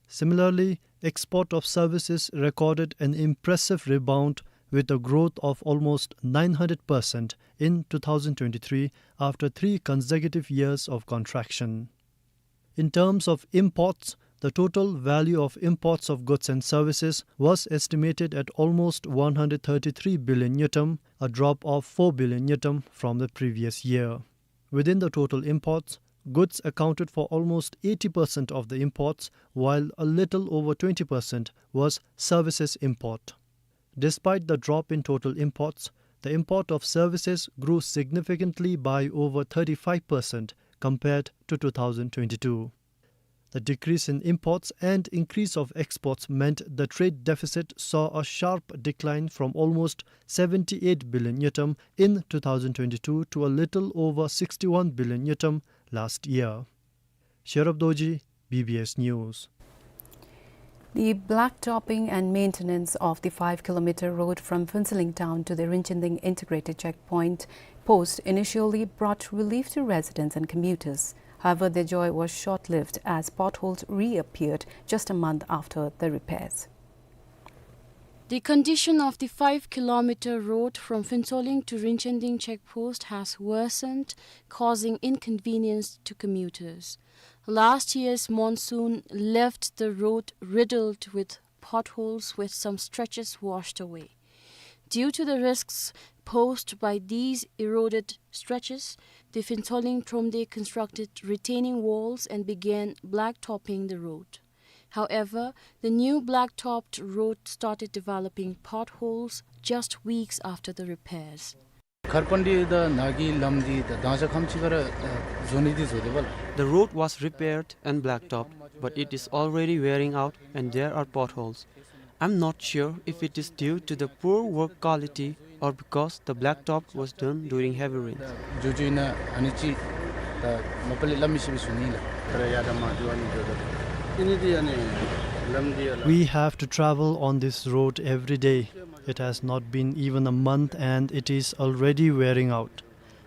Similarly, export of services recorded an impressive rebound, with a growth of almost nine hundred percent in two thousand twenty-three after three consecutive years of contraction. In terms of imports, the total value of imports of goods and services was estimated at almost one hundred thirty-three billion ngultrum, a drop of four billion ngultrum from the previous year. Within the total imports, goods accounted for almost eighty percent of the imports, while a little over twenty percent was services import. Despite the drop in total imports, the import of services grew significantly by over thirty-five percent compared to two thousand twenty-two. The decrease in imports and increase of exports meant the trade deficit saw a sharp decline from almost seventy-eight billion ngultrum in two thousand twenty-two to a little over sixty-one billion ngultrum last year. Sherab Dorji, B B S News. The blacktopping and maintenance of the five kilometer road from Phuentsholing town to the Rinchenting integrated checkpoint post initially brought relief to residents and commuters. However, their joy was short-lived as potholes reappeared just a month after the repairs. The condition of the five kilometer road from Phuentsholing to Rinchenting checkpost has worsened, causing inconvenience to commuters. Last year's monsoon left the road riddled with potholes, with some stretches washed away. Due to the risks posed by these eroded stretches, the Phuentsholing Thromde constructed retaining walls and began blacktopping the road. However, the new blacktopped road started developing potholes just weeks after the repairs. མཁར་དཔོན་འདི་དང་ནཱ་གི་ལམ་འདི་དང་དང་ཞག་ཁམས་ཅིག་ཁར་ཨ་བཟོ་ནི་འདི་བཟོ་སྡོདཔ་ལགས། The road was repaired and blacktopped, but it is already wearing out and there are potholes. I'm not sure if it is due to the poor work quality or because the blacktop was done during heavy rains. འགྱོ་འགྱོཝ་ཨིན་ན་ཨ་ནི་ཅིག་ད་མ་པ་ལས་སླབ་མི་ཤེས་པའི་བཟོ་ནི་ལགས། ད་ར་ཡར་དང་མར་འགྱོ་ཨ་ནི་འགྱོ་དོ། ཨ་ནི་འདི་ཨ་ནི་ལམ་འདི་ཡ་ལགས། We have to travel on this road every day. It has not been even a month and it is already wearing out.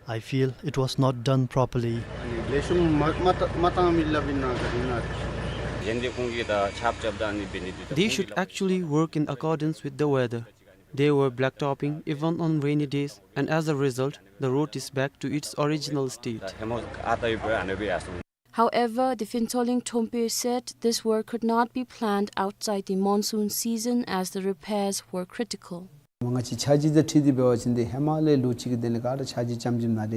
I feel it was not done properly. ཨ་ནི་ལེགས་ཤོམ་མ་མ་བཏང་མ་བཏང་མི་སླབ་ཨིན་ན་ག་ཅི་ཨིན་ན། གཞན་འདི་ཁོང་གིས་ད་ཆརཔ་རྐྱབ་ད་ཨ་ནི་འབད་ནི་འདི་ད། They should actually work in accordance with the weather. They were blacktopping even on rainy days, and as a result, the road is back to its original state. ད་ཧེ་མ་ཨ་རྟག་ཡོད་པའི་ཨ་ནི་སྦེ་ཡར་སོང་། However, the Phuentsholing Thromde said this work could not be planned outside the monsoon season as the repairs were critical. ང་བཅས་ཆར་ཆུ་དང་འཁྲིལ་ཏེ་འབད་བ་ཅིན་ཏེ་ཧེ་མ་ལས་ལོ་གཅིག་གི་དེ་ལས་ག་ར་ཆར་ཆུ་རྐྱངམ་ཅིག་ནང་ལས་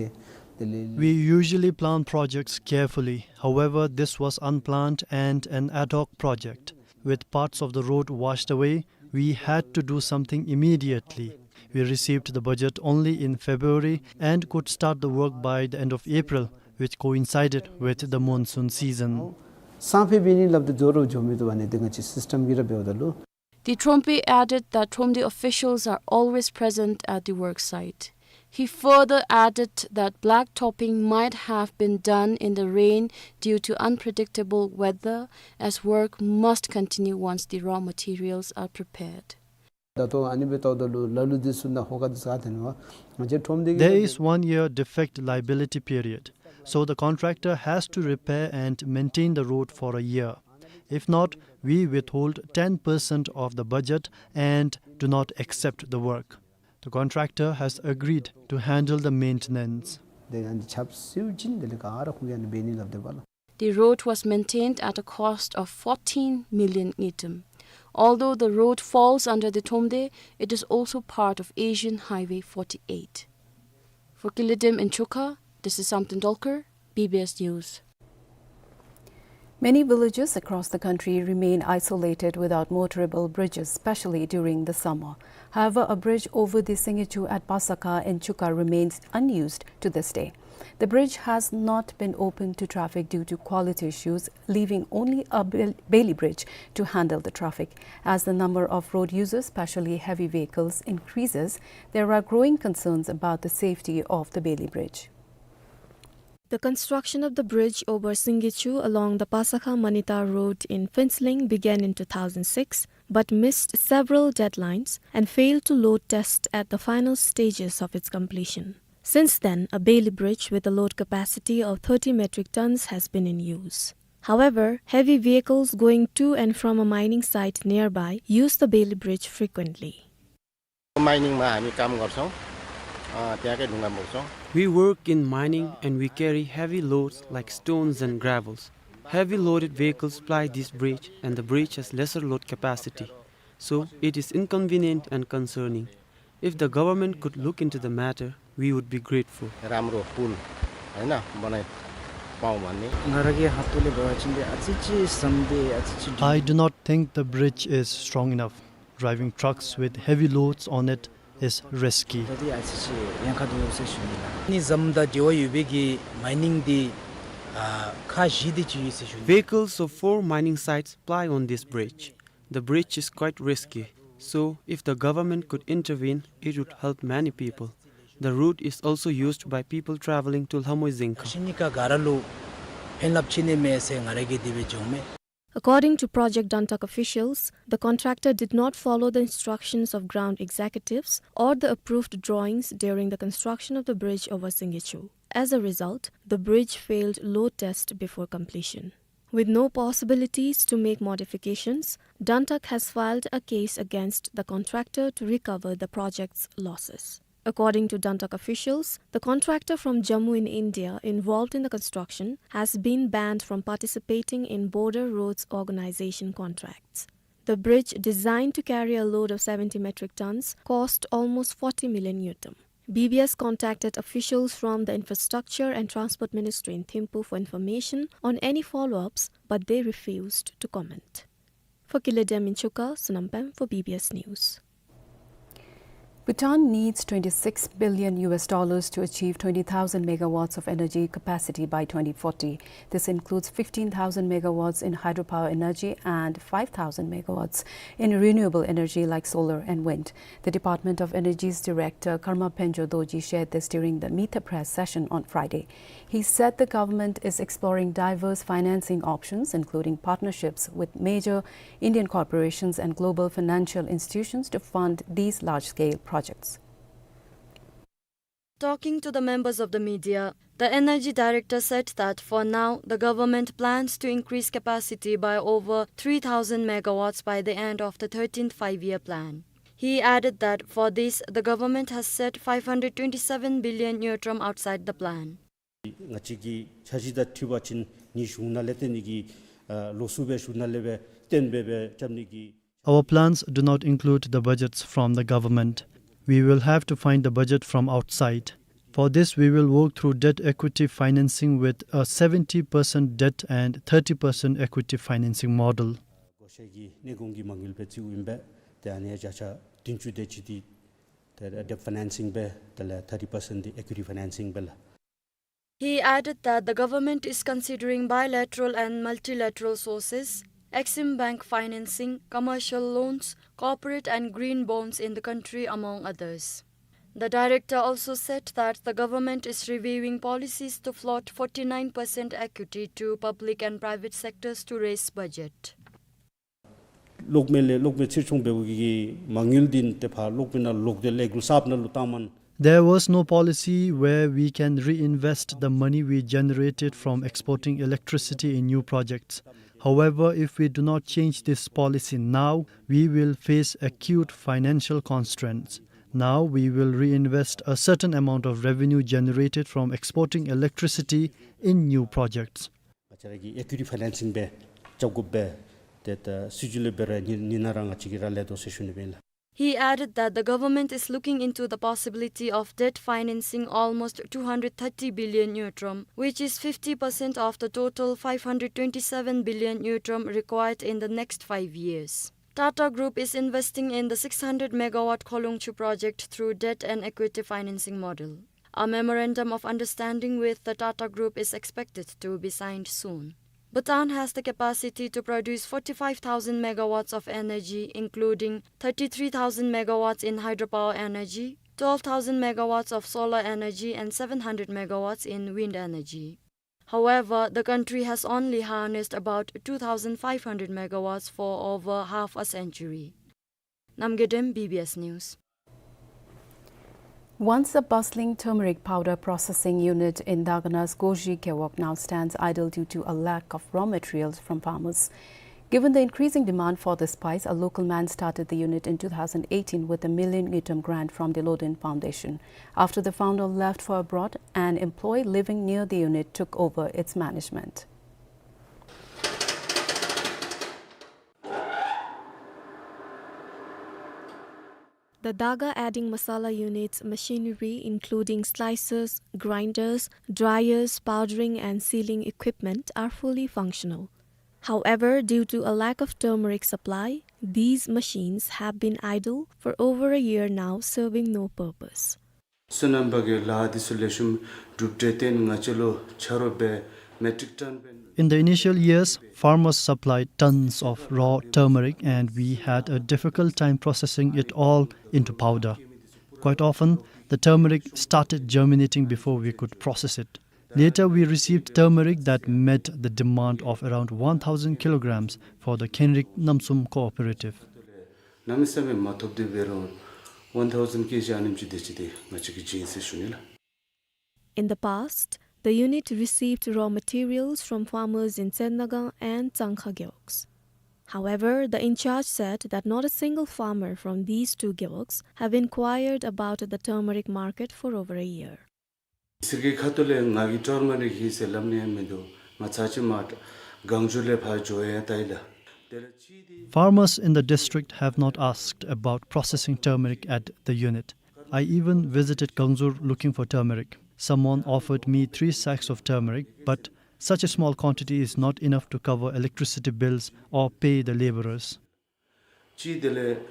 དེ་ལས། We usually plan projects carefully. However, this was unplanned and an ad hoc project. With parts of the road washed away, we had to do something immediately. We received the budget only in February and could start the work by the end of April, which coincided with the monsoon season. སང་ཕོད་འབད་ནི་སླབ་སྟེ་བཟོ་རུང་བཟོ་མི་བཏུབ་པས། ཨ་ནི་འདི་ང་བཅས་སིསི་ཊམ་གྱིས་ར་འབདཝ་ད་ལུ། The Thromde added that Thromde officials are always present at the work site. He further added that blacktopping might have been done in the rain due to unpredictable weather, as work must continue once the raw materials are prepared. ད་ལྟོ་ཨ་ནི་སྦེ་བལྟཝ་ད་ལུ་ལ་ལུ་འདི་ཚུ་ནང་ཧོ་ཀ་འདི་ཚུ་ག་ཐོན་ནུག་པ། ང་བཅས་ཁྲོམ་སྡེ་གི། There is one year defect liability period, so the contractor has to repair and maintain the road for a year. If not, we withhold ten percent of the budget and do not accept the work. The contractor has agreed to handle the maintenance. དེ་ཡང་འདི་ཆརཔ་བསིལཝ་ཅིག་དེ་ལས་ག་ར་ཁོང་གིས་ཨ་ནི་འབད་ནི་སླབ་སྟེ་འབད་ལགས། The road was maintained at a cost of fourteen million ngultrum. Although the road falls under the Thromde, it is also part of Asian Highway forty-eight. For Kilidim in Chukha, this is Samten Dolkar, B B S News. Many villages across the country remain isolated without motorable bridges, especially during the summer. However, a bridge over the Singichu at Pasakha in Chukha remains unused to this day. The bridge has not been opened to traffic due to quality issues, leaving only a Bail-, Bailey bridge to handle the traffic. As the number of road users, especially heavy vehicles, increases, there are growing concerns about the safety of the Bailey bridge. The construction of the bridge over Singichu along the Pasakha Manita Road in Phuentsholing began in two thousand six, but missed several deadlines and failed to load test at the final stages of its completion. Since then, a Bailey bridge with a load capacity of thirty metric tons has been in use. However, heavy vehicles going to and from a mining site nearby use the Bailey bridge frequently. माइनिङमा हामी काम गर्छौँ। अ, त्यहाँकै ढुङ्गा बोक्छौँ। We work in mining and we carry heavy loads like stones and gravels. Heavy loaded vehicles ply this bridge and the bridge has lesser load capacity. So it is inconvenient and concerning. If the government could look into the matter, we would be grateful. राम्रो पुल, होइन, बनाइ पाऊँ भन्ने। नरगे हातुले भएपछि अझै चाहिँ सम्दे, अझै चाहिँ I do not think the bridge is strong enough. Driving trucks with heavy loads on it is risky. ད་དེ་ཨ་ཙི་ཅིག་ཡང་ཁ་དུ་ཡོད་ཟེར་ཞུ་ནི་ལགས། ནི་ཟམ་དང་འབྲེལ་བ་ཡོད་པའི་གི་མའི་ནིང་འདི་ ཨ་ཁག་བཞི་དེ་ཅིག་ཡོད་ཟེར་ཞུ་ནི། Vehicles of four mining sites ply on this bridge. The bridge is quite risky, so if the government could intervene, it would help many people. The route is also used by people traveling to Lhamui Zingkhang. ཤིང་ནི་ཀ་ག་ར་ལུ་ཕན་རླབས་ཅིག་ནི་མས་ཟེར་ང་ར་གིས་དེ་སྦེ་འགྱོཝ་མས། According to Project Dantak officials, the contractor did not follow the instructions of ground executives or the approved drawings during the construction of the bridge over Singyechu. As a result, the bridge failed load test before completion. With no possibilities to make modifications, Dantak has filed a case against the contractor to recover the project's losses. According to Dantak officials, the contractor from Jammu in India involved in the construction has been banned from participating in Border Roads Organization contracts. The bridge, designed to carry a load of seventy metric tons, cost almost forty million ngultrum. B B S contacted officials from the Infrastructure and Transport Ministry in Thimphu for information on any follow-ups, but they refused to comment. For Kiledem in Chuka, Sonam Pem for B B S News. Bhutan needs twenty-six billion U S dollars to achieve twenty thousand megawatts of energy capacity by twenty forty. This includes fifteen thousand megawatts in hydropower energy and five thousand megawatts in renewable energy like solar and wind. The Department of Energy's director, Karma Phenjo Dorji, shared this during the Meet the Press session on Friday. He said the government is exploring diverse financing options, including partnerships with major Indian corporations and global financial institutions, to fund these large-scale projects. Talking to the members of the media, the energy director said that for now, the government plans to increase capacity by over three thousand megawatts by the end of the thirteenth Five-Year Plan. He added that for this, the government has set five hundred twenty-seven billion ngultrum outside the plan. ང་བཅས་ཀྱི་འཆར་གཞི་དང་འཁྲིལ་བ་ཅིན་ནི་གཞུང་ནང་ལས་བཏོན་ནི་གི་ཨ་ལོགས་སུ་སྦེ་གཞུང་ནང་ལས་སྦེ་བཏོན་སྦེ་སྦེ་རྐྱབ་ནི་གི། Our plans do not include the budgets from the government. We will have to find the budget from outside. For this, we will work through debt equity financing with a seventy percent debt and thirty percent equity financing model. བགོ་བཤའ་གི་གནས་གོང་གི་མ་དངུལ་སྦེ་རྩིཝ་ཨིན་པས། ཏེ་ཨ་ནི་བརྒྱ་ཆ་བདུན་ཅུ་དེ་ཅིག་འདི་ཏེ་debt financing སྦེ་དེ་ལས་thirty percent འདི་equity financing སྦེ་ལགས། He added that the government is considering bilateral and multilateral sources, Exim Bank financing, commercial loans, corporate and green bonds in the country, among others. The director also said that the government is reviewing policies to float forty-nine percent equity to public and private sectors to raise budget. གློག་མེ་ལས་གློག་མེ་ཚེར་ཆུང་འབད་བའི་གི་མ་དངུལ་འདི་ཏེ་ཕར་གློག་མེ་ནང་ལོག་སྟེ་ལས་འགུལ་གསརཔ་ནང་ལུ་བཏངམ་མས། There was no policy where we can reinvest the money we generated from exporting electricity in new projects. However, if we do not change this policy now, we will face acute financial constraints. Now, we will reinvest a certain amount of revenue generated from exporting electricity in new projects. ང་བཅས་ར་གིས་equity financing སྦེ་རྐྱབ་དགོ་པས། ཏེ་ད་སྲིད་བྱུས་ལས་འབད་ར་ནི་ནི་ནང་ར་ང་བཅས་ཀྱིས་ར་ལས་དོ་ཟེར་ཞུ་ནི་ཨིན་ལགས། He added that the government is looking into the possibility of debt financing almost two hundred thirty billion ngultrum, which is fifty percent of the total five hundred twenty-seven billion ngultrum required in the next five years. Tata Group is investing in the six hundred megawatt Kholungchu project through debt and equity financing model. A memorandum of understanding with the Tata Group is expected to be signed soon. Bhutan has the capacity to produce forty-five thousand megawatts of energy, including thirty-three thousand megawatts in hydropower energy, twelve thousand megawatts of solar energy, and seven hundred megawatts in wind energy. However, the country has only harnessed about two thousand five hundred megawatts for over half a century. Namgay Dem, B B S News. Once a bustling turmeric powder processing unit in Dagana's Goji Gewog now stands idle due to a lack of raw materials from farmers. Given the increasing demand for the spice, a local man started the unit in two thousand eighteen with a million ngultrum grant from the Lodin Foundation. After the founder left for abroad, an employee living near the unit took over its management. The Daga adding masala unit's machinery, including slicers, grinders, dryers, powdering and sealing equipment, are fully functional. However, due to a lack of turmeric supply, these machines have been idle for over a year now, serving no purpose. སོ་ནམ་པ་གི་ལཱ་འདི་ཚུ་ལེགས་ཤོམ་གྲུབ་འབྲས་བཏོན་ང་བཅས་ལུ་ཆ་རོགས་འབད་ In the initial years, farmers supplied tons of raw turmeric, and we had a difficult time processing it all into powder. Quite often, the turmeric started germinating before we could process it. Later, we received turmeric that met the demand of around one thousand kilograms for the Khenrik Namsum Cooperative. གནམ་མེད་ས་མེད་མ་ཐོབ་སྟེ་འབད་རུང་ཝན་ཐའུ་ཟེན་ཀེ་ཇི་ཨ་ནེམ་ཅིག་དེ་ཅིག་དེ་ང་བཅས་ཀྱིས་བྱིན་ཟེར་ཞུ་ནི་ལགས། In the past, the unit received raw materials from farmers in Tsennagang and Tsangkha gewogs. However, the in-charge said that not a single farmer from these two gewogs have inquired about the turmeric market for over a year. སི་ཀི་ཁ་ཐུག་ལས་ང་གིས་ཊར་མ་རིག་ཨིན་ཟེར་སླབ་ནི་ཡང་མིན་འདུག། ང་ཚར་ཅིག་མར་གངས་ལྗོངས་ལས་ཕར་འགྱོ་ཡང་ལྟ་ཡི་ལགས། དེ་ལས་ཅི་དེ། Farmers in the district have not asked about processing turmeric at the unit. I even visited Gangzur looking for turmeric. Someone offered me three sacks of turmeric, but such a small quantity is not enough to cover electricity bills or pay the laborers. ཅི་དེ་ལས་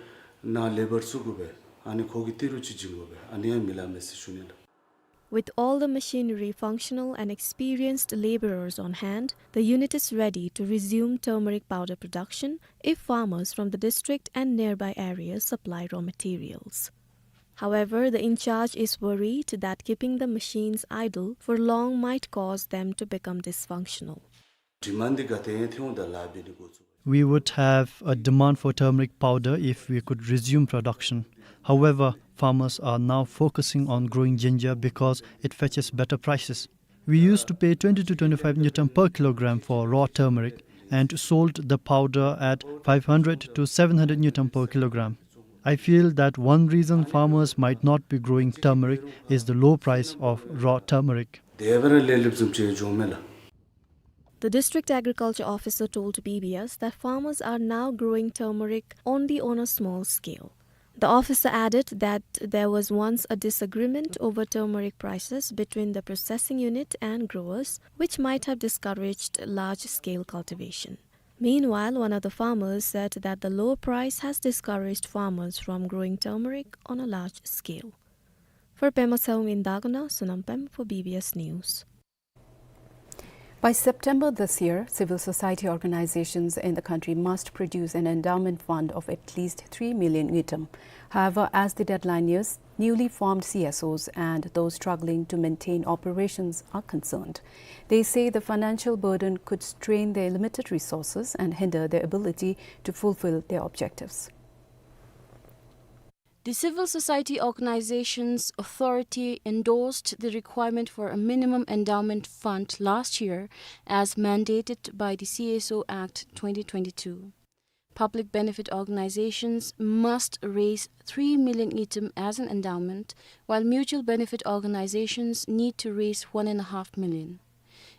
ནཱ་ལེ་བར་བཙུགས་དགོ་པས། ཨ་ནི་ཁོ་གིས་ཏི་རུ་ཅིག་བྱིན་དགོ་པས། ཨ་ནི་ཡང་མི་ལང་མས་ཟེར་ཞུ་ནི་ལགས། With all the machinery functional and experienced laborers on hand, the unit is ready to resume turmeric powder production if farmers from the district and nearby areas supply raw materials. However, the in-charge is worried that keeping the machines idle for long might cause them to become dysfunctional. ཌི་མཱནཌ་འདི་ག་ཏེ་ཡང་ཐོན་འོང་ད་ལཱ་འབད་ནི་འགོ་བཙུགས། We would have a demand for turmeric powder if we could resume production. However, farmers are now focusing on growing ginger because it fetches better prices. We used to pay twenty to twenty-five ngultrum per kilogram for raw turmeric and sold the powder at five hundred to seven hundred ngultrum per kilogram. I feel that one reason farmers might not be growing turmeric is the low price of raw turmeric. དེ་བར་ལས་ལེབ་བཟུམ་ཅིག་འགྱོ་མས་ལགས། The district agriculture officer told B B S that farmers are now growing turmeric only on a small scale. The officer added that there was once a disagreement over turmeric prices between the processing unit and growers, which might have discouraged large-scale cultivation. Meanwhile, one of the farmers said that the low price has discouraged farmers from growing turmeric on a large scale. For Pema Sewum in Dagana, Sonam Pem for B B S News. By September this year, civil society organizations in the country must produce an endowment fund of at least three million ngultrum. However, as the deadline nears, newly formed C S Os and those struggling to maintain operations are concerned. They say the financial burden could strain their limited resources and hinder their ability to fulfill their objectives. The Civil Society Organizations Authority endorsed the requirement for a minimum endowment fund last year, as mandated by the C S O Act twenty twenty-two. Public benefit organizations must raise three million ngultrum as an endowment, while mutual benefit organizations need to raise one and a half million.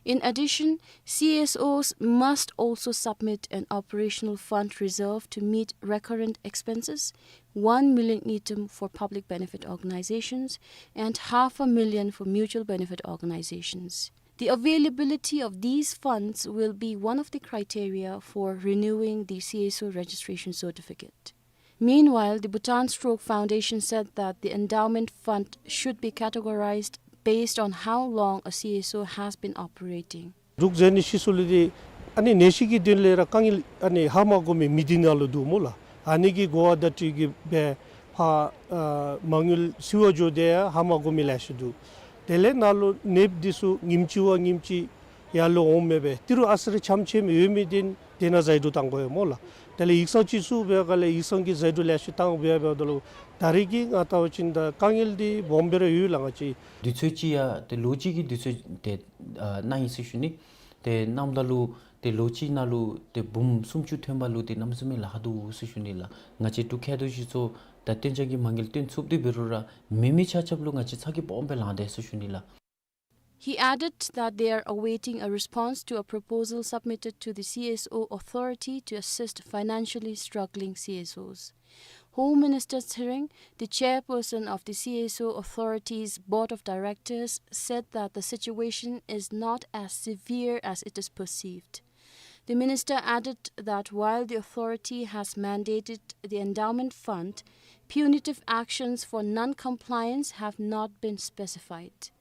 In addition, C S Os must also submit an operational fund reserve to meet recurrent expenses, one million ngultrum for public benefit organizations and half a million for mutual benefit organizations. The availability of these funds will be one of the criteria for renewing the C S O registration certificate. Meanwhile, the Bhutan Stroke Foundation said that the endowment fund should be categorized based on how long a C S O has been operating. འབྲུག་རྒྱལ་ནི་ཤི་སོ་ལུ་འདི་ཨ་ནི་ནད་གཞི་གི་དོན་ལས་ར་དཀའ་ངལ་ཨ་ནི་ཧ་མ་གོ་མི་མི་སྡེ་ནང་ལུ་འདུག་སྨོ་ལགས། ཨ་ནི་གི་གོ་བ་བརྡ་སྤྲོད་ཀྱི་སྦེ་ཕར་ཨ་མ་དངུལ་བསུ་བར་འགྱོ་དེ་ཡང་ཧ་མ་གོ་མི་ལེ་ཤ་འདུག། དེ་ལས་ནཱ་ལུ་ནདཔ་འདི་ཚུ་ཉིནམ་གཅིག་བ་ཉིནམ་གཅིག་ཡར་ལུ་འོང་མི་སྦེ་ཏི་རུ་ཨ་ཙི་རེ་ཆམ་ཆེམ་ཡོད་མི་འདི་དེ་ནང་ཟད་འགྲོ་བཏང་དགོ་ཡོད་སྨོ་ལགས། དེ་ལས་ཡིག་ཚང་ཅིག་བཙུགས་པའི་སྒང་ལས་ཡིག་ཚང་གི་ཟད་འགྲོ་ལེ་ཤ་བཏང་སྦེ་འབདཝ་ད་ལུ་ད་རེས་ཀྱི་ང་བལྟ་བ་ཅིན་ད་དཀའ་ངལ་འདི་སྦོམ་སྦེ་ར་ཡོད་ལགས། ང་བཅས་དུས་ཚོད་ཅིག་ཡང་ཏེ་ལོ་གཅིག་གི་དུས་ཚོད་དེ་ཨ་གནང་ཡི་ཟེར་ཞུ་ནི། དེ་གནངམ་ད་ལུ་ཏེ་ལོ་གཅིག་ནང་ལུ་ཏེ་འབུམ་སུམ་ཅུ་ཐོན་པ་ལུ་ཏེ་གནམ་མེད་ས་མེད་ལཱ་ཁག་འདུག་ཟེར་ཞུ་ནི་ལགས། ང་བཅས་འབྲུག་མཁས་མདོག་ཅིག་ཚུ་ད་བཏོན་བྱ་གི་མ་དངུལ་བཏོན་ཚུགས་ཏེ་འབད་རུང་ར་མེད་མི་ཆ་ཁྱབ་ལུ་ང་བཅས་ཚ་གྱང་སྦོམ་སྦེ་ལང་དེས་ཟེར་ཞུ་ནི་ལགས། He added that they are awaiting a response to a proposal submitted to the C S O authority to assist financially struggling C S Os. Home Minister Tshering, the chairperson of the C S O authority's board of directors, said that the situation is not as severe as it is perceived. The minister added that while the authority has mandated the endowment fund, punitive actions for non-compliance have not been specified.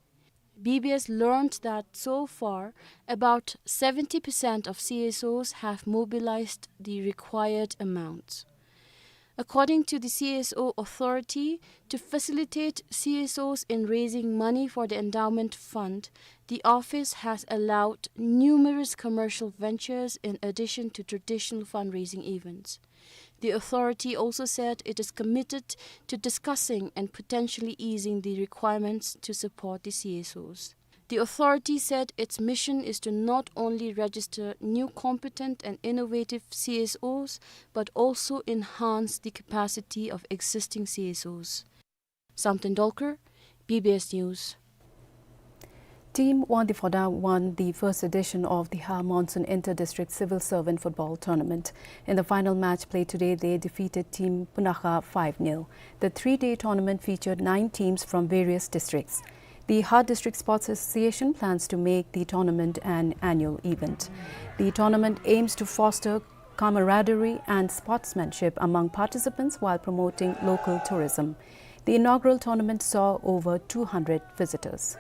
B B S learned that so far, about seventy percent of C S Os have mobilized the required amount. According to the C S O authority, to facilitate C S Os in raising money for the endowment fund, the office has allowed numerous commercial ventures in addition to traditional fundraising events. The authority also said it is committed to discussing and potentially easing the requirements to support the C S Os. The authority said its mission is to not only register new competent and innovative C S Os, but also enhance the capacity of existing C S Os. Samten Dolkar, B B S News. Team Wangdue Phodrang won the first edition of the Ha Monsoon Inter-District Civil Servant Football Tournament. In the final match played today, they defeated Team Punakha five nil. The three-day tournament featured nine teams from various districts. The Ha District Sports Association plans to make the tournament an annual event. The tournament aims to foster camaraderie and sportsmanship among participants while promoting local tourism. The inaugural tournament saw over two hundred visitors.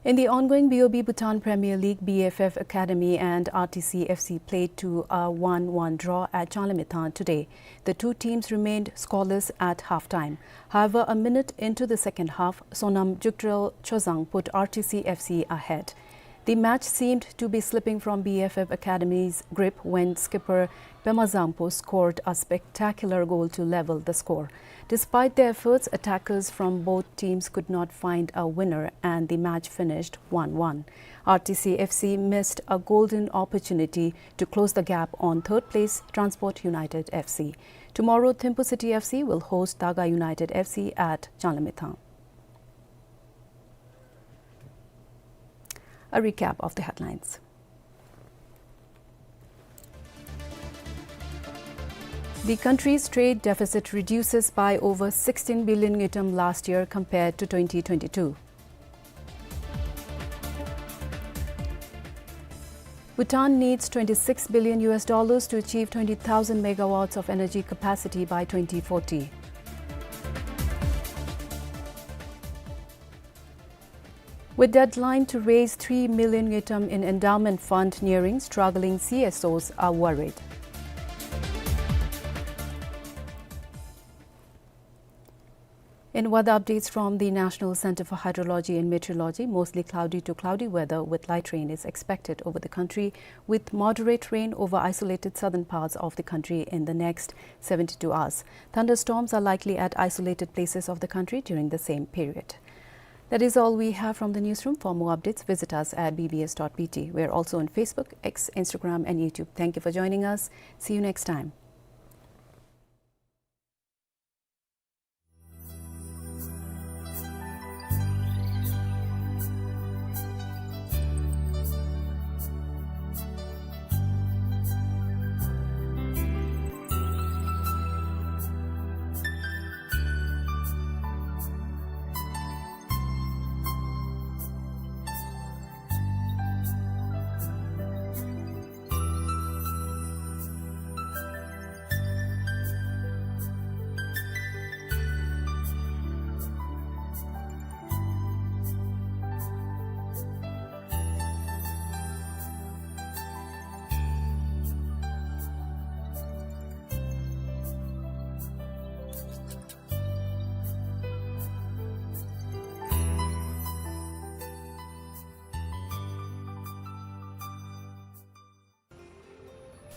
In the ongoing B O B Bhutan Premier League, B F F Academy and R T C F C played to a one one draw at Changlimithang today. The two teams remained scoreless at halftime. However, a minute into the second half, Sonam Jukdrel Chozang put R T C F C ahead. The match seemed to be slipping from B F F Academy's grip when skipper Pema Zangpo scored a spectacular goal to level the score. Despite their efforts, attackers from both teams could not find a winner and the match finished one one. R T C F C missed a golden opportunity to close the gap on third place Transport United F C. Tomorrow, Thimphu City F C will host Daga United F C at Changlimithang. A recap of the headlines. The country's trade deficit reduces by over sixteen billion ngultrum last year compared to twenty twenty-two. Bhutan needs twenty-six billion U S dollars to achieve twenty thousand megawatts of energy capacity by twenty forty. With deadline to raise three million ngultrum in endowment fund nearing, struggling C S Os are worried. In weather updates from the National Center for Hydrology and Meteorology, mostly cloudy to cloudy weather with light rain is expected over the country, with moderate rain over isolated southern parts of the country in the next seventy-two hours. Thunderstorms are likely at isolated places of the country during the same period. That is all we have from the newsroom. For more updates, visit us at B B S dot B T. We are also on Facebook, X, Instagram, and YouTube. Thank you for joining us. See you next time.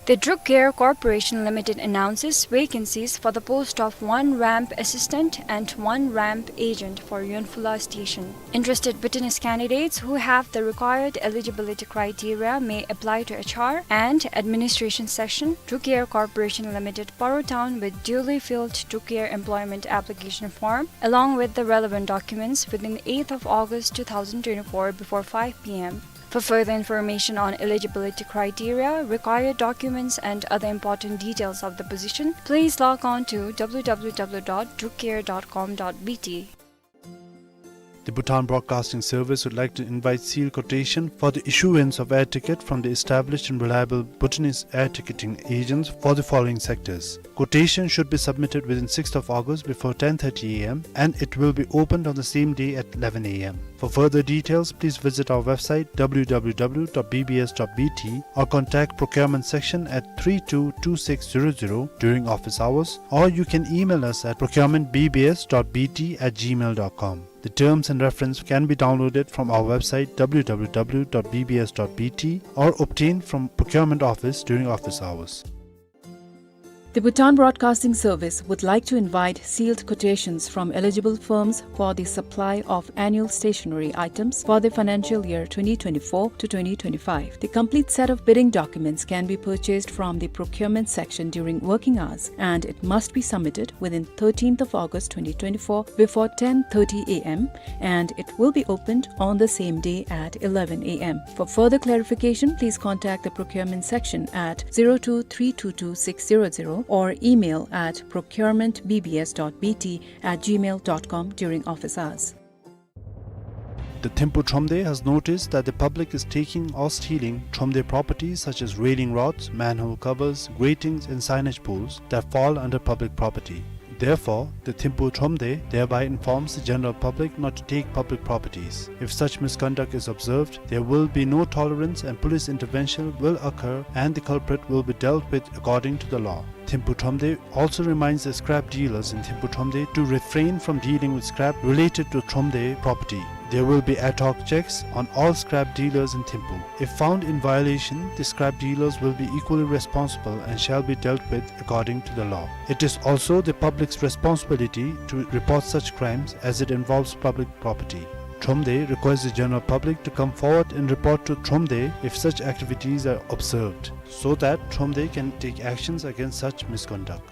The Druk Air Corporation Limited announces vacancies for the post of one ramp assistant and one ramp agent for Yonphula station. Interested Bhutanese candidates who have the required eligibility criteria may apply to H R and Administration Section, Druk Air Corporation Limited, Paro Town, with duly filled Druk Air employment application form, along with the relevant documents, within eighth of August two thousand twenty-four before five P M. For further information on eligibility criteria, required documents, and other important details of the position, please log on to W W W dot drukair dot com dot B T. The Bhutan Broadcasting Service would like to invite sealed quotation for the issuance of air ticket from the established and reliable Bhutanese air ticketing agents for the following sectors. Quotation should be submitted within sixth of August before ten thirty A M and it will be opened on the same day at eleven A M. For further details, please visit our website w w w dot b b s dot b t or contact procurement section at three two two six zero zero during office hours, or you can email us at procurement b b s dot b t at gmail dot com. The terms and reference can be downloaded from our website w w w dot b b s dot b t or obtained from procurement office during office hours. The Bhutan Broadcasting Service would like to invite sealed quotations from eligible firms for the supply of annual stationery items for the financial year twenty twenty-four to twenty twenty-five. The complete set of bidding documents can be purchased from the procurement section during working hours, and it must be submitted within thirteenth of August twenty twenty-four before ten thirty A M, and it will be opened on the same day at eleven A M. For further clarification, please contact the procurement section at zero two three two two six zero zero or email at procurement b b s dot b t at gmail dot com during office hours. The Thimphu Thromde has noticed that the public is taking or stealing Thromde properties such as railing rods, manhole covers, gratings, and signage poles that fall under public property. Therefore, the Thimphu Thromde thereby informs the general public not to take public properties. If such misconduct is observed, there will be no tolerance and police intervention will occur and the culprit will be dealt with according to the law. Thimphu Thromde also reminds the scrap dealers in Thimphu Thromde to refrain from dealing with scrap related to Thromde property. There will be ad hoc checks on all scrap dealers in Thimphu. If found in violation, the scrap dealers will be equally responsible and shall be dealt with according to the law. It is also the public's responsibility to report such crimes as it involves public property. Thromde requests the general public to come forward and report to Thromde if such activities are observed, so that Thromde can take actions against such misconduct.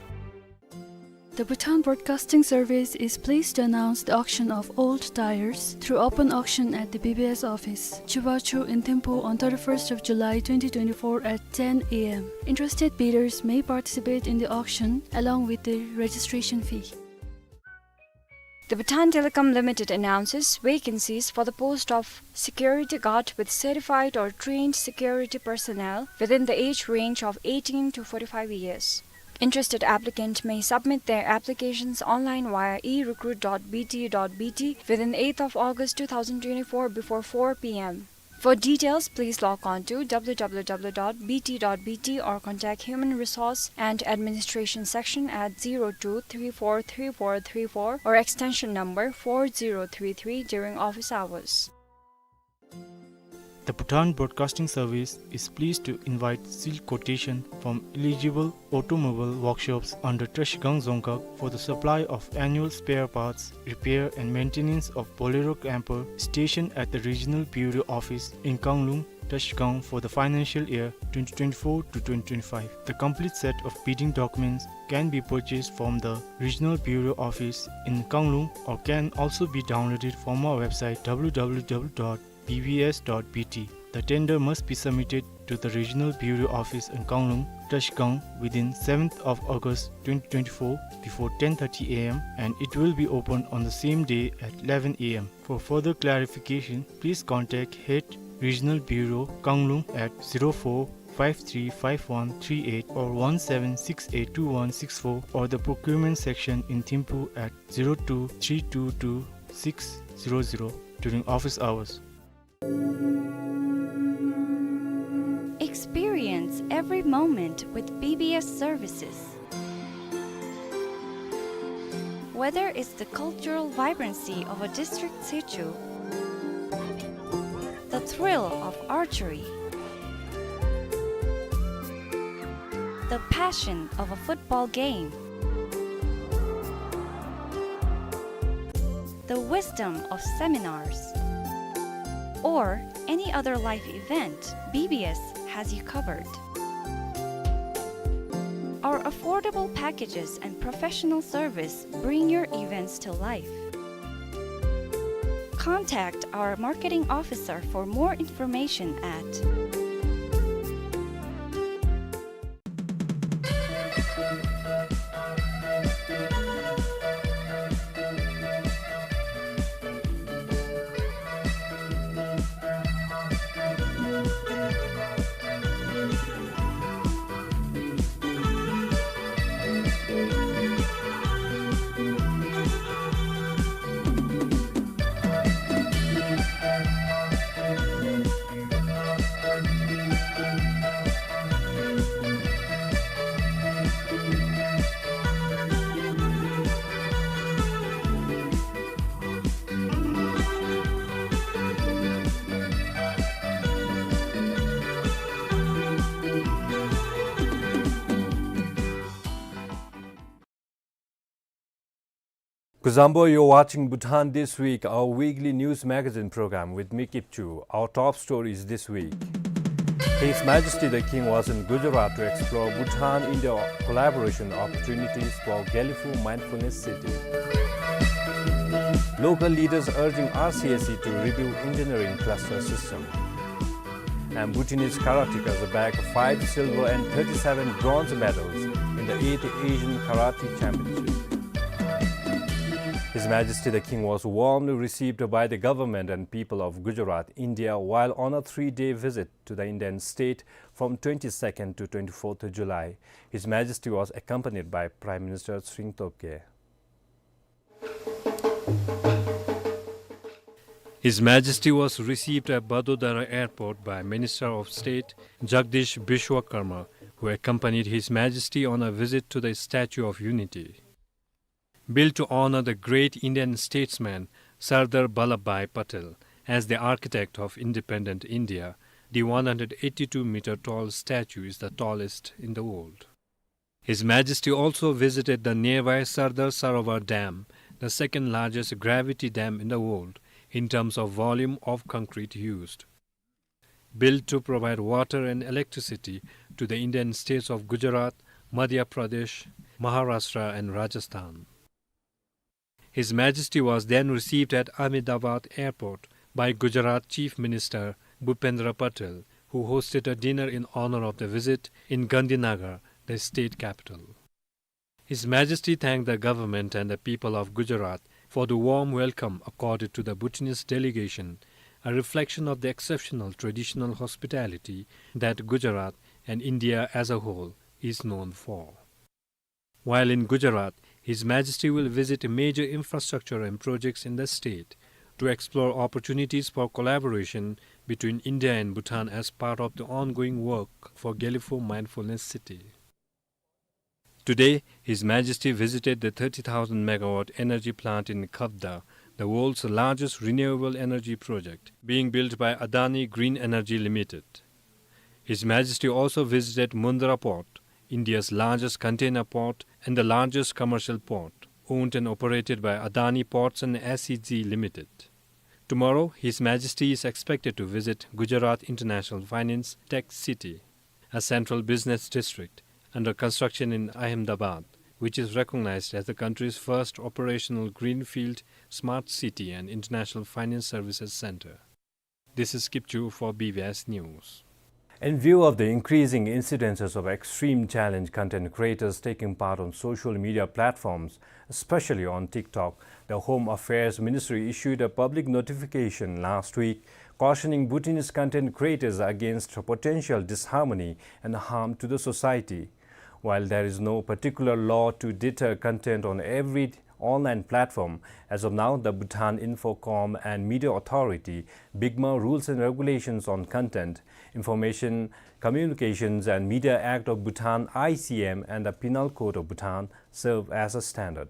The Bhutan Broadcasting Service is pleased to announce the auction of old tires through open auction at the B B S office, Chubachu in Thimphu on thirty-first of July twenty twenty-four at ten A M. Interested bidders may participate in the auction along with the registration fee. The Bhutan Telecom Limited announces vacancies for the post of security guard with certified or trained security personnel within the age range of eighteen to forty-five years. Interested applicant may submit their applications online via e recruit dot b t dot b t within eighth of August two thousand twenty-four before four p m. For details, please log on to w w w dot b t dot b t or contact Human Resource and Administration Section at zero two three four three four three four or extension number four zero three three during office hours. The Bhutan Broadcasting Service is pleased to invite sealed quotation from eligible automobile workshops under Trashigang Dzongkhag for the supply of annual spare parts, repair and maintenance of Bolero camper stationed at the Regional Bureau Office in Kanglung, Trashigang for the financial year twenty twenty-four to twenty twenty-five. The complete set of bidding documents can be purchased from the Regional Bureau Office in Kanglung or can also be downloaded from our website w w w dot b b s dot b t. The tender must be submitted to the Regional Bureau Office in Kanglung, Trashigang within seventh of August twenty twenty-four before ten thirty a m and it will be opened on the same day at eleven a m. For further clarification, please contact Head Regional Bureau, Kanglung at zero four five three five one three eight or one seven six eight two one six four or the Procurement Section in Thimphu at zero two three two two six zero zero during office hours. Experience every moment with B B S services. Whether it's the cultural vibrancy of a district situ, the thrill of archery, the passion of a football game, the wisdom of seminars, or any other life event, B B S has you covered. Our affordable packages and professional service bring your events to life. Contact our marketing officer for more information at Example, you're watching Bhutan This Week, our weekly news magazine program with me, Kipchu. Our top stories this week. His Majesty the King was in Gujarat to explore Bhutan-India collaboration opportunities for Gelephu Mindfulness City. Local leaders urging R C S E to review engineering cluster system. And Bhutanese karateka bag five silver and thirty-seven bronze medals in the eighth Asian Karate Championship. His Majesty the King was warmly received by the government and people of Gujarat, India, while on a three-day visit to the Indian state from twenty-second to twenty-fourth July. His Majesty was accompanied by Prime Minister Tshering Tobgay. His Majesty was received at Vadodara Airport by Minister of State Jagdish Vishwakarma, who accompanied His Majesty on a visit to the Statue of Unity. Built to honor the great Indian statesman Sardar Vallabhbhai Patel as the architect of independent India, the one hundred eighty-two meter tall statue is the tallest in the world. His Majesty also visited the nearby Sardar Sarovar Dam, the second largest gravity dam in the world in terms of volume of concrete used. Built to provide water and electricity to the Indian states of Gujarat, Madhya Pradesh, Maharashtra and Rajasthan. His Majesty was then received at Ahmedabad Airport by Gujarat Chief Minister Bhupendra Patel, who hosted a dinner in honor of the visit in Gandhinagar, the state capital. His Majesty thanked the government and the people of Gujarat for the warm welcome accorded to the Bhutanese delegation, a reflection of the exceptional traditional hospitality that Gujarat and India as a whole is known for. While in Gujarat, His Majesty will visit major infrastructure and projects in the state to explore opportunities for collaboration between India and Bhutan as part of the ongoing work for Gelephu Mindfulness City. Today, His Majesty visited the thirty thousand megawatt energy plant in Khavda, the world's largest renewable energy project, being built by Adani Green Energy Limited. His Majesty also visited Mundra Port, India's largest container port and the largest commercial port, owned and operated by Adani Ports and S E Z Limited. Tomorrow, His Majesty is expected to visit Gujarat International Finance Tech City, a central business district under construction in Ahmedabad, which is recognized as the country's first operational greenfield smart city and international finance services center. This is Kipchu for B B S News. In view of the increasing incidences of extreme challenge content creators taking part on social media platforms, especially on TikTok, the Home Affairs Ministry issued a public notification last week cautioning Bhutanese content creators against potential disharmony and harm to the society. While there is no particular law to deter content on every online platform, as of now, the Bhutan Infocom and Media Authority, BICMA, rules and regulations on content, Information Communications and Media Act of Bhutan, I C M, and the Penal Code of Bhutan serve as a standard.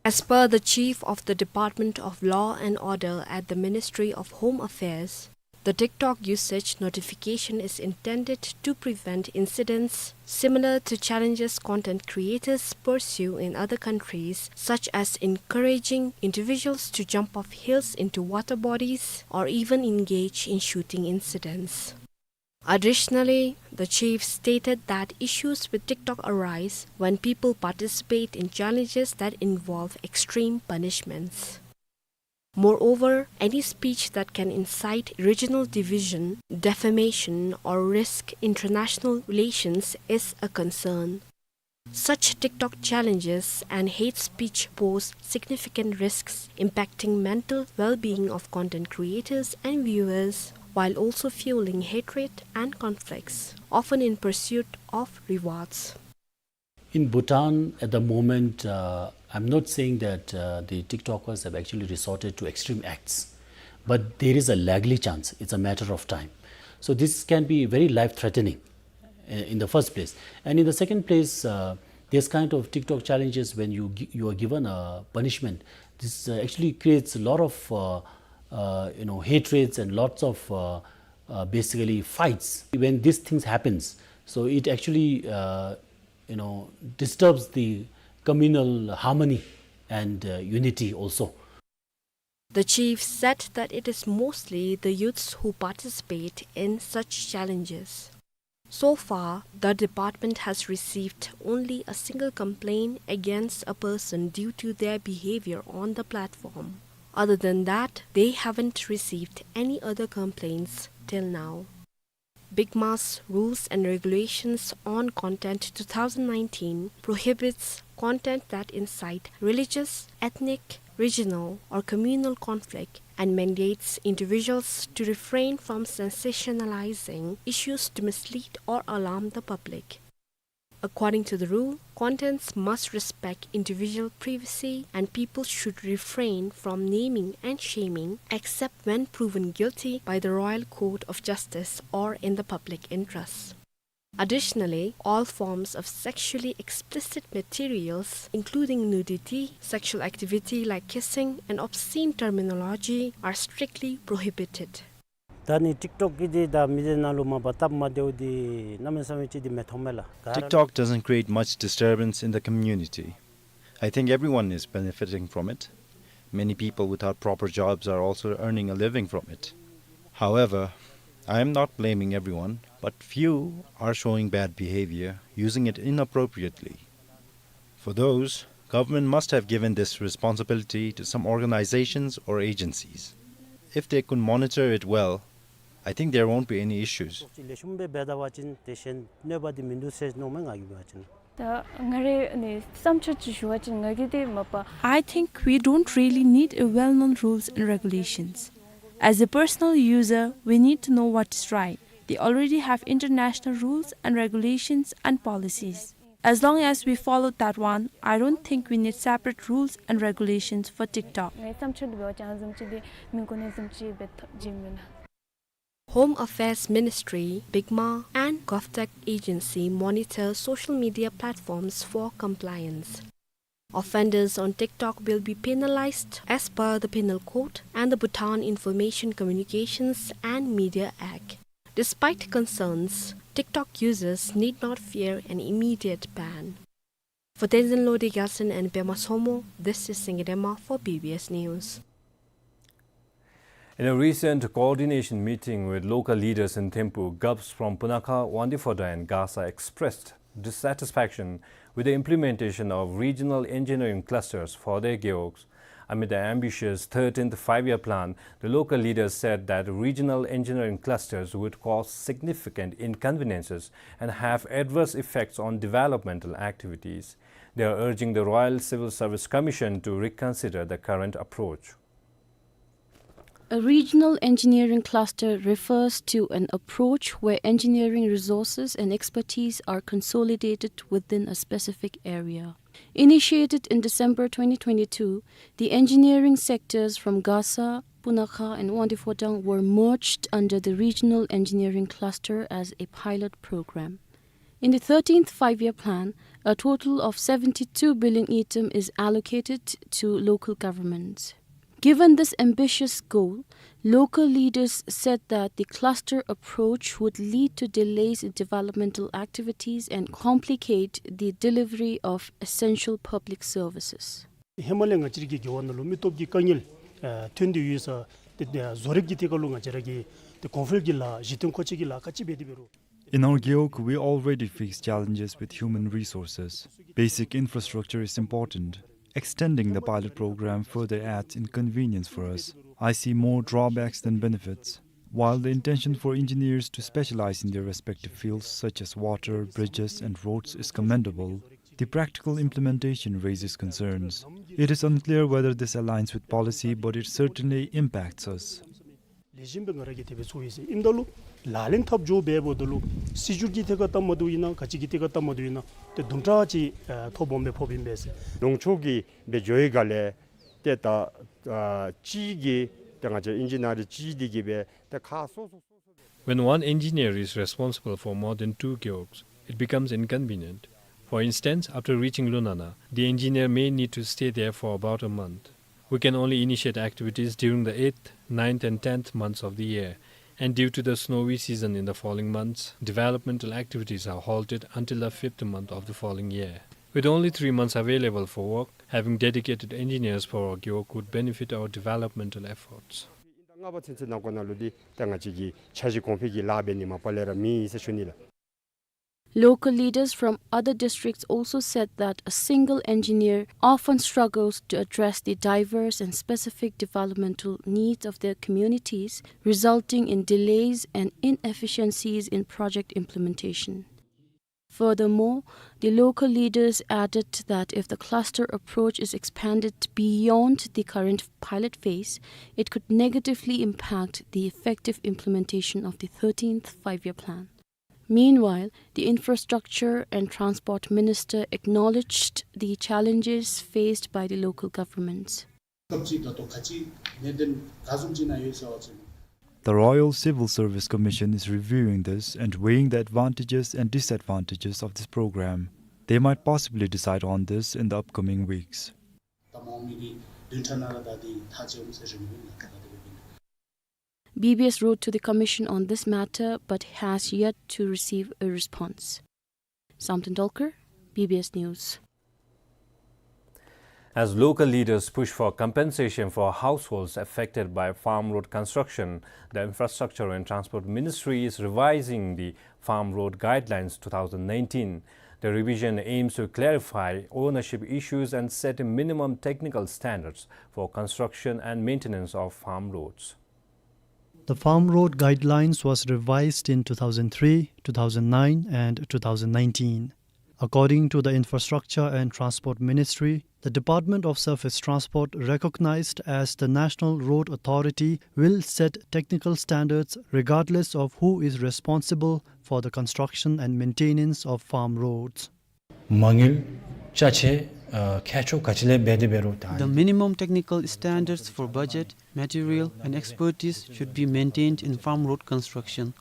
As per the Chief of the Department of Law and Order at the Ministry of Home Affairs, the TikTok usage notification is intended to prevent incidents similar to challenges content creators pursue in other countries, such as encouraging individuals to jump off hills into water bodies or even engage in shooting incidents. Additionally, the chief stated that issues with TikTok arise when people participate in challenges that involve extreme punishments. Moreover, any speech that can incite regional division, defamation, or risk international relations is a concern. Such TikTok challenges and hate speech pose significant risks impacting mental well-being of content creators and viewers, while also fueling hatred and conflicts, often in pursuit of rewards. In Bhutan at the moment, uh, I'm not saying that, uh, the TikTokers have actually resorted to extreme acts, but there is a likely chance. It's a matter of time. So this can be very life-threatening, uh, in the first place. And in the second place, uh, this kind of TikTok challenges, when you gi-, you are given a punishment, this, uh, actually creates a lot of, uh, uh, you know, hatreds and lots of, uh, uh, basically fights. When these things happens, so it actually, uh, you know, disturbs the communal harmony and, uh, unity also. The chief said that it is mostly the youths who participate in such challenges. So far, the department has received only a single complaint against a person due to their behavior on the platform. Other than that, they haven't received any other complaints till now. BIGMA's Rules and Regulations on Content two thousand nineteen prohibits content that incite religious, ethnic, regional, or communal conflict and mandates individuals to refrain from sensationalizing issues to mislead or alarm the public. According to the rule, contents must respect individual privacy and people should refrain from naming and shaming except when proven guilty by the Royal Court of Justice or in the public interest. Additionally, all forms of sexually explicit materials, including nudity, sexual activity like kissing, and obscene terminology, are strictly prohibited. ད་ནི་ཊིཀ་ཊོཀ་གི་འདི་ད་མི་སྡེ་ནང་ལུ་མ་པ་སྟབས་མ་བདེཝ་འདི་གནམ་མེད་ས་མེད་ཅིག་འདི་མི་མཐོང་མས་ལགས། ག་ར། TikTok doesn't create much disturbance in the community. I think everyone is benefiting from it. Many people without proper jobs are also earning a living from it. However, I am not blaming everyone, but few are showing bad behavior, using it inappropriately. For those, government must have given this responsibility to some organizations or agencies. If they could monitor it well, I think there won't be any issues. ལེགས་ཤོམ་སྦེ་འབད་ད་པ་ཅིན་དེ་བཞིན་གནོད་པ་འདི་མིན་འདུག་ཟེར་མནོཝ་མས་ང་གིས་འབད་བ་ཅིན། ད་ང་རའི་ནི་བསམ་ཚུལ་ཅིག་ཞུ་བ་ཅིན་ང་གིས་འདི་མ་པ། I think we don't really need a well-known rules and regulations. As a personal user, we need to know what is right. They already have international rules and regulations and policies. As long as we follow that one, I don't think we need separate rules and regulations for TikTok. ངའི་བསམ་ཚུལ་འབད་བ་ཅིན་ཨ་ནི་བཟུམ་ཅིག་འདི་མི་དགོ་ནི་བཟུམ་ཅིག་སྦེ་ཐོ་བཅོས་མེན་ན། Home Affairs Ministry, BIGMA, and GovTech Agency monitor social media platforms for compliance. Offenders on TikTok will be penalized as per the Penal Code and the Bhutan Information Communications and Media Act. Despite concerns, TikTok users need not fear an immediate ban. For Tenzin Lode Gyaltsen and Pema Somo, this is Singye Dema for B B S News. In a recent coordination meeting with local leaders in Thimphu, Govs from Punakha, Wangdue Phodrang and Gasa expressed dissatisfaction with the implementation of regional engineering clusters for their gewogs. Amid the ambitious thirteenth Five-Year Plan, the local leaders said that regional engineering clusters would cause significant inconveniences and have adverse effects on developmental activities. They are urging the Royal Civil Service Commission to reconsider the current approach. A regional engineering cluster refers to an approach where engineering resources and expertise are consolidated within a specific area. Initiated in December twenty twenty-two, the engineering sectors from Gasa, Punakha, and Wangdue Phodrang were merged under the regional engineering cluster as a pilot program. In the thirteenth Five-Year Plan, a total of seventy-two billion ngultrum is allocated to local governments. Given this ambitious goal, local leaders said that the cluster approach would lead to delays in developmental activities and complicate the delivery of essential public services. ཧེ་མ་ལས་ང་བཅས་རའི་གི་རྒེད་འོག་ནང་ལུ་མི་སྟོབས་ཀྱི་དཀའ་ངལ་ཨ་ཐོན་ཏེ་ཡོད་ས་དེ་ཨ་བཟོ་རིག་གི་ཐད་ཁར་ལུ་ང་བཅས་ར་གིས་དེ་གོང་འཕེལ་གྱི་ལཱ་གཞི་རྟེན་མཁོ་ཆས་ཀྱི་ལཱ་ག་ཅི་འབད་དེ་འབད་རུང་། In our gewog, we already face challenges with human resources. Basic infrastructure is important. Extending the pilot program further adds inconvenience for us. I see more drawbacks than benefits. While the intention for engineers to specialize in their respective fields, such as water, bridges, and roads, is commendable, the practical implementation raises concerns. It is unclear whether this aligns with policy, but it certainly impacts us. ལེགས་ཤོམ་སྦེ་ང་ར་གིས་དེ་སྦེ་ཚོར་ཡི་ཟེར། ཨིནམ་ད་ལུ་ལག་ལེན་འཐབ་འགྱོ་འབདཝ་ད་ལུ་སྲིད་བྱུས་ཀྱི་ཐད་ཁར་སྟབས་མ་བདེཝ་ཨིན་ན་ག་ཅི་གི་ཐད་ཁར་སྟབས་མ་བདེཝ་ཨིན་ན་ཏེ་དུམ་གྲ་ཅིག་ཨ་ཐོ་སྦོམ་སྦེ་ཕོགཔ་ཨིན་པས་ཟེར། ལུང་ཕྱོགས་ཀྱི་སྦེ་འགྱོ་བའི་སྒང་ལས་ཏེ་ད་ཨ་གཅིག་གིས་ཏེ་ང་བཅས་ཨིན་ཇི་ནི་ཡར་གཅིག་འདི་གིས་སྦེ་ཏེ་ཁག་སོ་སོ་སོ་སོ་སྦེ། When one engineer is responsible for more than two gewogs, it becomes inconvenient. For instance, after reaching Lunana, the engineer may need to stay there for about a month. We can only initiate activities during the eighth, ninth and tenth months of the year, and due to the snowy season in the following months, developmental activities are halted until the fifth month of the following year. With only three months available for work, Having dedicated engineers for Gewog would benefit our developmental efforts. ཨིན་ཟླ་ལྔ་པ་ཚུན་ཚོད་ནང་འཁོད་ནང་ལུ་འདི་ད་ང་བཅས་ཀྱི་འཆར་གཞི་གོང་འཕེལ་གྱི་ལཱ་འབད་ནི་མ་པ་ལས་ར་མེད་ཟེར་ཞུ་ནི་ལགས། Local leaders from other districts also said that a single engineer often struggles to address the diverse and specific developmental needs of their communities, resulting in delays and inefficiencies in project implementation. Furthermore, the local leaders added that if the cluster approach is expanded beyond the current pilot phase, it could negatively impact the effective implementation of the thirteenth Five-Year Plan. Meanwhile, the Infrastructure and Transport Minister acknowledged the challenges faced by the local governments. སྐབས་ཅིག་ད་ལྟོ་ག་ཅི་གནད་དོན་ག་བཟུམ་ཅིག་ནང་ཡོད་ཟེར་བ་ཅིན། The Royal Civil Service Commission is reviewing this and weighing the advantages and disadvantages of this program. They might possibly decide on this in the upcoming weeks. ད་མ་འོངས་མི་གི་བདུན་ཕྲག་ནང་ལུ་ད་འདི་ཐག་བཅད་འོང་ཟེར་རེ་སྨོན་ལགས། ད་ད་དེ་སྦེ་ཨིན། B B S wrote to the commission on this matter but has yet to receive a response. Samten Dolkar, B B S News. As local leaders push for compensation for households affected by farm road construction, the Infrastructure and Transport Ministry is revising the Farm Road Guidelines two thousand nineteen. The revision aims to clarify ownership issues and set minimum technical standards for construction and maintenance of farm roads. The Farm Road Guidelines was revised in two thousand three, two thousand nine and two thousand nineteen. According to the Infrastructure and Transport Ministry, the Department of Surface Transport, recognized as the National Road Authority, will set technical standards regardless of who is responsible for the construction and maintenance of farm roads. མ་དངུལ་ཅ་ཆས་ཨ་ཁྱད་ཆོས་ག་ཅི་ལས་འབད་དེ་འབད་རུང་ད། The minimum technical standards for budget, material and expertise should be maintained in farm road construction.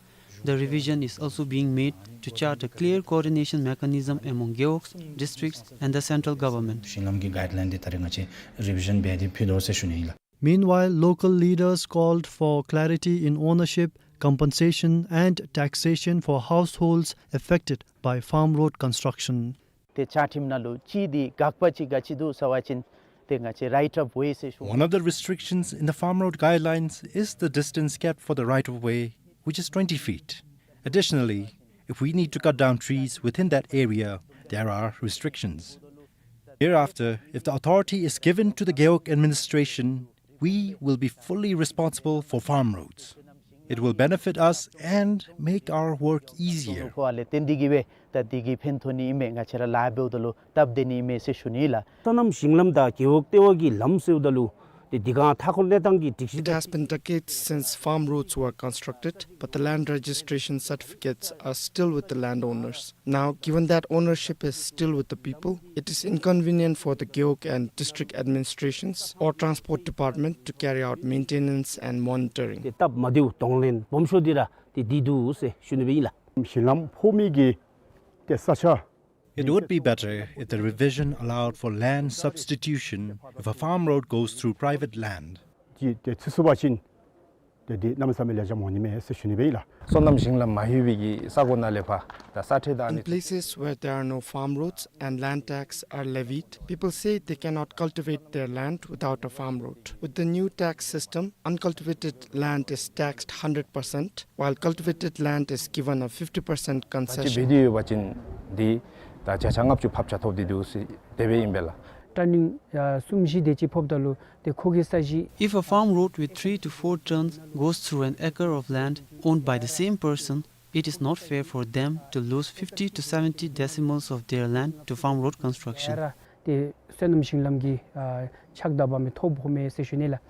The revision is also being made to chart a clear coordination mechanism among gewogs, districts and the central government. ཞིང་ལམ་གྱི་གའིཌ་ལའིན་འདི་ད་རེས་ང་བཅས་རི་བི་ཞཱན་འབད་དེ་ཕུལ་དོ་ཟེར་ཞུ་ནི་ཨིན་ལགས། Meanwhile, local leaders called for clarity in ownership, compensation and taxation for households affected by farm road construction. ཏེ་བཅའ་ཁྲིམས་ནང་ལུ་གཅིག་འདི་དགག་པ་ཅིག་ག་ཅི་འདུག་ཟེར་བ་ཅིན་ཏེ་ང་བཅས་right of way ཟེར་ཞུ། One of the restrictions in the Farm Road Guidelines is the distance kept for the right of way, which is twenty feet. Additionally, if we need to cut down trees within that area, there are restrictions. Hereafter, if the authority is given to the Gewog administration, we will be fully responsible for farm roads. It will benefit us and make our work easier. ཁོ་ཨ་ལས་བརྟེན་ཏེ་གིས་སྦེ་ད་འདི་གིས་ཕན་ཐོགས་ནི་ཨིན་མས། ང་བཅས་ར་ལཱ་འབདཝ་ད་ལུ་སྟབས་བདེ་ནི་ཨིན་མས་ཟེར་ཞུ་ནི་ལགས། སོ་ནམ་ཞིང་ལམ་དང་རྒེད་འོག་ལྟེ་བ་གི་ལམ་ཟེརཝ་ད་ལུ་ཏེ་འདི་ག་མཐའ་འཁོར་གནས་སྟངས་ཀྱི་སྒྲིག་གཞི། It has been decades since farm roads were constructed, but the land registration certificates are still with the landowners. Now, given that ownership is still with the people, it is inconvenient for the Gewog and district administrations or transport department to carry out maintenance and monitoring. ཏེ་སྟབས་མ་བདེཝ་གདོང་ལེན་སྦོམ་ཤོས་འདི་ར་ཏེ་འདི་འདུག་ཟེར་ཞུ་ནི་སྦེ་ཨིན་ལགས། ཞིང་ལམ་ཕོག་མི་གི་ཏེ་ས་ཆ། It would be better if the revision allowed for land substitution if a farm road goes through private land. ཅིག་ཏེ་ཚུད་ཚུགས་པ་ཅིན་ཏེ་འདི་གནམ་མེད་ས་མེད་ལེགས་ཤོམ་འོང་ནི་མས་ཟེར་ཞུ་ནི་སྦེ་ཨིན་ལགས། སོ་ནམ་ཞིང་ལམ་མ་ལྷོད་པའི་གི་ས་གོ་ནང་ལས་ཕར་ད་ས་ཁྲལ་བཏང་ནི། In places where there are no farm roads and land tax are levied, people say they cannot cultivate their land without a farm road. With the new tax system, uncultivated land is taxed hundred percent, while cultivated land is given a fifty percent concession. ཅིག་འབད་དེ་ཡོད་པ་ཅིན་འདི་ད་བརྒྱ་ཆ་ལྔ་བཅུ་ཕབ་ཆ་ཐོབ་སྟེ་འདུག་ཟེར་དེ་སྦེ་ཨིན་པས་ལགས། ཊར་ནིང་ཨ་གསུམ་བཞི་དེ་ཅིག་ཕོགཔ་ད་ལུ་ཏེ་ཁོ་གི་ས་གཞི། If a farm road with three to four turns goes through an acre of land owned by the same person, it is not fair for them to lose fifty to seventy decimals of their land to farm road construction. ཏེ་སོ་ནམ་ཞིང་ལམ་གྱི་ཨ་ཆགས་སྡང་འབད་མི་ཐོབ་འོང་མས་ཟེར་ཞུ་ནི་ལགས།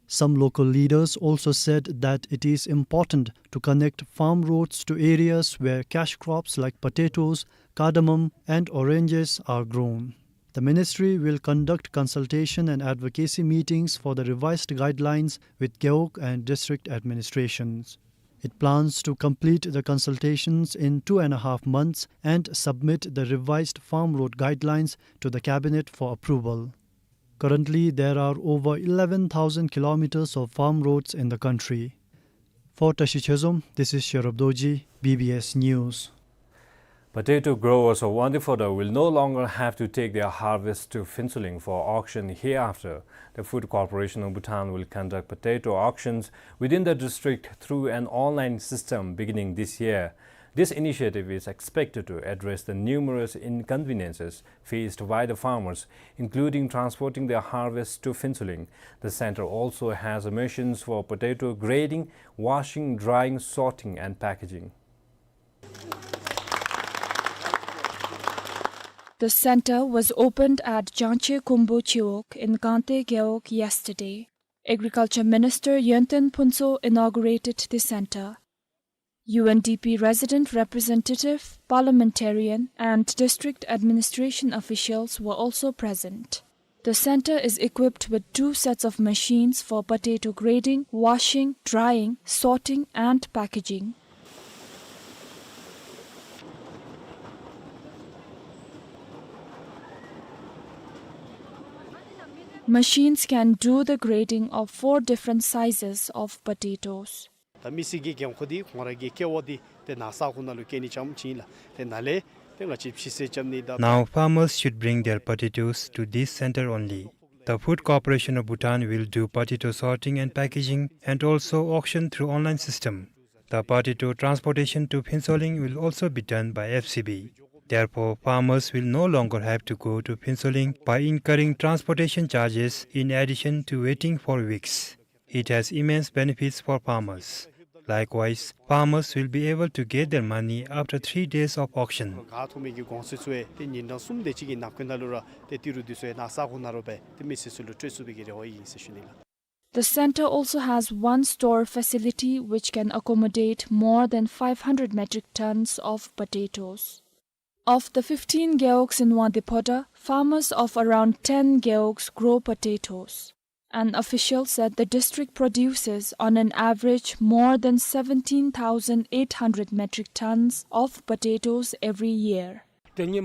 Some local leaders also said that it is important to connect farm roads to areas where cash crops like potatoes, cardamom, and oranges are grown. The ministry will conduct consultation and advocacy meetings for the revised guidelines with Gewog and district administrations. It plans to complete the consultations in two and a half months and submit the revised farm road guidelines to the cabinet for approval. Currently, there are over eleven thousand kilometers of farm roads in the country. For Tashi Chezom, this is Sherub Dorji, B B S News. Potato growers of Wangdue Phodrang will no longer have to take their harvest to Phuentsholing for auction hereafter. The Food Corporation of Bhutan will conduct potato auctions within the district through an online system beginning this year. This initiative is expected to address the numerous inconveniences faced by the farmers, including transporting their harvest to Phuentsholing. The center also has machines for potato grading, washing, drying, sorting, and packaging. The center was opened at Jangche Khumbu Chiwog in Gangte Gewog yesterday. Agriculture Minister Yonten Phuntsho inaugurated the center. U N D P resident representative, parliamentarian, and district administration officials were also present. The center is equipped with two sets of machines for potato grading, washing, drying, sorting, and packaging. Machines can do the grading of four different sizes of potatoes. ད་མི་སེར་གྱི་འགན་ཁུར་འདི་ཁོང་ར་གི་སྐལ་བ་འདི་ཏེ་ནགས་ས་ཁོངས་ནང་ལུ་བསྐྱལ་ནི་ཙམ་ཅིག་ཨིན་ལགས། ཏེ་ནཱ་ལས་ཏེ་ང་བཅས་ཕྱི་སེལ་རྐྱབ་ནི་དང་། Now farmers should bring their potatoes to this center only. The Food Corporation of Bhutan will do potato sorting and packaging and also auction through online system. The potato transportation to Phuentsholing will also be done by F C B. Therefore, farmers will no longer have to go to Phuentsholing by incurring transportation charges in addition to waiting for weeks. It has immense benefits for farmers. Likewise, farmers will be able to get their money after three days of auction. ག་ཐོབ་མི་གི་གོང་ཚད་ཚུ་ཡང་ཏེ་ཉིན་གྲངས་གསུམ་དེ་ཅིག་གི་ནང་འཁོད་ནང་ལུ་ར་ཏེ་ཏི་རུ་འདི་ཚུ་ཡང་ནགས་ས་ཁོངས་ནང་ར་སྦེ་ཏེ་མི་སེར་ཚུ་ལུ་སྤྲོད་ཚུགས་པའི་གི་རེ་བ་ཨིན་ཟེར་ཞུ་ནི་ལགས། The center also has one store facility which can accommodate more than five hundred metric tons of potatoes. Of the fifteen gewogs in Wangdue Phodrang, farmers of around ten gewogs grow potatoes. An official said the district produces, on an average, more than seventeen thousand eight hundred metric tons of potatoes every year. Earlier,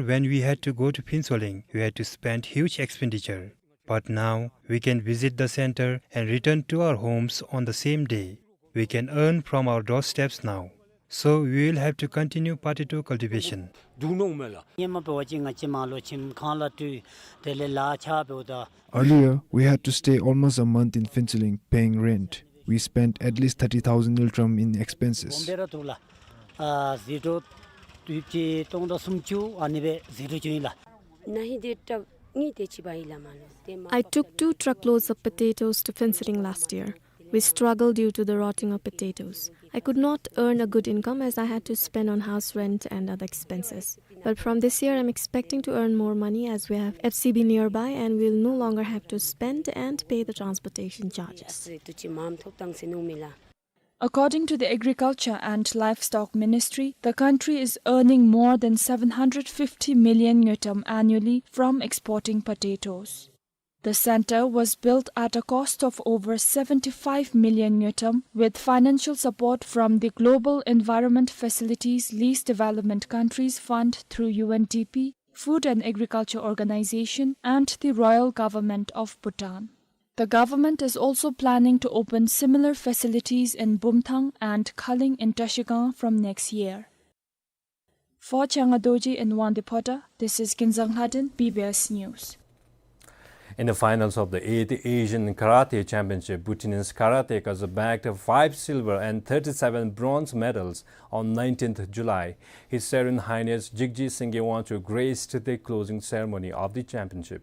when we had to go to Phuentsholing, we had to spend huge expenditure. But now, we can visit the center and return to our homes on the same day. We can earn from our doorsteps now. So we will have to continue potato cultivation. Earlier, we had to stay almost a month in Phuentsholing paying rent. We spent at least thirty thousand ngultrum in expenses. I took two truckloads of potatoes to Phuentsholing last year. We struggled due to the rotting of potatoes. I could not earn a good income as I had to spend on house rent and other expenses. But from this year, I'm expecting to earn more money as we have F C B nearby and we'll no longer have to spend and pay the transportation charges. According to the Agriculture and Livestock Ministry, the country is earning more than seven hundred fifty million ngultrum annually from exporting potatoes. The center was built at a cost of over seventy-five million ngultrum with financial support from the Global Environment Facilities Least Developed Countries Fund through U N D P, Food and Agriculture Organization, and the Royal Government of Bhutan. The government is also planning to open similar facilities in Bumthang and Khaling in Trashigang from next year. For Changa Dorji in Wangdue Phodrang, this is Kinzang Lhaden, B B S News. In the finals of the eighth Asian Karate Championship, Bhutanese karatekas bagged five silver and thirty-seven bronze medals on nineteenth July. His Serene Highness Jigje Singye Wangchuck graced the closing ceremony of the championship.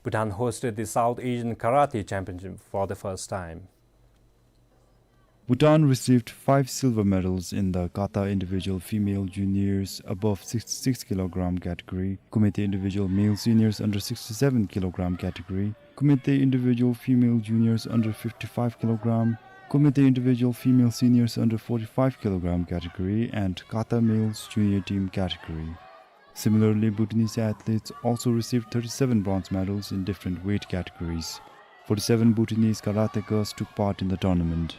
Bhutan hosted the South Asian Karate Championship for the first time. Bhutan received five silver medals in the kata individual female juniors above sixty-six kilogram category, kumite individual male seniors under sixty-seven kilogram category, kumite individual female juniors under fifty-five kilogram, kumite individual female seniors under forty-five kilogram category, and kata males junior team category. Similarly, Bhutanese athletes also received thirty-seven bronze medals in different weight categories. Forty-seven Bhutanese karatekas took part in the tournament.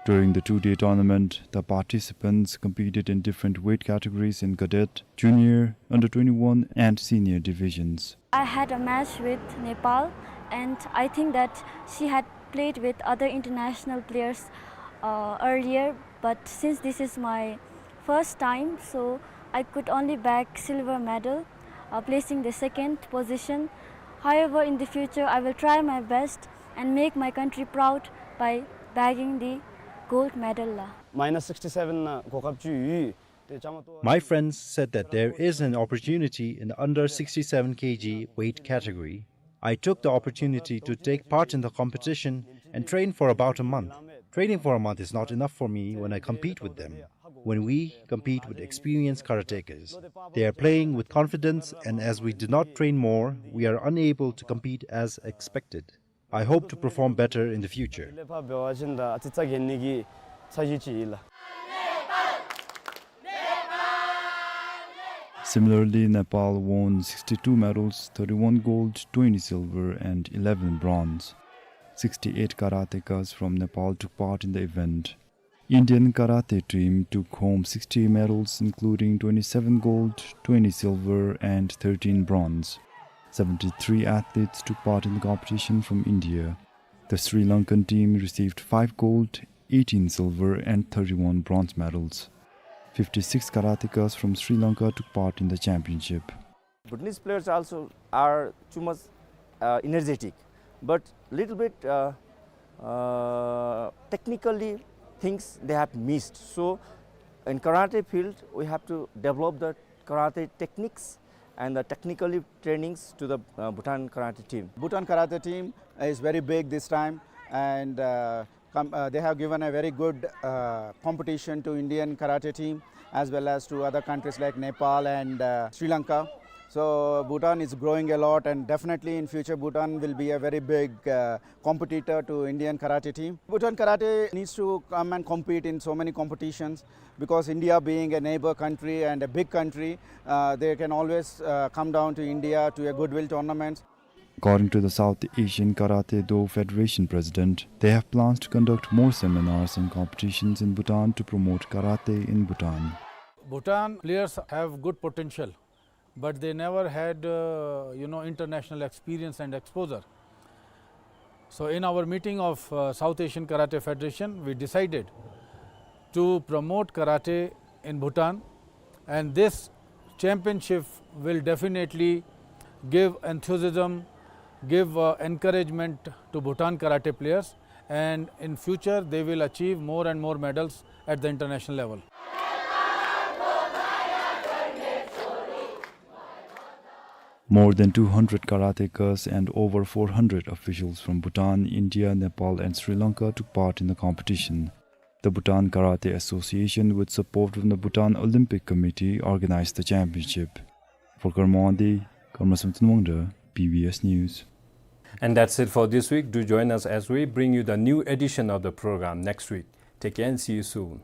During the two-day tournament, the participants competed in different weight categories in cadet, junior, under twenty-one, and senior divisions. I had a match with Nepal, and I think that she had played with other international players, uh, earlier, but since this is my First time, so I could only bag silver medal, uh, placing the second position. However, in the future, I will try my best and make my country proud by bagging the gold medal la. Minus sixty-seven na gokhap ju yu. My friends said that there is an opportunity in the under sixty-seven K G weight category. I took the opportunity to take part in the competition and train for about a month. Training for a month is not enough for me when I compete with them. When we compete with experienced karatekas, they are playing with confidence, and as we do not train more, we are unable to compete as expected. I hope to perform better in the future. Similarly, Nepal won sixty-two medals, thirty-one gold, twenty silver and eleven bronze. Sixty-eight karatekas from Nepal took part in the event. Indian karate team took home sixty medals, including twenty-seven gold, twenty silver and thirteen bronze. Seventy-three athletes took part in the competition from India. The Sri Lankan team received five gold, eighteen silver and thirty-one bronze medals. Fifty-six karatekas from Sri Lanka took part in the championship. Bhutanese players also are too much, uh, energetic, but little bit, uh, uh, technically things they have missed. So in karate field, we have to develop the karate techniques and the technically trainings to the, uh, Bhutan karate team. Bhutan karate team is very big this time, and, uh, com-, uh, they have given a very good, uh, competition to Indian karate team as well as to other countries like Nepal and, uh, Sri Lanka. So Bhutan is growing a lot, and definitely in future Bhutan will be a very big, uh, competitor to Indian karate team. Bhutan karate needs to come and compete in so many competitions because India being a neighbor country and a big country, uh, they can always, uh, come down to India to a goodwill tournament. According to the South Asian Karate Do Federation president, they have plans to conduct more seminars and competitions in Bhutan to promote karate in Bhutan. Bhutan players have good potential, but they never had, uh, you know, international experience and exposure. So in our meeting of, uh, South Asian Karate Federation, we decided to promote karate in Bhutan, and this championship will definitely give enthusiasm, give, uh, encouragement to Bhutan karate players, and in future they will achieve more and more medals at the international level. More than two hundred karatekas and over four hundred officials from Bhutan, India, Nepal and Sri Lanka took part in the competition. The Bhutan Karate Association, with support from the Bhutan Olympic Committee, organized the championship. For Karma Wangdi, Karma Samten Wangda, B B S News. And that's it for this week. Do join us as we bring you the new edition of the program next week. Take care and see you soon.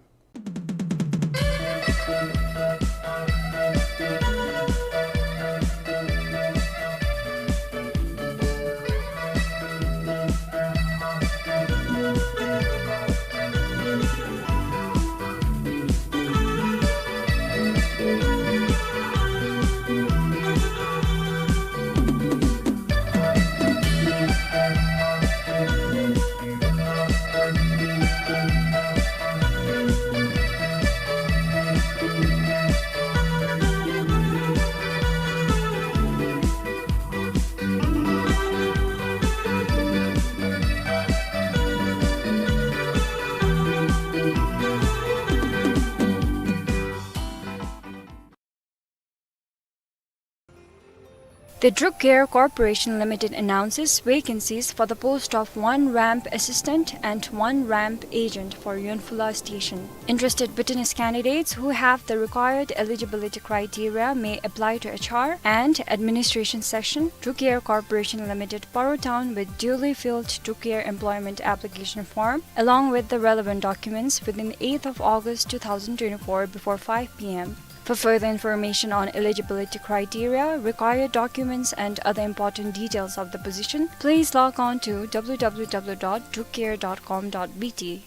The Druk Air Corporation Limited announces vacancies for the post of one ramp assistant and one ramp agent for Yonphula station. Interested Bhutanese candidates who have the required eligibility criteria may apply to H R and administration section, Druk Air Corporation Limited, Paro Town, with duly filled Druk Air employment application form along with the relevant documents within eighth of August two thousand twenty-four before five P M. For further information on eligibility criteria, required documents and other important details of the position, please log on to W W W dot drukair dot com dot B T.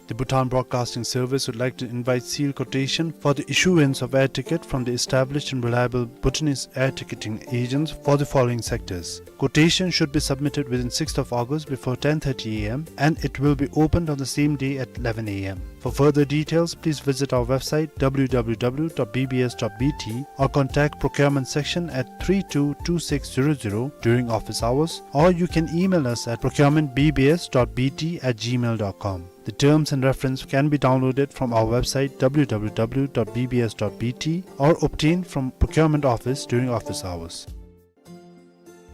The Bhutan Broadcasting Service would like to invite sealed quotation for the issuance of air ticket from the established and reliable Bhutanese air ticketing agents for the following sectors. Quotation should be submitted within sixth of August before ten thirty A M and it will be opened on the same day at eleven A M. For further details, please visit our website w w w dot b b s dot b t or contact procurement section at three two two six zero zero during office hours, or you can email us at procurement b b s dot b t at gmail dot com. The terms and reference can be downloaded from our website w w w dot b b s dot b t or obtained from procurement office during office hours.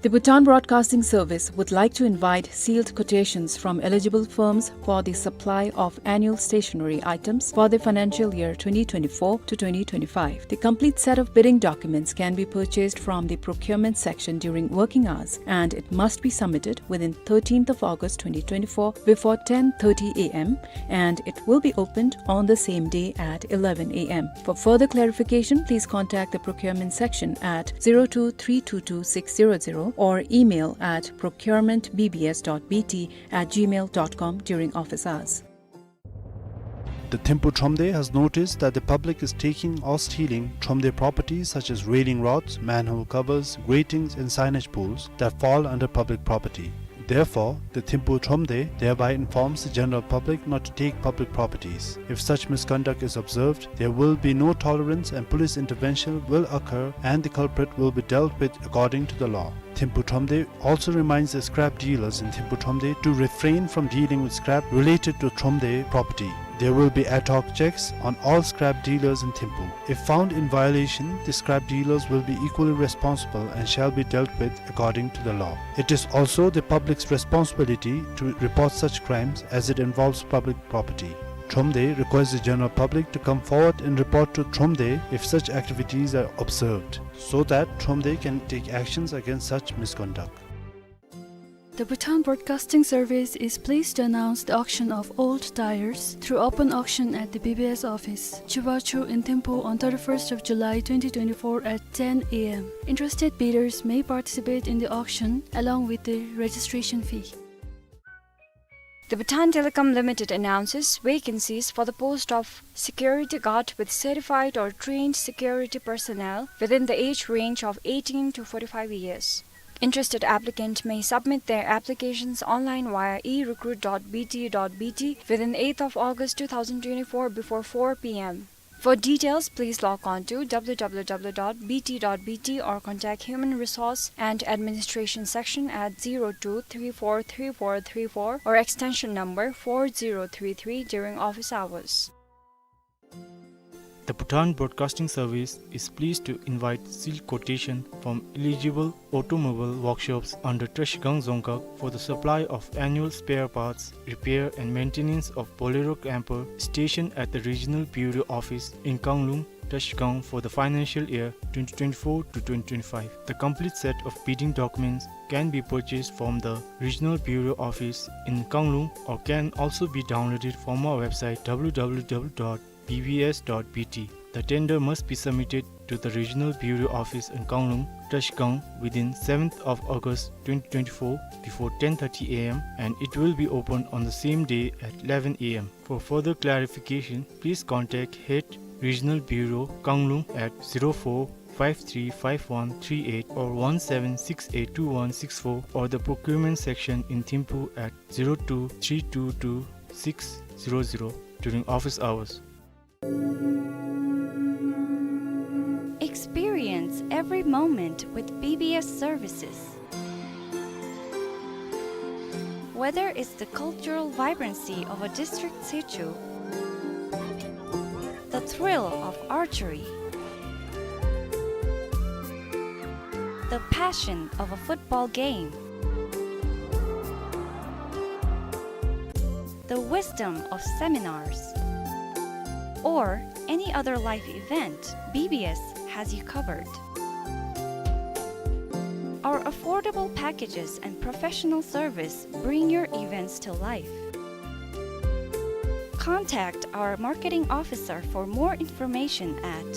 The Bhutan Broadcasting Service would like to invite sealed quotations from eligible firms for the supply of annual stationery items for the financial year twenty twenty-four to twenty twenty-five. The complete set of bidding documents can be purchased from the procurement section during working hours, and it must be submitted within thirteenth of August twenty twenty-four before ten thirty A M and it will be opened on the same day at eleven A M. For further clarification, please contact the procurement section at zero two three two two six zero zero or email at procurement b b s dot b t at gmail dot com during office hours. The Thimphu Thromde has noticed that the public is taking or stealing Thromde properties such as railing rods, manhole covers, gratings, and signage poles that fall under public property. Therefore, the Thimphu Thromde thereby informs the general public not to take public properties. If such misconduct is observed, there will be no tolerance and police intervention will occur and the culprit will be dealt with according to the law. Thimphu Thromde also reminds the scrap dealers in Thimphu Thromde to refrain from dealing with scrap related to Thromde property. There will be ad hoc checks on all scrap dealers in Thimphu. If found in violation, the scrap dealers will be equally responsible and shall be dealt with according to the law. It is also the public's responsibility to report such crimes as it involves public property. Thromde requests the general public to come forward and report to Thromde if such activities are observed, so that Thromde can take actions against such misconduct. The Bhutan Broadcasting Service is pleased to announce the auction of old tires through open auction at the B B S office, Chubachu in Thimphu on thirty-first of July twenty twenty-four at ten A M. Interested bidders may participate in the auction along with the registration fee. The Bhutan Telecom Limited announces vacancies for the post of security guard with certified or trained security personnel within the age range of eighteen to forty-five years. Interested applicant may submit their applications online via e recruit dot b t dot b t within eighth of August two thousand twenty-four before four p m. For details, please log on to w w w dot b t dot b t or contact Human Resource and Administration Section at zero two three four three four three four or extension number four zero three three during office hours. The Bhutan Broadcasting Service is pleased to invite sealed quotation from eligible automobile workshops under Trashigang Dzongkhag for the supply of annual spare parts, repair and maintenance of Bolero camper stationed at the Regional Bureau Office in Kanglung, Trashigang for the financial year twenty twenty-four to twenty twenty-five. The complete set of bidding documents can be purchased from the Regional Bureau Office in Kanglung or can also be downloaded from our website w w w dot b b s dot b t. The tender must be submitted to the Regional Bureau Office in Kanglung, Trashigang within seventh of August twenty twenty-four before ten thirty a m and it will be opened on the same day at eleven a m. For further clarification, please contact Head Regional Bureau, Kanglung at zero four five three five one three eight or one seven six eight two one six four or the Procurement Section in Thimphu at zero two three two two six zero zero during office hours. Experience every moment with B B S services. Whether it's the cultural vibrancy of a district situ, the thrill of archery, the passion of a football game, the wisdom of seminars, or any other life event, B B S has you covered. Our affordable packages and professional service bring your events to life. Contact our marketing officer for more information at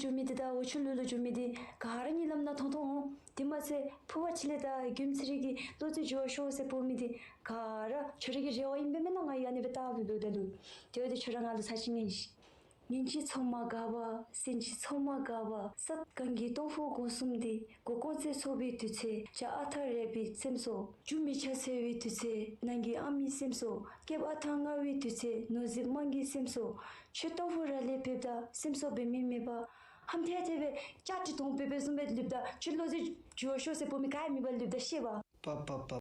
འགྱོ་མི་འདི་དང་འོ་ཆུ་ལུ་ལུ་འགྱོ་མི་འདི་ག་ར་གཉིད་ལམ་ནང་མཐོང་མཐོང་འོང་། དེ་མ་ཚད་ཕུར་པ་ཕྱི་ལས་ད་དགེ་འདུན་ཚེ་རིང་གིས་བློ་རྩེ་འགྱོ་བར་ཤོག་ཟེར་འབོ་མི་འདི་ག་ར་ཁྱོད་ར་གི་རེ་བ་ཨིན་པས་མེན་ན། ང་གིས་ཨ་ནི་སྦེ་བལྟ་སྦེ་འདུག་ད་ལུ། དེ་འབདཝ་ད་ཁྱོད་ར་ང་ལུ་ཚར་གཅིག་ཉན་ཤིག། ཉིན་གཅིག་མཚོ་མ་འགགས་པ། མཚན་གཅིག་མཚོ་མ་འགགས་པ། ས་གངས་ཀྱི་སྟོང་ཕུ་གུང་གསུམ་འདི། མགོ་སྐོར་རྩེ་འཚོ་བའི་དུས་ཚོད། བྱ་ཨ་ཐར་རས་པའི་སེམས་སོ། རྒྱུ་མི་ཆ་འཚོལ་བའི་དུས་ཚོད། ནང་གི་ཨ་མའི་སེམས་སོ། སྐྱེསཔ་ཨ་ཐར་མངར་བའི་དུས་ཚོད། ནོར་རྫིཔ་དམངས་ཀྱི་སེམས་སོ། ཁྱོད་སྟོང་ཕུ་ར་ལས་ཕེབས་ད་སེམས་སོ་འབད་མི་མེད་པ། ཧམ་ཐལ་ཐལ་སྦེ་ལྕགས་ཀྱི་དོང་སྦེ་སྦེ་བཟུམ་སྦེ་ལུསཔ་ད་ཁྱོད་བློ་རྩེ་འགྱོ་བར་ཤོག་ཟེར་འབོ་མི་ག་ཡང་མེད་པར་ལུསཔ་ད་ཤེས་པ། པ་པ་པ།